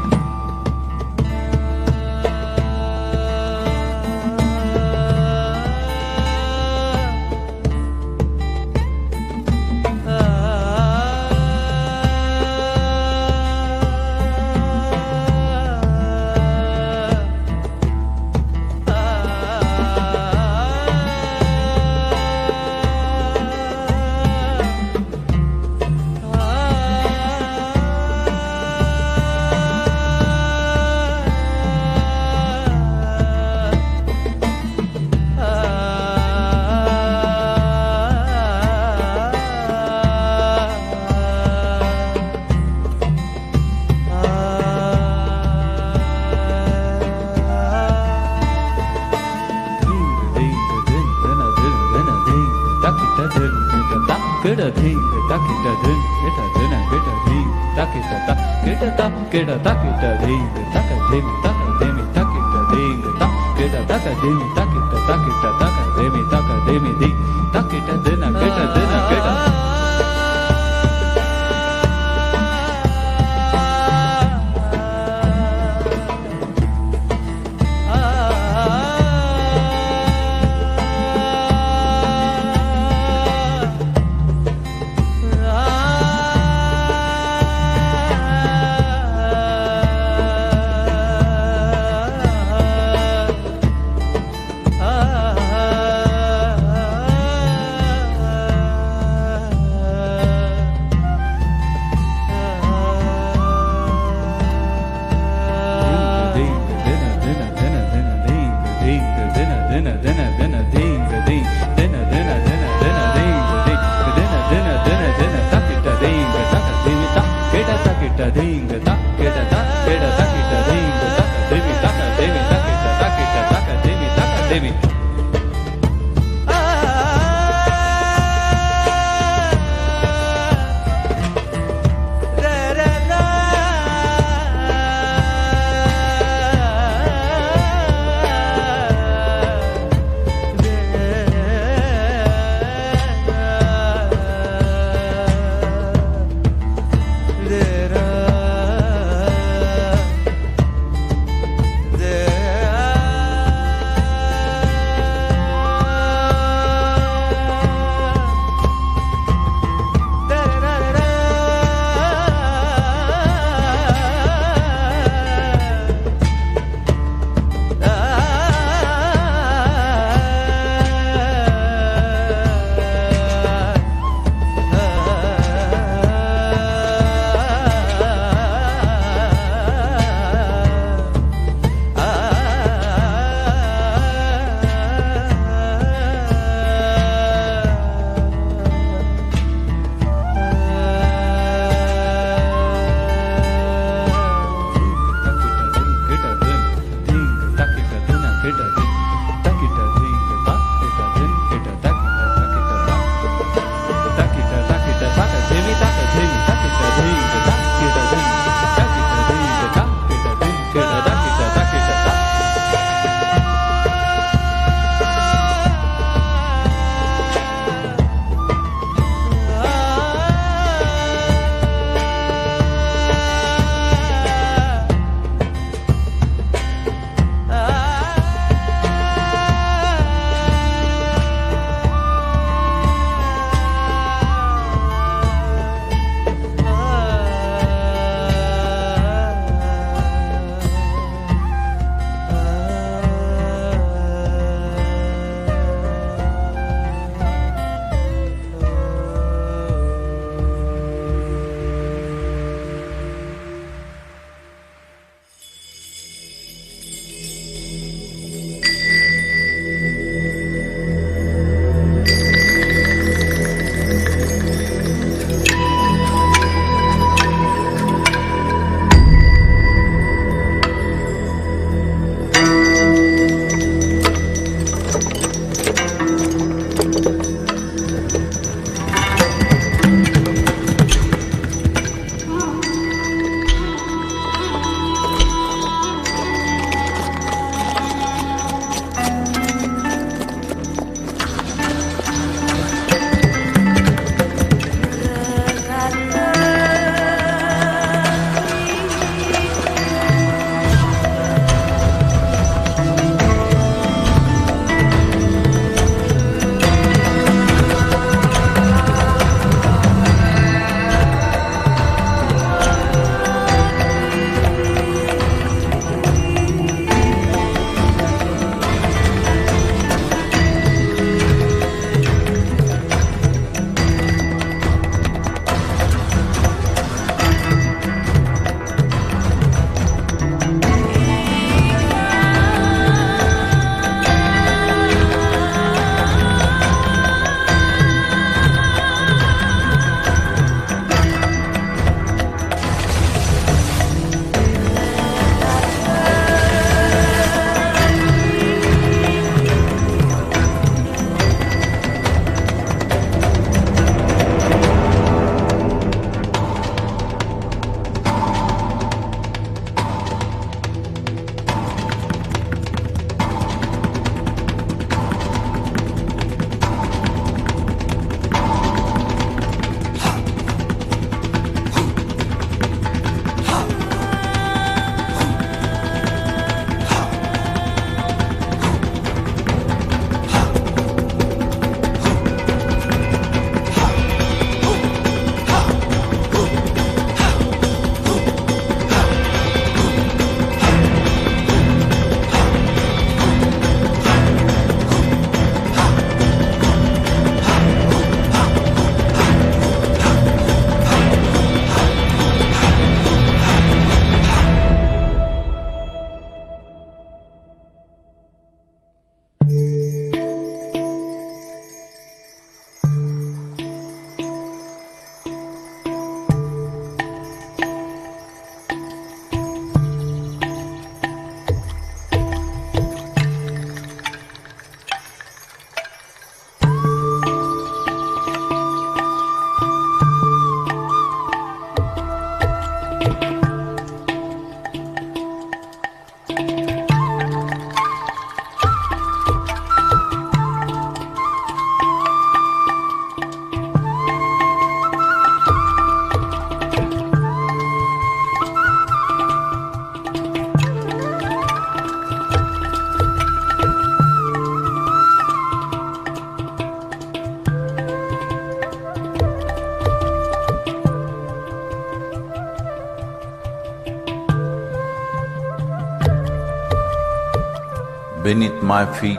Beneath my feet,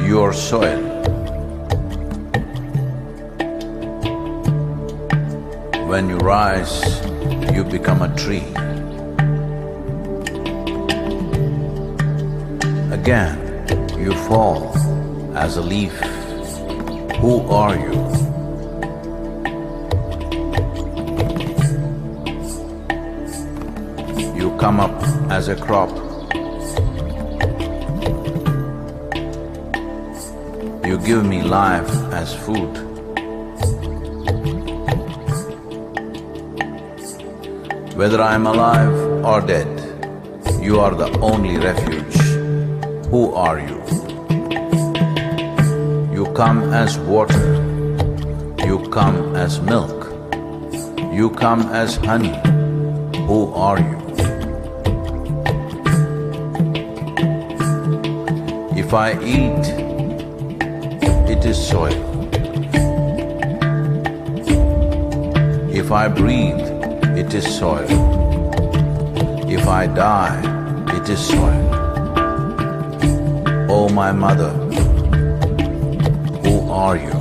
your soil. When you rise, you become a tree. Again, you fall as a leaf. Who are you? You come up as a crop. You give me life as food. Whether I am alive or dead, you are the only refuge. Who are you? You come as water, you come as milk, you come as honey. Who are you? If I eat, it is soil. If I breathe, it is soil. If I die, it is soil. Oh my mother, who are you?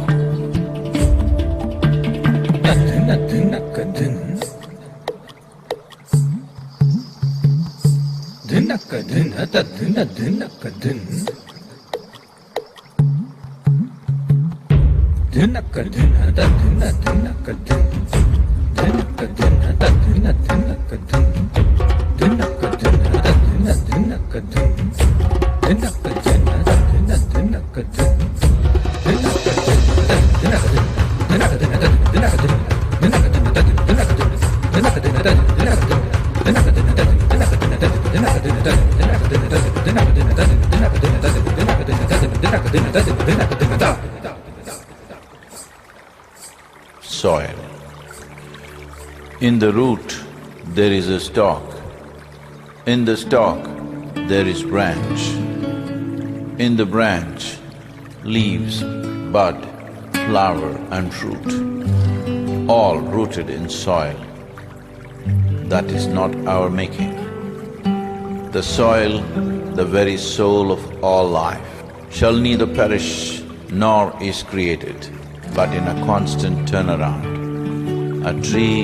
Soil. In the root, there is a stalk. In the stalk, there is branch. In the branch, leaves, bud, flower and fruit, all rooted in soil. That is not our making. The soil, the very soul of all life, shall neither perish nor is created, but in a constant turnaround. A tree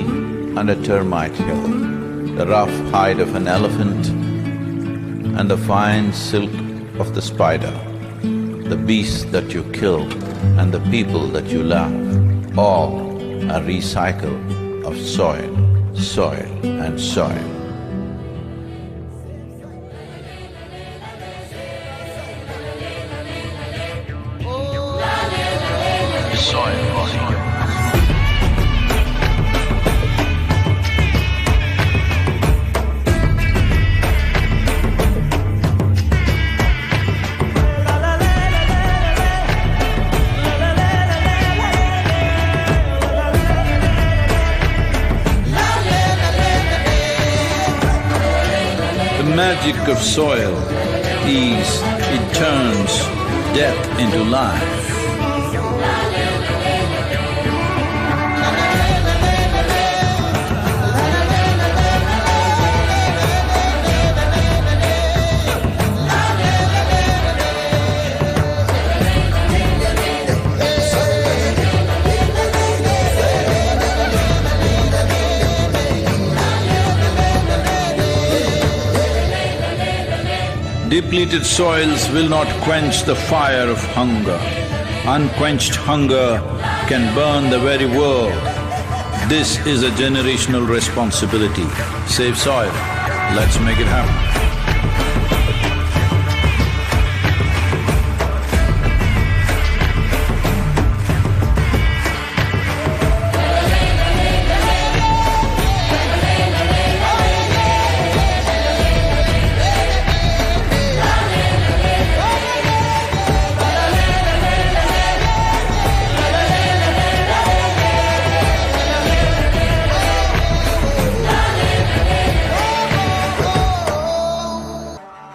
and a termite hill, the rough hide of an elephant and the fine silk of the spider, the beasts that you kill and the people that you love, all a recycle of soil, soil and soil. Soil. The magic of soil is it turns death into life. Depleted soils will not quench the fire of hunger. Unquenched hunger can burn the very world. This is a generational responsibility. Save soil. Let's make it happen.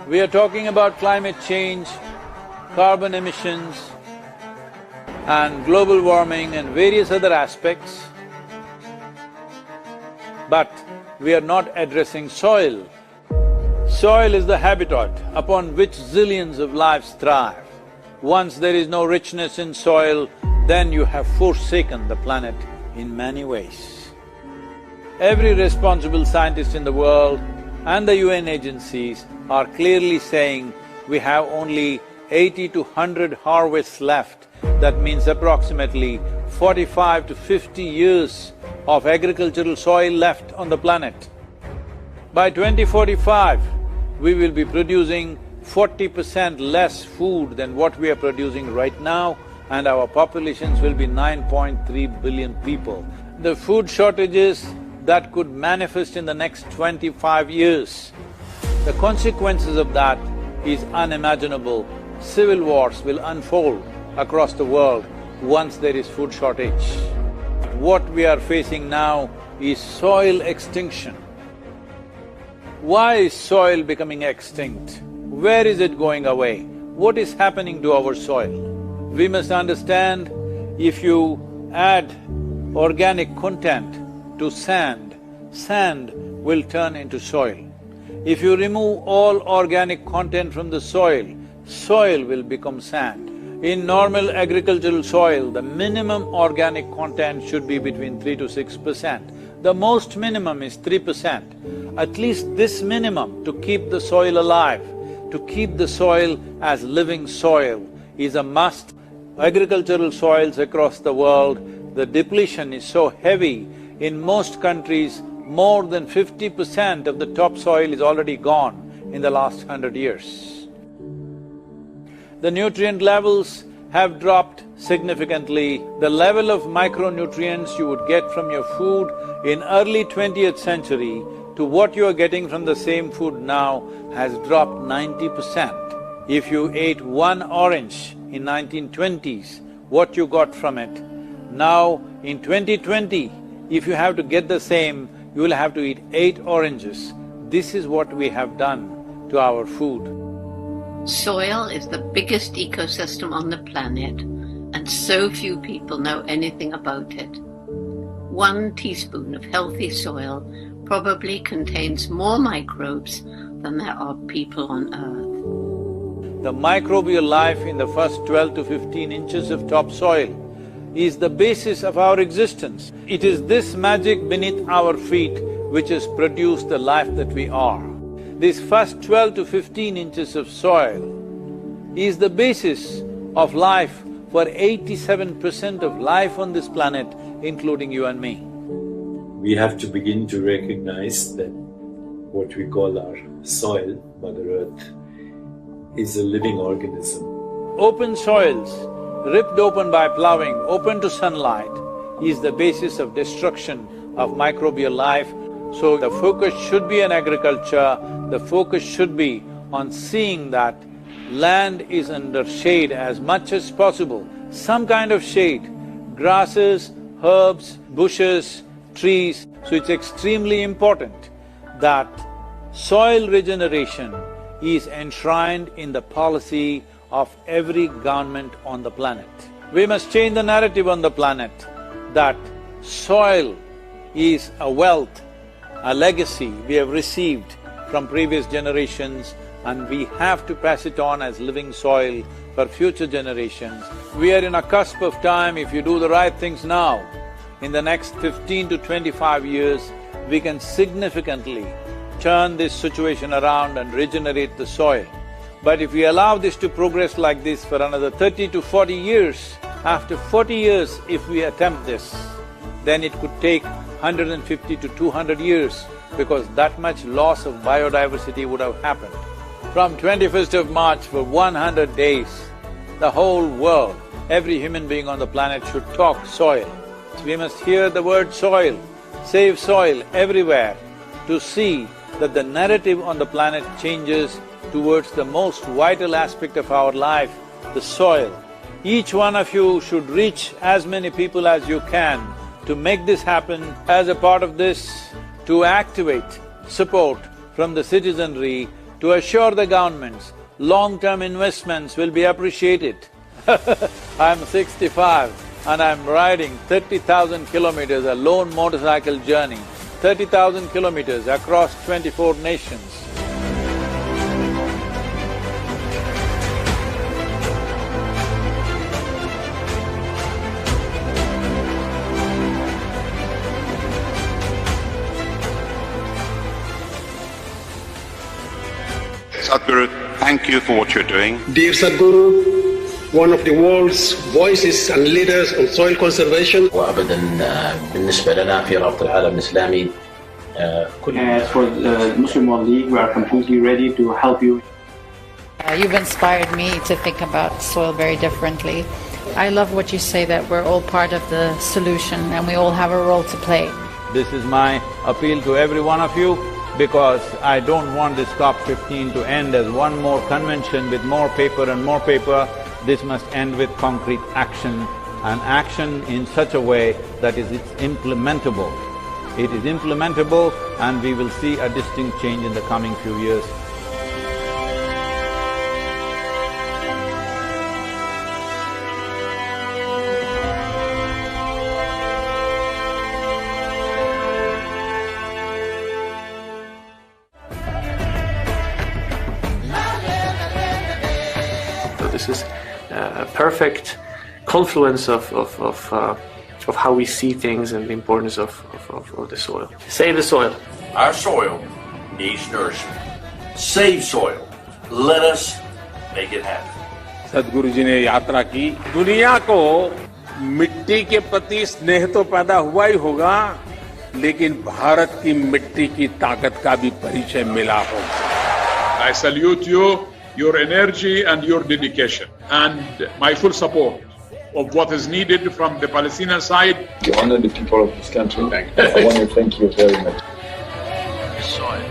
We are talking about climate change, carbon emissions and global warming and various other aspects, but we are not addressing soil. Soil is the habitat upon which zillions of lives thrive. Once there is no richness in soil, then you have forsaken the planet in many ways. Every responsible scientist in the world and the UN agencies are clearly saying we have only 80 to 100 harvests left. That means approximately 45 to 50 years of agricultural soil left on the planet. By 2045, we will be producing 40% less food than what we are producing right now, and our populations will be 9.3 billion people. The food shortages that could manifest in the next 25 years, the consequences of that is unimaginable. Civil wars will unfold across the world once there is food shortage. What we are facing now is soil extinction. Why is soil becoming extinct? Where is it going away? What is happening to our soil? We must understand, if you add organic content to sand, sand will turn into soil. If you remove all organic content from the soil, soil will become sand. In normal agricultural soil, the minimum organic content should be between 3 to 6%. The most minimum is 3%. At least this minimum to keep the soil alive, to keep the soil as living soil is a must. Agricultural soils across the world, the depletion is so heavy, in most countries, more than 50% of the topsoil is already gone in the last 100 years. The nutrient levels have dropped significantly. The level of micronutrients you would get from your food in early 20th century to what you are getting from the same food now has dropped 90%. If you ate one orange in 1920s, what you got from it, now in 2020, if you have to get the same, you will have to eat 8 oranges. This is what we have done to our food. Soil is the biggest ecosystem on the planet, and so few people know anything about it. 1 teaspoon of healthy soil probably contains more microbes than there are people on Earth. The microbial life in the first 12 to 15 inches of topsoil is the basis of our existence. It is this magic beneath our feet which has produced the life that we are. This first 12 to 15 inches of soil is the basis of life for 87% of life on this planet, including you and me. We have to begin to recognize that what we call our soil, Mother Earth, is a living organism. Open soils, ripped open by plowing, open to sunlight, is the basis of destruction of microbial life. So the focus should be on agriculture, the focus should be on seeing that land is under shade as much as possible, some kind of shade, grasses, herbs, bushes, trees. So it's extremely important that soil regeneration is enshrined in the policy of every government on the planet. We must change the narrative on the planet that soil is a wealth, a legacy we have received from previous generations, and we have to pass it on as living soil for future generations. We are in a cusp of time. If you do the right things now, in the next 15 to 25 years, we can significantly turn this situation around and regenerate the soil. But if we allow this to progress like this for another 30 to 40 years, after 40 years if we attempt this, then it could take 150 to 200 years, because that much loss of biodiversity would have happened. From 21st of March for 100 days, the whole world, every human being on the planet should talk soil. We must hear the word soil, save soil everywhere, to see that the narrative on the planet changes towards the most vital aspect of our life, the soil. Each one of you should reach as many people as you can to make this happen. As a part of this, to activate support from the citizenry to assure the governments long-term investments will be appreciated. I'm 65 and I'm riding 30,000 kilometers, a lone motorcycle journey, 30,000 kilometers across 24 nations. Sadhguru, thank you for what you're doing. Dear Sadhguru, one of the world's voices and leaders on soil conservation. وأبدا بالنسبة لنا في رابطة العالم الإسلامي كل As for the Muslim World League, we are completely ready to help you. You've inspired me to think about soil very differently. I love what you say, that we're all part of the solution and we all have a role to play. This is my appeal to every one of you, because I don't want this COP15 to end as one more convention with more paper and more paper. This must end with concrete action, and action in such a way that is it's implementable. It is implementable, and we will see a distinct change in the coming few years. So this is a perfect confluence of how we see things and the importance of the soil. Save the soil. Our soil needs nourishment. Save soil. Let us make it happen. Sadhguru ji ने यात्रा की, दुनिया को मिट्टी K प्रति स्नेह तो पैदा हुआ ही होगा, लेकिन भारत की मिट्टी की ताकत का भी परिचय मिला होगा। I salute you, your energy and your dedication, and my full support of what is needed from the Palestinian side. To honor the people of this country, I want to thank you very much. Soil.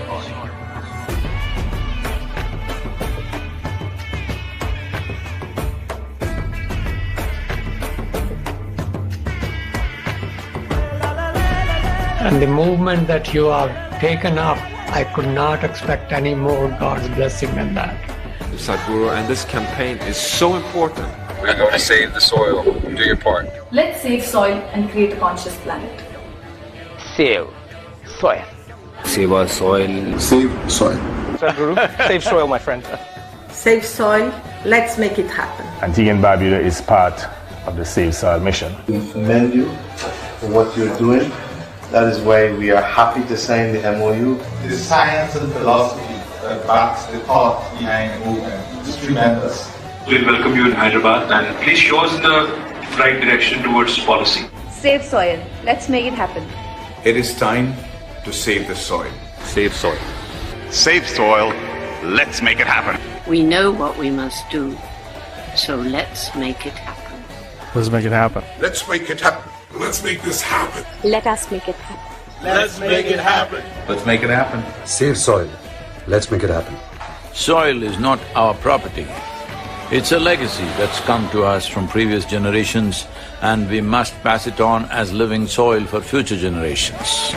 And the movement that you have taken up, I could not expect any more God's blessing than that. Sadhguru, and this campaign is so important. We're going to save the soil. Do your part. Let's save soil and create a conscious planet. Save soil. Save our soil. Save soil. Sadhguru, save soil, my friend. Save soil. Let's make it happen. Antigua and Barbuda is part of the Save Soil mission. We commend you for what you're doing. That is why we are happy to sign the MOU. The science and philosophy that backs the thought behind the movement is tremendous. We welcome you in Hyderabad, and please show us the right direction towards policy. Save soil. Let's make it happen. It is time to save the soil. Save soil. Save soil. Let's make it happen. We know what we must do, so let's make it happen. Let's make it happen. Let's make it happen. Let's make this happen. Let us make it happen. Let's make it happen. Let's make it happen. Save soil. Let's make it happen. Soil is not our property. It's a legacy that's come to us from previous generations, and we must pass it on as living soil for future generations.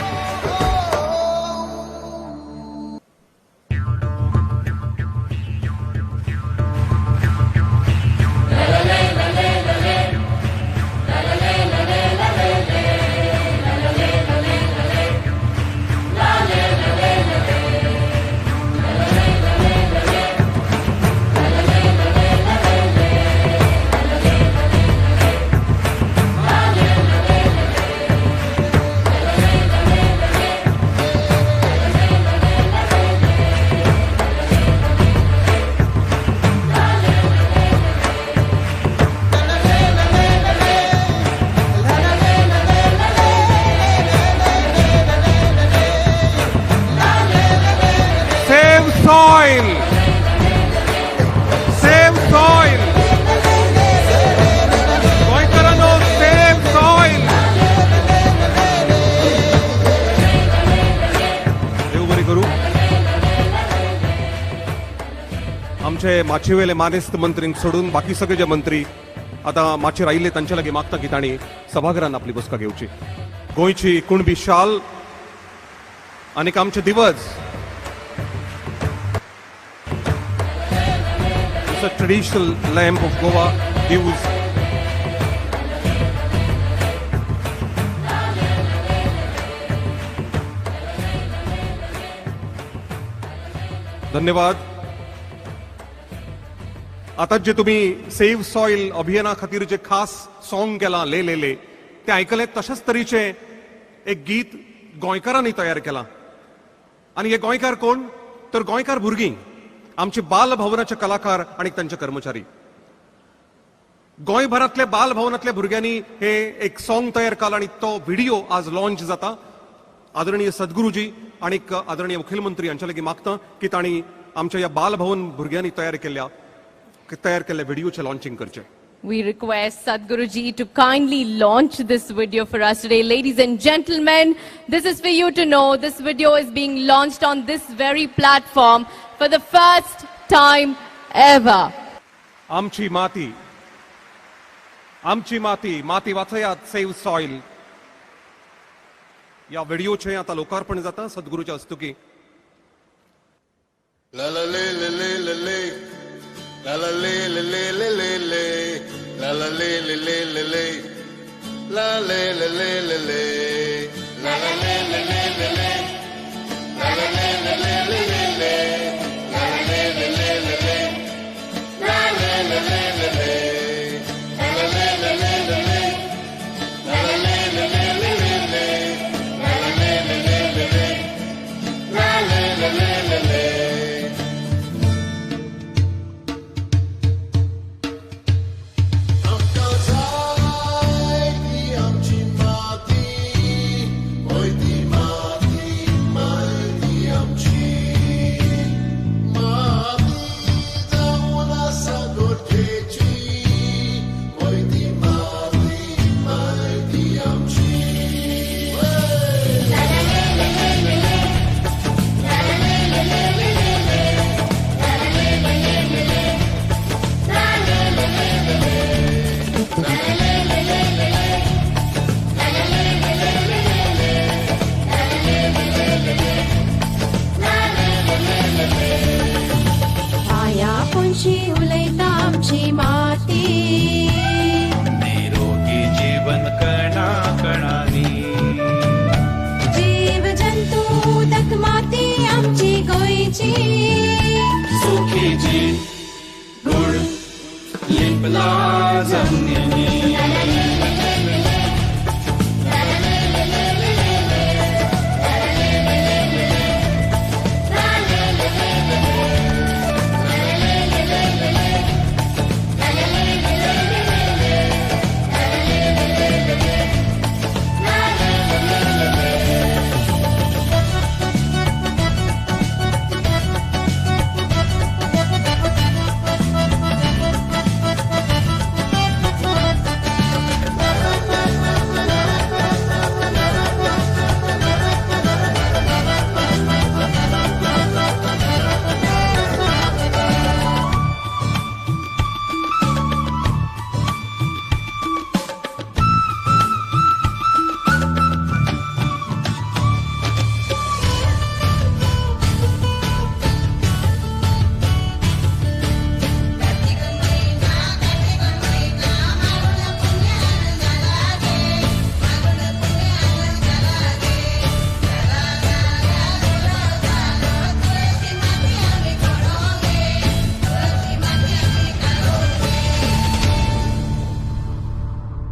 Soil. Save soil. गोंयकारांनो save soil. देव बरें करूं. आमचे माचयेवेले मानेस्त मंत्रींक सोडून बाकी सगळे जे मंत्री आतां माचयेर आयिल्ले तांचे लागीं मागता की तांणी सभाघरान आपली बसका घेवची. गोंयची कुणबी शाल आनीक आमचे दिवज. It's a traditional lamp of Goa, Divus. धन्यवाद. आतां जे तुमी सेव्ह सॉयल अभियाना खातीर जे खास सॉंग केलां ले ले ले तें आयकलें. तशेंच तरेचें एक गीत गोंयकारांनी तयार केलां. आनी हे गोंयकार कोण तर गोंयकार भुरगीं. आमचे बाल भवनाचे कलाकार आनी तांचे कर्मचारी. गोंयभरांतल्या बाल भवनांतल्या भुरग्यांनी हे एक सॉंग तयार केला आनी तो व्हिडिओ आज लॉन्च जाता. आदरणीय सद्गुरुजी आनी आदरणीय मुखेलमंत्री हांच्या लागीं मागता की तांणी आमच्या ह्या बाल भवन भुरग्यांनी तयार केल्ल्या व्हिडिओचें लॉन्चिंग करचें. We request Sadhguruji to kindly launch this video for us today. Ladies and gentlemen, this is for you to know. This video is being launched on this very platform for the first time ever. आमची माती, आमची माती, माती वाचयात, save soil या व्हिडिओचें आता लोकार्पण जाता सद्गुरूच्या हस्तुकी. La la le le le le le la la le le le le le le la la le le le le le la le le le le le la la le le le le le la la le le le le le le la la le le le le le la le le le le le la la le le le le le la la le le le le le le la la le le le le le la le le le le le. निरोगी जीवन कणा कणानी जीव जंतू उदक माती आमची गोंयची सुखी जी गुण लिपला जमनीनी.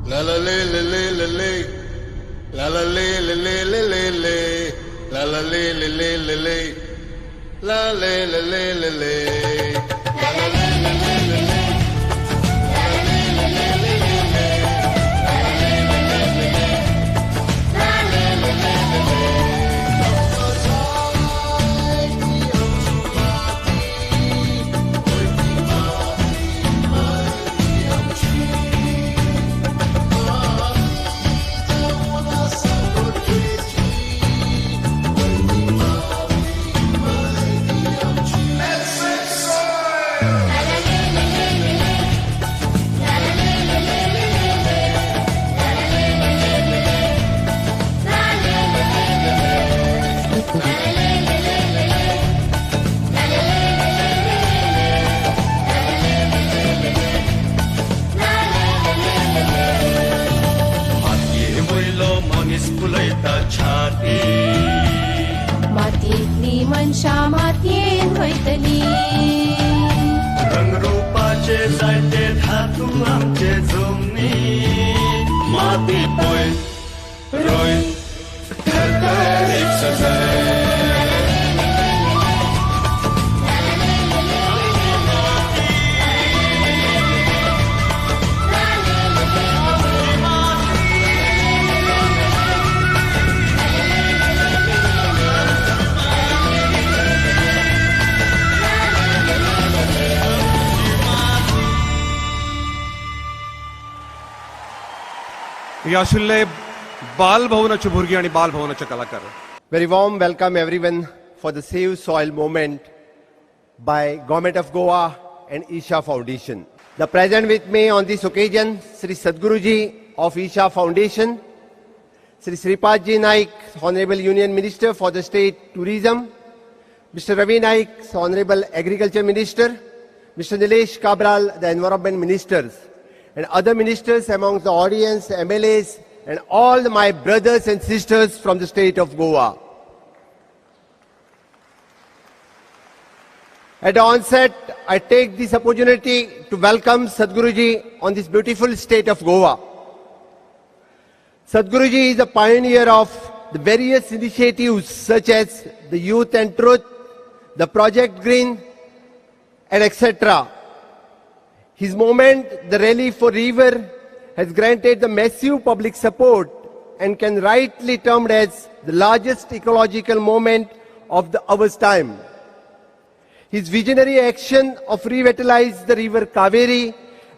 La la le le le le le la la le le le le le le la la le le le le le la le le le le le la la le le le le le मातयेंतली मनशां मातयेन वयतली रंगरूपाचे जायते धातू आमचे जमनी माती पळय रोय थरथर एक सजाय. ही आशिल्ले बाल भवनाचे भुरगीं आनी बाल भवनाचे कलाकार. Very warm welcome everyone for the Save Soil movement by Government of Goa and Isha Foundation. The present with me on this occasion, Sri Sadhguruji of Isha Foundation, Sri Sripad Ji Naik, Honorable Union Minister for the State Tourism, Mr. Ravi Naik, Honorable Agriculture Minister, Mr. Nilesh Cabral, the Environment Ministers, and other ministers among the audience, MLAs, and all my brothers and sisters from the state of Goa. At the onset, I take this opportunity to welcome Sadhguruji on this beautiful state of Goa. Sadhguruji is a pioneer of the various initiatives such as the Youth and Truth, the Project Green, and etc. His movement, the Rally for River, has granted the massive public support and can rightly termed as the largest ecological movement of the our time. His visionary action of revitalize the river Kaveri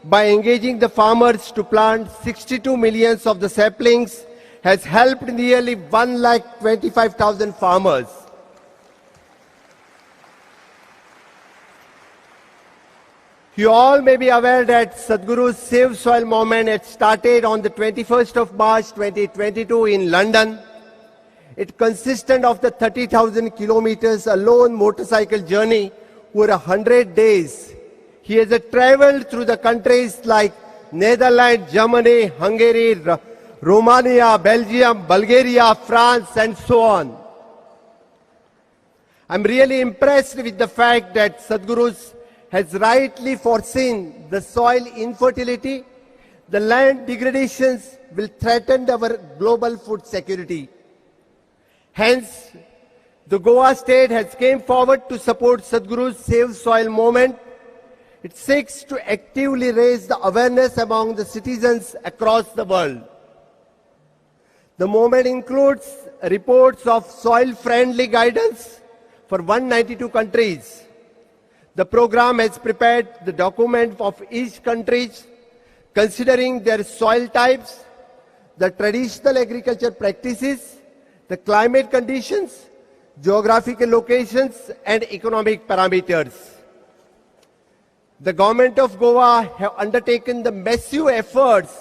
by engaging the farmers to plant 62 millions of the saplings has helped nearly 1,25,000 farmers. You all may be aware that Sadhguru's Save Soil movement had started on the 21st of March 2022 in London. It consisted of the 30,000 kilometers alone motorcycle journey over 100 days. He has traveled through the countries like Netherlands, Germany, Hungary, Romania, Belgium, Bulgaria, France, and so on. I'm really impressed with the fact that Sadhguru's has rightly foreseen the soil infertility, the land degradations will threaten our global food security. Hence, the Goa state has came forward to support Sadhguru's Save Soil movement. It seeks to actively raise the awareness among the citizens across the world. The movement includes reports of soil-friendly guidance for 192 countries. The program has prepared the document of each country, considering their soil types, the traditional agriculture practices, the climate conditions, geographical locations, and economic parameters. The government of Goa have undertaken the massive efforts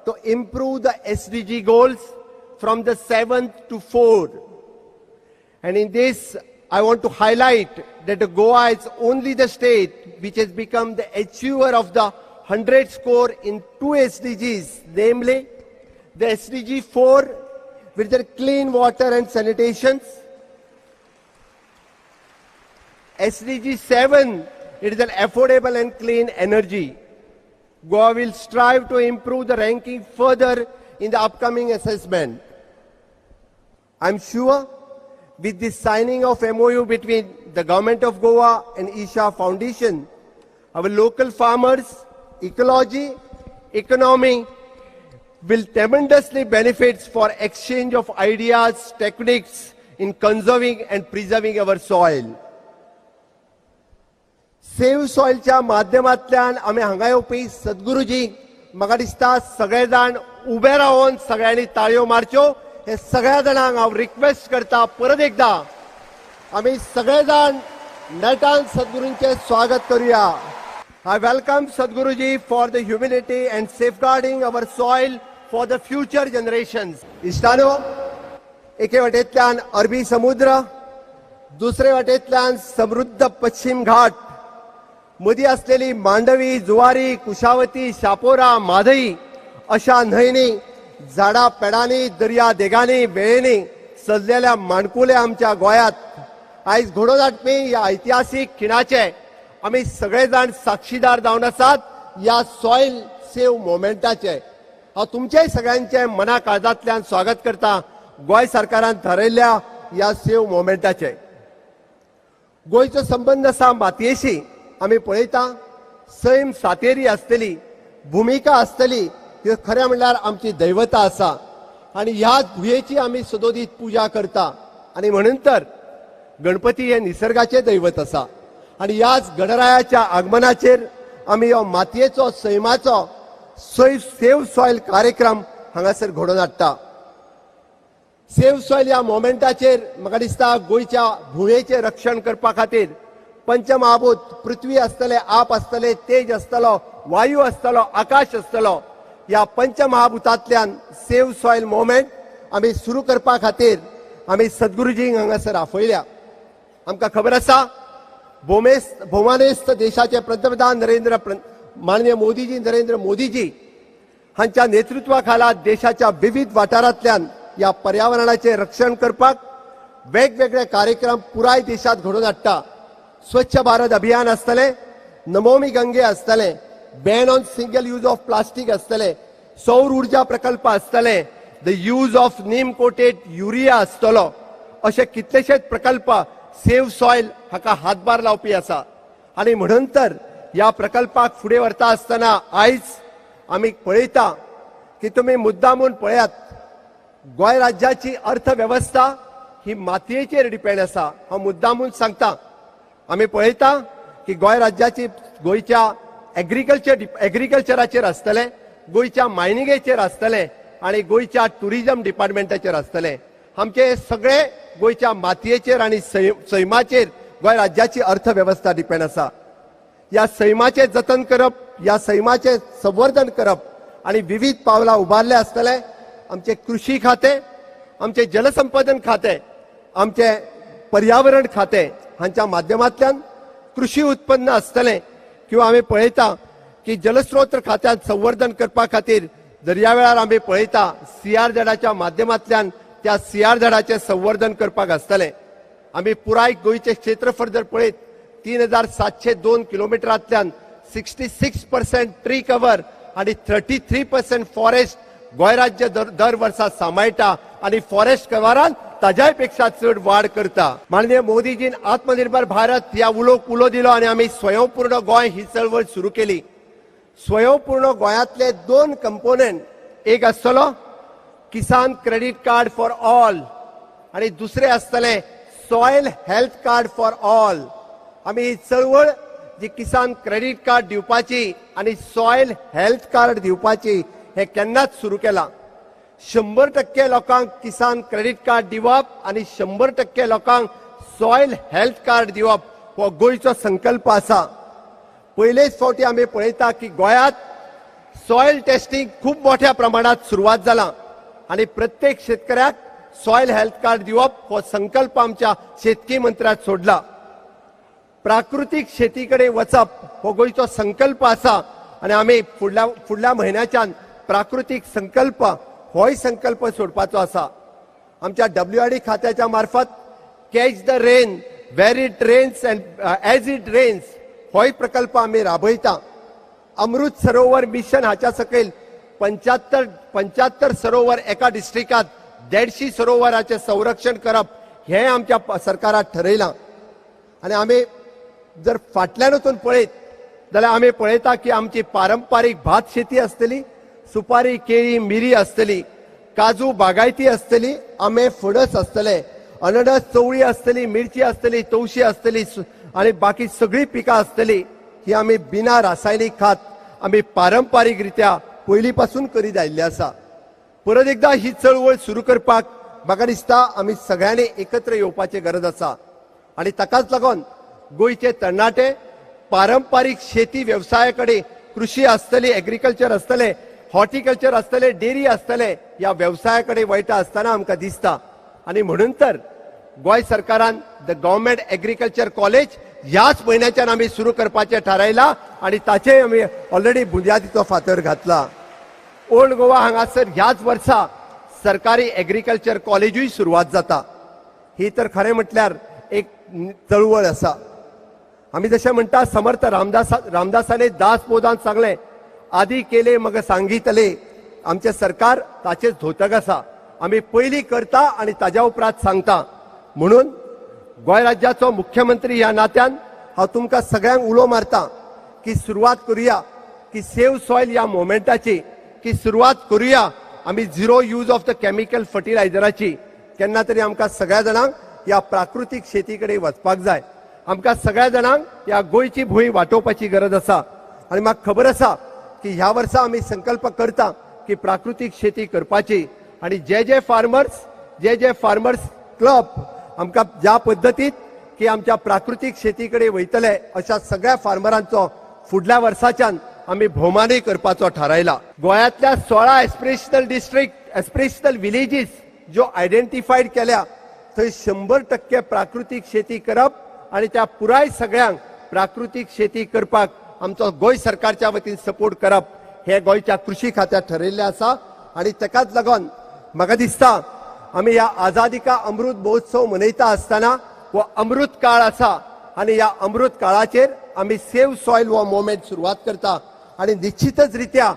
to improve the SDG goals from the 7th to 4. And in this, I want to highlight that Goa is only the state which has become the achiever of the 100 score in 2 SDGs, namely the SDG 4 with their clean water and sanitation, SDG 7, it is an affordable and clean energy. Goa will strive to improve the ranking further in the upcoming assessment. I'm sure with the signing of MOU between the Government of Goa and Isha Foundation, our local farmers, ecology, economy will tremendously benefit for exchange of ideas, techniques in conserving and preserving our soil. Save सॉयलच्या माध्यमांतल्यान आमी हांगा येवपी सद्गुरुजी म्हाका दिसता सगळे जाण उबे रावन सगळ्यांनी ताळयो मारच्यो. हे सगळ्या जाणांक हांव रिक्वेस्ट करता, परत एकदा आमी सगळे जाण नेटान सद्गुरूंचें स्वागत करूया. I welcome Sadhguruji for the humanity and safeguarding our soil for the future generations. इश्टानो, एके वाटेंतल्यान अरबी समुद्र, दुसरे वाटेंतल्यान समृद्ध पश्चिम घाट, मदीं आसलेली मांडवी, जुवारी, कुशावती, शापोरा, म्हादई अशा न्हंयनी, झाडां पेडांनी, दर्या देगांनी, वेळेंनी सजलेल्या माणकुल्या आमच्या गोंयांत आयज घडोवन हाडपी ह्या ऐतिहासीक खिणाचे आमी सगळे जाण साक्षीदार जावन आसात ह्या सॉयल सेव मोमेंटाचे. हांव तुमचेय सगळ्यांचे मना काळजांतल्यान स्वागत करता गोंय सरकारान थारायल्ल्या ह्या सेव मोमेंटाचे. गोंयचो संबंद आसा मातयेशी. आमी पळयता सैम सातेरी आसतली, भुमिका आसतली, ही खरें म्हणल्यार आमची दैवता आसा आनी ह्याच भुंयेची आमी सदोदीत पुजा करता. आनी म्हणून तर गणपती हे निसर्गाचे दैवत आसा आनी ह्याच गणरायाच्या आगमनाचेर आमी हो मातयेचो, सैमाचो सेव सॉयल कार्यक्रम हांगासर घडोवन हाडटा. सेव्ह सॉयल ह्या मोमेंटाचेर म्हाका दिसता गोंयच्या भुंयेचें रक्षण करपा खातीर पंचमहाभूत पृथ्वी आसतले, आप आसतले, तेज आसतलो, वायू आसतलो, आकाश आसतलो, ह्या पंचमहाभूतांतल्यान सेव्ह सॉयल मोमेंट आमी सुरू करपा खातीर आमी सद्गुरुजींक हांगासर आपयल्या. आमकां खबर आसा भोवमानेस्त देशाचे पंतप्रधान माननीय मोदीजी, नरेंद्र मोदीजी हांच्या नेतृत्वा खाला देशाच्या विविध वाठारांतल्यान ह्या पर्यावरणाचें रक्षण करपाक वेगवेगळे कार्यक्रम पुराय देशांत घडोवन हाडटा. स्वच्छ भारत अभियान आसतलें, नमोमी गंगे आसतलें, ban on single use of plastic आसतलें, सौर ऊर्जा प्रकल्प आसतले, the use of neem coated urea आसतलो, अशे कितलेशेच प्रकल्प सेव्ह सॉयल हाका हातभार लावपी आसा. आनी म्हणून तर ह्या प्रकल्पाक फुडें व्हरता आसतना आयज आमी पळयता की तुमी मुद्दामून पळयात, गोंय राज्याची अर्थवेवस्था ही मातयेचेर डिपेंड आसा. हांव मुद्दामून सांगता, आमी पळयता की गोंय राज्याची गोंयच्या एग्रीकल्चराचेर आसतलें, गोंयच्या मायनिंगेचेर आसतलें आनी गोंयच्या टुरिजम डिपार्टमेंटाचेर आसतलें. आमचे सगळे गोंयच्या मातयेचेर आनी सैमाचेर गोंय राज्याची अर्थवेवस्था डिपेंड आसा. ह्या सैमाचें जतन करप, ह्या सैमाचें संवर्धन करप आनी विविध पावलां उबारले आसतले. आमचें कृषी खातें, आमचें जलसंपादन खातें, आमचें पर्यावरण खातें हांच्या माध्यमांतल्यान कृषी उत्पन्न आसतलें किंवा आमी पळयता की जलस्रोत खात्यांत संवर्धन करपा खातीर दर्यावेळार आमी पळयता सीआरझेडाच्या माध्यमांतल्यान त्या सीआरझेडाचें संवर्धन करपाक आसतलें. आमी पुराय गोंयचें क्षेत्रफळ जर पळयत 3702 किलोमिटरांतल्यान 66% ट्री कवर आनी 33% फॉरेस्ट गोंय राज्य दर वर्सा सांबाळटा आनी फॉरेस्ट कवरान ताज्याय पेक्षा चड वाड करता. माननीय मोदीजीन आत्मनिर्भर भारत ह्या उलोक उलो दिलो आनी आमी स्वयंपूर्ण गोंय ही चळवळ सुरू केली. स्वयंपूर्ण गोंयांतले दोन कंपोनेंट, एक आसतलो Kisan credit card for all आनी दुसरें आसतलें soil health card for all. आमी ही चळवळ जी किसान क्रेडीट कार्ड दिवपाची आनी सॉयल हेल्थ कार्ड दिवपाची हे केन्नाच सुरू केलां. 100% लोकांक किसान क्रेडीट कार्ड दिवप आनी 100% लोकांक सॉयल हेल्थ कार्ड दिवप हो गोंयचो संकल्प आसा. पयलेच फावटी आमी पळयता की गोंयांत सॉयल टेस्टिंग खूब मोठ्या प्रमाणात सुरवात जाला आनी प्रत्येक शेतकऱ्याक सॉयल हेल्थ कार्ड दिवप हो संकल्प आमच्या शेतकी मंत्र्याक सोडला. प्राकृतीक शेती कडेन वचप हो गोंयचो संकल्प आसा आनी आमी फुडल्या म्हयन्याच्यान प्राकृतीक संकल्प होय संकल्प सोडपाचो आसा. आमच्या WRD खात्याच्या मार्फत catch the rain where it rains and as it rains होय प्रकल्प आमी राबयता. अमृत सरोवर मिशन हाच्या सकयल 75 सरोवर एका डिस्ट्रिक्टात 150 सरोवराचें संरक्षण करप हें आमच्या सरकारान ठरयलां. आनी आमी जर फाटल्यान वचून पळयत जाल्यार आमी पळयता की आमची पारंपारीक भात शेती आसतली, सुपारी, केळी, मिरी आसतली, काजू बागायती आसतली, आंबे, फणस आसतले, अननस, चवळी आसतली, मिरची आसतली, तवशी आसतली आनी बाकी सगळी पिकां आसतली. ही आमी बिना रासायनीक खात आमी पारंपारीक रित्या पयलीं पासून करीत आयिल्ले आसा. परत एकदा ही चळवळ सुरू करपाक म्हाका दिसता आमी सगळ्यांनी एकत्र येवपाची गरज आसा आनी ताकाच लागून गोंयचे तरणाटे पारंपारीक शेती वेवसाया कडेन, कृषी आसतली, एग्रीकल्चर आसतलें, हॉर्टिकल्चर आसतलें, डेअरी आसतलें, ह्या वेवसाया कडेन वयता आसतना आमकां दिसता. आनी म्हणून तर गोंय सरकारान the government agriculture college ह्याच म्हयन्याच्यान आमी सुरू करपाचें थारायलां आनी ताचेय आमी ऑलरेडी बुन्यादीचो फातर घातला. ओल्ड गोवा हांगासर ह्याच वर्सा सरकारी एग्रीकल्चर कॉलेजूय सुरवात जाता. ही तर खरें म्हटल्यार एक चळवळ आसा. आमी जशें म्हणटा समर्थ रामदासाने दासबोधान सांगलें, आदी केले मग सांगितले. आमचें सरकार ताचेच धोतक आसा. आमी पयलीं करता आनी ताज्या उपरांत सांगता. म्हणून गोंय राज्याचो मुख्यमंत्री ह्या नात्यान हांव तुमकां सगळ्यांक उलो मारता की सुरवात करुया की सेव्ह सॉयल ह्या मोमेंटाची, की सुरवात करुया आमी zero use of the chemical फर्टिलायझराची. केन्ना तरी आमकां सगळ्या जाणांक ह्या प्राकृतीक शेती कडेन वचपाक जाय. आमकां सगळ्या जाणांक ह्या गोंयची भूंय वाटोवपाची गरज आसा. आनी म्हाका खबर आसा की ह्या वर्सा आमी संकल्प करता की प्राकृतीक शेती करपाची आणि जे जे फार्मर्स, जे जे फार्मर्स क्लब आमकां ज्या पद्दतीत की आमच्या प्राकृतीक शेती कडेन वयतले अशा सगळ्या फार्मरांचो फुडल्या वर्साच्यान आमी भोवमानूय करपाचो थारायला. गोंयांतल्या 16 एस्पिरेशनल डिस्ट्रिक्ट, एस्पिरेशनल विलेजीस ज्यो आयडेंटिफायड केल्या थंय 100% प्राकृतीक शेती करप आणि त्या पुराय सगळ्यांक प्राकृतीक शेती करपाक आमचो गोंय सरकारच्या वतीन सपोर्ट करप हे गोंयच्या कृषी खात्यात ठरयल्लें आसा. आणि ताकाच लागून म्हाका दिसता आमी ह्या आझादी का अमृत महोत्सव मनयता आसतना हो अमृत काळ आसा आनी ह्या अमृत काळाचेर आमी सेव्ह सॉयल हो मुवमेंट सुरवात करता आणि निश्चितच रित्या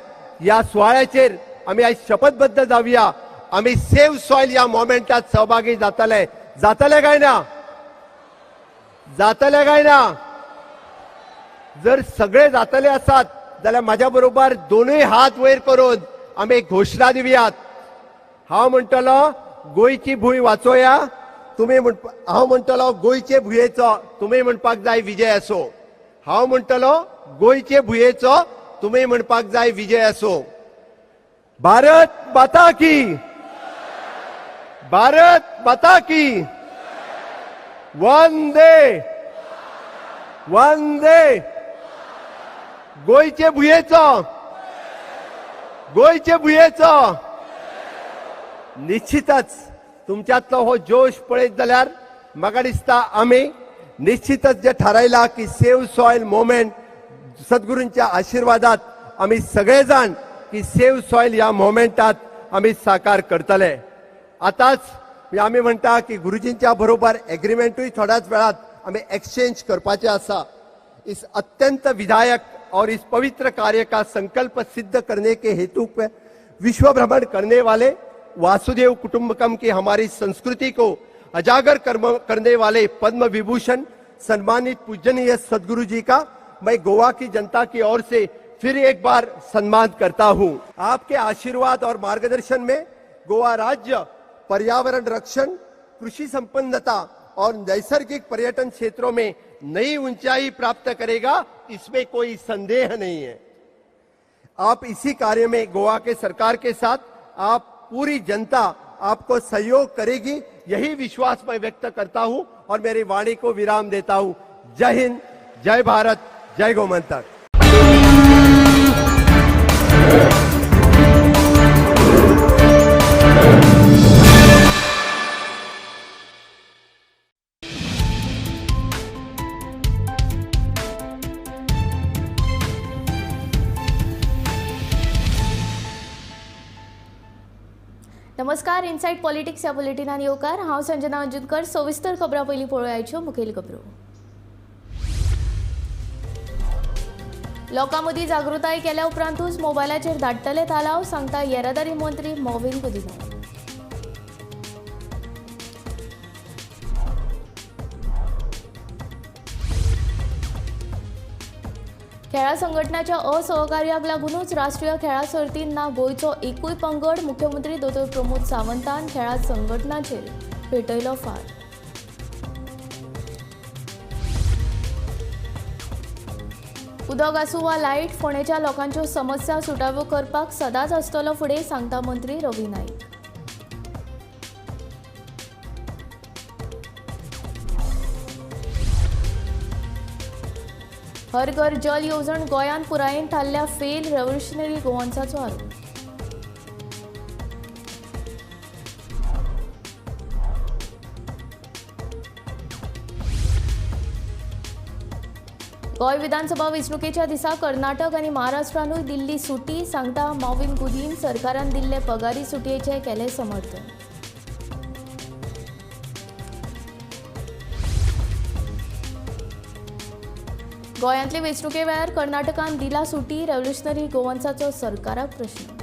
ह्या सुवाळ्याचेर आमी आयज शपथबद्ध जावया. आमी सेव्ह सॉयल ह्या मुवमेंटात सहभागी जातले. जातले काय ना? जातले काय ना? जर सगळे जातले आसात जाल्यार म्हाज्या बरोबर दोनूय हात वयर करून आमी एक घोशणा दिवयात. हांव म्हणटलो गोंयची भूंय वाचोया, तुमी हांव म्हणटलो गोंयचे भुंयेचो तुमी म्हणपाक जाय विजय असो. हांव म्हणटलो गोंयचे भुंयेचो तुमी म्हणपाक जाय विजय असो. भारत माता की, भारत माता की, वंदे वंदे. गोंयचे भुंयेचो, गोंयचे भुंयेचो. निश्चितच तुमच्यांतलो हो जोश पळयत जाल्यार म्हाका दिसता आमी निश्चितच जे थारायला की सेव्ह सॉयल मुवमेंट सद्गुरूंच्या आशिर्वादात आमी सगळे जाण की सेव्ह सॉयल ह्या मुवमेंटात आमी साकार करतले. आतांच आमी म्हणटा की गुरुजींच्या बरोबर एग्रीमेंटूय थोड्याच वेळात आमी एक्सचेंज करपाचे आसा. इस अत्यंत विधायक और इस पवित्र कार्य का संकल्प सिद्ध करने के हेतु विश्व भ्रमण करने वाले वासुदेव कुटुंबकम की हमारी संस्कृति को उजागर करने वाले पद्म विभूषण सम्मानित पूजनीय सदगुरु जी का मैं गोवा की जनता की ओर से फिर एक बार सम्मान करता हूं. आपके आशीर्वाद और मार्गदर्शन में गोवा राज्य पर्यावरण रक्षण, कृषि संपन्नता और नैसर्गिक पर्यटन क्षेत्रों में नई ऊंचाई प्राप्त करेगा, इसमें कोई संदेह नहीं है. आप इसी कार्य में गोवा के सरकार के साथ आप पूरी जनता आपको सहयोग करेगी, यही विश्वास मैं व्यक्त करता हूं और मेरी वाणी को विराम देता हूं. जय हिंद, जय भारत, जय गोमंतक. नमस्कार, इनसाइड पॉलिटिक्स ह्या बुलेटिनान येवकार. हांव संजना अंजुनकर. सविस्तर खबरां पयलीं पळोवयाच्यो मुखेल खबरो. लोकां मदीं जागृताय केल्या उपरांतूच मोबायलाचेर धाडटले तालाव, सांगता येरादारी मंत्री मॉविन गुदिन्हो. खेळां संघटनाच्या असहकार्याक लागूनच राष्ट्रीय खेळां सर्तीन ना गोंयचो एकूय पंगड, मुख्यमंत्री दोतोर प्रमोद सावंतान खेळां संघटनाचेर पेटयलो फार. उदक आसूं वा लायट, फोंडेच्या लोकांच्यो समस्या सुटाव्यो करपाक सदांच आसतलो फुडें, सांगता मंत्री रवी नाईक. हर घर जल येवजण गोंयांत पुरायेन थारल्या फेल, रेव्होल्युशनरी गोवन्साचो आरोप. गोंय विधानसभा वेंचणुकेच्या दिसा कर्नाटक आनी महाराष्ट्रानूय दिल्ली सुटी, सांगता मॉविन गुदीन. सरकारान दिल्ले पगारी सुटयेचें केलें समर्थन. गोंयांतले वेंचणुके वेळार कर्नाटकान दिला सुटी, रेव्होल्युशनरी गोवन्साचो सरकाराक प्रश्न.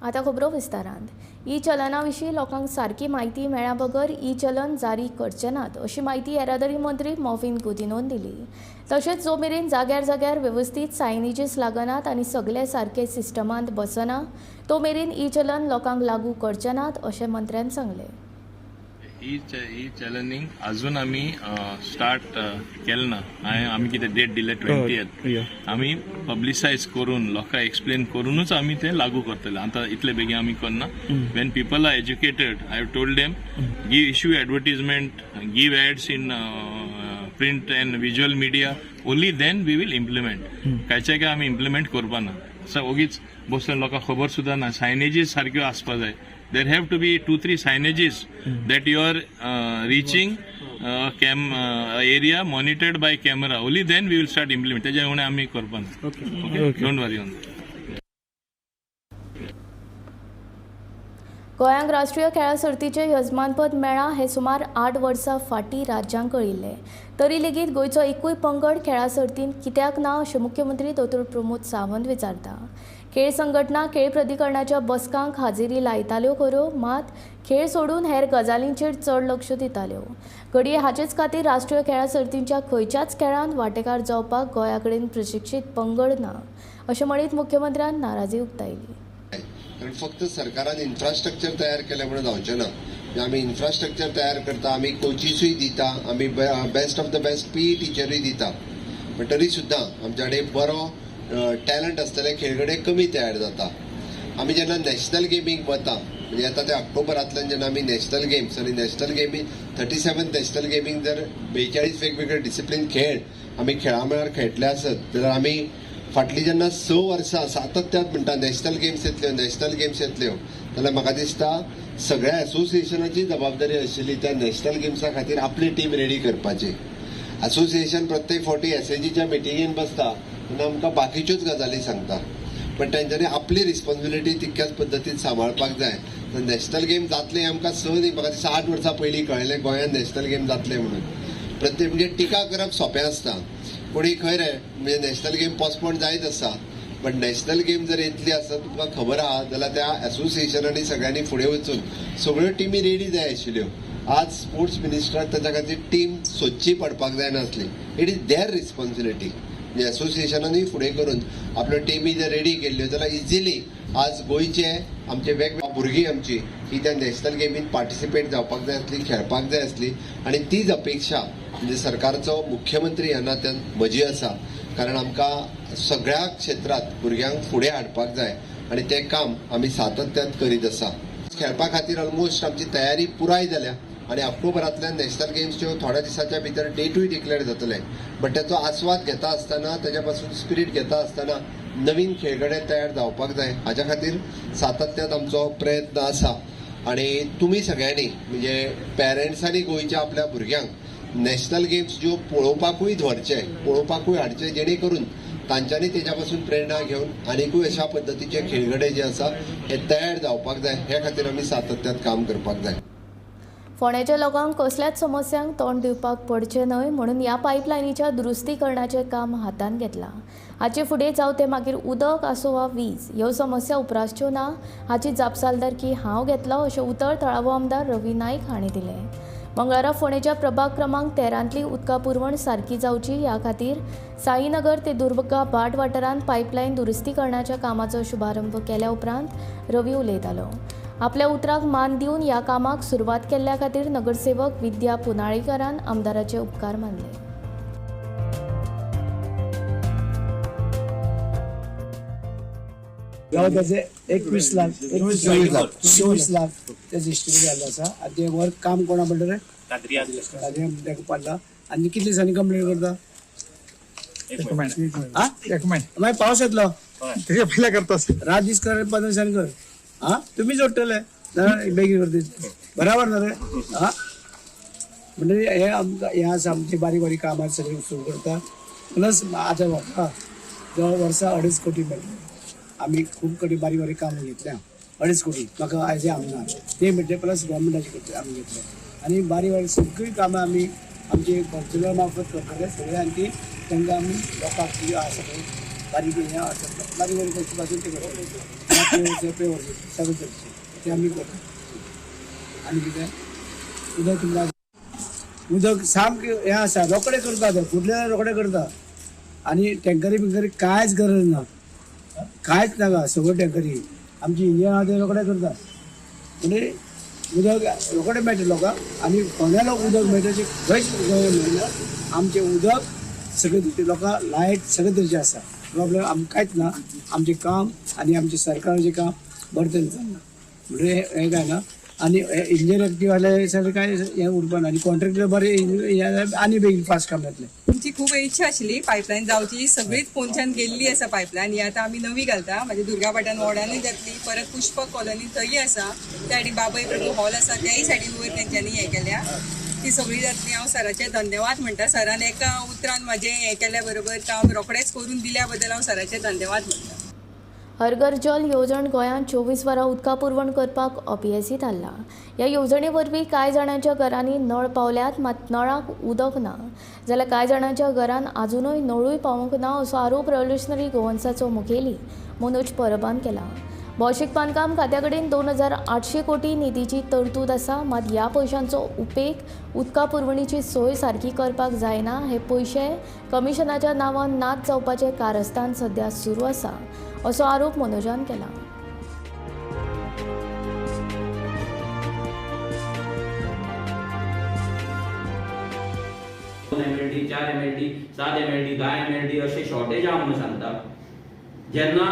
आतां खबरो विस्तारान. ई चलना विशीं लोकांक सारकी म्हायती मेळ्ळ्या बगर ई चलन जारी करचे नात, अशी म्हायती येरादारी मंत्री मॉविन गुदिन्होन दिली. तशेंच जो मेरेन जाग्यार जाग्यार वेवस्थीत सायनेजीस लागनात आनी सगळे सारके सिस्टमांत बसना तो मेरेन ई चलन लोकांक लागू करचे नात, अशें मंत्र्यान सांगलें. ई चॅलनींग अजून आमी स्टार्ट केलें ना. आमी कितें डेट दिले 20th, आमी पब्लिसायज करून लोकांक एक्सप्लेन करूनच आमी ते लागू करतले. आतां इतले बेगीन आमी करना. When people are educated, I have told them give issue advertisement, give ads in print and visual media, only then we will implement. कायचे काय आमी इम्प्लिमेंट करपा ना. ओगीच बसून लोकांक खबर सुद्दां ना. सायनेजीस सारक्यो आसपा जाय. There have to be 2-3 signages that you are reaching area monitored by camera. Only then we will start implement. तेज्या उणें आमी करपा ना. Okay, don't worry on that. गोंयांक राष्ट्रीय खेळां सर्तीचें यजमानपद मेळ्ळां हें सुमार 8 वर्सां फाटीं राज्यांक कळिल्लें. तरी लेगीत गोंयचो एकूय पंगड खेळां सर्तींत कित्याक ना अशें मुख्यमंत्री दोतोर प्रमोद सावंत विचारता. खेळ संघटना खेळ प्राधिकरणाच्या बसकांक हाजेरी लायताल्यो खऱ्यो, मात खेळ सोडून हेर गजालींचेर चड लक्ष दिताल्यो. घडये हाचेच खातीर राष्ट्रीय खेळां सर्तींच्या खंयच्याच खेळांत वांटेकार जावपाक गोंया कडेन प्रशिक्षीत पंगड ना अशें म्हणीत मुख्यमंत्र्यान नाराजी उक्तायली. कारण फक्त सरकारान इन्फ्रास्ट्रक्चर तयार केलें म्हणून जावचें ना. आमी इन्फ्रास्ट्रक्चर तयार करता, आमी कोचिसूय दिता, आमी best of the best PE टिचरूय दिता, पण तरी सुद्दां आमच्या कडेन बरो टॅलंट आसतले खेळगडे कमी तयार जाता. आमी जेन्ना नॅशनल गेमीक वता, म्हणजे आतां ते ऑक्टोबरांतल्यान जेन्ना आमी नॅशनल गेम्स आनी national gaming 37th national gaming जर 42 वेगवेगळे डिसिप्लीन खेळ आमी खेळा मळार खेळटले आसत जाल्यार आमी फाटली जेन्ना 6 वर्सां सातत्यात म्हणटा नॅशनल गेम्स येतल्यो, नॅशनल गेम्स येतल्यो, जाल्यार म्हाका दिसता सगळ्या एसोसिएशनाची जबाबदारी आशिल्ली त्या नॅशनल गेम्सा खातीर आपली टीम रेडी करपाची. एसोसिएशन प्रत्येक फावटी एसएजीच्या मिटिंगेन बसता तेन्ना आमकां बाकीच्योच गजाली सांगता, पण तेंच्यांनी आपली रिस्पॉन्सिबिलिटी तितक्याच पद्दतीन सांबाळपाक जाय. तर नॅशनल गेम जातले हें आमकां 6 न्ही, म्हाका दिसता 8 वर्सां पयलीं कळ्ळें गोंयांत नॅशनल गेम जातले म्हणून. प्रत्येक म्हणजे टिका करप सोंपें आसता, कोणी खंय रे म्हणजे नॅशनल गेम पोस्टपोन जायत आसा, बट नॅशनल गेम जर येतली आसत तुमकां खबर आहा जाल्यार त्या एसोसिएशनांनी सगळ्यांनी फुडें वचून सगळ्यो टिमी रेडी जाय आशिल्ल्यो. आज स्पोर्ट्स मिनिस्टराक ताच्या खातीर टीम सोदची पडपाक जायनासली. It is there responsibility. म्हणजे एसोसिएशनानूय फुडें करून आपल्यो टिमी जर रेडी केल्ल्यो जाल्यार इजिली आज गोंयचे आमचे वेगवेगळे भुरगीं आमची ही त्या नॅशनल गेमीन पार्टिसिपेट जावपाक जाय आसली, खेळपाक जाय आसली. आनी तीच अपेक्षा म्हणजे सरकारचो मुख्यमंत्री ह्या नात्यान म्हजी आसा, कारण आमकां सगळ्या क्षेत्रांत भुरग्यांक फुडें हाडपाक जाय आनी तें काम आमी सातत्यान करीत आसा. खेळपा खातीर ऑलमोस्ट आमची तयारी पुराय जाल्या आनी ऑक्टोबरांतल्यान नॅशनल गेम्सच्यो थोड्या दिसाच्या भितर डेटूय डिक्लेअर जातले. बट त्याचो आस्वाद घेता आसतना, ताच्या पासून स्पिरीट घेता आसतना नवीन खेळगडे तयार जावपाक जाय, हाच्या खातीर सातत्यात आमचो प्रयत्न आसा. आनी तुमी सगळ्यांनी म्हणजे पेरंट्सांनी गोंयच्या आपल्या भुरग्यांक नॅशनल गेम्स ज्यो पळोवपाकूय व्हरचे, पळोवपाकूय हाडचे, जेणे करून तांच्यांनी तेच्या पासून प्रेरणा घेवन आनिकूय अशा पद्दतीचे खेळगडे जे आसा हे तयार जावपाक जाय, हे खातीर आमी सातत्यात काम करपाक जाय. फोंड्याच्या लोकांक कसल्याच समस्यांक तोंड दिवपाक पडचें न्हय म्हणून ह्या पायपलायनीच्या दुरुस्तीकरणाचें काम हातांत घेतलां. हाचे फुडें जावं तें मागीर उदक आसूं वा वीज, ह्यो समस्या उप्रासच्यो ना हाची जापसालदारकी हांव घेतलो अशें उतर थळावो आमदार रवी नायक हांणी दिलें. मंगळारा फोंडेच्या प्रभाग क्रमांक 13तली उदका पुरवण सारकी जावची ह्या खातीर साईनगर ते दुर्गा भाट वाठारांत पायपलायन दुरुस्तीकरणाच्या कामाचो शुभारंभ केल्या उपरांत रवी उलयतालो. आपल्या उतराक मान दिवन ह्या कामाक सुरवात केल्ल्या खातीर नगरसेवक विद्या पुनाळीकरान आमदाराचे उपकार मानले. त्याचे 21 लाख 24 लाख त्याचे इस्टिमेट जाल्लो आसा. आनी ते वर्क काम कोणा पडलें रे, ताका पडला. आनी कितले दिसांनी कंप्लीट करता? एक महिना. मागीर पावस येतलो तेजे पयले करता, रात दीस कर, 15 दिसांनी कर. हा तुम्ही जोडटले बेगीन करता, बराबर ना रे? हा म्हणजे हे आमकां हें आसा, आमची बारीक बारीक कामां सगळीं सुरू करता. प्लस आतां म्हाका जवळ वर्सा 2.5 कोटी मेळटले. आमी खूब कडेन बारीक बारीक कामां घेतल्या, 2.5 कोटी म्हाका एज ए आमदार ते मेळटले, प्लस गव्हर्मेंटाचे करता आमी घेतले. आनी बारीक बारीक सगळीं कामां आमी आमचे कौन्सिलर मार्फत करतले सगळे. आनी ती तांकां आमी लोकांक कितें आसा पळय बारीक हें आसा, बारीक बारीक वस्तू पासून ते करतले, पेवर्स सगळें करचें ते आमी करता. आनी कितें उदक तुमकां उदक सामकें हें आसा, रोखडें करता ते, फुडले रोखडें करता. आनी टँकरी बिंकरी कांयच गरज ना, कांयच नाका, सगळ्यो टँकरी आमची इंजिन आहा ते रोखडे करता. म्हणजे उदक रोखडें मेळटा लोकांक आनी फोंड्या लोक उदक मेळटा अशें खंयच गोंयांत मेळना. आमचें उदक सगळे तरेचे लोकांक लायट सगळे तरेचें आसा. प्रॉब्लेम आमकां कांयच ना. आमचें काम आनी आमचें सरकाराचें काम बरें तरेन चल्लां म्हणटकीर हें कांय ना. आनी इंजिनियर एक्टीव आसल्यार सगळें कांय हें उरपा ना आनी कॉन्ट्रॅक्टर बरें आनी बेगीन फास्ट काम जातलें. आमची खूब इच्छा आशिल्ली पायपलायन जावची, सगळीच पोंच्यान गेल्ली आसा पायपलायन. ही आतां आमी नवी घालता, म्हणजे दुर्गापाटान वॉर्डानूय जातली, परत पुष्पक कॉलनी थंय आसा, त्या सायडीन बाबय प्रभू हॉल आसा त्याय सायडीन वयर तेंच्यांनी हें केल्या, ती सगळी जातली. हांव सराचें धन्यवाद म्हणटा. सरान एका उतरान म्हाजें हें केल्या बरोबर काम रोखडेंच करून दिल्या बद्दल हांव सराचें धन्यवाद म्हणटा. हर घर जल येवजण गोंयांत 24 वरां उदका पुरवण करपाक अपेसी थारला. ह्या येवजणे वरवीं कांय जाणांच्या घरांनी नळ पावल्यात, मात नळाक उदक ना, जाल्यार कांय जाणांच्या घरांत आजुनूय नळूय पावूंक ना असो आरोप रेव्होल्युशनरी गोवन्साचो मुखेली मनोज परबान केला. भौशीक बांदकाम खात्या कडेन 2800 कोटी निधीची तरतूद आसा, मात ह्या पयशांचो उपेग उदका पुरवणीची सोय सारकी करपाक जायना. हे पयशे कमिशनाच्या नांवान नाच जावपाचें कारस्थान सध्या सुरू आसा असो आरोप मनोजान केला. MLD, 4 MLD, 7 MLD, 10 MLD अशें शॉर्टेज आहा म्हणून सांगता. जेन्ना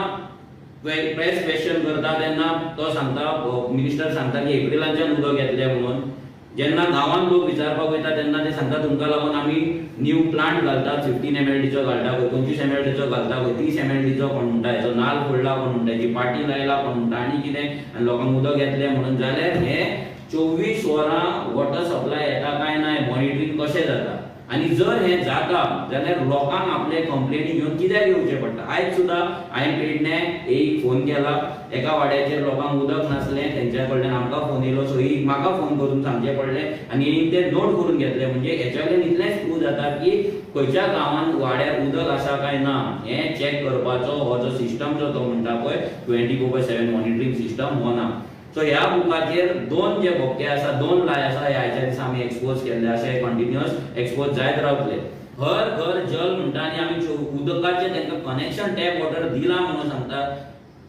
प्रेस क्वेश्चन करता तेन्ना तो सांगता, मिनिस्टर सांगता की एप्रिलांच्यान उदक येतलें म्हणून. जेन्ना गांवांत लोक विचारपाक वयता तेन्ना ते सांगता तुमकां लागून आमी न्यू प्लांट घालतात, 15 MLDचो घालता, खंय 25 MLDचो घालता, खंय 30 MLDचो कोण म्हणटा, हेचो नाल फोडला कोण म्हणटा, हेची पाटी लायला कोण म्हणटा आनी कितें, आनी लोकांक उदक येतलें म्हणून. जाल्यार हे 24 वरां वॉटर सप्लाय येता काय ना मॉनिटरींग कशें जाता? आनी जर हें जाता जाल्यार लोकांक आपले कंप्लेनी घेवन कित्याक येवचें पडटा? आयज सुद्दां हांवें पेडणे एक फोन केला, एका वाड्याचेर लोकांक उदक नासलें, तेंच्या कडल्यान आमकां फोन येयलो, सो एक म्हाका फोन करून सांगचें पडलें आनी एक ते नोट करून घेतले. म्हणजे हेच्या वयल्यान इतलेंच प्रूव जाता की खंयच्या गांवांत वाड्यार उदक आसा काय ना हें चॅक करपाचो हो जो सिस्टम जो तो म्हणटा पळय 24/7 मॉनिटरींग सिस्टम हो ना. सो ह्या बुकाचेर 2 जे बोके आसा, 2 लाय आसा, हे आयच्या दिसा आमी एक्सपोज केल्ले अशे कंटिन्युअस एक्सपोज जायत रावतले. हर घर जल म्हणटा आनी आमी उदकाचें तांकां कनेक्शन टॅप वॉटर दिलां म्हणून सांगतात.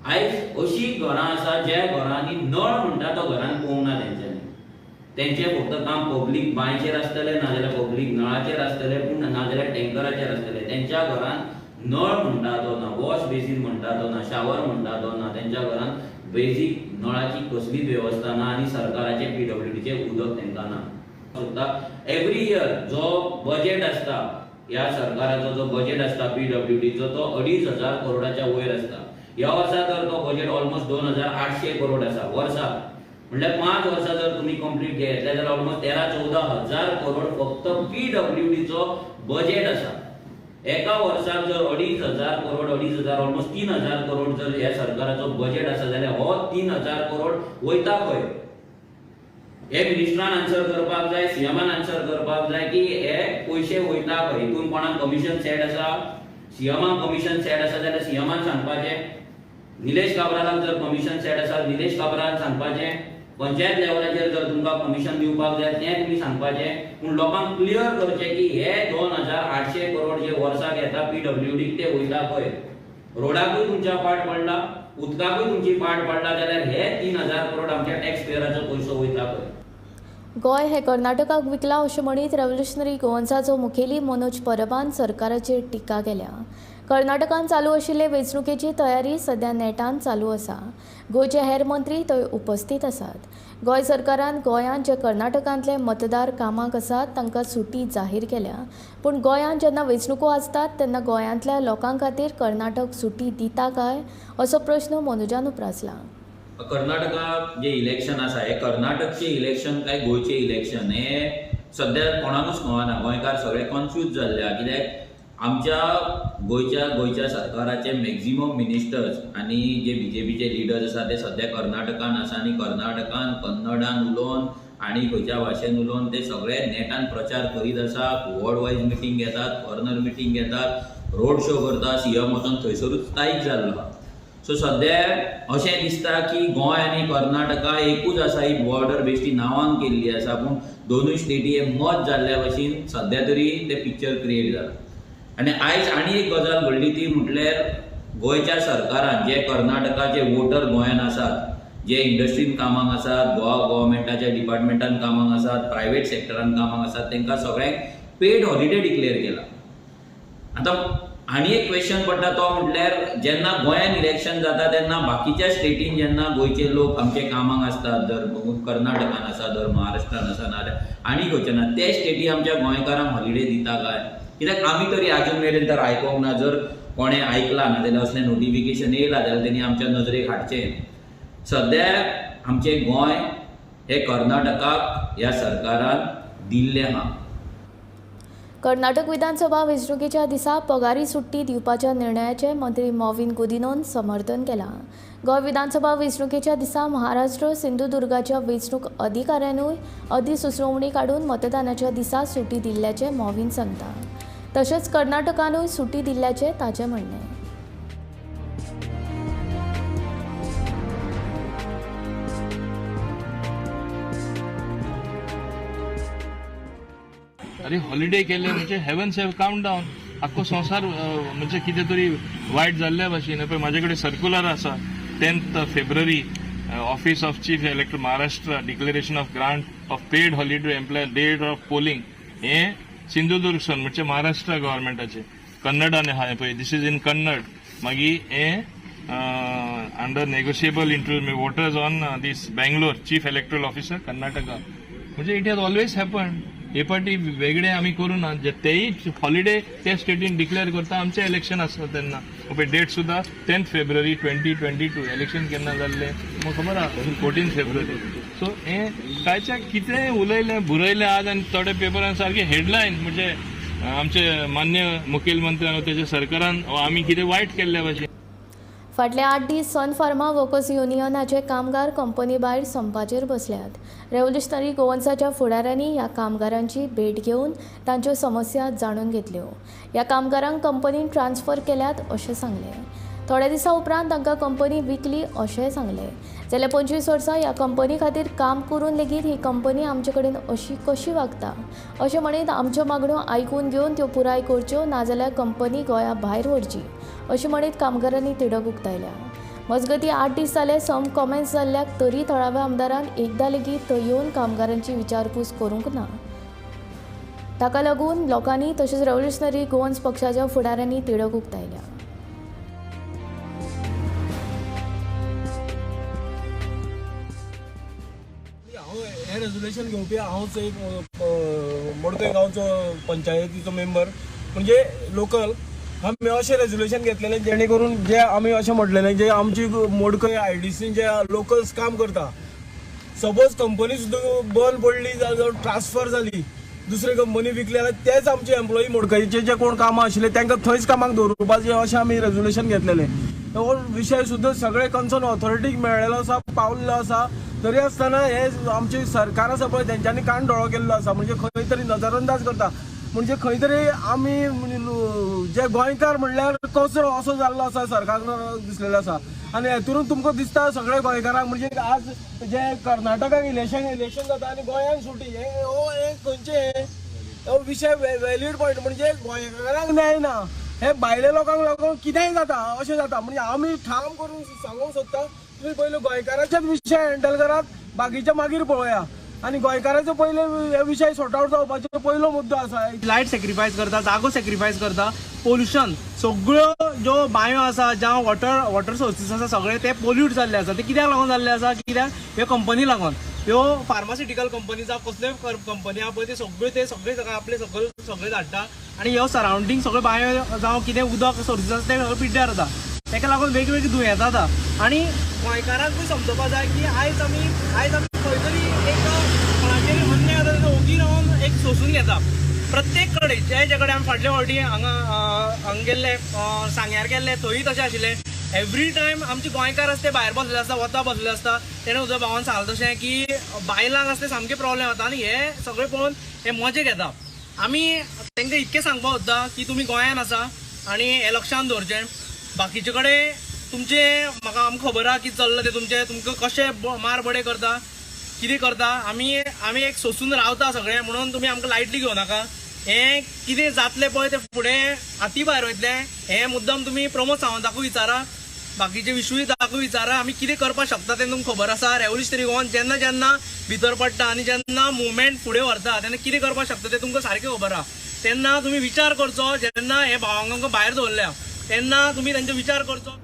आयज अशी घरां आसा ज्या घरांनी नळ म्हणटा तो घरान पोवंक ना तेंच्यांनी. तेंचें फक्त काम पब्लीक बांयचेर आसतलें, नाजाल्यार पब्लीक नळाचेर आसतलें, पूण नाजाल्यार टँकराचेर आसतलें. तेंच्या घरान नळ म्हणटा तो ना, वॉश बेसीन म्हणटा तो ना, शावर म्हणटा तो ना, तेंच्या घरान बेजीक नळाची कसलीच वेवस्था ना आनी सरकाराचे PWDचे उदक तांकां ना. सुद्दां एवरी इयर जो बजेट आसता ह्या सरकाराचो जो बजेट आसता PWDचो तो 2500 करोडाच्या वयर आसता. ह्या वर्सा तर तो बजेट ऑलमोस्ट 2800 करोड आसा वर्साक. म्हणल्यार 5 वर्सां जर तुमी कंप्लीट घेतले जाल्यार ऑलमोस्ट 13-14 हजार करोड फक्त PWDचो बजेट आसा. एका वर्साक जर 2500 करोड, 2500 ऑलमोस्ट 3000 करोड जर ह्या सरकाराचो बजेट आसा जाल्यार हो 3000 करोड वयता खंय? हे मिनिस्टरान आन्सर करपाक जाय, सीएमान आन्सर करपाक जाय की हे पयशे वयता खंय? हितून कोणाक कमिशन सेट आसा? सीएमाक कमिशन सेट आसा जाल्यार सीएमान सांगपाचें, निलेश काब्रालाक जर कमिशन सेट आसा निलेश काब्रालान सांगपाचें, पंचायत लेवलाचेर जर तुमकां कमिशन दिवपाक जाय तें तुमी सांगपाचें. पूण लोकांक क्लियर करचें की हे 2800 करोड जे वर्साक येता PWDक ते वयता खंय? रोडाकूय तुमच्या पाट पडला, उदकाकूय तुमची पाट पडला, जाल्यार हे 3000 करोड आमच्या टॅक्स पेयराचो पयसो वयता खंय? गोंय हे कर्नाटकाक विकला अशें म्हणीत रेव्होल्युशनरी गोवन्साचो मुखेली मनोज परबान सरकाराचेर टिका केल्या. कर्नाटकान चालू आशिल्ले वेंचणुकेची तयारी सध्या नेटान चालू आसा. गोंयचे हेर मंत्री थंय उपस्थित आसात. गोंय सरकारान गोंयांत जे कर्नाटकांतले मतदार कामाक आसात तांकां सुटी जाहीर केल्या, पूण गोंयांत जेन्ना वेंचणुको आसतात तेन्ना गोंयांतल्या लोकां खातीर कर्नाटक सुटी दिता काय असो प्रश्न मनोजान उप्रासला. कर्नाटका जे इलेक्शन आसा हे कर्नाटकचे इलेक्शन काय गोंयचे इलेक्शन हे सद्या कोणाकूच कळना. गोंयकार सगळे कन्फ्यूज जाल्ले आहा कित्याक आमच्या गोंयच्या सरकाराचे मॅक्झिमम मिनिस्टर्स आनी जे बीजेपीचे लिडर्स आसा ते सद्या कर्नाटकान आसा आनी कर्नाटकान कन्नडान उलोवन आनी खंयच्या भाशेन उलोवन ते सगळे नेटान प्रचार करीत आसा. वॉर्ड वायज मिटींग घेतात, कॉर्नर मिटींग घेतात, रोड शो करता. सीएम वचोन थंयसरूच स्थायीक जाल्लो आहा. सो सद्या अशें दिसता की गोंय आनी कर्नाटका एकूच आसा, ही बॉर्डर बेश्टी नांवान केल्ली आसा, पूण दोनूय स्टेटी हे मत जाल्ल्या भशेन सद्या तरी तें पिक्चर क्रिएट जालां. आनी आयज आनी एक गजाल घडली ती म्हटल्यार गोंयच्या सरकारान जे कर्नाटकाचे वोटर गोंयान आसात जे इंडस्ट्रीन कामाक आसात, गोवा गव्हर्मेंटाच्या डिपार्टमेंटान कामाक आसात, प्रायवेट सेक्टरान कामाक आसात, तांकां सगळ्यांक पेड हॉलिडे डिक्लेअर केला. आतां आनी एक क्वेश्चन पडटा तो म्हटल्यार जेन्ना गोंयान इलेक्शन जाता तेन्ना बाकीच्या स्टेटीन जेन्ना गोंयचे लोक आमचे कामाक आसतात, जर कर्नाटकान आसा, जर महाराष्ट्रान आसा, नाजाल्यार आनी खंयचे ना, ते स्टेटी आमच्या गोंयकारांक हॉलिडे दिता काय? कित्याक आमी तरी आजून मेरेन तर आयकोंक ना. जर कोणें आयकलां ना जाल्यार असलें नोटिफिकेशन येयलां जाल्यार तेणी आमच्या नजरेक हाडचें. सद्या आमचें गोंय हें कर्नाटकाक ह्या सरकारान दिल्लें आहा. कर्नाटक विधानसभा वेंचणुकेच्या दिसा पगारी सुट्टी दिवपाच्या निर्णयाचें मंत्री मॉविन गुदिनोन समर्थन केलां. गोंय विधानसभा वेंचणुकेच्या दिसा महाराष्ट्र सिंधुदुर्गाच्या वेंचणूक अधिकाऱ्यानूय अधिसुचोवणी काडून मतदानाच्या दिसा सुटी दिल्ल्याचें मॉविन सांगता. तशेंच कर्नाटकानूय सुटी दिल्ल्याचें ताचें म्हणणें. अरे हॉलिडे केले म्हणजे हेवन्स have count down, आख्खो संवसार म्हणजे कितें तरी वायट जाल्ल्या भाशेन. पळय म्हाजे कडेन सर्क्युलर आसा, 10th February office of chief elector Maharashtra declaration of grant of paid holiday employee date of polling. हें सिंधुदुर्ग सन म्हणजे महाराष्ट्र गव्हर्मेंटाचें. कन्नडान आहा पळय, this is in Kannada. मागीर हें under negotiable interview voters on this Bangalore chief electoral officer Karnataka. म्हणजे it has always happen. हे पाटी वेगळे आमी करूं ना, तेय हॉलिडे त्या स्टेटीन डिक्लेअर करता. आमचें इलेक्शन आसता तेन्ना पळय डेट सुद्दां 10th February 2022. Election केन्ना जाल्लें म्हाका खबर आहा, 14 फेब्रुवारी. सो हें कांयच्या कितेंय उलयलें बरयलें आज आनी थोडे पेपरान सारकें हेडलायन म्हणजे आमचे मान्य मुखेलमंत्र्यान तेच्या सरकारान आमी कितें वायट केल्ल्या भाशेन. फाटले 8 दीस सन फार्मा वर्कर्स युनियनाचे कामगार कंपनी भायर संपाचेर बसल्यात. रेव्होल्युशनरी गोवन्साच्या फुडाऱ्यांनी ह्या कामगारांची भेट घेवन तांच्यो समस्या जाणून घेतल्यो. ह्या कामगारांक कंपनीन ट्रान्सफर केल्यात अशें सांगलें. थोड्या दिसां उपरांत तांकां कंपनी विकली अशेंय सांगलें. जाल्यार 25 वर्सां ह्या कंपनी खातीर काम करून लेगीत ही कंपनी आमचे कडेन अशी कशी वागता अशें म्हणीत आमच्यो मागण्यो आयकून घेवन त्यो पुराय करच्यो, नाजाल्यार कंपनी गोंया भायर व्हरची अशें म्हणीत कामगारांनी तिडक उक्तायल्या. मजगतीं 8 दीस जाले संप कॉमेन्स जाल्ल्याक तरी थळाव्या आमदारान एकदां लेगीत थंय येवन कामगारांची विचारपूस करूंक ना. ताका लागून लोकांनी तशेंच रेव्होल्युशनरी गोवन्स पक्षाच्या फुडाऱ्यांनी तिडक उक्तायल्या. हें रेजोल्युशन घेवपी हांवच एक मडकय गांवचो पंचायतीचो मेंबर म्हणजे लोकल. आमी अशें रेजोल्युशन घेतलेलें जेणे करून जे आमी अशें म्हटलेलें जे आमची मडकय आयडीसीन जे लोकल्स काम करता, सपोज कंपनी सुद्दां बंद पडली जाल्यार ट्रान्सफर जाली दुसरी कंपनी विकली जाल्यार तेच आमचे एम्प्लॉई मडकयचे जे कोण कामां आशिल्ले तांकां थंयच कामाक दवरुपाचें अशें आमी रेजोल्युशन घेतलेलें. हो विशय सुद्दां सगळे कन्सर्न ऑथॉरिटीक मेळ्ळेलो आसा, पावल्लो आसा. तरी आसतना हे आमचे सरकार आसा पळय तेंच्यांनी कान डोळो केल्लो आसा, म्हणजे खंय तरी नजरअंदाज करता. म्हणजे खंय तरी आमी जे गोंयकार म्हणल्यार कचरो असो जाल्लो आसा सरकार दिसलेलो आसा. आनी हेतून तुमकां दिसता सगळे गोंयकारांक म्हणजे आज जे कर्नाटकाक इलेक्शन जाता आनी गोंयांत सुटी, हे हो खंयचे हो विशय व्हॅलीड पॉयंट. म्हणजे गोंयकारांक न्याय ना, हे भायल्या लोकांक लागून कितेंय जाता अशें जाता. म्हणजे आमी ठाम करून सांगूंक सोदता तुमी पयलीं गोंयकाराचेच विशय हँडल करात, बाकीचे मागीर पळोवया. आनी गोंयकाराचो पयले हे विशय सॉर्ट आवट जावपाचो पयलो मुद्दो आसा. लायट सॅक्रिफायस करता, जागो सॅक्रिफायस करता, पोल्युशन सगळ्यो ज्यो बांयो आसा, जावं वॉटर सोर्सीस आसा सगळे ते पोल्यूट जाल्ले आसा. ते कित्याक लागून जाल्ले आसा? कित्याक ह्यो कंपनी लागून, ह्यो फार्मास्युटिकल कंपनी जावं कसल्योय कंपनी आहा पळय, ते सगळ्यो ते सगळे आपले सगळे सगळे धाडटा आनी ह्यो सरावंडींग सगळ्यो बांयो जावं कितें उदक सोर्सीस आसा ते सगळें पिड्ड्यार जाता. ताका लागून वेगवेगळी दुयेंसां जाता. आनी गोंयकारांकूय समजोवपा जाय की आयज आमी खंय तरी एक कोणाचेर अन्याय जाता तेन्ना ओगी रावन एक सोंसून घेता. प्रत्येक कडेन जे जे कडेन आमी फाटले फावटी हांगा हांगा गेल्ले, सांग्यार गेल्ले, थंयूय तशें आशिल्लें. एवरी टायम आमचे गोंयकार आसता ते भायर बसलेले आसता, वता बसलेले आसता. तेणें म्हज्या भावान सांगलें तशें की बायलांक आसता सामकें प्रॉब्लेम जाता आनी हे सगळें पळोवन हे मजा घेता. आमी तांकां इतकें सांगपाक सोदता की तुमी गोंयान आसा आनी हें लक्षांत दवरचें. बाकीचे कडेन तुमचे म्हाका आमकां खबर आहा की चल्लां तें तुमचें, तुमकां कशें मार बडे करता कितें करता. आमी एक सोंसून रावता सगळें, म्हणून तुमी आमकां लायटली घेवं नाका. हें कितें जातलें पळय तें फुडें हाती भायर वयतलें. हें मुद्दम तुमी प्रमोद सावंताकूय विचारा, बाकीचे विशूय ताका विचारा आमी कितें करपाक शकता तें तुमकां खबर आसा. रेवोल्युशनरी गोवान जेन्ना जेन्ना भितर पडटा आनी जेन्ना मुवमेंट फुडें व्हरता तेन्ना कितें करपाक शकता तें तुमकां सारकें खबर आसा. तेन्ना तुमी विचार करचो, जेन्ना हे भावांक भायर दवरल्या तेन्ना तुमी तेंचो विचार करचो.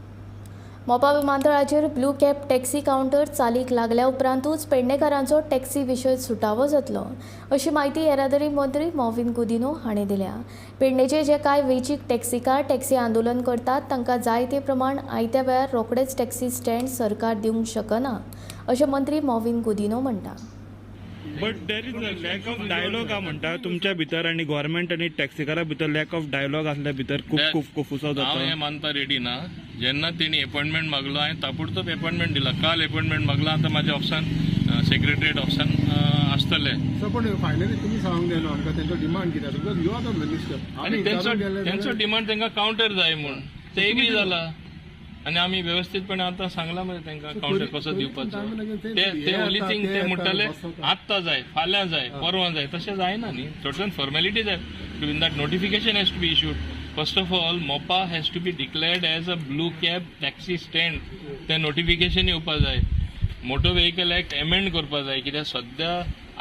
मोपा विमानतळाचेर ब्लू कॅब टॅक्सी कावंटर चालीक लागल्या उपरांतूच पेडणेकारांचो टॅक्सी विशय सुटावो जातलो अशी म्हायती येरादारी मंत्री मॉविन गुदिन्हो हांणी दिल्या. पेडणेचे जे कांय वेंचीक टॅक्सीकार टॅक्सी आंदोलन करतात तांकां जाय ते प्रमाण आयत्या वेळार रोखडेच टॅक्सी स्टँड सरकार दिवंक शकना अशें मंत्री मॉविन गुदिन्हो म्हणटा. But there is a lack of dialogue म्हणटा तुमच्या भितर आनी गव्हर्मेंट आनी टॅक्सीकारा भितर लॅक ऑफ डायलॉग असल्या भितर खूब खूब कोफुसांव जाता. हांव हें मानपा रेडी ना. जेन्ना तेणी एपॉयंटमेंट मागलो हांवें ताबडतोब एपॉयंटमेंट दिला. काल एपॉयंटमेंट मागला, आतां म्हाज्या ऑफिसान सेक्रेटरीएट ऑफिसान आसतले. सर पण फायनली तुमी सांगूंक जाय न्हू आमकां तेंचो डिमांड कितें आसा, because you are the minister. आनी तेंचो डिमांड तांकां कावंटर जाय म्हूण ते एग्री जाला आनी आमी वेवस्थीतपणे आतां सांगलां मरे तांकां कावंटर कसो दिवपाचो. ते ओनली थिंग ते म्हणटाले आत्तां जाय, फाल्यां जाय, परवां जाय, तशें जायना न्ही. सर्टन फॉर्मेलिटी जाय. In that notification has to be issued. First of all Mopa has to be declared as a blue cab taxi stand. तें नोटिफिकेशन येवपा जाय. मोटर व्हेकल एक्ट एमेंड करपा जाय, कित्याक सद्या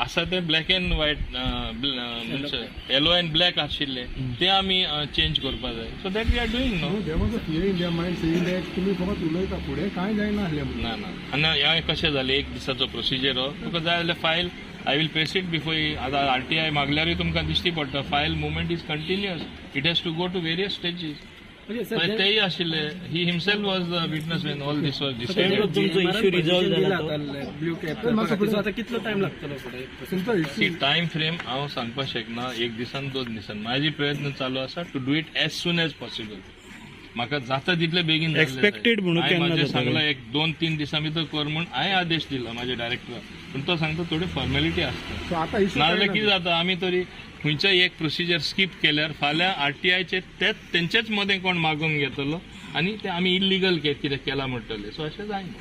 आसा तें ब्लॅक एंड व्हायट म्हणजे येलो एंड ब्लॅक आशिल्ले ते आमी चेंज करपा जाय. So that we are doing no. There was a fear in their mind saying that तुमी फकत उलयता फुडें कांय जायना आसलें. ना ना, आनी हें कशें जालें एक दिसाचो प्रोसिजर हो. तुका जाय जाल्यार file I will press it before. आतां RTI मागल्यारूय तुमकां दिश्टी पडटा file movement is continuous. It has to go to various stages. तेय आशिल्ले. He himself was the witness when all this was decided. तुमचो इश्यू रिजॉल्व जाला ब्लू कॅब आतां कितलो टायम लागतलो फुडें? टायम फ्रेम हांव सांगपाक शकना, एक दिसान दोन दिसान. म्हाजे प्रयत्न चालू आसा to do it as soon as possible. म्हाका जाता तितले बेगीन एक्सपेक्टेड म्हणून हांवें सांगला एक 2-3 दिसां भितर कर म्हूण हांवें आदेश दिला म्हाज्या डायरेक्टराक. पूण तो सांगता थोडी फॉर्मेलिटी आसता. नाजाल्यार कितें जाता, आमी तरी खंयच्याय एक प्रोसिजर स्कीप केल्यार फाल्यां RTIचे तेच तेंचेच मदें कोण मागून घेतलो आनी ते आमी इल्लिगल कितें केलां म्हणटले. सो अशें जायना.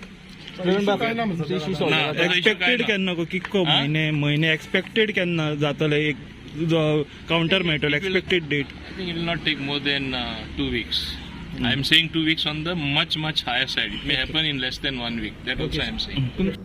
एक्सपेक्टेड केन्ना कितको म्हयने म्हयने एक्सपेक्टेड केन्ना जातले एक कावंटर मेळटलो expected date? I think it will not take more than 2 weeks. I am saying 2 weeks on the much much higher side. It may happen in less than 1 week. That also I am saying.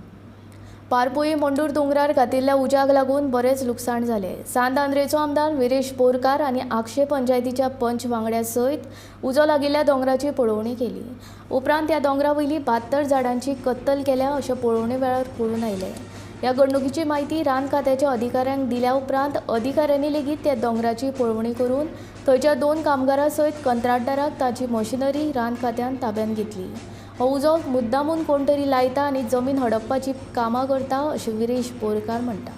Parpoi Mandur दोंगरार घातिल्ल्या उज्याक लागून बरेंच लुकसाण जालें. सांत आंद्रेचो आमदार विरेश बोरकार आनी आगशे पंचायतीच्या पंच वांगड्या सयत उजो लागिल्ल्या दोंगराची पळोवणी केली. उपरांत त्या दोंगरा वयली 72 झाडांची कत्तल केल्या अशें पळोवणे वेळार कळून आयलें. ह्या घडणुकीची म्हायती रान खात्याच्या अधिकाऱ्यांक दिल्या उपरांत अधिकाऱ्यांनी लेगीत त्या दोंगराची पळोवणी करून थंयच्या 2 कामगारां सयत कंत्राटदाराक ताची मशिनरी रान खात्यान ताब्यांत घेतली. हो उजो मुद्दामून कोण तरी लायता आनी जमीन हडपपाची कामां करता अशें विरेश बोरकार म्हणटा.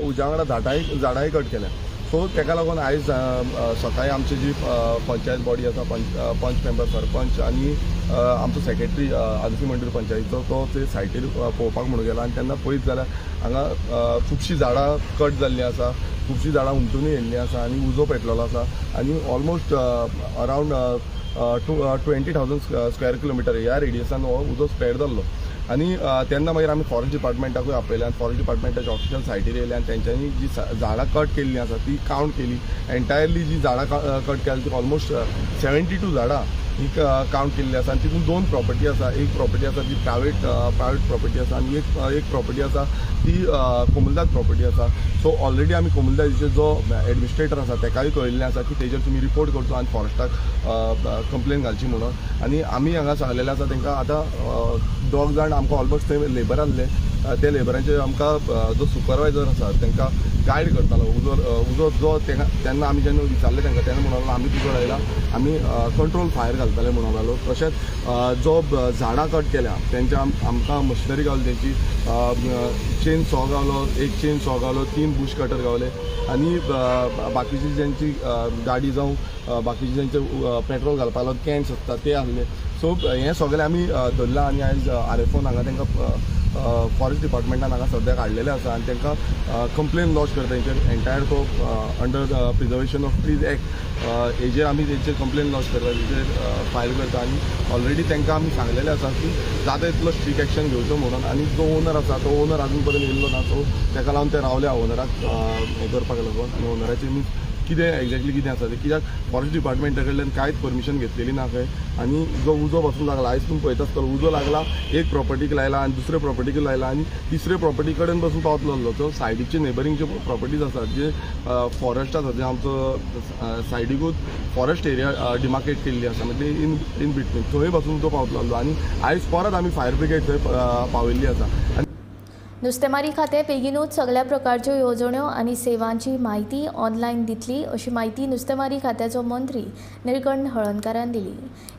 उज्या वांगडा झाडांय कट केल्या. सो ताका लागून आयज सकाळी आमची जी पंचायत बॉडी आसा, पंच मेंबर, सरपंच आनी आमचो सेक्रेटरी आदोळशी मंडूर पंचायतीचो, तो ते सायटीर पळोवपाक म्हणून गेला आनी तेन्ना पळयत जाल्यार हांगा खुबशीं झाडां कट जाल्लीं आसा, खुबशीं झाडां हुमटूनय येयल्लीं आसा आनी उजो पेटलेलो आसा आनी almost around 20,000 square kilometre ह्या रेडियसान हो उजो स्प्रेड जाल्लो. आनी तेन्ना मागीर आमी फॉरेस्ट डिपार्टमेंटाकूय आपयलें आनी फॉरेस्ट डिपार्टमेंटाचे ऑफिशियल सायटीर येयले आनी तेंच्यांनी जी झाडां कट केल्लीं आसा ती कावंट केली. एन्टायरली जी झाडां कट केली ती ऑलमोस्ट 72 झाडां ही कावंट केल्ली आसा आनी तितून 2 प्रॉपर्टी आसा. एक प्रॉपर्टी आसा ती प्रायवेट प्रॉपर्टी आसा आनी एक प्रॉपर्टी आसा ती कोमुलदाद प्रॉपर्टी आसा. सो ऑलरेडी आमी कोमुलदादीचो जो एडमिनिस्ट्रेटर आसा तेकाय कळयल्लें आसा की तेजेर तुमी रिपोर्ट करचो आनी फॉरेस्टाक कंप्लेन घालची म्हणून. आनी आमी हांगा सांगलेलें आसा तांकां आतां 2 जाण आमकां ऑलमोस्ट थंय लेबर आसले, त्या लेबरांचे आमकां जो सुपरवायजर आसा तांकां गायड करतालो. उजो जो तेन्ना आमी जेन्ना विचारलें तांकां तेन्ना म्हणून लागलो आमी उजो लायला, आमी कंट्रोल फायर घालताले म्हणून लागलो. तशेंच जो झाडां कट केल्या तेंच्या आमकां मशिनरी गावली, तेंची चेन सॉ गावलो, एक चेन सॉ गावलो, 3 बुश कटर गावले आनी बाकीची ज्यांची गाडी जावं बाकीचे ज्यांचे पेट्रोल घालपाक लागून कॅन्स आसता ते आसले. सो हें सगळें आमी धरलां आनी आयज RFOन हांगा तांकां फॉरेस्ट डिपार्टमेंटान हांगा सद्याक हाडलेले आसा आनी तांकां कंप्लेन लॉज करता तेंचेर एंटायर तो under preservation of trees act हेजेर आमी तेंचेर कंप्लेन लॉज करता, तेजेर फायल करता आनी ऑलरेडी तांकां आमी सांगलेलें आसा की जाता तितलो स्ट्रीक एक्शन घेवचो म्हणून. आनी जो ओनर आसा तो ओनर आजून पर्यंत येयल्लो ना, सो ताका लागून ते रावले ओनराक हें करपाक लागून. आनी ओनराचे मिन्स कितें एग्जॅक्टली कितें आसा तें, कित्याक फॉरेस्ट डिपार्टमेंटा कडल्यान कांयच परमिशन घेतलेली ना खंय. आनी जो उजो बसून लागला, आयज तुमी पळयता आसतलो उजो लागला एक प्रॉपर्टीक लायला आनी दुसरे प्रॉपर्टीक लायला आनी तिसरे प्रॉपर्टी कडेन बसून पावतलो आसलो. सो सायडीचे नेबरींग ज्यो प्रॉपर्टीज आसात, जे फॉरेस्ट आसा, जे आमचो सायडीकूच फॉरेस्ट एरिया डिमार्केट केल्ली आसा, म्हणजे इन बिटवीन थंय बसून तो पावतलो आसलो. आनी आयज परत आमी फायर ब्रिगेड थंय पावयल्ली आसा. नुस्तेमारी खातें बेगीनूच सगळ्या प्रकारच्यो येवजण्यो आनी सेवांची म्हायती ऑनलायन दितली अशी म्हायती नुस्तेमारी खात्याचो मंत्री निळकंठ हळर्णकारान दिली.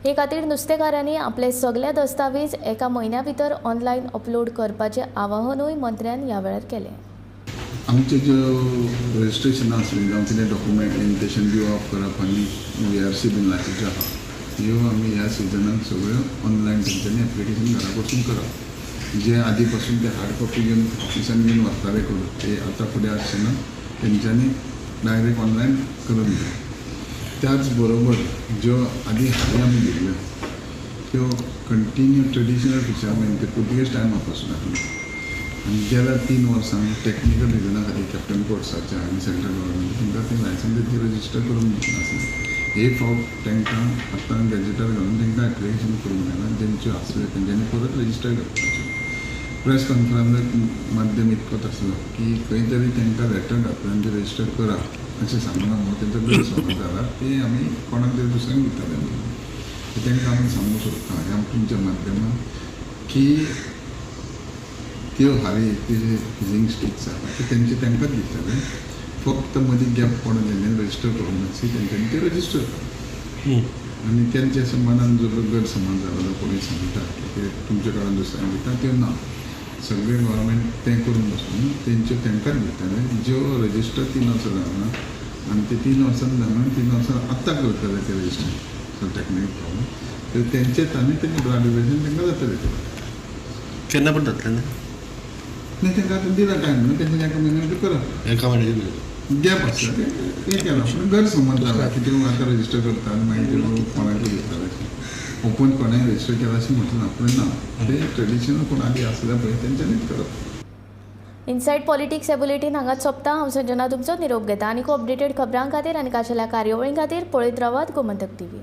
हे खातीर नुस्तेकारांनी आपले सगळे दस्तावेज एका म्हयन्या भितर ऑनलायन अपलोड करपाचें आवाहनूय मंत्र्यान ह्या वेळार केलें. आमचे ज्यो रजिस्ट्रेशन आसलें जावं कितें डॉक्युमेंटेशन दिवप करप आनी we R C बीन लागींच्यो आहा ह्यो आमी ह्या सिजनाक सगळ्यो ऑनलायन तेंच्यांनी एप्लिकेशन घरा बसून करप. जे आदी पासून ते हार्ड कॉपी घेवन ऑफिसान घेवन वताले करून ते आतां फुडें आसचे ना, तेंच्यांनी डायरेक्ट ऑनलायन करून दिवप. त्याच बरोबर ज्यो आदी हाली आमी घेतल्यो त्यो कंटिन्यू ट्रेडिशनल फिशरमॅन ते पुर्तुगेज टायमा पासून आसले आनी गेल्या 3 वर्सां टॅक्निकल रिजना खातीर कॅप्टन कोर्साच्या आनी सेंट्रल गव्हर्मेंट तांकां तें लायसन्स तेंची रजिस्टर करून नासलें. हे फावट तांकां आतां गॅजेटार घालून तांकां एप्लिकेशन करूंक मेळना, जेंच्यो आसल्यो तेंच्यांनी परत रजिस्टर करपाच्यो. प्रेस कॉन्फरन्साक माध्यम इतकोच आसलो की खंय तरी तांकां लेटर घातलें आनी तें रजिस्टर करा अशें सांगलां म्हणून तेंचो गैरसमज जाला, ते आमी कोणाक तरी दुसऱ्यांक दिताले. तांकां आमी सांगूंक सोदता ह्या तुमच्या माध्यमान की त्यो हाली ते जे फिजींग स्टिक्स आसा ते तेंचे तांकांच दितले, फक्त मदीं गॅप पडून तेंच्यांनी रजिस्टर करूंक नासली तेंच्यांनी ते रजिस्टर करप. आनी तेंचे अशें मनान जो गैरसमज जाला कोणूय सांगता की ते तुमच्या कडल्यान दुसऱ्यांक दिता त्यो ना, सगळे गव्हर्मेंट तें करून बसून तेंच्यो तांकांच दितले ज्यो रजिस्टर 3 वर्सां जावना आनी ते 3 वर्सां जावना 3 वर्सां आत्तां करतले ते रजिस्टर, सो टॅक्निकल प्रॉब्लम तर तेंचेच आनी तेंचें ग्रॅज्युएशन तांकां जातलें. ते केन्ना पण जातलें नाही तांकां आतां दिला टायम न्हू, तेंच्यांनी एका म्हयन्या भितर करप, एका म्हयन्याचे गॅप आसता तें हें केलां. पूण गैरसमज जाला की त्यो आतां रजिस्टर करता आनी मागीर त्यो कोणाकूय दिताले अशें ओपन कोणाक रजिस्टर केलां अशें म्हटलें ना, पूण ना ते ट्रेडिशनल कोण आदी आसले पळय तेंच्यांनीच करप. इनसायड पॉलिटिक्स हे बुलेटीन हांगाच सोंपता. हांव संजना तुमचो निरोप घेता. आनी अपडेटेड खबरां खातीर आनी खाशेल्या कार्यावळीं खातीर पळयत रावात गोमंतक टीव्ही.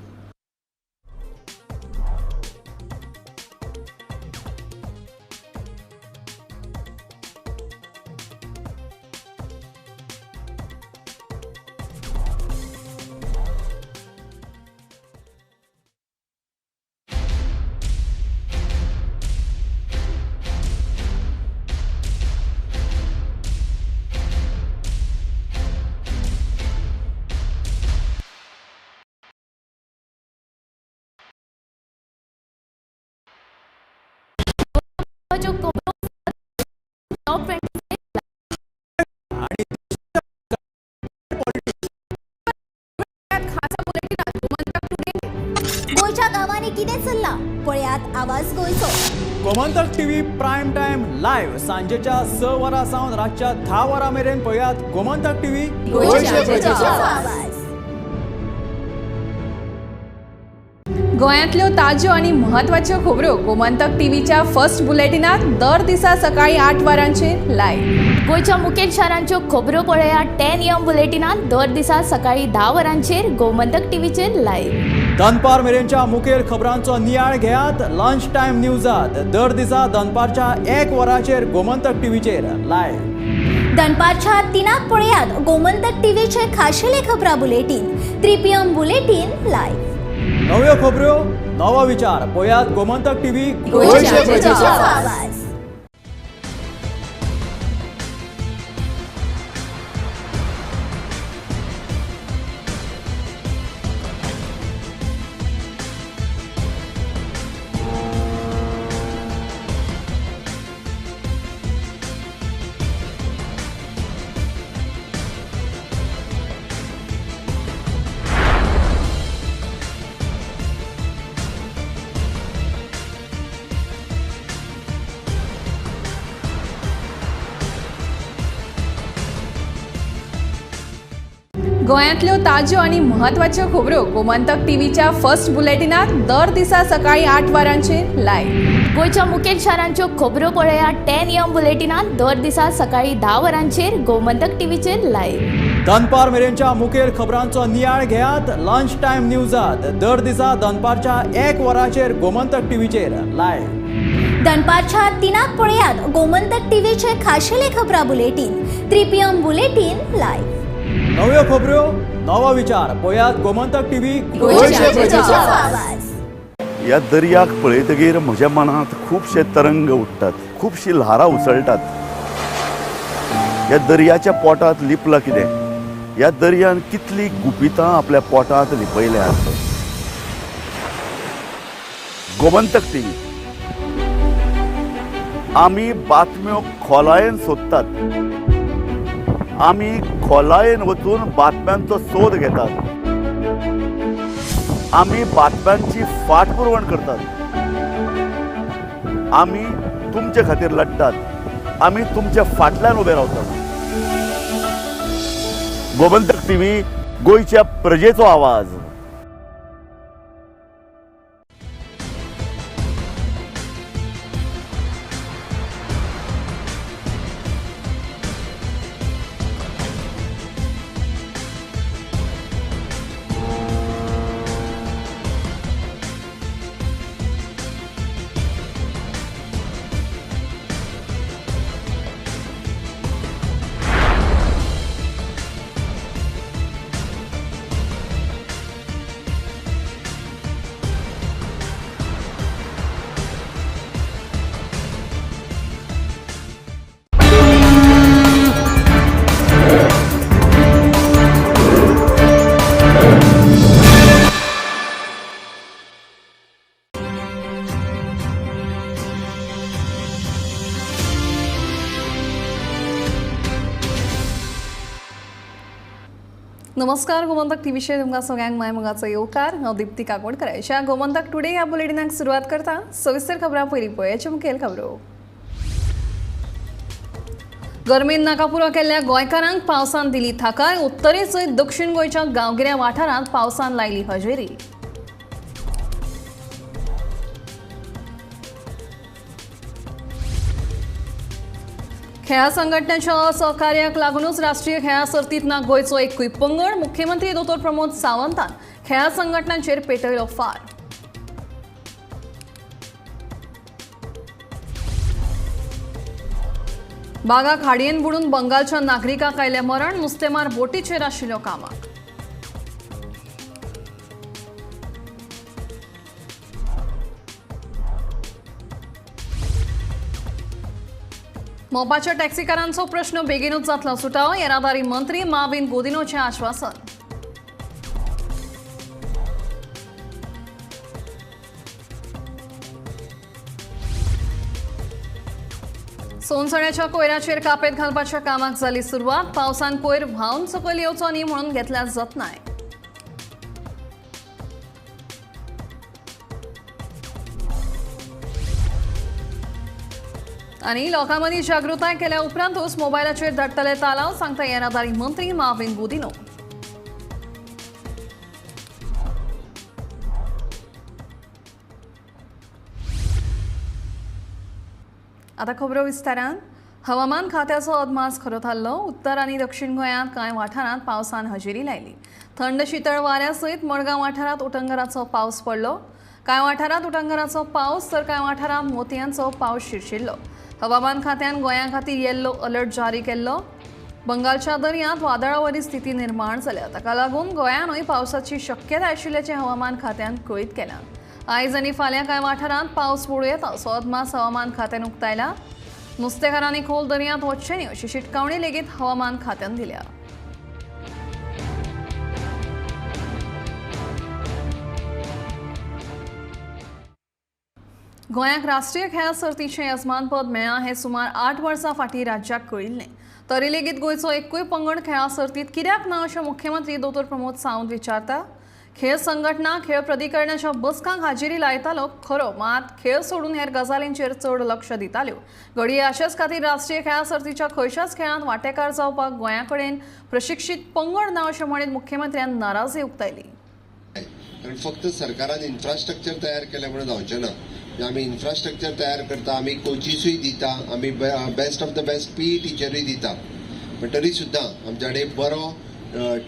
गोंयच्या गांवांनी कितें चल्लां पळयात आवाज गोंयचो. Gomantak TV prime time live सांजेच्या 6 वरां सावन रातच्या 10 वरां मेरेन पळयात गोमंतक टीव्ही गोंयच्या प्रजेचो आवाज. गोंयांतल्यो ताज्यो आनी म्हत्वाच्यो खबरो गोमंतक टीव्हीच्या फर्स्ट बुलेटिनात दर दिसा सकाळी 8 वरांचेर लायव्ह. गोंयच्या मुखेल शारांच्यो खबरो पळयात 10 AM बुलेटिनात दर दिसा सकाळी 10 वरांचेर गोमंतक टीव्हीचेर लायव्ह. दनपार मेरेनच्या मुखेल खबरांचो नियाळ घेयात लंच टायम न्यूजात दर दिसा दनपारच्या 1 वरांचेर गोमंतक टीव्हीचेर लायव्ह. दनपारच्या 3 पळयात गोमंतक टीव्हीचे खाशेले खबरां बुलेटीन 3 PM bulletin live. नव्यो खबरो नवो विचार पळयात गोमंतक टीव्ही गोंयच्या प्रजेचो आवाज. गोंयांतल्यो ताज्यो आनी म्हत्वाच्यो खबरो गोमंतक टीव्हीच्या फर्स्ट बुलेटिनात दर दिसा सकाळी 8 वरांचेर लायव्ह. गोंयच्या मुखेल शारांच्यो खबरो पळयात 10 AM बुलेटिनात दर दिसा सकाळी 10 वरांचेर गोमंतक टीव्हीचेर लायव्ह. दनपार मेरेनच्या मुखेल खबरांचो नियाळ घेयात लंच टायम न्यूजात दर दिसा दनपारच्या 1 वरांचेर गोमंतक टीव्हीचेर लायव्ह. दनपारच्या 3 पळयात गोमंतक टीव्हीचे खाशेले खबरां बुलेटीन 3 PM bulletin live. नव्यो खबरो नवो विचार पळयात गोमंतक टीव्ही गोंयच्या प्रजेचो आवाज. ह्या दर्याक पळयतगीर म्हज्या मनांत खुबशे तरंग उठ्ठात, खुबशी ल्हारां उसळटात. ह्या दर्याच्या पोटांत लिपलां कितें, ह्या दर्यान कितली गुपितां आपल्या पोटांत लिपयल्यात. गोमंतक टीव्ही आमी बातम्यो खोलायेन सोदतात, आमी खोलायेन वचून बातम्यांचो सोद घेतात, आमी बातम्यांची फाटपुरवण करतात, आमी तुमचे खातीर लढतात, आमी तुमच्या फाटल्यान उबे रावतात. गोमंतक टीव्ही, गोंयच्या प्रजेचो आवाज. नमस्कार, गोमंतक टीव्हीचेर तुमकां सगळ्यांक माय मोगाचो येवकार. हांव दीप्ती काकोडकर. ह्या गोमंतक टुडे ह्या बुलेटिनाक सुरवात करता. सविस्तर खबरां पयलीं पळयाचे मुखेल खबरो. गरमेन नाकापुरो केल्ल्या गोंयकारांक पावसान दिली थाकाय. उत्तरे सयत दक्षिण गोंयच्या गांवगिऱ्या वाठारांत पावसान लायली हजेरी. खेळां संघटनेच्या असहकार्याक लागूनच राष्ट्रीय खेळां सर्तींत ना गोंयचो एकूय पंगड. मुख्यमंत्री दोतोर प्रमोद सावंतान खेळां संघटनांचेर पेटयलो फार. बागा खाडयेन बुडून बंगालच्या नागरिकाक आयलें मरण. नुस्तेमार बोटीचेर आशिल्लो कामाक. मोपाच्या टॅक्सीकारांचो प्रश्न बेगीनूच जातलो सुटावो. येरादारी मंत्री माविन गोदिनोचें आश्वासन. सोनसण्याच्या कोयराचेर कापेत घालपाच्या कामाक जाली सुरवात. पावसान कोयर व्हांवन सकयल येवचो न्ही म्हणून घेतल्या जतनाय. आनी लोकां मदीं जागृताय केल्या उपरांतूच मोबायलाचेर धाडटले तालाव, सांगता येरादारी मंत्री माविन गुदिन्हो. आतां खबरो विस्तारान. हवामान खात्याचो अदमास खरो थारलो. उत्तर आनी दक्षिण गोंयांत कांय वाठारांत पावसान हजेरी लायली. थंड शितळ वाऱ्या सयत मडगांव वाठारांत उटंगराचो पावस पडलो. कांय वाठारांत उटंगराचो पावस तर कांय वाठारांत मोतयांचो पावस शिरशिरलो. हवामान खात्यान गोंया खातीर येल्लो अलर्ट जारी केल्लो. बंगालच्या दर्यांत वादळावरी स्थिती निर्माण जाल्या. ताका लागून गोंयानूय पावसाची शक्यताय आशिल्ल्याचें हवामान खात्यान कळीत केलां. आयज आनी फाल्यां कांय वाठारांत पावस पडूं येता असो अदमास हवामान खात्यान उक्तायला. नुस्तेकारांनी खोल दर्यांत वचचें न्ही अशी शिटकावणी लेगीत हवामान खात्यान दिल्या. गोंयाक राष्ट्रीय खेळां सर्तीचें यजमानपद मेळ्ळां हें सुमार 8 वर्सां फाटीं राज्याक कळिल्लें. तरी लेगीत गोंयचो एकूय पंगड खेळां सर्तींत कित्याक ना अशें मुख्यमंत्री दोतोर प्रमोद सावंत विचारता. खेळ संघटना खेळ प्राधिकरणाच्या बसकांक हाजेरी लायतालो खरो, मात खेळ सोडून हेर गजालींचेर चड लक्ष दिताल्यो. घडये अशेच खातीर राष्ट्रीय खेळां सर्तीच्या खंयच्याच खेळांत वांटेकार जावपाक गोंया कडेन प्रशिक्षीत पंगड ना अशें म्हणीत मुख्यमंत्र्यान नाराजी उक्तायली. कारण फक्त सरकारान इन्फ्रास्ट्रक्चर तयार केलें म्हणून जावचें ना. आमी इन्फ्रास्ट्रक्चर तयार करता, आमी कोचिसूय दिता, आमी best of the best PE टिचरूय दिता, पण तरी सुद्दां आमच्या कडेन बरो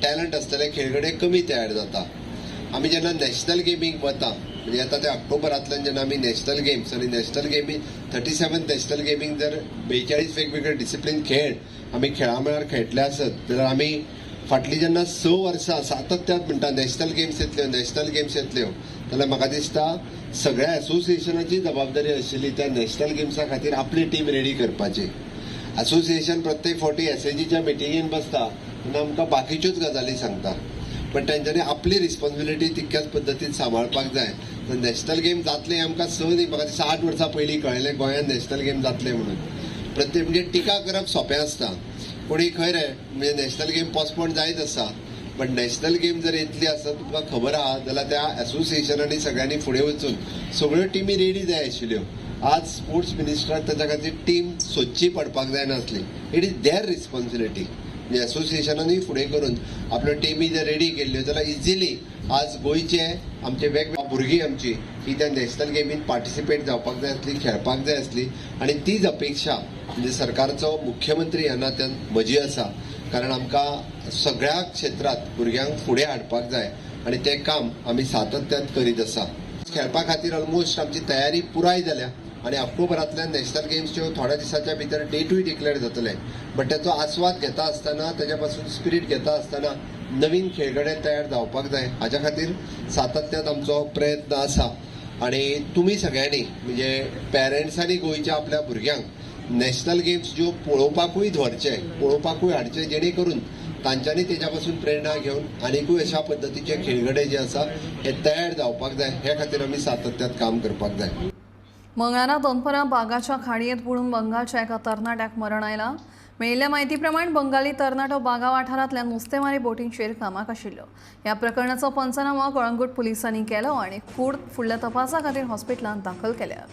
टॅलंट आसतले खेळगडे कमी तयार जाता. आमी जेन्ना नॅशनल गेमीक वता, म्हणजे आतां ते ऑक्टोबरांतल्यान जेन्ना आमी नॅशनल गेम्स आनी नॅशनल गेमी 37 नॅशनल गेमींग जर 42 वेगवेगळे डिसिप्लीन खेळ आमी खेळा मळार खेळटले आसत जाल्यार आमी फाटलीं जेन्ना 6 वर्सां सातत्यान म्हणटा नॅशनल गेम्स येतल्यो, नॅशनल गेम्स येतल्यो, जाल्यार म्हाका दिसता सगळ्या एसोसिएशनाची जबाबदारी आशिल्ली त्या नॅशनल गेम्सा खातीर आपली टीम रेडी करपाची. एसोसिएशन प्रत्येक फावटी एसएजीच्या मिटिंगेन बसता तेन्ना आमकां बाकीच्योच गजाली सांगता, पण तेंच्यांनी आपली रिस्पॉन्सिबिलिटी तितक्याच पद्दतीन सांबाळपाक जाय. तर नॅशनल गेम जातले आमकां 6 न्ही, म्हाका दिसता 8 वर्सां पयलीं कळ्ळें गोंयांत नॅशनल गेम जातले म्हणून. प्रत्येक म्हणजे टिका करप सोंपें आसता, कोणी खंय रे म्हणजे नॅशनल गेम पोस्टपोन जायत आसा, पण नॅशनल गेम जर येतली आसत तुमकां खबर आहा जाल्यार त्या एसोसिएशनांनी सगळ्यांनी फुडें वचून सगळ्यो टिमी रेडी जाय आशिल्ल्यो. आज स्पोर्ट्स मिनिस्टराक ताच्या खातीर टीम सोदची पडपाक जायनासली. It is there responsibility. म्हणजे एसोसिएशनानूय फुडें करून आपल्यो टिमी जर रेडी केल्ल्यो जाल्यार इजिली आज गोंयचे आमचे वेगवेगळे भुरगीं आमची ही त्या नॅशनल गेमीन पार्टिसिपेट जावपाक जाय आसली, खेळपाक जाय आसली. आनी तीच अपेक्षा म्हणजे सरकारचो मुख्यमंत्री ह्या नात्यान म्हजी आसा, कारण आमकां सगळ्या क्षेत्रांत भुरग्यांक फुडें हाडपाक जाय आनी तें काम आमी सातत्यान करीत आसा. खेळपा खातीर ऑलमोस्ट आमची तयारी पुराय जाल्या आनी ऑक्टोबरांतल्यान नॅशनल गेम्सच्यो थोड्या दिसाच्या भितर डेटूय डिक्लेअर जातले. बट त्याचो आस्वाद घेता आसतना, ताच्या पासून स्पिरीट घेता आसतना नवीन खेळगडे तयार जावपाक जाय, हाज्या खातीर सातत्यान आमचो प्रयत्न आसा. आनी तुमी सगळ्यांनी म्हणजे पेरंट्सांनी गोंयच्या आपल्या भुरग्यांक नॅशनल गेम्स ज्यो पळोवपाकूय व्हरचे, पळोवपाकूय हाडचे, जेणे करून तांच्यांनी तेच्या पासून प्रेरणा घेवन आनिकूय अशा पद्दतीचे खेळगडे जे आसा हे तयार जावपाक जाय, हे खातीर आमी सातत्यान काम करपाक जाय. मंगळारा दनपरां बागाच्या खाडयेंत बुडून बंगालच्या एका तरणाट्याक मरण आयलां. मेळिल्ल्या म्हायती प्रमाण बंगाली तरणाटो बागा वाठारांतल्या नुस्तेमारी बोटींचेर कामाक आशिल्लो. ह्या प्रकरणाचो पंचनामो कळंगूट पुलिसांनी केलो आनी कूड फुडल्या तपासा खातीर हॉस्पिटलांत दाखल केल्या.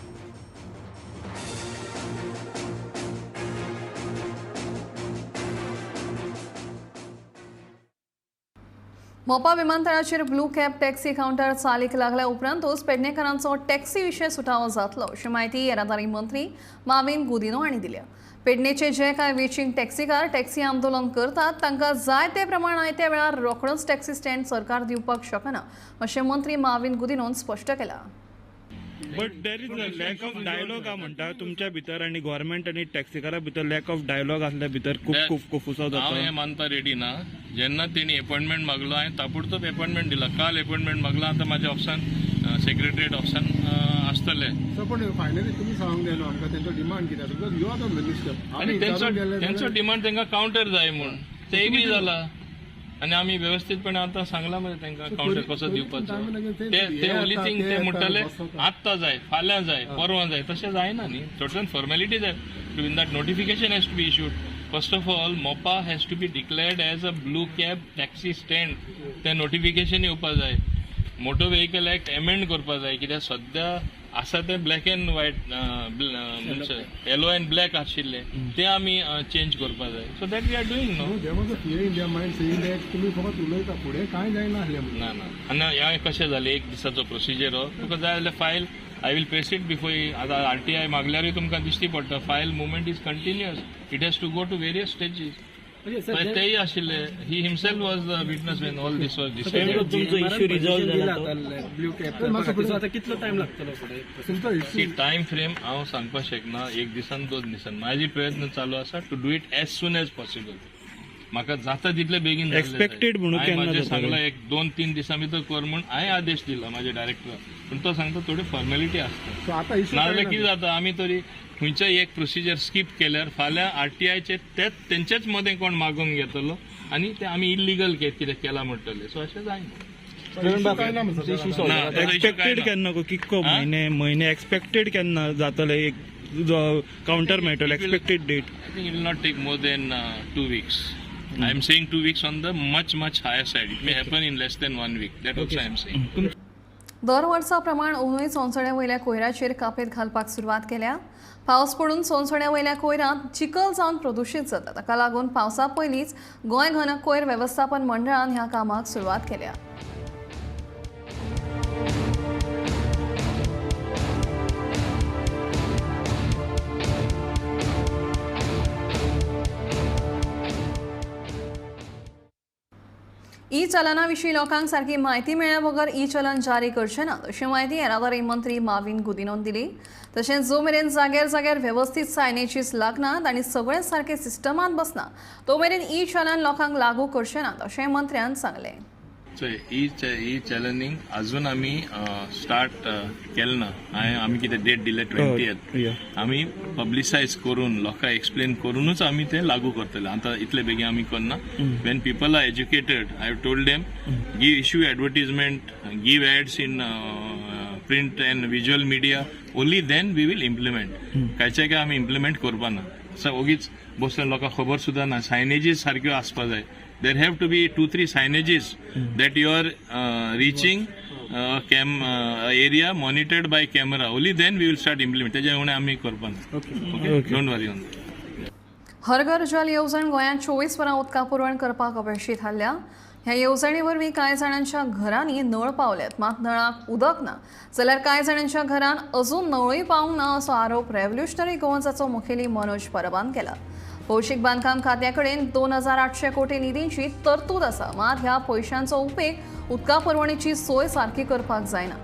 मोपा विमानतळाचेर ब्लू कॅब टॅक्सी कावंटर चालीक लागल्या उपरांतूच पेडणेकारांचो टॅक्सी विशय सुटावो जातलो अशी म्हायती येरादारी मंत्री माविन गुदिनो हांणी दिल्या. पेडणेचे जे कांय वेचींग टॅक्सीकार टॅक्सी आंदोलन करतात तांकां जाय ते प्रमाण आयत्या वेळार रोखडोच टॅक्सी स्टँड सरकार दिवपाक शकना अशें मंत्री माविन गुदिनोन स्पश्ट केलां. But there is a lack of dialogue म्हणटा तुमच्या भितर आनी गव्हर्मेंट आनी टॅक्सीकारा भितर लॅक ऑफ डायलॉग आसल्या भितर खूब खूब कोफुसांव जाता. हांव हें मानपा रेडी ना. जेन्ना तेणी एपॉयंटमेंट मागलो हांवें ताबडतोब एपॉयंटमेंट दिला. काल एपॉयंटमेंट मागला, आतां म्हाज्या ऑफिसान सेक्रेटरीएट ऑफिसान आसतले. पण फायनली तुमी सांगूंक जाय न्हू आमकां तेंचो डिमांड कितें आसा, because you are the minister. आनी तेंचो डिमांड तेंकां कावंटर जाय म्हूण ते एग्री जाला आनी आमी वेवस्थीतपणे आतां सांगलां मरे तांकां कावंटर कसो दिवपाचो. ते ओनली थिंग ते म्हणटाले आत्तां जाय, फाल्यां जाय, परवां जाय, तशें जायना न्ही. सर्टन फॉर्मेलिटी जाय. In that notification has to be issued. First of all Mopa has to be declared as a blue cab taxi stand. तें नोटिफिकेशन येवपा जाय. मोटर व्हेकल एक्ट एमेंड करपा जाय, कित्याक सद्या आसा तें black and white, yellow and black आशिल्लें तें आमी चेंज करपा जाय. So that we are doing no. There was a fear in their mind saying that तुमी फकत उलयता, फुडें कांय जायना आसलें म्हणून. ना ना, आनी हें कशें जालें, एक दिसाचो प्रोसिजर हो. तुका जाय जाल्यार file I will paste it before. आतां RTI मागल्यारूय तुमकां दिश्टी पडटा, file movement is continuous, it has to go to various stages. तेय आशिल्ले, he himself was the witness when all this was decided. तुमचो इश्यू रिजॉल्व जाला तो आतां कितलो टायम लागतलो फुडें? टायम फ्रेम हांव सांगपाक शकना, एक दिसान दोन दिसान. म्हाजे प्रयत्न चालू आसा to do it as soon as possible. म्हाका जाता तितले बेगीन एक्सपेक्टेड म्हणून हांवें सांगलां एक 2-3 दिसां भितर कर म्हूण हांवें आदेश दिला म्हाज्या डायरेक्टराक, पूण तो सांगता थोडी फॉर्मेलिटी आसता. नाजाल्यार कितें जाता, आमी तरी खंयच्याय एक प्रोसिजर स्कीप केल्यार फाल्यां RTIचे तेच तेंचेच मदें कोण मागून घेतलो आनी ते आमी इल्लिगल कितें केलां म्हणटले. सो अशें जायना. एक्सपेक्टेड केन्ना कितको म्हयने म्हयने एक्सपेक्टेड केन्ना जातले एक कावंटर मेळटलो expected date? I think it will not take more than 2 weeks. I am saying 2 weeks on the much much higher side. It may happen in less than 1 week, that also I am saying. दर वर्सा प्रमाण अंदूय सोनसण्या वयल्या कोयराचेर कापेत घालपाक सुरवात केल्या. पावस पडून सोनसण्या वयल्या कोयरांत चिखल जावन प्रदुशीत जाता. ताका लागून पावसा पयलींच गोंय घन कोयर वेवस्थापन मंडळान ह्या कामाक सुरवात केल्या. ई चलना विशीं लोकांक सारकी म्हायती मेळ्ळ्या बगर ई चलन जारी करचे ना अशी म्हायती येरादारी मंत्री माविन गुदिनोन दिली. तशेंच जो मेरेन जाग्यार जाग्यार वेवस्थीत सायनेजीस लागनात आनी सगळें सारकें सिस्टमांत बसना तो मेरेन ई चलन लोकांक लागू करचे नात अशें मंत्र्यान सांगलें. ई चलनींग अजून आमी स्टार्ट केलें ना. आमी कितें डेट दिले 20th, आमी पब्लिसायज करून लोकांक एक्सप्लेन करूनच आमी तें लागू करतले. आतां इतले बेगीन आमी करना. When people are educated, I have told them give issue advertisement, give ads in print and visual media, only then we will implement. कांयचे काय आमी इम्प्लिमेंट करपा ना. ओगीच बसले लोकांक खबर सुद्दां ना. सायनेजीस सारक्यो आसपा जाय. There have to be 2-3 signages that you are reaching area monitored by camera. Only then we will start implement. तेज्या उणें आमी करपा ना. Okay, don't worry on that. हर घर जल येवजण गोंयांत 24 वरां उदका पुरवण करपाक अपेशी थारल्या. ह्या येवजणे वरवीं कांय जाणांच्या घरांनी नळ पावल्यात, मात नळाक उदक ना जाल्यार कांय जाणांच्या घरांत अजून नळूय पावूंक ना असो आरोप रेव्होल्युशनरी गोवन्साचो मुखेली मनोज परबान केला. भौशीक बांदकाम खात्या कडेन 2800 कोटी निधींची तरतूद आसा, मात ह्या पयशांचो उपेग उदका पुरवणेची सोय सारकी करपाक जायना.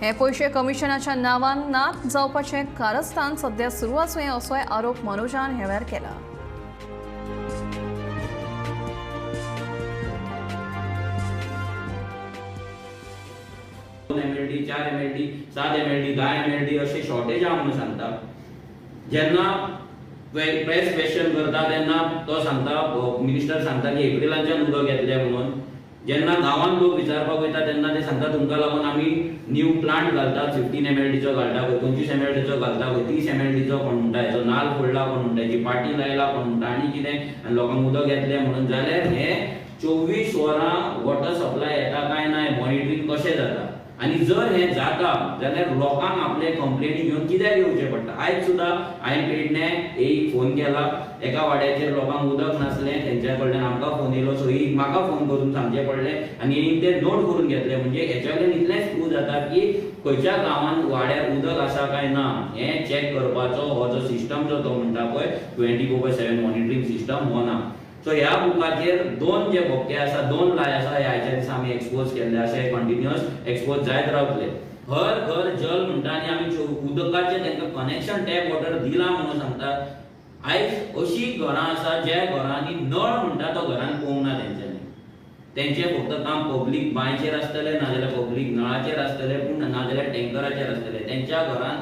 हे पयशे कमिशनाच्या नांवान नात जावपाचें कारस्थान सध्या सुरू आसूं असोय आरोप मनोजान ह्या वेळार केला. दोन MLD, 4 MLD, 7 MLD, 10 MLD अशें शॉर्टेज आहा म्हणून सांगता. जेन्ना प्रेस क्वेश्चन करता तेन्ना तो सांगता, मिनिस्टर सांगता की एप्रिलांच्यान उदक येतलें म्हणून. जेन्ना गांवांत लोक विचारपाक वयता तेन्ना ते सांगता तुमकां लागून आमी न्यू प्लांट घालतात, 15 MLDचो घालता खंय, 25 MLDचो घालता खंय, 30 MLDचो कोण म्हणटा, हेचो नाल फोडला कोण म्हणटा, हेची पाटी लायला कोण म्हणटा आनी कितें, आनी लोकांक उदक येतलें म्हणून. जाल्यार हे 24 वरां वॉटर सप्लाय येता काय ना मॉनिटरींग कशें जाता, आनी जर हें जाता जाल्यार लोकांक आपले कंप्लेनी घेवन कित्याक येवचें पडटा. आयज सुद्दां हांवें पेडणे एक फोन केला, एका वाड्याचेर लोकांक उदक नासलें, तेंच्या कडल्यान आमकां फोन येयलो, सो एक म्हाका फोन करून सांगचें पडलें आनी एक ते नोट करून घेतले. म्हणजे हेच्या वयल्यान इतलेंच प्रूव जाता की खंयच्या गांवांत वाड्यार उदक आसा काय ना हें चॅक करपाचो हो जो सिस्टम जो तो म्हणटा पळय 24/7 मॉनिटरींग सिस्टम हो ना. सो ह्या बुकाचेर 2 जे बोके आसा, 2 लाय आसा, हे आयच्या दिसा आमी एक्सपोज केल्ले आसा, हे कंटिन्युअस एक्सपोज जायत रावतले. हर घर जल म्हणटा आनी आमी उदकाचें तांकां कनेक्शन टॅप वॉटर दिलां म्हणून सांगता. आयज अशी घरां आसा ज्या घरांनी नळ म्हणटा तो घरान पोवंक ना तेंच्यांनी. तेंचें फक्त काम पब्लीक बांयचेर आसतलें, नाजाल्यार पब्लीक नळाचेर आसतलें, पूण नाजाल्यार टँकराचेर आसतलें. तेंच्या घरान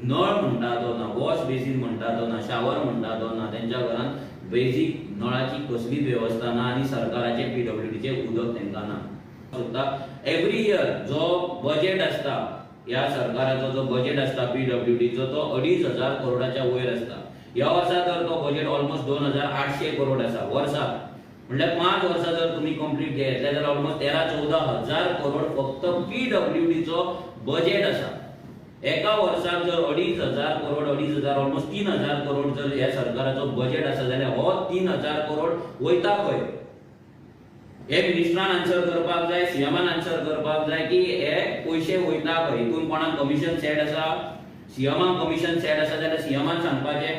नळ म्हणटा तो ना, वॉश बेसीन म्हणटा तो ना, शावर म्हणटा तो ना, तेंच्या घरान बेजीक नळाची कसलीच वेवस्था ना आनी सरकाराचे PWDचे उदक तांकां ना. सुद्दां एवरी इयर जो बजेट आसता ह्या सरकाराचो जो बजेट आसता PWDचो तो 2500 करोडाच्या वयर आसता. ह्या वर्सा तर तो बजेट ऑलमोस्ट 2800 करोड आसा वर्साक, म्हणल्यार 5 वर्सां जर तुमी कंप्लीट घेतले जाल्यार ऑलमोस्ट 13-14 हजार करोड फक्त PWDचो बजेट आसा. एका वर्साक जर 2500 करोड, 2500 ऑलमोस्ट 3000 करोड जर ह्या सरकाराचो बजेट आसा जाल्यार हो 3000 करोड वयता खंय? हे मिनिस्टरान आन्सर करपाक जाय, सीएमान आन्सर करपाक जाय की हे पयशे वयता खंय. हितून कोणाक कमिशन सेट आसा, सीएमाक कमिशन सेट आसा जाल्यार सीएमान सांगपाचें,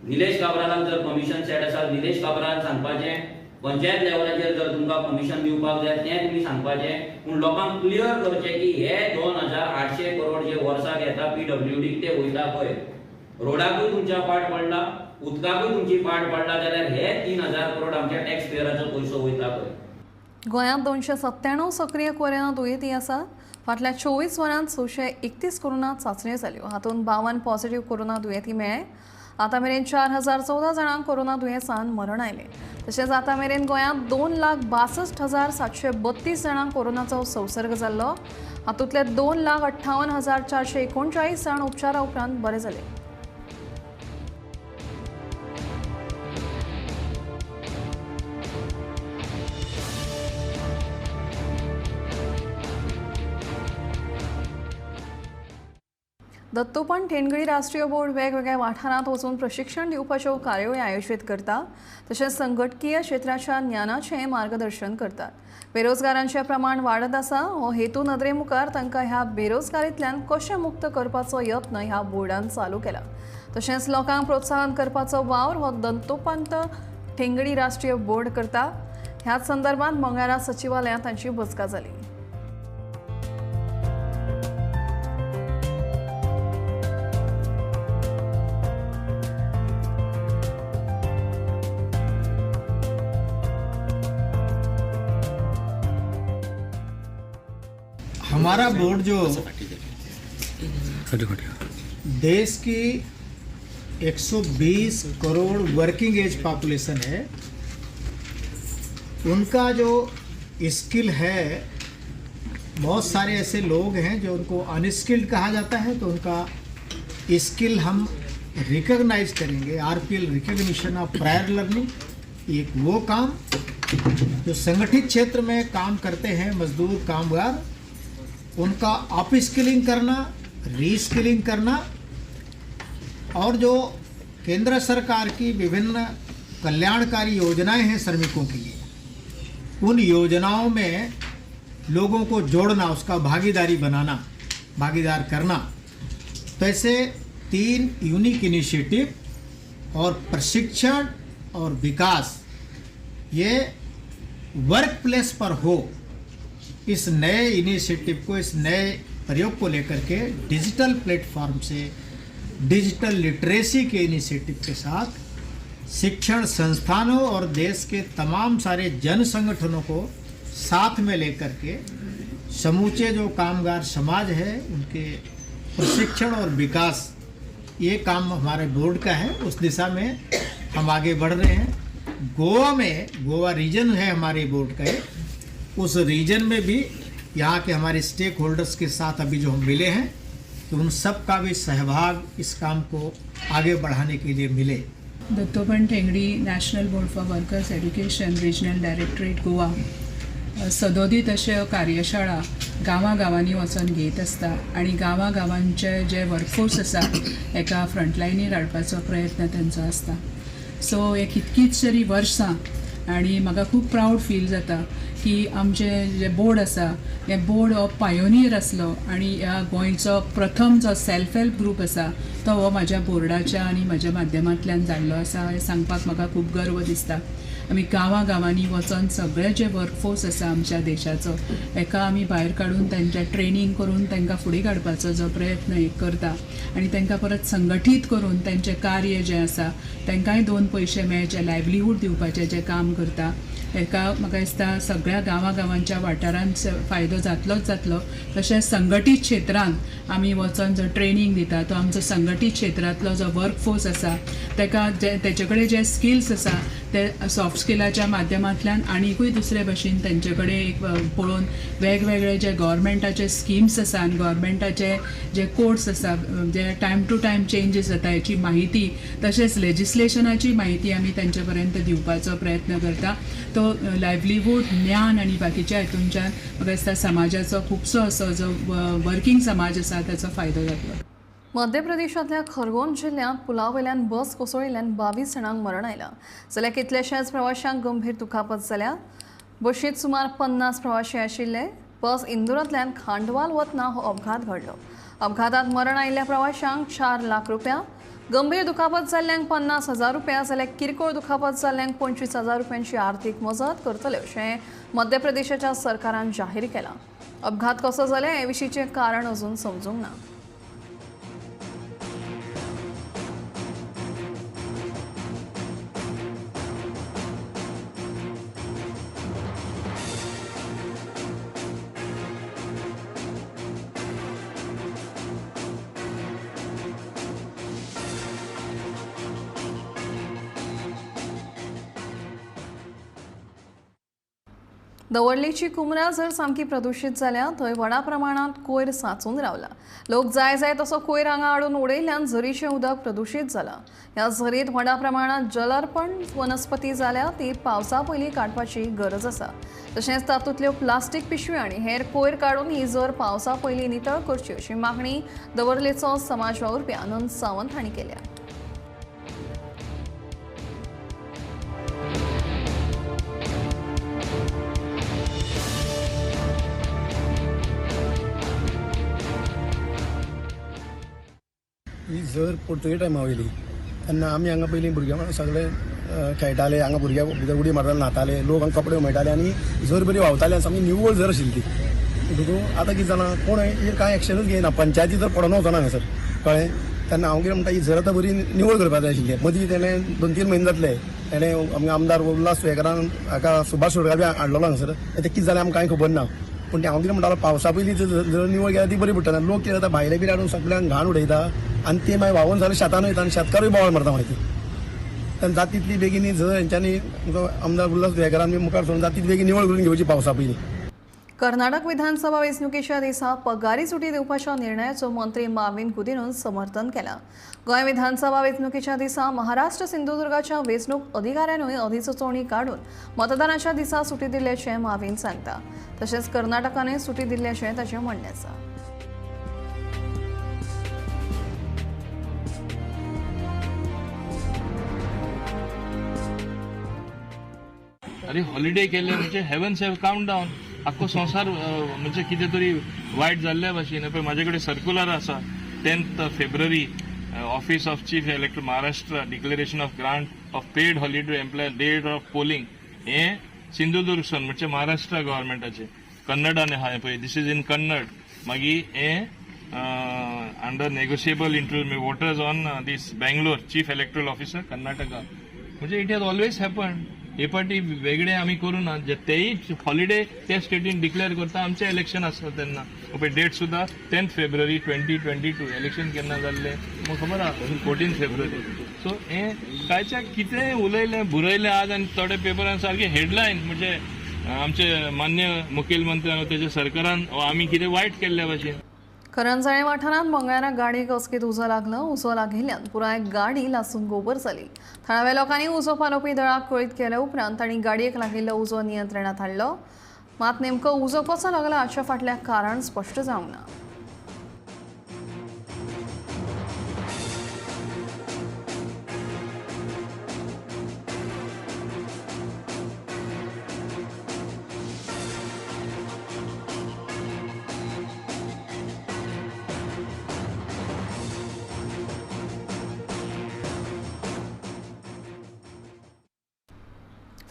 निलेश काब्रालाक जर कमिशन सेट आसा निलेश काब्रालान सांगपाचें, पंचायत लेवलाचेर जर तुमकां कमिशन दिवपाक जाय तें तुमी सांगपाचें. पूण लोकांक क्लियर करचें की हे 2800 करोड जे वर्साक येता PWDक ते वयता खंय. रोडाकूय तुमच्या पाट पडला, उदकाकूय तुमची पाट पडला, जाल्यार हे 3000 करोड आमच्या टॅक्स पेयराचो पयसो वयता खंय. गोंयांत 297 सक्रीय कोरोना दुयेंती आसात. फाटल्या 24 वरांत 631 कोरोना चांचण्यो जाल्यो, हातूंत 52 पॉझिटिव्ह कोरोना दुयेंती मेळ्ळे. आतां मेरेन 4014 जाणांक कोरोना दुयेंसान मरण आयलें. तशेंच आतां मेरेन गोंयांत 2,62,732 जाणांक कोरोनाचो संसर्ग जाल्लो. हातूंतले 2,58,439 जाण उपचारा उपरांत बरे जाले. दत्तोपंत ठेंगडी राष्ट्रीय बोर्ड वेगवेगळ्या वाठारांत वचून प्रशिक्षण दिवपाच्यो कार्यावळी आयोजीत करता, तशेंच संघटकीय क्षेत्राच्या ज्ञानाचें मार्गदर्शन करतात. बेरोजगारांचें प्रमाण वाडत आसा हो हेतू नदरे मुखार तांकां ह्या बेरोजगारींतल्यान कशें मुक्त करपाचो यत्न ह्या बोर्डान चालू केला. तशेंच लोकांक प्रोत्साहन करपाचो वावर हो दत्तोपंत ठेंगडी राष्ट्रीय बोर्ड करता. ह्याच संदर्भात मंगळारा सचिवालयांत तांची बसका जाली. हमारा बोर्ड जो देश की 120 करोड़ वर्किंग एज पॉपुलेशन है, उनका जो स्किल है, बहुत सारे ऐसे लोग हैं जो उनको अनस्किल्ड कहा जाता है, तो उनका स्किल हम रिकॉग्नाइज करेंगे. RPL recognition of prior learning, एक वो काम जो संगठित क्षेत्र में काम करते हैं मजदूर कामगार, उनका अप स्किलिंग करना, रीस्किलिंग करना, और जो केंद्र सरकार की विभिन्न कल्याणकारी योजनाएं हैं श्रमिकों के लिए, उन योजनाओं में लोगों को जोड़ना, उसका भागीदारी बनाना, भागीदार करना. तो ऐसे 3 यूनिक इनिशिएटिव और प्रशिक्षण और विकास ये वर्क प्लेस पर हो, इस नए इनिशिएटिव को, इस नए प्रयोग को लेकर के डिजिटल प्लेटफॉर्म से डिजिटल लिटरेसी के इनिशिएटिव के साथ शिक्षण संस्थानों और देश के तमाम सारे जन संगठनों को साथ में लेकर के समूचे जो कामगार समाज है उनके प्रशिक्षण और विकास, ये काम हमारे बोर्ड का है. उस दिशा में हम आगे बढ़ रहे हैं. गोवा में, गोवा रीजन है हमारे बोर्ड का एक, उस रीजन में भी यहाँ के हमारे स्टेक होल्डर्स के साथ अभी जो हम मिले हैं, तो उन सब का भी सहभाग इस काम को आगे बढ़ाने के लिए मिले. Dattopant Thengadi national board for workers education regional directorate Goa सदोदीत अश्यो कार्यशाळा गांवागांवांनी वचोन घेत आसता आनी गांवागांवांचे जे वर्कफोर्स आसा एका फ्रंटलायनीर हाडपाचो प्रयत्न तांचो आसता. सो हे कितकीच तरी वर्सां आनी म्हाका खूब प्रावड फील जाता की आमचें जें बोर्ड आसा हें बोर्ड हो पायोनियर आसलो आनी ह्या गोंयचो प्रथम जो सेल्फ हेल्प ग्रूप आसा तो हो म्हाज्या बोर्डाच्या आनी म्हाज्या माध्यमांतल्यान जाल्लो आसा हें सांगपाक म्हाका खूब गर्व दिसता. आमी गांवागांवांनी वचोन सगळे जे वर्कफोर्स आसा आमच्या देशाचो हेका आमी भायर काडून तांचें ट्रेनींग करून तांकां फुडें काडपाचो जो प्रयत्न एक करता आनी तांकां परत संगठीत करून तांचें कार्य जें आसा तांकांय 2 पयशे मेळचे, लायवलीहूड दिवपाचें जें काम करता हेका म्हाका दिसता सगळ्या गांवागांवांच्या वाठारांत फायदो जातलोच जातलो. तशेंच संघटीत क्षेत्रांत आमी वचोन जो ट्रेनींग दिता तो आमचो संघटीत क्षेत्रांतलो जो वर्कफोर्स आसा ताका तेचे कडेन जे स्किल्स आसा ते सॉफ्ट स्किलाच्या माध्यमांतल्यान आनिकूय दुसरे भशेन तेंचे कडेन एक पळोवन वेगवेगळे जे गव्हर्मेंटाचे स्किम्स आसा आनी गव्हर्मेंटाचे जे कोड्स आसा जे टायम टू टायम चेंजीस जाता हेची म्हायती तशेंच लेजिस्लेशनाची म्हायती आमी तेंचे पर्यंत दिवपाचो प्रयत्न करता. तो लायवलीहूड, ज्ञान आनी बाकीच्या हितूनच्यान म्हाका दिसता समाजाचो खुबसो असो जो वर्कींग समाज आसा ताचो फायदो जातलो. मध्य प्रदेशांतल्या खरगोन जिल्ल्यांत पुलावयल्यान बस कोसळिल्ल्यान 22 जाणांक मरण आयलां, जाल्यार कितल्याशाच प्रवाशांक गंभीर दुखापत जाल्या. बशींत सुमार 50 प्रवाशी आशिल्ले. बस इंदुरांतल्यान खांडवाल वतना हो अपघात घडलो. अपघातांत मरण आयिल्ल्या प्रवाशांक 4 लाख रुपया, गंभीर दुखापत जाल्ल्यांक 50,000 रुपया, जाल्यार किरकोळ दुखापत जाल्ल्यांक 25,000 रुपयांची आर्थीक मजत करतले अशें मध्य प्रदेशाच्या सरकारान जाहीर केलां. अपघात कसो जाले हे विशींचें कारण अजून समजूंक ना. दवर्लीची कुमरा जर सामकी प्रदूषित जाल्या थंय व्हडा प्रमाणात कोयर सांचून रावला. लोक जाय जाय तसो कोयर हांगा हाडून उडयल्ल्यान झरीचें उदक प्रदूषित जालां. ह्या झरीत व्हडा प्रमाणात जलार्पण वनस्पती जाल्या ती पावसा पयलीं काडपाची गरज आसा. तशेंच तातूंतल्यो प्लास्टीक पिशव्यो आनी हेर कोयर काडून ही जर पावसा पयलीं नितळ करची अशी मागणी दवर्लेचो समाज वावुरपी आनंद सावंत हांणी केल्या. ही जर पोर्तुगेज टायमा वयली तेन्ना आमी हांगा पयलीं भुरग्यां सगळे खेळटाले, हांगा भुरग्यां भितर उडी मारताले, न्हाताले, लोक हांगा कपडे उमळटाले आनी जर बरी व्हांवताली आनी सामकी निवळ जर आशिल्ली ती. म्हणटकूच आतां कितें जालां, कोण हेजेर कांय एक्शनूच घेयना, पंचायती तर पडोन वचना हांगासर, कळ्ळें. तेन्ना हांव कितें म्हणटा, ही झर आतां बरी निवळ करपाक जाय आशिल्ली. मदीं तेणें 2-3 म्हयने जातले तेणें आमगे आमदार उल्हास तुयेंकारान हाका सुभाष शिरोडकार बी हाडलेलो हांगासर, तें कितें जालें आमकां कांय खबर ना. पूण तें हांव कितें म्हणटालो, पावसा पयलीं जर निवळ केल्यार ती बरी पडटली. लोक कितें जाता, भायले बी हाडून सगळ्यांक घाण उडयता आनी ते मागीर व्हांवून सगळे शेतान वयता आनी शेतकारूय बोवाळ मारता मागीर. तेन्ना जाता तितली बेगीन ही झर हेंच्यांनी आमचो आमदार उल्हास तुयेंकारान बी मुखार सरून जाता तितली बेगीन निवळ करून घेवची पावसा पयलीं. कर्नाटक विधानसभा वेंचणुकेच्या दिसा पगारी सुटी दिवपाच्या निर्णयाचो मंत्री माविन गुदिन्होन समर्थन केलां. गोंय विधानसभा वेंचणुकेच्या दिसा महाराष्ट्र सिंधुदुर्गाच्या वेंचणूक अधिकाऱ्यानूय अधिसुचोवणी काडून मतदानाच्या दिसा सुटी दिल्ल्याचें माविन सांगता. तशेंच कर्नाटकानूय सुटी दिल्ल्याचें ताचें म्हणणें आसा. अरे हॉलिडे केले म्हणजे हेवन्स have count down, आख्खो संवसार म्हणजे कितें तरी वायट जाल्ल्या भाशेन. पळय म्हाजे कडेन सर्क्युलर आसा, 10th February office of chief elector Maharashtra declaration of grant of paid holiday employee date of polling. हें सिंधुदुर्ग सन म्हणजे महाराष्ट्र गव्हर्मेंटाचें, कन्नडान आहा पळय, this is in Kannada. मागीर हें under negotiable interview voters on this Bangalore chief electoral officer Karnataka. म्हणजे it has always happen. हे पाटी वेगळे आमी करूं ना, जे तेय हॉलिडे त्या स्टेटीन डिक्लेअर करता. आमचें इलेक्शन आसता तेन्ना पळय डेट सुद्दां 10th February 2022, election केन्ना जाल्लें म्हाका खबर आहा, 14 फेब्रुवारी. सो हें कांयच्या कितेंय उलयलें बरयलें आज आनी थोडे पेपरान सारकें हेडलायन म्हणजे आमचे मान्य मुखेलमंत्र्यान तेच्या सरकारान आमी कितें वायट केल्ल्या भाशेन. करंजाळे वाठारांत मंगळारा गाडयेक अचकीत उजो लागलो. उजो लागिल्ल्यान पुराय गाडी लासून गोबर जाली. थळाव्या लोकांनी उजो पालोवपी दळाक कळीत केल्या उपरांत तांणी गाडयेक लागिल्लो उजो नियंत्रणांत हाडलो. मात नेमको उजो कसो लागला हाच्या फाटल्या कारण स्पश्ट जावंक ना.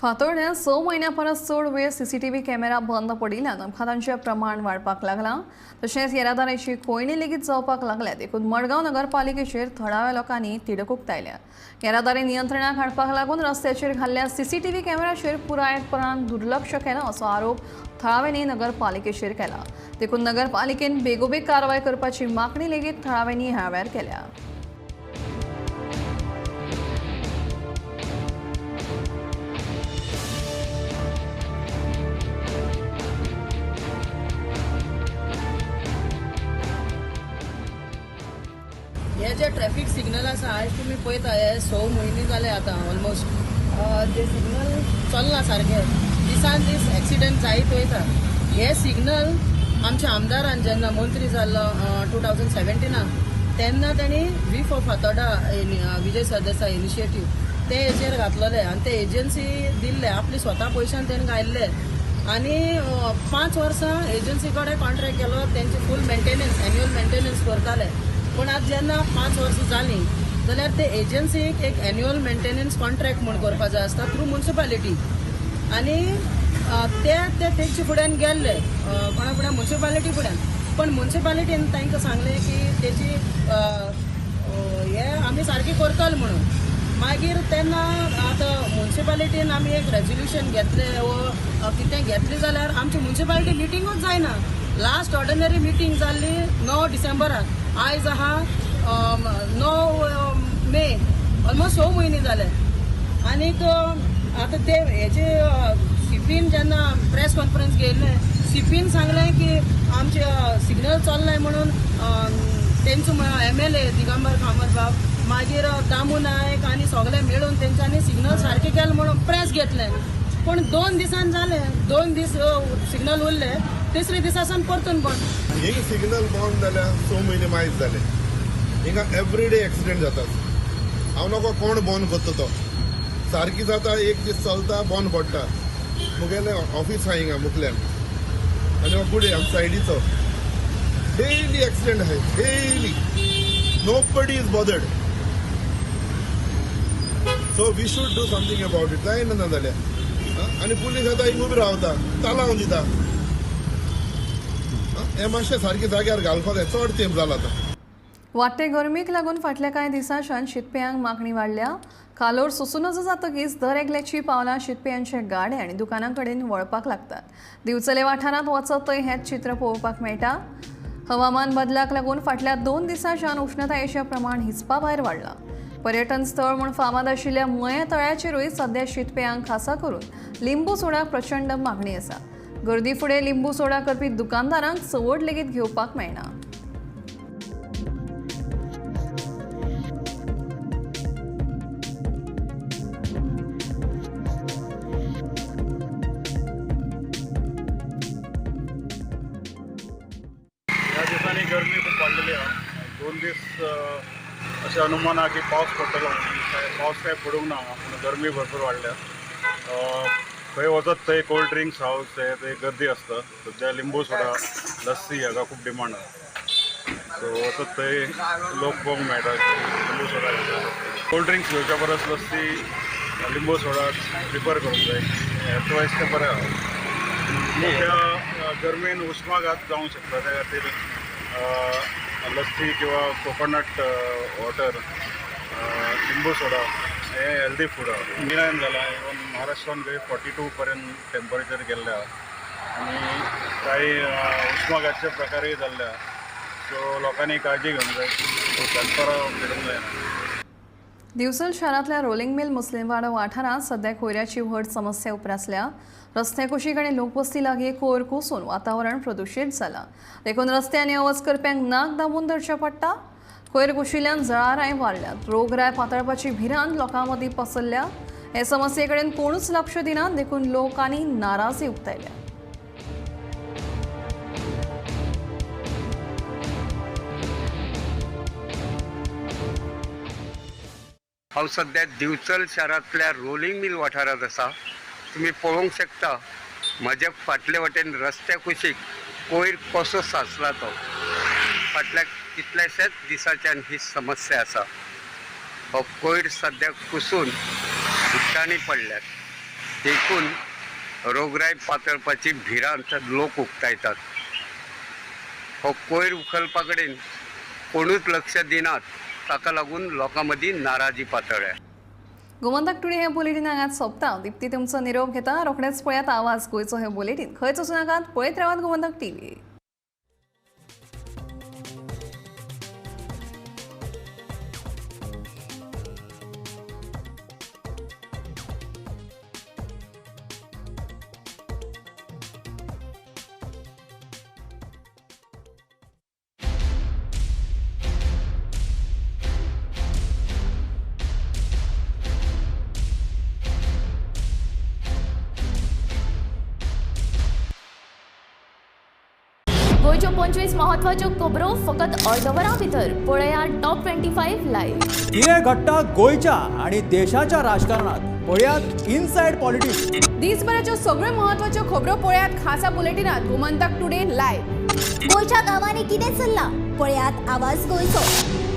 फातोड्ड्यां 6 म्हयन्यां परस चड वेळ सीसीटीव्ही कॅमेरा बंद पडिल्ल्यान अपघातांचें प्रमाण वाडपाक लागलां. तशेंच येरादारीची कोंयडी लेगीत जावपाक लागल्या. देखून मडगांव नगरपालिकेचेर थळाव्या लोकांनी तिडक उक्तायल्या. येरादारी नियंत्रणाक हाडपाक लागून रस्त्याचेर घाल्ल्या सीसीटीव्ही कॅमेराचेर पुरायपणान दुर्लक्ष केलां असो आरोप थळाव्यांनी नगरपालिकेचेर केला. देखून नगरपालिकेन बेगोबेग कारवाय करपाची मागणी लेगीत थळाव्यांनी ह्या वेळार केल्या. हे जे ट्रॅफिक सिग्नल आसा आयज तुमी पळयता, हे 6 म्हयने जाले आतां ऑलमोस्ट जे सिग्नल चलना सारके, दिसान दीस एक्सिडंट जायत वयता. हे सिग्नल आमच्या आमदारान जेन्ना मंत्री जाल्लो 2017 तेन्ना तांणी V for Fatorda Vijay Sardesai initiative ते हेचेर घातलेले आनी ते एजन्सी दिल्ले आपले स्वता पयशान तेणें घायल्ले आनी 5 वर्सां एजन्सी कडेन कॉन्ट्रॅक्ट केलो, तेंचे फूल मेंटेनन्स एन्युअल मेंटेनन्स करताले. पूण आतां जेन्ना 5 वर्सां जालीं जाल्यार ते एजन्सीक एक एन्युअल मेंटेनन्स कॉन्ट्रॅक्ट म्हूण करपा जाय आसता थ्रू म्युनिसिपालिटी आनी ते तेंचे फुड्यान गेल्ले कोणा फुड्यान म्युनिसिपालिटी फुड्यान. पण म्युनिसिपालिटीन तांकां सांगलें की तेजी हे आमी सारकी करतले म्हणून. मागीर तेन्ना आतां म्युनिसिपालिटीन आमी एक रेजोल्युशन घेतलें वो कितें घेतलें जाल्यार आमची म्युनिसिपालिटी मिटिंगूच जायना. लास्ट ऑर्डिनरी मिटींग जाल्ली 9 डिसेंबराक, आयज आहा 9 मे, ऑलमोस्ट 6 म्हयने जाले. आनीक आतां ते हेजे सीपीन जेन्ना प्रेस कॉन्फरन्स घेयल्लें, सीपीन सांगलें की आमचे सिग्नल चल्लाय म्हणून तेंचो MLA Digambar Kamat बाब, मागीर दामू नायक आनी सगळे मेळून तेंच्यांनी सिग्नल सारकें केलें म्हणून प्रेस घेतलें. पूण 2 दिसान जालें, 2 दीस सिग्नल उरले, तिसरे दिसा सावन परतून बंद. हिंग सिग्नल बंद जाल्यार 6 म्हयने मायज जाले. हिंगा एवरीडे एक्सिडेंट जातात. हांव नको कोण बंद करता तो सारकी जाता, एक दीस चलता बंद पडटा. मुगेलें ऑफीस आहा हिंगा मुखल्यान आनी हो गुडे आमच्या सायडीचो डेली एक्सिडेंट आहाय, daily. Nobody is bothered. So we should do something about it. जायना ना जाल्यार आनी पुलीस आतां हिंग उबी रावता, तालांव दिता. हें मातशें सारकें जाग्यार घालपाक जाय, चड तेंप जाला आतां. वाडटे गरमेक लागून फाटल्या कांय दिसांच्यान शितपेयांक मागणी वाडल्या. कालोर सोसूं नजो जातकीच दर एकल्याची पावलां शितपेयांचे गाडे आनी दुकानां कडेन वळपाक लागतात. दिवचले वाठारांत वचत थंय हेंच चित्र पळोवपाक मेळटा. हवामान बदलाक लागून फाटल्या 2 दिसांच्यान उश्णतायेचें प्रमाण हिसपा भायर वाडलां. पर्यटन स्थळ म्हूण फामाद आशिल्ल्या मयें तळ्याचेरूय सद्या शितपेयांक खासा करून लिंबू सोडाक प्रचंड मागणी आसा. गर्दी फुडें लिंबू सोडा करपी दुकानदारांक चवड लेगीत घेवपाक मेळना. गरमी खूब वाडलेली आहा. 2 दीस अशें अनुमान आहा की पावस पडटलो म्हणून, पावस कांय पडूंक ना पूण गरमी भरपूर वाडल्या. खंय वचत थंय कोल्ड ड्रिंक्स हावस हे थंय गर्दी आसता. सद्या लिंबू सोडा, लस्सी हाका खूब डिमांड आहा. सो वचत थंय लोक पळोवंक मेळटा लिंबू सोडा घेता. कोल्ड ड्रिंक्स घेवच्या परस लस्सी, लिंबू सोडा प्रिफर करूंक जाय. हेल्थ वायज तें बरें आहा. त्या गरमेन उश्माघात जावंक शकता, त्या खातीर लस्सी किंवा कोकोनट वॉटर, लिंबू सोडा हे हेल्दी फूड आहा. इंडियान जाला, इवन महाराष्ट्रान खंय 42 पर्यंत टेम्परेचर गेल्लें आहा आनी कांय उश्माघातचे प्रकारय जाल्ले आहा. सो लोकांनी काळजी घेवंक जाय, दनपारां फिरूंक जायना. दिवचल शारांतल्या रोलिंग मिल मुस्लिमवाडो वाठारांत सद्या कोयराची व्हड समस्या उप्रासल्या. रस्त्या कुशीक आनी लोकवस्ती लागीं कोयर कोसून वातावरण प्रदुशीत जालां. देखून रस्त्यांनी वच करप्यांक नाक दामून धरचें पडटा. कोयर कुशिल्ल्यान जळारांय वाडल्यात. रोगराय पातळपाची भिरांत लोकां मदीं पसरल्या. हे समस्ये कडेन कोणूच लक्ष दिना, देखून लोकांनी नाराजी उक्तायल्या. हांव सद्या दिवचल शारांतल्या रोलिंग मिल वाठारांत आसा. तुमी पळोवंक शकता म्हज्या फाटले वटेन रस्त्या कुशीक कोयर कसो साचला तो. फाटल्या कितल्याशाच दिसाच्यान ही समस्या आसा. हो कोयर सद्या कुसून उदकांनी पडल्यात, देखून रोगराय पातळपाची भिरांत लोक उक्तायतात. हो कोयर उखलपा कडेन कोणूच लक्ष दिनात, ताका लागून लोकां मदीं नाराजी पातळ्ळ्या. गोमंतक टुडे हे बुलेटीन हांगाच सोंपता. दीप्ती तुमचो निरोप घेता. रोखडेच पळयात आवाज गोंयचो हे बुलेटीन. खंयच वचूं नाकात, पळयत रावात गोमंतक टीव्ही. गोंयच्यो 25 महत्वाच्यो खबरो फकत अर्द वरां भितर पळयात टॉप 25 लायव्ह. कितें घडटा गोंयच्या आनी देशाच्या राजकारणात पळयात इनसायड पॉलिटिक्स. दिसभराच्यो सगळ्यो महत्वाच्यो खबरो पळयात खासा बुलेटिनात गोमंतक टुडे लायव्ह. गोंयच्या गांवांनी कितें चल्लां पळयात आवाज गोंयचो.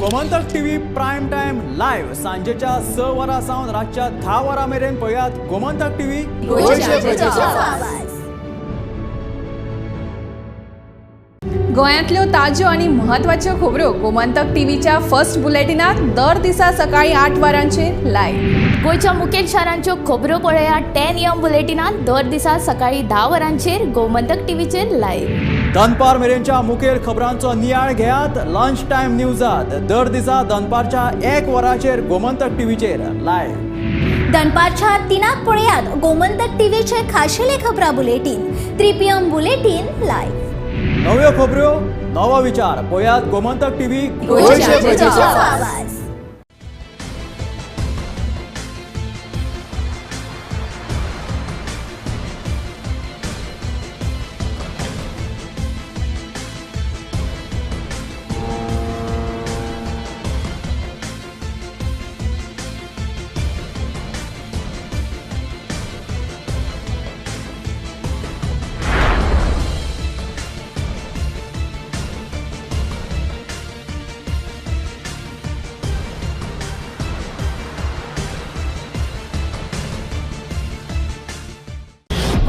Gomantak TV prime time live सांजेच्या 6 वरां सावन रातच्या 10 वरां मेरेन पळयात गोमंतक टीव्ही गोंयचे प्रजेचो आवाज. गोंयांतल्यो ताज्यो आनी म्हत्वाच्यो खबरो गोमंतक टीव्हीच्या फर्स्ट बुलेटिनात दर दिसा सकाळी 8 वरांचेर लायव्ह. गोंयच्या मुखेल शारांच्यो खबरो पळयात 10 AM बुलेटिनात दर दिसा सकाळी 10 वरांचेर गोमंतक टीव्हीचेर लायव्ह. दनपार मेरेनच्या मुखेल खबरांचो नियाळ घेयात लंच टायम न्यूजात दर दिसा दनपारच्या 1 वरांचेर गोमंतक टीव्हीचेर लायव्ह. दनपारच्या 3 पळयात गोमंतक टीव्हीचे खाशेले खबरां बुलेटीन 3 PM bulletin live. नव्यो खबरो नवो विचार पळयात गोमंतक टीव्ही गोंयचे प्रजेचो आवाज.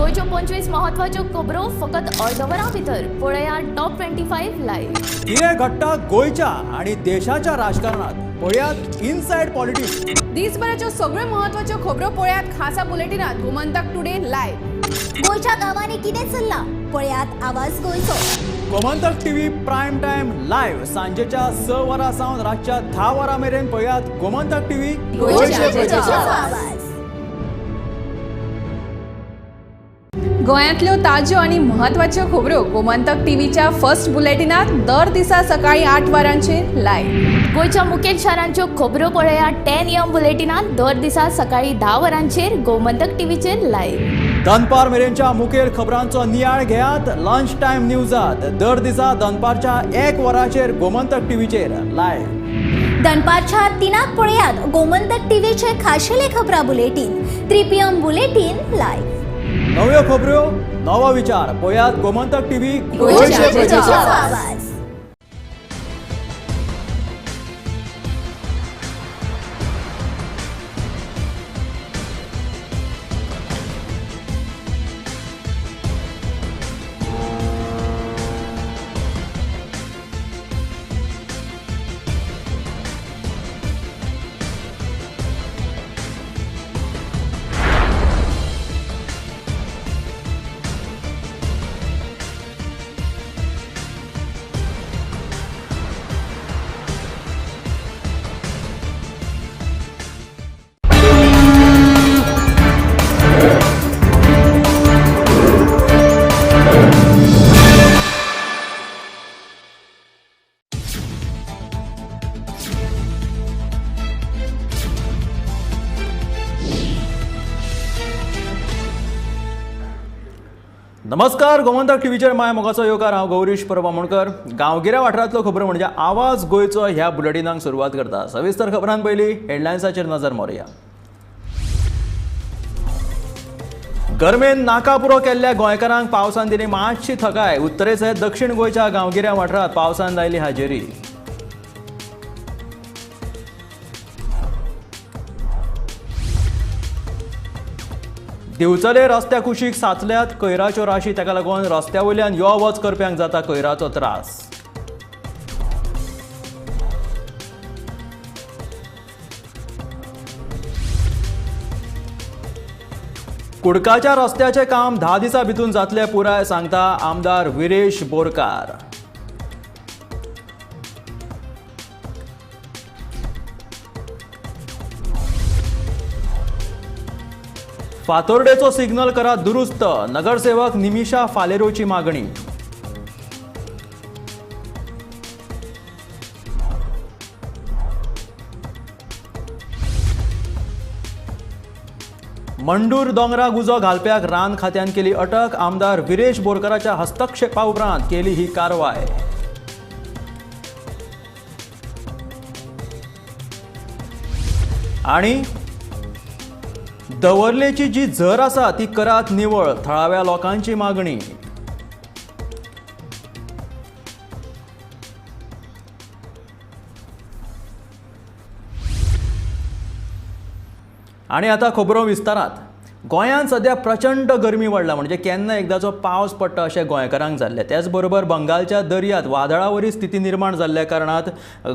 गोंयच्यो 25 म्हत्वाच्यो खबरो फकत अर्द वरां भितर पळयात टॉप 25 लायव्ह. कितें घडटा गोंयच्या आनी देशाच्या राजकारणात पळयात इनसायड पॉलिटिक्स. दिसभराच्यो सगळ्यो म्हत्वाच्यो खबरो पळयात खासा बुलेटिनात गोमंतक टुडे लायव्ह. गोंयच्या गांवांनी कितें चल्लां पळयात आवाज गोंयचो. Gomantak TV prime time live सांजेच्या 6 वरां सावन रातच्या 10 वरां मेरेन पळयात गोमंतक टीव्ही गोंयच्या प्रजेचो आवाज. गोंयांतल्यो ताज्यो आनी म्हत्वाच्यो खबरो गोमंतक टीव्हीच्या फर्स्ट बुलेटिनात दर दिसा सकाळी 8 वरांचेर लायव्ह. गोंयच्या मुखेल शारांच्यो खबरो पळयात 10 AM बुलेटिनात दर दिसा सकाळी 10 वरांचेर गोमंतक टीव्हीचेर लायव्ह. दनपार मेरेनच्या मुखेल खबरांचो नियाळ घेयात लंच टायम न्यूजात दर दिसा दनपारच्या 1 वरांचेर गोमंतक टीव्हीचेर लायव्ह. दनपारच्या 3 पळयात गोमंतक टीव्हीचे खाशेले खबरां बुलेटीन 3 PM bulletin live. नव्यो खबरो नवो विचार पळयात गोमंतक टीव्ही गोंयच्या प्रजेचो आवाज. नमस्कार, गोमंतक टीव्हीचेर माय मोगाचो येवकार. हांव गौरीश परब आमोणकर. गांवगिऱ्या वाठारांतलो खबरो म्हणजे आवाज गोंयचो ह्या बुलेटिनाक सुरवात करता. सविस्तर खबरां पयलीं हेडलायन्साचेर नजर मारुया. गरमेन नाकापुरो केल्ल्या गोंयकारांक पावसान दिली मातशी थकाय. उत्तरे सयत दक्षिण गोंयच्या गांवगिऱ्या वाठारांत पावसान लायली हाजेरी. दिवचले रस्त्या कुशीक साचल्यात कोयराच्यो राशी, ताका लागून रस्त्या वयल्यान यो वच करप्यांक जाता कोयराचो त्रास. कुडकाच्या रस्त्याचें काम 10 दिसां भितून जातलें पुराय, सांगता आमदार विरेश बोरकार. फातोर्डेचो सिग्नल करा दुरुस्त, नगरसेवक निमिषा फालेरोची मागणी. मंडूर दोंगराक उजो घालप्याक रान खात्यान केली अटक. आमदार विरेश बोरकाराच्या हस्तक्षेपा उपरांत केली ही कारवाय. आणि दवर्लेची जी झर आसा ती करात निवळ, थळाव्या लोकांची मागणी. आणि आता खबरो विस्तारात. गोंयांत सध्या प्रचंड गरमी वाडला, म्हणजे केन्ना एकदाचो पावस पडटा अशें गोंयकारांक जाल्लें. त्याच बरोबर बंगालच्या दर्यांत वादळावरी स्थिती निर्माण जाल्ल्या कारणात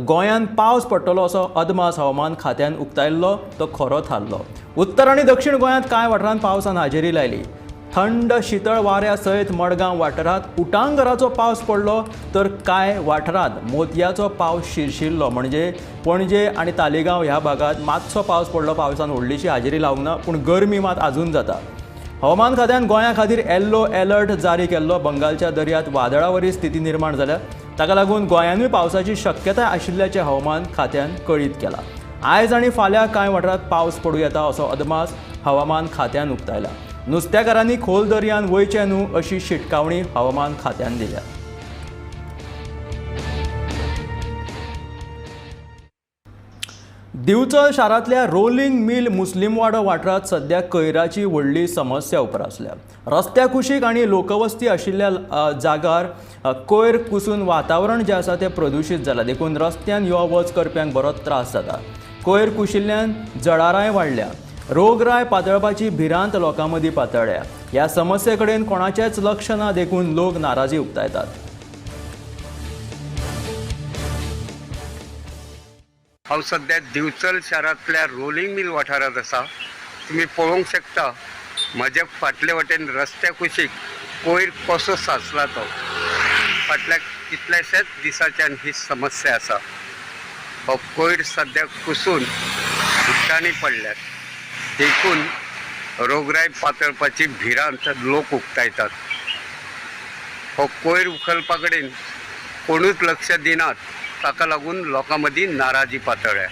गोंयांत पावस पडटलो असो अदमास हवामान खात्यान उक्तायल्लो तो खरो थारलो. उत्तर आनी दक्षिण गोंयांत कांय वाठारांत पावसान हाजेरी लायली. थंड शितळ वाऱ्या सयत मडगांव वाठारांत उटांगराचो पावस पडलो, तर कांय वाठारांत मोतयाचो पावस शिरशिरलो. म्हणजे पणजे आनी तालिगांव ह्या भागांत मातसो पावस पडलो. पावसान व्हडलीशी हाजेरी लावंक ना, पूण गरमी मात आजून जाता. हवामान खात्यान गोंया खातीर येल्लो अलर्ट जारी केल्लो. बंगालच्या दर्यांत वादळावरी स्थिती निर्माण जाल्या, ताका लागून गोंयानूय पावसाची शक्यताय आशिल्ल्याचें हवामान खात्यान कळीत केलां. आयज आनी फाल्यां कांय वाठारांत पावस पडूं येता असो अदमास हवामान खात्यान उक्तायला. नुस्त्याकारांनी खोल दर्यान वयचें न्हू अशी शिटकावणी हवामान खात्यान दिल्या. दिवचल शारांतल्या रोलिंग मिल मुस्लिमवाडो वाठारांत सध्या कोयराची व्हडली समस्या उप्रासल्या. रस्त्या कुशीक आनी लोकवस्ती आशिल्ल्या जागार कोयर कुसून वातावरण जें आसा तें प्रदुशीत जालां, देखून रस्त्यान यो वच करप्यांक बरोच त्रास जाता. कोयर कुशिल्ल्यान जळारांय वाडल्या. रोगराय पातळपाची भिरांत लोकां मदीं पातळ्ळ्या. ह्या समस्ये कडेन कोणाचेंच लक्ष ना देखून लोक नाराजी उक्तायतात. हांव सद्या दिवचल शारांतल्या रोलिंग मिल वाठारांत आसा. तुमी पळोवंक शकता म्हज्या फाटले वटेन रस्त्या कुशीक कोयर कसो साचला तो. फाटल्या कितल्याशाच दिसाच्यान ही समस्या आसा. हो कोयर सद्या कुसून उदकांनी पडल्यात, देखून रोगराय पातळपाची भिरांत लोक उक्तायतात. हो कोयर उखलपा कडेन कोणूच लक्ष दिनात, ताका लागून लोकां मदीं नाराजी पातळ्ळ्या.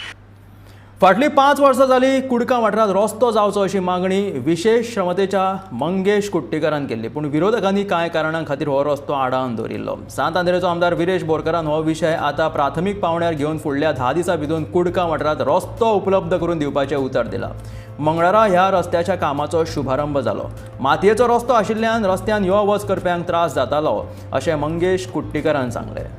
फाटलीं 5 वर्सां जाली कुडका वाठारांत रस्तो जावचो अशी मागणी विशेश क्षमतेच्या मंगेश कुट्टीकारान केल्ली, पूण विरोधकांनी कांय कारणां खातीर हो रस्तो आडावन दवरिल्लो. सांत आंद्रेचो आमदार विरेश बोरकारान हो विशय आतां प्राथमीक पावंड्यार घेवन फुडल्या 10 दिसां भितर कुडका वाठारांत रस्तो उपलब्ध करून दिवपाचें उतर दिलां. मंगळारा ह्या रस्त्याच्या कामाचो शुभारंभ जालो. मातयेचो रस्तो आशिल्ल्यान रस्त्यान यो वच करप्यांक त्रास जातालो अशें मंगेश कुट्टीकारान सांगलें.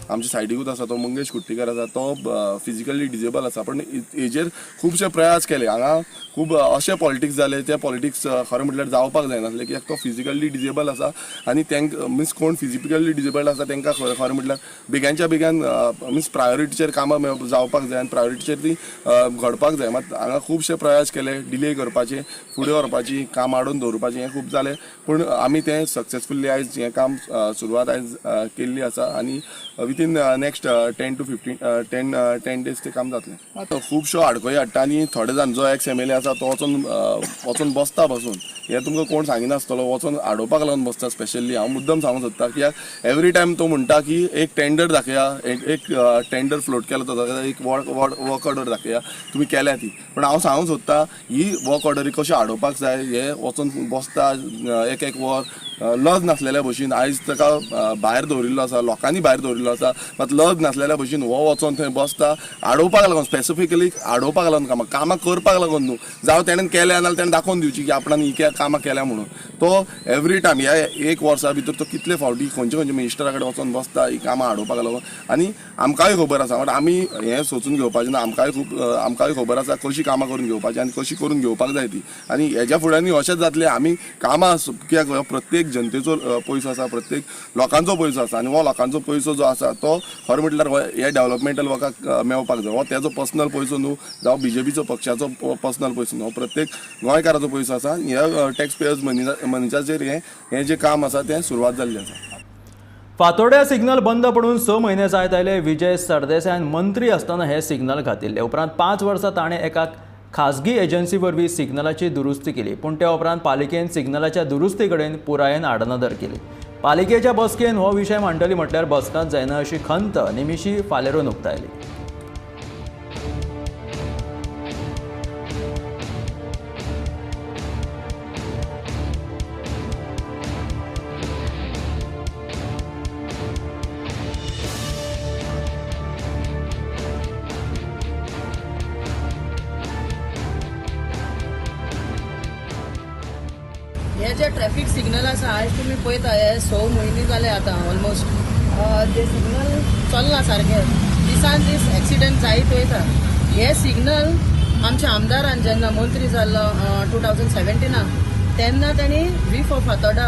आमच्या सायडीकूच आसा तो मंगेश कुट्टीकर आसा, तो फिजिकली डिजेबल आसा, पण हेजेर खुबशे प्रयास केले. हांगा खूब अशे पॉलिटिक्स जाले, ते पॉलिटिक्स खरें म्हटल्यार जावपाक जायनासले, कित्याक तो फिजिकली डिजेबल आसा आनी तांकां मिन्स कोण फिजिकली डिजेबल आसा तांकां खरें म्हटल्यार बेग्यांच्या बेग्यान मिन्स प्रायोरिटीचेर कामां जावपाक जाय आनी प्रायोरिटीचेर ती घडपाक जाय. मात हांगा खुबशे प्रयास केले डिले करपाचे, फुडें व्हरपाची, काम आडोवन दवरपाचें, हें खूब जालें, पूण आमी तें सक्सेसफुली आयज हें काम सुरवात आयज केल्ली आसा आनी within next 10 to 10 days ते काम जातलें. आतां खुबश्यो आडखळी हाडटा आनी थोडे जाण जो एक्स एम एल ए आसा तो वचून बसता बसून, हें तुमकां कोण सांगिनासतलो, वचून आडोवपाक लागून बसता. स्पेशली हांव मुद्दम सांगूंक सोदता कित्याक एवरी टायम तो म्हणटा की एक टेंडर दाखया, एक टेंडर फ्लोट केला तो दाखया, एक वर्क ऑर्डर दाखया तुमी केल्या ती, पूण हांव सांगूंक सोदता ही वर्क ऑर्डरी कशी आडोवपाक जाय. हे वचून बसता एक एक वर लज नासलेल्या भशेन. आयज ताका भायर दवरिल्लो आसा, लोकांनी भायर दवरिल्लो आसा, मात लज नासलेल्या भशेन हो वचोन थंय बसता आडोवपाक लागून, स्पेसिफिकली आडोवपाक लागून कामां कामां करपाक लागून न्हू, जावं तेणेन केल्या नाल्यार तेणें दाखोवन दिवची की आपणान ही कामां केल्या म्हणून. तो एवरी टायम ह्या एक वर्सा भितर तो कितले फावटी खंयचे खंयचे मिनिस्टरा कडेन वचोन बसता ही कामां आडोवपाक लागून. आनी आमकांय खबर आसा, बट आमी हें सोचून घेवपाचें ना, आमकांय खबर आसा कशी कामां करून घेवपाची आनी कशी करून घेवपाक जाय ती. आनी हेज्या फुड्यानूय अशेंच जातलें. आमी कामां कित्याक प्रत्येक जनतेचो पयसो आसा, प्रत्येक लोकांचो पयसो आसा आनी हो लोकांचो पयसो जो आसा तो खरें म्हटल्यार हे डेव्हलपमेंटल वर्काक मेळपाक जाय. हो तेजो पर्सनल पयसो न्हू, जावं बीजेपीचो पक्षाचो पर्सनल पयसो न्हू, हो प्रत्येक गोंयकाराचो पयसो आसा. ह्या टॅक्स पेयर्स मनीसाचेर हें जें काम आसा तें सुरवात जाल्ली आसा. फातोड्या सिग्नल बंद पडून 6 म्हयने जायत आयले. विजय सरदेसायान मंत्री आसतना हे सिग्नल घातिल्ले. उपरांत 5 वर्सां ताणें एका खाजगी एजन्सी वरवीं सिग्नलाची दुरुस्ती केली, पूण त्या उपरांत पालिकेन सिग्नलाच्या दुरुस्ती कडेन पुरायेन आडनदर केली. पालिकेच्या बसकेन हो विशय मांडटली म्हटल्यार बसकांत जायना अशी खंत निमिशी फालेरोन उक्तायली. हे जे ट्रॅफिक सिग्नल आसा आयज तुमी पळयता, हे 6 म्हयने जाले आतां ऑलमोस्ट जे सिग्नल चलना सारके, दिसान दीस एक्सिडंट जायत वयता. हे सिग्नल आमच्या आमदारान जेन्ना मंत्री जाल्लो 2017 तेन्ना तेणी V for Fatorda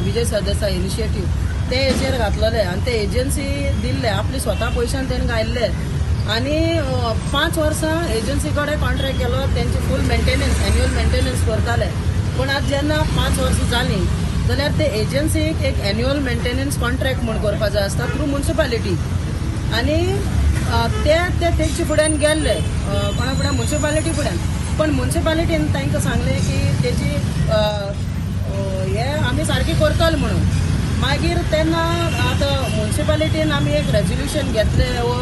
Vijay Sardesai initiative ते हेचेर घातलेले आनी ते एजन्सी दिल्ले आपले स्वता पयशान तेणी घायल्ले आनी 5 वर्सां एजन्सी कडेन कॉन्ट्रॅक्ट केलो, तेंचे फूल मेंटेनन्स एन्युअल मेंटेनन्स करताले. पूण आतां जेन्ना 5 वर्सां जालीं जाल्यार ते एजन्सीक एक एन्युअल मेंटेनन्स कॉन्ट्रॅक्ट म्हूण करपा जाय आसता थ्रू मुन्सिपालिटी आनी ते तेंचे फुड्यान गेल्ले कोणा फुड्यान मुन्सिपालिटी फुड्यान, पण मुन्सिपालिटीन तांकां सांगलें की तेजी हे आमी सारकी करतले म्हणून. मागीर तेन्ना आतां मुन्सिपालिटीन आमी एक रेजोल्युशन घेतलें वो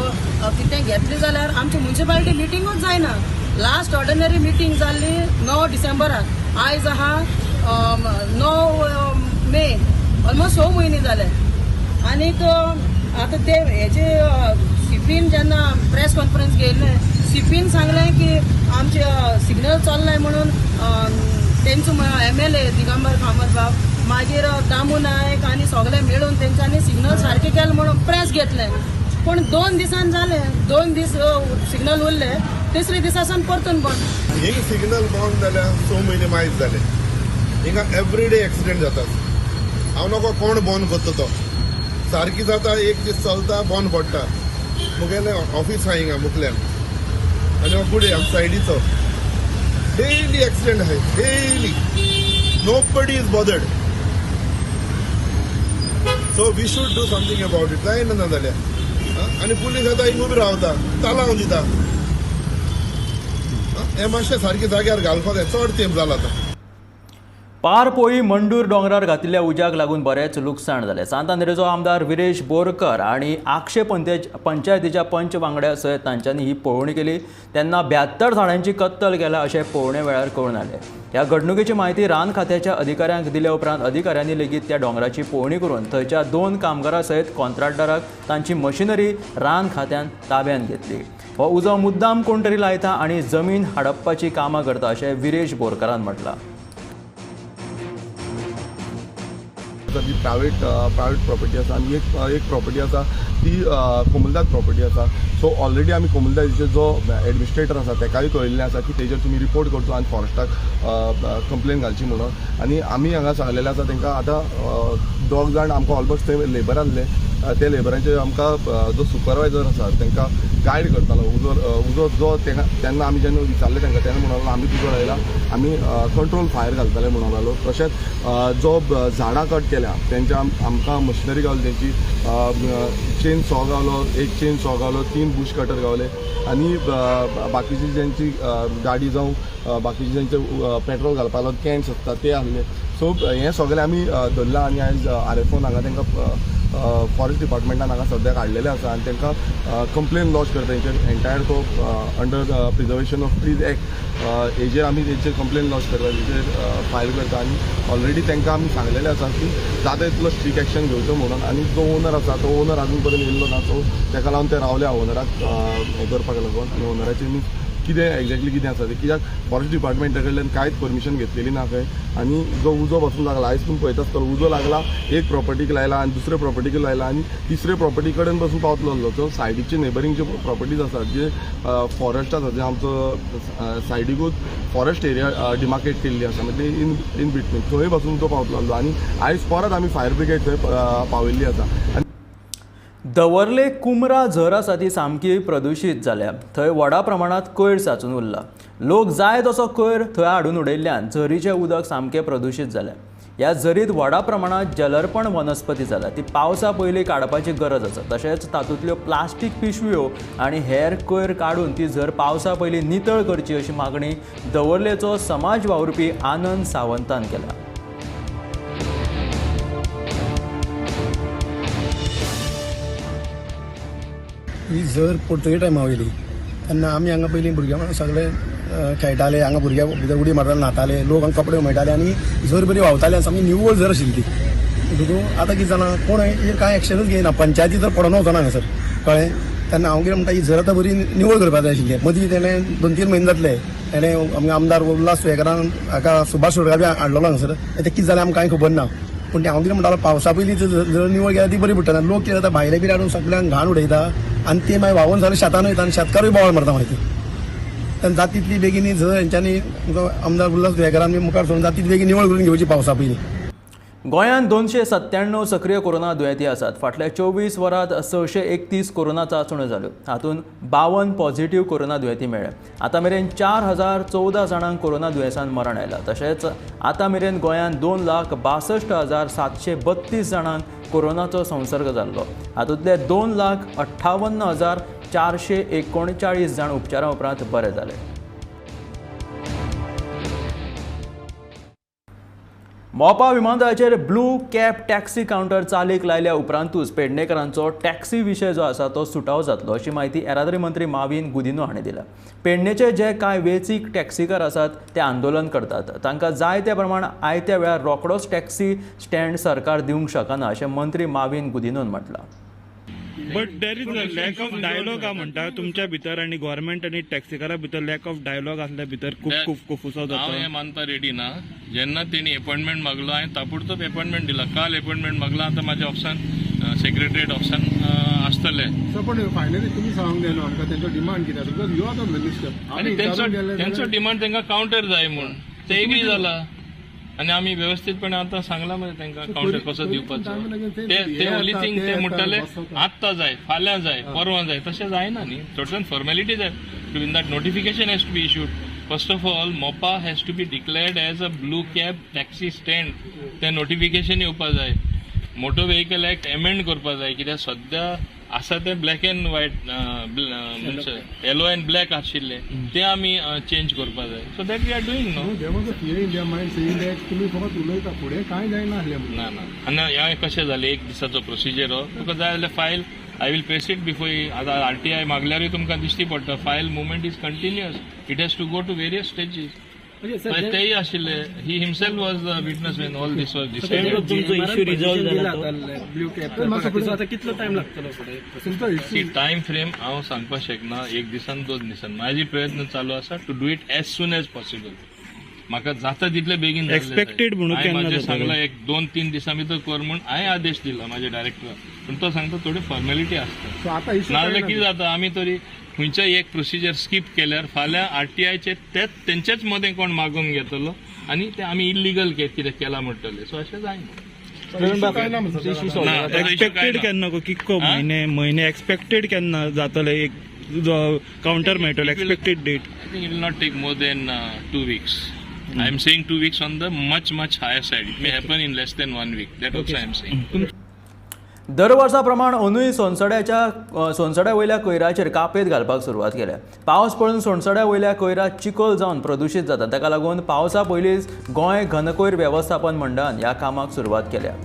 कितें घेतलें जाल्यार आमची मुन्सिपालिटी मिटिंगूच जायना. लास्ट ऑर्डिनरी मिटींग जाल्ली 9 डिसेंबराक, आयज आहा 9 मे, ऑलमोस्ट 6 म्हयने जाले. आनीक आतां ते हेजे सीपीन जेन्ना प्रेस कॉन्फरन्स घेयल्लें सीपीन सांगलें की आमचे सिग्नल चल्लाय म्हणून तेंचो MLA Digambar Kamat बाब, मागीर दामू नायक आनी सगळे मेळून तेंच्यांनी सिग्नल सारकें केलें म्हणून प्रेस घेतलें. पूण 2 दिसान जालें, 2 दीस सिग्नल उरले, तिसरे दिसा सावन परतून बंद. हिंग सिग्नल बंद जाल्यार 6 म्हयने मायज जाले. हिंगा एवरीडे एक्सिडेंट जातात. हांव नको कोण बंद करता तो सारकी जाता, एक दीस चलता बंद पडटा. मुगेलें ऑफीस आहा हिंगा मुखल्यान आनी हांव गुडे आमच्या सायडीचो डेली एक्सिडेंट आहाय, daily. Nobody is bothered. So we should do something about it. जायना ना जाल्यार आनी पुलीस आतां हिंग उबी रावता, तालांव दिता. हें मातशें सारकें जाग्यार घालपाक जाय, चड तेंप जाला आतां. पारपोळी मंडूर दोंगरार घातिल्ल्या उज्याक लागून बरेंच लुकसाण जालें. सांत आंद्रेचो आमदार विरेश बोरकर आनी आक्षे पंचायतीच्या पंच वांगड्या सयत तांच्यांनी ही पळोवणी केली. तेन्ना 72 झाडांची कत्तल केल्या अशें पळोवणे वेळार कळून आयलें. ह्या घडणुकेची म्हायती रान खात्याच्या अधिकाऱ्यांक दिल्या उपरांत अधिकाऱ्यांनी लेगीत त्या दोंगराची पळोवणी करून थंयच्या 2 कामगारां सयत कॉन्ट्रॅक्टराक तांची मशिनरी रान खात्यान ताब्यांत घेतली. हो उजो मुद्दाम कोण तरी लायता आनी जमीन हडपपाची कामां करता अशें विरेश बोरकरान म्हटलां. ती प्रायवेट प्रॉपर्टी आसा आनी एक प्रॉपर्टी आसा ती कोमुलदाद प्रॉपर्टी आसा. सो ऑलरेडी आमी कोमुलदादीचो जो एडमिनिस्ट्रेटर आसा तेकाय कळयल्लें आसा की तेजेर तुमी रिपोर्ट करचो आनी फॉरेस्टाक कंप्लेन घालची म्हणून. आनी आमी हांगा सांगलेलें आसा तांकां आतां 2 जाण आमकां ऑलमोस्ट थंय लेबर आहले, ते लेबरांचे आमकां जो सुपरवायजर आसा तांकां गायड करतालो. उजो जो तेन्ना आमी जेन्ना विचारलें तांकां तेन्ना म्हणून आमी उजो लायला, आमी कंट्रोल फायर घालतले म्हणून लागलो. तशेंच जो झाडां कट केल्या तेंच्या आमकां मशिनरी गावली, तेंची चेन सॉ गावलो, 1 चेन सॉ गावलो, 3 बुश कटर गावले आनी बाकीची ज्यांची गाडी जावं बाकीचे ज्यांचे पेट्रोल घालपाक लागून कॅन्स आसता ते आहले. सो हें सगळें आमी धरलां आनी आयज RFO हांगा तांकां फॉरेस्ट डिपार्टमेंटान हांगा सद्याक हाडलेलें आसा आनी तांकां कंप्लेन लॉज करता तेंचेर एंटायर तो under preservation of trees act हेजेर आमी तेंचेर कंप्लेन लॉज करता, तेंचेर फायल करता. आनी ऑलरेडी तांकां आमी सांगलेलें आसा की जाता तितलो स्ट्रीक एक्शन घेवचो म्हणून. आनी जो ओनर आसा तो ओनर आजून पर्यंत येयल्लो ना, सो ताका लागून ते रावले ओनराक हें करपाक लागून. आनी ओनराचे न्ही कितें एग्जॅक्टली कितें आसा तें, कित्याक फॉरेस्ट डिपार्टमेंटा कडल्यान कांयच परमिशन घेतलेली ना खंय. आनी जो उजो बसून लागला आयज तुमी पळयता आसतलो, उजो लागला एक प्रॉपर्टीक लायला आनी दुसरे प्रॉपर्टीक लायला आनी तिसरे प्रॉपर्टी कडेन बसून पावतलो आसलो. सो सायडीचे नेबरींग जे प्रॉपर्टीज आसात, जे फॉरेस्ट आसा, जे आमचो सायडीकूच फॉरेस्ट एरिया डिमार्केट केल्ली आसा, म्हणजे इन बिटवीन थंय बसून तो पावतलो आसलो. आनी आयज परत आमी फायर ब्रिगेड थंय पावयल्ली आसा. दवर्ले कुमरा झर आसा ती सामकी प्रदुशीत जाल्या. थंय व्हडा प्रमाणांत कोयर साचून उरला. लोक जाय तसो कोयर थंय हाडून उडयल्ल्यान झरीचें उदक सामकें प्रदुशीत जालें. ह्या झरीत व्हडा प्रमाणांत जलर्पण वनस्पती जाल्या, ती पावसा पयलीं काडपाची गरज आसा. तशेंच तातूंतल्यो प्लास्टीक पिशव्यो आनी हेर कोयर काडून ती झर पावसा पयलीं नितळ करची अशी मागणी दवर्लेचो समाज वावुरपी आनंद सावंतान केल्या. ही झर पोर्तुगेज टायमा वयली तेन्ना आमी हांगा पयलीं भुरग्यां सगळे खेळटाले, हांगा भुरग्यां भितर उडी मारताले, न्हाताले, लोक हांगा कपडे उमळटाले आनी झर बरी व्हांवताली आनी सामकी निवळ झर आशिल्ली ती. म्हणटकूच आतां कितें जालां, कोण हेजेर कांय एक्शनूच घेयना, पंचायती तर पडोन वचना हांगासर, कळ्ळें. तेन्ना हांव कितें म्हणटा, ही झर आतां बरी निवळ करपाक जाय आशिल्ली. मदीं तेणें 2-3 म्हयने जातले तेणें आमगे आमदार उल्हास तुयेंकारान हाका सुभाष सुर्गार बी हाडलेलो हांगासर, तें कितें जालें आमकां कांय खबर ना. पूण तें हांव कितें म्हणटालो, पावसा पयलीं जर निवळ केल्यार ती बरी पडटली. लोक कितें जाता, भायले बीन हाडून सगळ्यांक घाण उडयता आनी ते मागीर व्हांवून सगळे शेतान वयता आनी शेतकारूय बोवाळ मारता मागीर. तेन्ना जाता तितली बेगीन ही झर हेंच्यांनी आमदार उल्हास तुयेंकारान बी मुखार सरून जाता तितली बेगीन निवळ करून घेवची पावसा पयलीं. गोंयांत 297 सक्रीय कोरोना दुयेंती आसात. फाटल्या 24 वरांत 631 कोरोना चांचण्यो जाल्यो. हातूंत 52 पॉझिटिव्ह कोरोना दुयेंती मेळ्ळे. आतां मेरेन 4014 जाणांक कोरोना दुयेंसान मरण आयलां. तशेंच आतां मेरेन गोंयांत 2,62,732 जाणांक कोरोनाचो संसर्ग जाल्लो. हातूंतले 2,58,439 जाण उपचारा उपरांत बरे जाले. मोपा विमानतळाचेर ब्लू कॅब टॅक्सी कावंटर चालीक लायल्या उपरांतूच पेडणेकरांचो टॅक्सी विशय जो आसा तो सुटावो जातलो अशी म्हायती येरादारी मंत्री माविन गुदिन्हो हांणी दिल्या. पेडणेचे जे कांय वेंचीक टॅक्सीकार आसात ते आंदोलन करतात. तांकां जाय त्या प्रमाण आयत्या वेळार रोखडोच टॅक्सी स्टँड सरकार दिवंक शकना अशें मंत्री Mauvin गुदिन्होन म्हटलां. But there is a lack of dialogue म्हणटा तुमच्या भितर आनी गव्हर्मेंट आनी टॅक्सीकारा भितर लॅक ऑफ डायलॉग आसल्या भितर खूब खूब कोफुसांव हांव जाता. हें मानपा रेडी ना. जेन्ना तेणी एपॉयंटमेंट मागलो, हांवें ताबडतोब एपॉयंटमेंट दिला. काल एपॉयंटमेंट मागला, आतां म्हाज्या ऑफिसान, सेक्रेटरीएट ऑफिसान आसतले. सर, पण फायनली तुमी सांगूंक जाय न्हू आमकां तेंचो डिमांड कितें आसा, because you are the minister. आनी तेंचो डिमांड तांकां कावंटर जाय म्हूण, तेय बी जाला. आनी आमी वेवस्थीतपणे आतां सांगलां मरे तांकां कावंटर कसो दिवपाचो. ते ओनली थिंग ते म्हणटाले आत्तां जाय, फाल्यां जाय, परवां जाय, तशें जायना न्ही. चडसान फॉर्मेलिटी जाय. In that notification has to be issued. First of all, Mopa has to be declared as a blue cab taxi stand. तें नोटिफिकेशन येवपा जाय. मोटर व्हेकल एक्ट एमेंड करपा जाय, कित्याक सद्या आसा तें ब्लॅक एंड व्हायट, म्हणजे येलो एंड ब्लॅक आशिल्लें, तें आमी चेंज करपा जाय. So that we are doing no. There was a fear in their mind saying that तुमी फकत उलयता, फुडें कांय जायना आसलें म्हणून. ना ना, आनी हें कशें जालें, एक दिसाचो प्रोसिजर हो. तुका जाय जाल्यार file I will press it before. आतां आरटीआय मागल्यारूय तुमकां दिश्टी पडटा, file movement is continuous, it has to go to various stages. तेय आशिल्ले, he himself was the witness when all this was decided. तुमचो इश्यू रिजॉल्व जाला ब्लू कॅब, आतां कितलो टायम लागतलो फुडें? टायम फ्रेम हांव सांगपाक शकना, एक दिसान दोन दिसान. म्हाजे प्रयत्न चालू आसा to do it as soon as possible. म्हाका जाता तितले बेगीन. एक्सपेक्टेड म्हणून हांवें सांगला एक 2-3 दिसां भितर कर म्हूण हांवें आदेश दिला म्हाज्या डायरेक्टराक, पूण तो सांगता थोडी फॉर्मेलिटी आसता. नाजाल्यार कितें जाता, आमी तरी खंयच्याय एक प्रोसिजर स्कीप केल्यार फाल्यां आरटीआयचे तेच तेंचेच मदें कोण मागून घेतलो आनी ते आमी इल्लिगल कितें केलां म्हणटले. सो अशें जायना. एक्सपेक्टेड केन्ना, कितको म्हयने म्हयने एक्सपेक्टेड केन्ना जातले एक कावंटर मेळटलो expected date? I think it will not take more than 2 weeks. I am saying 2 weeks on the much much higher side. It may happen in less than 1 week. That also I am saying. दर वर्सा प्रमाण अंदूय सोनसड्या वयल्या कोयराचेर कापेत घालपाक सुरवात केल्या. पावस पडून सोनसड्या वयल्या कोयरात चिखल जावन प्रदुशीत जाता. ताका लागून पावसा पयलींच गोंय घनकोयर वेवस्थापन मंडळान ह्या कामाक सुरवात केल्या.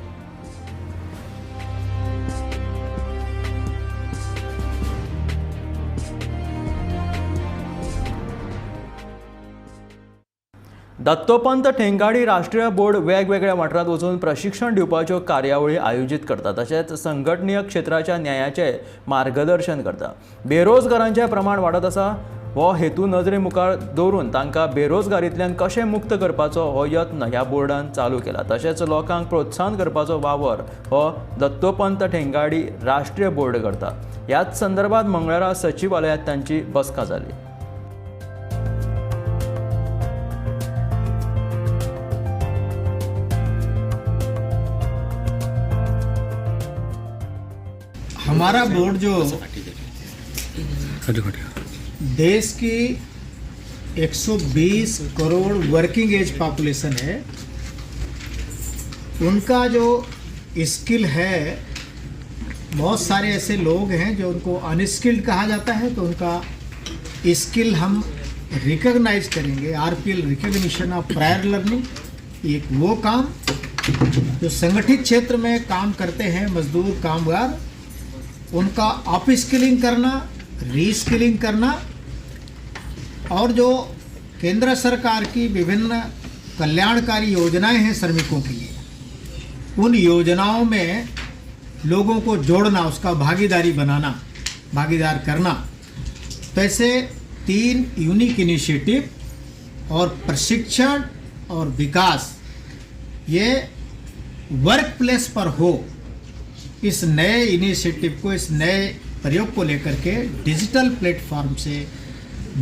दत्तोपंत ठेंगाडी राष्ट्रीय बोर्ड वेगवेगळ्या वाठारांत वचून प्रशिक्षण दिवपाच्यो कार्यावळी आयोजीत करता, तशेंच संघटनीय क्षेत्राच्या न्यायाचें मार्गदर्शन करता. बेरोजगारांचें प्रमाण वाडत आसा हो हेतू नजरे मुखार दवरून तांकां बेरोजगारींतल्यान कशें मुक्त करपाचो हो यत्न ह्या बोर्डान चालू केला. तशेंच लोकांक प्रोत्साहन करपाचो वावर हो दत्तोपंत ठेंगाडी राष्ट्रीय बोर्ड करता. ह्याच संदर्भात मंगळारा सचिवालयांत तांची बसका जाली. हमारा बोर्ड जो देश की 120 करोड़ वर्किंग एज पॉपुलेशन है, उनका जो स्किल है, बहुत सारे ऐसे लोग हैं जो उनको अनस्किल्ड कहा जाता है, तो उनका स्किल हम रिकॉग्नाइज करेंगे। RPL recognition of prior learning, एक वो काम जो संगठित क्षेत्र में काम करते हैं मजदूर कामगार, उनका अप स्किलिंग करना, रीस्किलिंग करना, और जो केंद्र सरकार की विभिन्न कल्याणकारी योजनाएं हैं श्रमिकों के लिए, उन योजनाओं में लोगों को जोड़ना, उसका भागीदारी बनाना, भागीदार करना। तो ऐसे 3 यूनिक इनिशिएटिव और प्रशिक्षण और विकास ये वर्क प्लेस पर हो, इस नए इनिशिएटिव को, इस नए प्रयोग को लेकर के डिजिटल प्लेटफॉर्म से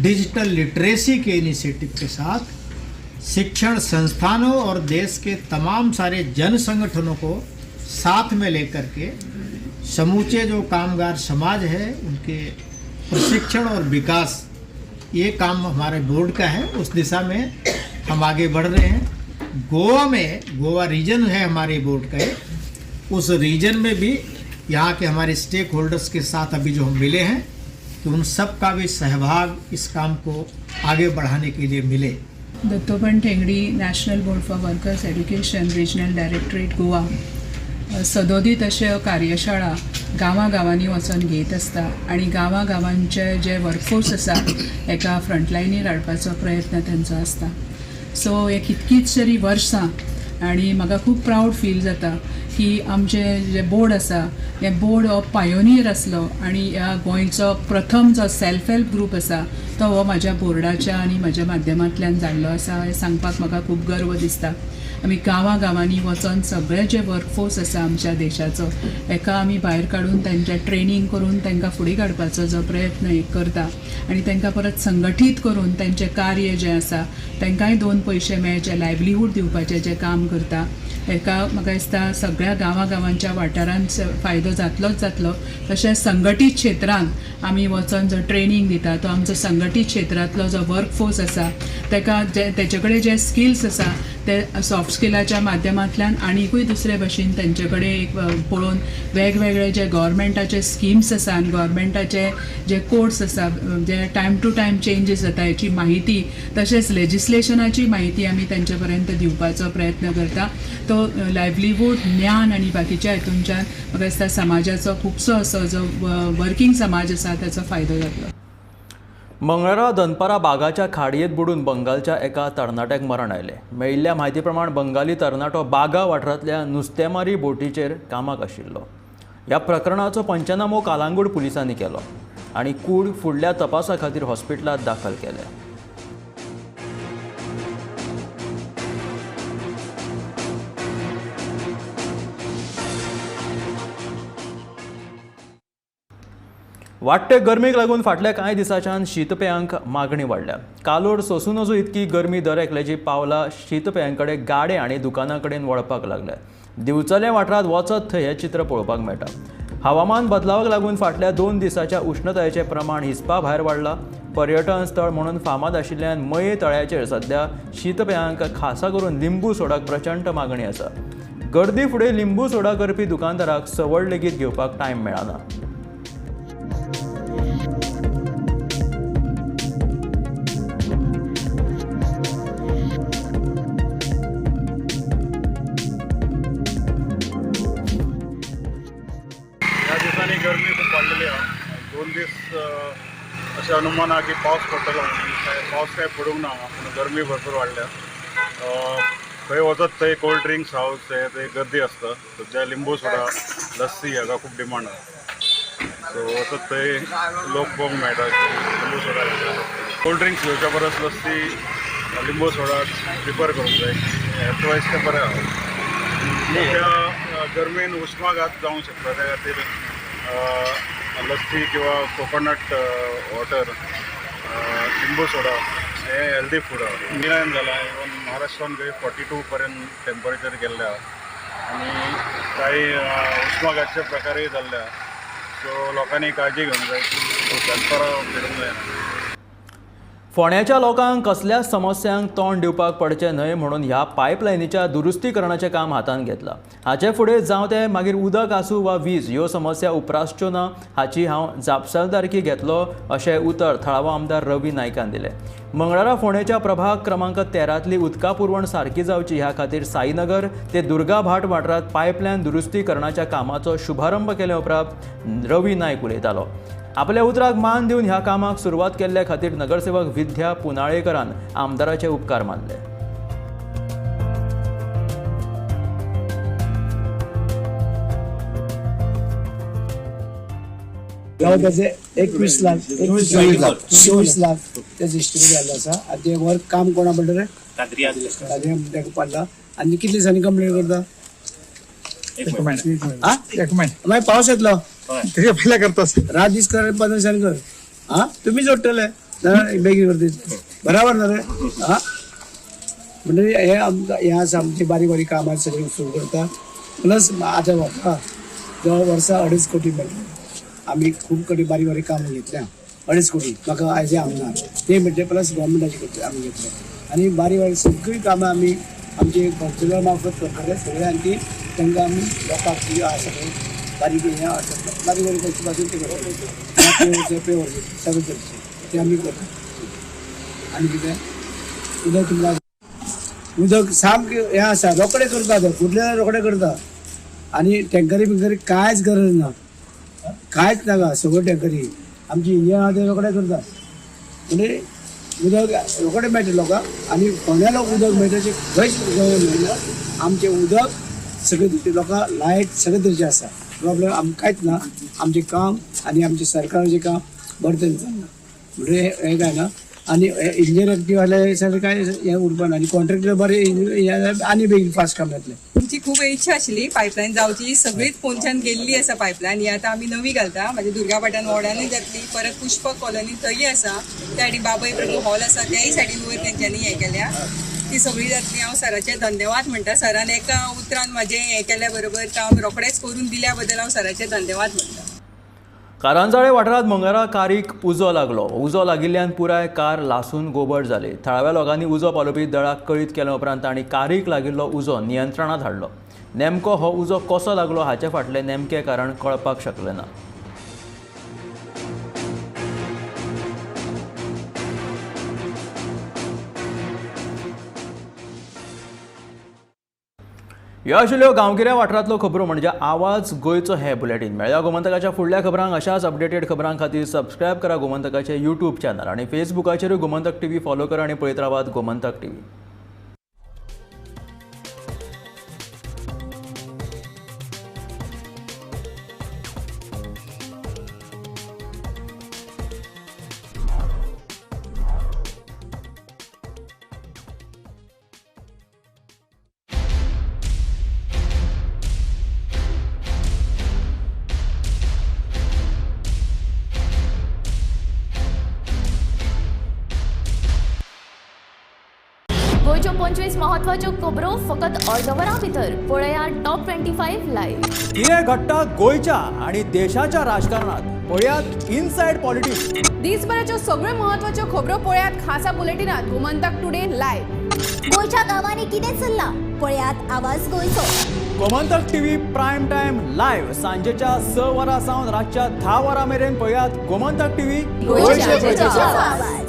डिजिटल लिटरेसी के इनिशिएटिव के साथ शिक्षण संस्थानों और देश के तमाम सारे जन संगठनों को साथ में लेकर के समूचे जो कामगार समाज है उनके प्रशिक्षण और विकास, ये काम हमारे बोर्ड का है। उस दिशा में हम आगे बढ़ रहे हैं। गोवा में, गोवा रीजन है हमारे बोर्ड का एक, उस रीजन में भी यहाँ के हमारे स्टेक होल्डर्स के साथ अभी जो हम मिले हैं, तो उन सब का भी सहभाग इस काम को आगे बढ़ाने के लिए मिले। Dattopant Thengadi national board for workers education regional directorate Goa सदोदीत अश्यो कार्यशाळा गांवागांवांनी वचोन घेत आसता आनी गांवागांवांचे जे वर्कफोर्स आसा एका फ्रंटलायनीर हाडपाचो प्रयत्न तेंचो आसता। सो हे कितकीच तरी वर्सां आनी म्हाका खूब प्रावड फील जाता की आमचें जें बोर्ड आसा हें बोर्ड हो पायोनियर आसलो आनी ह्या गोंयचो प्रथम जो सेल्फ हेल्प ग्रूप आसा तो हो म्हाज्या बोर्डाच्या आनी म्हाज्या माध्यमांतल्यान जाल्लो आसा हें सांगपाक म्हाका खूब गर्व दिसता. आमी गांवां गांवांनी वचोन सगळे जे वर्कफोर्स आसा आमच्या देशाचो हेका आमी भायर काडून तांचें ट्रेनींग करून तांकां फुडें काडपाचो जो प्रयत्न एक करता आनी तांकां परत संगठीत करून तांचें कार्य जें आसा तांकांय 2 पयशे मेळचे लायवलीहूड दिवपाचें जें काम करता हेका म्हाका दिसता सगळ्या गांवां गांवांच्या वाठारांत फायदो जातलोच जातलो. तशेंच संघटीत क्षेत्रांत आमी वचोन जो ट्रेनींग दिता तो आमचो संघटीत क्षेत्रांतलो जो वर्कफोर्स आसा ताका जे तेचे कडेन जे स्किल्स आसा ते सॉफ्ट स्किलाच्या माध्यमांतल्यान आनिकूय दुसरे भशेन तेंचे कडेन एक पळोवन वेगवेगळे जे गव्हर्मेंटाचे स्किम्स आसा आनी गव्हर्मेंटाचे जे कोड्स आसा जे टायम टू टायम चेंजीस जाता हेची म्हायती तशेंच लेजिस्लेशनाची म्हायती आमी तेंचे पर्यंत दिवपाचो प्रयत्न करता. तो लायवलीहूड ज्ञान आनी बाकीच्या हितूनच्यान म्हाका दिसता समाजाचो खुबसो असो जो वर्कींग समाज आसा ताचो फायदो जातलो. मंगळारा दनपारा बागाच्या खाडयेंत बुडून बंगालच्या एका तरणाट्याक मरण आयलें. मेळिल्ल्या म्हायती प्रमाण बंगाली तरणाटो बागा वाठारांतल्या नुस्तेमारी बोटीचेर कामाक आशिल्लो. ह्या प्रकरणाचो पंचनामो कालांगूट पुलिसांनी केलो आनी कूड फुडल्या तपासा खातीर हॉस्पिटलांत दाखल केल्या. वाडटे गरमेक लागून फाटल्या कांय दिसांच्यान शीतपेयांक मागणी वाडल्या. कालोर सोसूं नजो इतकी गरमी दर एकल्याची पावला शीतपेयां कडेन गाडे आनी दुकानां कडेन वळपाक लागल्या. दिवचले वाठारांत वचत थंय हें चित्र पळोवपाक मेळटा. हवामान बदलावाक लागून फाटल्या 2 दिसांच्या उश्णतायेचें प्रमाण हिसपा भायर वाडलां. पर्यटन स्थळ म्हणून फामाद आशिल्ल्यान मये तळ्याचेर सध्या शीतपेयांक खासा करून लिंबू सोडाक प्रचंड मागणी आसा. गर्दी फुडें लिंबू सोडा करपी दुकानदाराक सवड लेगीत घेवपाक टायम मेळना. गरमी खूब वाडलेली आहा. 2 दीस अशें अनुमान आहा की पावस पडटलो म्हणून. पावस कांय पडूंक ना पूण गरमी भरपूर वाडल्या. खंय वचत थंय कोल्ड ड्रिंक्स हावस हे थंय गर्दी आसता. सद्या लिंबू सोडा लस्सी हाका खूब डिमांड आहा. सो वचत थंय लोक पळोवंक मेळटा लिंबू सोडा कोल्ड ड्रिंक्स घेवच्या परस लस्सी लिंबू सोडा प्रिफर करूंक जाय. हेल्थ वायज तें बरें आहा. त्या गरमेन उश्माघात जावंक शकता त्या खातीर लस्सी किंवा कोकोनट वॉटर लिंबू सोडा हे हेल्दी फूड आहा. इंडियान जाला इवन महाराष्ट्रान खंय 42 पर्यंत टेम्परेचर गेल्लें आहा आनी कांय उश्माघातचे प्रकारय जाल्ले आहा. सो लोकांनी काळजी घेवंक जाय की दनपारां फिरूंक जायना. फोंड्याच्या लोकांक कसल्याच समस्यांक तोंड दिवपाक पडचें न्हय म्हणून ह्या पायपलायनीच्या दुरुस्तीकरणाचें काम हातांत घेतलां. हाचे फुडें जावं तें मागीर उदक आसूं वा वीज ह्यो समस्या उप्रासच्यो ना हाची हांव जापसालदारकी घेतलो अशें उतर थळावो आमदार रवी नायकान दिलें. मंगळारा फोंडेच्या प्रभाग क्रमांक 13तली उदका पुरवण सारकी जावची ह्या खातीर साईनगर ते दुर्गाभाट वाठारांत पायपलायन दुरुस्तीकरणाच्या कामाचो शुभारंभ केले उपरांत रवी नायक उलयतालो. आपल्या उतराक मान दिवन ह्या कामाक सुरवात केल्ल्या खातीर नगरसेवक विद्या पुनाळेकरान आमदाराचे उपकार मानले. त्याचे 21 लाख 24 लाख त्याचे इस्टिमेट जाल्लो आसा. आनी ते वर्क काम कोणा पडलें रे ताका पडला. आनी कितले दिसांनी कंप्लीट करता? एक महिना. मागीर पावस येतलो पयले करता रात दीस कर 15 दिसांनी कर. हा तुमी जोडटले बेगीन करता बराबर ना रे. हा म्हणजे हे आमकां हें आसा आमची बारीक बारीक कामां सगळीं सुरू करता. प्लस आतां म्हाका जवळ वर्सा 2.5 कोटी मेळटले. आमी खूब कडेन बारीक बारीक कामां घेतल्या 2.5 कोटी म्हाका एज ए आमदार ते मेळटले. प्लस गव्हर्मेंटाचे करता आमी घेतले आनी बारीक बारीक सगळीं कामां आमी आमचे कौन्सिलर मार्फत करतले सगळे. आनी ती तांकां आमी लोकांक आसा पळय बारीक हें आसा बारीक बारीक वस्तू पासून ते करता पेवर्स सगळें करचें ते आमी करता. आनी कितें उदक तुमकां उदक सामकें हें आसा रोखडें करता ते फुडले रोखडें करता. आनी टँकरी बिंकरी कांयच गरज ना कांयच नाका. सगळ्यो टँकरी आमची इंजिन आहा ते रोखडें करता. म्हणजे उदक रोखडें मेळटा लोकांक. आनी फोंड्या लोक उदक मेळटा अशें खंयच गोंयांत मेळना. आमचें उदक सगळे तरेचे लोकांक लायट सगळे तरेचे आसा. प्रॉब्लेम आमकां कांयच ना. आमचें काम आनी आमचें सरकाराचें काम बरें तरेन चल्लां. म्हणटकीर हें काय ना आनी इंजिनियर एक्टीव आसल्यार सगळें काय हें उरपा ना आनी कॉन्ट्रॅक्टर बरें आनी बेगीन फास्ट काम जातलें. आमची खूब इच्छा आशिल्ली पायपलायन जावची, सगळीच पोनच्यान गेल्ली आसा पायपलायन. ही आतां आमी नवी घालता, म्हणजे दुर्गापाटान वॉर्डानूय जातली, परत पुष्पक कॉलनी थंय आसा, त्या सायडीन बाबय प्रभू हॉल आसा त्याय सायडीन वयर तेंच्यांनी हें केल्या, ती सगळी जातली. हांव सराचें धन्यवाद म्हणटा. सरान एका उतरान म्हाजें हें केल्या बरोबर काम रोखडेंच करून दिल्या बद्दल हांव सराचें धन्यवाद म्हणटा. कारंजाळे वाठारांत मंगळारा कारीक उजो लागलो. उजो लागिल्ल्यान पुराय कार लासून गोबड जाली. थळाव्या लोकांनी उजो पालोवपी दळाक कळीत केल्या उपरांत तांणी कारीक लागिल्लो उजो नियंत्रणांत हाडलो. नेमको हो उजो कसो लागलो हाचे फाटलें नेमकें कारण कळपाक शकलें ना. ह्यो आशिल्ल्यो गांवगिऱ्या वाठारांतल्यो खबरो म्हणजे आवाज गोंयचो हे बुलेटीन. मेळ्ळ्या गोमंतकाच्या फुडल्या खबरांक. अशाच अपडेटेड खबरां खातीर सबस्क्रायब करा गोमंतकाचे यूट्यूब चॅनल आनी फेसबुकाचेरूय गोमंतक टीव्ही फॉलो करा आनी पळयत रावात गोमंतक टीव्ही. गोंयच्यो 25 महत्वाच्यो खबरो फकत अर्द वरां भितर पळया टॉप 25 लायव्ह. कितें घडटा गोंयच्या आनी देशाच्या राजकारणात पळयात इनसायड पॉलिटिक्स. दिसभराच्यो सगळ्यो महत्वाच्यो खबरो पळयात खासा बुलेटिनात गोमंतक टुडे लायव्ह. गोंयच्या गांवांनी कितें चल्लां पळयात आवाज गोंयचो. Gomantak TV prime time live सांजेच्या 6 वरां सावन रातच्या 10 वरां मेरेन पळयात गोमंतक टीव्ही गोंयच्या प्रजेचो आवाज.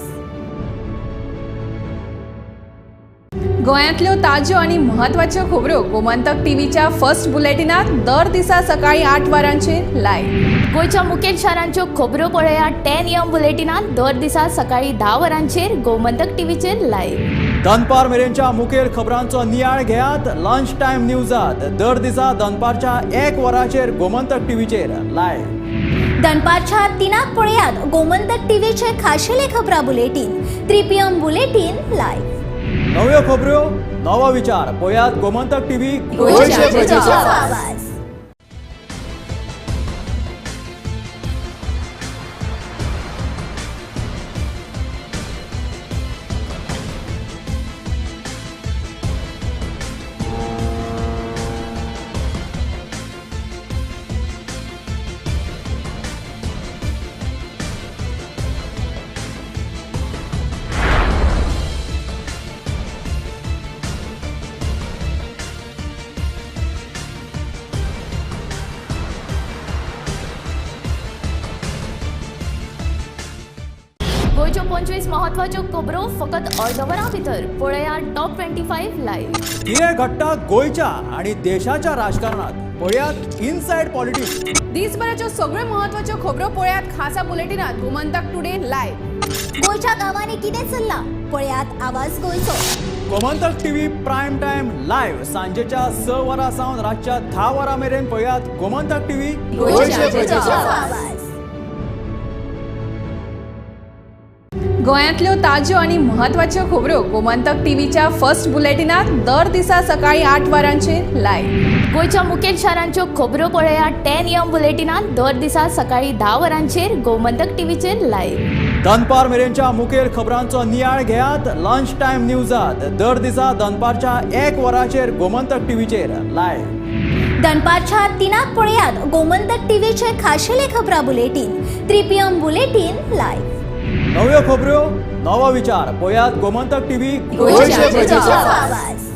गोंयांतल्यो ताज्यो आनी म्हत्वाच्यो खबरो गोमंतक टीव्हीच्या फर्स्ट बुलेटिनात दर दिसा सकाळी 8 वरांचेर लायव्ह. गोंयच्या मुखेल शारांच्यो खबरो पळया 10 AM बुलेटिनात दर दिसा सकाळी 10 वरांचेर गोमंतक टीव्हीचेर लायव्ह. दनपार मेरेनच्या मुखेल खबरांचो नियाळ घेयात लंच टायम न्यूजात दर दिसा दनपारच्या 1 वरांचेर गोमंतक टीव्हीचेर लायव्ह. दनपारच्या 3 पळयात गोमंतक टीव्हीचे खाशेले खबरां बुलेटीन 3 PM bulletin live. नव्यो खबरो नवो विचार पळयात गोमंतक टीव्ही गोंयच्या प्रजेचो आवाज. गोंयच्यो 25 महत्वाच्यो खबरो फकत अर्द वरां भितर पळया टॉप 25 लायव्ह. कितें घडटा गोंयच्या आनी देशाच्या राजकारणात पळयात इनसायड पॉलिटिक्स. दिसभराच्यो सगळ्यो महत्वाच्यो खबरो पळयात खासा बुलेटिनात गोमंतक टुडे लायव्ह. गोंयच्या गांवांनी कितें चल्लां पळयात आवाज गोंयचो. Gomantak TV prime time live सांजेच्या 6 वरां सावन रातच्या 10 वरां मेरेन पळयात गोमंतक टीव्ही गोंयच्या प्रजेचो आवाज. गोंयांतल्यो ताज्यो आनी म्हत्वाच्यो खबरो गोमंतक टीव्हीच्या फर्स्ट बुलेटिनात दर दिसा सकाळी 8 वरांचेर लायव्ह. गोंयच्या मुखेल शारांच्यो खबरो पळया 10 AM बुलेटिनात दर दिसा सकाळी 10 वरांचेर गोमंतक टीव्हीचेर लायव्ह. दनपार मेरेनच्या मुखेल खबरांचो नियाळ घेयात लंच टायम न्यूजात दर दिसा दनपारच्या 1 वरांचेर गोमंतक टीव्हीचेर लायव्ह. दनपारच्या 3 पळयात गोमंतक टीव्हीचे खाशेले खबरां बुलेटीन 3 PM bulletin live. नव्यो खबरो नवो विचार पळयात गोमंतक टीव्ही गोंयच्या प्रजेचो आवाज.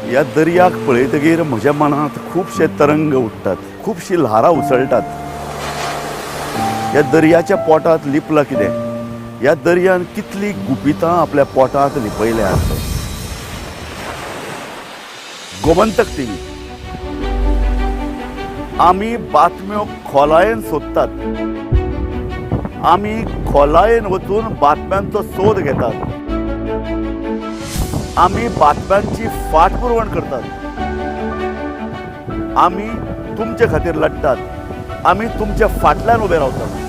ह्या दर्याक पळयतगीर म्हज्या मनांत खुबशे तरंग उठ्ठात, खुबशीं ल्हारां उसळटात. ह्या दर्याच्या पोटांत लिपलां कितें? ह्या दर्यान कितलीं गुपितां आपल्या पोटांत लिपयल्यात. गोमंतक टीव्ही आमी बातम्यो खोलायेन सोदतात, आमी खोलायेन वचून बातम्यांचो सोद घेतात, आमी बातम्यांची फाटपुरवण करतात, आमी तुमचे खातीर लढटात, आमी तुमच्या फाटल्यान उबे रावतात.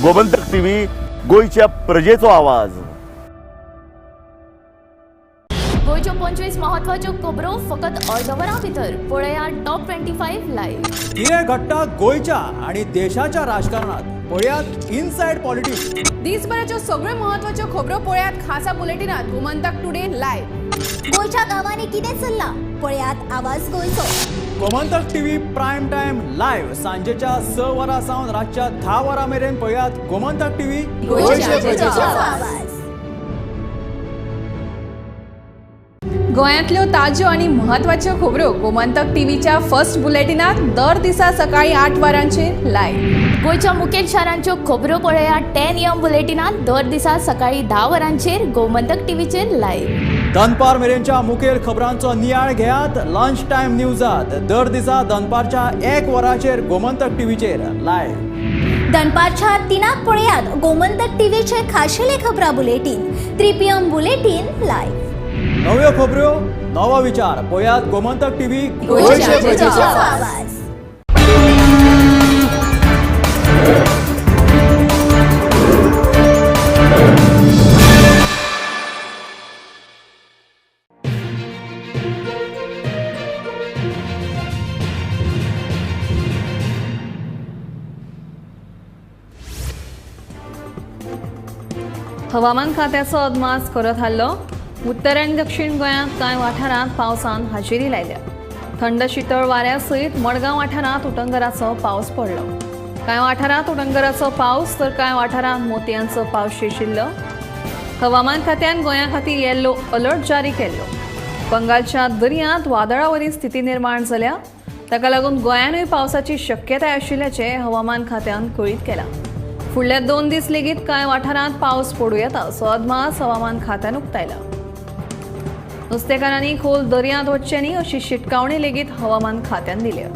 गोमंतक टीव्ही, गोंयच्या प्रजेचो आवाज. गोंयच्यो 25 म्हत्वाच्यो खबरो फकत अर्द वरां भितर पळया टॉप 25 लायव्ह. कितें घडटा गोंयच्या आनी देशाच्या राजकारणात पळयात इनसायड पॉलिटिक्स. दिसभराच्यो सगळ्यो म्हत्वाच्यो खबरो पळयात खासा बुलेटिनात गोमंतक टुडे लायव्ह. गोंयच्या गांवांनी कितें चल्लां पळयात आवाज गोंयचो. Gomantak TV prime time live सांजेच्या 6 वरां सावन रातच्या 10 वरां मेरेन पळयात गोमंतक टीव्ही, गोंयच्या प्रजेचो आवाज. गोंयांतल्यो ताज्यो आनी म्हत्वाच्यो खबरो गोमंतक टीव्हीच्या फर्स्ट बुलेटिनात दर दिसा सकाळी 8 वरांचेर लायव्ह. गोंयच्या मुखेल शारांच्यो खबरो पळया 10 AM बुलेटिनात दर दिसा सकाळी 10 वरांचेर गोमंतक टीव्हीचेर लायव्ह. दनपार मेरेनच्या मुखेल खबरांचो नियाळ घेयात लंच टायम न्यूजात दर दिसा दनपारच्या 1 वरांचेर गोमंतक टीव्हीचेर लायव्ह. दनपारच्या 3 पळयात गोमंतक टीव्हीचे खाशेले खबरां बुलेटीन 3 PM bulletin live. नव्यो खबरो नवो विचार पळयात गोमंतक टीव्ही, गोंयच्या प्रजेचो आवाज. हवामान खात्याचो अदमास करत हाडलो. उत्तर आनी दक्षिण गोंयांत कांय वाठारांत पावसान हाजेरी लायल्या. थंड शितळ वाऱ्या सयत मडगांव वाठारांत उटंगराचो पावस पडलो. कांय वाठारांत उटंगराचो पावस तर कांय वाठारांत मोतयांचो पावस शिशिल्लो. हवामान खात्यान गोंया खातीर येल्लो अलर्ट जारी केल्लो. बंगालच्या दर्यांत वादळावरी स्थिती निर्माण जाल्या. ताका लागून गोंयानूय पावसाची शक्यताय आशिल्ल्याचें हवामान खात्यान कळीत केलां. फुडल्या 2 दीस लेगीत कांय वाठारांत पावस पडूं येता असो अदमास हवामान खात्यान उक्तायला. नुस्तेकारांनी खोल दर्यांत वचचें न्ही अशी शिटकावणी लेगीत हवामान खात्यान दिल्या.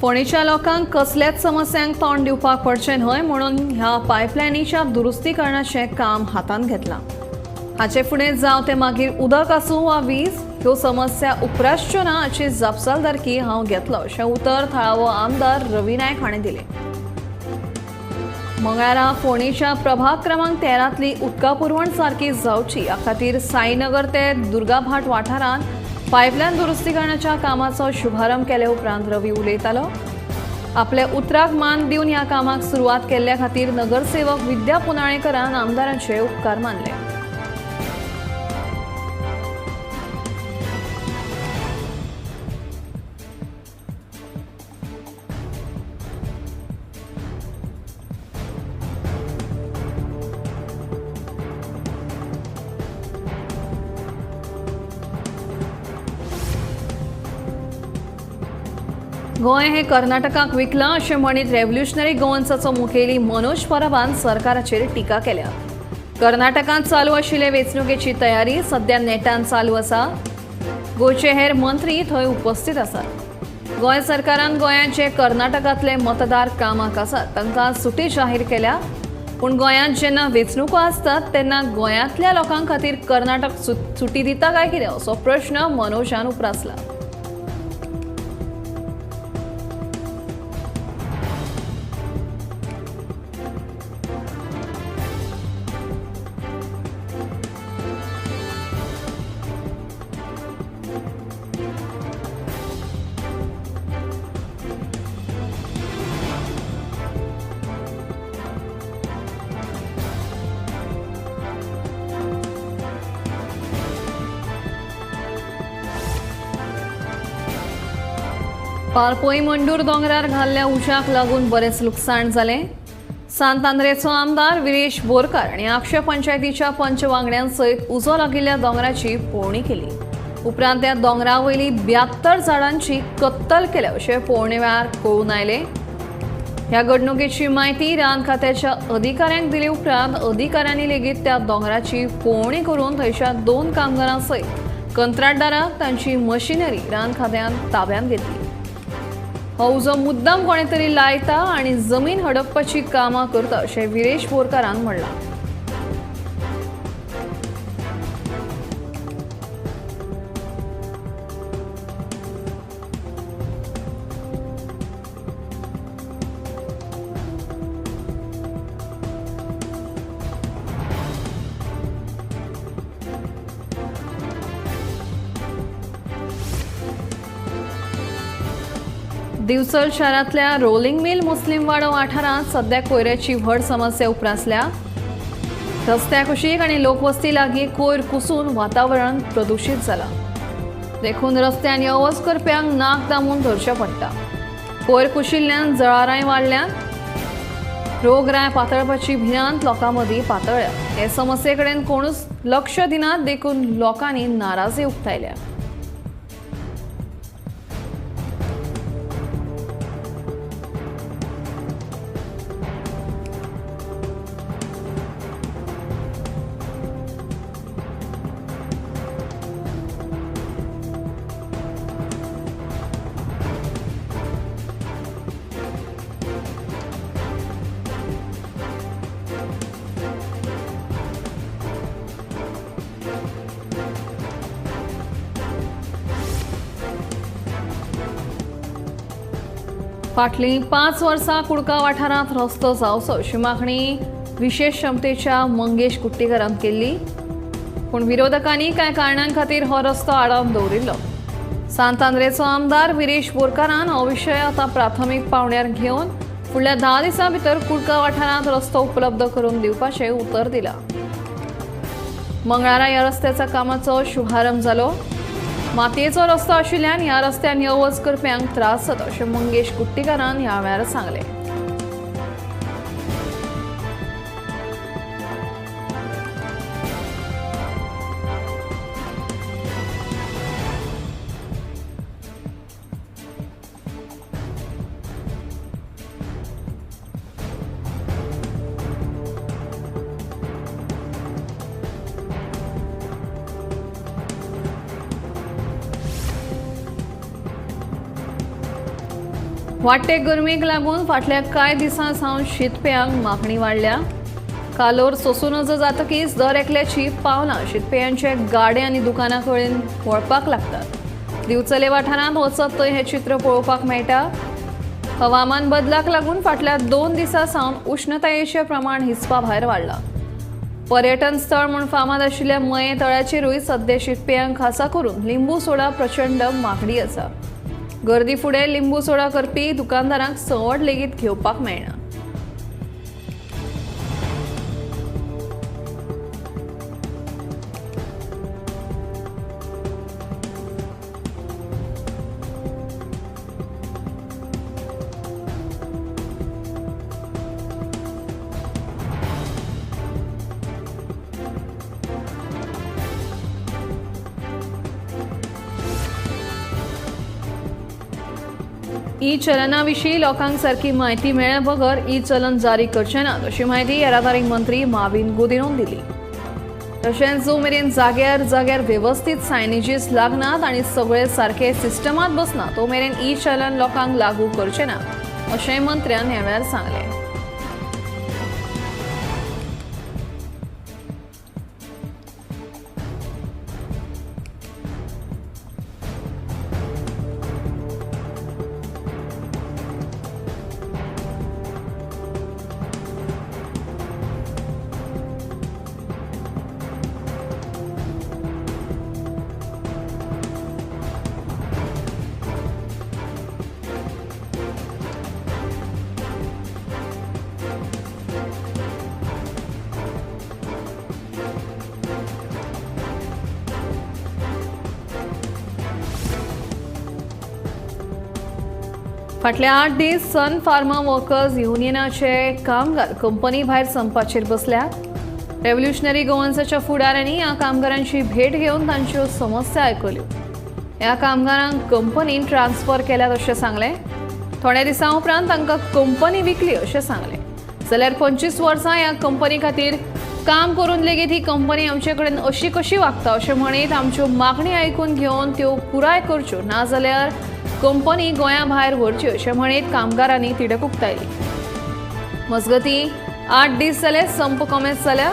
फोंडेच्या लोकांक कसल्याच समस्यांक तोंड दिवपाक पडचें न्हय म्हणून ह्या पायपलायनीच्या दुरुस्तीकरणाचें काम हातांत घेतलां. हाचे फुडें जावं तें मागीर उदक आसूं वा वीज, ह्यो समस्या उप्रासच्यो ना हाची जापसालदारकी हांव घेतलो अशें उतर थळावो आमदार रवी नायक हाणें दिलें. मंगळारा फोंडेच्या प्रभाग क्रमांक 13तली उदका पुरवण सारकी जावची ह्या खातीर साईनगर ते दुर्गाभाट वाठारांत पायपलायन दुरुस्तीकरणाच्या कामाचो शुभारंभ केले उपरांत रवी उलयतालो. आपल्या उतराक मान दिवन ह्या कामाक सुरवात केल्ल्या खातीर नगरसेवक विद्या पुनाळेकरान आमदारांचे उपकार मानले. गोंय हे कर्नाटकाक विकलां अशें म्हणीत रेव्होल्युशनरी गोवन्साचो मुखेली मनोज परबान सरकाराचेर टिका केल्या. कर्नाटकांत चालू आशिल्ले वेंचणुकेची तयारी सध्या नेटान चालू आसा. गोंयचे हेर मंत्री थंय उपस्थित आसात. गोंय सरकारान गोंयाचे कर्नाटकांतले मतदार कामाक आसात तांकां सुटी जाहीर केल्या. पूण गोंयांत जेन्ना वेंचणुको आसतात तेन्ना गोंयांतल्या लोकां खातीर कर्नाटक सुटी दिता काय कितें असो प्रश्न मनोजान उप्रासला. पारपोई मंडूर दोंगरार घाल्ल्या उज्याक लागून बरेंच लुकसाण जालें। सांत आंद्रेचो आमदार विरेश बोरकार आनी आगशे पंचायतीच्या पंच वांगड्यां सयत उजो लागिल्ल्या दोंगराची पळोवणी केली। उपरांत त्या दोंगरा वयली 72 झाडांची कत्तल केल्या अशें पळोवणे वेळार कळून आयलें। ह्या घडणुकेची म्हायती रान खात्याच्या अधिकाऱ्यांक दिले उपरांत अधिकाऱ्यांनी लेगीत त्या दोंगराची पळोवणी करून थंयच्या 2 कामगारां सयत कंत्राटदाराक तांची मशिनरी रान खात्यान ताब्यांत घेतली। हो उजो मुद्दाम कोणे तरी लायता आनी जमीन हडपपाची कामां करता अशें विरेश बोरकारान म्हणलां। दिवचल शारांतल्या रोलिंग मिल मुस्लीम वाडो वाठारांत सध्या कोयराची व्हड समस्या उप्रासल्या। रस्त्या कुशीक आनी लोकवस्ती लागीं कोयर कुसून वातावरण प्रदुशीत जालां। देखून रस्त्यान यो वच करप्यांक नाक दामून धरचें पडटा। कोयर कुशिल्ल्यान जळारांय वाडल्यान रोगराय पातळपाची भिरांत लोकां मदीं पातळ्ळ्या। हे समस्ये कडेन कोणूच लक्ष दिनात देखून लोकांनी नाराजी उक्तायल्या। फाटलीं 5 वर्सां कुडका वाठारांत रस्तो जावचो अशी मागणी विशेष क्षमतेच्या मंगेश कुट्टीकरान केल्ली, पूण विरोधकांनी कांय कारणां खातीर हो रस्तो आडावन दवरिल्लो। सांत आंद्रेचो आमदार विरेश बोरकारान हो विशय आतां प्राथमीक पावंड्यार घेवन फुडल्या 10 दिसां भितर कुडका वाठारांत रस्तो उपलब्ध करून दिवपाचें उतर दिलां। मंगळारा ह्या रस्त्याच्या कामाचो शुभारंभ जालो। मातयेचो रस्तो आशिल्ल्यान ह्या रस्त्यान यो वच करप्यांक त्रास जाता अशें मंगेश कुट्टीकारान ह्या वेळार सांगलें। वाडटे गरमेक लागून फाटल्या कांय दिसां सावन शीतपेयांक मागणी वाडल्या। कालोर सोसूं नजो जातकीच दर एकल्याची पावलां शीतपेयांचे गाडे आनी दुकानां कडेन वळपाक लागतात। दिवचले वाठारांत वचत थंय हें चित्र पळोवपाक मेळटा। हवामान बदलाक लागून फाटल्या 2 दिसां सावन उश्णतायेचें प्रमाण हिसपा भायर वाडलां। पर्यटन स्थळ म्हूण फामाद आशिल्ल्या मये तळ्याचेरूय सद्या शीतपेयांक खासा करून लिंबू सोडा प्रचंड मागणी आसा। गर्दी फुडें लिंबू सोडा करपी दुकानदारांक सवड लेगीत घेवपाक मेळना। ई चलना विशीं लोकांक सारकी म्हायती मेळ्ळे बगर ई चलन जारी करचे ना अशी म्हायती येरादारी मंत्री माविन गुदिनोन दिली। तशेंच जो मेरेन जाग्यार जाग्यार वेवस्थीत सायनेजीस लागनात आनी सगळे सारके सिस्टमांत बसना तो मेरेन ई चलन लोकांक लागू करचे ना अशेंय मंत्र्यान ह्या वेळार सांगलें। फाटले 8 दीस सन फार्मा वर्कर्स युनियनाचे कामगार कंपनी भायर संपाचेर बसल्यात. रेव्होल्युशनरी गोवन्साच्या फुडाऱ्यांनी ह्या कामगारांची भेट घेवन तांच्यो समस्या आयकल्यो. ह्या कामगारांक कंपनीन ट्रान्सफर केल्यात अशें सांगलें. थोड्या दिसां उपरांत तांकां कंपनी विकली अशें सांगलें. जाल्यार 25 वर्सां ह्या कंपनी खातीर काम करून लेगीत ही कंपनी आमचे कडेन अशी कशी वागता अशें म्हणीत आमच्यो मागणी आयकून घेवन त्यो पुराय करच्यो, नाजाल्यार कंपनी गोंया भायर व्हरची अशें म्हणीत कामगारांनी तिडक उक्तायली. मजगतीं 8 दीस जाले संप कॉमेस जाल्या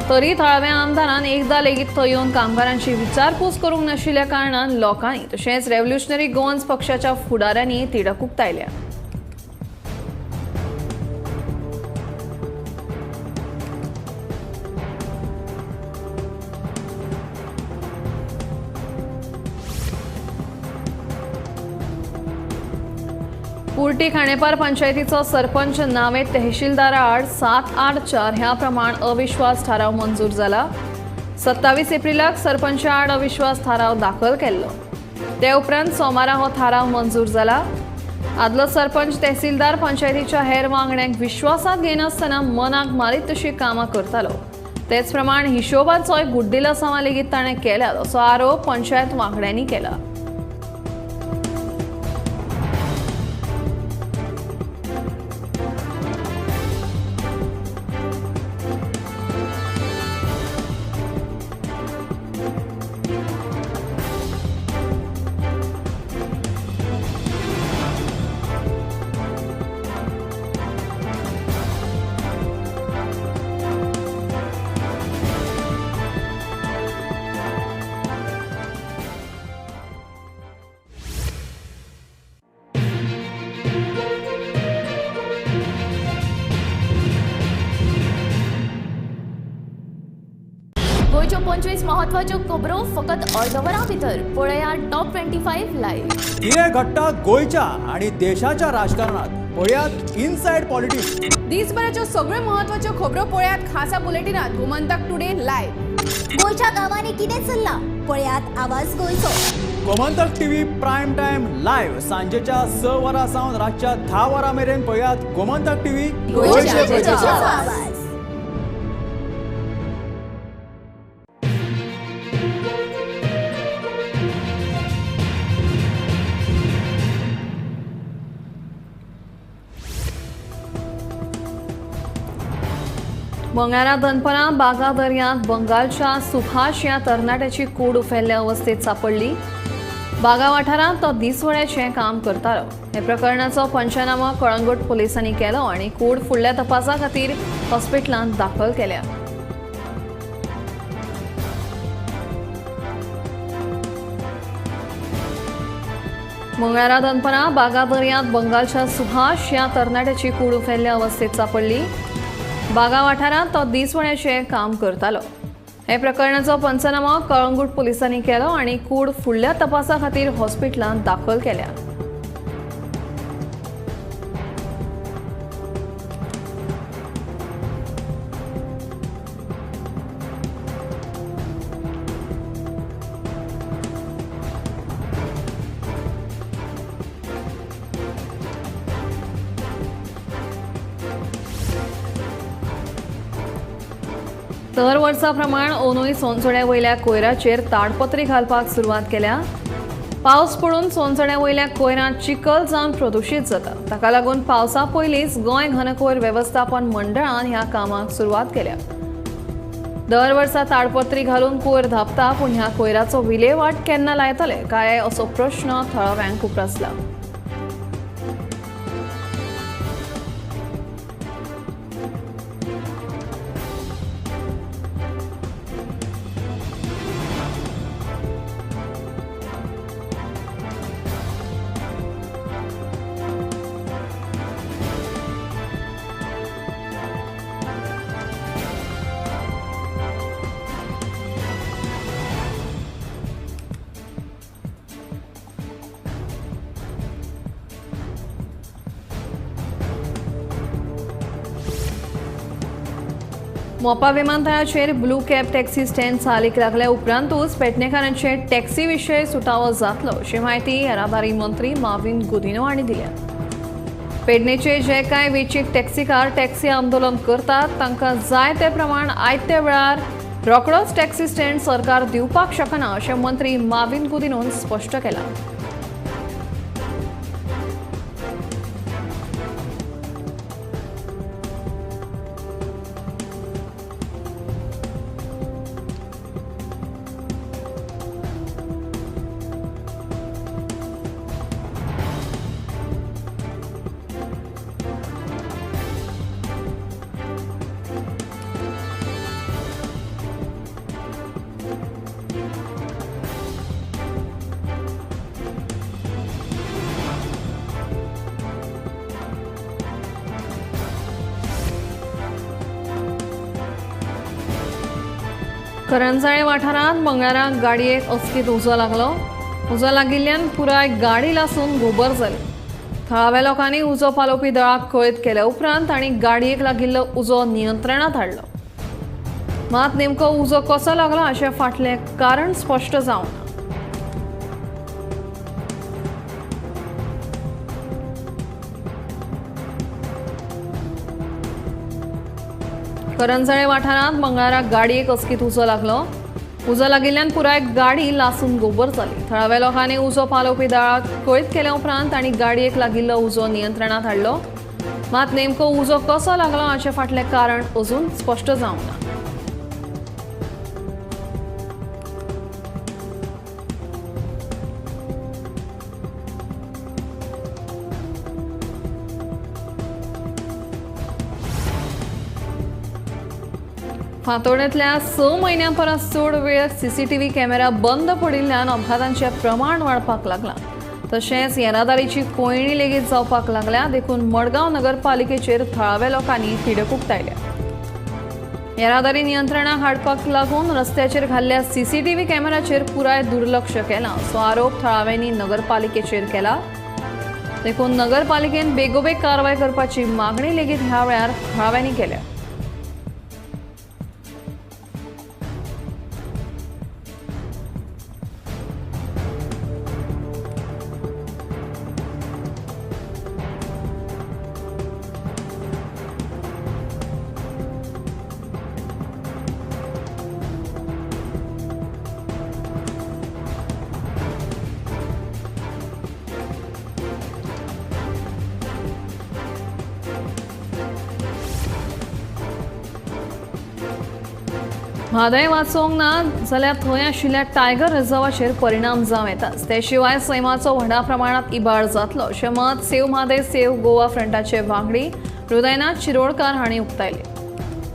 तरी थळाव्या आमदारान एकदां लेगीत थंय येवन कामगारांची विचारपूस करूंक नाशिल्ल्या कारणान लोकांनी तशेंच रेव्होल्युशनरी गोवन्स पक्षाच्या फुडाऱ्यांनी तिडक उक्तायल्या. कुर्टी खांडेपार पंचायतीचो सरपंच नावे तहसीलदारा आड 784 ह्या प्रमाण अविश्वास थाराव मंजूर जाला. 27 एप्रिलाक सरपंचा आड अविश्वास थाराव दाखल केल्लो. ते उपरांत सोमारा हो थाराव मंजूर जाला. आदलो सरपंच तहसीलदार पंचायतीच्या हेर वांगड्यांक विश्वासांत घेनासतना मनाक मारीत तशी कामां करतालो. तेच प्रमाण हिशोबाचोय गुड्डिलासांवां लेगीत ताणें केल्यात असो आरोप पंचायत वांगड्यांनी केला. गोंयच्यो 25 महत्वाच्यो खबरो फकत अर्द वरां भितर पळया टॉप 25 लायव्ह. कितें घडटा गोंयच्या आनी देशाच्या राजकारणात पळयात इनसायड पॉलिटिक्स. दिसभराच्यो सगळ्यो महत्वाच्यो खबरो पळयात खासा बुलेटिनात गोमंतक टुडे लायव्ह. गोंयच्या गांवांनी कितें चल्लां पळयात आवाज गोंयचो. Gomantak TV prime time live सांजेच्या 6 वरां सावन रातच्या 10 वरां मेरेन पळयात गोमंतक टीव्ही गोंयच्या प्रजेचो आवाज. मंगळारा दनपरां बागा दर्यांत बंगालच्या सुभाष ह्या तरणाट्याची कूड उफेल्ल्या अवस्थेत सापडली. बागा वाठारांत तो दिसवड्याचें काम करतालो. हे प्रकरणाचो पंचनामा कळंगूट पुलिसांनी केलो आनी कूड फुडल्या तपासा खातीर हॉस्पिटलांत दाखल केल्या. मंगळारा दनपरां बागा दर्यांत बंगालच्या सुभाष ह्या तरणाट्याची कूड उफेल्ल्या अवस्थेत सापडली. बागा वाठारांत तो दिसवण्याचें काम करतालो. हे प्रकरणाचो पंचनामा कळंगूट पुलिसांनी केलो आनी कूड फुडल्या तपासा खातीर हॉस्पिटलांत दाखल केल्या. दर वर्सा प्रमाण अंदूय सोनसड्या वयल्या कोयराचेर ताडपत्री घालपाक सुरवात केल्या. पावस पडून सोनसड्या वयल्या कोयरांत चिखल जावन प्रदुशीत जाता. ताका लागून पावसा पयलींच गोंय घनकोयर वेवस्थापन मंडळान ह्या कामाक सुरवात केल्या. दर वर्सा ताडपत्री घालून कोयर धांपता, पूण ह्या कोयराचो विलेवाट केन्ना लायतले काय असो प्रश्न थळाव्यांक उप्रासला. मोपा विमानतळाचेर ब्लू कॅब टॅक्सी स्टँड चालीक लागल्या उपरांतूच पेडणेकारांचे टॅक्सी विशय सुटावो जातलो अशी म्हायती येरादारी मंत्री माविन गुदिन्हो हांणी दिल्या. पेडणेचे जे कांय वेंचीक टॅक्सीकार टॅक्सी आंदोलन करतात तांकां जाय ते प्रमाण आयत्या वेळार रोखडोच टॅक्सी स्टँड सरकार दिवपाक शकना अशें मंत्री माविन गुदिन्होन स्पश्ट केलां. करंजाळे वाठारांत मंगळारा गाडयेक अचकीत उजो लागलो. उजो लागिल्ल्यान पुराय गाडी लासून गोबर जाली. थळाव्या लोकांनी उजो पालोवपी दळाक कळीत केल्या उपरांत तांणी गाडयेक लागिल्लो उजो नियंत्रणांत हाडलो. मात नेमको उजो कसो लागलो हाचें फाटलें कारण स्पश्ट जावंक ना. करंजाळे वाठारांत मंगळारा गाडयेक अचकीत उजो लागलो. उजो लागिल्ल्यान पुराय गाडी लासून गोबर जाली. थळाव्या लोकांनी उजो पालोवपी दळाक कळीत केल्या उपरांत तांणी गाडयेक लागिल्लो उजो नियंत्रणांत हाडलो. मात नेमको उजो कसो लागलो हाचें फाटलें कारण अजून स्पश्ट जावंक ना. फातोड्डेंतल्या 6 म्हयन्यां परस चड वेळ सीसीटीव्ही कॅमेरा बंद पडिल्ल्यान अपघातांचें प्रमाण वाडपाक लागलां. तशेंच येरादारीची कोंयडी लेगीत जावपाक लागल्या. देखून मडगांव नगरपालिकेचेर थळाव्या लोकांनी तिडक उक्तायल्या. येरादारी नियंत्रणाक हाडपाक लागून रस्त्याचेर घाल्ल्या सीसीटीव्ही कॅमेराचेर पुराय दुर्लक्ष केलां असो आरोप थळाव्यांनी नगरपालिकेचेर केला. देखून नगरपालिकेन बेगोबेग कारवाय करपाची मागणी लेगीत ह्या वेळार थळाव्यांनी केल्या. म्हादय वाचोवंक ना जाल्यार थंय आशिल्ल्या टायगर रिझर्वाचेर परिणाम जावं येता. ते शिवाय सैमाचो व्हडा प्रमाणांत इबाड जातलो अशें मत सेव्ह म्हादय सेव्ह गोवा फ्रंटाचे वांगडी हृदयनाथ शिरोडकार हांणी उक्तायलें.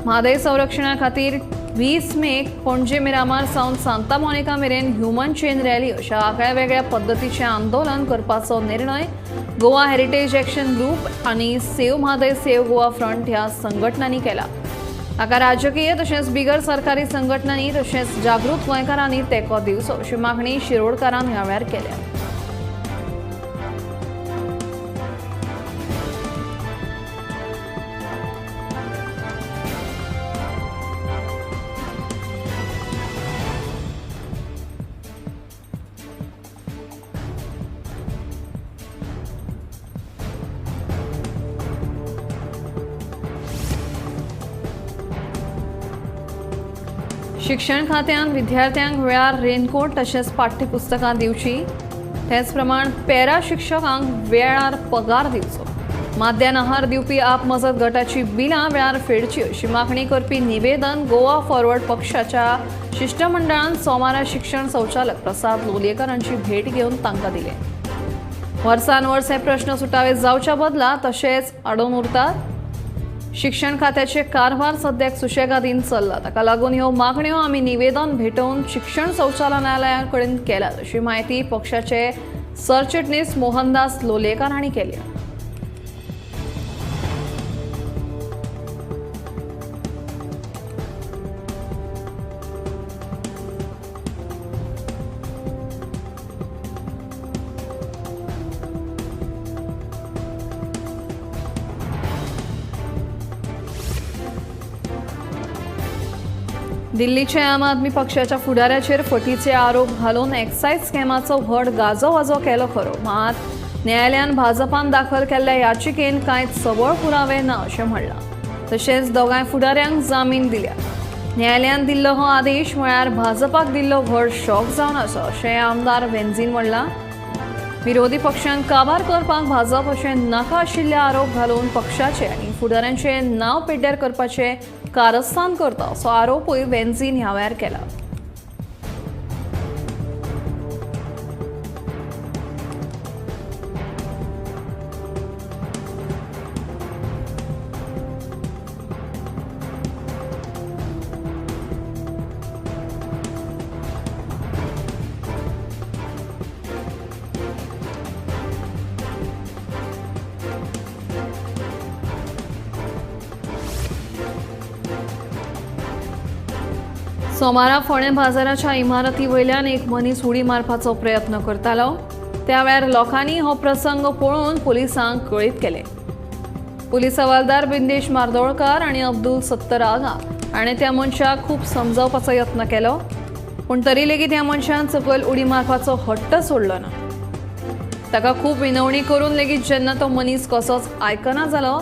म्हादय संरक्षणा खातीर 20 मेक पणजे मिरामार सावन सांता मोनिका मेरेन ह्युमन चेन रॅली अशा आगळ्या वेगळ्या पद्दतीचें आंदोलन करपाचो निर्णय गोवा हेरिटेज एक्शन ग्रुप आनी save Mhadei save Goa front ह्या संघटनांनी केला. हाका राजकीय तशेंच बिगर सरकारी संघटनांनी तशेंच जागृत गोंयकारांनी तेंको दिवचो अशी मागणी शिरोडकारान ह्या वेळार केल्या. शिक्षण खात्यान विद्यार्थ्यांक वेळार रेनकोट तशेंच पाठ्यपुस्तकां दिवची, तेच प्रमाण पॅरा शिक्षकांक वेळार पगार दिवचो, माध्यान आहार दिवपी आप मजत गटाची बिलां वेळार फेडची अशी मागणी करपी निवेदन गोवा फॉरवर्ड पक्षाच्या शिश्टमंडळान सोमारा शिक्षण संचालक प्रसाद लोलयेकर हांची भेट घेवन तांकां दिलें. वर्सान वर्स हे प्रश्न सुटावे जावच्या बदला तशेंच अडोवन उरतात. शिक्षण खात्याचे कारभार सद्याक सुशेगादीन चल्ला, ताका लागून ह्यो मागण्यो आमी निवेदन भेटोवन शिक्षण संचालनालया कडेन केल्यात अशी म्हायती पक्षाचे सरचिटणीस मोहनदास लोलयेकर हांणी केली. दिल्लीच्या आम आदमी पक्षाच्या फुडाऱ्याचेर फटीचे आरोप घालून एक्सायज स्कॅमाचो व्हड गाजोवाजो केलो खरो, मात न्यायालयान भाजपान दाखल केल्ल्या याचिकेन कांय सबळ पुरावे ना अशें म्हणलां. तशेंच दोगांय फुडाऱ्यांक जामीन दिल्या. न्यायालयान दिल्लो हो आदेश म्हळ्यार भाजपाक दिल्लो व्हड शॉक जावन आसा अशें आमदार वेन्झीन म्हणलां. विरोधी पक्षांक काबार करपाक भाजप अशें नाका आशिल्ले आरोप घालून पक्षाचे आनी फुडाऱ्यांचें नांव पेड्ड्यार करपाचें कारस्थान करता असो आरोपूय वेन्झीन ह्या वेळार केला. सोमारा फोंडें बाजाराच्या इमारती वयल्यान एक मनीस उडी मारपाचो प्रयत्न करतालो. त्या वेळार लोकांनी हो प्रसंग पळोवन पुलिसांक कळीत केलें. पुलीस हवालदार बिंदेश मार्दोळकार आनी अब्दुल सत्तर आगा हाणें त्या मनशाक खूब समजावपाचो यत्न केलो, पूण तरी लेगीत ह्या मनशान सकयल उडी मारपाचो हट्ट सोडलो ना. ताका खूब विनवणी करून लेगीत जेन्ना तो मनीस कसोच आयकना जालो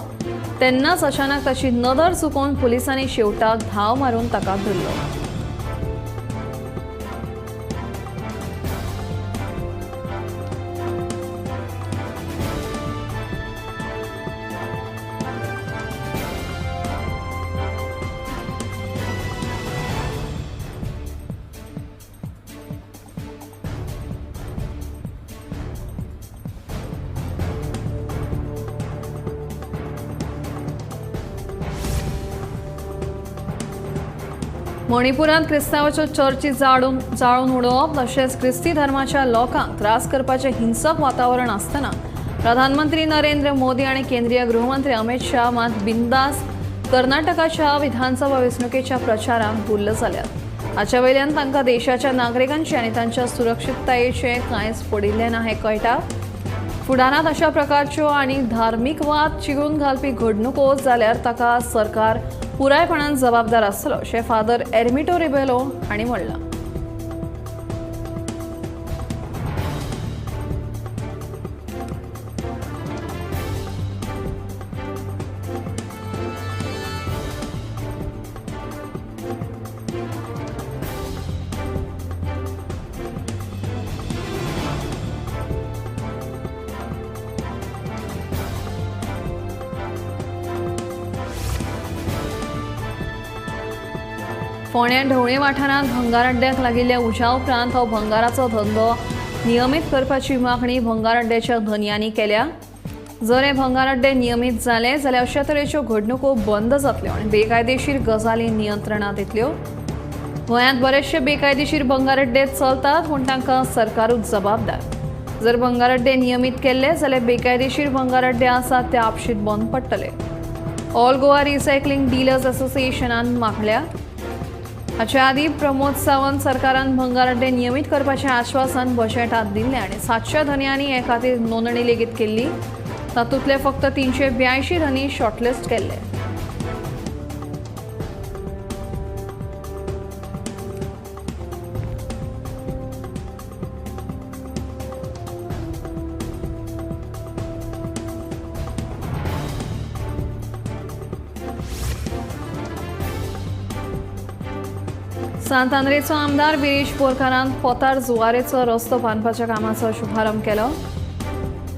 तेन्नाच अचानक ताची नदर चुकोवन पुलिसांनी शेवटाक धांव मारून ताका धरलो. मणिपुरांत क्रिस्तांवाच्यो चर्ची जाळून उडोवप तशेंच क्रिस्ती धर्माच्या लोकांक त्रास करपाचें हिंसक वातावरण आसतना प्रधानमंत्री नरेंद्र मोदी आनी केंद्रीय गृहमंत्री अमित शाह मात बिंदास कर्नाटकाच्या विधानसभा वेंचणुकेच्या प्रचाराक गुल्ल जाल्यात. हाच्या वयल्यान तांकां देशाच्या नागरिकांचे आनी तांच्या सुरक्षिततायेचें कांयच पडिल्लें ना हें कळटा. फुडारांत अशा प्रकारच्यो आनी धार्मीक वाद चिगळून घालपी घडणुको जाल्यार ताका सरकार पुरायपणान जबाबदार आसतलो अशें फादर एर्मिटो रिबेलो हांणी म्हणलां. फोंड्या ढवळे वाठारांत भंगार अड्ड्याक लागिल्ल्या उज्या उपरांत हो भंगाराचो धंदो नियमीत करपाची मागणी भंगार अड्ड्याच्या धनयांनी केल्या. जर हे भंगार अड्डे नियमीत जाले जाल्यार अशा तरेच्यो घडणुको बंद जातल्यो आनी बेकायदेशीर गजाली नियंत्रणांत येतल्यो. गोंयांत बरेचशे बेकायदेशीर भंगार अड्डे चलतात, पूण तांकां सरकारूच जबाबदार. जर भंगार अड्डे नियमीत केल्ले जाल्यार बेकायदेशीर भंगार अड्डे आसात ते आपशीत बंद पडटले. ऑल गोवा रिसायकलिंग डीलर्स असोसिएशनान मागल्या. हाचे आदीं प्रमोद सावंत सरकारान भंगार अड्डे नियमीत करपाचें आश्वासन बजेटांत दिल्लें आनी 700 धनयांनी हे खातीर नोंदणी लेगीत केल्ली. तातूंतले फक्त 382 धनी शॉर्टलिस्ट केल्ले. सांत आंद्रेचो आमदार विरेश बोरकारान पोतार जुवारेचो रस्तो बांदपाच्या कामाचो शुभारंभ केलो.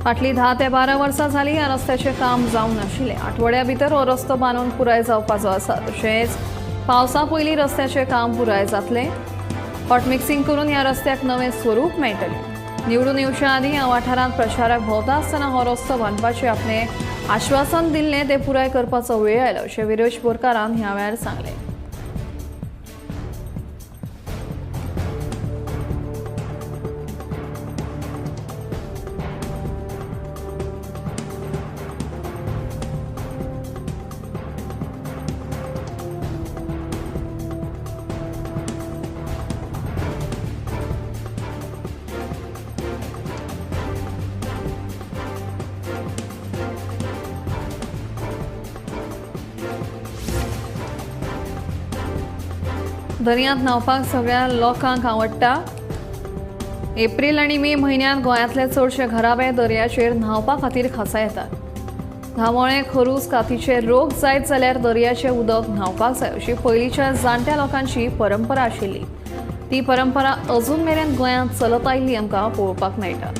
फाटलीं 10 ते 12 वर्सां जालीं ह्या रस्त्याचें काम जावंक नाशिल्लें. आठवड्या भितर हो रस्तो बांदून पुराय जावपाचो आसा. तशेंच पावसा पयलीं रस्त्याचें काम पुराय जातलें. हॉट मिक्सिंग करून ह्या रस्त्याक नवें स्वरूप मेळटलें. निवडून येवच्या आदीं ह्या वाठारांत प्रचाराक भोंवता आसतना हो रस्तो बांदपाचें आपणें आश्वासन दिल्लें तें पुराय करपाचो वेळ आयलो अशें विरेश बोरकारान ह्या वेळार सांगलें. दर्यांत न्हांवपाक सगळ्या लोकांक आवडटा. एप्रील आनी मे म्हयन्यांत गोंयांतले चडशे घराबे दर्याचेर न्हांवपा खातीर खासा येतात. धांवोळे, खरूज, कातीचे रोग जायत जाल्यार दर्याचें उदक न्हांवपाक जाय अशी पयलींच्या जाणट्या लोकांची परंपरा आशिल्ली. ती परंपरा अजून मेरेन गोंयांत चलत आयिल्ली आमकां पळोवपाक मेळटा.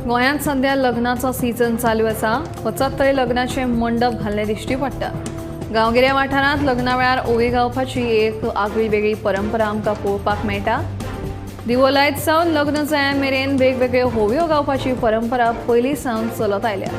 गोंयांत सध्या लग्नाचो सीझन चालू आसा. वचत थंय लग्नाचे मंडप घाल्ले दिश्टी पडटा. गांवगिऱ्या वाठारांत लग्ना वेळार ओवी गावपाची एक आगळी वेगळी परंपरा आमकां पळोवपाक मेळटा. दिवो लायत सावन लग्न जाय मेरेन वेगवेगळ्यो होवयो गावपाची परंपरा पयलीं सावन चलत आयल्या.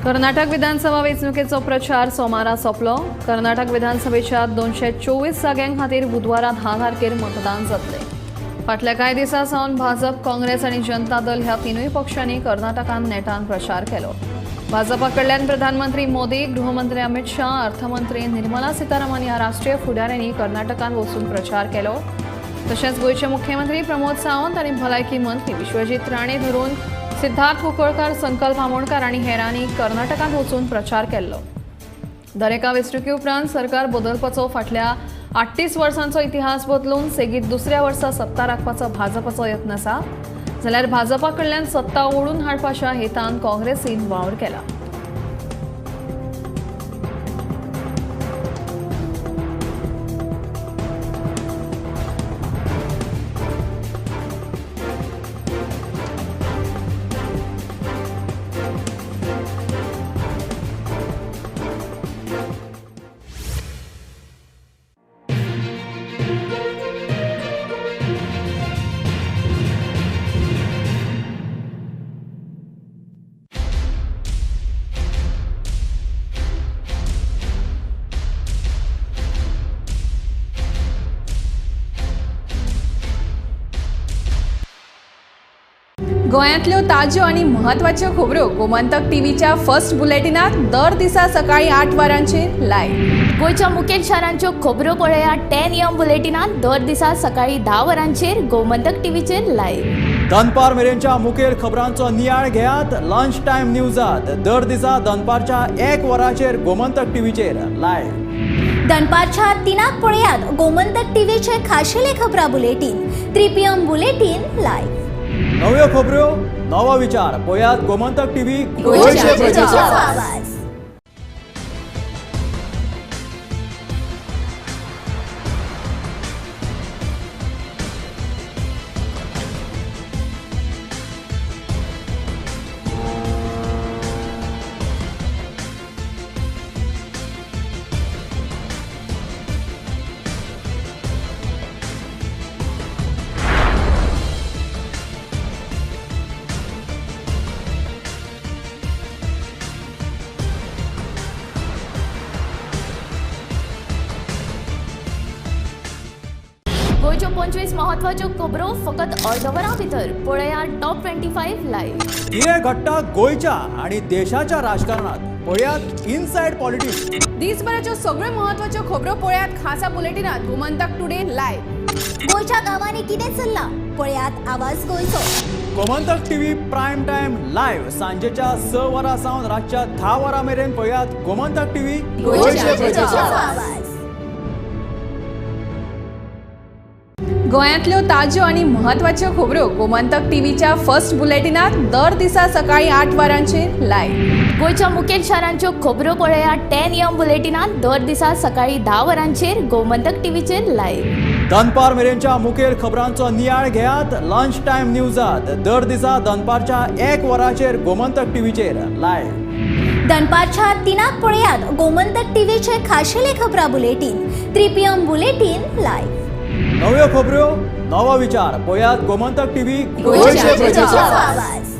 कर्नाटक विधानसभा वेंचणुकेचो प्रचार सोमारा सोंपलो. कर्नाटक विधानसभेच्या 224 जाग्यां खातीर बुधवारा 10 तारखेर मतदान जातलें. फाटल्या कांय दिसां सावन भाजप, काँग्रेस आनी जनता दल ह्या तिनूय पक्षांनी कर्नाटकांत नेटान प्रचार केलो. भाजपा कडल्यान प्रधानमंत्री मोदी, गृहमंत्री अमित शाह, अर्थमंत्री निर्मला सीतारामन ह्या राष्ट्रीय फुडाऱ्यांनी कर्नाटकांत वचून प्रचार केलो. तशेंच गोंयचे मुख्यमंत्री प्रमोद सावंत आनी भलायकी मंत्री विश्वजीत राणे धरून सिद्धार्थ कुंकळकर, संकल्प आमोणकर आनी हेरांनी कर्नाटकांत वचून प्रचार केल्लो. दरेका वेंचणुके उपरांत सरकार बदलपाचो फाटल्या 38 वर्सांचो इतिहास बदलून सेगीत दुसऱ्या वर्सा सत्ता राखपाचो भाजपाचो यत्न आसा. जाल्यार भाजपा कडल्यान सत्ता ओडून हाडपाच्या हेतान काँग्रेसीन वावर केला. गोंयांतल्यो ताज्यो आनी म्हत्वाच्यो खबरो गोमंतक टीव्हीच्या फर्स्ट बुलेटिनात दर दिसा सकाळी 8 वरांचेर लायव्ह. गोंयच्या मुखेल शारांच्यो खबरो पळया 10 AM बुलेटिनात दर दिसा सकाळी 10 वरांचेर गोमंतक टीव्हीचेर लायव्ह. दनपार मेरेनच्या मुखेल खबरांचो नियाळ घेयात लंच टायम न्यूजात दर दिसा दनपारच्या 1 वरांचेर गोमंतक टीव्हीचेर लायव्ह. दनपारच्या 3 पळयात गोमंतक टीव्हीचे खाशेले खबरां बुलेटीन 3 PM bulletin live. नव्यो खबरो, नवो विचार, पळयात गोमंतक टीव्ही, गोंयचे प्रजेचो आवाज. गोंयच्यो 25 महत्वाच्यो खबरो फकत अर्द वरां भितर पळया टॉप 25 लायव्ह. कितें घडटा गोंयच्या आनी देशाच्या राजकारणात पळयात इनसायड पॉलिटिक्स. दिसभराच्यो सगळ्यो महत्वाच्यो खबरो पळयात खासा बुलेटिनात गोमंतक टुडे लायव्ह. गोंयच्या गांवांनी कितें चल्लां पळयात आवाज गोंयचो. Gomantak TV prime time live सांजेच्या 6 वरां सावन रातच्या 10 वरां मेरेन पळयात गोमंतक टीव्ही, गोंयचे प्रजेचो आवाज. गोंयांतल्यो ताज्यो आनी म्हत्वाच्यो खबरो गोमंतक टीव्हीच्या फर्स्ट बुलेटिनात दर दिसा सकाळी 8 वरांचेर लायव्ह. गोंयच्या मुखेल शारांच्यो खबरो पळयात 10 AM बुलेटिनात दर दिसा सकाळी 10 वरांचेर गोमंतक टीव्हीचेर लायव्ह. दनपार मेरेनच्या मुखेल खबरांचो नियाळ घेयात लंच टायम न्यूजात दर दिसा दनपारच्या 1 वरांचेर गोमंतक टीव्हीचेर लायव्ह. दनपारच्या 3 पळयात गोमंतक टीव्हीचे खाशेले खबरां बुलेटीन 3 PM bulletin live. नव्यो खबरो नवो विचार पळयात गोमंतक टीव्ही, गोंयचे प्रजेचो आवाज.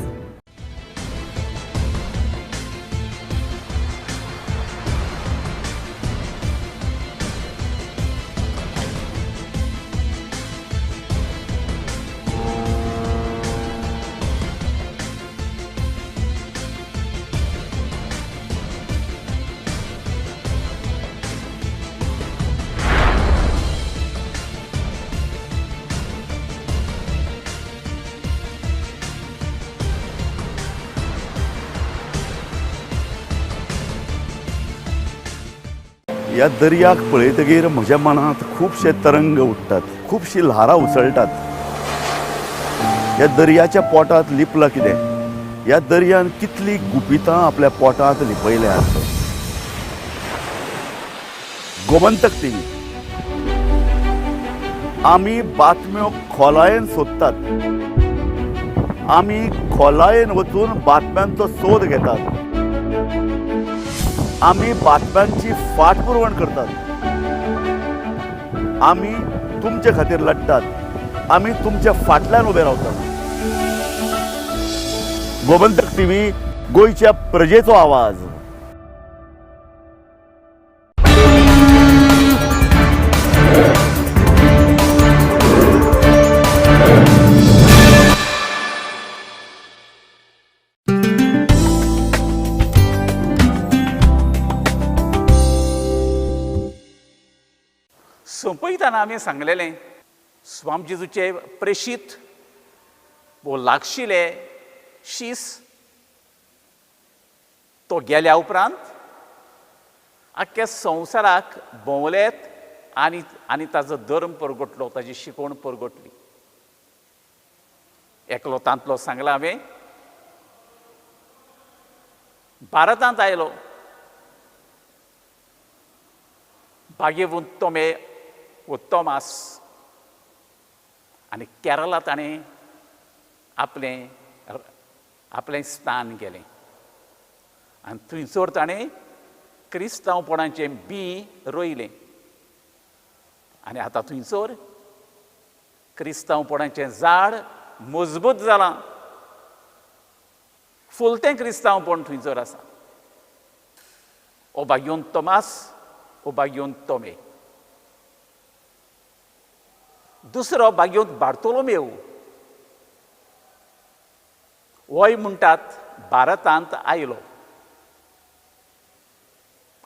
ह्या दर्याक पळयतगीर म्हज्या मनांत खुबशे तरंग उठ्ठात, खुबशी ल्हारां उसळटात. ह्या दर्याच्या पोटांत लिपलां कितें? ह्या दर्यान कितली गुपितां आपल्या पोटांत लिपयल्यात. गोमंतक टीव्ही आमी बातम्यो खोलायेन सोदतात, आमी खोलायेन वचून बातम्यांचो सोद घेतात, आमी बातम्यांची फाटपुरवण करतात, आमी तुमचे खातीर लढतात, आमी तुमच्या फाटल्यान उबे रावतात. गोमंतक टीव्ही, गोंयच्या प्रजेचो आवाज. सोंपयतना आमी सांगलेलें स्वाम जेजूचे प्रेशीत वो लागशिले शीस तो गेल्या उपरांत आख्ख्या संवसाराक भोंवलेत आनी आनी ताजो धर्म परगटलो, ताजी शिकवण परगटली. एकलो तांतलो सांगला हांवें, भारतांत आयलो भाग्यवंत तोमे वो तोमास आनी केरला ताणें आपलें आपलें स्थान केलें आनी थंयसर ताणें क्रिस्तांवपणाचें बी रोयलें आनी आतां थंयसर क्रिस्तांवपणाचें झाड मजबूत जालां, फुलतें क्रिस्तांवपण थंयसर आसा. ओ भाग्यवंत तोमास, ओ भाग्यवंत तोमे. दुसरो भाग्यवंत बार्तोलोमेव, होय म्हणटात भारतांत आयलो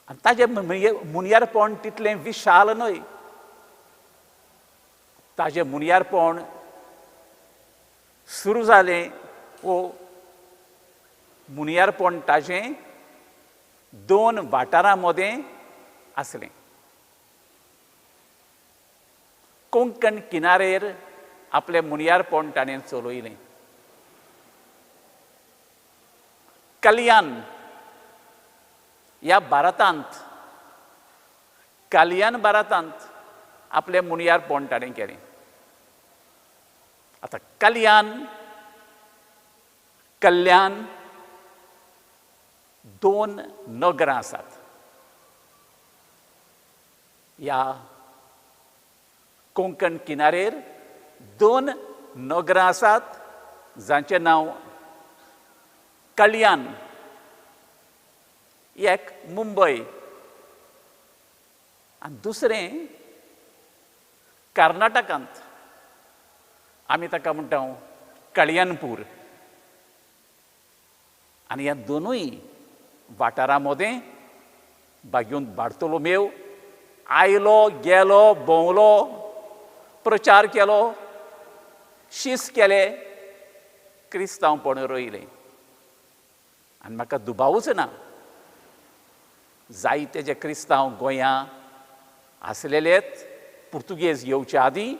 आनी ताजें मुनियारपण तितलें विशाल न्हय, ताजें मुनियारपण सुरू जालें वो मुनियारपण ताजें 2 वाठारां मदें आसलें. कोंकण किनारेर आपलें मुनियारपण ताणें चलयलें. कल्याण ह्या भारतांत, कल्याण भारतांत आपलें मुनियारपण ताणें केलें. आतां कल्याण कल्याण 2 नगरां आसात. ह्या कोंकण किनारेर 2 नगरां आसात जांचें नांव कल्याण, एक मुंबय आनी दुसरें कर्नाटकांत, आमी ताका म्हणटा कल्याणपूर. आनी ह्या दोनूय वाठारां मदें भाग्यवंत बार्तोलोमेव आयलो, गेलो, भोंवलो, प्रचार केलो, शीस केले, क्रिस्तांवपण रोयलें. आनी म्हाका दुबावूच ना जायते जे क्रिस्तांव गोंयां आसलेलेत पुर्तुगेज येवच्या आदीं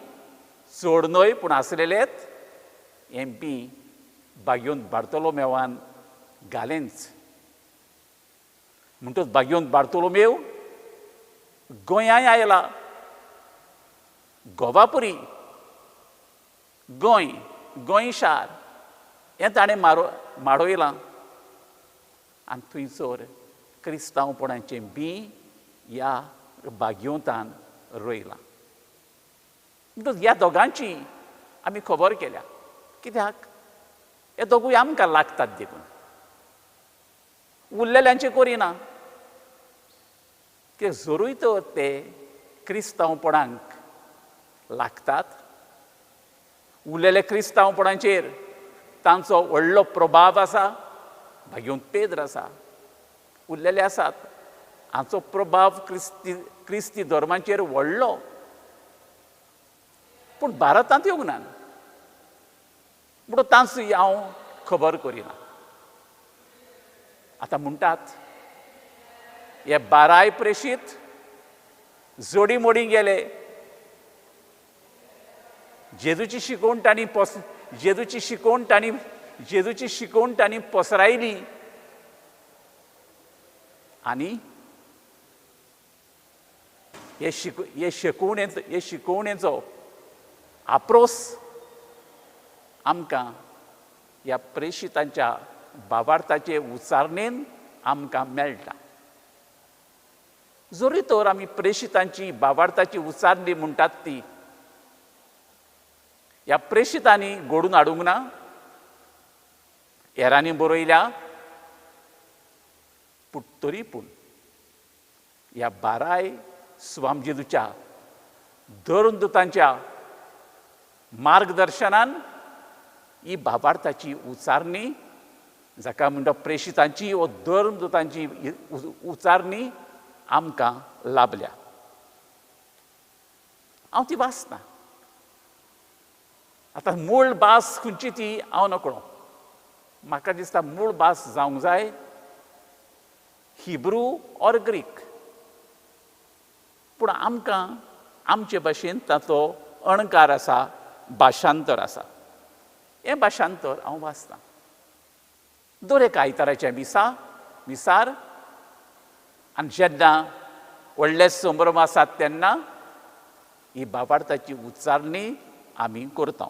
चड न्हय पूण आसलेलेत हें बी बागयोन बार्तोलोमेवान घालेंच. म्हणटच बागयोन बार्तोलोमेव गोंयांय आयला, गोवापुरी गोंय, गोंय शार हें ताणें माडयलां आनी थंयसर क्रिस्तांवपणाचें बी ह्या बागयोतान रोयलां. म्हणटच ह्या दोगांची आमी खबर केल्या, कित्याक हे दोगूय आमकां लागतात देखून. उरलेल्यांचें करिना, कित्याक जरूय तर ते क्रिस्तांवपणाक लागतात, उरलेले क्रिस्तांवपणाचेर तांचो व्हडलो प्रभाव आसा. भाग्योन पेद्र आसा, उरलेले आसात, हांचो प्रभाव क्रिस्ती धर्माचेर व्हडलो, पूण भारतांत येवंक ना म्हणून तांचो हांव खबर करिना. आतां म्हणटात हे 12 प्रेशीत जोडी मोडी गेले, जेजूची शिकवण तांणी जेजूची शिकवण तांणी पसरायली आनी हे शिकवणेचो आपरोस आमकां ह्या प्रेशितांच्या भावार्थाचे उच्चारणेन आमकां मेळटा. जरी तर आमी प्रेशितांची भावार्थाची उच्चारणी म्हणटात ती ह्या प्रेशितांनी घडून हाडूंक ना, हेरांनी बरयल्या, पूण तरी पूण ह्या 12 स्वामजेजूच्या धर्मदूतांच्या मार्गदर्शनान ही भावार्थाची उच्चारणी, जाका म्हणटा प्रेशितांची व धर्मदूतांची उच्चारणी आमकां लाभल्या. हांव ती वाचना, आतां मूळ भास खंयची ती हांव नकळो, म्हाका दिसता मूळ भास जावंक जाय हिब्रू ऑर ग्रीक, पूण आमकां आमचे भाशेन ताचो अणकार आसा, भाशांतर आसा. हें भाशांतर हांव वाचतां दर एका आयताराच्या मिसार, आनी जेन्ना व्हडले संभ्रम आसात तेन्ना ही भावार्थाची उच्चारणी आमी करता.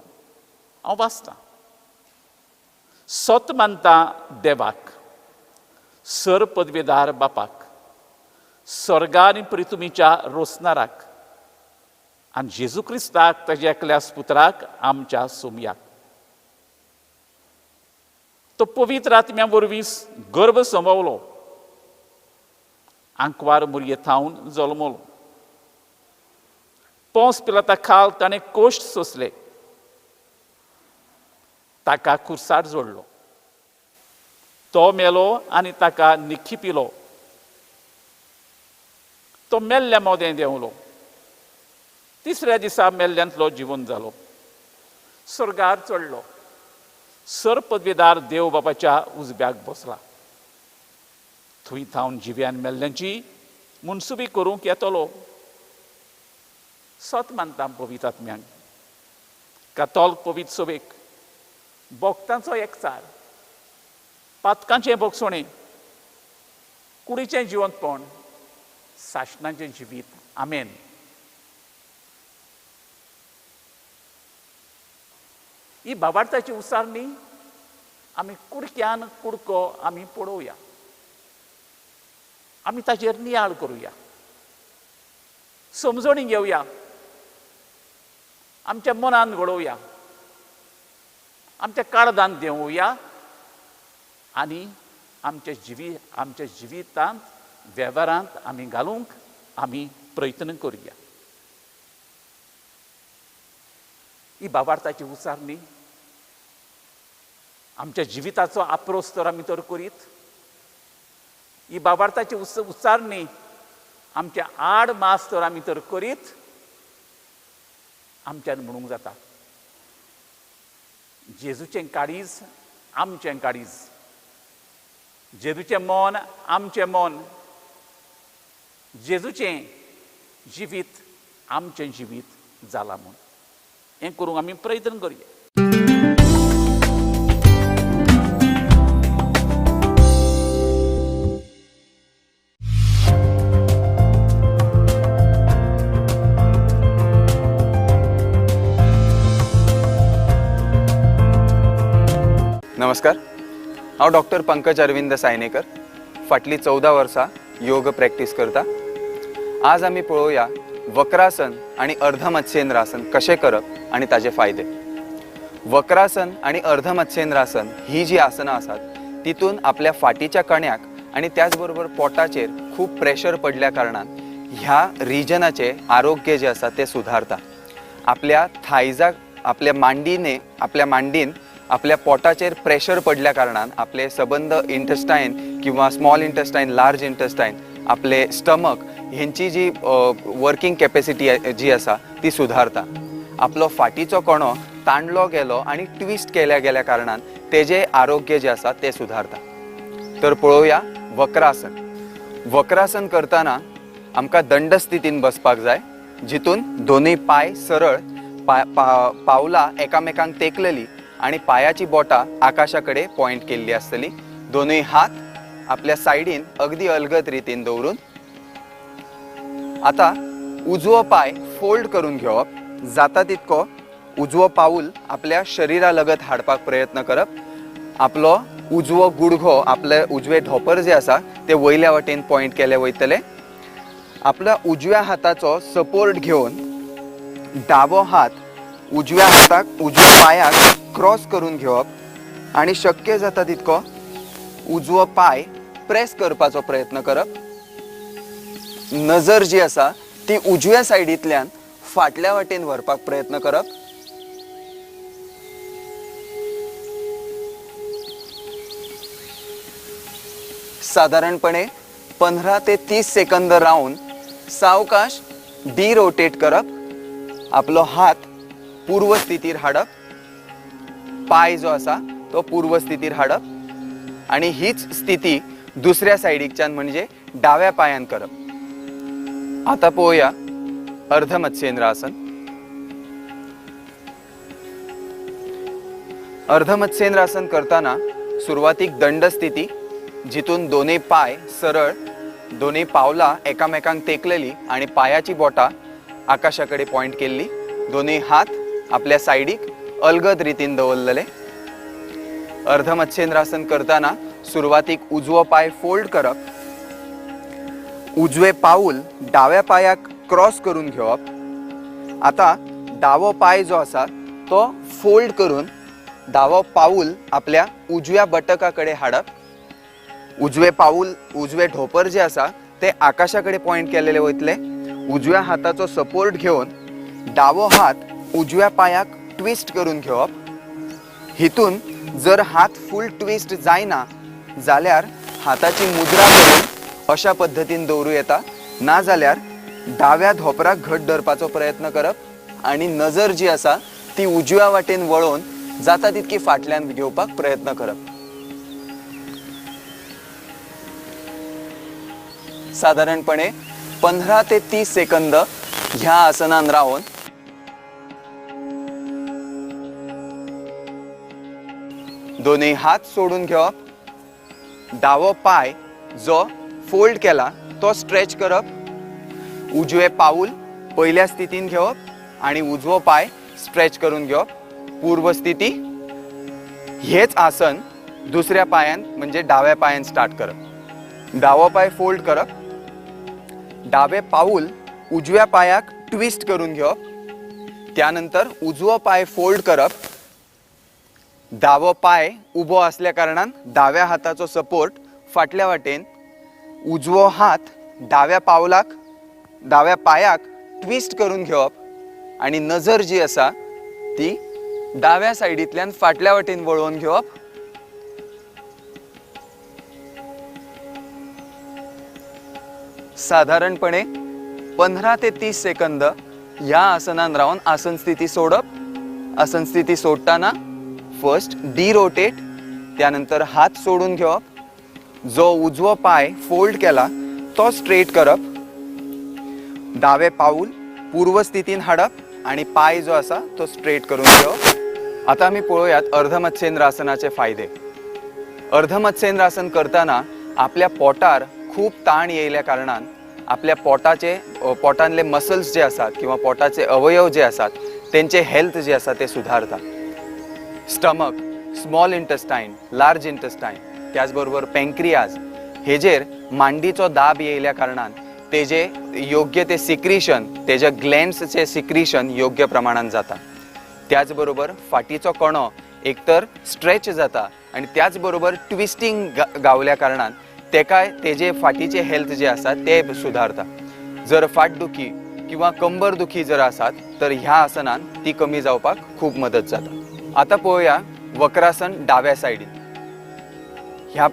हांव वाचतां. सत मानता देवाक, सर पदवेदार बापाक, स्वर्गा आनी प्रितुमीच्या रोसनाराक आनी जेजू क्रिस्ताक ताज्या एकल्याच पुत्राक आमच्या सोमयाक. तो पवित्र आत्म्या वरवीं गर्भ संभवलो, आंकवार मुरये थावन जल्मलो, पोंस पिलाता खाल ताणें कोश्ट सोंसले, ताका खुर्सार जोडलो, तो मेलो आनी ताका निखिपिलो, तो मेल्ल्या मोदें देंवलो, तिसऱ्या दिसा मेल्ल्यांतलो जिवन जालो, स्वर्गार चडलो, सर पदवेदार देव बापाच्या उजव्याक बसला, थंय थावन जिव्यान मेल्ल्यांची मुनसुबी करूंक येतलो. सत मानता पवित्र आत्म्यांक, कातोल्क पवित्र सभेक, भक्तांचो एकचार, पातकांचें भोगसणें, कुडीचें जिवंतपण, सासणाचें जिवीत. आमेन. ही भावार्थाची उच्चारणी आमी कुडक्यान कुडको आमी पळोवया, आमी ताचेर नियाळ करुया, समजणी घेवया, आमच्या मनान घडोवया, आमच्या काळजान देंवोवया आनी आमच्या जिवितांत वेव्हारांत आमी घालूंक आमी प्रयत्न करुया. ही भावार्थाची उच्चारणी आमच्या जिविताचो आपरोस तर आमी तर करीत, ही भावार्थाची उच्चारणी आमच्या आड मास तर आमी तर करीत आमच्यान म्हणूंक जाता जेजूचें काळीज आमचें काळीज, जेजूचें मन आमचें मन, जेजूचें जिवीत आमचें जिवीत जालां म्हूण. हें करूंक आमी प्रयत्न करुया. नमस्कार, हांव डॉक्टर पंकज अरविंद सायनेकर. फाटलीं 14 वर्सां योग प्रॅक्टीस करता. आज आमी पळोवया वक्रासन आनी अर्धमत्स्येंद्रासन कशें करप आनी ताजे फायदे. वक्रासन आनी अर्धमत्स्येंद्रासन ही जी आसनां आसात तितून आपल्या फाटीच्या कण्याक आनी त्याच बरोबर पोटाचेर खूब प्रेशर पडल्या कारणान ह्या रिजनाचें आरोग्य जें आसा तें सुदारता. आपल्या थायजाक, आपल्या मांडीने, आपल्या मांडीन आपल्या पोटाचेर प्रेशर पडल्या कारणान आपले सबंद इंटेस्टायन किंवा स्मॉल इंटेस्टायन, लार्ज इंटेस्टायन, आपले स्टमक हेंची जी वर्किंग कॅपेसिटी जी आसा ती सुदारता. आपलो फाटीचो कणो ताणलो गेलो आनी ट्विस्ट केल्या गेल्या कारणान तेजें आरोग्य जें आसा तें सुदारता. तर पळोवया वक्रासन. वक्रासन करतना आमकां दंडस्थितीन बसपाक जाय, जितून दोनूय पांय सरळ, पावलां एकामेकांक तेंकलेली आनी पायाची बोटां आकाशा कडेन पॉयंट केल्ली आसतली. दोनूय हात आपल्या सायडीन अगदी अलगद रितीन दवरून आतां उजवो पांय फोल्ड करून घेवप. जाता तितको उजवो पावूल आपल्या शरिरा लगत हाडपाक प्रयत्न करप. आपलो उजवो गुडघो, आपले उजवे ढोपर जे आसा ते वयल्या वटेन पॉयंट केले वयतले. आपल्या उजव्या हाताचो सपोर्ट घेवन डावो हात उजव्या हाताक, उजव्या पांयाक क्रॉस करून घेवप आनी शक्य जाता तितको उजवो पांय प्रेस करपाचो प्रयत्न करप. नजर जी आसा ती उजव्या सायडींतल्यान फाटल्या वाटेन व्हरपाक प्रयत्न करप. सादारणपणे 15 ते 30 सेकंद रावन सावकाश डिरोटेट करप. आपलो हात पूर्व स्थितीर हाडप, पांय जो आसा तो पूर्व स्थितीर हाडप आनी हीच स्थिती दुसऱ्या सायडीकच्यान म्हणजे डाव्या पांयान करप. आतां पळोवया अर्धमत्स्येंद्रासन. अर्धमत्स्येंद्रासन करतना सुरवातीक दंडस्थिती, जितून दोनूय पांय सरळ, दोनूय पावलां एकामेकांक तेंकलेली आनी पांयाची बोटां आकाशा कडेन पॉयंट केल्ली. दोनूय हात आपल्या सायडीक अलगद रितीन दवरलेले. अर्धमत्स्येंद्रासन करतना सुरवातीक उजवो पांय फोल्ड करप, उजवे पावूल डाव्या पांयाक क्रॉस करून घेवप. आतां डावो पांय जो आसा तो फोल्ड करून डावो पावूल आपल्या उजव्या बटका कडेन हाडप. उजवे पावूल, उजवे ढोपर जे आसा ते आकाशा कडेन पॉयंट केलेले वयतले. उजव्या हाताचो सपोर्ट घेवन डावो हात उजव्या पांयाक ट्विस्ट करून घेवप. हितून जर हात फूल ट्विस्ट जायना जाल्यार हाताची मुद्रा करून अशा पद्दतीन दवरूं येता, ना जाल्यार डाव्या धोपराक घट धरपाचो प्रयत्न करप आनी नजर जी आसा ती उजव्या वाटेन वळोवन जाता तितकी फाटल्यान घेवपाक प्रयत्न करप. सादारणपणे 15 ते 30 सेकंद ह्या आसनान रावन दोनूय हात सोडून घेवप. डावो पांय जो फोल्ड केला तो स्ट्रेच करप. उजवे पावूल पयल्या स्थितीन घेवप आनी उजवो पांय स्ट्रेच करून घेवप. पूर्व स्थिती. हेच आसन दुसऱ्या पांयान म्हणजे डाव्या पांयान स्टार्ट करप. डावो पांय फोल्ड करप, डावे पावूल उजव्या पांयाक ट्विस्ट करून घेवप. त्यानंतर उजवो पांय फोल्ड करप. डावो पांय उबो आसल्या कारणान डाव्या हाताचो सपोर्ट फाटल्या वाटेन, उजवो हात डाव्या पावलाक, डाव्या पांयाक ट्विस्ट करून घेवप आनी नजर जी आसा ती डाव्या सायडींतल्यान फाटल्या वाटेन वळोवन घेवप. सादारणपणे 15 ते 30 सेकंद ह्या आसनान रावन आसन स्थिती सोडप. आसन स्थिती सोडटना फर्स्ट डिरोटेट, त्यानंतर हात सोडून घेवप. जो उजवो पांय फोल्ड केला तो स्ट्रेट करप. डावे पावूल पूर्व स्थितीन हाडप आनी पांय जो आसा तो स्ट्रेट करून घेवप. आतां आमी पळोवयात अर्धमत्स्येंद्रासनाचे फायदे. अर्धमत्स्येंद्रासन करतना आपल्या पोटार खूब ताण येयल्या कारणान आपल्या पोटाचे पोटांतले मसल्स जे आसात किंवा पोटाचे अवयव जे आसात तेंचे हेल्थ जे आसा ते सुधारता. Stomach, small intestine, large intestine, त्याचबरोबर पँक्रियाज हेजेर मांडीचो दाब येयल्या कारणान तेजे योग्य ते सिक्रिशन, तेजे ग्लँड्सचे सिक्रिशन योग्य प्रमाणान जाता. त्याचबरोबर फाटीचो कणो एकतर स्ट्रेच जाता आनी त्याच बरोबर ट्विस्टींग गावल्या कारणान तेकाय तेजे फाटीचे हेल्थ जे आसा ते सुधारता. जर फाटदुखी किंवा कंबर दुखी जर आसात तर ह्या आसनान ती कमी जावपाक खूब मदत जाता. आतां पळोवया वक्रासन डाव्या सायडीन. ह्या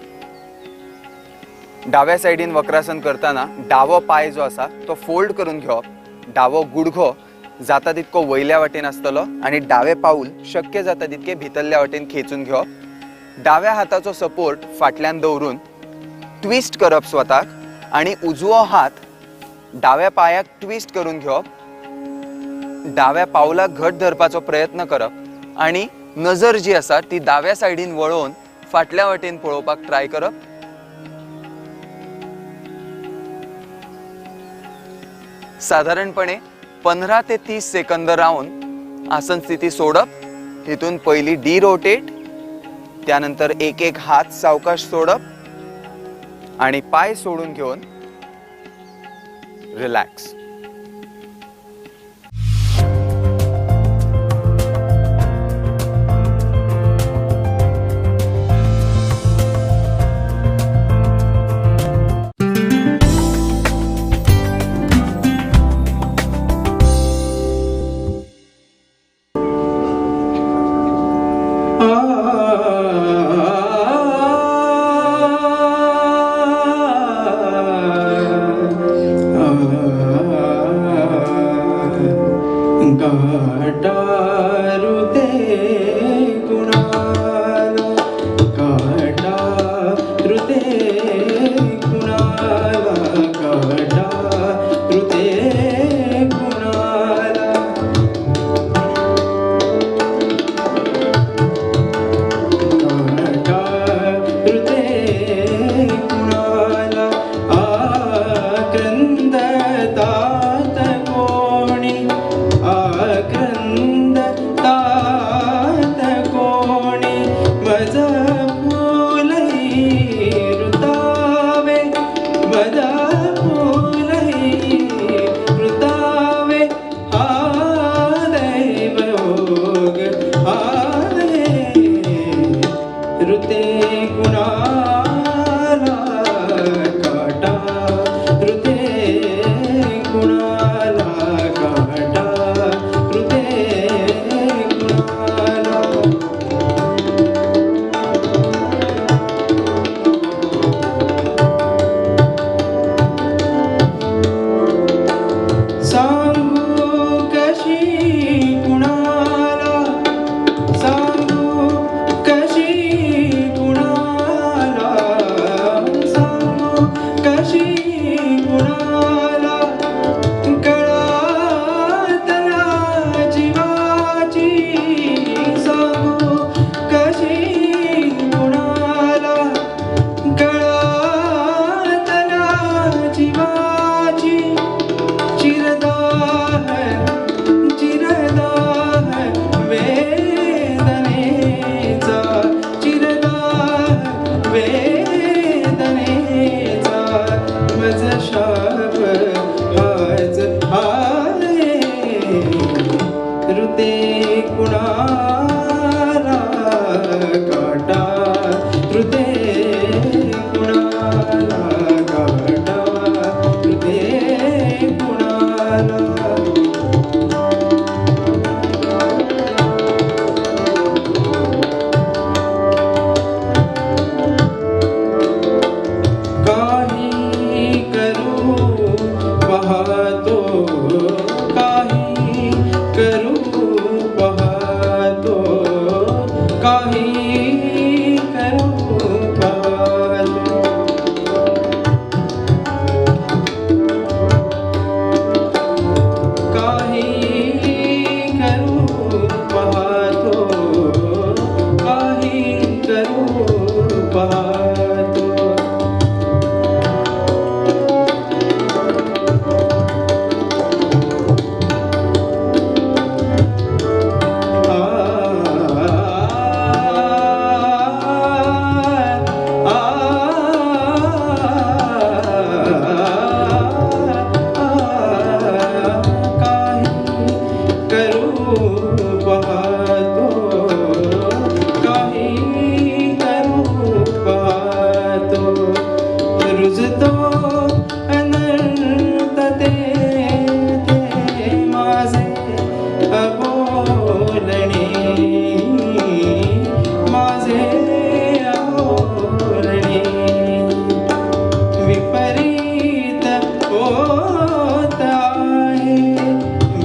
डाव्या सायडीन वक्रासन करतना डावो पांय जो आसा तो फोल्ड करून घेवप, डावो गुडघो जाता तितको वयल्या वाटेन आसतलो आनी डावे पावल शक्य जाता तितके भितरल्या वाटेन खेचून घेवप. डाव्या हाताचो सपोर्ट फाटल्यान दवरून ट्विस्ट करप स्वताक आनी उजवो हात डाव्या पांयाक ट्विस्ट करून घेवप, डाव्या पावलाक घट धरपाचो प्रयत्न करप आनी नजर जी आसा ती डाव्या सायडीन वळोवन फाटल्या वाटेन पळोवपाक ट्राय करप. साधारणपणे 15 ते 30 सेकंद रावन आसन स्थिती सोडप. तितून पयली डी रोटेट, त्यानंतर एक एक हात सावकाश सोडप आणि पाय सोडून घेवन रिलॅक्स. मदा फुलही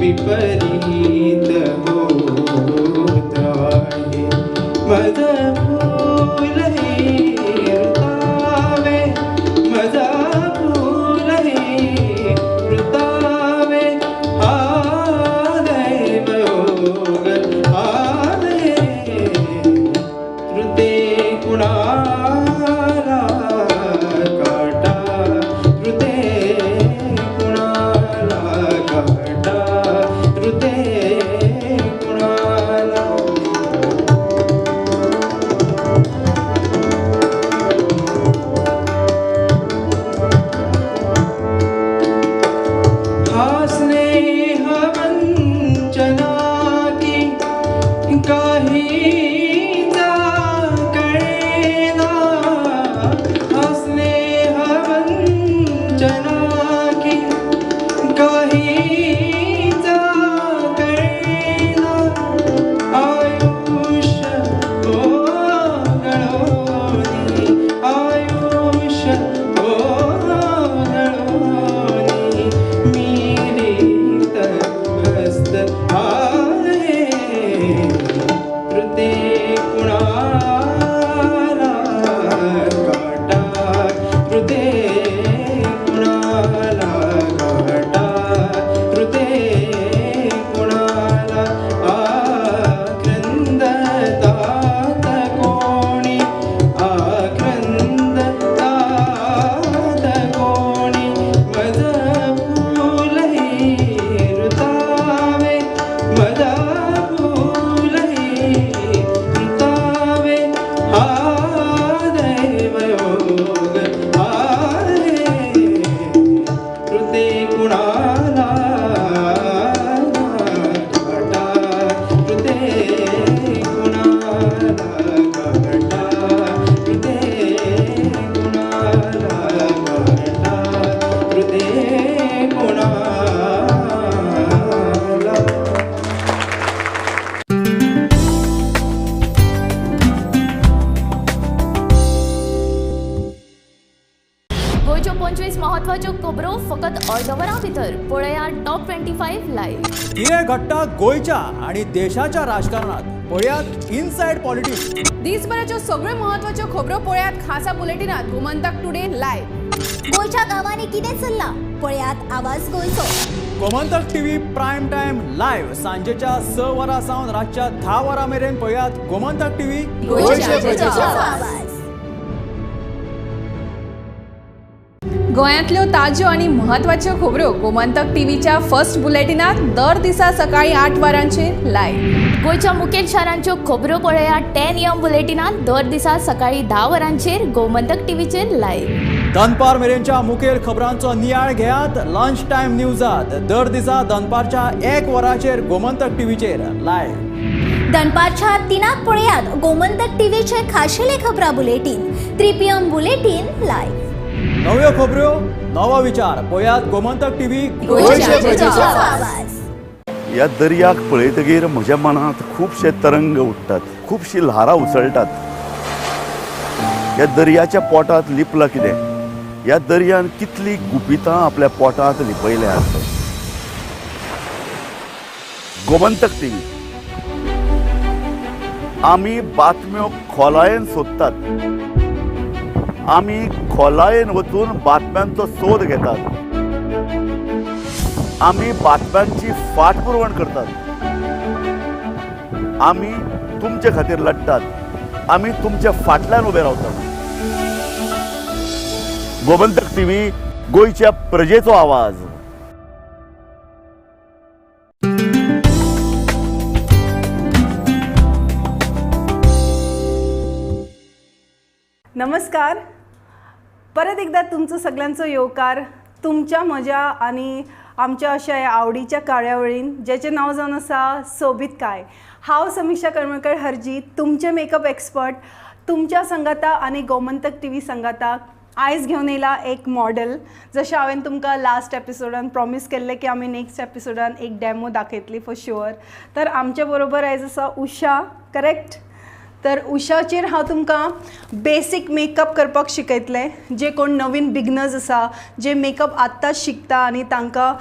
विपरीत होत आहे. मज फूलही रुतावे, मज फूलही रुतावे, हा दैवयोग आहे. ऋते कुणाला काटा, ऋते कुणाला काटा, ऋते कुणाला. हा स्नेह वंचना की काहीचा कळेना, हा स्नेह वंचना की काहीचा कळेना. आयुष्य ओघळोनी, आयुष्य ओघळोनी, मी रिक्त हस्त आहे. ऋते कुणाला काटा, ऋते कुणाला काटा, ऋते कुणाला. आक्रंदतात कोणी, आक्रंदतात कोणी, मज फूलही रुतावे, मज फूलही रुतावे, हा दैवयोग आहे. ऋते कुणाला काटा, ऋते कुणाला काटा, ऋते कुणाला काटा, ऋते कुणाला. गोंयच्यो 25 म्हत्वाच्यो खबरो फकत अर्द वरां भितर पळयात टॉप 25 लायव्ह. कितें घडटा गोंयच्या आनी देशाच्या राजकारणात पळयात इनसायड पॉलिटिक्स. दिसभराच्यो सगळ्यो म्हत्वाच्यो खबरो पळयात खासा बुलेटिनात गोमंतक टुडे लायव्ह. गोंयच्या गांवांनी कितें चल्लां पळयात आवाज गोंयचो. Gomantak TV prime time live सांजेच्या 6 वरां सावन रातच्या 10 वरां मेरेन पळयात गोमंतक टीव्ही गोंयच्या प्रजेचो आवाज. गोंयांतल्यो ताज्यो आनी म्हत्वाच्यो खबरो गोमंतक टीव्हीच्या फर्स्ट बुलेटिनात दर दिसा सकाळी 8 वरांचेर लायव्ह. गोंयच्या मुखेल शारांच्यो खबरो पळयात 10 AM बुलेटिनात दर दिसा सकाळी 10 वरांचेर गोमंतक टीव्हीचेर लायव्ह. दनपार मेरेनच्या मुखेल खबरांचो नियाळ घेयात लंच टायम न्यूजात दर दिसा दनपारच्या 1 वरांचेर गोमंतक टीव्हीचेर लायव्ह. दनपारच्या 3 पळयात गोमंतक टीव्हीचे खाशेले खबरां बुलेटीन 3 PM bulletin live. नव्यो खबऱ्यो नवो विचार पळयात गोमंतक टीव्ही गोंयच्या प्रजेचो आवाज. ह्या दर्याक पळयतगीर म्हज्या मनांत खुबशे तरंग उठ्ठात, खुबशी ल्हारां उसळटात. ह्या दर्याच्या पोटांत लिपलां कितें, ह्या दर्यान कितली गुपितां आपल्या पोटांत लिपयल्यात. गोमंतक टीव्ही आमी बातम्यो खोलायेन सोदतात, आमी खोलायेन वचून बातम्यांचो सोद घेतात, आमी बातम्यांची फाटपुरवण करतात, आमी तुमचे खातीर लढटात, आमी तुमच्या फाटल्यान उबे रावतात. गोमंतक टीव्ही गोंयच्या प्रजेचो आवाज. नमस्कार, परत एकदा तुमचो सगळ्यांचो येवकार तुमच्या म्हज्या आनी आमच्या अशा ह्या आवडीच्या कार्यावळीन ज्याचें नांव जावन आसा सोबीतकाय. हांव समिक्षा करमळकर हरजी, तुमचें मेकअप एक्सपर्ट, तुमच्या संगाता आनी गोमंतक टी व्ही संगाता आयज घेवन येयला एक मॉडल. जशें हांवें तुमकां लास्ट एपिसोडान प्रॉमीस केल्लें की आमी नेक्स्ट एपिसोडान एक डॅमो दाखयतली फॉर शुअर. तर आमचे बरोबर आयज आसा उषा, करेक्ट? तर उशाचेर हांव तुमकां बेसीक मेकअप करपाक शिकयतलें. जे कोण नवीन बिगनर्स आसा, जे मेकअप आत्ताच शिकता आनी तांकां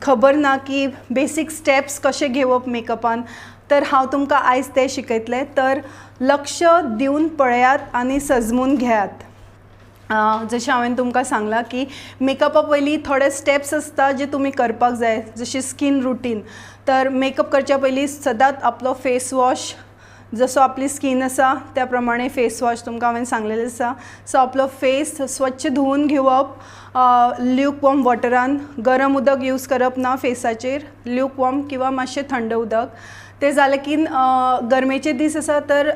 खबर ना की बेसीक स्टेप्स कशे घेवप मेकअपान, तर हांव तुमकां आयज तें शिकयतलें. तर लक्ष दिवन पळयात आनी सजमून घेयात. जशें हांवें तुमकां सांगलां की मेकअपा पयलीं थोडे स्टेप्स आसता जे तुमी करपाक जाय, जशी स्कीन रुटीन. तर मेकअप करच्या पयलीं सदांच आपलो फेस वॉश, जसो आपली स्कीन आसा त्या प्रमाणे फेस वॉश तुमकां हांवें सांगलेलें आसा. सो आपलो फेस स्वच्छ धुवून घेवप, ल्यूक वॉर्म वॉटरान, गरम उदक यूज करप ना फेसाचेर, ल्यूक वॉर्म किंवा मातशें थंड उदक. तें जालें की गरमेचे दीस आसा तर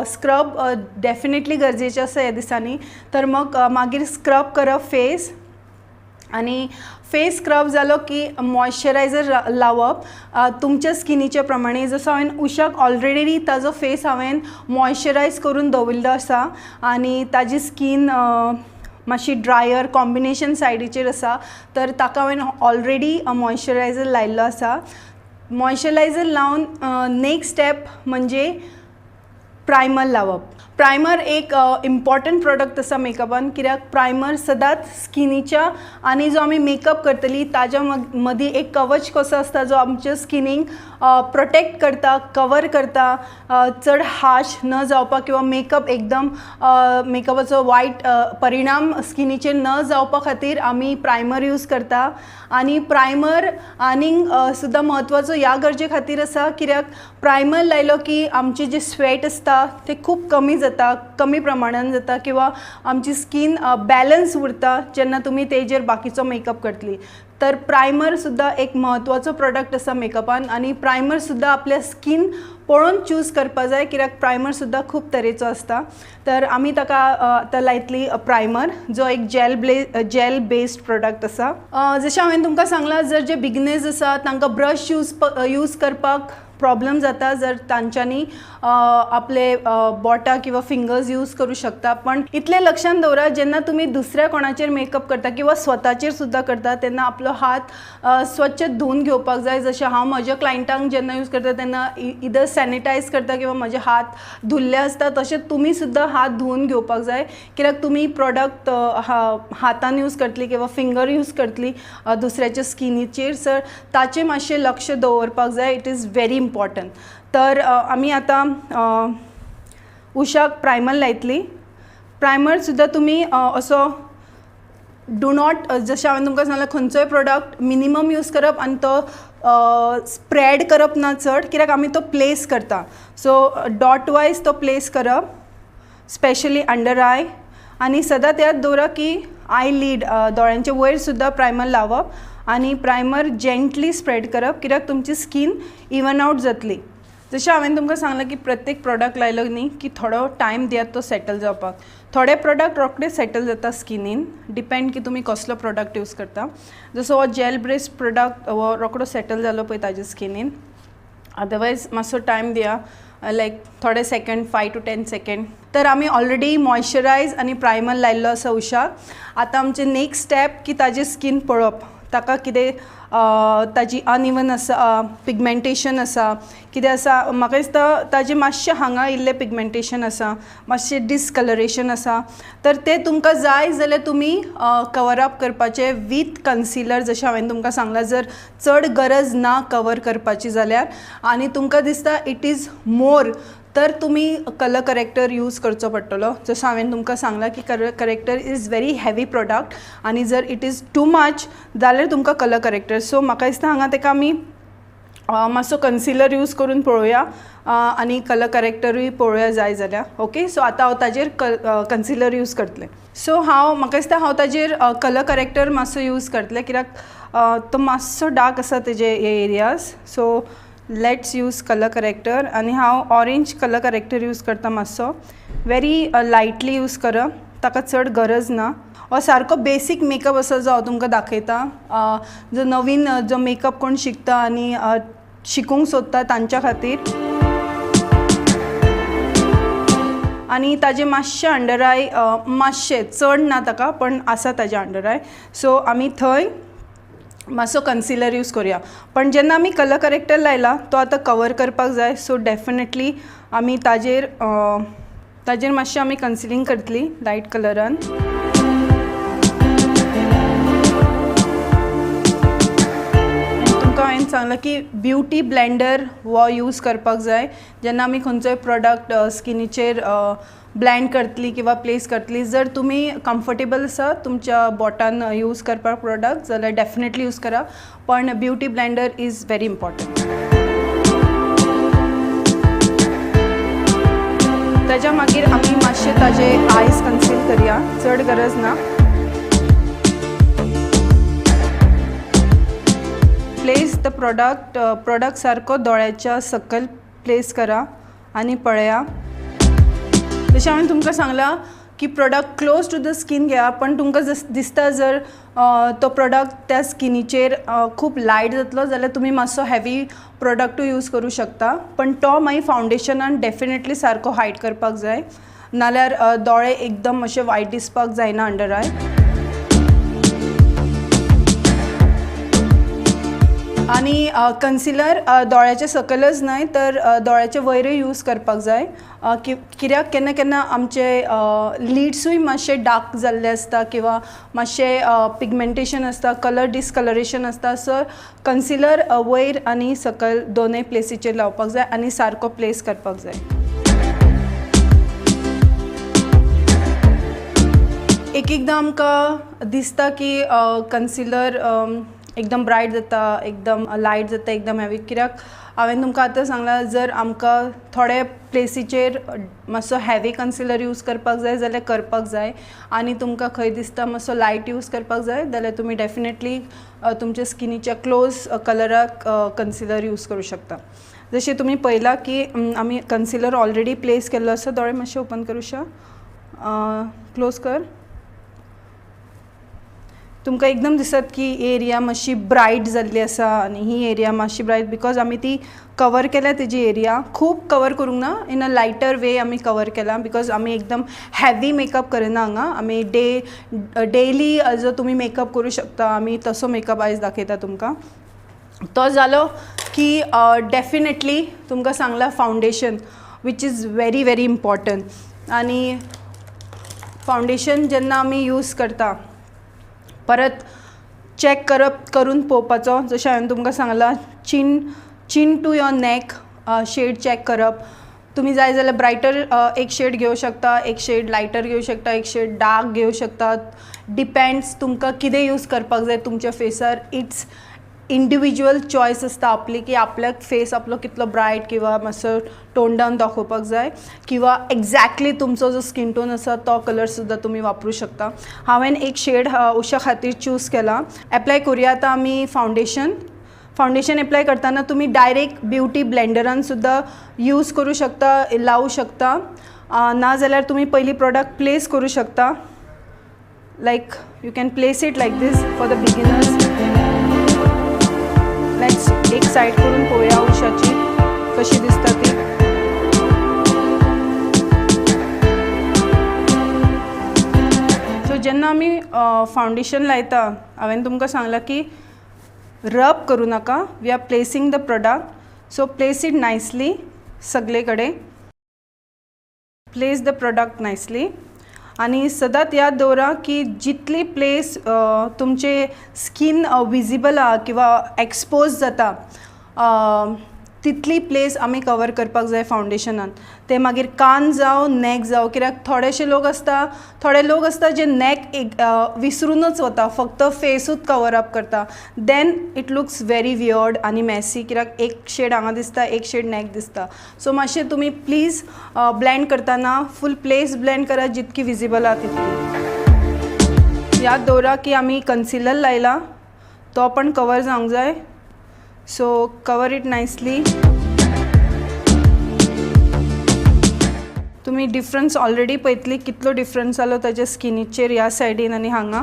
स्क्रब डेफिनेटली गरजेचें आसा ह्या दिसांनी. तर मग मागीर स्क्रब करप फेस, आनी फेस स्क्रब जालो की मॉइश्चरायझर लावप तुमच्या स्किनीच्या प्रमाणे. जसो हांवें उशाक ऑलरेडी ताजो फेस हांवें मॉइश्चरायज करून दवरिल्लो आसा आनी ताजी स्कीन मातशी ड्रायर कॉम्बिनेशन सायडीचेर आसा, तर ताका हांवें ऑलरेडी मॉइश्चरायझर लायिल्लो आसा. मॉइश्चरायझर लावन नेक्स्ट स्टेप म्हणजे प्रायमर लावप. प्रायमर एक इम्पॉर्टंट प्रोडक्ट आसा मेकअपान, कित्याक प्रायमर सदांच स्किनीच्या आनी जो आमी मेकअप करतली ताज्या मदीं एक कवच कसो आसता जो आमच्या स्किनीक प्रोटेक्ट करता, कवर करता, चड हार्श न जावपाक किंवा मेकअप एकदम मेकअपाचो वायट परिणाम स्किनीचेर न जावपा खातीर आमी प्रायमर यूज करता. आनी प्रायमर आनीक सुद्दां म्हत्वाचो ह्या गरजे खातीर आसा कित्याक प्रायमर लायलो की आमचे जे स्वेट आसता ते खूब कमी जाता, कमी प्रमाणान जाता किंवा आमची स्कीन बॅलन्स उरता जेन्ना तुमी तेजेर बाकीचो मेकअप करतली. तर प्रायमर सुद्दां एक म्हत्वाचो प्रोडक्ट आसा मेकअपान, आनी प्रायमर सुद्दां आपल्या स्कीन पळोवन चूज करपा जाय कित्याक प्रायमर सुद्दां खूब तरेचो आसता. तर आमी ताका आतां लायतली प्रायमर, जो एक जेल बेस्ड प्रोडक्ट आसा. जशें हांवें तुमकां सांगलां, जर जे बिगनर्स आसा तांकां ब्रश यूज करपाक प्रॉब्लम जाता, जर तांच्यांनी आपले बोटां किंवा फिंगर्स यूज करूं शकता. पण इतलें लक्षांत दवरा, जेन्ना तुमी दुसऱ्या कोणाचेर मेकअप करता किंवा स्वताचेर सुद्दां करता तेन्ना आपलो हात स्वच्छ धुवन घेवपाक जाय. जशें हांव म्हज्या क्लायंटांक जेन्ना यूज करता तेन्ना इदर सॅनिटायज करता किंवा म्हजे हात धुल्ले आसता, तशें तुमी सुद्दां हात धुवन घेवपाक जाय कित्याक तुमी प्रोडक्ट हातान यूज करतली किंवा फिंगर यूज करतली दुसऱ्याच्या स्किनीचेर, सर ताचें मातशें लक्ष दवरपाक जाय. It is very important. तर आमी आतां उशाक प्रायमर लायतली. प्रायमर सुद्दां तुमी असो do not, जशें हांवें तुमकां सांगलां, खंयचोय प्रोडक्ट मिनिमम यूज करप आनी तो स्प्रेड करप ना चड, कित्याक आमी तो प्लेस करता. सो डॉट वायज तो प्लेस करप, स्पेशली अंडर I. आनी सदांच याद दवरा की I lead, दोळ्यांचे वयर सुद्दां प्रायमर लावप आनी प्रायमर जेंटली स्प्रेड करप कित्याक तुमची स्कीन इवन आवट जातली. जशें हांवें तुमकां सांगलां की प्रत्येक प्रोडक्ट लायलो न्ही की थोडो टायम दियात तो सेटल जावपाक. थोडे प्रोडक्ट रोखडे सेटल जाता स्किनीन, डिपेंड की तुमी कसलो प्रोडक्ट यूज करता. जसो हो जेल बेस्ड प्रोडक्ट हो रोखडो सेटल जालो पळय ताज्या स्किनीन, अदरवायज मातसो टायम दिया, लायक थोडे सेकंड, 5 to 10 second. तर आमी ऑलरेडी मॉइश्चरायज आनी प्रायमर लायिल्लो आसा उशाक. आतां आमचें नेक्स्ट स्टेप की ताजी स्कीन पळोवप, ताका कितें ताजी अनइवन आसा, पिगमेंटेशन आसा, कितें आसा. म्हाका दिसता ताजें मातशें हांगा इल्लें पिगमेंटेशन आसा, मातशें डिसकलरेशन आसा, तर तें तुमकां जाय जाल्यार तुमी कवर अप करपाचें वीथ कन्सिलर. जशें हांवें तुमकां सांगलां, जर चड गरज ना कवर करपाची जाल्यार आनी तुमकां दिसता it is more, तर तुमी कलर करेक्टर यूज करचो पडटलो. जसो हांवें तुमकां सांगलां की colour corrector is very heavy product आनी जर it is too much जाल्यार तुमकां कलर करेक्टर. सो म्हाका दिसता हांगा ताका आमी मातसो कन्सिलर यूज करून पळोवया आनी कलर करेक्टरूय पळोवया जाय जाल्यार. ओके, सो आतां हांव ताजेर कन्सिलर यूज करतलें. सो हांव म्हाका दिसता हांव ताजेर कलर करेक्टर मातसो यूज करतलें कित्याक तो मातसो डार्क आसा तेजे हे areas. So let's use colour corrector आनी हांव ऑरेंज कलर करेक्टर यूज करता मातसो, वेरी लायटली यूज करप, ताका चड गरज ना. हो सारको बेसीक मेकअप आसा जो हांव तुमकां दाखयता, जो नवीन जो मेकअप कोण शिकता आनी शिकूंक सोदता तांच्या खातीर. आनी ताजे मातशे अंडर I, मातशे चड ना ताका पण आसा ताजे अंडर I. सो आमी थंय मातसो कन्सिलर यूज करूया. पण जेन्ना आमी कलर करेक्टर लायला तो आतां कवर करपाक जाय. So definitely आमी ताजेर ताजेर मातशें आमी कन्सिलिंग करतली लायट कलरान. तुमकां हांवें सांगलां की ब्युटी ब्लँडर हो यूज करपाक जाय जेन्ना आमी खंयचोय प्रोडक्ट स्किनीचेर ब्लँड करतली किंवा प्लेस करतली. जर तुमी कम्फर्टेबल आसा तुमच्या बोटान यूज करपाक प्रोडक्ट जाल्यार डेफिनेटली यूज करा, पण beauty blender is very important. ताज्या मागीर आमी मातशें ताजे आयज कन्सील करया, चड गरज ना. प्लेस the product, product सारको दोळ्याच्या सकयल प्लेस करा आनी पळया. जशें हांवें तुमकां सांगलां की product close to the skin घेया, पण तुमकां दिसता जर तो प्रोडक्ट त्या स्किनीचेर खूब लायट जातलो जाल्यार तुमी मातसो हेवी प्रोडक्टूय यूज करूं शकता, पण तो मागीर फावंडेशनान डेफिनेटली सारको हायड करपाक जाय, नाल्यार दोळे एकदम अशे वायट दिसपाक जायना अंडर आय. आनी कन्सिलर दोळ्याच्या सकलच न्हय तर दोळ्याचे वयरूय यूज करपाक जाय, कित्याक केन्ना केन्ना आमचे लिड्सूय मातशे डार्क जाल्ले आसता किंवा मातशे पिगमेंटेशन आसता, कलर डिसकलरेशन आसता. सो कन्सिलर वयर आनी सकयल दोनूय प्लेसीचेर लावपाक जाय आनी सारको प्लेस करपाक जाय. एक एकदां आमकां दिसता की कन्सिलर एकदम ब्रायट जाता, एकदम लायट जाता, एकदम हेवी, कित्याक हांवें तुमकां आतां सांगलां जर आमकां थोडे प्लेसीचेर मातसो हेवी कन्सिलर यूज करपाक जाय जाल्यार करपाक जाय, आनी तुमकां खंय दिसता मातसो लायट यूज करपाक जाय जाल्यार तुमी डेफिनेटली तुमच्या स्किनीच्या क्लोज कलराक कन्सिलर यूज करूं शकता. जशें तुमी पळयलां की आमी कन्सिलर ऑलरेडी प्लेस केल्लो आसा. दोळे मातशे ओपन करूं, क्लोज कर. तुमकां एकदम दिसत की एरिया मातशी ब्रायट जाल्ली आसा आनी ही एरिया मातशी ब्रायट because आमी ती कवर केल्या, तेजी एरिया खूब कवर करूंक ना, इन अ लायटर वे आमी कवर केला because आमी एकदम हेवी मेकअप करिना हांगा. आमी डेली जो तुमी मेकअप करूं शकता आमी तसो मेकअप आयज दाखयता तुमकां. तो जालो की डेफिनेटली तुमकां सांगलां foundation which is very very important. आनी फावंडेशन जेन्ना आमी यूज करता परत चॅक करप करून पळोवपाचो, जशें हांवें तुमकां सांगलां chin to your neck shade check करप. तुमी जाय जाल्यार ब्रायटर एक शेड घेवं शकता, एक शेड लायटर घेवं शकता, एक शेड डार्क घेवं शकता, डिपेंड्स तुमकां कितें यूज करपाक जाय तुमच्या फेसार. It's individual choice आसता आपली की आपल्याक फेस आपलो कितलो ब्रायट किंवा मातसो टोन डावन दाखोवपाक जाय किंवा एग्जॅक्टली तुमचो जो स्कीन टोन आसा तो कलर सुद्दां तुमी वापरूं शकता. हांवें एक शेड उशा खातीर चूज केला. एप्लाय करुया आतां आमी फावंडेशन. फावंडेशन एप्लाय करतना तुमी डायरेक्ट ब्युटी ब्लेंडरान सुद्दां यूज करूं शकता, लावूं शकता, ना जाल्यार तुमी पयलीं प्रोडक्ट प्लेस करूं शकता. Like you can place it like this for the beginners. Let's एक सायड करून पळोवया उशाची कशी दिसता ती. सो जेन्ना आमी फावंडेशन लायता हांवें तुमकां सांगलां की रब करूं नाका, we are placing the product, so place it nicely सगळे कडेन, प्लेस the product nicely. आनी सदांच याद दवरा की जितली प्लेस तुमचे स्कीन विजिबल आहा किंवा एक्सपोज जाता तितली प्लेस आमी कवर करपाक जाय फावंडेशनान. ते मागीर कान जावं नॅक जावं, कित्याक थोडेशे लोक आसता, थोडे लोक आसता जे नॅक एक विसरूनच वता, फक्त फेसूच कवर अप करता, then it looks very weird आनी मॅसी, कित्याक एक शेड हांगा दिसता, एक शेड नॅक दिसता. सो मातशें तुमी प्लीज ब्लँड करतना फूल प्लेस ब्लँड करा जितकी विजिबल आहा तितकी. याद दवरा की आमी कन्सिलर लायला तो पण कवर जावंक जाय, सो कवर it nicely. तुमी डिफरन्स ऑलरेडी पळयतली कितलो डिफरन्स जालो ताच्या स्किनीचेर ह्या सायडीन आनी हांगा.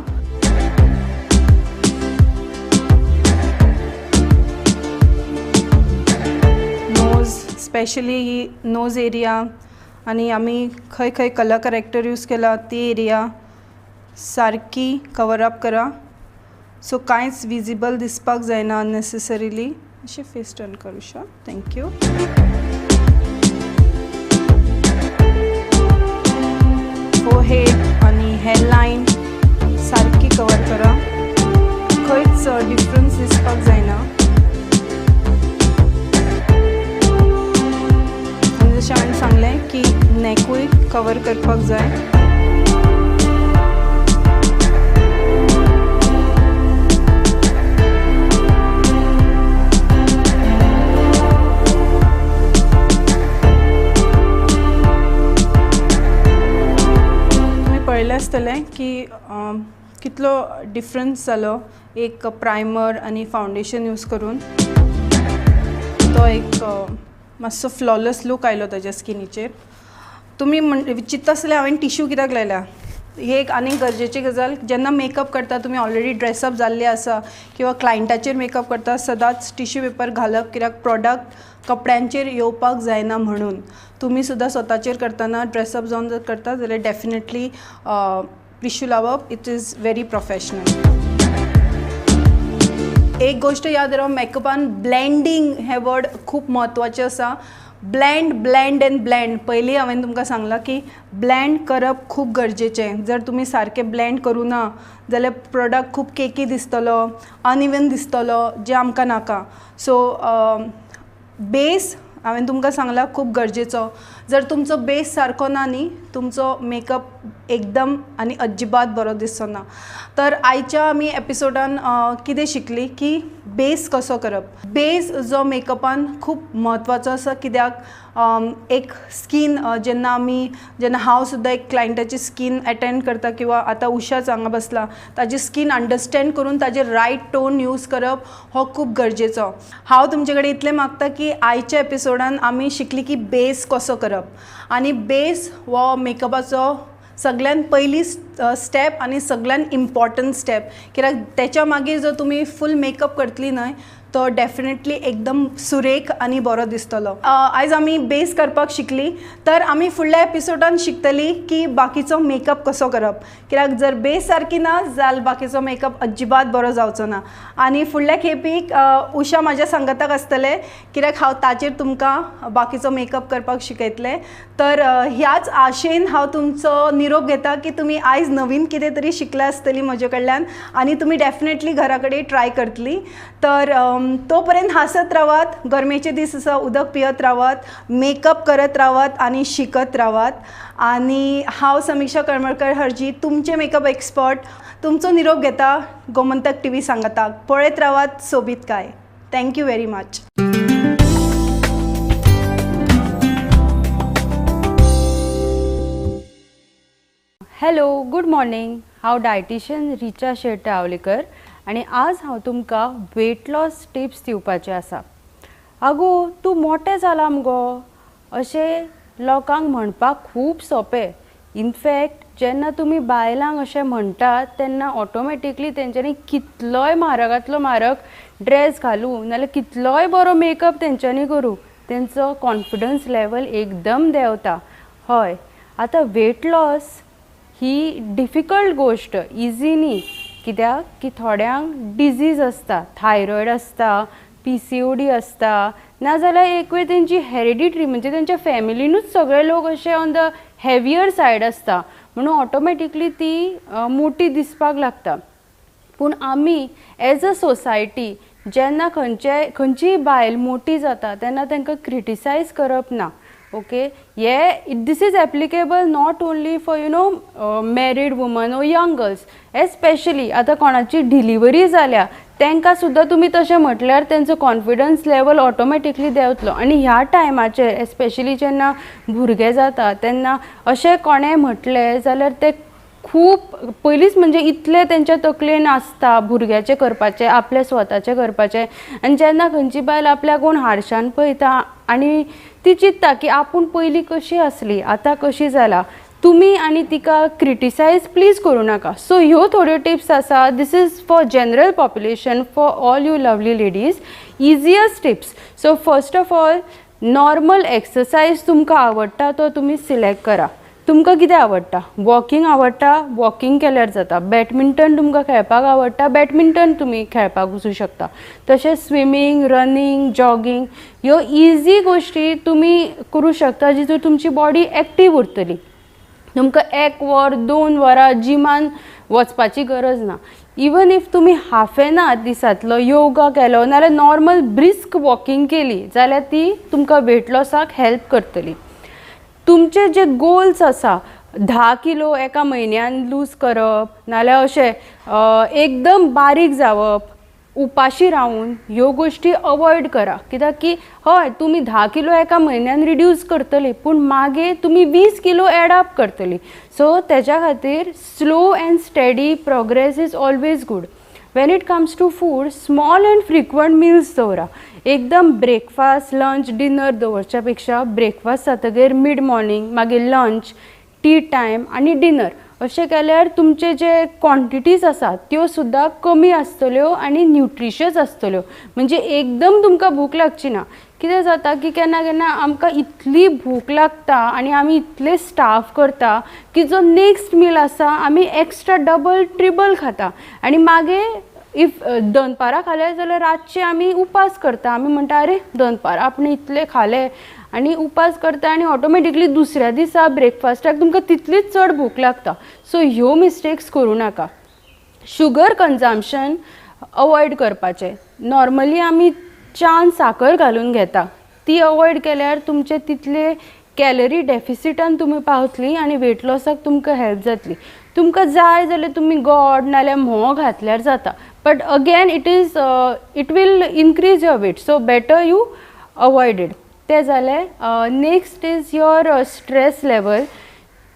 नोज स्पेशली ही नोज एरिया आनी आमी खंय खंय कलर करेक्टर यूज केला ती एरिया सारकी कवर अप करा. सो कांयच विजिबल दिसपाक जायना अननेसेसरीली. अशें फेस टर्न करूं शा, thank you. फोरहेड आनी हेअरलायन सारकी कवर करा. खंयच डिफरन्स दिसपाक जायना. आनी जशें हांवें सांगलें की नॅकूय कवर करपाक जाय. तुमी पळयलें आसतलें की कितलो डिफरन्स जालो एक प्रायमर आनी फावंडेशन यूज करून. तो एक मातसो फ्लॉलेस लूक आयलो ताज्या स्किनीचेर. तुमी चिंतता आसतले हांवें टिश्यू कित्याक लायल्या. ही एक आनीक गरजेची गजाल. जेन्ना मेकअप करता तुमी ऑलरेडी ड्रेसअप जाल्ले आसा किंवा क्लायंटाचेर मेकअप करता, सदांच टिश्यू पेपर घालप, कित्याक प्रोडक्ट कपड्यांचेर येवपाक जायना म्हणून. तुमी सुद्दां स्वताचेर करतना ड्रेसअप जावन जर करता जाल्यार डेफिनेटली टिश्यू लावप it is very professional. एक गोश्ट याद राव, मेकअपान ब्लँडींग हें वर्ड खूब म्हत्वाचें आसा. Bland bland and bland. पयलीं हांवें तुमकां सांगलां की ब्लँड करप खूब गरजेचें. जर तुमी सारकें ब्लँड करूं ना जाल्यार प्रोडक्ट खूब केकी दिसतलो, अनइवन दिसतलो, जें आमकां नाका. सो बेस हांवें तुमकां सांगलां खूब गरजेचो. जर तुमचो बेस सारको ना न्ही, तुमचो मेकअप एकदम आनी अजिबात बरो दिसचो ना. तर आयच्या आमी एपिसोडान कितें शिकली की बेस कसो करप. बेस जो मेकअपान खूब म्हत्वाचो आसा, कित्याक एक स्कीन जेन्ना जेन्ना हांव सुद्दां एक क्लायंटाची स्कीन एटेंड करता किंवा आतां उषाच हांगा बसला ताजी स्कीन अंडरस्टँड करून ताजेर रायट टोन यूज करप हो खूब गरजेचो. हांव तुमचे कडेन इतलें मागता की आयच्या एपिसोडान आमी शिकली की बेस कसो करप आनी बेस हो मेकअपाचो सगळ्यान पयली स्टेप आनी सगळ्यान इम्पॉर्टंट स्टेप, कित्याक तेच्या मागीर जर तुमी फूल मेकअप करतली न्हय तो डेफिनेटली एकदम सुरेख आनी बरो दिसतलो. आयज आमी बेस करपाक शिकली, तर आमी फुडल्या एपिसोडान शिकतली की बाकीचो मेकअप कसो करप, कित्याक जर बेस सारकी ना जाल्यार बाकीचो मेकअप अजिबात बरो जावचो ना. आनी फुडल्या खेपीक उषा म्हाज्या सांगाताक आसतलें, कित्याक हांव ताचेर तुमकां बाकीचो मेकअप करपाक शिकयतलें. तर ह्याच आशेन हांव तुमचो निरोप घेता की तुमी आयज नवीन कितें तरी शिकला आसतली म्हजे कडल्यान आनी तुमी डेफिनेटली घरा कडेन ट्राय करतली. तर तोपर्यंत हांसत रावात, गरमेचे दीस आसा, उदक पियत रावात, मेकअप करत रावात आनी शिकत रावात. आनी हांव समिक्षा करमळकर हरजी, तुमचें मेकअप एक्सपर्ट, तुमचो निरोप घेता गोमंतक टीव्ही सांगाताक. पळयत रावात सोबीतकाय. Thank you very much. Hello, good morning. हांव डायटिशियन रिचा शेट आवलेकर आनी आज हांव तुमकां वेट लॉस टिप्स दिवपाचे आसा. आगो तूं मोटें जालां मुगो अशें लोकांक म्हणपाक खूब सोंपें. इनफॅक्ट जेन्ना तुमी बायलांक अशें म्हणटात तेन्ना ऑटोमॅटिकली तेंच्यांनी कितलोय म्हारगांतलो म्हारग ड्रेस घालूं नाल्यार कितलोय बरो मेकअप तेंच्यांनी करूं, तेंचो कॉन्फिडन्स लेवल एकदम देंवता. हय, आतां वेट लॉस ही डिफिकल्ट गोश्ट, इजी न्ही. कित्याक की थोड्यांक डिजीज आसता, थायरॉयड आसता, PCOD आसता, नाजाल्यार एक वेळ तेंची हेरिडिटरी म्हणजे तेंच्या फॅमिलीनूच सगळे लोक अशे ऑन the heavier side आसता, म्हणून ऑटोमॅटिकली ती मोटी दिसपाक लागता. पूण आमी एज अ सोसायटी जेन्ना खंयचीय बायल मोटी जाता तेन्ना तांकां क्रिटिसायज करप ना. ओके, हे this is applicable not only for you know married woman or young girls, especially आतां कोणाची डिलिव्हरी जाल्या तांकां सुद्दां तुमी तशें म्हटल्यार तेंचो कॉन्फिडन्स लेवल ऑटोमॅटिकली देंवतलो. आनी ह्या टायमाचेर एस्पेशली जेन्ना भुरगें जाता तेन्ना अशें कोणें म्हटलें जाल्यार ते खूब पयलींच म्हणजे इतलें तेंच्या तकलेन आसता भुरग्याचें करपाचें, आपल्या स्वताचें करपाचें. आनी जेन्ना खंयची बायल आपल्याक कोण हारशान पळयता आनी ती चिंत्ता की आपूण पयलीं कशी आसली आतां कशी जाला, तुमी आनी तिका क्रिटिसायज प्लीज करूं नाका. सो ह्यो थोड्यो टिप्स आसा. This is for general population, for all you lovely ladies, easiest tips. So first of all, normal exercise तुमकां आवडटा तो तुमी सिलेक्ट करा. तुमकां कितें आवडटा, वॉकिंग आवडटा, वॉकिंग केल्यार जाता. बॅडमिंटन तुमकां खेळपाक आवडटा, बॅडमिंटन तुमी खेळपाक वचूं शकता. तशेंच स्विमींग, रनिंग, जॉगींग ह्यो इजी गोश्टी तुमी करूं शकता जितून तुमची बॉडी एक्टीव उरतली. तुमकां 1 वर 2 वरां जिमान वचपाची गरज ना. इवन if तुमी हाफ एन आवर दिसांतलो योगा केलो नाल्यार नॉर्मल ब्रिस्क वॉकिंग केली जाल्यार ती तुमकां वेट लॉसाक हेल्प करतली. तुमचे जे गोल्स आसा 10 किलो एका म्हयन्यान लूज करप नाल्यार अशें एकदम बारीक जावप उपाशी रावून ह्यो गोश्टी अवॉयड करा. कित्याक की हय तुमी 10 किलो एका म्हयन्यान रिड्यूस करतली पूण मागीर तुमी 20 किलो एड अप करतली. सो तेज्या खातीर slow and steady progress is always good. When it comes to food, small and frequent meals दवरा. एकदम ब्रेकफास्ट लंच डिनर दवरच्या पेक्षा ब्रेकफास्ट जातकीर मिड मॉर्निंग, मागीर लंच, टी टायम आनी डिनर अशें केल्यार तुमचे जे क्वॉन्टिटीज आसा त्यो सुद्दां कमी आसतल्यो आनी न्युट्रिशियस आसतल्यो. म्हणजे एकदम तुमकां भूक लागची ना. कितें जाता की केन्ना केन्ना आमकां इतली भूक लागता आनी आमी इतले स्टाफ करता की जो नेक्स्ट मील आसा आमी एक्स्ट्रा डबल ट्रिबल खाता आनी मागीर if दनपारां खालें जाल्यार रातचें आमी उपास करता. आमी म्हणटा अरे दनपारां आपणें इतलें खालें आनी उपास करता आनी ऑटोमॅटिकली दुसऱ्या दिसा ब्रेकफास्टाक तुमकां तितलीच चड भूक लागता. सो ह्यो मिस्टेक्स करूं नाका. शुगर कन्जम्पशन अवॉयड करपाचें. नॉर्मली आमी च्यान साकर घालून घेता ती अवॉयड केल्यार तुमचे तितले कॅलरी डेफिसिटान तुमी पावतली आनी वेट लॉसाक तुमकां हेल्प जातली. तुमकां जाय जाल्यार तुमी गोड नाल्यार म्होंव घातल्यार जाता, but again it is it will increase your weight, so better you avoid it. तें जालें. Next is your stress level.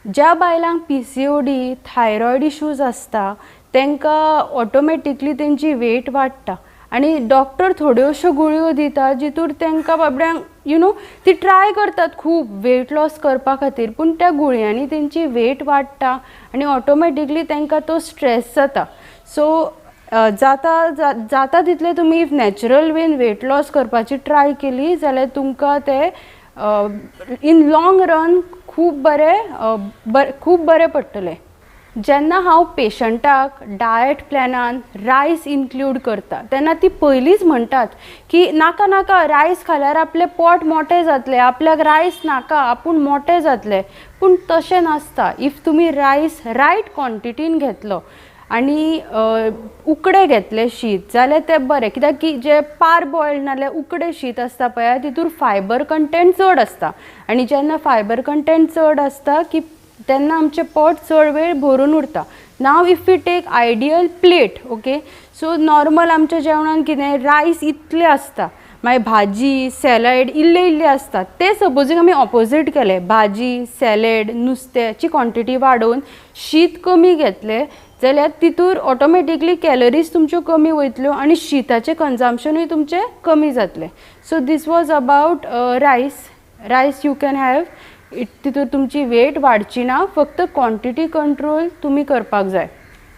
ज्या बायलांक PCOD thyroid issues आसता तांकां ऑटोमॅटिकली तेंची वेट वाडटा आनी डॉक्टर थोड्यो अश्यो गुळयो दिता जितूर तांकां बाबड्यांक you know ती ट्राय करतात खूब वेट लॉस करपा खातीर पूण त्या गुळयांनी तेंची वेट वाडटा आनी ऑटोमॅटिकली तांकां तो स्ट्रेस जाता. सो जाता जाता तितले तुमी if natural when weight loss करपाची ट्राय केली जाल्यार तुमकां तें इन लॉंग रन खूब बरें खूब बरें पडटलें. जेन्ना हांव पेशंटाक डायट प्लॅनान रायस इन्क्लूड करता तेन्ना ती पयलींच म्हणटात की नाका नाका रायस खाल्यार आपलें पोट मोटें जातलें, आपल्याक रायस नाका, आपूण मोटें जातलें. पूण तशें नासता. If तुमी रायस रायट क्वॉन्टिटीन घेतलो आनी उकडे घेतले शीत जाल्यार तें बरें. कित्याक की जे पार बॉयल्ड नाल्यार उकडे शीत आसता पळय तितूर फायबर कंटेंट चड आसता आनी जेन्ना फायबर कंटेंट चड आसता की तेन्ना आमचें पोट चड वेळ भरून उरता. Now if you take ideal plate, okay, so normal आमच्या जेवणान कितें रायस इतले आसता, मागीर भाजी सॅलड इल्ले इल्ले आसता. ते सपोजींग आमी ऑपोजीट केलें, भाजी सॅलड नुस्त्याची क्वॉन्टिटी वाडोवन शीत कमी घेतलें जाल्यार तितूर ऑटोमॅटिकली कॅलरीज तुमच्यो कमी वयतल्यो आनी शिताचें कन्जम्पशनूय तुमचें कमी जातलें. So this was about rice. Rice you can have it, तितूर तुमची वेट वाडची ना, फक्त क्वॉन्टिटी कंट्रोल तुमी करपाक जाय.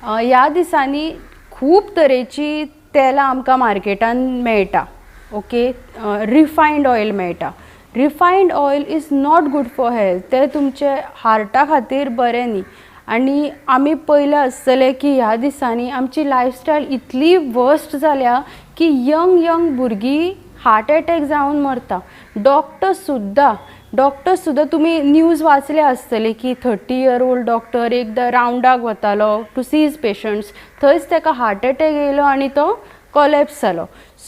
ह्या दिसांनी खूब तरेची तेलां आमकां मार्केटान मेळटा, ओके, रिफायंड ऑयल मेळटा. Refined oil is not good for health, तें तुमचे हार्टा खातीर बरें न्ही. आनी आमी पळयलां आसतलें की ह्या दिसांनी आमची लायफस्टायल इतली वर्स्ट जाल्या की यंग यंग भुरगीं हार्ट एटॅक जावन मरता. डॉक्टर सुद्दां तुमी न्यूज वाचले आसतले की 30 इयर ओल्ड डॉक्टर एकदां रावंडाक वतालो टू सी his patients, थंयच ताका हार्ट एटॅक येयलो आनी तो कॉलेप्स जालो.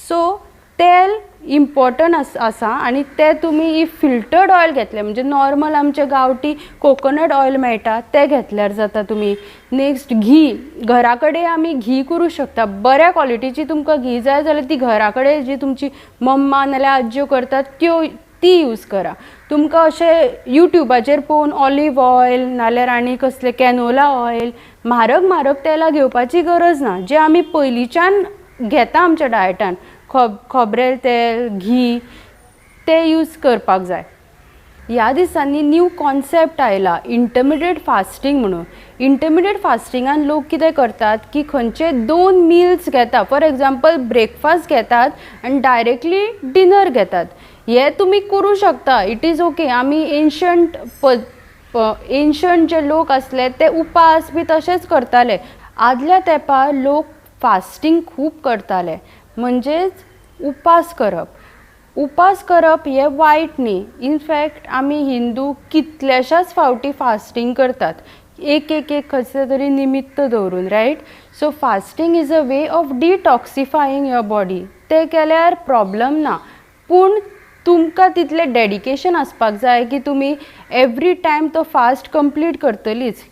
सो तेल इम्पॉर्टंट आसा आनी तें तुमी if filtered oil घेतलें म्हणजे नॉर्मल आमचे गांवठी कोकोनट ऑयल मेळटा तें घेतल्यार जाता. तुमी नेक्स्ट घी, घरा कडेन आमी घी करूं शकता. बऱ्या क्वॉलिटीची तुमकां घी जाय जाल्यार ती घरा कडेन जी तुमची मम्मा नाल्यार आज्यो करतात त्यो ती यूज करा. तुमकां अशें यूट्यूबाचेर पळोवन ऑलीव ऑयल नाल्यार आनी कसलें कॅनोला ऑयल म्हारग म्हारग तेलां घेवपाची गरज ना. जें आमी पयलींच्यान घेता आमच्या डायटान खोबरेल तेल, घी, तें यूज करपाक जाय. ह्या दिसांनी न्यू कॉन्सेप्ट आयला इंटरमिडिएट फास्टींग म्हणून. इंटरमिडिएट फास्टिंगान लोक कितें करतात की खंयचे 2 मिल्स घेता, फॉर एग्जाम्पल ब्रेकफास्ट घेतात आनी डायरेक्टली डिनर घेतात. हे तुमी करूं शकता, it is okay. आमी एन्शंट जे लोक आसले ते उपास बी तशेंच करताले. आदल्या तेंपार लोक फास्टींग खूब करताले, म्हणजेच उपास करप. उपास करप हें वायट न्ही. इनफॅक्ट आमी हिंदू कितल्याशाच फावटी फास्टींग करतात, एक एक एक कसलें तरी निमित्त दवरून, right? So fasting is a way of detoxifying your body. तें केल्यार प्रॉब्लम ना, पूण तुमकां तितलें डेडिकेशन आसपाक जाय की तुमी एवरी टायम तो फास्ट कंप्लीट करतलीच.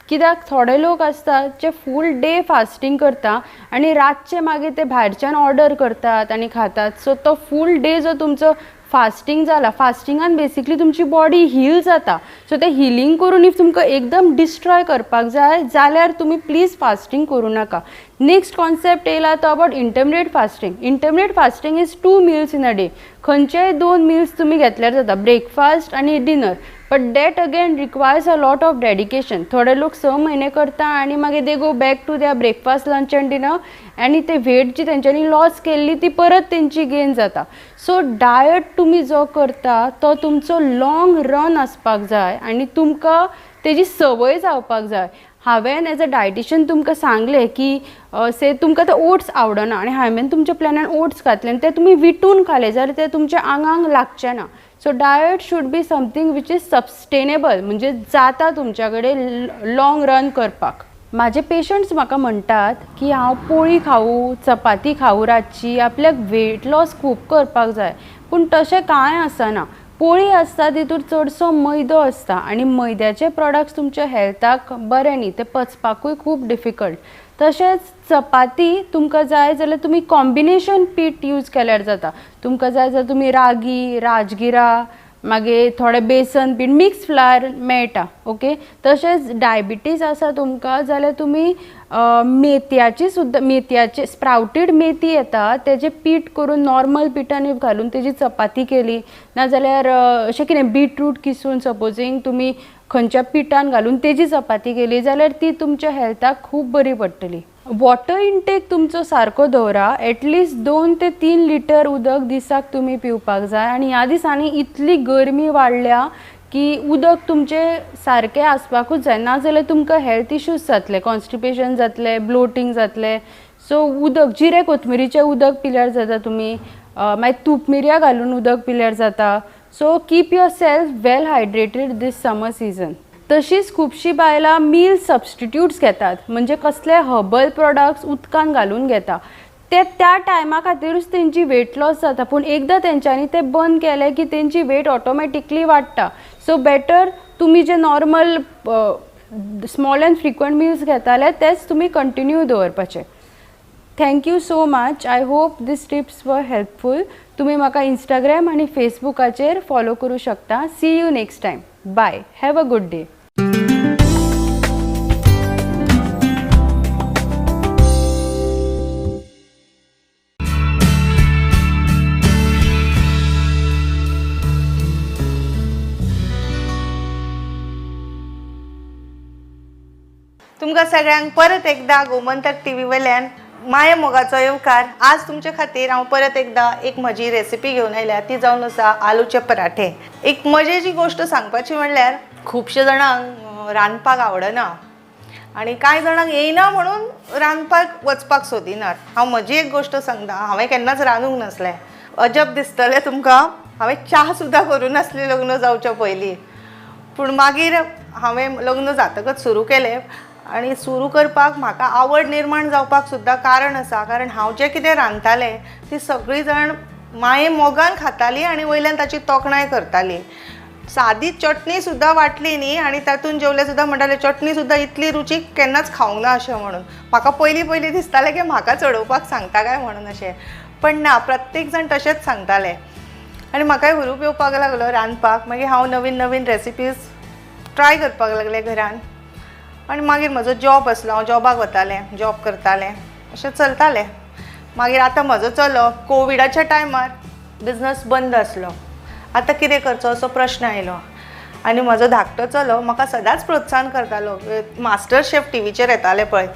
कित्याक थोडे लोक आसतात जे फूल डे फास्टींग करता आनी रातचे मागीर ते भायरच्यान ऑर्डर करतात आनी खातात. सो तो फूल डे जो तुमचो फास्टींग जाला, फास्टिंगान बेसिकली तुमची बॉडी हील जाता. सो ते हिलींग करून if तुमकां एकदम डिस्ट्रॉय करपाक जाय जाल्यार तुमी प्लीज फास्टींग करूं नाका. नेक्स्ट कॉन्सेप्ट येयला तो about intermediate fasting. Intermediate fasting is 2 meals in a day. खंयचेय 2 मिल्स तुमी घेतल्यार जाता, ब्रेकफास्ट आनी dinner. But that again requires a lot of dedication. थोडे लोक 6 म्हयने करता आनी मागीर they go back to their breakfast, lunch and dinner, आनी ते वेट जी तेंच्यांनी लॉस केल्ली ती परत तेंची गेन जाता. सो डायट तुमी जो करता तो तुमचो लॉंग रन आसपाक जाय आनी तुमकां तेजी संवय जावपाक जाय. हांवें एज अ डायटिशियन तुमकां सांगलें की से तुमकां ते ओट्स आवडना आनी हांवें तुमच्या प्लॅनान ओट्स घातले आनी ते तुमी विटून खाले जाल्यार ते तुमच्या आंगांक लागचे ना. So diet should be something which is sustainable, म्हणजे जाता तुमच्या कडेन लॉंग रन करपाक. म्हाजे पेशंट्स म्हाका म्हणटात की हांव पोळी खावूं, चपाती खावूं रातची, आपल्याक वेट लॉस खूब करपाक जाय. पूण तशें कांय आसना. पोळी आसता तितूर चडसो मैदो आसता आनी मैद्याचे प्रोडक्ट्स तुमच्या हेल्थाक बरें न्ही, ते पचपाकूय खूब डिफिकल्ट. तशेंच चपाती तुमकां जाय जाल्यार तुमी कॉम्बिनेशन पीठ यूज केल्यार जाता. तुमकां जाय जाल्यार तुमी रागी, राजगिरा, मागीर थोडे बेसन पीठ, मिक्स फ्लावर मेळटा, ओके. तशेंच डायबिटीज आसा तुमकां जाल्यार तुमी मेथयाची सुद्दां, मेथयाचे स्प्रावटेड मेथी येता तेजें पीठ करून नॉर्मल पिठान घालून तेजी चपाती केली, नाजाल्यार अशें कितें बीटरूट किसून सपोजींग तुमी खंयच्या पिठान घालून तेजी चपाती केली जाल्यार ती तुमच्या हेल्थाक खूब बरी पडटली. वॉटर इंटेक तुमचो सारको दवरा, एटलिस्ट 2 ते 3 लिटर उदक दिसाक तुमी पिवपाक जाय. आनी ह्या दिसांनी इतली गरमी वाडल्या की उदक तुमचें सारकें आसपाकूच जाय, नाजाल्यार तुमकां हेल्थ इश्यूज जातले, कॉन्स्टिपेशन जातलें, ब्लोटींग जातलें. सो उदक, जिरे कोथमिरीचें उदक पिल्यार जाता तुमी, मागीर तूप मिरयां घालून उदक पिल्यार जाता. So keep yourself well hydrated this summer season. तशीच खुबशीं बायलां मील सबस्टिट्यूट्स घेतात, म्हणजे कसले हर्बल प्रोडक्ट्स उदकान घालून घेता, ते त्या टायमा खातीरूच तेंची वेट लॉस जाता. पूण एकदां तेंच्यांनी ते बंद केलें की तेंची वेट ऑटोमॅटिकली वाडटा. सो बेटर तुमी जे normal small and frequent meals घेताले तेच तुमी कंटिन्यू दवरपाचे. Thank you so much. I hope these tips were helpful. तुमी म्हाका इंस्टाग्राम आनी फेसबुकाचेर फॉलो करूं शकता. See you next time. Bye. Have a good day. तुमकां सगळ्यांक परत एकदा गोमंतक टीव्ही वयल्यान माया मोगाचो येवकार. आज तुमचे खातीर हांव परत एकदा एक म्हजी रेसिपी घेवन आयल्या, ती जावन आसा आलूचे पराठे. एक मजेची गोश्ट सांगपाची म्हणल्यार खुबशे जाणांक रांदपाक आवडना आनी कांय जाणांक येयना म्हणून रांदपाक वचपाक सोदिनात. हांव म्हजी एक गोश्ट सांगता, हांवें केन्नाच रांदूंक नासलें. अजब दिसतलें तुमकां, हांवें च्या सुद्दां करूं नासली लग्न जावच्या पयलीं. पूण मागीर हांवें लग्न जातकच सुरू केलें आनी सुरू करपाक म्हाका आवड निर्माण जावपाक सुद्दां कारण आसा, कारण हांव जें कितें रांदतालें ती सगळीं जाण माये मोगान खातालीं आनी वयल्यान ताची तोखणाय करतालीं. सादी चटणी सुद्दां वांटली न्ही आनी तातूंत जेवले सुद्दां म्हणटाले चटणी सुद्दां इतली रुचीक केन्नाच खावंक ना अशें म्हणून. म्हाका पयलीं पयलीं दिसतालें की म्हाका चडोवपाक सांगता काय म्हणून अशें, पण ना, प्रत्येक जाण तशेंच सांगताले आनी म्हाकाय हुरूप येवपाक लागलो रांदपाक. मागीर हांव नवीन नवीन रेसिपीज ट्राय करपाक लागलें घरान आनी मागीर म्हजो जॉब आसलो, हांव जॉबाक वतालें, जॉब करतालें, अशें चलतालें. मागीर आतां म्हजो चलो कोविडाच्या टायमार बिजनस बंद आसलो, आतां कितें करचो असो प्रश्न आयलो आनी म्हजो धाकटो चलो म्हाका सदांच प्रोत्साहन करतालो. मास्टर शेफ टिवीचेर येताले पळय,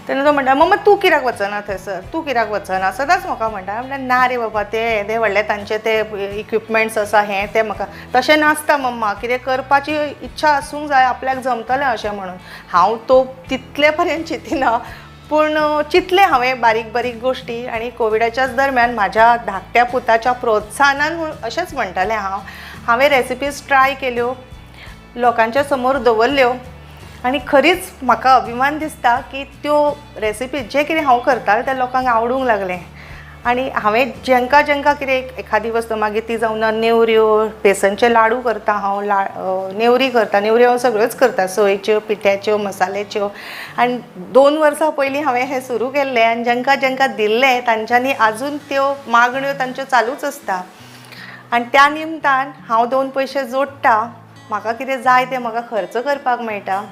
तेन्ना तो म्हणटा, मम्मा तूं कित्याक वचना थंयसर, तूं कित्याक वचना, सदांच म्हाका म्हणटा. म्हणल्यार ना रे बाबा, ते येदे व्हडले तांचे ते इक्विपमेंट्स आसा, हें तें म्हाका तशें नासता मम्मा, कितें करपाची इच्छा आसूंक जाय, आपल्याक जमतलें अशें म्हणून. हांव तो तितले पर्यंत चिंतिना, पूण चिंतलें हांवें बारीक बारीक गोश्टी आनी कोविडाच्याच दरम्यान म्हाज्या धाकट्या पुताच्या प्रोत्साहनान अशेंच म्हणटालें हांव, हांवें रेसिपीज ट्राय केल्यो, लोकांच्या समोर दवरल्यो आनी खरीच म्हाका अभिमान दिसता की त्यो रेसिपीज जें कितें हांव करतालें तें लोकांक आवडूंक लागलें. आनी हांवें जेंकां जेंकां कितें एखादी वस्तू मागीर ती जावं ना नेवऱ्यो, बेसनचे लाडू करता हांव, नेवरी करता, नेवऱ्यो हांव सगळ्योच करता, सोयेच्यो, पिठ्याच्यो, मसाल्याच्यो. आनी 2 वर्सां पयलीं हांवें हें सुरू केल्लें आनी जेंकां जेंकां दिल्लें तांच्यांनी आजून त्यो मागण्यो तांच्यो चालूच आसता. आनी त्या निमतान हांव 2 पयशे जोडटा, म्हाका कितें जाय तें म्हाका खर्च करपाक मेळटा.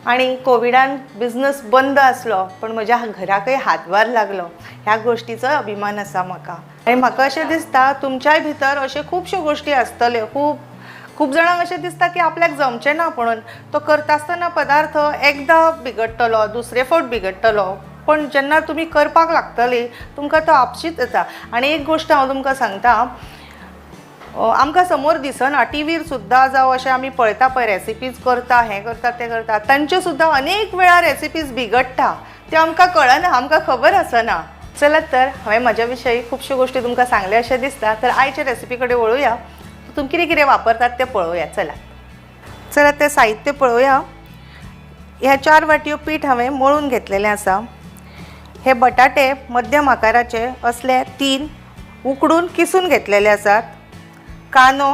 आनी कोविडान बिजनस बंद आसलो पण म्हज्या घराकय हातभार लागलो, ह्या गोश्टीचोय अभिमान आसा म्हाका. आनी म्हाका अशें दिसता तुमच्याय भितर अश्यो खुबश्यो गोश्टी आसतल्यो. खूब खूब जाणांक अशें दिसता की आपल्याक जमचें ना म्हणून तो करता आसतना पदार्थ एकदां बिगडटलो, दुसरे फावट बिगडटलो, पण जेन्ना तुमी करपाक लागतली तुमकां तो आपशीच येता. आनी एक गोश्ट हांव तुमकां सांगता, आमकां समोर दिसना, टीव्हीर सुद्दां जावं अशें आमी पळयता पळय रेसिपीज करता, हें करता तें करता, तांच्यो सुद्दां अनेक वेळार रेसिपीज बिगडटा, त्यो आमकां कळना, आमकां खबर आसना. चलात तर हांवें म्हज्या विशयी खुबश्यो गोश्टी तुमकां सांगल्यो अशें दिसता, तर आयचे रेसिपी कडेन वळुया, तुमी कितें कितें वापरतात तें पळोवया. चलात चलात तें साहित्य पळोवया. ह्या 4 वाटयो पीठ हांवें मळून घेतलेलें आसा. हे बटाटे मध्यम आकाराचे असले 3 उकडून किसून घेतलेले आसात. कांदो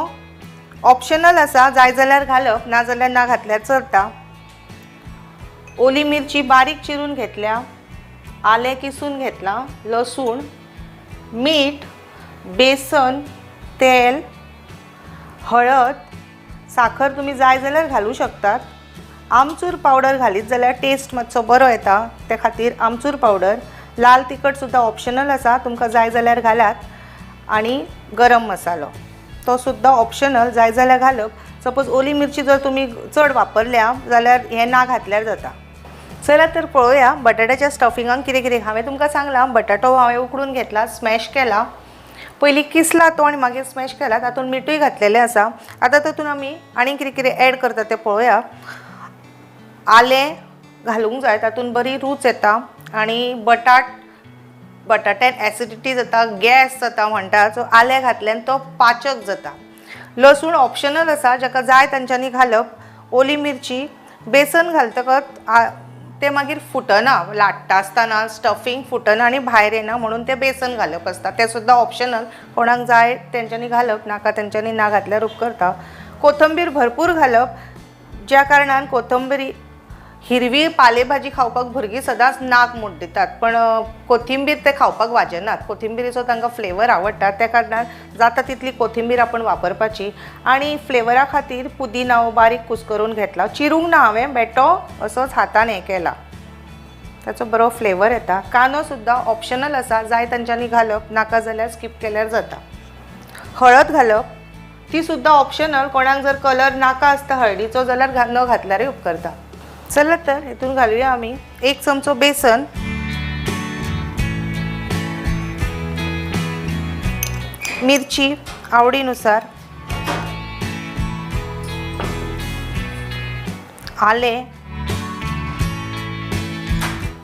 ऑप्शनल आसा, जाय जाल्यार घालप, ना जाल्यार ना घातल्यार चलता. ओली मिरची बारीक चिरून घेतल्या, आलें किसून घेतलां, लसूण, मीठ, बेसन, तेल, हळद, साखर तुमी जाय जाल्यार घालूं शकतात. आमचूर पावडर घालीत जाल्यार टेस्ट मातसो बरो येता, ते खातीर आमचूर पावडर. लाल तिखट सुद्दां ऑप्शनल आसा, तुमकां जाय जाल्यार घालात. आनी गरम मसालो तो सुद्दां ऑप्शनल, जाय जाल्यार घालप. सपोज ओली मिरची जर तुमी चड वापरल्या जाल्यार हें ना घातल्यार जाता. चला तर पळोवया बटाट्याच्या स्टफिंगाक कितें कितें. हांवें तुमकां सांगलां बटाटो हांवें उकडून घेतला, स्मॅश केला, पयलीं किसला तो आनी मागीर स्मॅश केला, तातूंत मिठूय घातलेलें आसा. आतां तातूंत आमी आनी कितें कितें एड करता तें पळोवया. आलें घालूंक जाय, तातूंत बरी रूच येता. आनी बटाट्यान एसिडिटी जाता, गॅस जाता म्हणटा, सो आलें घातल्यान तो पाचक जाता. लसूण ऑप्शनल आसा, जाका जाय तांच्यांनी घालप. ओली मिरची, बेसन घालतकच तें मागीर फुटना, लाट्टा आसतना स्टफींग फुटना आनी भायर येना म्हणून तें बेसन घालप आसता, तें सुद्दां ऑप्शनल, कोणाक जाय तेंच्यांनी घालप, नाका तेंच्यांनी ना घातल्यार उपकरता. कोथंबीर भरपूर घालप, ज्या कारणान कोथंबीर हिरवी पालेभाजी खावपाक भुरगीं सदांच नाक मुड्डितात, पण कोथिंबीर ते खावपाक वाजेनात, कोथिंबिरीचो तांकां फ्लेवर आवडटा, त्या कारणान जाता तितली कोथिंबीर आपण वापरपाची. आनी फ्लेवरा खातीर पुदिना बारीक कुस्करून घेतला, चिरूंक ना हांवें, बेटो असोच हातान हें केला, ताचो बरो फ्लेवर येता. कांदो सुद्दां ऑप्शनल आसा, जाय तांच्यांनी घालप, नाका जाल्यार स्कीप केल्यार जाता. हळद घालप ती सुद्दां ऑप्शनल, कोणाक जर कलर नाका आसता हळदीचो जाल्यार न घातल्यारय उपकरता. चला तर हितून घालूया आमी 1 चमचो बेसन, मिरची आवडीनुसार, आलें,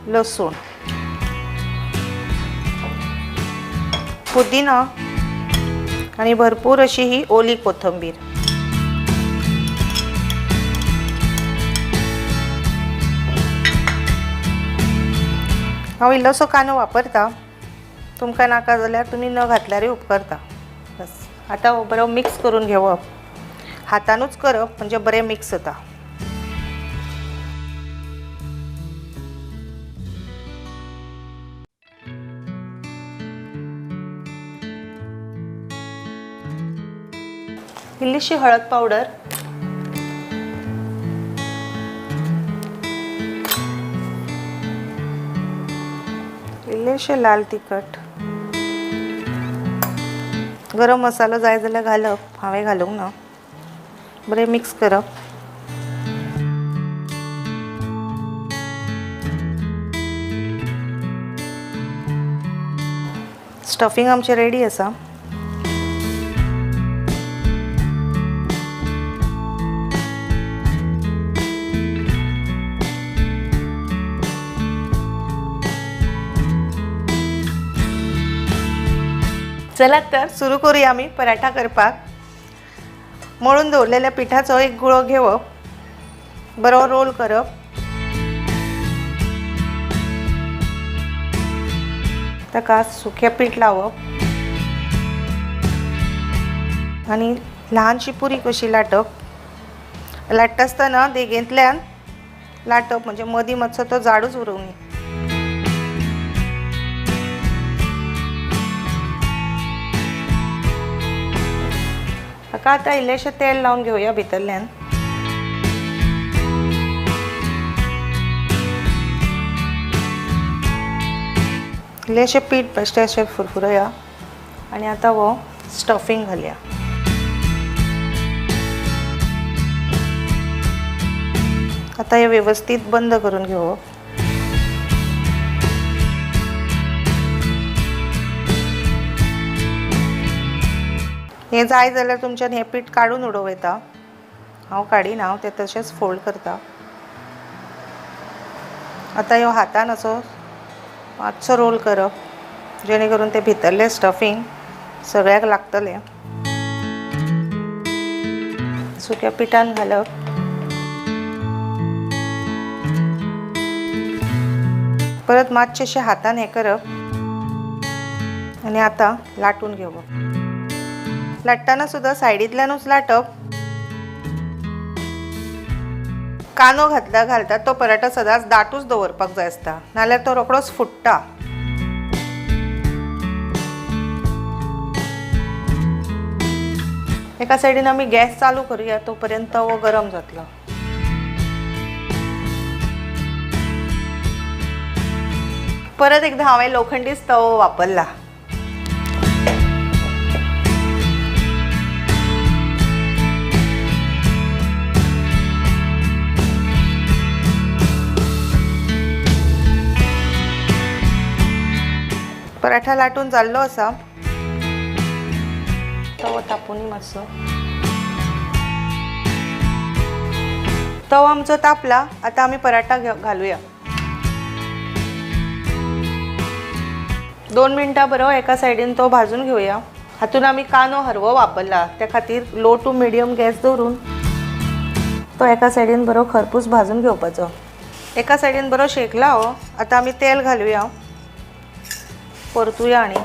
लसूण, पुदिना आनी भरपूर अशी ही ओली कोथंबीर. हांव इल्लोसो कांदो वापरता, तुमकां नाका जाल्यार तुमी न घातल्यारय उपकरता. बस आतां बरो मिक्स करून घेवप, हातानूच करप म्हणजे बरें मिक्स जाता. इल्लीशी हळद पावडर, इल्लेशे लाल तिखट, गरम मसालो जाय जाल्यार घालप, हांवें घालूंक ना. बरें मिक्स करप. स्टफिंग आमचें रेडी आसा. चलात तर सुरू करूया आमी पराठा करपाक। मळून दवरलेल्या पिठाचो एक गुळो घेवप, बरो रोल करप, ताका सुकें पीठ लावप आनी ल्हानशी पुरी कशी लाटप। लाट्टा आसतना देगेंतल्यान लाटप, म्हणजे मदीं मातसो तो जाडूच उरूंक न्ही। हाका आतां इल्लेशें तेल लावन घेवया भितरल्यान। इल्लेशें पीठ बेश्टें अशें फुरफुरया आनी आतां हो स्टफींग घालया। आतां हें वेवस्थीत बंद करून घेवप। हें जाय जाल्यार तुमच्यान हें पीठ काडून उडोवं येता, हांव काडिना, हांव तें तशेंच फोल्ड करता। आतां ह्यो हातान असो मातसो रोल करप, जेणे करून तें भितरलें स्टफींग सगळ्याक लागतलें। सुक्या पिठान घालप, परत मातशें हातान हें करप आनी आतां लाटून घेवप। लाट्टना सुद्दां सायडींतल्यानूच लाटप। कांदो घातला घालता तो पराठा सदांच दाटूच दवरपाक जाय आसता, नाल्यार तो रोखडोच फुट्टा। एका सायडीन आमी गॅस चालू करूया, तो पर्यंत तवो गरम जातलो। परत एकदा हांवें लोखंडीच तवो वापरला। पराठा लाटून जाल्लो आसा, तवो तापून मातसो। तवो आमचो तापला, आतां आमी पराठा घालुया। 2 मिनटां बरो एका सायडीन तो भाजून घेवया। हातून आमी कांदो हरवो वापरला, त्या खातीर लो टू मिडियम गॅस दवरून तो एका सायडीन बरो खरपूस भाजून घेवपाचो। एका सायडीन बरो शेकला हो, आतां आमी तेल घालुया, परतुया। आनी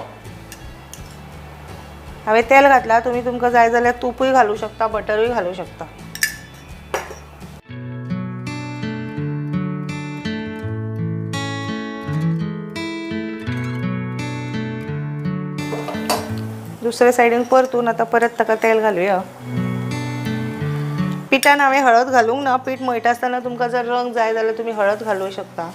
हांवें तेल घातला, तुमी तुमकां जाय जाल्यार तुपूय घालूं शकता, बटरूय घालूं शकता। दुसरे सायडीन परतून आतां परत ताका तेल घालुया। पिठान हांवें हळद घालूंक ना, पीठ मळटा आसतना तुमकां जर रंग जाय जाल्यार तुमी हळद घालूं शकता।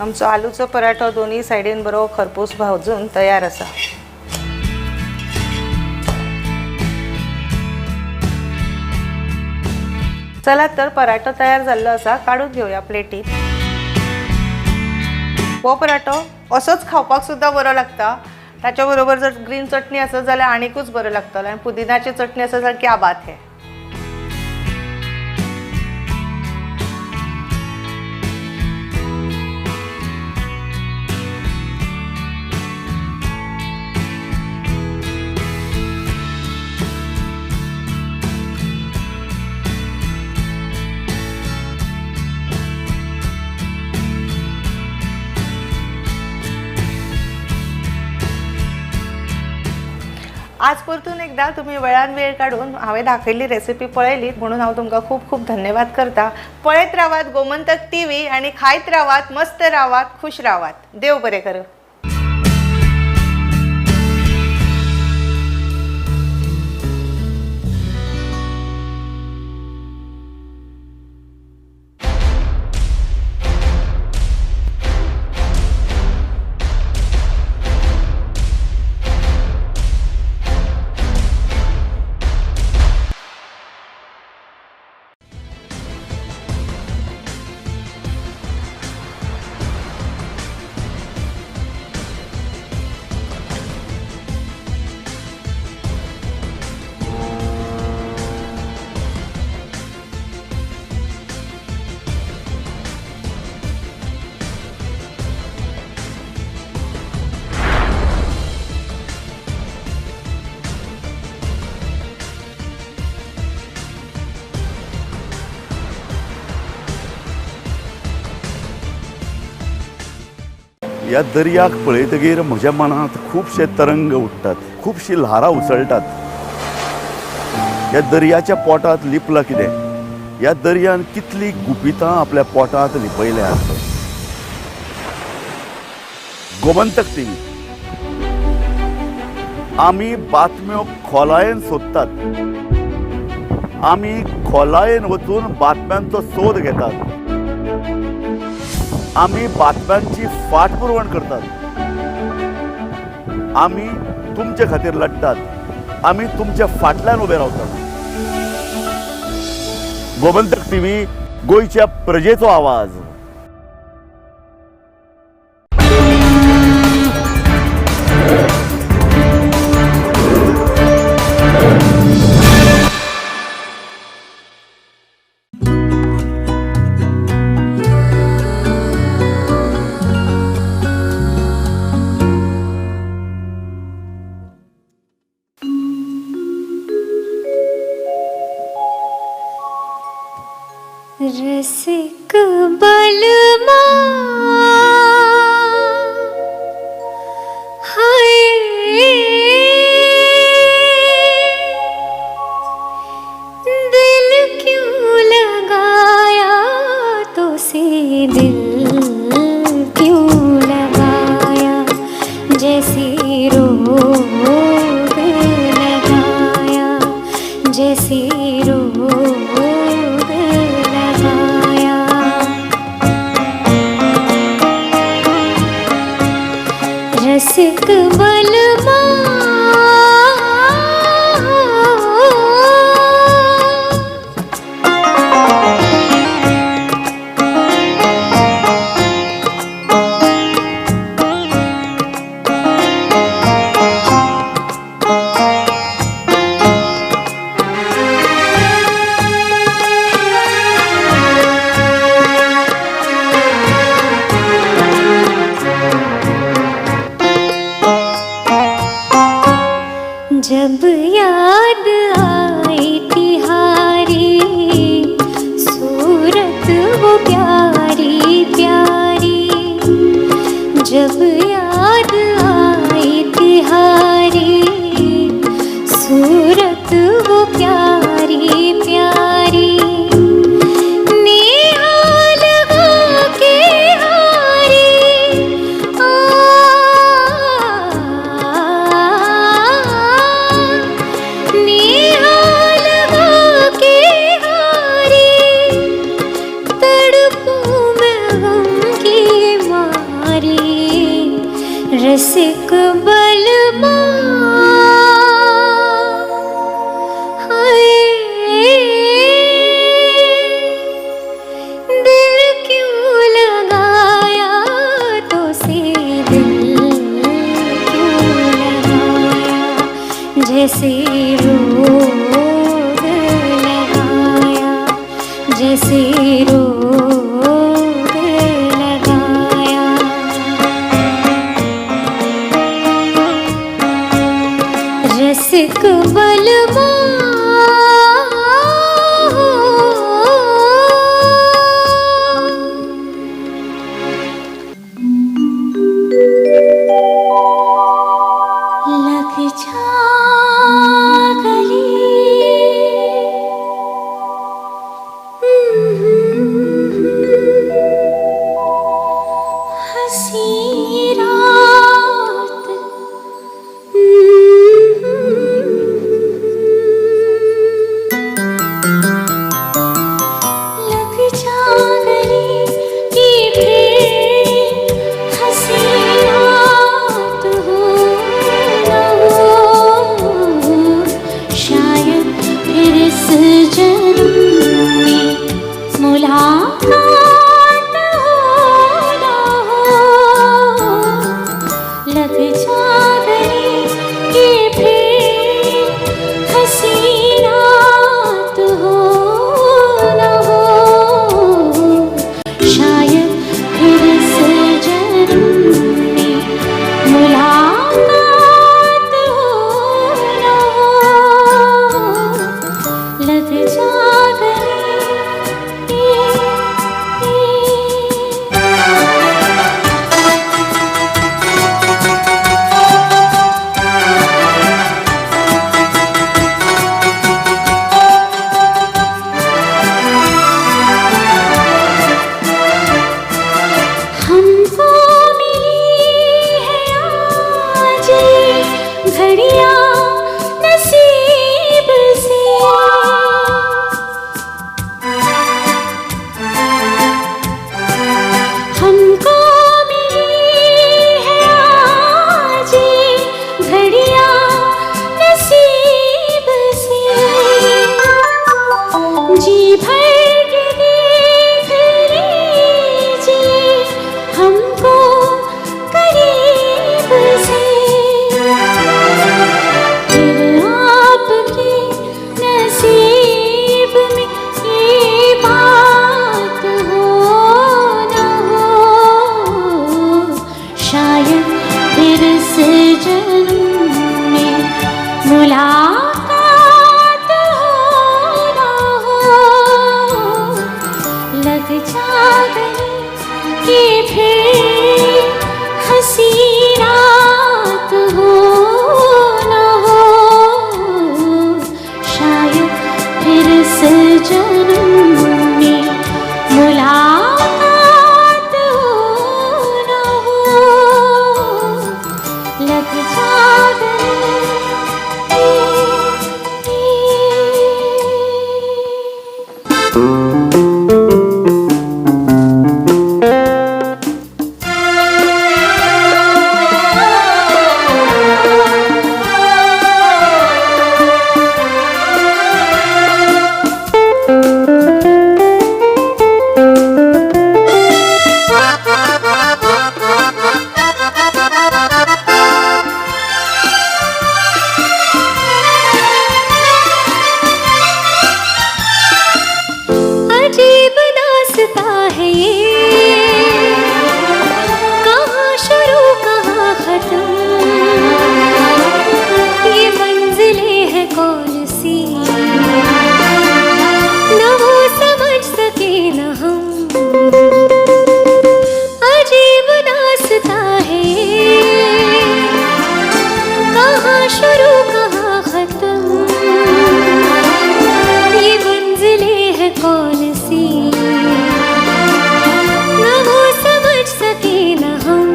आमचो आलूचो पराठो दोनूय सायडीन बरो खरपूस भाजून तयार आसा। चला तर पराठो तयार जाल्लो आसा, काडून घेवया प्लेटीत। हो पराठो असोच खावपाक सुद्दां बरो लागता, ताच्या बरोबर जर ग्रीन चटणी आसत जाल्यार आनीकूच बरो लागतलो, आनी पुदिनाची चटणी आसत जाल्यार क्या बात है। आज परतून एकदा तुम्ही वेळान वेळ काडून हांवें दाखयल्ली रेसिपी पळयली म्हणून हांव तुमकां खूब खूब धन्यवाद करता। पळयत रावात गोमंतक टीव्ही आनी खायत रावात, मस्त रावात, खुश रावात। देव बरें करूं। ह्या दर्याक पळयतगीर म्हज्या मनांत खुबशे तरंग उठ्ठात, खुबशी ल्हारां उसळटात. ह्या दर्याच्या पोटांत लिपलां कितें? ह्या दर्यान कितली गुपितां आपल्या पोटांत लिपयल्यात. गोमंतक टीव्ही आमी बातम्यो खोलायेन सोदतात, आमी खोलायेन वचून बातम्यांचो सोद घेतात, आमी बातम्यांची फाटपुरवण करतात, आमी तुमचे खातीर लढटात, आमी तुमच्या फाटल्यान उबे रावतात. गोमंतक टीव्ही, गोंयच्या प्रजेचो आवाज. रसिक बलमा हाय दिल क्यों लगाया तो से दिल क्यों लगाया, जैसे रोग लगाया, जैसे रोग लगाया। रसिक बलमा जब याद आई तिहारी सूरत वो प्यारी प्यारी, जब याद आई तिहारी सूरत वो प्यारी प्यारी, नेहा लगा के हारी आ, नेहा लगा के हारी, तड़पूं मैं गम की मारी। रसिक बलमा हाय दिल क्यों लगाया तो से दिल क्यों लगाया, जैसे रोग लगाया, जैसे रोग लगाया। रसिक बलमा लग जा गले, हंसी रात, लग जा गले कि फिर हंसी रात हो न हो, शायद फिर इस जन्म में मुलाकात हो न हो। लग जा गले कि फिर हंसी रात हो न हो, शायद फिर इस जन्म में मुलाकात हो न हो। लग जा जन्म में मुलाकात हो न हो, लग जा गले। अजीब दास्तां है ये, कहाँ शुरू कहाँ खत्म, ये मंजिलें हैं कौन सी, न वो समझ सके न हम। अजीब दास्तां है ये, कहाँ शुरू कहाँ खत्म, ये मंजिलें हैं कौन सी, न वो समझ सके न हम।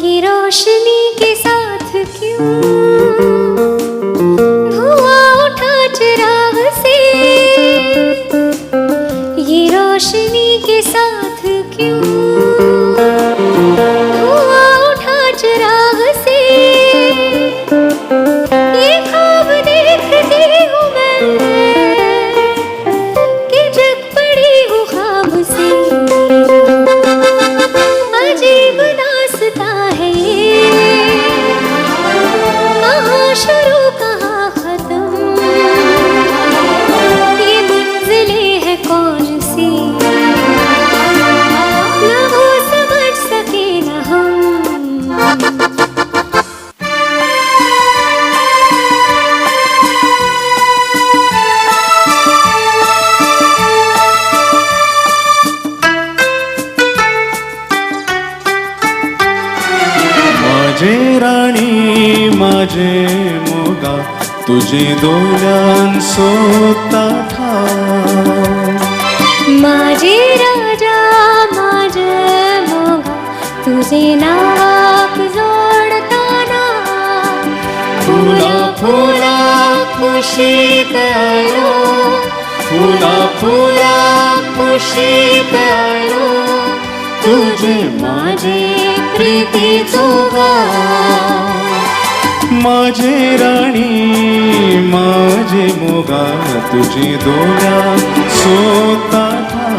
ये रोशनी के साथ क्यों धुआं उठा चिराग से, ये रोशनी के साथ क्यों धुआं उठा चिराग से, ये ख्वाब देखती हूँ मैं कि जग पड़ी हूँ ख्वाब से। अजीब दास्तां है ये, कहाँ शुरू कहाँ खत्म, ये मंजिलें हैं कौन सी, न वो समझ सके न हम। माझे राणी माझे मोगा तुझे दोल्यान सोता ठाव। माझे राजा माझे मोगा तुझे नावाक जोडताना, फुला फुला खुशीत आयलो, फुला फुला खुशीत आयलो, तुझे माझे प्रीतीचो गाव। माझे राणी माझे मोगा तुझे दोल्या सोता ठाव।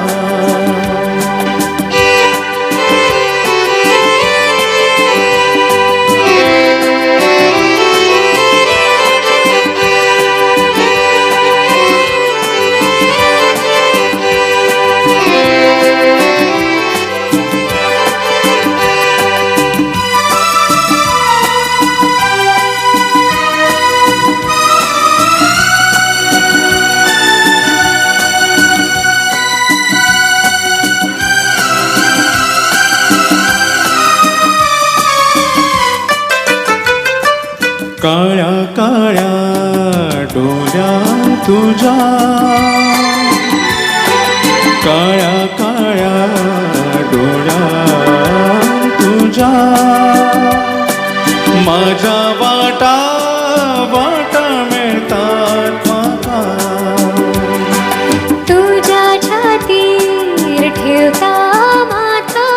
काळ्या काळ्या डोळ्या तुझ्या, काळ्या काळ्या डोळ्या तुझ्या, माझ्या वाटा वाटा मिळतात म्हाका। तुझ्या छातीर ठेवता माथा,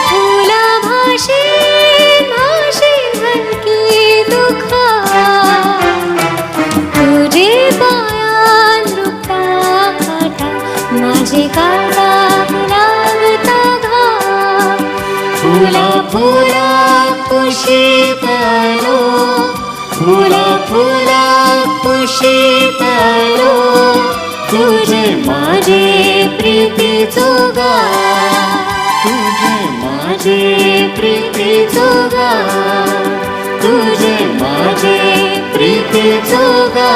फुला भाषे भाषे हलकी दुखा, तुझे पायान रुपता काटा, माझे काळजाक लागता घा। फुला फुला कुशीत आयलो, फुला फुला कुशीत आयलो, तुझे माझे प्रीती प्रीतीचो गा, तुझे माझे प्रीतीचो गा, तुझे माझे प्रीतीचो गा.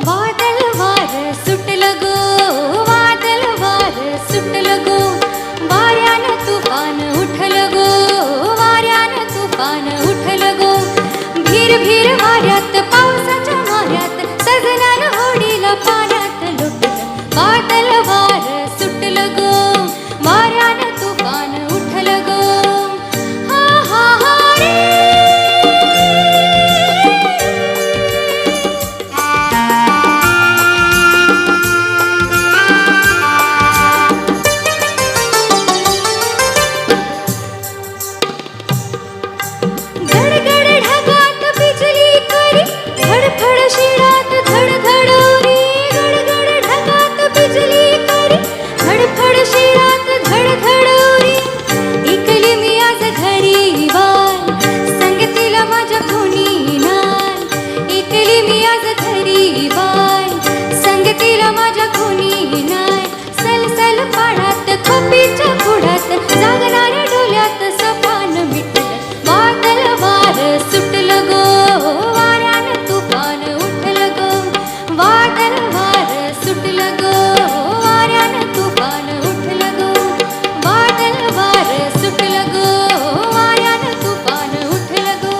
वादळ वार सुटलं गो, वादळ वार सुटलं गो, वाऱ्यानं तुफान उठलं गो, वाऱ्यानं तुफान उठलं गो. भीर भीर वाऱ्यात पावसाच्या माऱ्यात सजनानं होडीला पाण्यात लोटलं. वादळ वार सुटलं गो, वाऱ्यानं तुफान उठलं गो. हा हा हा रे. गडगड ढगात बिजली करी, फडफड शिडात धडधडोरी. गडगड ढगात बिजली करी, फडफड शिडात धडधडोरी. इकली मी आज घरी बाय, संगतीला माझ्या कोणी नाय. इकली मी आज घरी बाय, संगतीला माझ्या कोणी नाय. सलसल पाडात खोपीच्या पुढात, जागणाऱ्या डोल्यात सपान मिटलं. वादळ वार सुटलं गो, वाऱ्यानं तुफान उठलं गो. वादळ वार सुटलं गो, वाऱ्यानं तुफान उठलं गो. वादळ वार सुटलं गो, वाऱ्यानं तुफान उठलं गो.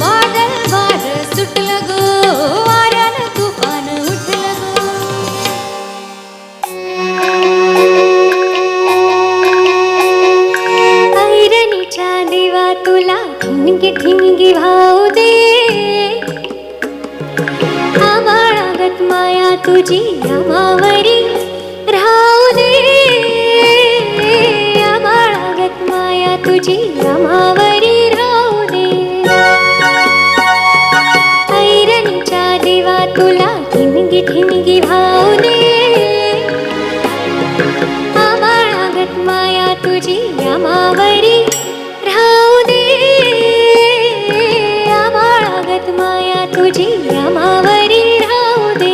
वादळ वार सुटलं गो, वाऱ्यानं तुफान उठलं गो. ऐरणीच्या देवा तुला ठिणगी ठिणगी भाऊ दे, आबाळागत माया तुझी अमावरी राहू दे. आबाळागत माया तुझी अमावरी राहू दे. ऐरणीच्या देवा तुला ठिणगी ठिणगी भाऊ दे, आबाळागत माया तुझी अमावरी राहू दे. आबाळागत माया तुझी अमावरी राहू दे.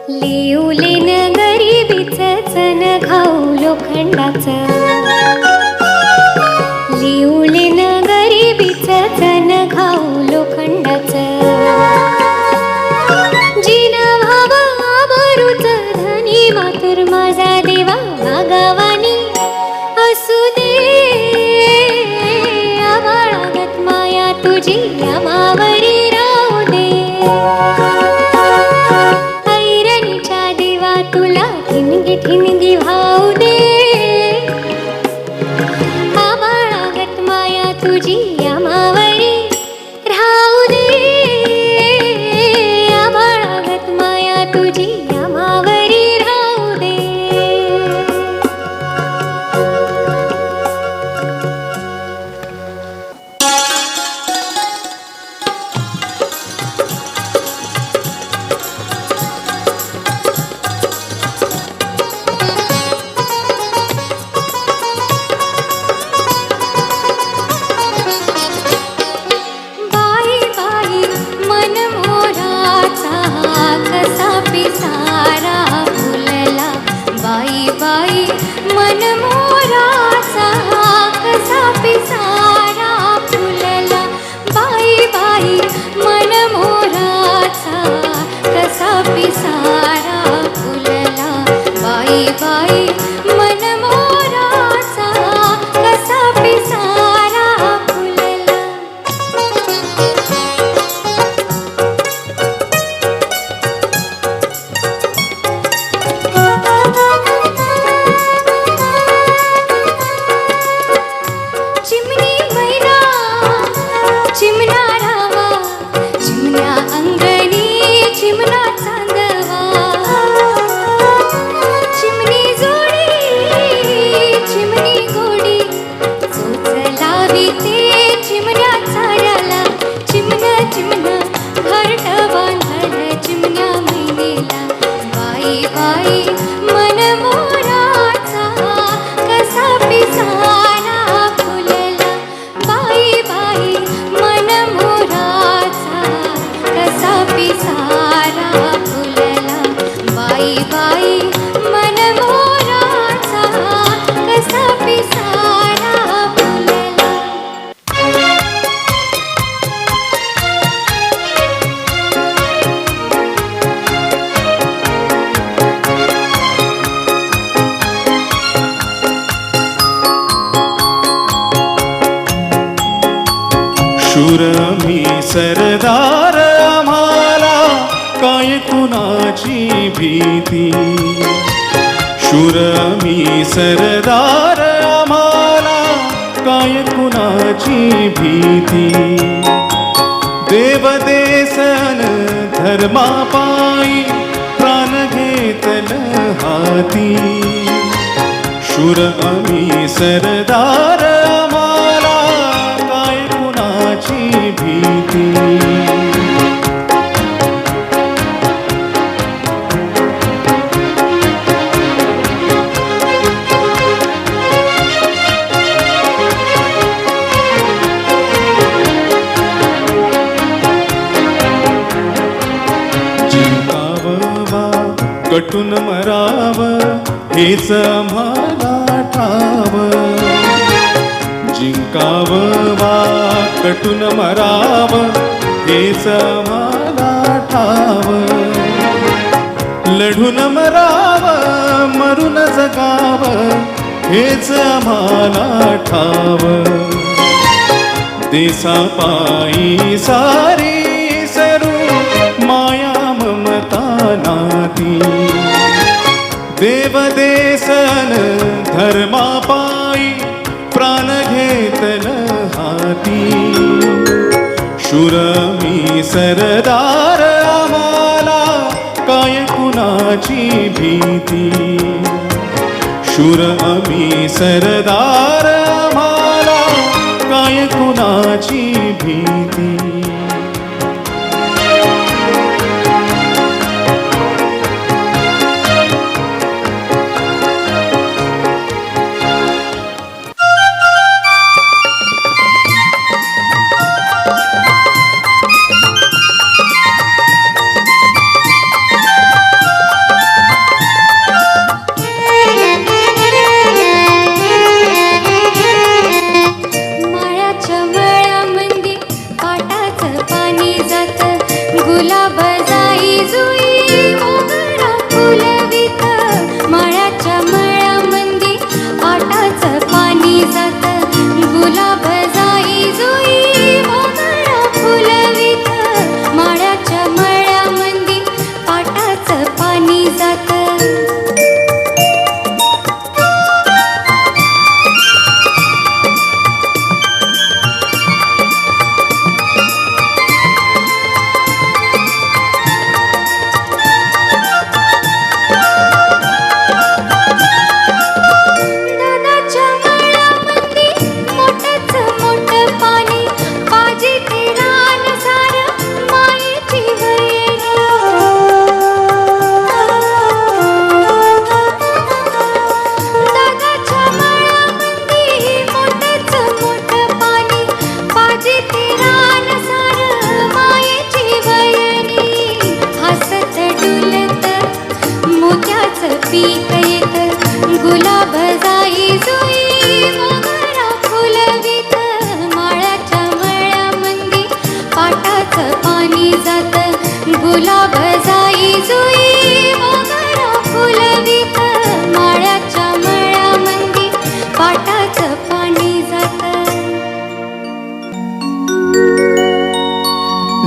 लिवलेन गरिबीचं चण खाऊ लोखंडाचं, लिवलेन गरिबीचं चण खाऊ लोखंडाचं. जिन भावा बरूच धनी मातुर माझा देवा मागावानी असू दे. आबाळागत माया तुझी अमावरी राहू दे. ऐरणीच्या देवा तुला ठिणगी ठिणगी भाऊ दे, आबाळागत माया तुझी अमावरी राहू दे. आबाळागत माया तुझी अमावरी राहू दे. शूर मी सरदार आम्हाला काय कुणाची भीती, शूर मी सरदार आम्हाला काय कुणाची भीती। देवदेसन धर्मापायी प्राण घेतल हाती, शूर आम्ही सरदार आम्हाला काय कुणाची भीती। कटून मराव हेच आम्हाला ठाव, जिंकाव वा कटून मराव हेच आम्हाला ठाव। लढून मराव मरून जगाव हेच आम्हाला ठाव। देसापायी सारी सरू माया ममता नाती, देवदेसन धर्मापायी प्राण घेतल हाती। शूर मी सरदार आम्हाला काय कुणाची भीती, शूर आम्ही सरदार आम्हाला काय कुणाची भीती।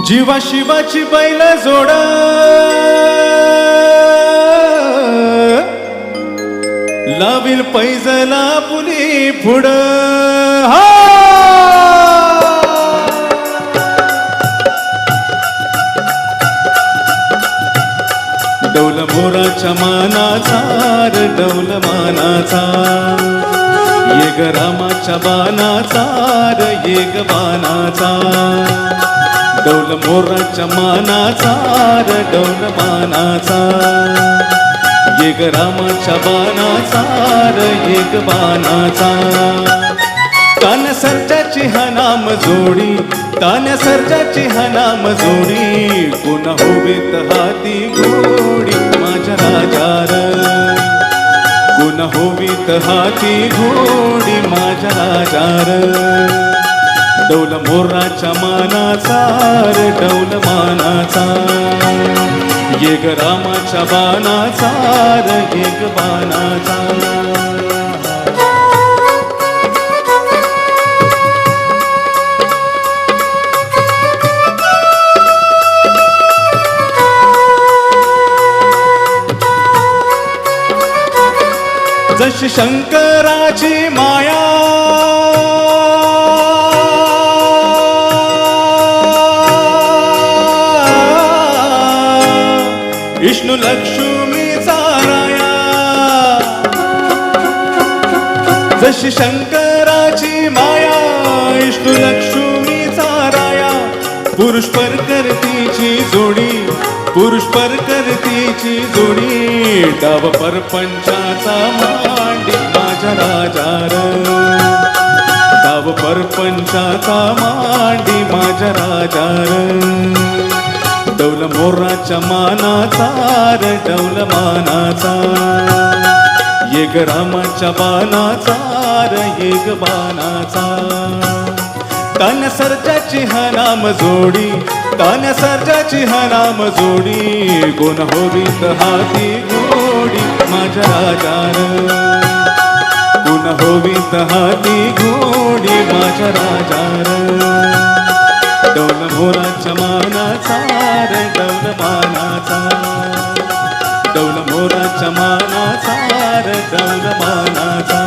जीवा शिवाची बैल जोड, लावील पैजला पुली पुढ। डौल मोराच्या मानाचा र डौल मानाचा, ये ग रामाच्या बाणाचा र ये ग बाणाचा। डौल मोराच्या मानाचा र डौल मानाचा, ये ग रामाच्या बाणाचा र ये ग बाणाचा। तान्या सर्जाची हा नाम जोडी, तान्या सर्जाची हा नाम जोडी, कोण होवेत हाती घोडी माझ्या राजार, कोण होवेत हाती घोडी माझ्या राजार। डौल मोराच्या मानाचा र डौल मानाचा, ये ग रामाच्या बाणाचा र ये ग बाणाचा। शंकराची माया विष्णू लक्ष्मीचा राया जशी शंकराची माया विष्णू लक्ष्मीचा राया पुरुष परकर्तीची जोडी पुरुष परकर्तीची जोडी डाव परपंचाचा मांडी माझ्या राजा र डाव परपंचाचा मांडी माझ्या राजा र डौल मोराच्या मानाचा र डौल मानाचा ये ग रामाच्या बाणाचा र ये ग बाणाचा तान्या सर्जाची हराम जोडी तान्या सर्जाची हराम जोडी कोण होवीत हाती घोडी माझ्या राजा र कोण होवीत हाती घोडी माझ्या राजा र डौल मोराच्या मानाचा रे डौल मानाचा डौल मोराच्या मानाचा रे डौल मानाचा.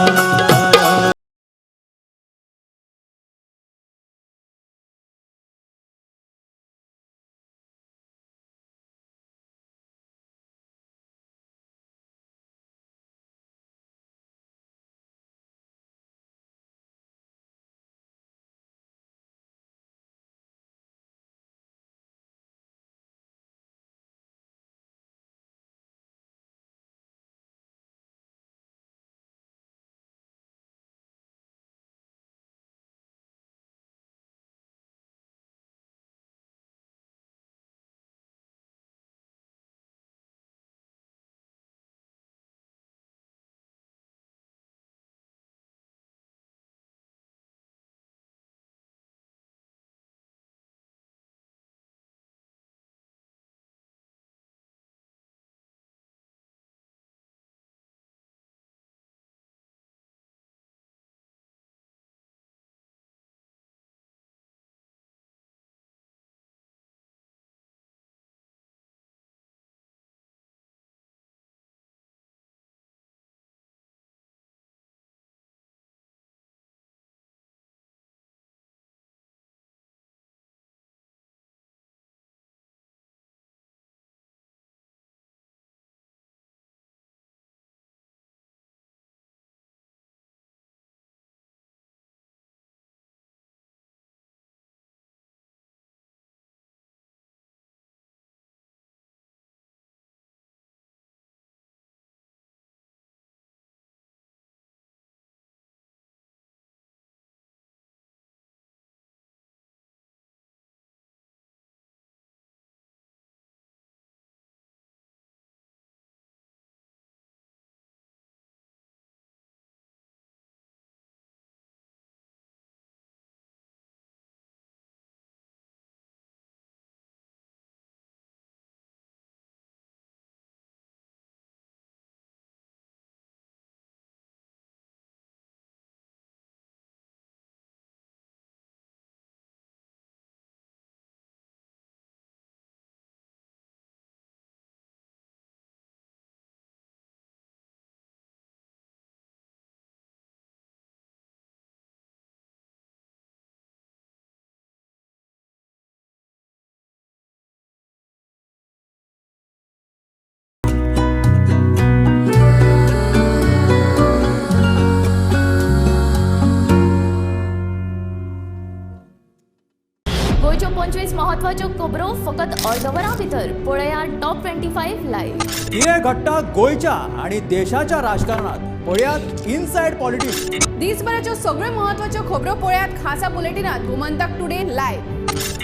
गोंयच्यो 25 महत्वाच्यो खबरो फकत अर्द वरां भितर पळया टॉप 25 लायव्ह. कितें घडटा गोंयच्या आनी देशाच्या राजकारणात पळयात इनसायड पॉलिटिक्स. दिसभराच्यो सगळ्यो महत्वाच्यो खबरो पळयात खासा बुलेटिनात गोमंतक टुडे लायव्ह.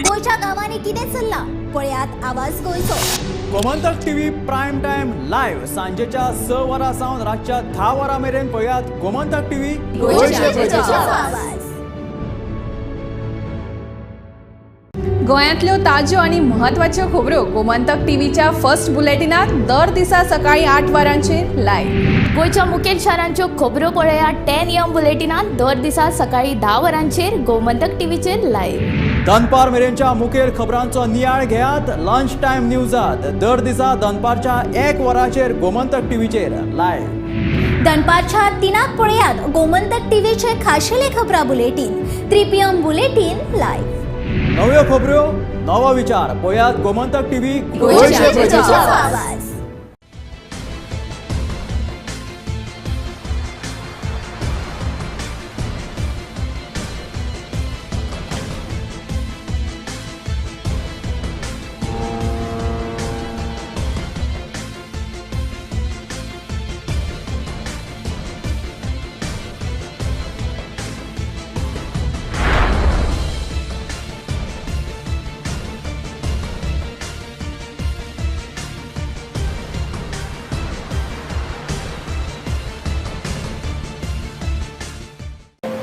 गोंयच्या गांवांनी कितें चल्लां पळयात आवाज गोंयचो. Gomantak TV prime time live सांजेच्या 6 वरां सावन रातच्या 10 वरां मेरेन पळयात गोमंतक टीव्ही गोंयचो आवाज. गोंयांतल्यो ताज्यो आनी म्हत्वाच्यो खबरो गोमंतक टीव्हीच्या फर्स्ट बुलेटिनात दर दिसा सकाळी 8 वरांचेर लायव्ह. गोंयच्या मुखेल शारांच्यो खबरो पळया 10 AM बुलेटिनात दर दिसा सकाळी 10 वरांचेर गोमंतक टीव्हीचेर लायव्ह. दनपार मेरेनच्या मुखेल खबरांचो नियाळ घेयात लंच टायम न्यूजात दर दिसा दनपारच्या 1 वरांचेर गोमंतक टीव्हीचेर लायव्ह. दनपारच्या 3 पळयात गोमंतक टीव्हीचे खाशेले खबरां बुलेटीन 3 PM bulletin live. नव्यो खबऱ्यो नवो विचार पळयात गोमंतक टीव्ही गोंयच्या प्रजेचो आवाज.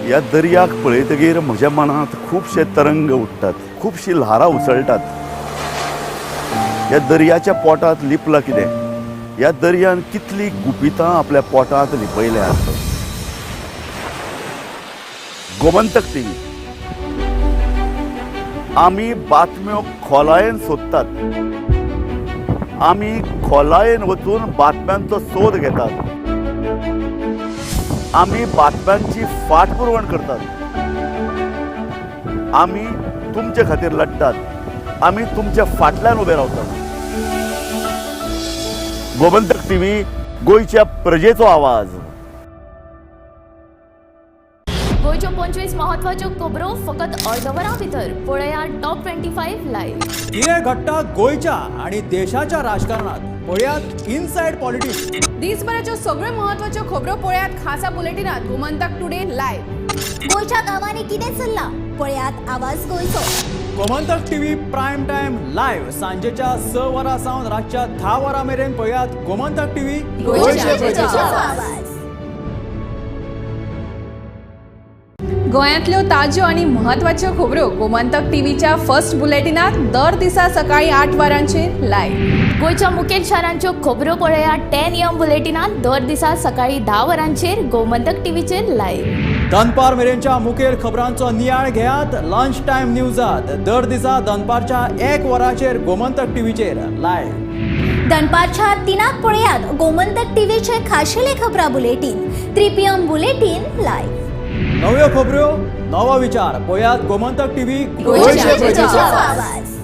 ह्या दर्याक पळयतगीर म्हज्या मनांत खुबशे तरंग उठ्ठात, खुबशी ल्हारां उसळटात. ह्या दर्याच्या पोटांत लिपलां कितें? ह्या दर्यान कितली गुपितां आपल्या पोटांत लिपयल्यात. गोमंतक टीव्ही आमी बातम्यो खोलायेन सोदतात, आमी खोलायेन वचून बातम्यांचो सोद घेतात, आमी बातम्यांची फाटपुरवण करतात, आमी तुमचे खातीर लढतात, आमी तुमच्या फाटल्यान उबे रावतात. गोमंतक टीव्ही, गोंयच्या प्रजेचो आवाज. गोंयच्यो 25 म्हत्वाच्यो खबरो फकत अर्द वरां भितर पळयात टॉप 25 लायव्ह. कितें घडटा गोंयच्या आनी देशाच्या राजकारणात पळयात इनसायड पॉलिटिक्स. दिसभराच्यो सगळ्यो म्हत्वाच्यो खबरो पळयात खासा बुलेटिनात गोमंतक टुडे लायव्ह. गोंयच्या गांवांनी कितें चल्लां पळयात आवाज गोंयचो. Gomantak TV prime time live सांजेच्या 6 वरां सावन रातच्या 10 वरां मेरेन पळयात गोमंतक टीव्ही गोंयच्या प्रजेचो आवाज. गोंयांतल्यो ताज्यो आनी म्हत्वाच्यो खबरो गोमंतक टीव्हीच्या फर्स्ट बुलेटिनात दर दिसा सकाळी 8 वरांचेर लायव्ह. गोंयच्या मुखेल शारांच्यो खबरो पळयात 10 AM बुलेटिनात दर दिसा सकाळी 10 वरांचेर गोमंतक टीव्हीचेर लायव्ह. दनपार मेरेनच्या मुखेल खबरांचो नियाळ घेयात लंच टायम न्यूजात दर दिसा दनपारच्या 1 वरांचेर गोमंतक टीव्हीचेर लायव्ह. दनपारच्या 3 पळयात गोमंतक टीव्हीचे खाशेले खबरां बुलेटीन 3 PM bulletin live. नव्यो खबऱ्यो नवो विचार पळयात गोमंतक टीव्ही गोंयच्या प्रजेचो आवाज.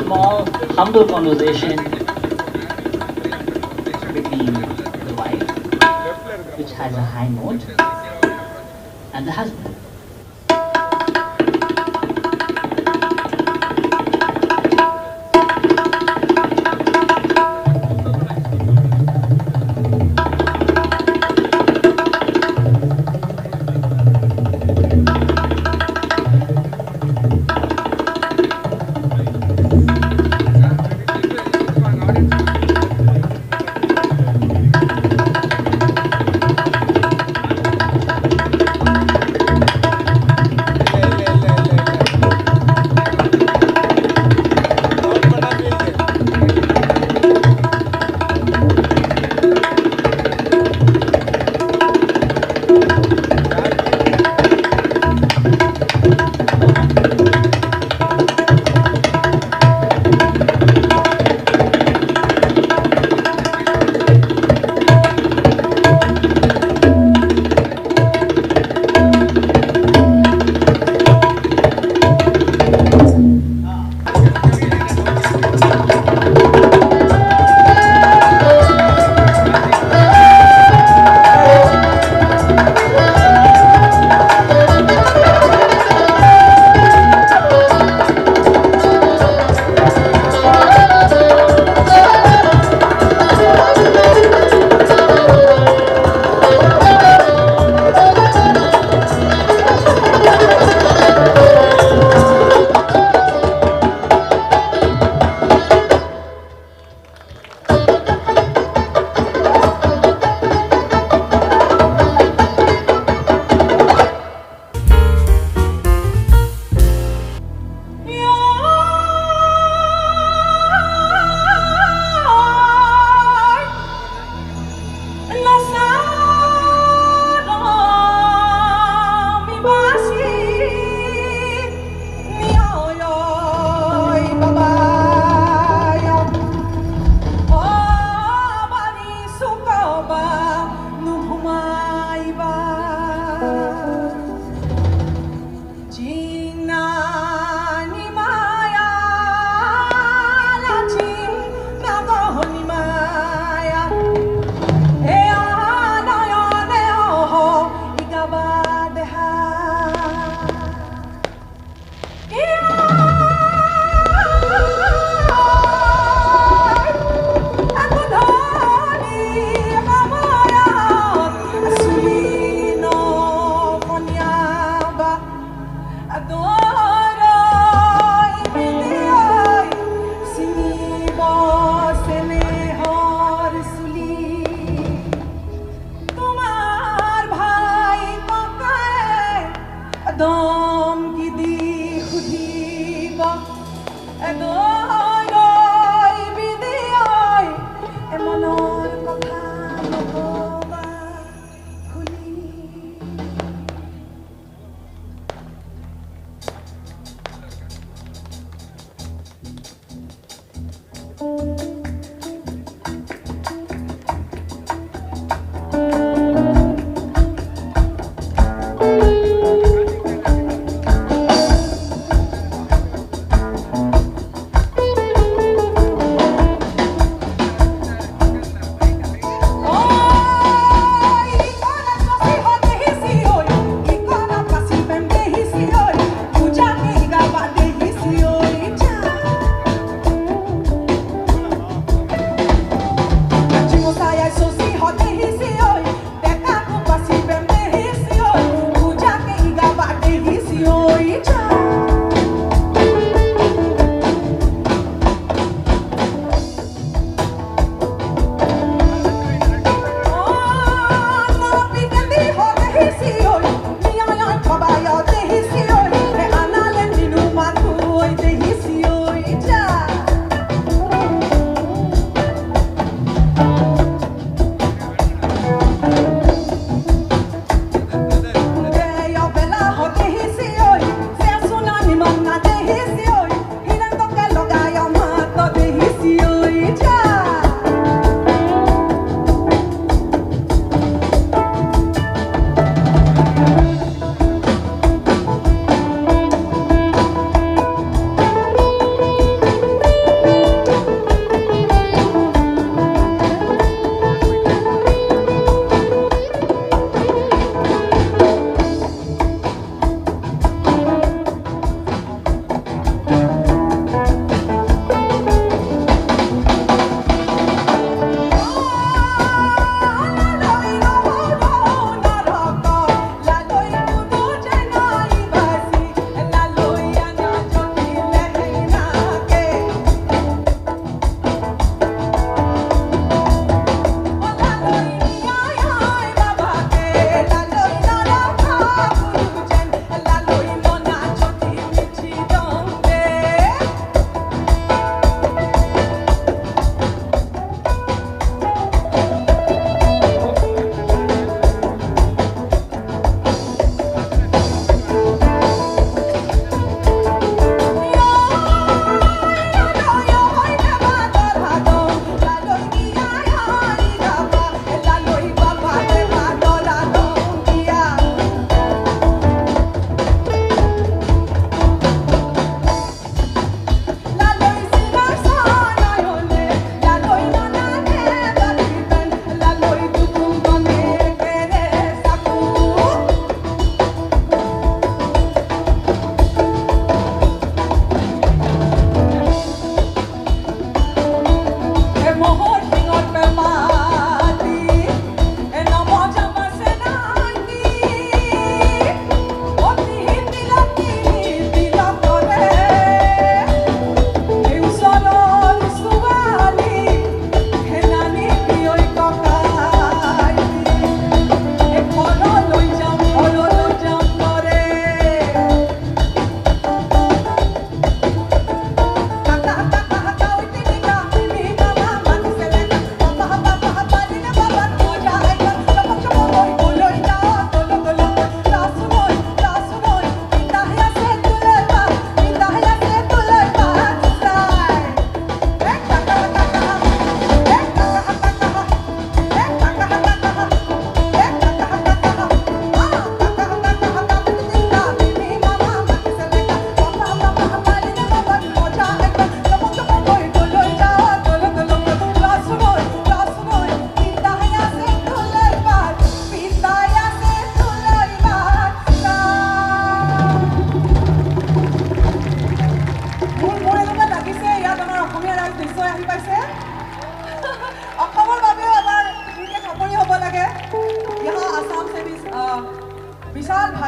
small, humble conversation between the wife, which has a high note, and the husband.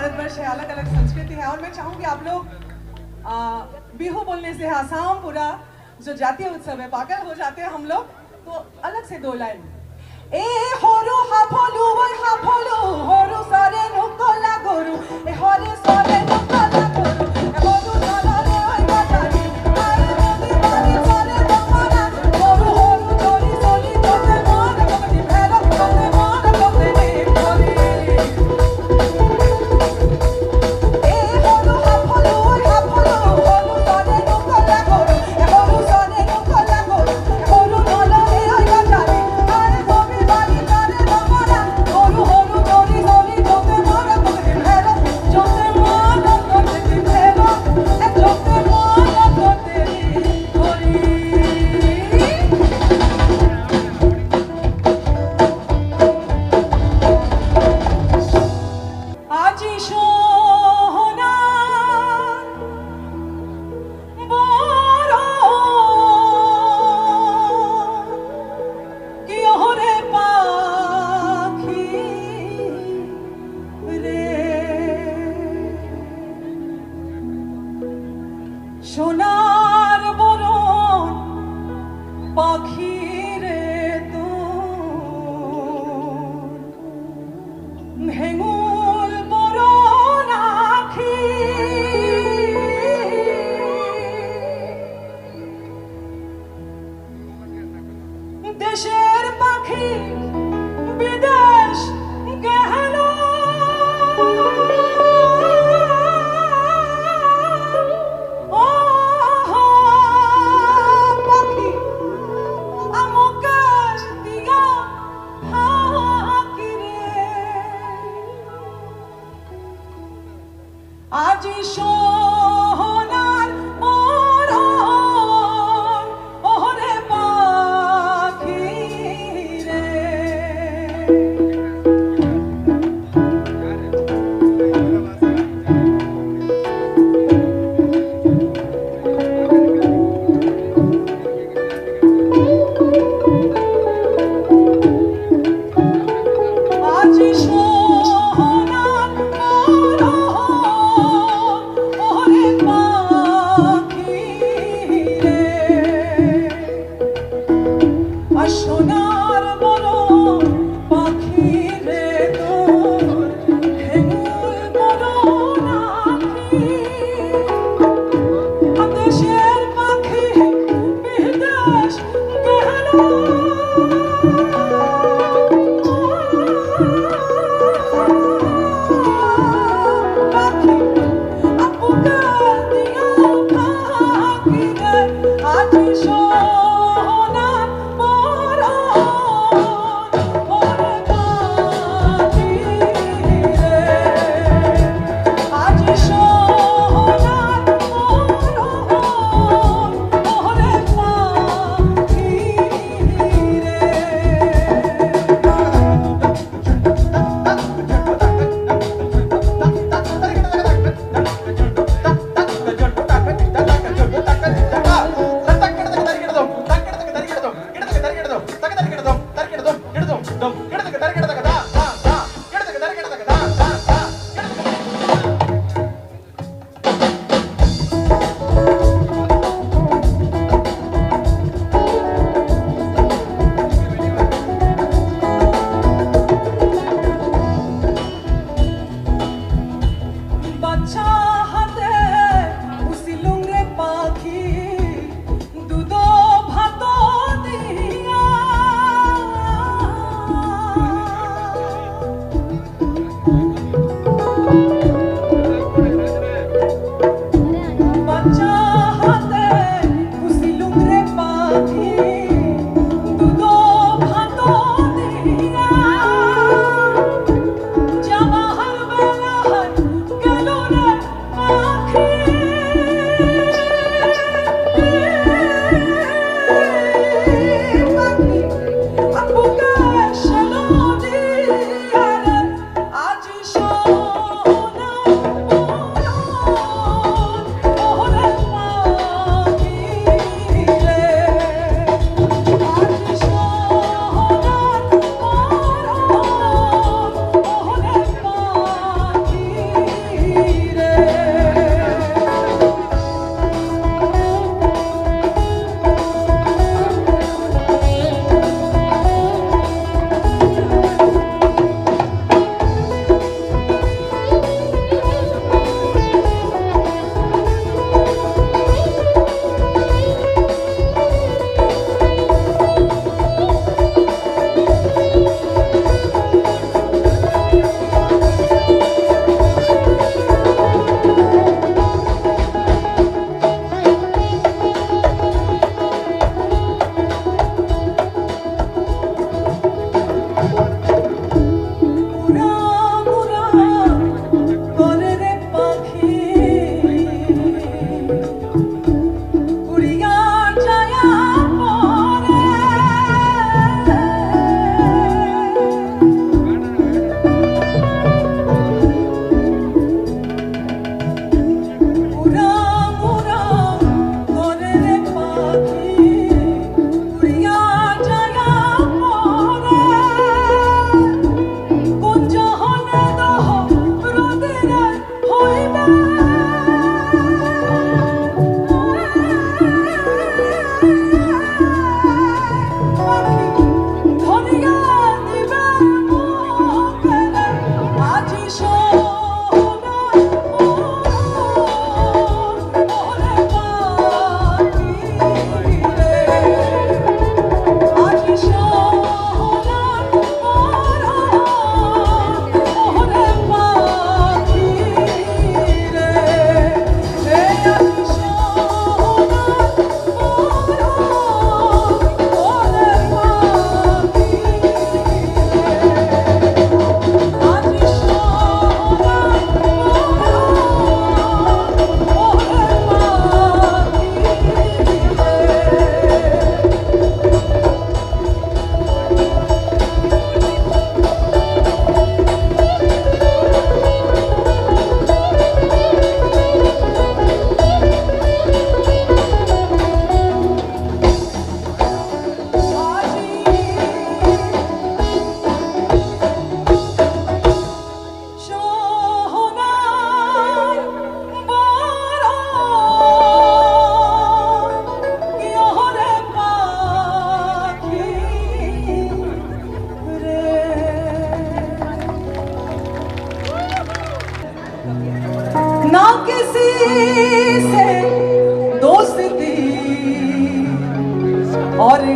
Bharatvarsh है, अलग अलग संस्कृति है। और मैं चाहूँगी आप लोग बिहू बोलने से आसाम पूरा जो जातीय उत्सव है पागल हो जाते हैं हम लोग, तो अलग से दो लाइन। ए होरो हाफलू ओए हाफलू होरो सारे नुकोला गोरु ए होरे सारे नुकोला गोरु ए होरो सारा रे ओए बाजारी आए मोदी बारी सारे तुम्हारा गोरु होरो चोरी सोली तोते मार कोते भैरव तोते मार कोते ने कोरी ए होरो हाफलू ओए हाफलू होरो सारे नुकोला गोरु ए होरो सारे नुकोला गोरु ए होरो नोला रे ओए बाजारी आए मोदी बारी सारे तुम्हारा गोरु होरो चोरी सोली तोते मार कोते भैरव जोते मार कोते भैरव ए जोते मार कोते कोरी। আজি সোনার বড় কি ওরে পাখি রে, সোনার বরণ পাখি রে তোর হেঙুল বরণ আখি। দেশের পাখি বিদেশ গেল, ও পাখি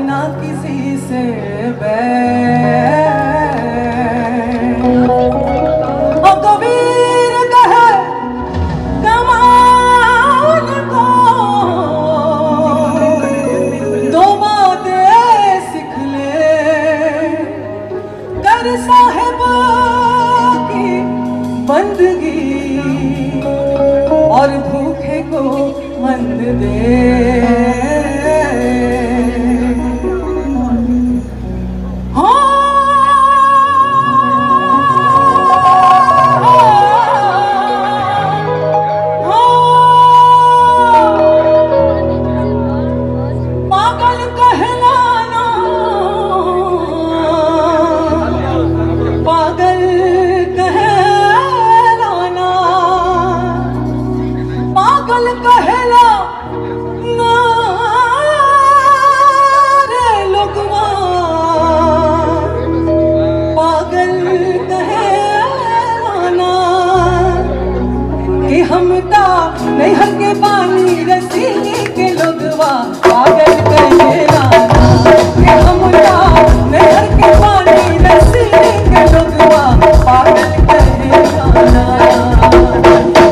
ना किसी से बैर। ओ कबीर कहे कमाल को दो बातें सीख ले, कर साहिब की बंदगी और भूखे को मंद दे। पागल कहलाना, पागल कहलाना, पागल कहलाना रे लोगवा, पागल कहलाना कि हम ता नैहर के पानी रसीली के लोगवा, पागल कहलाना कि हम ता नैहर के पानी रसीली के लोगवा, पागल कहलाना,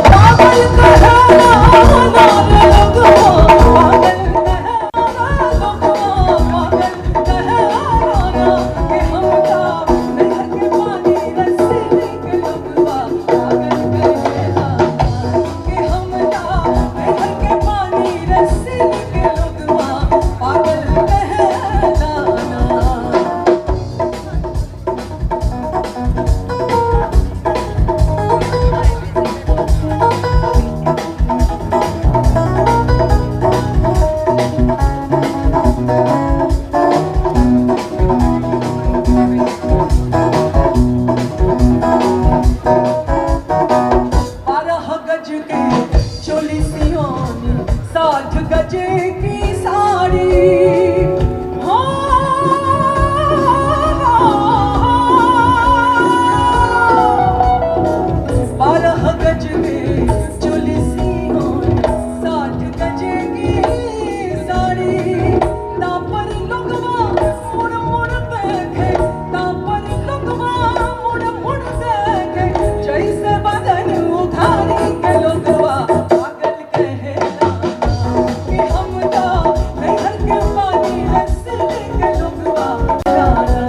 पागल कहलाना रे लोगवा, पागल कहलाना लोगवा, पागल कहलाना कि हम ता नैहर के पानी रसीली के लोगवा, पागल कहलाना कि हम ता नैहर के पानी रसीली के लोगवा, पागल कहलाना। बारह गज के चोली सियोनी, 60 गज की साड़ी, हो बारह गज के चोली सियोनी, 60 गज की साड़ी, तापर लोगवा मुड़ मुड़ देखे, तापर लोगवा मुड़ मुड़ देखे, जैसे बदन उघारी के लोगवा, पागल कहलाना कि हम ता नैहर के पानी रसीली के लोगवा लाना।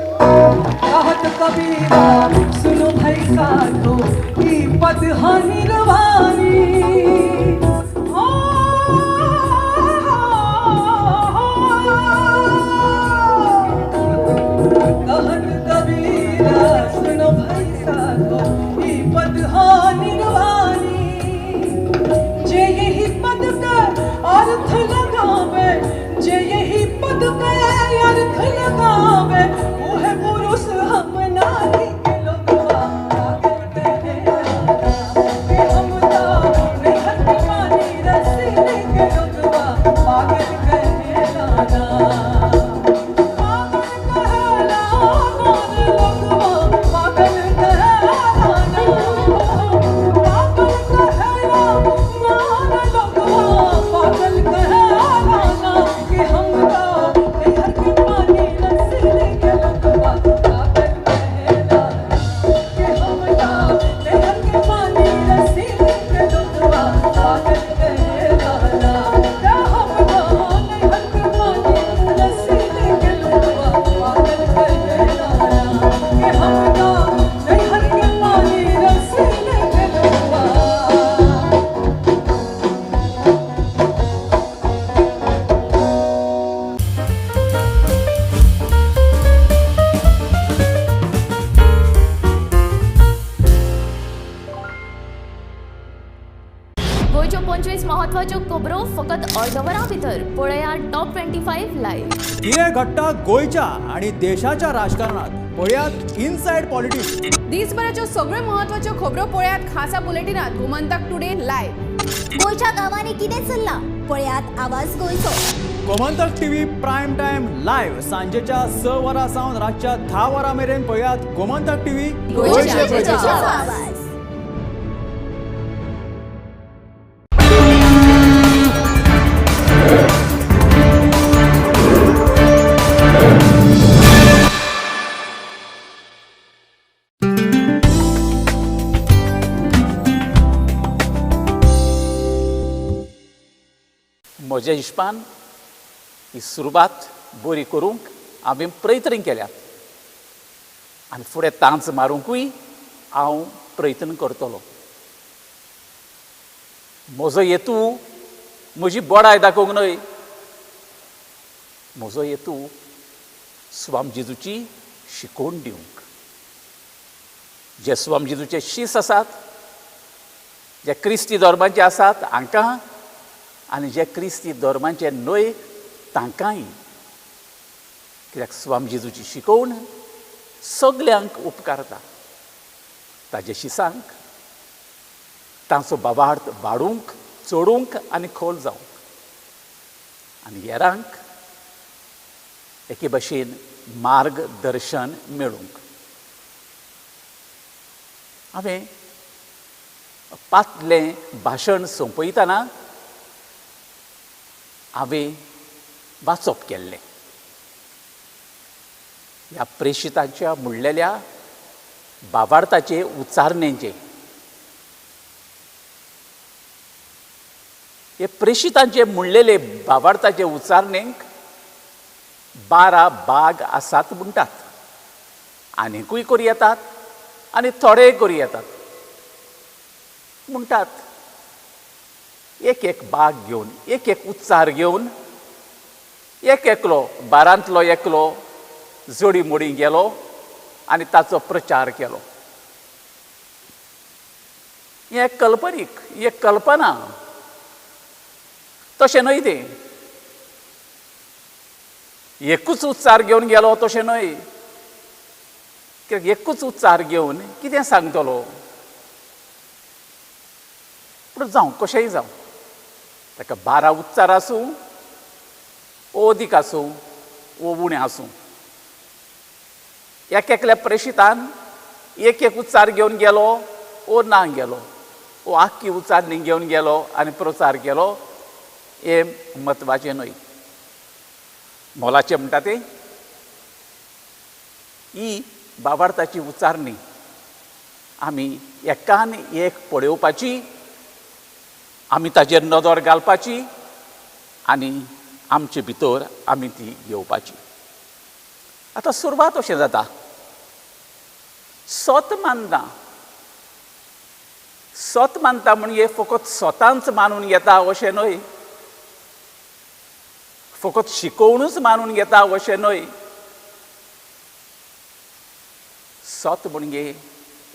कहत कबीरा सुनो भाई साधो, ई पद हानि रवानी, हो कहत कबीरा सुनो भाई साधो, ई पद हानि रवानी, जे यही पद का अर्थ लगावे, जे यही पद का अर्थ लगावे, वो है पुरुष हम नारी के लोगवा, पागल कहलाना कि हम ता नैहर के पानी रसीली के लोगवा, पागल कहलाना, पागल कहलाना रे लोगवा, पागल कहलाना, पागल कहलाना गोंयच्यो 25 म्हत्वाच्यो खबरो फकत अर्द वरां भितर पळया टॉप 25 लायव्ह. कितें घडटा गोंयच्या आनी देशाच्या राजकारणात पळयात इनसायड पॉलिटिक्स. दिसभराच्यो सगळ्यो म्हत्वाच्यो खबरो पळयात खासा बुलेटिनात गोमंतक टुडे लायव्ह. गोंयच्या गांवांनी कितें चल्लां पळयात आवाज गोंयचो. Gomantak TV prime time live सांजेच्या 6 वरां सावन रातच्या 10 वरां मेरेन पळयात गोमंतक टीव्ही गोंयचे प्रजेचो आवाज. म्हज्या हिशपान ही सुरवात बरी करूंक हांवें प्रयत्न केल्यात आनी फुडें तांच मारूंकूय हांव प्रयत्न करतलो. म्हजो हेतू म्हजी बडाय दाखोवंक न्हय, म्हजो हेतू स्वाम जेजूची शिकोवण दिवंक. जे स्वाम जेजूचे शीस आसात, जे क्रिस्ती धर्माचे आसात हांकां आनी जे क्रिस्ती धर्माचे न्हय तांकांय, कित्याक स्वाम जेजूची शिकोवण सगल्यांक उपकारता. ताजे शिसांक तांचो बाबार्थ वाडूंक, चडूंक आनी खोल जावंक, आनी हेरांक एके भशेन मार्गदर्शन मेळूंक. हांवें पातलें भाशण सोंपयतना हांवें वाचप केल्लें ह्या प्रेशितांच्या म्हणलेल्या बाबार्थाचे उच्चारणेचें. हे प्रेशितांचे म्हणलेले बाबार्थाचे उच्चारणेक 12 भाग आसात म्हणटात. आनीकूय करूं येतात आनी थोडेय करूं येतात म्हणटात. एक एक भाग घेवन, एक एक उच्चार घेवन एक एकलो बारांतलो एकलो जोडी मोडी गेलो आनी ताचो प्रचार केलो. हें कल्पनीक, एक कल्पना, तशें न्हय तें. एकूच उच्चार घेवन गेलो तशें न्हय, कित्याक एकूच उच्चार घेवन कितें सांगतलो? पूण जावं, कशेंय जावं, ताका 12 उच्चार आसूं ओ अदीक आसूं ओ उणें आसूं, एक एकल्या प्रेशितान एक एक उच्चार घेवन गेलो ओ ना गेलो, ओ आख्खी उच्चारणी घेवन गेलो आनी प्रचार केलो, हें म्हत्वाचें न्हय. मोलाचें म्हणटा तें ही बाबार्थाची उच्चारणी आमी एकान एक पळोवपाची, आमी ताचेर नदर घालपाची आनी आमचे भितर आमी ती घेवपाची. आतां सुरवात अशें जाता, सत मानता. सत मानता म्हणजे फकत स्वतांच मानून घेता अशें न्हय, फकत शिकोवणूच मानून घेता अशें न्हय. सत म्हणजे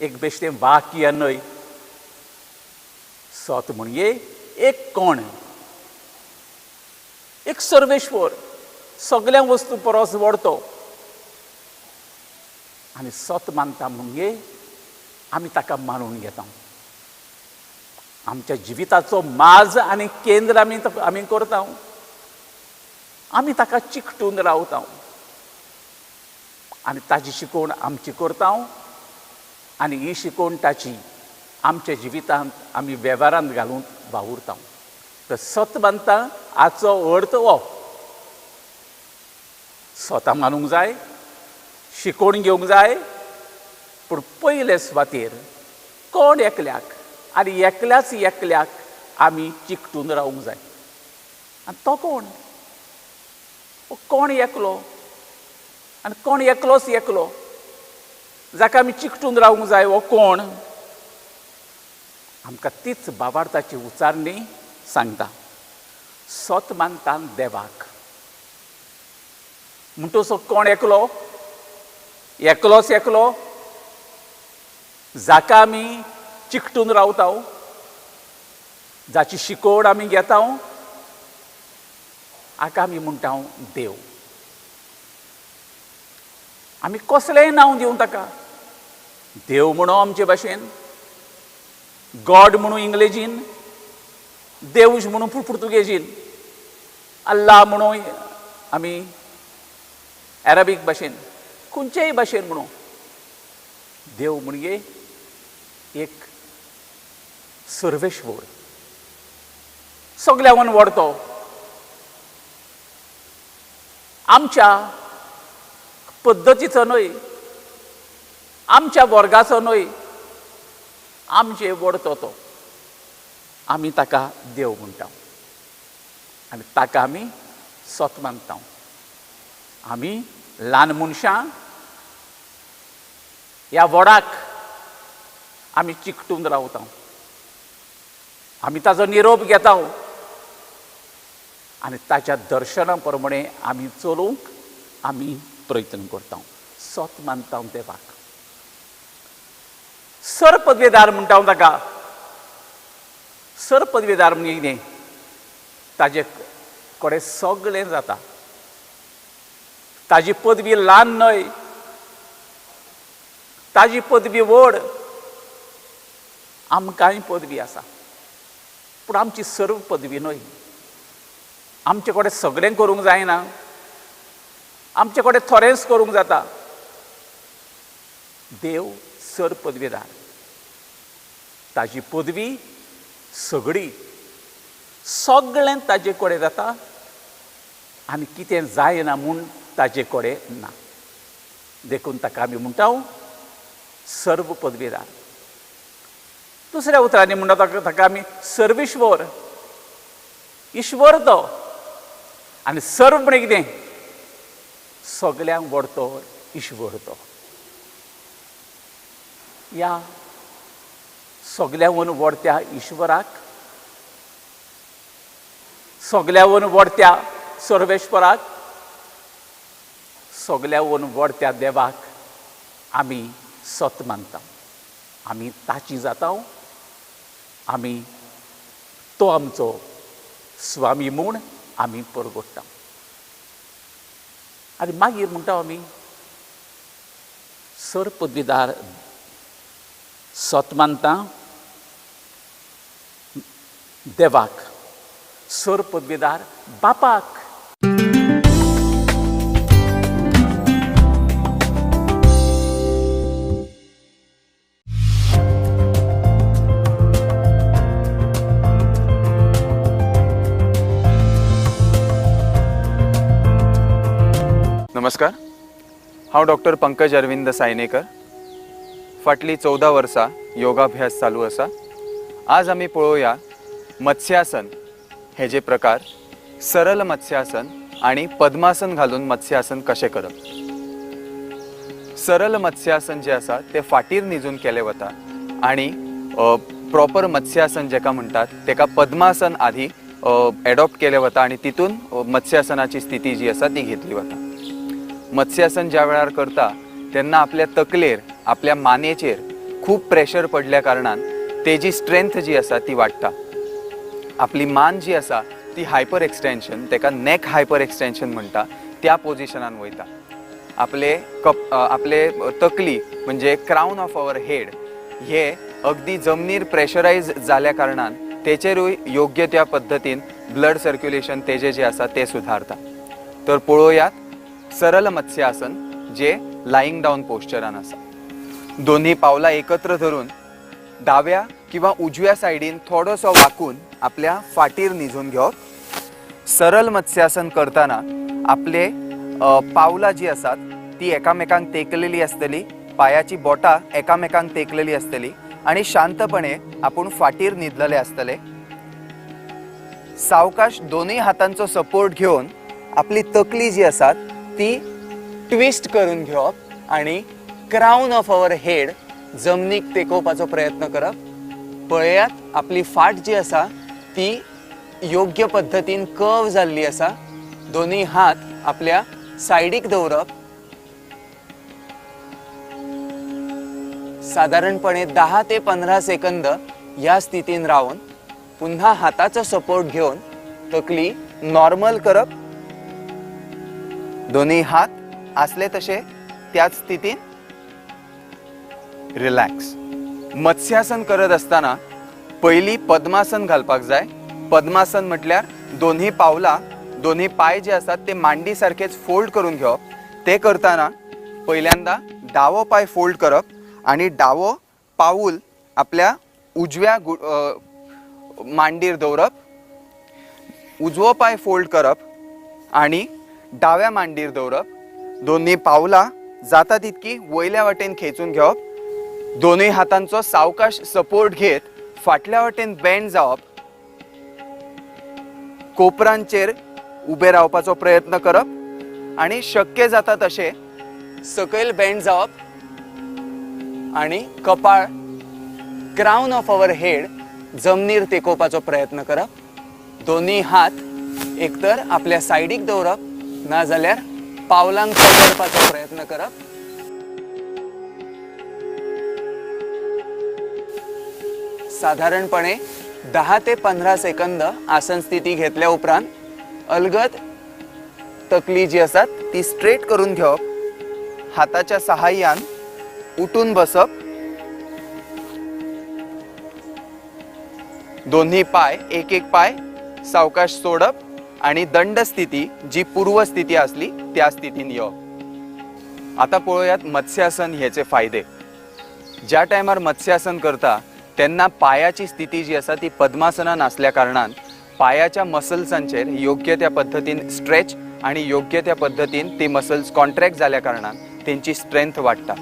एक बेश्टें वाक्य न्हय, सत म्हणजे एक कोण, एक सर्वेश्वर, सगळ्या वस्तू परस व्हडतो. आनी सत मानता म्हणजे आमी ताका मानून घेता, आमच्या जिविताचो माज आनी केंद्र आमी आमी करता, आमी ताका चिकटून रावता आनी ताजी शिकोवण आमची करता आनी ही शिकोवण ताची आमच्या जिवितांत आमी वेव्हारांत घालून वावुरता. तर सत मानता हाचो अर्थ हो, स्वता मानूंक जाय, शिकोवन घेवंक जाय, पूण पयले सुवातेर कोण एकल्याक आनी एकल्याच एकल्याक आमी चिकटून रावूंक जाय. आनी तो कोण? कोण एकलो आनी कोण एकलोच एकलो जाका आमी चिकटून रावूंक जाय, हो कोण? आमकां तीच बाबार्थाची उच्चारणी सांगता, सत मानता देवाक. म्हणटोसो कोण एकलो? एकलोच एकलो जाका आमी चिकटून रावता, जाची शिकोवण आमी घेता हाका आमी म्हणटा देव. आमी कसलेंय नांव दिवं ताका, देव म्हणू आमचे भाशेन, गॉड म्हणू इंग्लेजीन, देवूश म्हणू पुर्तुगेजीन, अल्लाह म्हणू आमी अरेबीक भाशेन, खंयचेय भाशेन म्हणू. देव म्हणजे एक सर्वेश्वर, सगळ्यावन व्हडतो, आमच्या पद्दतीचो न्हय, आमच्या वर्गाचो न्हय, आमचे व्हडतो तो. आमी ताका देव म्हणटा आनी ताका आमी सत मानता. आमी ल्हान मनशां ह्या व्हडाक आमी चिकटून रावता, आमी ताजो निरोप घेता आनी ताच्या दर्शना प्रमाणे आमी चलूंक आमी प्रयत्न करता. सत मानता देवाक. सर पदवेदार म्हणटा ताका. सर पदवेदार म्हणजे कितें, ताजे कडेन सगळें जाता. ताजी पदवी ल्हान न्हय, ताजी पदवी व्हड. आमकांय पदवी आसा, पूण आमची सर्व पदवी न्हय. आमचे कडेन सगळें करूंक जायना, आमचे कडेन थोडेंच करूंक जाता. देव सर पदवेदार, ताजी पदवी सगळी, सगळें ताजे कडेन जाता आनी कितें जायना म्हूण ताजे कडेन ना. देखून ताका आमी म्हणटा सर्व पदवेदार. दुसऱ्या उतरांनी म्हणटा ताका आमी सर्वेश्वर, ईश्वर तो. आनी सर्व म्हण कितें, सगळ्यांक व्हडतो ईश्वर तो. ह्या सगळ्यांवून व्हडत्या ईश्वराक, सगळ्यांवून व्हडत्या सर्वेश्वराक, सगळ्यांवून व्हडत्या देवाक आमी सत मानता. आमी ताची जाता, आमी तो आमचो स्वामी म्हूण आमी परगट्टा. आनी मागीर म्हणटा आमी सर पदवीदार सत मानता देवाक, सर पदवीदार बापाक. नमस्कार, हांव डॉक्टर पंकज अरविंद सायनेकर. फाटलीं 14 वर्सां योगाभ्यास चालू आसा. आज आमी पळोवया मत्स्यासन हे जे प्रकार, सरल मत्स्यासन आनी पद्मासन घालून मत्स्यासन कशें करप. सरल मत्स्यासन जे आसा ते फाटीर निजून केलें वता आनी प्रॉपर मत्स्यासन जेका म्हणटात तेका पद्मासन आदी एडॉप्ट केलें वता आनी तितून मत्स्यासनाची स्थिती जी आसा ती घेतली वता. मत्स्यासन ज्या वेळार करता तेन्ना आपल्या तकलेर, आपल्या मानेचेर खूब प्रेशर पडल्या कारणान तेजी स्ट्रेंथ जी आसा ती वाडटा. आपली मान जी आसा ती हायपर एक्सटेंशन, तेका नेक हायपर एक्सटेंशन म्हणटा, त्या पोजिशनान वयता. आपले आपले तकली म्हणजे क्रावन ऑफ our head हे अगदी जमनीर प्रेशरायज जाल्या कारणान तेचेरूय योग्य त्या पद्दतीन ब्लड सर्क्युलेशन तेजे जे आसा ते सुधारता. तर पळोवयात सरल मत्स्यासन जे लाईंग डावन पोश्चरान आसा. दोन्ही पावलां एकत्र धरून डाव्या किंवा उजव्या सायडीन थोडोसो वाकून आपल्या फाटीर निजून घेवप. सरल मत्स्यासन करताना आपले पावलां जी आसात ती एकामेकांक तेकलेली आसतली, पायाची बोटां एकामेकांक तेकलेली आसतली आनी शांतपणे आपूण फाटीर न्हिदलेले आसतले. सावकाश दोनूय हातांचो सपोर्ट घेवन आपली तकली जी आसात ती ट्विस्ट करून घेवप आनी क्रावन ऑफ our head जमनीक तेकोवपाचो प्रयत्न करप. पळयात आपली फाट जी आसा ती योग्य पद्दतीन कर्व जाल्ली आसा. दोनूय हात आपल्या सायडीक दवरप. सादारणपणे 10 ते 15 सेकंद ह्या स्थितीन रावन पुन्हा हाताचो सपोर्ट घेवन तकली नॉर्मल करप. दोन्ही हात आसले तशे त्याच स्थितीन रिलॅक्स. मत्स्यासन करत असताना पयली पद्मासन घालपाक जाय. पद्मासन म्हटल्यार दोन्ही पावलां, दोन्ही पाय जे आसात ते मांडी सारकेच फोल्ड करून घेवप. ते करतना पहिल्यांदा डावो पाय फोल्ड करप आनी डावो पावूल आपल्या उजव्या मांडीर दवरप. उजवो पाय फोल्ड करप आनी डाव्या मांडीर दवरप. दोन्ही पावलां जाता तितकी वयल्या वाटेन खेचून घेवप. दोनूय हातांचो सावकाश सपोर्ट घेत फाटल्या वाटेन बेंड जावप. कोपरांचेर उबे रावपाचो प्रयत्न करप आनी शक्य जाता तशें सकयल बेंड जावप आनी कपाळ क्रावन ऑफ our head जमनीर तेकोवपाचो प्रयत्न करप. दोन्ही हात एकतर आपल्या सायडीक दवरप ना जाल्यार पावलांक पकडपाचो प्रयत्न करप. साधारणपणे 10 ते 15 सेकंद आसन स्थिती घेतल्या उपरांत अलगद तकली जी आसा ती स्ट्रेट करून घेवप. हाताच्या सहाय्यान उठून बसप. दोन्ही पाय एक एक पाय सावकाश सोडप आणि दंड स्थिती जी पूर्व स्थिती आसली त्या स्थितीन येवप. आता पळोवयात मत्स्यासन हेचे फायदे. ज्या टायमार मत्स्यासन करता तेन्ना पायाची स्थिती जी आसा ती पद्मासनान आसल्या कारणान पायाच्या मसल्सांचेर योग्य त्या पद्दतीन स्ट्रेच आनी योग्य त्या पद्दतीन ती मसल्स कॉन्ट्रॅक्ट जाल्या कारणान तेंची स्ट्रेंथ वाडटा.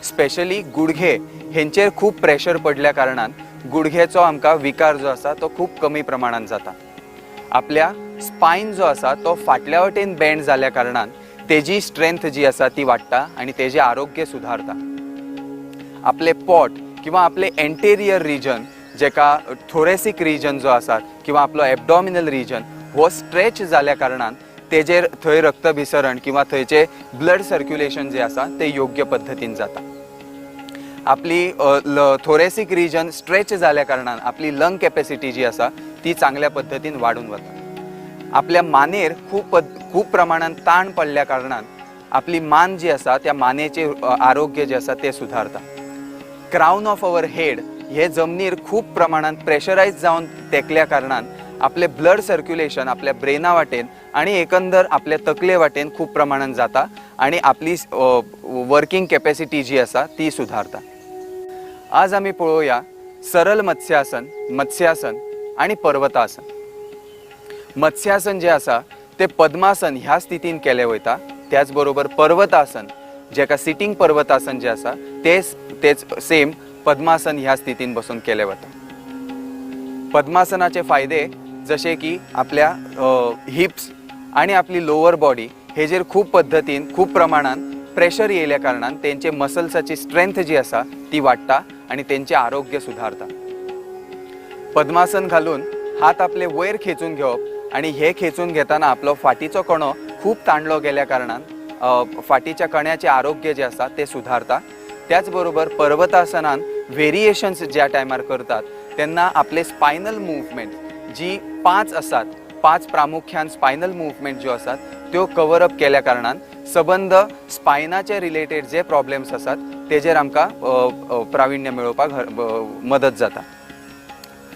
स्पेशली गुडघे हेंचेर खूब प्रेशर पडल्या कारणान गुडघ्याचो आमकां विकार जो आसा तो खूब कमी प्रमाणान जाता. आपल्या स्पायन जो आसा तो फाटल्या वटेन बेंड जाल्या कारणान तेजी स्ट्रेंथ जी आसा ती वाडटा आनी तेजें आरोग्य सुधारता. आपले पोट किंवा आपले एंटेरियर रिजन जेका थोरेसीक रिजन जो आसा किंवा आपलो एबडॉमिनल रिजन हो स्ट्रेच जाल्या कारणान तेजेर थंय रक्तभिसरण किंवा थंयचे ब्लड सर्क्युलेशन जे आसा ते योग्य पद्दतीन जाता. आपली थोरेसीक रिजन स्ट्रेच जाल्या कारणान आपली लंग कॅपेसिटी जी आसा ती चांगल्या पद्दतीन वाडून वता. आपल्या मानेर खूब प्रमाणान ताण पडल्या कारणान आपली मान जी आसा त्या मानेचे आरोग्य जे आसा ते सुधारता. क्रावन ऑफ our head हे जमनीर खूब प्रमाणान प्रेशरायज जावन तेकल्या कारणान आपले ब्लड सर्क्युलेशन आपल्या ब्रेना वाटेन आनी एकंदर आपल्या तकले वाटेन खूब प्रमाणान जाता आनी आपली वर्किंग कॅपेसिटी जी आसा ती सुधारता. आज आमी पळोवया सरल मत्स्यासन, मत्स्यासन आनी पर्वतासन. मत्स्यासन जे आसा ते पद्मासन ह्या स्थितीन केले वयता. त्याच बरोबर पर्वतासन जेका सिटींग पर्वतासन जे आसा तेच सेम पद्मासन ह्या स्थितीन बसून केले वता. पद्मासनाचे फायदे जशे की आपल्या हिप्स आनी आपली लोअर बॉडी हेजेर खूब पद्दतीन खूब प्रमाणान प्रेशर येयल्या कारणान तेंचे मसल्साची स्ट्रेंथ जी आसा ती वाडटा आनी तेंचें आरोग्य सुधारता. पद्मासन घालून हात आपले वयर खेचून घेवप आनी हे खेचून घेतना आपलो फाटीचो कणो खूब ताणलो गेल्या कारणान फाटीच्या कण्याचें आरोग्य जें आसा तें सुधारता. त्याच बरोबर पर्वतासनान वेरिएशन्स ज्या टायमार करतात तेन्ना आपले स्पायनल मुवमेंट जी 5 आसात, 5 प्रामुख्यान स्पायनल मुवमेंट ज्यो आसात त्यो कवर अप केल्या कारणान सबंद स्पायनाचे रिलेटेड जे प्रॉब्लेम्स आसात तेजेर आमकां प्राविण्य मेळोवपाक मदत जाता.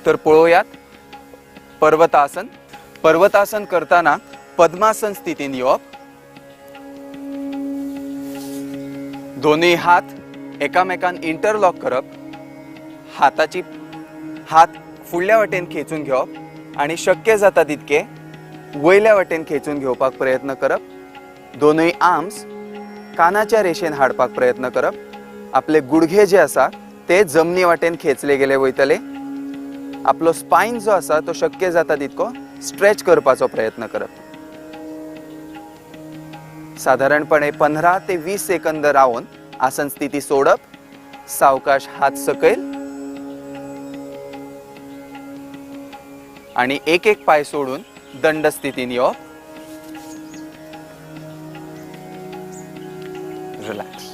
तर पळोवयात पर्वतासन. पर्वतासन करतना पद्मासन स्थितीन येवप. दोन्ही हात एकामेकान इंटरलॉक करप. हात फुडल्या वाटेन खेचून घेवप आनी शक्य जाता तितके वयल्या वाटेन खेचून घेवपाक प्रयत्न करप. दोनूय आर्म्स कानाच्या रेशेन हाडपाक प्रयत्न करप. आपले गुडघे जे आसा ते जमनी वाटेन खेचले गेले वयतले. आपलो स्पायन जो आसा तो शक्य जाता तितको स्ट्रेच करपाचो प्रयत्न करप. साधारणपणे 15 ते 20 सेकंद रावन आसन स्थिती सोडप. सावकाश हात सकयल आणि एक एक पाय सोडून दंड स्थितीन येवप. रिलॅक्स.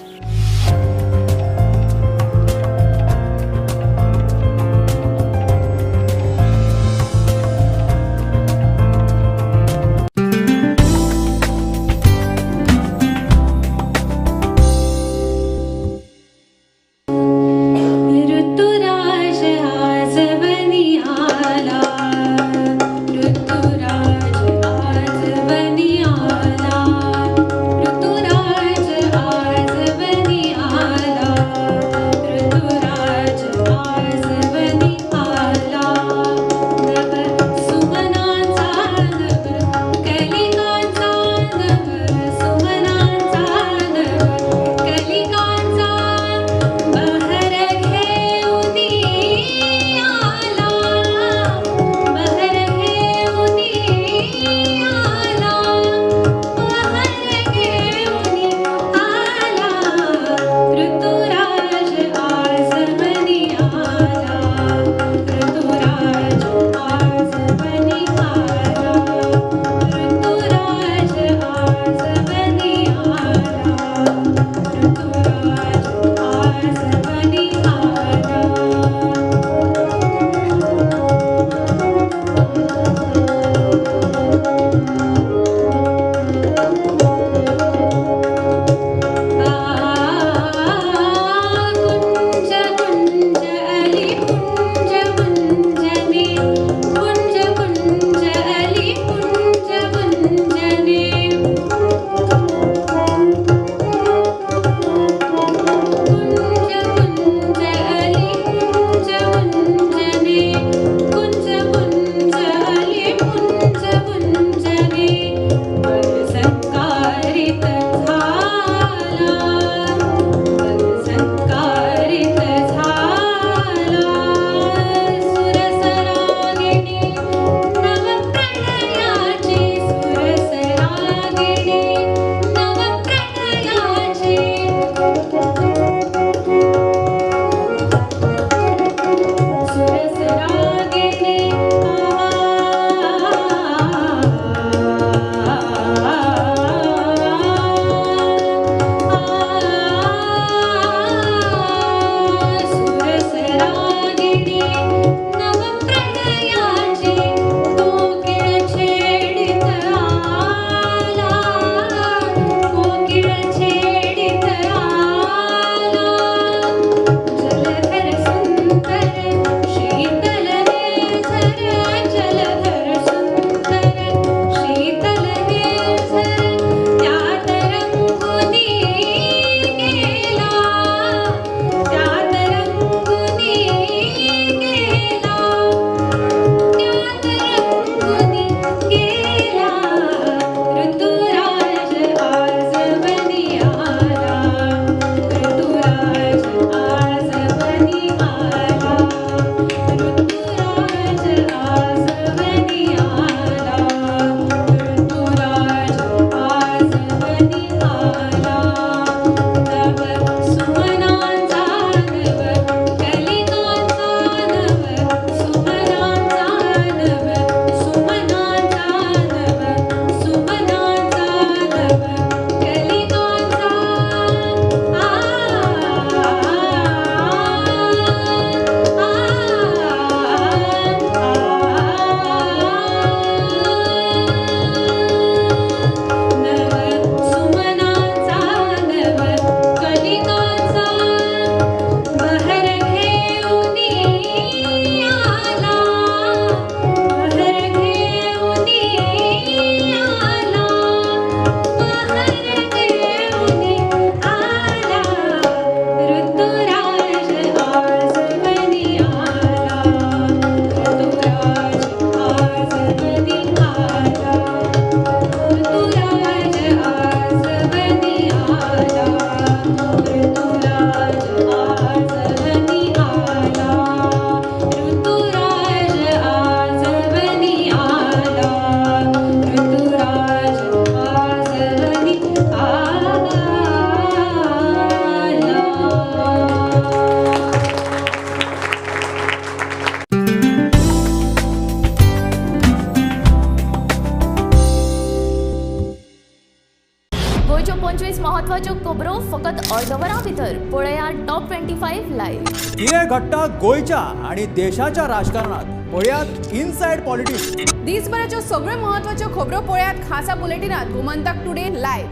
म्हत्वाच्यो खबरो फकत अर्द वरां भितर पळयात टॉप 25 लायव्ह. कितें घडटा गोंयच्या आनी देशाच्या राजकारणात पळयात इनसायड पॉलिटिक्स. दिसभराच्यो सगळ्यो म्हत्वाच्यो खबरो पळयात खासा बुलेटिनात गोमंतक टुडे लायव्ह.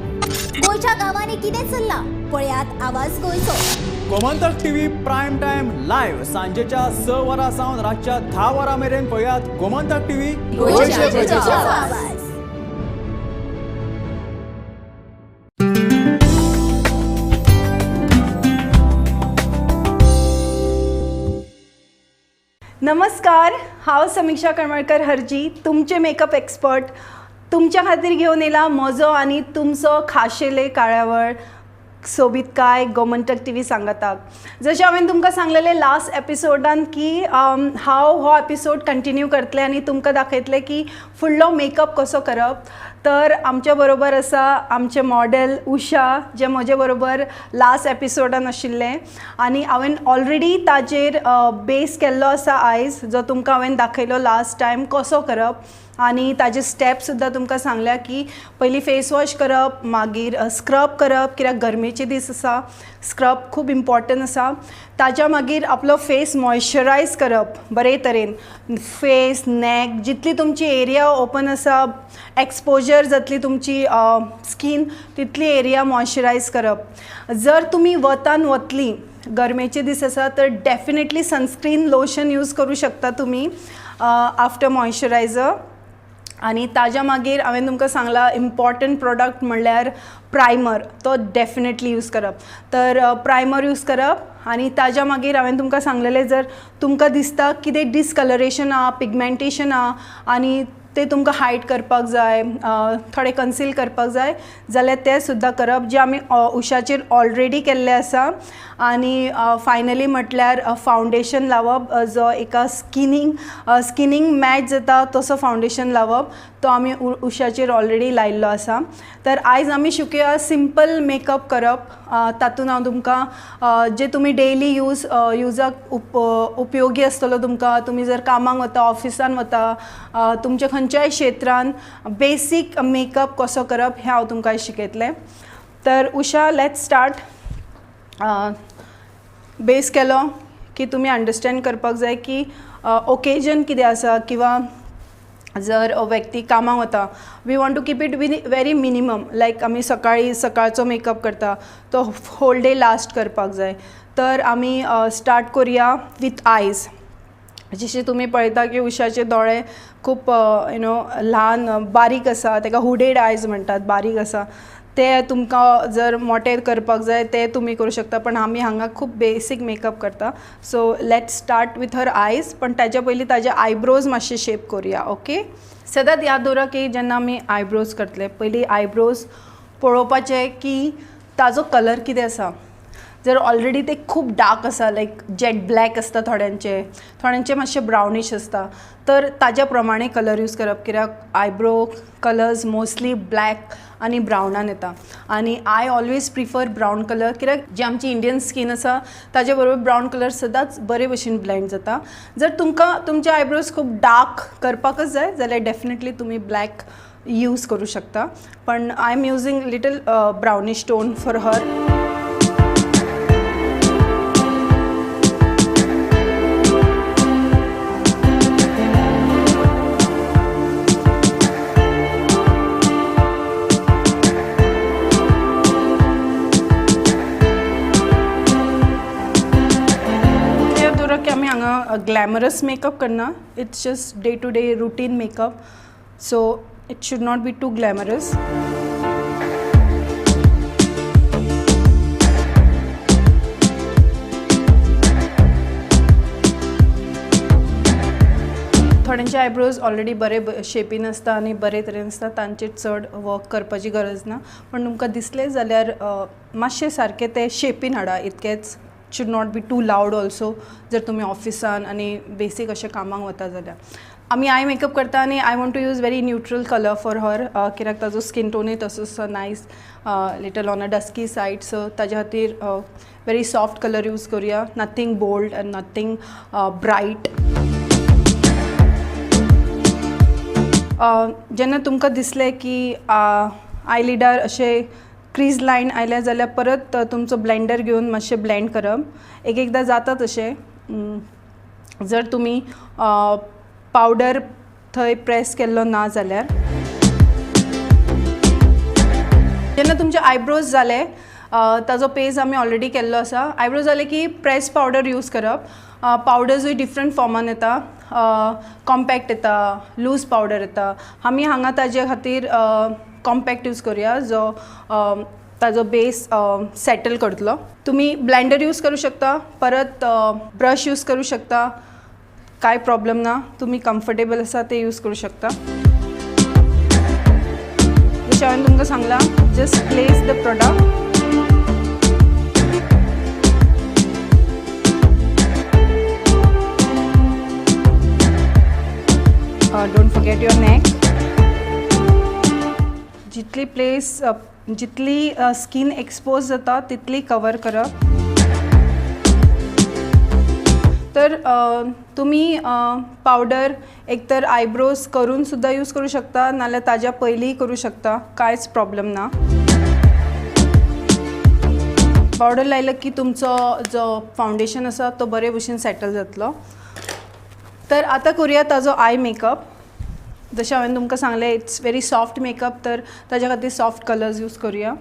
गोंयच्या गांवांनी कितें चल्लां पळयात आवाज गोंयचो. Gomantak TV prime time live सांजेच्या 6 वरां सावन रातच्या 10 वरां मेरेन पळयात गोमंतक टीव्ही गोंयचे प्रजेचो आवाज. नमस्कार, हांव समीक्षा करमळकर हरजी, तुमचे मेकअप एक्सपर्ट. तुमच्या खातीर घेवन येयला म्हजो आनी तुमचो खाशेले कार्यावळ सोबीतकाय गोमंतक टीव्ही सांगाताक. जशें हांवें तुमकां सांगलेलें लास्ट एपिसोडान की हांव हो एपिसोड कंटिन्यू करतलें आनी तुमकां दाखयतलें की फुडलो मेकअप कसो करप. तर आमच्या बरोबर आसा आमचें मॉडेल उषा, जें म्हजे बरोबर लास्ट एपिसोडान आशिल्लें आनी हांवें ऑलरेडी ताजेर बेस केल्लो आसा आयज, जो तुमकां हांवें दाखयलो लास्ट टायम कसो करप आनी ताजे स्टेप सुद्दां तुमकां सांगल्या की पयलीं फेस वॉश करप, मागीर स्क्रब करप, कित्याक गरमेचे दीस आसा, स्क्रब खूब इम्पॉर्टंट आसा. ताज्या मागीर आपलो फेस मॉयश्चरायज करप बरे तरेन, फेस नॅक जितली तुमची एरिया ओपन आसा, एक्सपोजर जातली तुमची स्कीन तितली एरिया मॉयश्चरायज करप. जर तुमी वतान वतली, गरमेचे दीस आसा, तर डेफिनेटली सनस्क्रीन लोशन यूज करूं शकता तुमी आफ्टर मॉयश्चरायझर. आनी ताज्या मागीर हांवें तुमकां सांगलां इम्पॉर्टंट प्रोडक्ट म्हणल्यार प्रायमर, तो डेफिनेटली यूज करप. तर प्रायमर यूज करप आनी ताज्या मागीर हांवें तुमकां सांगलेलें जर तुमकां दिसता कितें डिसकलरेशन आहा, पिगमेंटेशन आहा आनी ते तुमकां हायड करपाक जाय, थोडे कन्सील करपाक जाय जाल्यार तें सुद्दां करप, जें आमी उषाचेर ऑलरेडी केल्लें आसा. आनी फायनली म्हटल्यार फावंडेशन लावप, जो एका स्किनींग मॅच जाता तसो फावंडेशन लावप, तो आमी उषाचेर ऑलरेडी लायिल्लो आसा. तर आयज आमी शिकया सिंपल मेकअप करप. तातूंत हांव तुमकां जे तुमी डेली युजाक उपयोगी आसतलो तुमकां, तुमी जर कामाक वता, ऑफिसान वता, तुमच्या खंयच्याय क्षेत्रान बेसीक मेकअप कसो करप हें हांव तुमकां शिकयतलें. तर उषा, let's start. बेस केलो की तुमी अंडरस्टँड करपाक जाय की ओकेजन कितें आसा, किंवा जर व्यक्ती कामाक वता, we want to keep it very minimum, like आमी सकाळी सकाळचो मेकअप करता तो होल डे लास्ट करपाक जाय. तर आमी स्टार्ट करुया विथ आयज. जशें तुमी पळयता की उषाचे दोळे खूब you know ल्हान बारीक आसा, ताका हुडेड आयज म्हणटात, बारीक आसा. ते तुमकां जर मोटे करपाक जाय ते तुमी करूं शकता, पण आमी हांगा खूब बेसीक मेकअप करता. So let's start with her eyes. पण ताज्या पयलीं ताजे आयब्रोज मातशे शेप करुया. ओके, सदांच याद दवरा की जेन्ना आमी आयब्रोज करतले पयलीं आयब्रोज पळोवपाचे की ताजो कलर कितें आसा. जर ऑलरेडी ते खूब डार्क आसा, लायक जेट ब्लॅक आसता थोड्यांचे, थोड्यांचे मातशे ब्रावनीश आसता, तर ताज्या प्रमाणे कलर यूज करप, कित्याक आयब्रो कलर्स मोस्टली ब्लॅक आनी ब्रावनान येता. आनी I always prefer brown colour, कित्याक जी आमची इंडियन स्कीन आसा ताजे बरोबर ब्रावन कलर सदांच बरे भशेन ब्लेंड जाता. जर तुमकां तुमचे आयब्रोज खूब डार्क करपाकच जाय जाल्यार डेफिनेटली तुमी ब्लॅक यूज करूं शकता, पण I am using little brownish tone for her. Glamorous makeup करना, it's just day to day routine makeup, so it should not be too glamorous. थोड्यांचे आयब्रोज ऑलरेडी बरे शेपीन आसता आनी बरे तरेन आसता, तांचेर चड वर्क करपाची गरज ना, पण तुमकां दिसलें जाल्यार मातशें सारकें ते शेपीन हाडा, इतकेंच. Should not be too loud also जर तुमी ऑफिसान आनी बेसीक अशें कामाक वता जाल्यार. आमी आय मेकअप करता आनी I want to use very neutral colour for her, कित्याक ताजो स्कीन टोनूय तसोच nice, little on a dusky side, so ताज्या खातीर व्हेरी सॉफ्ट कलर यूज करुया, nothing bold and nothing bright. जेन्ना तुमकां दिसलें की आयलिडार अशें क्रीज लायन आयल्या जाल्यार परत तुमचो ब्लेंडर घेवन मातशें ब्लेंड करप. एक एकदां जाता तशें, जर तुमी पावडर थंय प्रेस केल्लो ना जाल्यार. जेन्ना तुमचे आयब्रोज जाले, ताजो पेज आमी ऑलरेडी केल्लो आसा. आयब्रोज जाले की प्रेस पावडर यूज करप. पावडर्सूय डिफरंट फॉर्मान येता, कॉम्पॅक्ट येता, लूज पावडर येता. आमी हांगा ताजे खातीर कॉम्पॅक्ट यूज करूया, जो ताजो बेस सेटल करतलो. तुमी ब्लेंडर यूज करूं शकता, परत ब्रश यूज करूं शकता, कांय प्रॉब्लम ना. तुमी कम्फर्टेबल आसा ते यूज करूं शकता. जशें हांवें तुमकां सांगलां, just place the product. Don't forget your neck. जितली प्लेस, जितली स्किन एक्सपोज जाता तितली कवर करप. तर तुमी पावडर एक तर आयब्रोज करून सुद्दां यूज करूं शकता, नाल्यार ताज्या पयलींय करूं शकता, कांयच प्रॉब्लम ना. पावडर लायलो की तुमचो जो फावंडेशन आसा तो बरे भशेन सेटल जातलो. तर आतां करूया ताजो I makeup. जशें हांवें तुमकां सांगलें, it's very soft makeup, तर ताज्या खातीर सॉफ्ट कलर्स यूज करूया.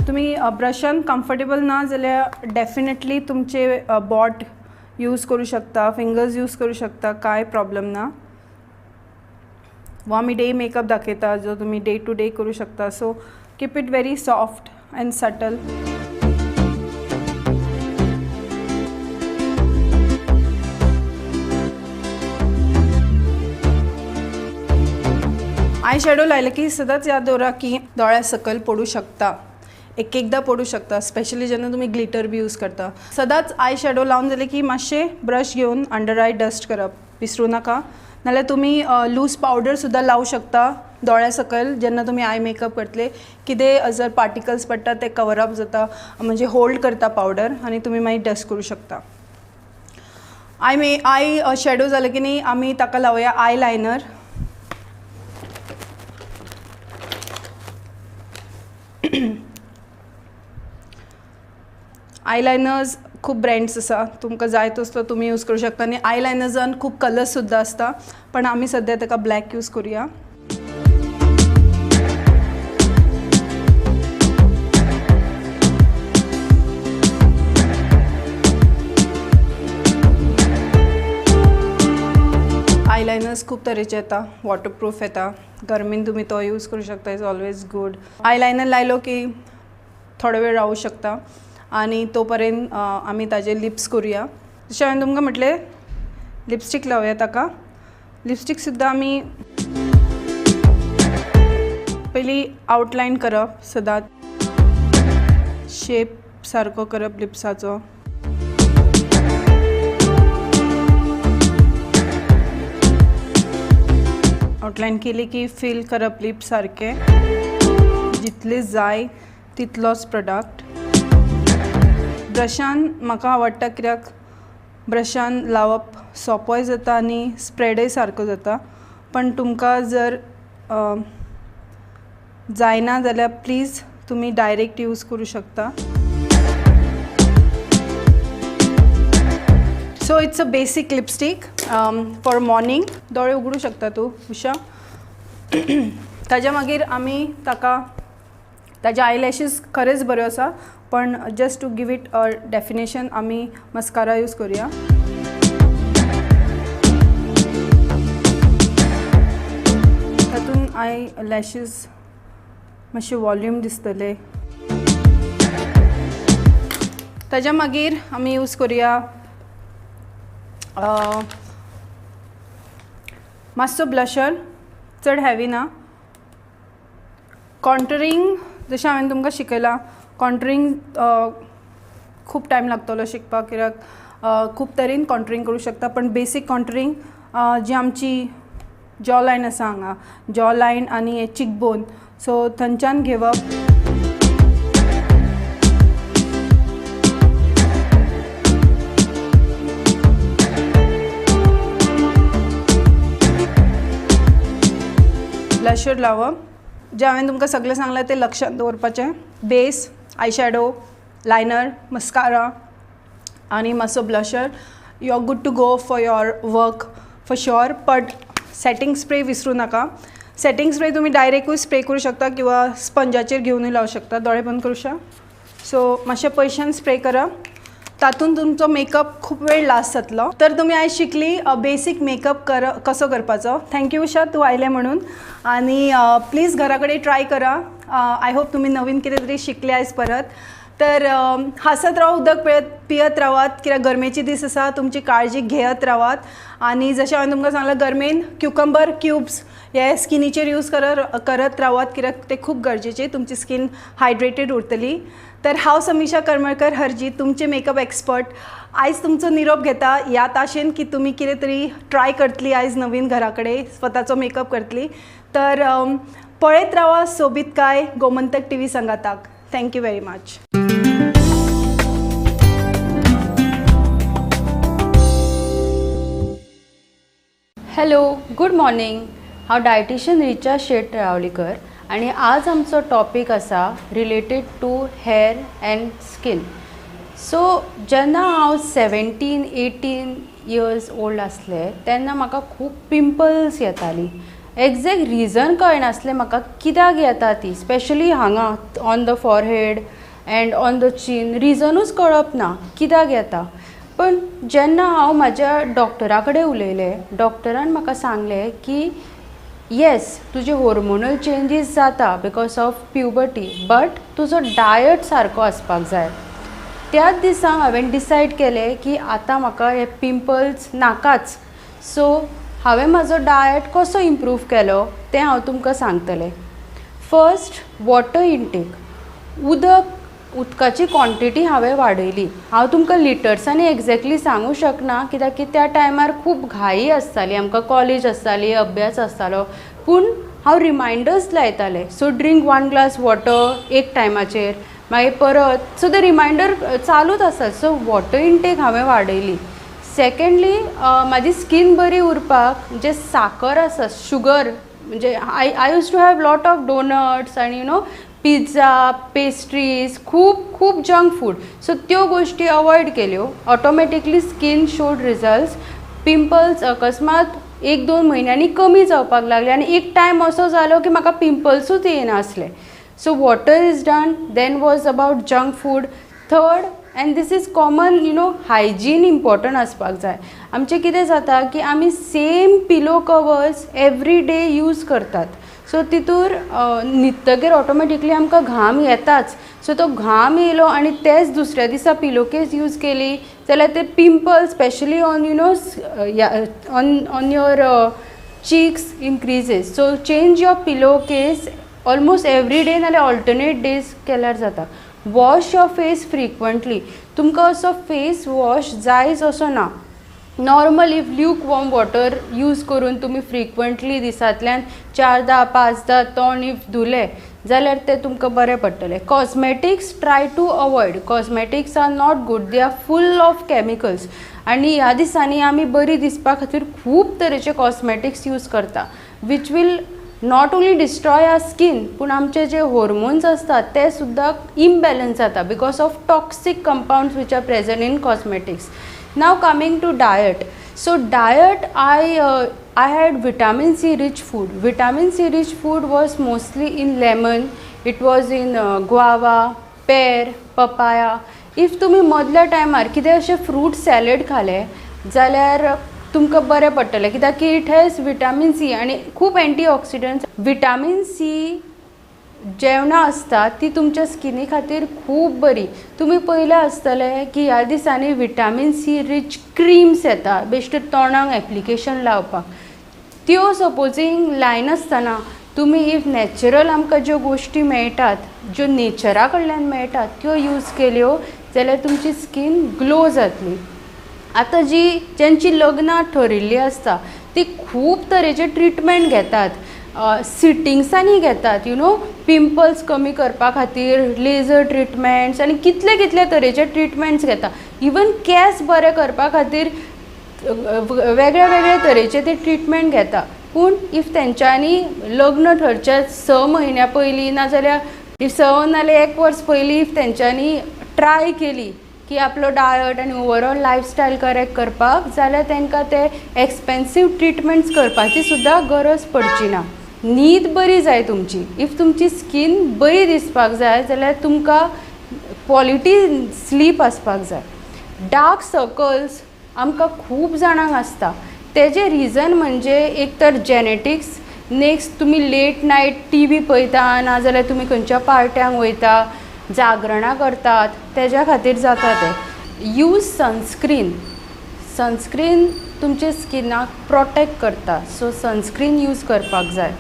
तुमी ब्रशान कम्फर्टेबल ना जाल्यार डेफिनेटली तुमचे बॉट यूज करूं शकता, फिंगर्स यूज करूं शकता, कांय प्रॉब्लम ना. वा आमी डे मेकअप दाखयता जो तुमी डे टू डे करूं शकता. So keep it very soft and subtle. Eye shadow लायले की सदांच याद दवरा की दोळ्या सकयल पडूं शकता, एक एकदां पडूं शकता, स्पेशली जेन्ना तुमी ग्लिटर बी यूज करता. सदांच I shadow लावन जालें की मातशें ब्रश घेवन अंडर I dust करप विसरूं नाका. नाल्यार तुमी लूज पावडर सुद्दां लावूं शकता दोळ्या सकयल जेन्ना तुमी आय मेकअप करतले. कितें जर पार्टिकल्स पडटा ते कवर अप जाता, म्हणजे होल्ड करता पावडर आनी तुमी मागीर डस्ट करूं शकता. I shadow जालें की न्ही आमी ताका लावया I liner. Eyeliners खूब ब्रँड्स आसा, तुमकां जाय तसलो तुमी यूज करूं शकता. आनी आयलायनर्सान खूब कलर्स सुद्दां आसता, पण आमी सद्या ताका ब्लॅक यूज करूया. आयलायनर्स खूब तरेचे येता, वॉटरप्रूफ येता, गरमीन तुमी तो यूज करूं शकता, is always good. Eyeliner लायलो की थोडो वेळ रावूं शकता आनी तो पर्यंत आमी ताजे लिप्स करूया. जशें हांवें तुमकां म्हटलें, लिपस्टीक लावया ताका. लिपस्टीक सुद्दां आमी पयलीं आवटलायन करप, सदांच शेप सारको करप लिप्साचो. आवटलायन केली की फील करप लिप सारकें, जितले जाय तितलोच प्रोडक्ट. ब्रशान म्हाका आवडटा कित्याक ब्रशान लावप सोंपोय जाता आनी स्प्रेडय सारको जाता. पण तुमकां जर जायना जाल्यार प्लीज तुमी डायरेक्ट यूज करूं शकता. So it's a basic lipstick for morning. दोळे उगडूं शकता तूं उषा. ताज्या मागीर आमी ताका ताजे आयलॅशीज खरेंच बऱ्यो आसा, पण just to give it a definition आमी मस्कारा यूज करूया. तातूंत I lashes मातशे वॉल्यूम दिसतले. ताज्या मागीर आमी यूज करूया मातसो ब्लशर, चड हेवी ना. कॉन्टरिंग जशें हांवें तुमकां शिकयलां, कॉन्टरिंग खूब टायम लागतलो शिकपाक, कित्याक खूब तरेन कॉन्टरिंग करूं शकता. पण बेसीक कॉन्टरिंग जी आमची जॉ लायन आसा हांगा, जॉ लायन आनी चिक बोन, सो थंयच्यान घेवप. ब्लशर लावप. जें हांवें तुमकां सगळें सांगलां तें लक्षांत दवरपाचें. बेस, आयशॅडो, लायनर, मस्कारा आनी मातसो blusher. You are good to go for your work for sure. But setting spray विसरूं नाका. सेटिंग स्प्रे तुमी डायरेक्टूय स्प्रे करूं शकता किंवा स्पंजाचेर घेवनूय लावं शकता. दोळे बंद करूं. सो मातशें पयशान स्प्रे करा, तातूंत तुमचो मेकअप खूब वेळ लास्ट जातलो. तर तुमी आयज शिकली बेसीक मेकअप कसो करपाचो. Thank you Usha, तूं आयलें म्हणून. आनी प्लीज घरा कडेन ट्राय करा. I hope तुमी नवीन कितें तरी शिकले आयज परत. तर हांसत राव, उदक पियत रावात, कित्याक गरमेचे दीस आसा. तुमची काळजी घेयत रावात. आनी जशें हांवें तुमकां सांगलां, गरमेन क्युकंबर क्यूब्स हे स्किनीचेर यूज करत रावात, कित्याक ते खूब गरजेचे. तुमची स्कीन हायड्रेटेड उरतली. तर हांव समीक्षा करमळकर हरजी, तुमचे मेकअप एक्सपर्ट, आयज तुमचो निरोप घेता ह्या आशेन की तुमी कितें तरी ट्राय करतली आयज नवीन घरा कडेन, स्वताचो मेकअप करतली. तर पळयत रावा सोबीतकाय गोमंतक टीव्ही सांगाताक. Thank you very much. Hello, good morning. हांव डायटिशियन रिचा शेट रावलीकर आनी आज आमचो टॉपीक आसा related to hair and skin. So जेन्ना हांव 17, 18 इयर्स ओल्ड आसलें तेन्ना म्हाका खूब पिंपल्स येताली. एग्जॅक्ट रिजन कळनासलें म्हाका कित्याक येता ती, स्पेशली हांगा on the forehead and on the chin. रिजनूच कळप ना कित्याक येता. पण जेन्ना हांव म्हाज्या डॉक्टरा कडेन उलयलें, डॉक्टरान म्हाका सांगलें की येस, तुजे होर्मोनल चेंजीस जाता because of puberty, but तुजो डायट सारको आसपाक जाय. त्याच दिसा हांवें डिसायड केलें की आतां म्हाका हे पिंपल्स नाकाच. सो हांवें म्हाजो डायट कसो इम्प्रूव केलो तें हांव तुमकां सांगतलें. First, water intake. उदकाची क्वॉन्टिटी हांवें वाडयली. हांव तुमकां लिटर्सांनी एग्जॅक्टली सांगूं शकना कित्याक की त्या टायमार खूब घाई आसताली, आमकां कॉलेज आसताली, अभ्यास आसतालो. पूण हांव रिमायंडर्स लायतालें. सो ड्रिंक 1 ग्लास वॉटर एक टायमाचेर, मागीर परत. सो ते रिमायंडर चालूच आसतात. सो वॉटर इंटेक हांवें वाडयली. सेकेंडली, म्हाजी स्कीन बरी उरपाक जे साकर आसा, शुगर, म्हणजे I use to have lot of donuts आनी you know pizza, pastries, खूब खूब जंक फूड. सो त्यो गोश्टी अवॉयड केल्यो. Automatically skin showed results. Pimples अकस्मात 1-2 म्हयन्यांनी कमी जावपाक लागले आनी एक टायम असो जालो की म्हाका पिंपल्सूच येयनासले. So water is done. Then was about junk food. Third, and this is common, you know, hygiene important आसपाक जाय. आमचें कितें जाता की आमी same pillow covers every day use करतात. सो तितूर न्हिदतगीर ऑटोमॅटिकली आमकां घाम येताच. सो तो घाम येयलो आनी तेच दुसऱ्या दिसा पिलो केस यूज केली जाल्यार ते pimples specially on you know on your cheeks increases. So change your pillow case almost every day, नाल्यार ऑल्टरनेट डेज केल्यार जाता. Wash your face frequently. तुमकां असो फेस वॉश जायच असो ना. Normal if lukewarm water use करून तुमी फ्रिक्वंटली दिसांतल्यान 4दा 5दा तोंड if धुलें जाल्यार तें तुमकां बरें पडटलें. Cosmetics try to avoid. Cosmetics are not good, they are full of chemicals. आनी ह्या दिसांनी आमी बरी दिसपा खातीर खूब तरेचे कॉस्मेटिक्स यूज करता, which will not only destroy our skin, पूण आमचे जे होर्मोन्स आसतात ते सुद्दां इम्बॅलन्स जाता because of toxic compounds which are present in cosmetics. Now coming to diet. So diet, I had vitamin C rich food. Vitamin C rich food was mostly in lemon, it was in guava, pear, papaya. If तुमी मदल्या टायमार कितें अशें fruit salad खालें जाल्यार तुमकां बरें पडटलें, कित्याक की it has vitamin C आनी खूब एंटीऑक्सिडंट्स. विटामीन सी जेवणां आसता ती तुमच्या स्किनी खातीर खूब बरी. तुमी पळयलें आसतलें की ह्या दिसांनी विटामीन सी रीच क्रिम्स येता बेश्टे तोंडाक एप्लिकेशन लावपाक. त्यो सपोजींग लायनासतना तुमी if natural आमकां ज्यो गोश्टी मेळटात, ज्यो नेचरा कडल्यान मेळटात त्यो यूज केल्यो जाल्यार तुमची स्कीन ग्लो जातली. आतां जी जांची लग्नां ठरिल्लीं आसता ती खूब तरेचे ट्रिटमेंट घेतात, सिटिंग्सांनी घेतात, you know pimples कमी करपा खातीर लेजर ट्रिटमेंट्स आनी कितले कितले तरेचे ट्रिटमेंट्स घेता. इवन केंस बरे करपा खातीर वेगळे वेगळे तरेचे ते ट्रिटमेंट घेता. पूण if तेंच्यांनी लग्न ठरच्या 6 म्हयन्या पयलीं नाजाल्यार if 6 नाल्यार 1 वर्स पयलीं if तेंच्यांनी ट्राय केली की आपलो डायट आनी ओवरऑल लायफस्टायल करेक्ट करपाक जाल्यार तांकां ते एक्सपेन्सीव ट्रिटमेंट्स करपाची सुद्दां गरज पडची ना. न्हीद बरी जाय तुमची. If तुमची स्कीन बरी दिसपाक जाय जाल्यार तुमकां क्वॉलिटी स्लीप आसपाक जाय. डार्क सर्कल्स आमकां खूब जाणांक आसता. तेजें रिजन म्हणजे एक तर जेनेटिक्स, नेक्स्ट तुमी लेट नायट टी व्ही पळयता नाजाल्यार तुमी खंयच्या पार्ट्यांक वयता, जागरणां करतात, तेज्या खातीर जाता तें. Use sunscreen. सनस्क्रीन तुमच्या स्किनाक प्रोटेक्ट करता, सो सनस्क्रीन यूज करपाक जाय.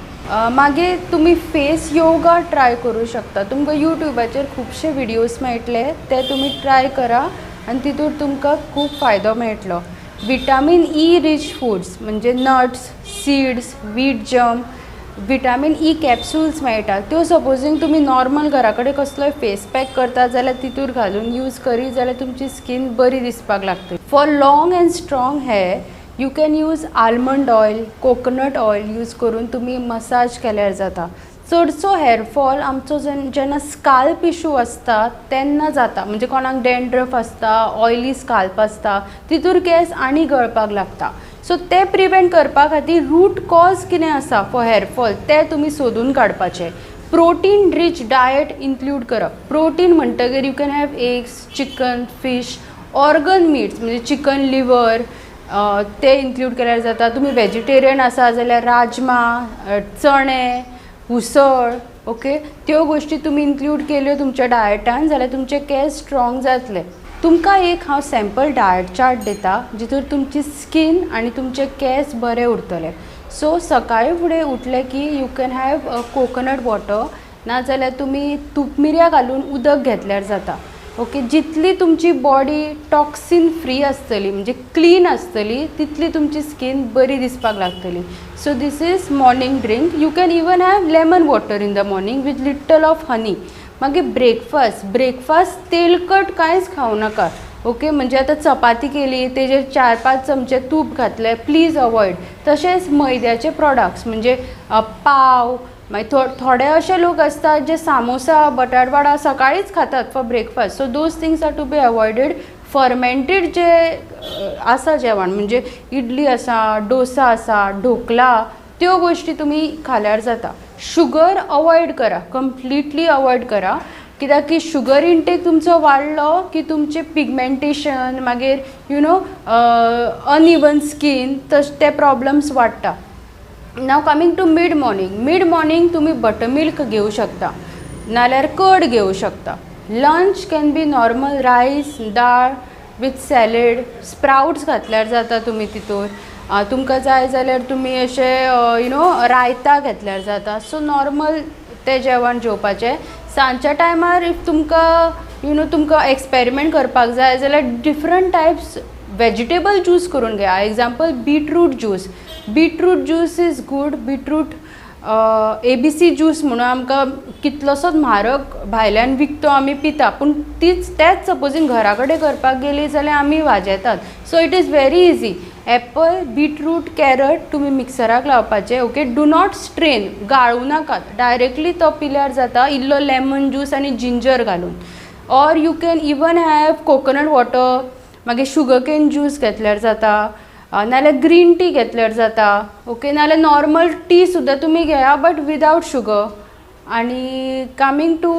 मागीर तुमी फेस योगा ट्राय करूं शकता. तुमकां यूट्यूबाचेर खुबशे विडियोज मेळटले, ते तुमी ट्राय करा आनी तितूर तुमकां खूब फायदो मेळटलो. विटामीन ई रीच फुड्स म्हणजे nuts, seeds, wheat germ, vitamin E capsules मेळटा. त्यो सपोजींग तुमी नॉर्मल घरा कडेन कसलोय फेस पॅक करता जाल्यार तितूर घालून यूज करी जाल्यार तुमची स्कीन बरी दिसपाक लागतली. For long and strong hair you can use almond oil, coconut oil use करून तुमी मसाज केल्यार जाता. चडसो हेअरफॉल आमचो जेन्ना स्काल्प इशू आसता तेन्ना जाता. म्हणजे कोणाक डॅन्ड्रफ आसता, ऑयली स्काल्प आसता, तितूर केंस आनी गळपाक लागता. सो ते प्रिवेंट करपा खातीर रूट कॉज कितें आसा फॉर हेअरफॉल ते तुमी सोदून काडपाचे. प्रोटीन रीच डायट इन्क्लूड करप. प्रोटीन म्हणटगीर you can have eggs, chicken, fish, organ meats म्हणजे चिकन लिवर ते इन्क्लूड केल्यार जाता. तुमी वेजिटेरियन आसा जाल्यार राजमा, चणे, उसळ, ओके, त्यो गोश्टी तुमी इन्क्लूड केल्यो तुमच्या डायटान जाल्यार तुमचे केंस स्ट्रॉंग जातले. तुमकां एक हांव सॅम्पल डायट चार्ट दिता जितूर तुमची स्कीन आनी तुमचे केंस बरे उरतले. सो सकाळी फुडें उठले की you can have coconut water, नाजाल्यार तुमी तूप मिरयां घालून उदक घेतल्यार जाता. ओके, जितली तुमची बॉडी टॉक्सिन फ्री आसतली म्हणजे क्लीन आसतली तितली तुमची स्कीन बरी दिसपाक लागतली. So this is morning drink. You can even have lemon water in the morning with little of honey. मागीर ब्रेकफास्ट. ब्रेकफास्ट तेलकट कांयच खावं नाका. ओके, म्हणजे आतां चपाती केली तेजेर 4-5 चमचे तूप घातले, प्लीज अवॉयड. तशेंच मैद्याचे प्रोडक्ट्स म्हणजे पाव, मागीर थोडे अशे लोक आसतात जे सामोसा, बटाटवाडा सकाळीच खातात for breakfast. So those things are to be avoided. Fermented जे आसा जेवण म्हणजे इडली आसा, डोसा आसा, ढोकला, त्यो गोश्टी तुमी खाल्यार जाता. शुगर अवॉयड करा, कंप्लिटली अवॉयड करा. कित्याक की शुगर इंटेक तुमचो वाडलो की तुमचें पिगमेंटेशन, मागीर you know uneven skin, तशे ते प्रॉब्लम्स वाडटा. Now coming to mid morning. Mid morning तुमी बटरमिल्क घेवं शकता नाल्यार कर्ड घेवं शकता. Lunch can be normal rice, dal with salad, sprouts घातल्यार जाता तुमी तितूर. तुमकां जाय जाल्यार तुमी अशें you know रायता घेतल्यार जाता. सो नॉर्मल तें जेवण जेवपाचें. सांजच्या टायमार if तुमकां you know तुमकां एक्सपेरिमेंट करपाक जाय जाल्यार डिफरंट टायप्स वेजिटेबल ज्यूस करून घेया. Example beetroot juice. Beetroot juice is good. Beetroot ABC juice म्हणून आमकां कितलोसोच म्हारग भायल्यान विकतो आमी पिता, पूण तीच तेच सपोजींग घरा कडेन करपाक गेली जाल्यार आमी वाजेतात. So it is very easy. Apple, beetroot, carrot तुमी मिक्सराक लावपाचे. ओके, do not strain, गाळूं नाकात, डायरेक्टली तो पिल्यार जाता. इल्लो लेमन ज्यूस आनी जिंजर घालून. Or you can even have coconut water, मागीर शुगर केन ज्यूस घेतल्यार जाता, नाल्यार ग्रीन टी घेतल्यार जाता. ओके, नाल्यार नॉर्मल टी सुद्दां तुमी घेया बट विदावट शुगर. आनी coming to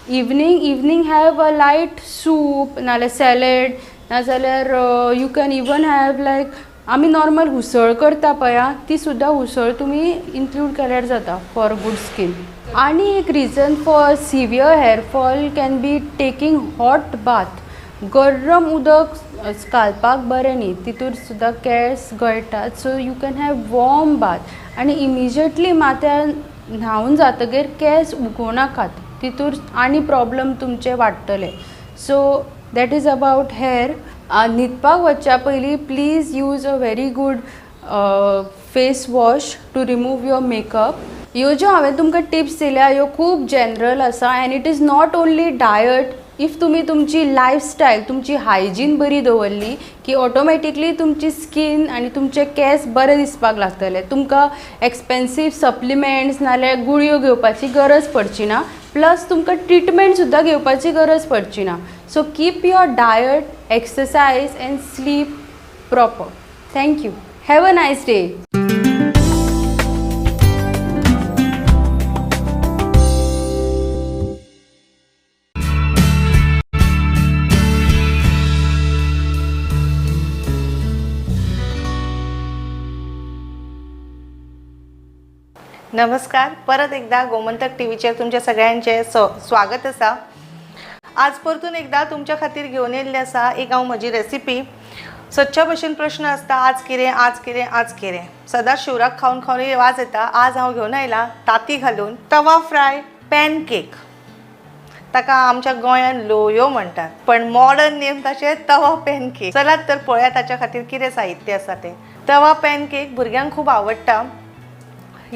evening, evening have a light soup नाल्यार सॅलेड, नाजाल्यार you can even have like आमी नॉर्मल उसळ करता पळया, ती सुद्दां उसळ तुमी इन्क्लूड केल्यार जाता फॉर गूड स्कीन. आनी एक reason for severe hair fall can be taking hot bath. गरम उदक स्काल्पाक बरें न्ही, तितूर सुद्दां केंस गळटात. So you can have warm bath आनी इमिजिएटली माथ्यार न्हांवन जातकीर केंस उगोवं नाकात, तितूर आनी प्रॉब्लम तुमचे वाडटले. So that is about hair. न्हिदपाक वचच्या पयलीं please use a very good face wash to remove your makeup. ह्यो ज्यो हांवें तुमकां टिप्स दिल्या ह्यो खूब जनरल आसा and it is not only diet. If तुमी तुमची लायफस्टायल, तुमची हायजीन बरी दवरली की ऑटोमॅटिकली तुमची स्कीन आनी तुमचे केंस बरे दिसपाक लागतले. तुमकां एक्सपेन्सीव सप्लिमेंट्स नाल्यार गुळयो घेवपाची गरज पडची ना, प्लस तुमकां ट्रिटमेंट सुद्दां घेवपाची गरज पडची ना. So keep your diet, exercise and sleep proper. Thank you. Have a nice day. नमस्कार, परत एकदा गोमंतक टीव्हीचेर तुमच्या सगळ्यांचे स्वागत आसा. आज परतून एकदा तुमच्या खातीर घेवन येयल्लें आसा एक हांव म्हजी रेसिपी. सदच्या भशेन प्रश्न आसता, आज कितें, आज कितें, आज कितें. सदांच शिवराक खावन खावन वाज येता. आज हांव घेवन आयला तांती घालून तवा फ्राय पॅन केक. ताका आमच्या गोंयांत लोयो म्हणटात, पण मॉडर्न नेम ताचें तवा पॅन केक. चलात तर पळया ताच्या खातीर कितें साहित्य आसा तें. तवा पॅन केक भुरग्यांक खूब आवडटा.